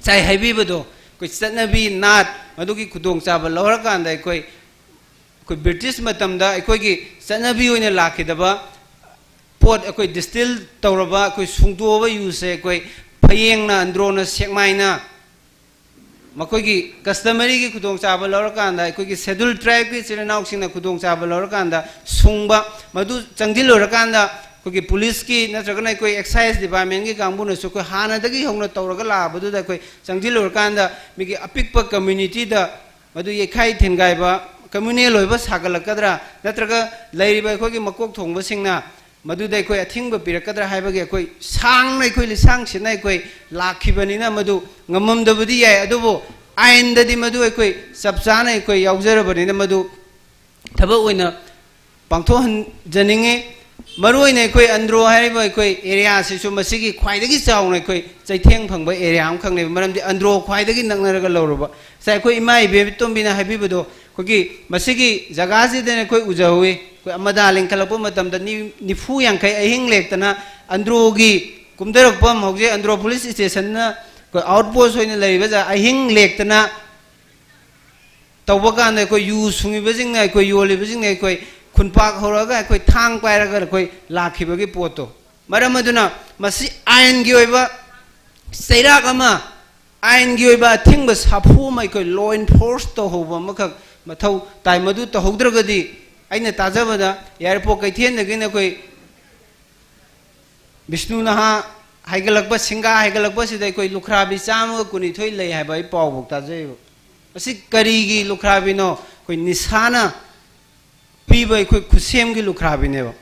ꯉꯁꯥꯏ ꯍꯥꯏꯕꯤꯕꯗꯣ, ꯑꯩꯈꯣꯏ ꯆꯠꯅꯕꯤ, ꯅꯥꯠ, ꯃꯗꯨꯒꯤ ꯈꯨꯗꯣꯡꯆꯥꯕ ꯂꯧꯔꯀꯥꯟꯗ ꯑꯩꯈꯣꯏ, ꯑꯩꯈꯣꯏ British ꯃꯇꯝꯗ ꯑꯩꯈꯣꯏꯒꯤ ꯆꯠꯅꯕꯤ ꯑꯣꯏꯅ ꯂꯥꯛꯈꯤꯗꯕ ꯄꯣꯠ, ꯑꯩꯈꯣꯏ distill ꯇꯧꯔꯕ, ꯑꯩꯈꯣꯏ ꯁꯨꯡꯗꯣꯛꯑꯕ ꯌꯨꯁꯦ ꯑꯩꯈꯣꯏ ꯐꯌꯦꯡꯅ, ꯑꯟꯗ꯭ꯔꯣꯅ, ꯁꯦꯛꯃꯥꯏꯅ, ꯃꯈꯣꯏꯒꯤ customaryꯒꯤ ꯈꯨꯗꯣꯡꯆꯥꯕ ꯂꯧꯔꯀꯥꯟꯗ, ꯑꯩꯈꯣꯏꯒꯤ Scheduled Tribeꯀꯤ ꯏꯆꯤꯜ ꯏꯅꯥꯎꯁꯤꯡꯅ ꯈꯨꯗꯣꯡꯆꯥꯕ ꯂꯧꯔꯀꯥꯟꯗ ꯁꯨꯡꯕ, ꯃꯗꯨ ꯆꯪꯁꯤꯜꯂꯨꯔꯀꯥꯟꯗ ꯑꯩꯈꯣꯏꯒꯤ policeꯀꯤ ꯅꯠꯇ꯭ꯔꯒꯅ ꯑꯩꯈꯣꯏ Excise Departmentꯀꯤ ꯀꯥꯡꯕꯨꯅꯁꯨ ꯑꯩꯈꯣꯏ ꯍꯥꯟꯅꯗꯒꯤ ꯍꯧꯅ ꯇꯧꯔꯒ ꯂꯥꯛꯑꯕꯗꯨꯗ ꯑꯩꯈꯣꯏ ꯆꯪꯁꯤꯜꯂꯨꯔꯀꯥꯟꯗ ꯃꯤꯒꯤ ꯑꯄꯤꯛꯄ communityꯗ ꯃꯗꯨ ꯌꯩꯈꯥꯏ ꯊꯤꯟꯒꯥꯏꯕ, communal ꯑꯣꯏꯕ ꯁꯥꯒꯠꯂꯛꯀꯗ꯭ꯔꯥ, ꯅꯠꯇ꯭ꯔꯒ ꯂꯩꯔꯤꯕ ꯑꯩꯈꯣꯏꯒꯤ ꯃꯀꯣꯛ ꯊꯣꯡꯕꯁꯤꯡꯅ ꯃꯗꯨꯗ ꯑꯩꯈꯣꯏ ꯑꯊꯤꯡꯕ ꯄꯤꯔꯛꯀꯗ꯭ꯔꯥ ꯍꯥꯏꯕꯒꯤ ꯑꯩꯈꯣꯏ ꯁꯥꯡꯅ ꯑꯩꯈꯣꯏ ꯂꯤꯁꯥꯡꯁꯤꯟꯅ ꯑꯩꯈꯣꯏ ꯂꯥꯛꯈꯤꯕꯅꯤꯅ ꯃꯗꯨ ꯉꯝꯃꯝꯗꯕꯗꯤ ꯌꯥꯏ, ꯑꯗꯨꯕꯨ ꯑꯥꯏꯟꯗꯗꯤ ꯃꯗꯨ ꯑꯩꯈꯣꯏ ꯆꯞ ꯆꯥꯅ ꯑꯩꯈꯣꯏ ꯌꯥꯎꯖꯔꯕꯅꯤꯅ ꯃꯗꯨ ꯊꯕꯛ ꯑꯣꯏꯅ ꯄꯥꯡꯊꯣꯛꯍꯟꯖꯅꯤꯡꯉꯤ꯫ ꯃꯔꯨꯑꯣꯏꯅ ꯑꯩꯈꯣꯏ ꯑꯟꯗ꯭ꯔꯣ ꯍꯥꯏꯔꯤꯕ ꯑꯩꯈꯣꯏ areaꯁꯤꯁꯨ ꯃꯁꯤꯒꯤ ꯈ꯭ꯋꯥꯏꯗꯒꯤ ꯆꯥꯎꯅ ꯑꯩꯈꯣꯏ ꯆꯩꯊꯦꯡ ꯐꯪꯕ area ꯑꯃꯈꯛꯅꯦꯕ, ꯃꯔꯝꯗꯤ ꯑꯟꯗ꯭ꯔꯣ ꯈ꯭ꯋꯥꯏꯗꯒꯤ ꯅꯛꯅꯔꯒ ꯂꯧꯔꯕ꯫ ꯉꯁꯥꯏ ꯑꯩꯈꯣꯏ ꯏꯃꯥ ꯏꯕꯦꯟꯇꯣꯝꯕꯤꯅ ꯍꯥꯏꯕꯤꯕꯗꯣ, ꯑꯩꯈꯣꯏꯒꯤ ꯃꯁꯤꯒꯤ ꯖꯒꯥꯁꯤꯗꯅ ꯑꯩꯈꯣꯏ ꯎꯖꯍꯧꯋꯤ, ꯑꯩꯈꯣꯏ ꯑꯃꯗꯥ ꯂꯤꯡꯈꯠꯂꯛꯄ ꯃꯇꯝꯗ ꯅꯤ-, ꯅꯤꯐꯨ ꯌꯥꯡꯈꯩ ꯑꯍꯤꯡ ꯂꯦꯛꯇꯅ ꯑꯟꯗ꯭ꯔꯣꯒꯤ ꯀꯨꯝꯊꯔꯛꯄ, ꯍꯧꯖꯤꯛ ꯑꯟꯗ꯭ꯔꯣ police stationꯅ ꯑꯩꯈꯣꯏ outpost ꯑꯣꯏꯅ ꯂꯩꯔꯤꯕ ꯖꯒꯥ, ꯑꯍꯤꯡ ꯂꯦꯛꯇꯅ ꯇꯧꯕ ꯀꯥꯟꯗ ꯑꯩꯈꯣꯏ ꯌꯨ ꯁꯨꯡꯉꯤꯕꯁꯤꯡꯅ, ꯑꯩꯈꯣꯏ ꯌꯣꯜꯂꯤꯕꯁꯤꯡꯅ ꯑꯩꯈꯣꯏ ꯈꯨꯟꯄꯥꯛ ꯍꯧꯔꯛꯑꯒ ꯑꯩꯈꯣꯏ ꯊꯥꯡ ꯄꯥꯏꯔꯒ ꯑꯩꯈꯣꯏ ꯂꯥꯛꯈꯤꯕꯒꯤ ꯄꯣꯠꯇꯣ꯫ ꯃꯔꯝ ꯑꯗꯨꯅ ꯃꯁꯤ ꯑꯥꯏꯟꯒꯤ ꯑꯣꯏꯕ ꯆꯩꯔꯥꯛ ꯑꯃ, ꯑꯥꯏꯟꯒꯤ ꯑꯣꯏꯕ ꯑꯊꯤꯡꯕ ꯁꯥꯐꯨ ꯑꯃ ꯑꯩꯈꯣꯏ ꯂꯣ ꯏꯟꯐꯣꯔꯁ ꯇꯧꯍꯧꯕ ꯑꯃꯈꯛ ꯃꯊꯧ ꯇꯥꯏ꯫ ꯃꯗꯨ ꯇꯧꯍꯧꯗ꯭ꯔꯒꯗꯤ ꯑꯩꯅ ꯇꯥꯖꯕꯗ ꯌꯥꯏꯔꯤꯄꯣꯛ ꯀꯩꯊꯦꯜꯗꯒꯤꯅ ꯑꯩꯈꯣꯏ ꯕꯤꯁꯅꯨ ꯅꯍꯥ ꯍꯥꯏꯒꯠꯂꯛꯄ, ꯁꯤꯡꯒꯥ ꯍꯥꯏꯒꯠꯂꯛꯄꯁꯤꯗ ꯑꯩꯈꯣꯏ ꯂꯨꯈ꯭ꯔꯥꯕꯤ ꯆꯥꯝꯃꯒ ꯀꯨꯟꯅꯤꯊꯣꯏ ꯂꯩ ꯍꯥꯏꯕ ꯑꯩ ꯄꯥꯎꯐꯥꯎ ꯇꯥꯖꯩꯕ꯫ ꯃꯁꯤ ꯀꯔꯤꯒꯤ ꯂꯨꯈ꯭ꯔꯥꯕꯤꯅꯣ? ꯑꯩꯈꯣꯏ ꯅꯤꯁꯥꯅ ꯄꯤꯕ ꯑꯩꯈꯣꯏ ꯈꯨꯠꯁꯦꯝꯒꯤ ꯂꯨꯈ꯭ꯔꯥꯕꯤꯅꯦꯕ꯫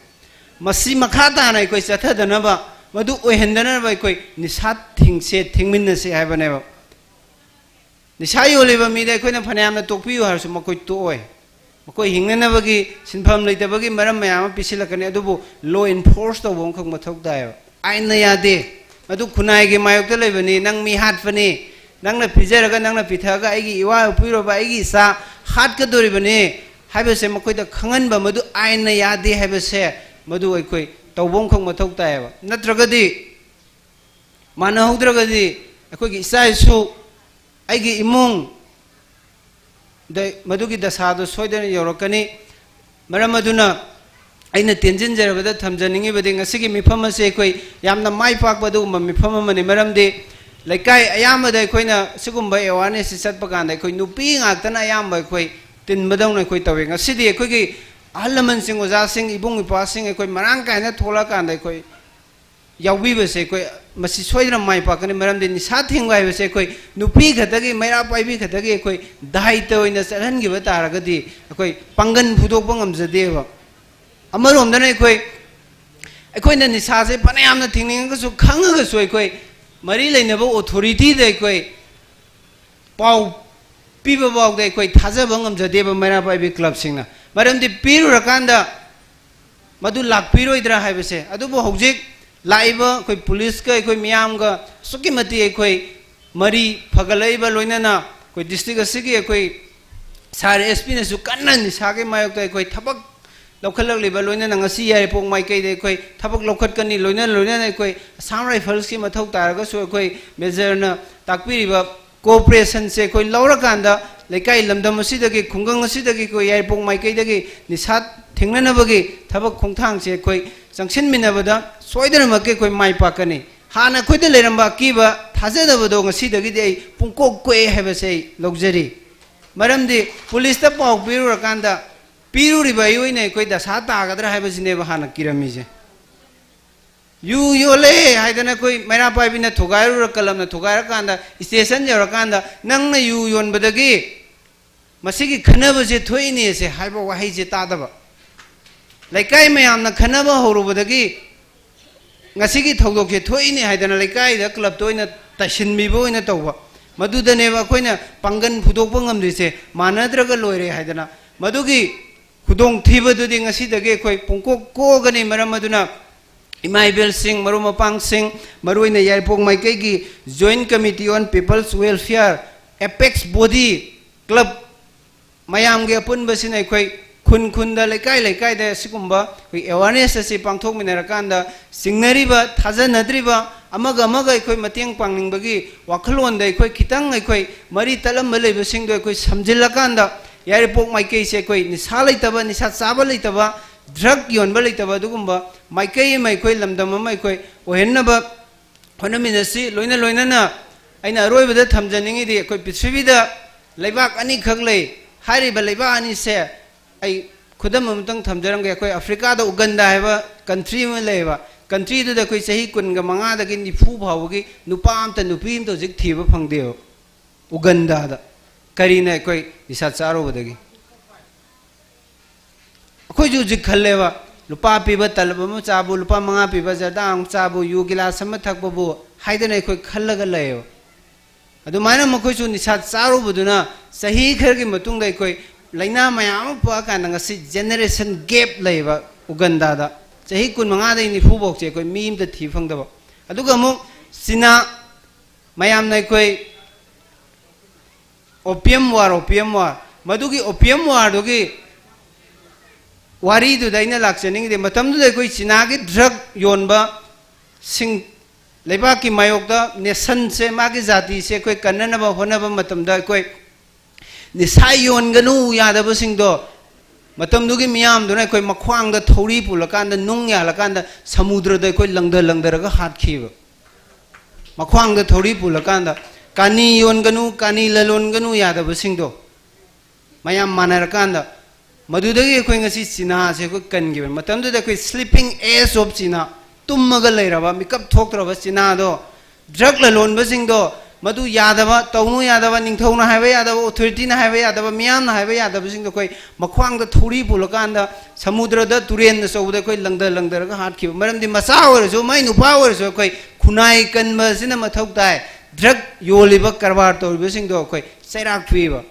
ꯃꯁꯤ ꯃꯈꯥ ꯇꯥꯅ ꯑꯩꯈꯣꯏ ꯆꯠꯊꯗꯅꯕ, ꯃꯗꯨ ꯑꯣꯏꯍꯟꯗꯅꯕ ꯑꯩꯈꯣꯏ ꯅꯤꯁꯥ ꯊꯤꯡꯁꯦ, ꯊꯤꯡꯃꯤꯟꯅꯁꯦ ꯍꯥꯏꯕꯅꯦꯕ꯫ ꯅꯤꯁꯥ ꯌꯣꯜꯂꯤꯕ ꯃꯤꯗ ꯑꯩꯈꯣꯏꯅ ꯐꯅꯌꯥꯝꯅ ꯇꯣꯛꯄꯤꯌꯨ ꯍꯥꯏꯔꯁꯨ ꯃꯈꯣꯏ ꯇꯣꯛꯑꯣꯏ꯫ ꯃꯈꯣꯏ ꯍꯤꯡꯅꯅꯕꯒꯤ ꯁꯤꯟꯐꯝ ꯂꯩꯇꯕꯒꯤ ꯃꯔꯝ ꯃꯌꯥꯝ ꯑꯃ ꯄꯤꯁꯤꯜꯂꯛꯀꯅꯤ, ꯑꯗꯨꯕꯨ ꯂꯣ ꯏꯟꯐꯣꯔꯁ ꯇꯧꯕ ꯑꯃꯈꯛ ꯃꯊꯧ ꯇꯥꯏꯌꯦꯕ꯫ ꯑꯥꯏꯟꯅ ꯌꯥꯗꯦ꯫ ꯃꯗꯨ ꯈꯨꯟꯅꯥꯏꯒꯤ ꯃꯥꯌꯣꯛꯇ ꯂꯩꯕꯅꯤ, ꯅꯪ ꯃꯤ ꯍꯥꯠꯄꯅꯤ, ꯅꯪꯅ ꯄꯤꯖꯔꯒ ꯅꯪꯅ ꯄꯤꯊꯛꯑꯒ ꯑꯩꯒꯤ ꯏꯋꯥ ꯏꯄꯨꯔꯣꯏꯕ, ꯑꯩꯒꯤ ꯏꯆꯥ ꯍꯥꯠꯀꯗꯣꯔꯤꯕꯅꯤ ꯍꯥꯏꯕꯁꯦ ꯃꯈꯣꯏꯗ ꯈꯪꯍꯟꯕ, ꯃꯗꯨ ꯑꯥꯏꯟꯅ ꯌꯥꯗꯦ ꯍꯥꯏꯕꯁꯦ ꯃꯗꯨ ꯑꯩꯈꯣꯏ ꯇꯧꯕ ꯑꯃꯈꯛ ꯃꯊꯧ ꯇꯥꯏꯌꯦꯕ꯫ ꯅꯠꯇ꯭ꯔꯒꯗꯤ, ꯃꯥꯟꯅꯍꯧꯗ꯭ꯔꯒꯗꯤ ꯑꯩꯈꯣꯏꯒꯤ ꯏꯆꯥ ꯏꯁꯨ, ꯑꯩꯒꯤ ꯏꯃꯨꯡ ꯗ ꯃꯗꯨꯒꯤ ꯗꯁꯥꯗꯨ ꯁꯣꯏꯗꯅ ꯌꯧꯔꯛꯀꯅꯤ꯫ ꯃꯔꯝ ꯑꯗꯨꯅ ꯑꯩꯅ ꯇꯦꯟꯁꯤꯟꯖꯔꯕꯗ ꯊꯝꯖꯅꯤꯡꯉꯤꯕꯗꯤ ꯉꯁꯤꯒꯤ ꯃꯤꯐꯝ ꯑꯁꯤ ꯑꯩꯈꯣꯏ ꯌꯥꯝꯅ ꯃꯥꯏ ꯄꯥꯛꯄ ꯑꯗꯨꯒꯨꯝꯕ ꯃꯤꯐꯝ ꯑꯃꯅꯤ꯫ ꯃꯔꯝꯗꯤ ꯂꯩꯀꯥꯏ ꯑꯌꯥꯝꯕꯗ ꯑꯩꯈꯣꯏꯅ ꯁꯤꯒꯨꯝꯕ ꯑꯦꯋꯥꯔꯅꯦꯁꯁꯤ ꯆꯠꯄ ꯀꯥꯟꯗ ꯑꯩꯈꯣꯏ ꯅꯨꯄꯤ ꯉꯥꯛꯇꯅ ꯑꯌꯥꯝꯕ ꯑꯩꯈꯣꯏ ꯇꯤꯟꯕꯗꯧꯅ ꯑꯩꯈꯣꯏ ꯇꯧꯏ꯫ ꯉꯁꯤꯗꯤ ꯑꯩꯈꯣꯏꯒꯤ ꯑꯍꯜ ꯂꯃꯟꯁꯤꯡ, ꯑꯣꯖꯥꯁꯤꯡ, ꯏꯕꯨꯡ ꯏꯄ꯭ꯋꯥꯁꯤꯡ ꯑꯩꯈꯣꯏ ꯃꯔꯥꯡ ꯀꯥꯏꯅ ꯊꯣꯛꯂꯛꯑꯀꯥꯟꯗ ꯑꯩꯈꯣꯏ ꯌꯥꯎꯕꯤꯕꯁꯦ ꯑꯩꯈꯣꯏ ꯃꯁꯤ ꯁꯣꯏꯗꯅ ꯃꯥꯏ ꯄꯥꯛꯀꯅꯤ꯫ ꯃꯔꯝꯗꯤ ꯅꯤꯁꯥ ꯊꯤꯡꯕ ꯍꯥꯏꯕꯁꯦ ꯑꯩꯈꯣꯏ ꯅꯨꯄꯤ ꯈꯛꯇꯒꯤ, ꯃꯩꯔꯥ ꯄꯥꯏꯕꯤ ꯈꯛꯇꯒꯤ ꯑꯩꯈꯣꯏ ꯗꯥꯏꯇ ꯑꯣꯏꯅ ꯆꯠꯍꯟꯈꯤꯕ ꯇꯥꯔꯒꯗꯤ ꯑꯩꯈꯣꯏ ꯄꯥꯡꯒꯜ ꯐꯨꯗꯣꯛꯄ ꯉꯝꯖꯗꯦꯕ꯫ ꯑꯃꯔꯣꯝꯗꯅ ꯑꯩꯈꯣꯏ, ꯑꯩꯈꯣꯏꯅ ꯅꯤꯁꯥꯁꯦ ꯐꯅꯌꯥꯝꯅ ꯊꯤꯡꯅꯤꯡꯉꯒꯁꯨ, ꯈꯪꯉꯒꯁꯨ ꯑꯩꯈꯣꯏ ꯃꯔꯤ ꯂꯩꯅꯕ ꯑꯣꯊꯣꯔꯤꯇꯤꯗ ꯑꯩꯈꯣꯏ ꯄꯥꯎ ꯄꯤꯕ ꯐꯥꯎꯗ ꯑꯩꯈꯣꯏ ꯊꯥꯖꯕ ꯉꯝꯖꯗꯦꯕ ꯃꯩꯔꯥ ꯄꯥꯏꯕꯤ ꯀ꯭ꯂꯕꯁꯤꯡꯅ꯫ ꯃꯔꯝꯗꯤ ꯄꯤꯔꯨꯔꯀꯥꯟꯗ ꯃꯗꯨ ꯂꯥꯛꯄꯤꯔꯣꯏꯗ꯭ꯔꯥ ꯍꯥꯏꯕꯁꯦ꯫ ꯑꯗꯨꯕꯨ ꯍꯧꯖꯤꯛ ꯂꯥꯛꯏꯕ ꯑꯩꯈꯣꯏ ꯄꯨꯂꯤꯁꯀ ꯑꯩꯈꯣꯏ ꯃꯤꯌꯥꯝꯒ ꯑꯁꯨꯛꯀꯤ ꯃꯇꯤꯛ ꯑꯩꯈꯣꯏ ꯃꯔꯤ ꯐꯒꯠꯂꯛꯏꯕ, ꯂꯣꯏꯅꯅ ꯑꯩꯈꯣꯏ ꯗꯤꯁꯇ꯭ꯔꯤꯛ ꯑꯁꯤꯒꯤ ꯑꯩꯈꯣꯏ ꯁꯥꯔ ꯑꯦꯁ ꯄꯤꯅꯁꯨ ꯀꯟꯅ ꯅꯤꯁꯥꯒꯤ ꯃꯥꯌꯣꯛꯇ ꯑꯩꯈꯣꯏ ꯊꯕꯛ ꯂꯧꯈꯠꯂꯛꯂꯤꯕ, ꯂꯣꯏꯅꯅ ꯉꯁꯤ ꯌꯥꯏꯔꯤꯄꯣꯛ ꯃꯥꯏꯀꯩꯗ ꯑꯩꯈꯣꯏ ꯊꯕꯛ ꯂꯧꯈꯠꯀꯅꯤ꯫ ꯂꯣꯏꯅ ꯂꯣꯏꯅꯅ ꯑꯩꯈꯣꯏ ꯑꯁꯥꯝ ꯔꯥꯏꯐꯜꯁꯀꯤ ꯃꯊꯧ ꯇꯥꯔꯒꯁꯨ ꯑꯩꯈꯣꯏ ꯃꯦꯖꯔꯅ ꯇꯥꯛꯄꯤꯔꯤꯕ ꯀꯣꯑꯣꯄꯔꯦꯁꯟꯁꯦ ꯑꯩꯈꯣꯏ ꯂꯧꯔꯀꯥꯟꯗ ꯂꯩꯀꯥꯏ ꯂꯝꯗꯝ ꯑꯁꯤꯗꯒꯤ, ꯈꯨꯡꯒꯪ ꯑꯁꯤꯗꯒꯤ ꯑꯩꯈꯣꯏ ꯌꯥꯏꯔꯤꯄꯣꯛ ꯃꯥꯏꯀꯩꯗꯒꯤ ꯅꯤꯁꯥ ꯊꯦꯡꯅꯅꯕꯒꯤ ꯊꯕꯛ ꯈꯣꯡꯊꯥꯡꯁꯦ ꯑꯩꯈꯣꯏ ꯆꯪꯁꯤꯟꯃꯤꯟꯅꯕꯗ ꯁꯣꯏꯗꯅꯃꯛꯀꯤ ꯑꯩꯈꯣꯏ ꯃꯥꯏ ꯄꯥꯛꯀꯅꯤ꯫ ꯍꯥꯟꯅ ꯑꯩꯈꯣꯏꯗ ꯂꯩꯔꯝꯕ ꯑꯀꯤꯕ, ꯊꯥꯖꯗꯕꯗꯣ ꯉꯁꯤꯗꯒꯤꯗꯤ ꯑꯩ ꯄꯨꯡꯀꯣꯛ ꯀꯣꯛꯑꯦ ꯍꯥꯏꯕꯁꯦ ꯑꯩ ꯂꯧꯖꯔꯤ꯫ ꯃꯔꯝꯗꯤ ꯄꯨꯂꯤꯁꯇ ꯄꯥꯎ ꯄꯤꯔꯨꯔꯀꯥꯟꯗ ꯄꯤꯔꯨꯔꯤꯕ ꯑꯩ ꯑꯣꯏꯅ ꯑꯩꯈꯣꯏ ꯗꯁꯥ ꯇꯥꯒꯗ꯭ꯔꯥ ꯍꯥꯏꯕꯁꯤꯅꯦꯕ ꯍꯥꯟꯅ ꯀꯤꯔꯝꯃꯤꯁꯦ꯫ ꯌꯨ ꯌꯣꯜꯂꯦ ꯍꯥꯏꯗꯅ ꯑꯩꯈꯣꯏ ꯃꯩꯔꯥ ꯄꯥꯏꯕꯤꯅ ꯊꯨꯒꯥꯏꯔꯨꯔ, ꯀꯂꯝꯅ ꯊꯨꯒꯥꯏꯔꯀꯥꯟꯗ, ꯁ꯭ꯇꯦꯁꯟ ꯌꯧꯔꯀꯥꯟꯗ, "ꯅꯪꯅ ꯌꯨ ꯌꯣꯟꯕꯗꯒꯤ ꯃꯁꯤꯒꯤ ꯈꯟꯅꯕꯁꯦ ꯊꯣꯛꯏꯅꯦꯁꯦ" ꯍꯥꯏꯕ ꯋꯥꯍꯩꯁꯦ ꯇꯥꯗꯕ꯫ ꯂꯩꯀꯥꯏ ꯃꯌꯥꯝꯅ ꯈꯟꯅꯕ ꯍꯧꯔꯨꯕꯗꯒꯤ ꯉꯁꯤꯒꯤ ꯊꯧꯗꯣꯛꯁꯦ ꯊꯣꯛꯏꯅꯦ ꯍꯥꯏꯗꯅ ꯂꯩꯀꯥꯏꯗ, ꯀ꯭ꯂꯕꯇ ꯑꯣꯏꯅ ꯇꯥꯏꯁꯤꯟꯕꯤꯕ ꯑꯣꯏꯅ ꯇꯧꯕ꯫ ꯃꯗꯨꯗꯅꯦꯕ ꯑꯩꯈꯣꯏꯅ ꯄꯥꯡꯒꯜ ꯐꯨꯗꯣꯛꯄ ꯉꯝꯗ꯭ꯔꯤꯁꯦ, ꯃꯥꯟꯅꯗ꯭ꯔꯒ ꯂꯣꯏꯔꯦ ꯍꯥꯏꯗꯅ꯫ ꯃꯗꯨꯒꯤ ꯈꯨꯗꯣꯡꯊꯤꯕꯗꯨꯗꯤ ꯉꯁꯤꯗꯒꯤ ꯑꯩꯈꯣꯏ ꯄꯨꯡꯀꯣꯛ ꯀꯣꯛꯑꯒꯅꯤ꯫ ꯃꯔꯝ ꯑꯗꯨꯅ ꯏꯃꯥ ꯏꯕꯦꯜꯁꯤꯡ, ꯃꯔꯨꯞ ꯃꯄꯥꯡꯁꯤꯡ, ꯃꯔꯨꯑꯣꯏꯅ ꯌꯥꯏꯔꯤꯄꯣꯛ ꯃꯥꯏꯀꯩꯒꯤ Joint Committee on People's Welfare, apex body, club ꯃꯌꯥꯝꯒꯤ ꯑꯄꯨꯟꯕꯁꯤꯅ ꯑꯩꯈꯣꯏ ꯈꯨꯟ ꯈꯨꯟꯗ, ꯂꯩꯀꯥꯏ ꯂꯩꯀꯥꯏꯗ ꯑꯁꯤꯒꯨꯝꯕ ꯑꯩꯈꯣꯏ awareness ꯑꯁꯤ ꯄꯥꯡꯊꯣꯛꯃꯤꯟꯅꯔꯀꯥꯟꯗ, ꯆꯤꯡꯅꯔꯤꯕ, ꯊꯥꯖꯅꯗ꯭ꯔꯤꯕ, ꯑꯃꯒ ꯑꯃꯒ ꯑꯩꯈꯣꯏ ꯃꯇꯦꯡ ꯄꯥꯡꯅꯤꯡꯕꯒꯤ ꯋꯥꯈꯜꯂꯣꯟꯗ ꯑꯩꯈꯣꯏ ꯈꯤꯇꯪ ꯑꯩꯈꯣꯏ ꯃꯔꯤ ꯇꯠꯂꯝꯕ ꯂꯩꯕꯁꯤꯡꯗꯣ ꯑꯩꯈꯣꯏ ꯁꯝꯖꯤꯜꯂꯀꯥꯟꯗ, ꯌꯥꯏꯔꯤꯄꯣꯛ ꯃꯥꯏꯀꯩꯁꯦ ꯑꯩꯈꯣꯏ ꯅꯤꯁꯥ ꯂꯩꯇꯕ, ꯅꯤꯁꯥ ꯆꯥꯕ ꯂꯩꯇꯕ, drug ꯌꯣꯟꯕ ꯂꯩꯇꯕ, ꯑꯗꯨꯒꯨꯝꯕ ꯃꯥꯏꯀꯩ ꯑꯃ, ꯑꯩꯈꯣꯏ ꯂꯝꯗꯝ ꯑꯃ ꯑꯩꯈꯣꯏ ꯑꯣꯏꯍꯟꯅꯕ ꯍꯣꯠꯅꯃꯤꯟꯅꯁꯤ꯫ ꯂꯣꯏꯅ ꯂꯣꯏꯅꯅ ꯑꯩꯅ ꯑꯔꯣꯏꯕꯗ ꯊꯝꯖꯅꯤꯡꯉꯤꯗꯤ, ꯑꯩꯈꯣꯏ ꯄ꯭ꯔꯤꯊꯤꯕꯤꯗ ꯂꯩꯕꯥꯛ ꯑꯅꯤꯈꯛ ꯂꯩ꯫ ꯍꯥꯏꯔꯤꯕ ꯂꯩꯕꯥꯛ ꯑꯅꯤꯁꯦ ꯑꯩ ꯈꯨꯗꯝ ꯑꯃꯇꯪ ꯊꯝꯖꯔꯝꯒꯦ꯫ ꯑꯩꯈꯣꯏ ꯑꯐ꯭ꯔꯤꯀꯥꯗ ꯎꯒꯟꯗꯥ ꯍꯥꯏꯕ country ꯑꯃ ꯂꯩꯌꯦꯕ꯫ Countryꯗꯨꯗ ꯑꯩꯈꯣꯏ ꯆꯍꯤ ꯀꯨꯟꯒ ꯃꯉꯥꯗꯒꯤ ꯅꯤꯐꯨ ꯐꯥꯎꯕꯒꯤ ꯅꯨꯄꯥ ꯑꯝꯇ, ꯅꯨꯄꯤ ꯑꯝꯇ ꯍꯧꯖꯤꯛ ꯊꯤꯕ ꯐꯪꯗꯦꯕ꯫ ꯎꯒꯟꯗꯥꯗ꯫ ꯀꯔꯤꯅ? ꯑꯩꯈꯣꯏ ꯅꯤꯁꯥ ꯆꯥꯔꯨꯕꯗꯒꯤ꯫ ꯑꯩꯈꯣꯏꯁꯨ ꯍꯧꯖꯤꯛ ꯈꯜꯂꯦꯕ, ꯂꯨꯄꯥ ꯄꯤꯕ ꯇꯂꯕ ꯑꯃ ꯆꯥꯕꯨ, ꯂꯨꯄꯥ ꯃꯉꯥ ꯄꯤꯕ ꯖꯔꯗꯥ ꯑꯃ ꯆꯥꯕꯨ, ꯌꯨ ꯒꯤꯂꯥꯁ ꯑꯃ ꯊꯛꯄꯕꯨ ꯍꯥꯏꯗꯅ ꯑꯩꯈꯣꯏ ꯈꯜꯂꯒ ꯂꯩꯌꯦꯕ꯫ ꯑꯗꯨꯃꯥꯏꯅ ꯃꯈꯣꯏꯁꯨ ꯅꯤꯁꯥ ꯆꯥꯔꯨꯕꯗꯨꯅ ꯆꯍꯤ ꯈꯔꯒꯤ ꯃꯇꯨꯡꯗ ꯑꯩꯈꯣꯏ ꯂꯥꯏꯅꯥ ꯃꯌꯥꯝ ꯑꯃ ꯄꯣꯛꯂꯀꯥꯟꯗ ꯉꯁꯤ generation gap ꯂꯩꯌꯦꯕ ꯎꯒꯟꯗꯥꯗ꯫ ꯆꯍꯤ ꯀꯨꯟꯃꯉꯥꯗꯒꯤ ꯅꯤꯐꯨ ꯐꯥꯎꯁꯦ ꯑꯩꯈꯣꯏ ꯃꯤ ꯑꯝꯇ ꯊꯤꯕ ꯐꯪꯗꯕ꯫ ꯑꯗꯨꯒ ꯑꯃꯨꯛ ꯆꯤꯅꯥ, ꯃꯌꯥꯝꯅ ꯑꯩꯈꯣꯏ opium war, opium war, ꯃꯗꯨꯒꯤ opium warꯗꯨꯒꯤ ꯋꯥꯔꯤꯗꯨꯗ ꯑꯩꯅ ꯂꯥꯛꯆꯅꯤꯡꯉꯤꯗꯤ, ꯃꯇꯝꯗꯨꯗ ꯑꯩꯈꯣꯏ ꯆꯤꯅꯥꯒꯤ drug ꯌꯣꯟꯕ ꯁꯤꯡ, ꯂꯩꯕꯥꯛꯀꯤ ꯃꯥꯌꯣꯛꯇ nationꯁꯦ, ꯃꯥꯒꯤ ꯖꯥꯇꯤꯁꯦ ꯑꯩꯈꯣꯏ ꯀꯟꯅꯅꯕ ꯍꯣꯠꯅꯕ ꯃꯇꯝꯗ, ꯑꯩꯈꯣꯏ ꯅꯤꯁꯥ ꯌꯣꯟꯒꯅꯨ ꯌꯥꯗꯕꯁꯤꯡꯗꯣ ꯃꯇꯝꯗꯨꯒꯤ ꯃꯤꯌꯥꯝꯗꯨꯅ ꯑꯩꯈꯣꯏ ꯃꯈ꯭ꯋꯥꯡꯗ ꯊꯧꯔꯤ ꯄꯨꯜꯂꯀꯥꯟꯗ, ꯅꯨꯡ ꯌꯥꯜꯂꯀꯥꯟꯗ ꯁꯃꯨꯗ꯭ꯔꯗ ꯑꯩꯈꯣꯏ ꯂꯪꯗ ꯂꯪꯗꯔꯒ ꯍꯥꯠꯈꯤꯕ꯫ ꯃꯈ꯭ꯋꯥꯡꯗ ꯊꯧꯔꯤ ꯄꯨꯜꯂꯀꯥꯟꯗ, ꯀꯥꯅꯤ ꯌꯣꯟꯒꯅꯨ, ꯀꯥꯅꯤ ꯂꯂꯣꯟꯒꯅꯨ ꯌꯥꯗꯕꯁꯤꯡꯗꯣ ꯃꯌꯥꯝ ꯃꯥꯟꯅꯔꯀꯥꯟꯗ, ꯃꯗꯨꯗꯒꯤ ꯑꯩꯈꯣꯏ ꯉꯁꯤ ꯆꯤꯅꯥꯁꯦ ꯑꯩꯈꯣꯏ ꯀꯟꯈꯤꯕꯅꯤ꯫ ꯃꯇꯝꯗꯨꯗ ꯑꯩꯈꯣꯏ sleeping age of China, ꯇꯨꯝꯃꯒ ꯂꯩꯔꯕ, ꯃꯤꯀꯞ ꯊꯣꯛꯇ꯭ꯔꯕ ꯆꯤꯅꯥꯗꯣ, drug ꯂꯂꯣꯟꯕꯁꯤꯡꯗꯣ, ꯃꯗꯨ ꯌꯥꯗꯕ, ꯇꯧꯅꯨ ꯌꯥꯗꯕ, ꯅꯤꯡꯊꯧꯅ ꯍꯥꯏꯕ ꯌꯥꯗꯕ, authority ꯅ ꯍꯥꯏꯕ ꯌꯥꯗꯕ, ꯃꯤꯌꯥꯝꯅ ꯍꯥꯏꯕ ꯌꯥꯗꯕꯁꯤꯡꯗꯣ ꯑꯩꯈꯣꯏ ꯃꯈ꯭ꯋꯥꯡꯗ ꯊꯧꯔꯤ ꯄꯨꯜꯂꯀꯥꯟꯗ ꯁꯃꯨꯗ꯭ꯔꯗ, ꯇꯨꯔꯦꯟ ꯑꯆꯧꯕꯗ ꯑꯩꯈꯣꯏ ꯂꯪꯗ ꯂꯪꯗꯔꯒ ꯍꯥꯠꯈꯤꯕ꯫ ꯃꯔꯝꯗꯤ ꯃꯆꯥ ꯑꯣꯏꯔꯁꯨ, ꯃꯥꯏ ꯅꯨꯄꯥ ꯑꯣꯏꯔꯁꯨ, ꯑꯩꯈꯣꯏ ꯈꯨꯟꯅꯥꯏ ꯀꯟꯕ ꯑꯁꯤꯅ ꯃꯊꯧ ꯇꯥꯏ꯫ Drug ꯌꯣꯜꯂꯤꯕ, ꯀꯔꯕꯥꯔ ꯇꯧꯔꯤꯕꯁꯤꯡꯗꯣ ꯑꯩꯈꯣꯏ ꯆꯩꯔꯥꯛ ꯊꯨꯏꯕ꯫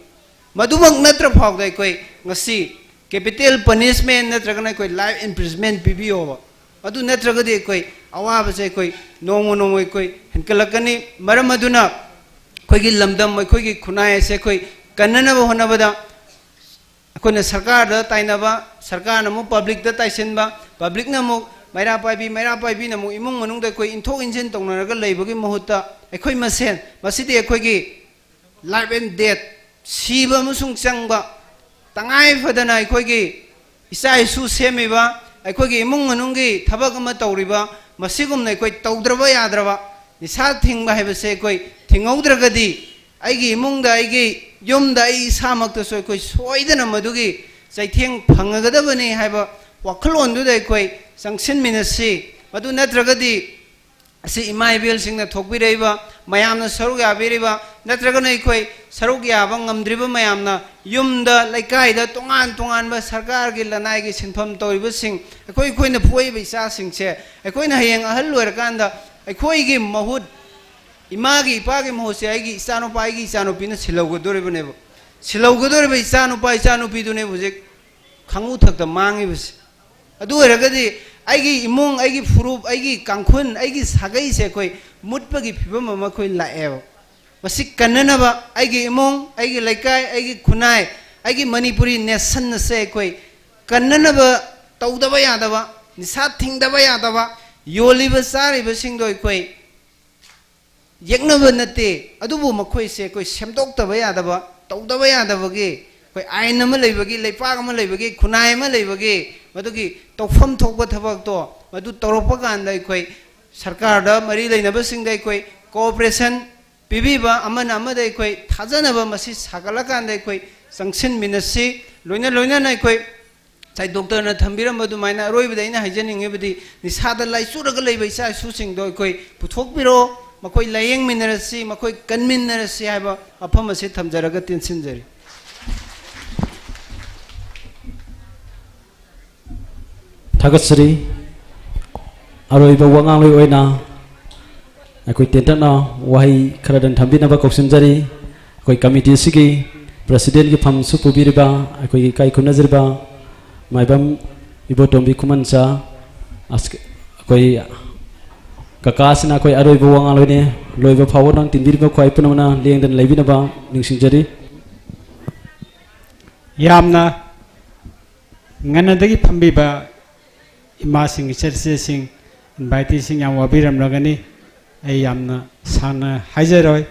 ꯃꯗꯨꯃꯛ ꯅꯠꯇ꯭ꯔ ꯐꯥꯎꯗ ꯑꯩꯈꯣꯏ ꯉꯁꯤ capital punishment ꯅꯠꯇ꯭ꯔꯒꯅ ꯑꯩꯈꯣꯏ life imprisonment ꯄꯤꯕꯤꯌꯣꯕ꯫ ꯑꯗꯨ ꯅꯠꯇ꯭ꯔꯒꯗꯤ ꯑꯩꯈꯣꯏ ꯑꯋꯥꯕꯁꯦ ꯑꯩꯈꯣꯏ ꯅꯣꯡꯃ ꯅꯣꯡꯃ ꯑꯩꯈꯣꯏ ꯍꯦꯟꯀꯠꯂꯛꯀꯅꯤ꯫ ꯃꯔꯝ ꯑꯗꯨꯅ ꯑꯩꯈꯣꯏꯒꯤ ꯂꯝꯗꯝ, ꯑꯩꯈꯣꯏꯒꯤ ꯈꯨꯟꯅꯥꯏ ꯑꯁꯦ ꯑꯩꯈꯣꯏ ꯀꯟꯅꯅꯕ ꯍꯣꯠꯅꯕꯗ ꯑꯩꯈꯣꯏꯅ ꯁꯔꯀꯥꯔꯗ ꯇꯥꯏꯅꯕ, ꯁꯔꯀꯥꯔꯅ ꯑꯃꯨꯛ public ꯇ ꯇꯥꯏꯁꯤꯟꯕ, public ꯅ ꯑꯃꯨꯛ ꯃꯩꯔꯥ ꯄꯥꯏꯕꯤ, ꯃꯩꯔꯥ ꯄꯥꯏꯕꯤꯅ ꯑꯃꯨꯛ ꯏꯃꯨꯡ ꯃꯅꯨꯡꯗ ꯑꯩꯈꯣꯏ ꯏꯟꯊꯣꯛ ꯏꯟꯁꯤꯟ ꯇꯧꯅꯔꯒ ꯂꯩꯕꯒꯤ ꯃꯍꯨꯠꯇ, ꯑꯩꯈꯣꯏ ꯃꯁꯦꯟ, ꯃꯁꯤꯗꯤ ꯑꯩꯈꯣꯏꯒꯤ life and death, ꯁꯤꯕ ꯑꯃꯁꯨꯡ ꯆꯪꯕ, ꯇꯉꯥꯏ ꯐꯗꯅ ꯑꯩꯈꯣꯏꯒꯤ ꯏꯆꯥ ꯏꯁꯨ ꯁꯦꯝꯃꯤꯕ, ꯑꯩꯈꯣꯏꯒꯤ ꯏꯃꯨꯡ ꯃꯅꯨꯡꯒꯤ ꯊꯕꯛ ꯑꯃ ꯇꯧꯔꯤꯕ, ꯃꯁꯤꯒꯨꯝꯅ ꯑꯩꯈꯣꯏ ꯇꯧꯗ꯭ꯔꯕ ꯌꯥꯗ꯭ꯔꯕ ꯅꯤꯁꯥ ꯊꯤꯡꯕ ꯍꯥꯏꯕꯁꯦ ꯑꯩꯈꯣꯏ ꯊꯤꯡꯍꯧꯗ꯭ꯔꯒꯗꯤ, ꯑꯩꯒꯤ ꯏꯃꯨꯡꯗ, ꯑꯩꯒꯤ ꯌꯨꯝꯗ, ꯑꯩ ꯏꯁꯥꯃꯛꯇꯁꯨ ꯑꯩꯈꯣꯏ ꯁꯣꯏꯗꯅ ꯃꯗꯨꯒꯤ ꯆꯩꯊꯦꯡ ꯐꯪꯉꯒꯗꯕꯅꯤ ꯍꯥꯏꯕ ꯋꯥꯈꯜꯂꯣꯟꯗꯨꯗ ꯑꯩꯈꯣꯏ ꯆꯪꯁꯤꯟꯃꯤꯟꯅꯁꯤ꯫ ꯃꯗꯨ ꯅꯠꯇ꯭ꯔꯒꯗꯤ ꯑꯁꯤ ꯏꯃꯥ ꯏꯕꯦꯜꯁꯤꯡꯅ ꯊꯣꯛꯄꯤꯔꯛꯏꯕ, ꯃꯌꯥꯝꯅ ꯁꯔꯨꯛ ꯌꯥꯕꯤꯔꯤꯕ, ꯅꯠꯇ꯭ꯔꯒꯅ ꯑꯩꯈꯣꯏ ꯁꯔꯨꯛ ꯌꯥꯕ ꯉꯝꯗ꯭ꯔꯤꯕ ꯃꯌꯥꯝꯅ ꯌꯨꯝꯗ, ꯂꯩꯀꯥꯏꯗ ꯇꯣꯉꯥꯟ ꯇꯣꯉꯥꯟꯕ ꯁꯔꯀꯥꯔꯒꯤ ꯂꯅꯥꯏꯒꯤ ꯁꯤꯟꯐꯝ ꯇꯧꯔꯤꯕꯁꯤꯡ, ꯑꯩꯈꯣꯏ, ꯑꯩꯈꯣꯏꯅ ꯄꯣꯛꯏꯕ ꯏꯆꯥꯁꯤꯡꯁꯦ ꯑꯩꯈꯣꯏꯅ ꯍꯌꯦꯡ ꯑꯍꯜ ꯑꯣꯏꯔꯀꯥꯟꯗ ꯑꯩꯈꯣꯏꯒꯤ ꯃꯍꯨꯠ, ꯏꯃꯥꯒꯤ ꯏꯄꯥꯒꯤ ꯃꯍꯨꯠꯁꯦ ꯑꯩꯒꯤ ꯏꯆꯥꯅꯨꯄꯥ, ꯑꯩꯒꯤ ꯏꯆꯥꯅꯨꯄꯤꯅ ꯁꯤꯜꯍꯧꯒꯗꯣꯔꯤꯕꯅꯦꯕ꯫ ꯁꯤꯜꯍꯧꯒꯗꯣꯔꯤꯕ ꯏꯆꯥꯅꯨꯄꯥ ꯏꯆꯥꯅꯨꯄꯤꯗꯨꯅꯦꯕ ꯍꯧꯖꯤꯛ ꯈꯥꯡꯎ ꯊꯛꯇ ꯃꯥꯡꯉꯤꯕꯁꯦ꯫ ꯑꯗꯨ ꯑꯣꯏꯔꯒꯗꯤ ꯑꯩꯒꯤ ꯏꯃꯨꯡ, ꯑꯩꯒꯤ ꯐꯨꯔꯨꯞ, ꯑꯩꯒꯤ ꯀꯥꯡꯈꯨꯜ, ꯑꯩꯒꯤ ꯁꯥꯒꯩꯁꯦ ꯑꯩꯈꯣꯏ ꯃꯨꯠꯄꯒꯤ ꯐꯤꯕꯝ ꯑꯃ ꯑꯩꯈꯣꯏ ꯂꯥꯛꯑꯦꯕ꯫ ꯃꯁꯤ ꯀꯟꯅꯅꯕ ꯑꯩꯒꯤ ꯏꯃꯨꯡ, ꯑꯩꯒꯤ ꯂꯩꯀꯥꯏ, ꯑꯩꯒꯤ ꯈꯨꯟꯅꯥꯏ, ꯑꯩꯒꯤ ꯃꯅꯤꯄꯨꯔꯤ nation ꯑꯁꯦ ꯑꯩꯈꯣꯏ ꯀꯟꯅꯅꯕ ꯇꯧꯗꯕ ꯌꯥꯗꯕ, ꯅꯤꯁꯥ ꯊꯤꯡꯗꯕ ꯌꯥꯗꯕ, ꯌꯣꯜꯂꯤꯕ ꯆꯥꯔꯤꯕꯁꯤꯡꯗꯣ ꯑꯩꯈꯣꯏ ꯌꯦꯛꯅꯕ ꯅꯠꯇꯦ, ꯑꯗꯨꯕꯨ ꯃꯈꯣꯏꯁꯦ ꯑꯩꯈꯣꯏ ꯁꯦꯝꯗꯣꯛꯇꯕ ꯌꯥꯗꯕ, ꯇꯧꯗꯕ ꯌꯥꯗꯕꯒꯤ ꯑꯩꯈꯣꯏ ꯑꯥꯏꯟ ꯑꯃ ꯂꯩꯕꯒꯤ, ꯂꯩꯄꯥꯛ ꯑꯃ ꯂꯩꯕꯒꯤ, ꯈꯨꯟꯅꯥꯏ ꯑꯃ ꯂꯩꯕꯒꯤ, ꯃꯗꯨꯒꯤ ꯇꯧꯐꯝ ꯊꯣꯛꯄ ꯊꯕꯛꯇꯣ ꯃꯗꯨ ꯇꯧꯔꯛꯄ ꯀꯥꯟꯗ ꯑꯩꯈꯣꯏ ꯁꯔꯀꯥꯔꯗ ꯃꯔꯤ ꯂꯩꯅꯕꯁꯤꯡꯗ ꯑꯩꯈꯣꯏ cooperation ꯄꯤꯕꯤꯕ, ꯑꯃꯅ ꯑꯃꯗ ꯑꯩꯈꯣꯏ ꯊꯥꯖꯅꯕ ꯃꯁꯤ ꯁꯥꯒꯠꯂꯀꯥꯟꯗ ꯑꯩꯈꯣꯏ ꯆꯪꯁꯤꯟꯃꯤꯟꯅꯁꯤ꯫ ꯂꯣꯏꯅ ꯂꯣꯏꯅꯅ ꯑꯩꯈꯣꯏ ꯉꯁꯥꯏ ꯗꯣꯛꯇꯔꯅ ꯊꯝꯕꯤꯔꯝꯕ ꯑꯗꯨꯃꯥꯏꯅ ꯑꯔꯣꯏꯕꯗ ꯑꯩꯅ ꯍꯥꯏꯖꯅꯤꯡꯉꯤꯕꯗꯤ, ꯅꯤꯁꯥꯗ ꯂꯥꯏꯆꯨꯔꯒ ꯂꯩꯕ ꯏꯆꯥ ꯏꯁꯨꯁꯤꯡꯗꯣ ꯑꯩꯈꯣꯏ ꯄꯨꯊꯣꯛꯄꯤꯔꯣ, ꯃꯈꯣꯏ ꯂꯥꯌꯦꯡꯃꯤꯟꯅꯔꯁꯤ, ꯃꯈꯣꯏ ꯀꯟꯃꯤꯟꯅꯔꯁꯤ ꯍꯥꯏꯕ ꯋꯥꯐꯝ ꯑꯁꯤ ꯊꯝꯖꯔꯒ ꯇꯦꯟꯁꯤꯟꯖꯔꯤ꯫ ꯊꯥꯒꯠꯆꯔꯤ꯫ ꯑꯔꯣꯏꯕ ꯋꯥꯉꯥꯡꯂꯣꯏ ꯑꯣꯏꯅ ꯑꯩꯈꯣꯏ ꯇꯦꯟꯇꯛꯅ ꯋꯥꯍꯩ ꯈꯔꯗꯪ ꯊꯝꯕꯤꯅꯕ ꯀꯧꯁꯤꯟꯖꯔꯤ꯫ ꯑꯩꯈꯣꯏ ꯀꯃꯤꯇꯤ ꯑꯁꯤꯒꯤ ꯄ꯭ꯔꯁꯤꯗꯦꯟꯒꯤ ꯐꯝꯁꯨ ꯄꯨꯕꯤꯔꯤꯕ ꯑꯩꯈꯣꯏꯒꯤ ꯏꯀꯥꯏ ꯈꯨꯝꯅꯖꯔꯤꯕ ꯃꯥꯏꯕꯝ ꯏꯕꯣꯇꯣꯝꯕꯤ ꯈꯨꯃꯟꯆꯥ, ꯑꯁ-, ꯑꯩꯈꯣꯏ ꯀꯀꯥꯁꯤꯅ ꯑꯩꯈꯣꯏ ꯑꯔꯣꯏꯕ ꯋꯥꯉꯥꯡꯂꯣꯏꯅꯦ꯫ ꯂꯣꯏꯕ ꯐꯥꯎꯕ ꯅꯪ ꯇꯤꯟꯕꯤꯔꯤꯕ ꯈ꯭ꯋꯥꯏ ꯄꯨꯝꯅꯃꯛꯅ ꯂꯦꯡꯗꯅ ꯂꯩꯕꯤꯅꯕ ꯅꯤꯡꯁꯤꯡꯖꯔꯤ꯫ ꯌꯥꯝꯅ ꯉꯟꯅꯗꯒꯤ ꯐꯝꯕꯤꯕ ꯏꯃꯥꯁꯤꯡ, ꯏꯆꯦꯁꯤꯡ, ꯏꯟꯚꯥꯏꯇꯤꯁꯤꯡ ꯌꯥꯝ ꯋꯥꯕꯤꯔꯝꯂꯒꯅꯤ꯫ ꯑꯩ ꯌꯥꯝꯅ ꯁꯥꯡꯅ ꯍꯥꯏꯖꯔꯣꯏ,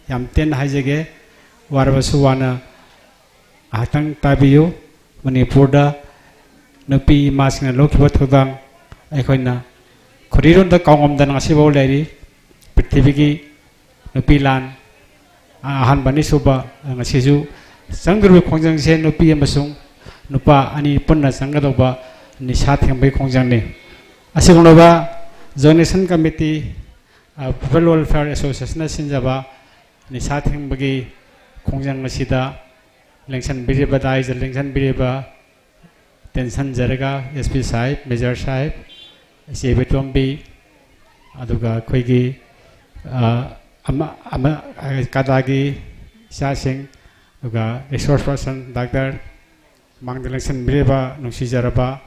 ꯌꯥꯝ ꯇꯦꯟꯅ ꯍꯥꯏꯖꯒꯦ꯫ ꯋꯥꯔꯕꯁꯨ ꯋꯥꯅ ꯉꯥꯏꯍꯥꯛꯇꯪ ꯇꯥꯕꯤꯌꯨ꯫ ꯃꯅꯤꯄꯨꯔꯗ ꯅꯨꯄꯤ ꯏꯃꯥꯁꯤꯡꯅ ꯂꯧꯈꯤꯕ ꯊꯧꯗꯥꯡ ꯑꯩꯈꯣꯏꯅ ꯈꯨꯔꯤꯔꯣꯟꯗ ꯀꯥꯎꯉꯝꯗꯅ ꯉꯁꯤꯐꯥꯎ ꯂꯩꯔꯤ꯫ ꯄ꯭ꯔꯤꯊꯤꯕꯤꯒꯤ ꯅꯨꯄꯤ ꯂꯥꯟ ꯑꯍꯥꯟꯕ, ꯑꯅꯤꯁꯨꯕ, ꯉꯁꯤꯁꯨ ꯆꯪꯗꯧꯔꯤꯕ ꯈꯣꯡꯖꯪꯁꯦ ꯅꯨꯄꯤ ꯑꯃꯁꯨꯡ ꯅꯨꯄꯥ ꯑꯅꯤ ꯄꯨꯟꯅ ꯆꯪꯒꯗꯧꯕ ꯅꯤꯁꯥ ꯊꯤꯡꯕꯒꯤ ꯈꯣꯡꯖꯪꯅꯤ꯫ ꯑꯁꯤꯒꯨꯝꯂꯕ Joint Action Committee, ꯑ, People Welfare Associationꯅ ꯁꯤꯟꯖꯕ ꯅꯤꯁꯥ ꯊꯤꯡꯕꯒꯤ ꯈꯣꯡꯖꯪ ꯑꯁꯤꯗ ꯂꯦꯡꯁꯟꯕꯤꯔꯤꯕ, ꯗꯥꯏꯁꯗ ꯂꯦꯡꯁꯟꯕꯤꯔꯤꯕ ꯇꯦꯟꯁꯟꯖꯔꯒ ꯑꯦꯁ ꯄꯤ ꯁꯥꯍꯦꯕ, ꯃꯦꯖꯔ ꯁꯥꯍꯦꯕ, ꯏꯆꯦ ꯏꯕꯦꯇꯣꯝꯕꯤ, ꯑꯗꯨꯒ ꯑꯩꯈꯣꯏꯒꯤ, ꯑ, ꯑꯃ, ꯑꯃ, ꯑ, ꯀꯗꯥꯒꯤ ꯏꯆꯥꯁꯤꯡ, ꯑꯗꯨꯒ ꯔꯤꯁꯣꯔꯁ ꯄꯔꯁꯟ ꯗꯥꯛꯇꯔ, ꯃꯥꯡꯗ ꯂꯦꯡꯁꯤꯟꯕꯤꯔꯤꯕ ꯅꯨꯡꯁꯤꯖꯔꯕ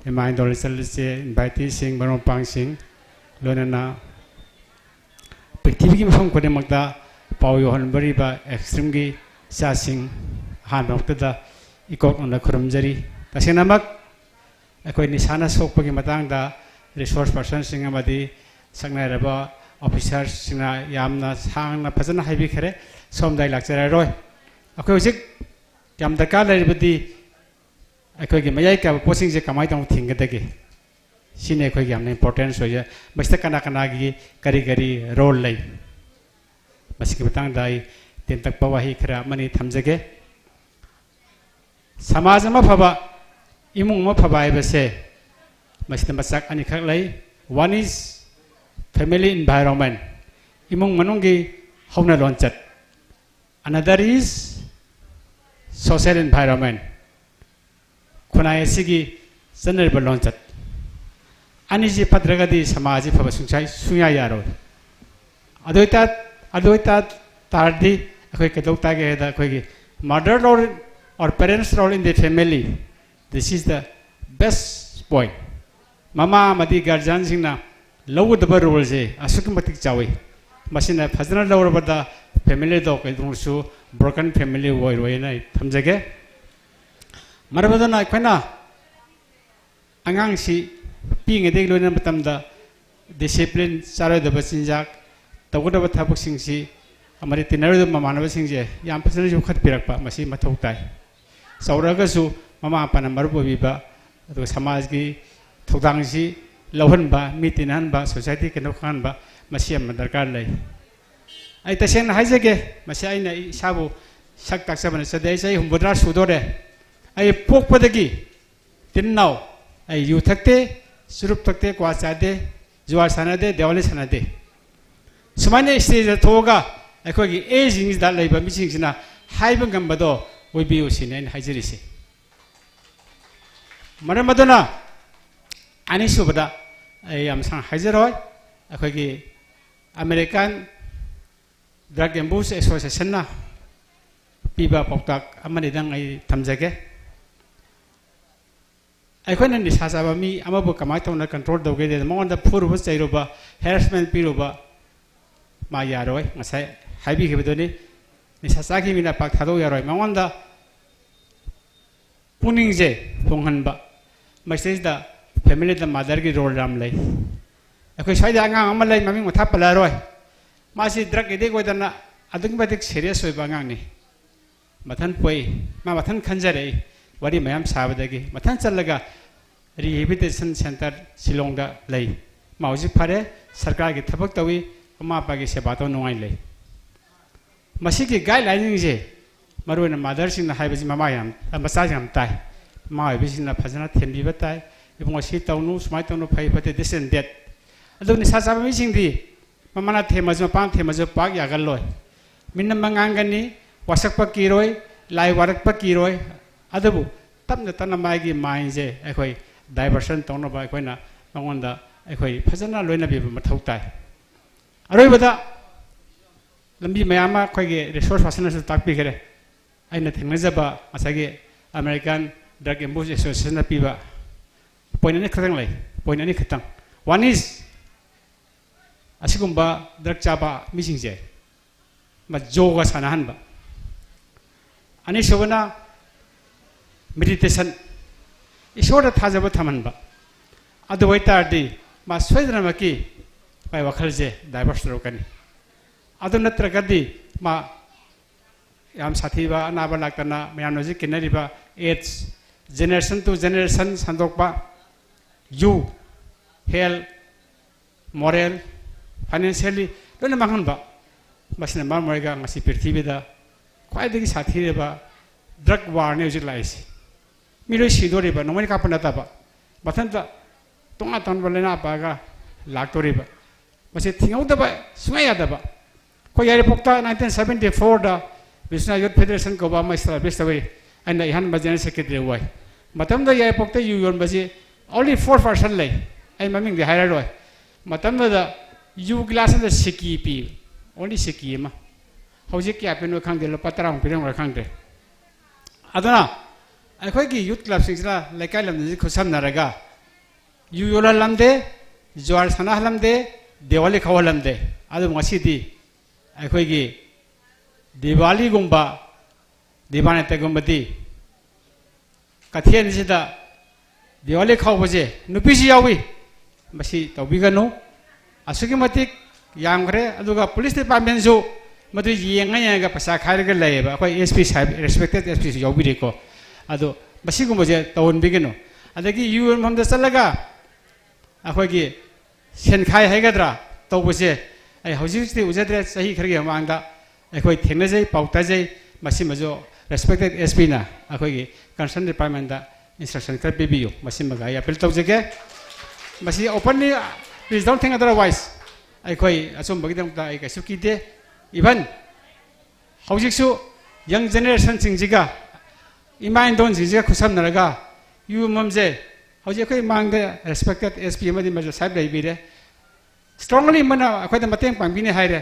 ꯏꯃꯥ ꯏꯟꯗꯣꯜ, ꯏꯆꯜ ꯏꯆꯦ, ꯏꯟꯚꯥꯏꯇꯤꯁꯤꯡ, ꯃꯔꯨꯞ ꯃꯄꯥꯡꯁꯤꯡ, ꯂꯣꯏꯅꯅ ꯄ꯭ꯔꯤꯊꯤꯕꯤꯒꯤ ꯃꯐꯝ ꯈꯨꯗꯤꯡꯃꯛꯇ ꯄꯥꯎ ꯌꯧꯍꯟꯕꯤꯔꯤꯕ ꯑꯦꯛꯁꯇ꯭ꯔꯤꯝꯒꯤ ꯏꯆꯥꯁꯤꯡ, ꯑꯍꯥꯟꯕ ꯃꯛꯇꯗ ꯏꯀꯣꯛꯅꯅ ꯈꯨꯔꯨꯝꯖꯔꯤ꯫ ꯇꯁꯦꯡꯅꯃꯛ ꯑꯩꯈꯣꯏ ꯅꯤꯁꯥꯅ ꯁꯣꯛꯄꯒꯤ ꯃꯇꯥꯡꯗ ꯔꯤꯁꯣꯔꯁ ꯄꯔꯁꯟꯁꯤꯡ ꯑꯃꯗꯤ ꯁꯛꯅꯥꯏꯔꯕ ꯑꯣꯐꯤꯁꯥꯔꯁꯤꯡꯅ ꯌꯥꯝꯅ ꯁꯥꯡꯅ ꯐꯖꯅ ꯍꯥꯏꯕꯤꯈ꯭ꯔꯦ꯫ ꯁꯣꯝꯗ ꯑꯩ ꯂꯥꯛꯆꯔꯔꯣꯏ꯫ ꯑꯩꯈꯣꯏ ꯍꯧꯖꯤꯛ ꯌꯥꯝ ꯗꯔꯀꯥꯔ ꯂꯩꯔꯤꯕꯗꯤ ꯑꯩꯈꯣꯏꯒꯤ ꯃꯌꯥꯏ ꯀꯥꯏꯕ ꯄꯣꯠꯁꯤꯡꯁꯦ ꯀꯃꯥꯏꯅ ꯇꯧꯅ ꯊꯤꯡꯒꯗꯒꯦ? ꯁꯤꯅꯤ ꯑꯩꯈꯣꯏꯒꯤ ꯌꯥꯝꯅ ꯏꯝꯄꯣꯔꯇꯦꯟꯁ ꯑꯣꯏꯖ꯫ ꯃꯁꯤꯗ ꯀꯅꯥ ꯀꯅꯥꯒꯤ ꯀꯔꯤ ꯀꯔꯤ ꯔꯣꯜ ꯂꯩ? ꯃꯁꯤꯒꯤ ꯃꯇꯥꯡꯗ ꯑꯩ ꯇꯦꯟꯇꯛꯄ ꯋꯥꯍꯩ ꯈꯔ ꯑꯃꯅꯤ ꯊꯝꯖꯒꯦ꯫ ꯁꯃꯥꯖ ꯑꯃ ꯐꯕ, ꯏꯃꯨꯡ ꯑꯃ ꯐꯕ ꯍꯥꯏꯕꯁꯦ ꯃꯁꯤꯗ ꯃꯆꯥꯛ ꯑꯅꯤꯈꯛ ꯂꯩ꯫ One is family environment, ꯏꯃꯨꯡ ꯃꯅꯨꯡꯒꯤ ꯍꯧꯅ ꯂꯣꯟꯆꯠ꯫ Another is social environment, ꯈꯨꯟꯅꯥꯏ ꯑꯁꯤꯒꯤ ꯆꯠꯅꯔꯤꯕ ꯂꯣꯟꯆꯠ꯫ ꯑꯅꯤꯁꯤ ꯐꯠꯇ꯭ꯔꯒꯗꯤ ꯁꯃꯥꯖꯁꯤ ꯐꯕ ꯁꯨꯡꯁꯥꯏ ꯁꯨꯡꯌꯥ ꯌꯥꯔꯣꯏ꯫ ꯑꯗꯨ ꯑꯣꯏꯇꯥ-, ꯑꯗꯨ ꯑꯣꯏꯇꯥ ꯇꯥꯔꯗꯤ ꯑꯩꯈꯣꯏ ꯀꯩꯗꯧ ꯇꯥꯒꯦ ꯍꯥꯏꯗ ꯑꯩꯈꯣꯏꯒꯤ mother role or parents role in the family, this is the best point. ꯃꯃꯥ ꯑꯃꯗꯤ ꯒꯥꯔꯖꯤꯌꯥꯟꯁꯤꯡꯅ ꯂꯧꯒꯗꯕ ꯔꯣꯜꯁꯦ ꯑꯁꯨꯛꯀꯤ ꯃꯇꯤꯛ ꯆꯥꯎꯏ꯫ ꯃꯁꯤꯅ ꯐꯖꯅ ꯂꯧꯔꯕꯗ ꯐꯦꯃꯤꯂꯤꯗꯣ ꯀꯩꯗꯧꯅꯁꯨ ꯕ꯭ꯔꯣꯀꯟ ꯐꯦꯃꯤꯂꯤ ꯑꯣꯏꯔꯣꯏꯅ ꯑꯩ ꯊꯝꯖꯒꯦ꯫ ꯃꯔꯝ ꯑꯗꯨꯅ ꯑꯩꯈꯣꯏꯅ ꯑꯉꯥꯡꯁꯤ ꯄꯤꯛꯏꯉꯩꯗꯒꯤ ꯂꯣꯏꯅ ꯃꯇꯝꯗ ꯗꯤꯁꯤꯄ꯭ꯂꯤꯟ, ꯆꯥꯔꯣꯏꯗꯕ ꯆꯤꯟꯖꯥꯛ, ꯇꯧꯒꯗꯕ ꯊꯕꯛꯁꯤꯡꯁꯤ ꯑꯃꯗꯤ ꯇꯤꯟꯅꯔꯣꯏꯗꯕ ꯃꯃꯥꯟꯅꯕꯁꯤꯡꯁꯦ ꯌꯥꯝ ꯐꯖꯅ ꯌꯣꯛꯈꯠꯄꯤꯔꯛꯄ ꯃꯁꯤ ꯃꯊꯧ ꯇꯥꯏ꯫ ꯆꯥꯎꯔꯛꯑꯒꯁꯨ ꯃꯃꯥ ꯃꯄꯥꯅ ꯃꯔꯨꯞ ꯑꯣꯏꯕꯤꯕ, ꯑꯗꯨꯒ ꯁꯃꯥꯖꯒꯤ ꯊꯧꯗꯥꯡꯁꯤ ꯂꯧꯍꯟꯕ, ꯃꯤ ꯇꯤꯟꯅꯍꯟꯕ, ꯁꯣꯁꯥꯏꯇꯤ ꯀꯩꯅꯣ ꯈꯪꯍꯟꯕ, ꯃꯁꯤ ꯌꯥꯝꯅ ꯗꯔꯀꯥꯔ ꯂꯩ꯫ ꯑꯩ ꯇꯁꯦꯡꯅ ꯍꯥꯏꯖꯒꯦ, ꯃꯁꯤ ꯑꯩꯅ ꯑꯩ ꯏꯁꯥꯕꯨ ꯁꯛ ꯇꯥꯛꯆꯕ ꯅꯠꯆꯗꯦ꯫ ꯑꯩ ꯆꯍꯤ ꯍꯨꯝꯐꯨꯇꯔꯥ ꯁꯨꯗꯣꯔꯦ꯫ ꯑꯩ ꯄꯣꯛꯄꯗꯒꯤ ꯇꯤꯟ ꯏꯅꯥꯎ, ꯑꯩ ꯌꯨ ꯊꯛꯇꯦ, ꯆꯨꯔꯨꯞ ꯊꯛꯇꯦ, ꯀ꯭ꯋꯥ ꯆꯥꯗꯦ, ꯖꯨꯋꯥꯔ ꯁꯥꯟꯅꯗꯦ, ꯗꯤꯋꯥꯂꯤ ꯁꯥꯟꯅꯗꯦ꯫ ꯁꯨꯃꯥꯏꯅ ꯁ꯭ꯇꯦꯖꯇ ꯊꯣꯛꯑꯒ ꯑꯩꯈꯣꯏꯒꯤ ꯑꯦꯖꯁꯤꯡꯁꯤꯗ ꯂꯩꯕ ꯃꯤꯁꯤꯡꯁꯤꯅ ꯍꯥꯏꯕ ꯉꯝꯕꯗꯣ ꯑꯣꯏꯕꯤꯌꯨ ꯁꯤꯅꯤ ꯑꯩꯅ ꯍꯥꯏꯖꯔꯤꯁꯦ꯫ ꯃꯔꯝ ꯑꯗꯨꯅ ꯑꯅꯤꯁꯨꯕꯗ ꯑꯩ ꯌꯥꯝ ꯁꯥꯡꯅ ꯍꯥꯏꯖꯔꯣꯏ꯫ ꯑꯩꯈꯣꯏꯒꯤ American Drug Abuse Associationꯅ ꯄꯤꯕ ꯄꯥꯎꯇꯥꯛ ꯑꯃꯅꯤꯗꯪ ꯑꯩ ꯊꯝꯖꯒꯦ꯫ ꯑꯩꯈꯣꯏꯅ ꯅꯤꯁꯥ ꯆꯥꯕ ꯃꯤ ꯑꯃꯕꯨ ꯀꯃꯥꯏꯅ ꯇꯧꯅ ꯀꯟꯇ꯭ꯔꯣꯜ ꯇꯧꯒꯦꯗꯤ, ꯃꯉꯣꯟꯗ ꯐꯨꯔꯨꯕ, ꯆꯩꯔꯨꯕ, ꯍꯦꯔꯦꯁꯃꯦꯟ ꯄꯤꯔꯨꯕ ꯃꯥ ꯌꯥꯔꯣꯏ꯫ ꯉꯁꯥꯏ ꯍꯥꯏꯕꯤꯈꯤꯕꯗꯨꯅꯤ, ꯅꯤꯁꯥ ꯆꯥꯈꯤꯕ ꯃꯤꯅ ꯄꯥꯛ ꯊꯥꯗꯣꯛ ꯌꯥꯔꯣꯏ꯫ ꯃꯉꯣꯟꯗ ꯄꯨꯛꯅꯤꯡꯁꯦ ꯍꯣꯡꯍꯟꯕ, ꯃꯁꯤꯗꯩꯁꯤꯗ ꯐꯦꯃꯤꯂꯤꯗ ꯃꯥꯗꯔꯒꯤ ꯔꯣꯜ ꯌꯥꯝ ꯂꯩ꯫ ꯑꯩꯈꯣꯏ ꯁ꯭ꯋꯥꯏꯗ ꯑꯉꯥꯡ ꯑꯃ ꯂꯩ, ꯃꯃꯤꯡ ꯃꯊꯥ ꯄꯜꯂꯛꯑꯔꯣꯏ꯫ ꯃꯥꯁꯤ ꯗ꯭ꯔꯒ ꯑꯦꯗꯤꯛ ꯑꯣꯏꯗꯅ ꯑꯗꯨꯛꯀꯤ ꯃꯇꯤꯛ ꯁꯦꯔꯤꯌꯁ ꯑꯣꯏꯕ ꯑꯉꯥꯡꯅꯤ꯫ ꯃꯊꯟ ꯄꯣꯛꯏ꯫ ꯃꯥ ꯃꯊꯟ ꯈꯟꯖꯔꯛꯏ꯫ ꯋꯥꯔꯤ ꯃꯌꯥꯝ ꯁꯥꯕꯗꯒꯤ ꯃꯊꯟ ꯆꯠꯂꯒ rehabilitation centre ꯁꯤꯂꯣꯡꯗ ꯂꯩ꯫ ꯃꯥ ꯍꯧꯖꯤꯛ ꯐꯔꯦ, ꯁꯔꯀꯥꯔꯒꯤ ꯊꯕꯛ ꯇꯧꯏ, ꯃꯃꯥ ꯃꯄꯥꯒꯤ ꯁꯦꯕꯥ ꯇꯧ ꯅꯨꯡꯉꯥꯏꯅ ꯂꯩ꯫ ꯃꯁꯤꯒꯤ guideline ꯁꯤꯡꯁꯦ ꯃꯔꯨꯑꯣꯏꯅ mother ꯁꯤꯡꯅ ꯍꯥꯏꯕꯁꯤ ꯃꯃꯥ ꯌꯥꯝ, ꯃꯆꯥꯁꯤꯡ ꯌꯥꯝ ꯇꯥꯏ꯫ ꯃꯃꯥ ꯑꯣꯏꯕꯁꯤꯡꯅ ꯐꯖꯅ ꯊꯦꯝꯕꯤꯕ ꯇꯥꯏ꯫ "ꯏꯕꯨꯡꯉꯣ, ꯁꯤ ꯇꯧꯅꯨ, ꯁꯨꯃꯥꯏꯅ ꯇꯧꯅꯨ, ꯐꯩ ꯐꯠꯇꯦ", this and that꯫ ꯑꯗꯨ ꯅꯤꯁꯥ ꯆꯥꯕ ꯃꯤꯁꯤꯡꯗꯤ ꯃꯃꯥꯅ ꯊꯦꯝꯃꯁꯨ ꯃꯄꯥꯅ ꯊꯦꯝꯃꯁꯨ ꯄꯥꯛ ꯌꯥꯒꯜꯂꯣꯏ꯫ ꯃꯤꯅꯝꯕ ꯉꯥꯡꯒꯅꯤ, ꯋꯥꯁꯛꯄ ꯀꯤꯔꯣꯏ, ꯂꯥꯏ ꯋꯥꯔꯛꯄ ꯀꯤꯔꯣꯏ꯫ ꯑꯗꯨꯕꯨ ꯇꯞꯅ ꯇꯞꯅ ꯃꯥꯒꯤ mind ꯁꯦ ꯑꯩꯈꯣꯏ diversion ꯇꯧꯅꯕ ꯑꯩꯈꯣꯏꯅ ꯃꯉꯣꯟꯗ ꯑꯩꯈꯣꯏ ꯐꯖꯅ ꯂꯣꯏꯅꯕꯤꯕ ꯃꯊꯧ ꯇꯥꯏ꯫ ꯑꯔꯣꯏꯕꯗ ꯂꯝꯕꯤ ꯃꯌꯥꯝ ꯑꯃ ꯑꯩꯈꯣꯏꯒꯤ resource person ꯅꯁꯨ ꯇꯥꯛꯄꯤꯈ꯭ꯔꯦ꯫ ꯑꯩꯅ ꯊꯦꯡꯅꯖꯕ ꯉꯁꯥꯏꯒꯤ American Drug Abuse Association ꯅ ꯄꯤꯕ point ꯑꯅꯤꯈꯛꯇꯪ ꯂꯩ, point ꯑꯅꯤꯈꯛꯇꯪ꯫ One is, ꯑꯁꯤꯒꯨꯝꯕ drug ꯆꯥꯕ ꯃꯤꯁꯤꯡꯁꯦ ꯃ-, ꯌꯣꯒ ꯁꯥꯟꯅꯍꯟꯕ꯫ ꯑꯅꯤꯁꯨꯕꯅ meditation, ꯏꯁꯣꯔꯗ ꯊꯥꯖꯕ ꯊꯝꯍꯟꯕ꯫ ꯑꯗꯨ ꯑꯣꯏꯇꯥꯔꯗꯤ ꯃꯥ ꯁꯣꯏꯗꯅꯃꯛꯀꯤ ꯃꯥꯏ ꯋꯥꯈꯜꯁꯦ divert ꯇꯧꯔꯛꯀꯅꯤ꯫ ꯑꯗꯨ ꯅꯠꯇ꯭ꯔꯒꯗꯤ ꯃꯥ ꯌꯥꯝ ꯁꯥꯊꯤꯕ ꯑꯅꯥꯕ ꯂꯥꯛꯇꯅ ꯃꯌꯥꯝꯅ ꯍꯧꯖꯤꯛ ꯀꯤꯅꯔꯤꯕ AIDS, generation to generation ꯁꯟꯗꯣꯛꯄ, ꯌꯨ, health, moral, financially ꯂꯣꯏꯅ ꯃꯥꯡꯍꯟꯕ꯫ ꯃꯁꯤꯅ ꯃꯔꯝ ꯑꯣꯏꯔꯒ ꯉꯁꯤ ꯄ꯭ꯔꯤꯊꯤꯕꯤꯗ ꯈ꯭ꯋꯥꯏꯗꯒꯤ ꯁꯥꯊꯤꯔꯕ drug war ꯅꯤ ꯍꯧꯖꯤꯛ ꯂꯥꯛꯏꯁꯤ꯫ ꯃꯤ ꯂꯣꯏ ꯁꯤꯗꯣꯔꯤꯕ, ꯅꯣꯡꯃꯩ ꯀꯥꯞꯄ ꯅꯠꯇꯕ, ꯃꯊꯟꯇ ꯇꯣꯉꯥꯟ ꯇꯣꯉꯥꯟꯕ ꯂꯥꯏꯅꯥ ꯄꯥꯛꯑꯒ ꯂꯥꯛꯇꯣꯔꯤꯕ꯫ ꯃꯁꯤ ꯊꯤꯡꯍꯧꯗꯕ ꯁꯨꯡꯌꯥ ꯌꯥꯗꯕ꯫ ꯑꯩꯈꯣꯏ ꯌꯥꯏꯔꯤꯄꯣꯛꯇ nineteen seventy four ꯗ Bishwanath Youth Federation ꯀꯧꯕ ꯑꯃ establish ꯇꯧꯏ꯫ ꯑꯩꯅ ꯏꯍꯥꯟꯕ general secretary ꯑꯣꯏ꯫ ꯃꯇꯝꯗꯨꯗ ꯌꯥꯏꯔꯤꯄꯣꯛꯇ ꯌꯨ ꯌꯣꯟꯕꯁꯤ only four percent ꯂꯩ꯫ ꯑꯩ ꯃꯃꯤꯡꯗꯤ ꯍꯥꯏꯔꯔꯣꯏ꯫ ꯃꯇꯝꯗꯨꯗ ꯌꯨ glass ꯑꯃꯗ ꯁꯤꯀꯤ ꯄꯤ, only ꯁꯤꯀꯤ ꯑꯃ꯫ ꯍꯧꯖꯤꯛ ꯀꯌꯥ ꯄꯤꯅꯣ ꯈꯪꯗꯦ, ꯂꯨꯄꯥ ꯇꯔꯥꯃꯨꯛ ꯄꯤꯔꯝꯒꯗ꯭ꯔꯥ ꯈꯪꯗ꯭ꯔꯦ꯫ ꯑꯗꯨꯅ ꯑꯩꯈꯣꯏꯒꯤ youth club ꯁꯤꯡꯁꯤꯅ ꯂꯩꯀꯥꯏ ꯂꯝꯗꯝꯁꯤ ꯈꯨꯠꯁꯝꯅꯔꯒ ꯌꯨ ꯌꯣꯜꯍꯜꯂꯝꯗꯦ, ꯖꯨꯋꯥꯔ ꯁꯥꯟꯅꯍꯜꯂꯝꯗꯦ, ꯗꯤꯋꯥꯂꯤ ꯈꯥꯎꯍꯜꯂꯝꯗꯦ꯫ ꯑꯗꯨꯕꯨ ꯉꯁꯤꯗꯤ ꯑꯩꯈꯣꯏꯒꯤ ꯗꯤꯋꯥꯂꯤꯒꯨꯝꯕ, ꯗꯤꯋꯥꯅꯤꯇꯒꯨꯝꯕꯗꯤ ꯀꯩꯊꯦꯜꯁꯤꯗ ꯗꯤꯋꯥꯂꯤ ꯈꯥꯎꯕꯁꯦ ꯅꯨꯄꯤꯁꯨ ꯌꯥꯎꯏ꯫ ꯃꯁꯤ ꯇꯧꯕꯤꯒꯅꯨ꯫ ꯑꯁꯨꯛꯀꯤ ꯃꯇꯤꯛ ꯌꯥꯝꯈ꯭ꯔꯦ꯫ ꯑꯗꯨꯒ police department ꯁꯨ ꯃꯗꯨ ꯌꯦꯡꯉ ꯌꯦꯡꯉꯒ ꯄꯩꯁꯥ ꯈꯥꯏꯔꯒ ꯂꯩꯌꯦꯕ꯫ ꯑꯩꯈꯣꯏ ꯑꯦꯁ ꯄꯤ ꯁꯥꯍꯦꯕ, ꯔꯦꯁꯄꯦꯛꯇꯦꯠ ꯑꯦꯁ ꯄꯤꯁꯨ ꯌꯥꯎꯕꯤꯔꯤꯀꯣ꯫ ꯑꯗꯣ ꯃꯁꯤꯒꯨꯝꯕꯁꯦ ꯇꯧꯍꯟꯕꯤꯒꯅꯨ꯫ ꯑꯗꯒꯤ ꯌꯨ ꯌꯣꯟꯐꯝꯗ ꯆꯠꯂꯒ ꯑꯩꯈꯣꯏꯒꯤ ꯁꯦꯟꯈꯥꯏ ꯍꯥꯏꯒꯗ꯭ꯔꯥ ꯇꯧꯕꯁꯦ ꯑꯩ ꯍꯧꯖꯤꯛ ꯍꯧꯖꯤꯛꯇꯤ ꯎꯖꯗ꯭ꯔꯦ꯫ ꯆꯍꯤ ꯈꯔꯒꯤ ꯃꯃꯥꯡꯗ ꯑꯩꯈꯣꯏ ꯊꯦꯡꯅꯖꯩ, ꯄꯥꯎ ꯇꯥꯖꯩ꯫ ꯃꯁꯤꯃꯁꯨ ꯔꯦꯁꯄꯦꯛꯇꯦꯠ ꯑꯦꯁ ꯄꯤꯅ ꯑꯩꯈꯣꯏꯒꯤ ꯀꯟꯁꯔꯟ ꯗꯤꯄꯥꯔꯠꯃꯦꯟꯗ ꯏꯟꯁꯇ꯭ꯔꯛꯁꯟ ꯈꯔ ꯄꯤꯕꯤꯌꯨ꯫ ꯃꯁꯤꯃꯒ ꯑꯩ ꯑꯄꯤꯜ ꯇꯧꯖꯒꯦ꯫ ꯃꯁꯤ openly, please don't think otherwise꯫ ꯑꯩꯈꯣꯏ ꯑꯆꯨꯝꯕꯒꯤꯗꯃꯛꯇ ꯑꯩ ꯀꯩꯁꯨ ꯀꯤꯗꯦ꯫ Even ꯍꯧꯖꯤꯛꯁꯨ ꯌꯪ ꯖꯦꯅꯦꯔꯦꯁꯟꯁꯤꯡꯁꯤꯒ, ꯏꯃꯥ ꯏꯟꯗꯣꯟꯁꯤꯡꯁꯤꯒ ꯈꯨꯠꯁꯝꯅꯔꯒ ꯌꯨ ꯌꯣꯟꯐꯝꯁꯦ ꯍꯧꯖꯤꯛ ꯑꯩꯈꯣꯏ ꯃꯥꯡꯗ ꯔꯦꯁꯄꯦꯛꯇꯦꯠ ꯑꯦꯁ ꯄꯤ ꯑꯃꯗꯤ ꯃꯦꯖꯔ ꯁꯥꯍꯦꯕ ꯂꯩꯕꯤꯔꯦ꯫ ꯏꯁꯇ꯭ꯔꯣꯡꯂꯤ ꯃꯣꯏꯅ ꯑꯩꯈꯣꯏꯗ ꯃꯇꯦꯡ ꯄꯥꯡꯕꯤꯅꯤ ꯍꯥꯏꯔꯦ꯫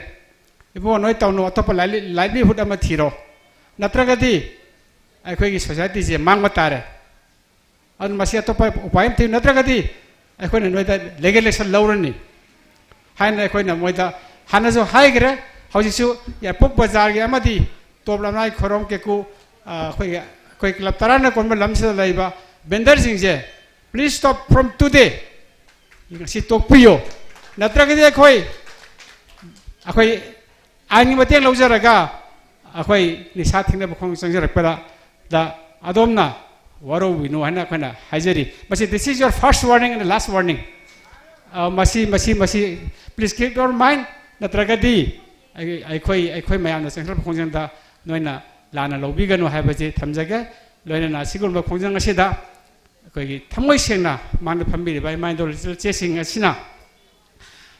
ꯏꯕꯨꯡꯉꯣ, ꯅꯣꯏ ꯇꯧꯅꯨ, ꯑꯇꯣꯞꯄ ꯂꯥꯏꯚꯂꯤꯍꯨꯗ ꯑꯃ ꯊꯤꯔꯣ, ꯅꯠꯇ꯭ꯔꯒꯗꯤ ꯑꯩꯈꯣꯏꯒꯤ ꯁꯣꯁꯥꯏꯇꯤꯁꯦ ꯃꯥꯡꯕ ꯇꯥꯔꯦ꯫ ꯑꯗꯨꯅ ꯃꯁꯤ ꯑꯇꯣꯞꯄ ꯎꯄꯥꯏ ꯑꯃ ꯊꯤꯌꯨ, ꯅꯠꯇ꯭ꯔꯒꯗꯤ ꯑꯩꯈꯣꯏꯅ ꯅꯣꯏꯗ ꯂꯤꯒꯦꯜ ꯑꯦꯛꯁꯟ ꯂꯧꯔꯅꯤ ꯍꯥꯏꯅ ꯑꯩꯈꯣꯏꯅ ꯃꯣꯏꯗ ꯍꯥꯟꯅꯁꯨ ꯍꯥꯏꯈ꯭ꯔꯦ꯫ ꯍꯧꯖꯤꯛꯁꯨ ꯌꯥꯏꯔꯤꯄꯣꯛ ꯕꯖꯥꯔꯒꯤ ꯑꯃꯗꯤ ꯇꯣꯞ ꯂꯝꯂꯥꯏ, ꯈꯣꯏꯔꯣꯝ, ꯀꯦꯀꯨ, ꯑ, ꯑꯩꯈꯣꯏꯒꯤ, ꯑꯩꯈꯣꯏ ꯀ꯭ꯂꯕ ꯇꯔꯥꯅ ꯀꯣꯟꯕ ꯂꯝꯁꯤꯗ ꯂꯩꯕ ꯚꯦꯟꯗꯔꯁꯤꯡꯁꯦ, please stop from today꯫ ꯉꯁꯤ ꯇꯣꯛꯄꯤꯌꯨ, ꯅꯠꯇ꯭ꯔꯒꯗꯤ ꯑꯩꯈꯣꯏ, ꯑꯩꯈꯣꯏ ꯑꯥꯏꯟꯒꯤ ꯃꯇꯦꯡ ꯂꯧꯖꯔꯒ ꯑꯩꯈꯣꯏ ꯅꯤꯁꯥ ꯊꯤꯡꯅꯕ ꯈꯣꯡ ꯆꯪꯖꯔꯛꯄꯗ ꯗ ꯑꯗꯣꯝꯅ ꯋꯥꯔꯧꯕꯤꯅꯨ ꯍꯥꯏꯅ ꯑꯩꯈꯣꯏꯅ ꯍꯥꯏꯖꯔꯤ꯫ ꯃꯁꯤ, this is your first warning and last warning꯫ ꯑ, ꯃꯁꯤ, ꯃꯁꯤ, ꯃꯁꯤ, please keep your mind꯫ ꯅꯠꯇ꯭ꯔꯒꯗꯤ ꯑꯩ-, ꯑꯩꯈꯣꯏ, ꯑꯩꯈꯣꯏ ꯃꯌꯥꯝꯅ ꯆꯪꯁꯤꯜꯂꯛꯄ ꯈꯣꯡꯖꯪꯗ ꯅꯣꯏꯅ ꯂꯥꯟꯅ ꯂꯧꯕꯤꯒꯅꯨ ꯍꯥꯏꯕꯁꯤ ꯊꯝꯖꯒꯦ꯫ ꯂꯣꯏꯅꯅ ꯑꯁꯤꯒꯨꯝꯕ ꯈꯣꯡꯖꯪ ꯑꯁꯤꯗ ꯑꯩꯈꯣꯏꯒꯤ ꯊꯃꯣꯏ ꯁꯦꯡꯅ ꯃꯥꯡꯗ ꯐꯝꯕꯤꯔꯤꯕ ꯏꯃꯥ ꯏꯟꯗꯣꯜ ꯏꯆꯦ ꯏꯆꯦꯁꯤꯡ ꯑꯁꯤꯅ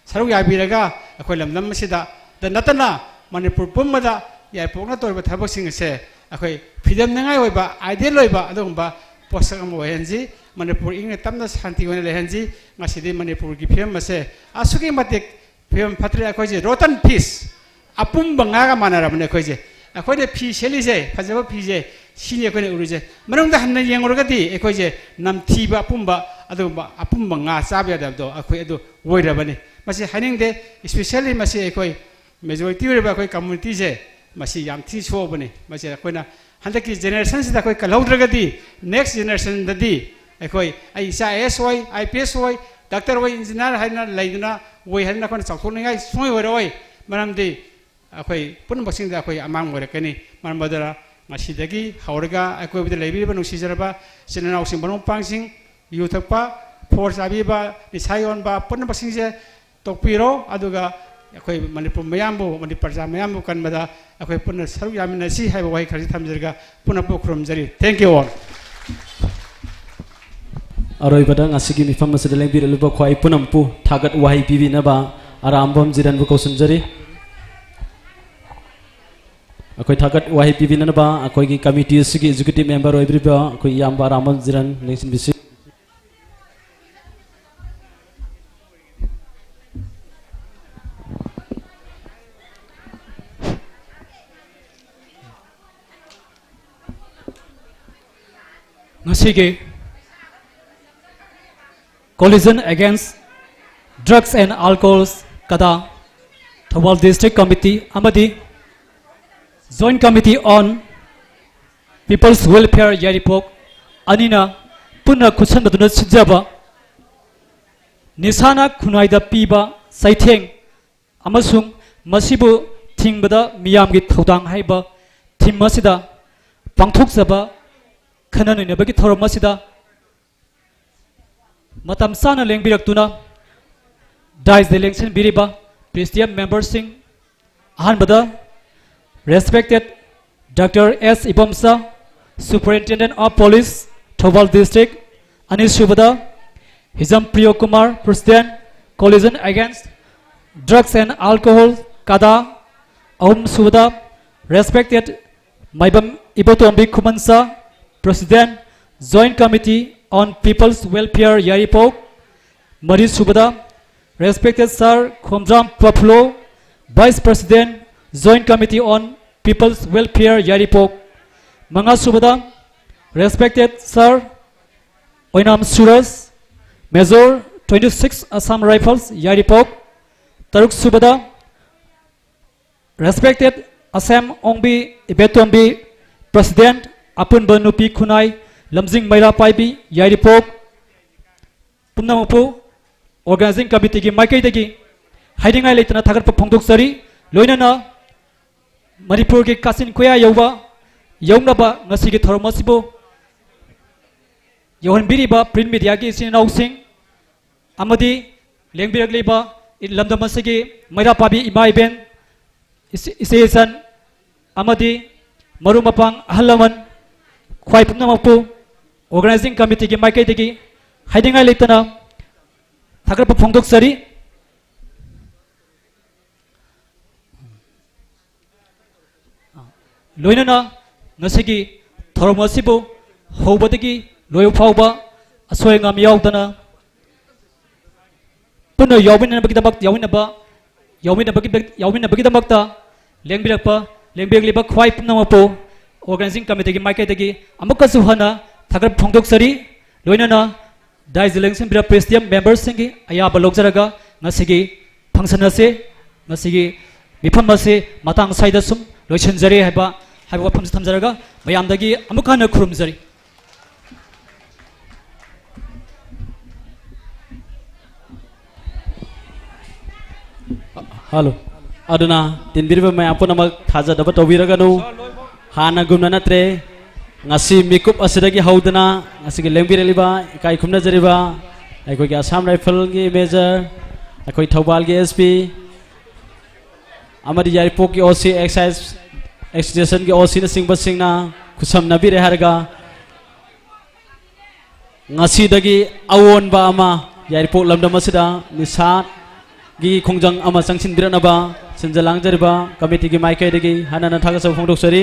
ꯁꯔꯨꯛ ꯌꯥꯕꯤꯔꯒ ꯑꯩꯈꯣꯏ ꯂꯝꯗꯝ ꯑꯁꯤꯗ ꯗ ꯅꯠꯇꯅ ꯃꯅꯤꯄꯨꯔ ꯄꯨꯝꯕꯗ ꯌꯥꯏꯔꯤꯄꯣꯛꯅ ꯇꯧꯔꯤꯕ ꯊꯕꯛꯁꯤꯡ ꯑꯁꯦ ꯑꯩꯈꯣꯏ ꯐꯤꯗꯝꯅꯤꯡꯉꯥꯏ ꯑꯣꯏꯕ, ꯑꯥꯏꯗꯤꯌꯦꯜ ꯑꯣꯏꯕ ꯑꯗꯨꯒꯨꯝꯕ ꯄꯣꯠꯁꯛ ꯑꯃ ꯑꯣꯏꯍꯟꯁꯤ꯫ ꯃꯅꯤꯄꯨꯔ ꯏꯪꯅ ꯇꯞꯅ ꯁꯥꯟꯇꯤ ꯑꯣꯏꯅ ꯂꯩꯍꯟꯁꯤ꯫ ꯉꯁꯤꯗꯤ ꯃꯅꯤꯄꯨꯔꯒꯤ ꯐꯤꯕꯝ ꯑꯁꯦ ꯑꯁꯨꯛꯀꯤ ꯃꯇꯤꯛ ꯐꯤꯕꯝ ꯐꯠꯇ꯭ꯔꯦ꯫ ꯑꯩꯈꯣꯏꯁꯦ rotten fish, ꯑꯄꯨꯝꯕ ꯉꯥꯒ ꯃꯥꯟꯅꯔꯕꯅꯦ ꯑꯩꯈꯣꯏꯁꯦ꯫ ꯑꯩꯈꯣꯏꯅ ꯐꯤ ꯁꯦꯠꯂꯤꯁꯦ, ꯐꯖꯕ ꯐꯤꯁꯦ, ꯁꯤꯅꯤ ꯑꯩꯈꯣꯏꯅ ꯎꯔꯤꯁꯦ꯫ ꯃꯅꯨꯡꯗ ꯍꯟꯅ ꯌꯦꯡꯉꯨꯔꯒꯗꯤ ꯑꯩꯈꯣꯏꯁꯦ ꯅꯝꯊꯤꯕ ꯑꯄꯨꯝꯕ, ꯑꯗꯨꯒꯨꯝꯕ ꯑꯄꯨꯝꯕ ꯉꯥ ꯆꯥꯕ ꯌꯥꯗꯕꯗꯣ ꯑꯩꯈꯣꯏ ꯑꯗꯨ ꯑꯣꯏꯔꯕꯅꯤ꯫ ꯃꯁꯤ ꯍꯥꯏꯅꯤꯡꯗꯦ, especially ꯃꯁꯤ ꯑꯩꯈꯣꯏ majority ꯑꯣꯏꯔꯤꯕ ꯑꯩꯈꯣꯏ communityꯁꯦ ꯃꯁꯤ ꯌꯥꯝ ꯊꯤ ꯁꯣꯛꯑꯕꯅꯤ꯫ ꯃꯁꯤ ꯑꯩꯈꯣꯏꯅ ꯍꯟꯗꯛꯀꯤ generationꯁꯤꯗ ꯑꯩꯈꯣꯏ ꯀꯜꯍꯧꯗ꯭ꯔꯒꯗꯤ next generationꯗꯗꯤ ꯑꯩꯈꯣꯏ, ꯑꯩ ꯏꯆꯥ ꯑꯥꯏ ꯑꯦ ꯑꯦꯁ ꯑꯣꯏ, ꯑꯥꯏ ꯄꯤ ꯑꯦꯁ ꯑꯣꯏ, ꯗꯥꯛꯇꯔ ꯑꯣꯏ, ꯏꯟꯖꯤꯅꯤꯌꯥꯔ ꯍꯥꯏꯅ ꯂꯩꯗꯅ ꯑꯣꯏ ꯍꯥꯏꯗꯅ ꯑꯩꯈꯣꯏꯅ ꯆꯥꯎꯊꯣꯛꯅꯤꯡꯉꯥꯏ ꯁꯨꯡꯑꯣꯏ ꯑꯣꯏꯔꯛꯑꯣꯏ꯫ ꯃꯔꯝꯗꯤ ꯑꯩꯈꯣꯏ ꯄꯨꯝꯅꯃꯛꯁꯤꯡꯗ ꯑꯩꯈꯣꯏ ꯑꯃꯥꯡꯕ ꯑꯣꯏꯔꯛꯀꯅꯤ꯫ ꯃꯔꯝ ꯑꯗꯨꯅ ꯉꯁꯤꯗꯒꯤ ꯍꯧꯔꯒ ꯑꯩꯈꯣꯏꯕꯨꯗ ꯂꯩꯕꯤꯔꯤꯕ ꯅꯨꯡꯁꯤꯖꯔꯕ ꯏꯆꯤꯟ ꯏꯅꯥꯎꯁꯤꯡ, ꯃꯔꯨꯞ ꯃꯄꯥꯡꯁꯤꯡ, ꯌꯨ ꯊꯛꯄ, ꯐꯣꯔ ꯆꯥꯕꯤꯕ, ꯅꯤꯁꯥ ꯌꯣꯟꯕ ꯄꯨꯝꯅꯃꯛꯁꯤꯡꯁꯦ ꯇꯣꯛꯄꯤꯔꯣ꯫ ꯑꯗꯨꯒ ꯑꯩꯈꯣꯏ ꯃꯅꯤꯄꯨꯔ ꯃꯌꯥꯝꯕꯨ, ꯃꯅꯤꯄꯨꯔ ꯄ꯭ꯔꯖꯥ ꯃꯌꯥꯝꯕꯨ ꯀꯟꯕꯗ ꯑꯩꯈꯣꯏ ꯄꯨꯟꯅ ꯁꯔꯨꯛ ꯌꯥꯃꯤꯟꯅꯁꯤ ꯍꯥꯏꯕ ꯋꯥꯍꯩ ꯈꯔꯁꯤ ꯊꯝꯖꯔꯒ ꯄꯨꯟꯅ ꯄꯨ ꯈꯨꯔꯨꯝꯖꯔꯤ꯫ Thank you all. ꯑꯔꯣꯏꯕꯗ ꯉꯁꯤꯒꯤ ꯃꯤꯐꯝ ꯑꯁꯤꯗ ꯂꯦꯡꯕꯤꯔꯛꯂꯤꯕ ꯈ꯭ꯋꯥꯏ ꯄꯨꯝꯅꯃꯛꯄꯨ ꯊꯥꯒꯠ ꯋꯥꯍꯩ ꯄꯤꯕꯤꯅꯕ ꯑꯔꯥꯝꯕꯝ ꯖꯤꯔꯟꯕꯨ ꯀꯧꯁꯤꯟꯖꯔꯤ꯫ ꯑꯩꯈꯣꯏ ꯊꯥꯒꯠ ꯋꯥꯍꯩ ꯄꯤꯕꯤꯅꯅꯕ ꯑꯩꯈꯣꯏꯒꯤ ꯀꯃꯤꯇꯤ ꯑꯁꯤꯒꯤ ꯑꯦꯛꯖꯤꯀ꯭ꯌꯨꯇꯤꯚ ꯃꯦꯝꯕꯔ ꯑꯣꯏꯕꯤꯔꯤꯕ ꯑꯩꯈꯣꯏ ꯏꯌꯥꯝꯕ ꯑꯔꯥꯝꯕꯝ ꯖꯤꯔꯟ ꯂꯦꯡꯁꯤꯟꯕꯤꯁꯤ꯫ ꯉꯁꯤꯒꯤ Coalition Against Drugs and Alcohols, ꯀꯗꯥ, ꯊꯧꯕꯥꯜ District Committee ꯑꯃꯗꯤ Joint Committee on People's Welfare, ꯌꯥꯏꯔꯤꯄꯣꯛ ꯑꯅꯤꯅ ꯄꯨꯟꯅ ꯈꯨꯠꯁꯝꯅꯗꯨꯅ ꯁꯤꯟꯖꯕ ꯅꯤꯁꯥꯅ ꯈꯨꯟꯅꯥꯏꯗ ꯄꯤꯕ ꯆꯩꯊꯦꯡ ꯑꯃꯁꯨꯡ ꯃꯁꯤꯕꯨ ꯊꯤꯡꯕꯗ ꯃꯤꯌꯥꯝꯒꯤ ꯊꯧꯗꯥꯡ ꯍꯥꯏꯕ theme ꯑꯁꯤꯗ ꯄꯥꯡꯊꯣꯛꯆꯕ ꯈꯟꯅ ꯅꯩꯅꯕꯒꯤ ꯊꯧꯔꯝ ꯑꯁꯤꯗ ꯃꯇꯝ ꯆꯥꯅ ꯂꯦꯡꯕꯤꯔꯛꯇꯨꯅ dais ꯇ ꯂꯦꯡꯁꯤꯟꯕꯤꯔꯤꯕ Presidium member ꯁꯤꯡ, ꯑꯍꯥꯟꯕꯗ respected Doctor S Ibomcha, Superintendent of Police, Thoubal District, ꯑꯅꯤꯁꯨꯕꯗ ꯍꯤꯖꯝ ꯄ꯭ꯔꯤꯌꯣ Kumar, President, Coalition Against Drugs and Alcohol, ꯀꯗꯥ, ꯑꯍꯨꯝꯁꯨꯕꯗ respected Maibam Ibotombi ꯈꯨꯃꯟꯆꯥ, President, Joint Committee on People's Welfare, ꯌꯥꯏꯔꯤꯄꯣꯛ, ꯃꯔꯤꯁꯨꯕꯗ respected Sir ꯈꯣꯝꯖꯥꯝ ꯄ꯭ꯔꯐꯨꯜꯂꯣ, Vice President, Joint Committee on People's Welfare, ꯌꯥꯏꯔꯤꯄꯣꯛ, ꯃꯉꯥꯁꯨꯕꯗ respected Sir ꯑꯣꯏꯅꯥꯝ ꯁꯨꯔꯖ, Major, twenty six Assam Rifles, ꯌꯥꯏꯔꯤꯄꯣꯛ, ꯇꯔꯨꯛꯁꯨꯕꯗ respected ꯑꯁꯦꯝ ꯑꯣꯡꯕꯤ ꯏꯕꯦꯇꯣꯝꯕꯤ, President, ꯑꯄꯨꯟꯕ ꯅꯨꯄꯤ ꯈꯨꯟꯅꯥꯏ ꯂꯝꯖꯤꯡ ꯃꯩꯔꯥ ꯄꯥꯏꯕꯤ, ꯌꯥꯏꯔꯤꯄꯣꯛ, ꯄꯨꯝꯅꯃꯛꯄꯨ Organizing Committee ꯒꯤ ꯃꯥꯏꯀꯩꯗꯒꯤ ꯍꯥꯏꯅꯤꯡꯉꯥꯏ ꯂꯩꯇꯅ ꯊꯥꯒꯠꯄ ꯐꯣꯡꯗꯣꯛꯆꯔꯤ꯫ ꯂꯣꯏꯅꯅ ꯃꯅꯤꯄꯨꯔꯒꯤ ꯀꯥꯆꯤꯟ ꯀꯣꯌꯥ ꯌꯧꯕ ꯌꯧꯅꯕ ꯉꯁꯤꯒꯤ ꯊꯧꯔꯝ ꯑꯁꯤꯕꯨ ꯌꯧꯍꯟꯕꯤꯔꯤꯕ print mediaꯒꯤ ꯏꯆꯤꯟ ꯏꯅꯥꯎꯁꯤꯡ ꯑꯃꯗꯤ ꯂꯦꯡꯕꯤꯔꯛꯂꯤꯕ ꯂꯝꯗꯝ ꯑꯁꯤꯒꯤ ꯃꯩꯔꯥ ꯄꯥꯕꯤ ꯏꯃꯥ ꯏꯕꯦꯟ, ꯏꯆꯦ, ꯏꯆꯦ ꯏꯆꯟ ꯑꯃꯗꯤ ꯃꯔꯨꯞ ꯃꯄꯥꯡ ꯑꯍꯜ ꯂꯃꯟ ꯈ꯭ꯋꯥꯏ ꯄꯨꯝꯅꯃꯛꯄꯨ organizing committeeꯒꯤ ꯃꯥꯏꯀꯩꯗꯒꯤ ꯍꯥꯏꯅꯤꯡꯉꯥꯏ ꯂꯩꯇꯅ ꯊꯥꯒꯠꯄ ꯐꯣꯡꯗꯣꯛꯆꯔꯤ꯫ ꯂꯣꯏꯅꯅ ꯉꯁꯤꯒꯤ ꯊꯧꯔꯝ ꯑꯁꯤꯕꯨ ꯍꯧꯕꯗꯒꯤ ꯂꯣꯏꯕ ꯐꯥꯎꯕ ꯑꯁꯣꯏ ꯑꯉꯥꯝ ꯌꯥꯎꯗꯅ ꯄꯨꯟꯅ ꯌꯥꯎꯃꯤꯟꯅꯕꯒꯤꯗꯃꯛ, ꯌꯥꯎꯃꯤꯟꯅꯕ, ꯌꯥꯎꯃꯤꯟꯅꯕꯒꯤ, ꯌꯥꯎꯃꯤꯟꯅꯕꯒꯤꯗꯃꯛꯇ ꯂꯦꯡꯕꯤꯔꯛꯄ, ꯂꯦꯡꯕꯤꯔꯛꯂꯤꯕ ꯈ꯭ꯋꯥꯏ ꯄꯨꯝꯅꯃꯛꯄꯨ organizing committeeꯒꯤ ꯃꯥꯏꯀꯩꯗꯒꯤ ꯑꯃꯨꯛꯀꯁꯨ ꯍꯟꯅ ꯊꯥꯒꯠꯄ ꯐꯣꯡꯗꯣꯛꯆꯔꯤ꯫ ꯂꯣꯏꯅꯅ ꯗꯥꯏꯁꯇ ꯂꯦꯡꯁꯤꯟꯕꯤꯔꯕ presidium memberꯁꯤꯡꯒꯤ ꯑꯌꯥꯕ ꯂꯧꯖꯔꯒ ꯉꯁꯤꯒꯤ function ꯑꯁꯤ, ꯉꯁꯤꯒꯤ ꯃꯤꯐꯝ ꯑꯁꯤ ꯃꯇꯥꯡ ꯁ꯭ꯋꯥꯏꯗ ꯁꯨꯝ ꯂꯣꯏꯁꯤꯟꯖꯔꯦ ꯍꯥꯏꯕ, ꯍꯥꯏꯕ ꯋꯥꯐꯝꯁꯤ ꯊꯝꯖꯔꯒ ꯃꯌꯥꯝꯗꯒꯤ ꯑꯃꯨꯛ ꯍꯟꯅ ꯈꯨꯔꯨꯝꯖꯔꯤ꯫ Hello. ꯑꯗꯨꯅ ꯇꯤꯟꯕꯤꯔꯤꯕ ꯃꯌꯥꯝ ꯄꯨꯝꯅꯃꯛ ꯊꯥꯖꯗꯕ ꯇꯧꯕꯤꯔꯒꯅꯨ꯫ ꯍꯥꯟꯅꯒꯨꯝꯅ ꯅꯠꯇ꯭ꯔꯦ꯫ ꯉꯁꯤ ꯃꯤꯀꯨꯞ ꯑꯁꯤꯗꯒꯤ ꯍꯧꯗꯨꯅ ꯉꯁꯤꯒꯤ ꯂꯦꯡꯕꯤꯔꯛꯂꯤꯕ, ꯏꯀꯥꯏ ꯈꯨꯝꯅꯖꯔꯤꯕ ꯑꯩꯈꯣꯏꯒꯤ Assam Riflesꯒꯤ major, ꯑꯩꯈꯣꯏ ꯊꯧꯕꯥꯜꯒꯤ S P, ꯑꯃꯗꯤ ꯌꯥꯏꯔꯤꯄꯣꯛꯀꯤ O C, Excise, Excise Stationꯒꯤ O Cꯅꯆꯤꯡꯕꯁꯤꯡꯅ ꯈꯨꯠꯁꯝꯅꯕꯤꯔꯦ ꯍꯥꯏꯔꯒ, ꯉꯁꯤꯗꯒꯤ ꯑꯑꯣꯟꯕ ꯑꯃ ꯌꯥꯏꯔꯤꯄꯣꯛ ꯂꯝꯗꯝ ꯑꯁꯤꯗ ꯅꯤꯁꯥꯒꯤ ꯈꯣꯡꯖꯪ ꯑꯃ ꯆꯪꯁꯤꯟꯕꯤꯔꯛꯅꯕ ꯁꯤꯟꯖ ꯂꯥꯡꯖꯔꯤꯕ committeeꯒꯤ ꯃꯥꯏꯀꯩꯗꯒꯤ ꯍꯟꯅ ꯍꯟꯅ ꯊꯥꯒꯠꯆꯕ ꯐꯣꯡꯗꯣꯛꯆꯔꯤ꯫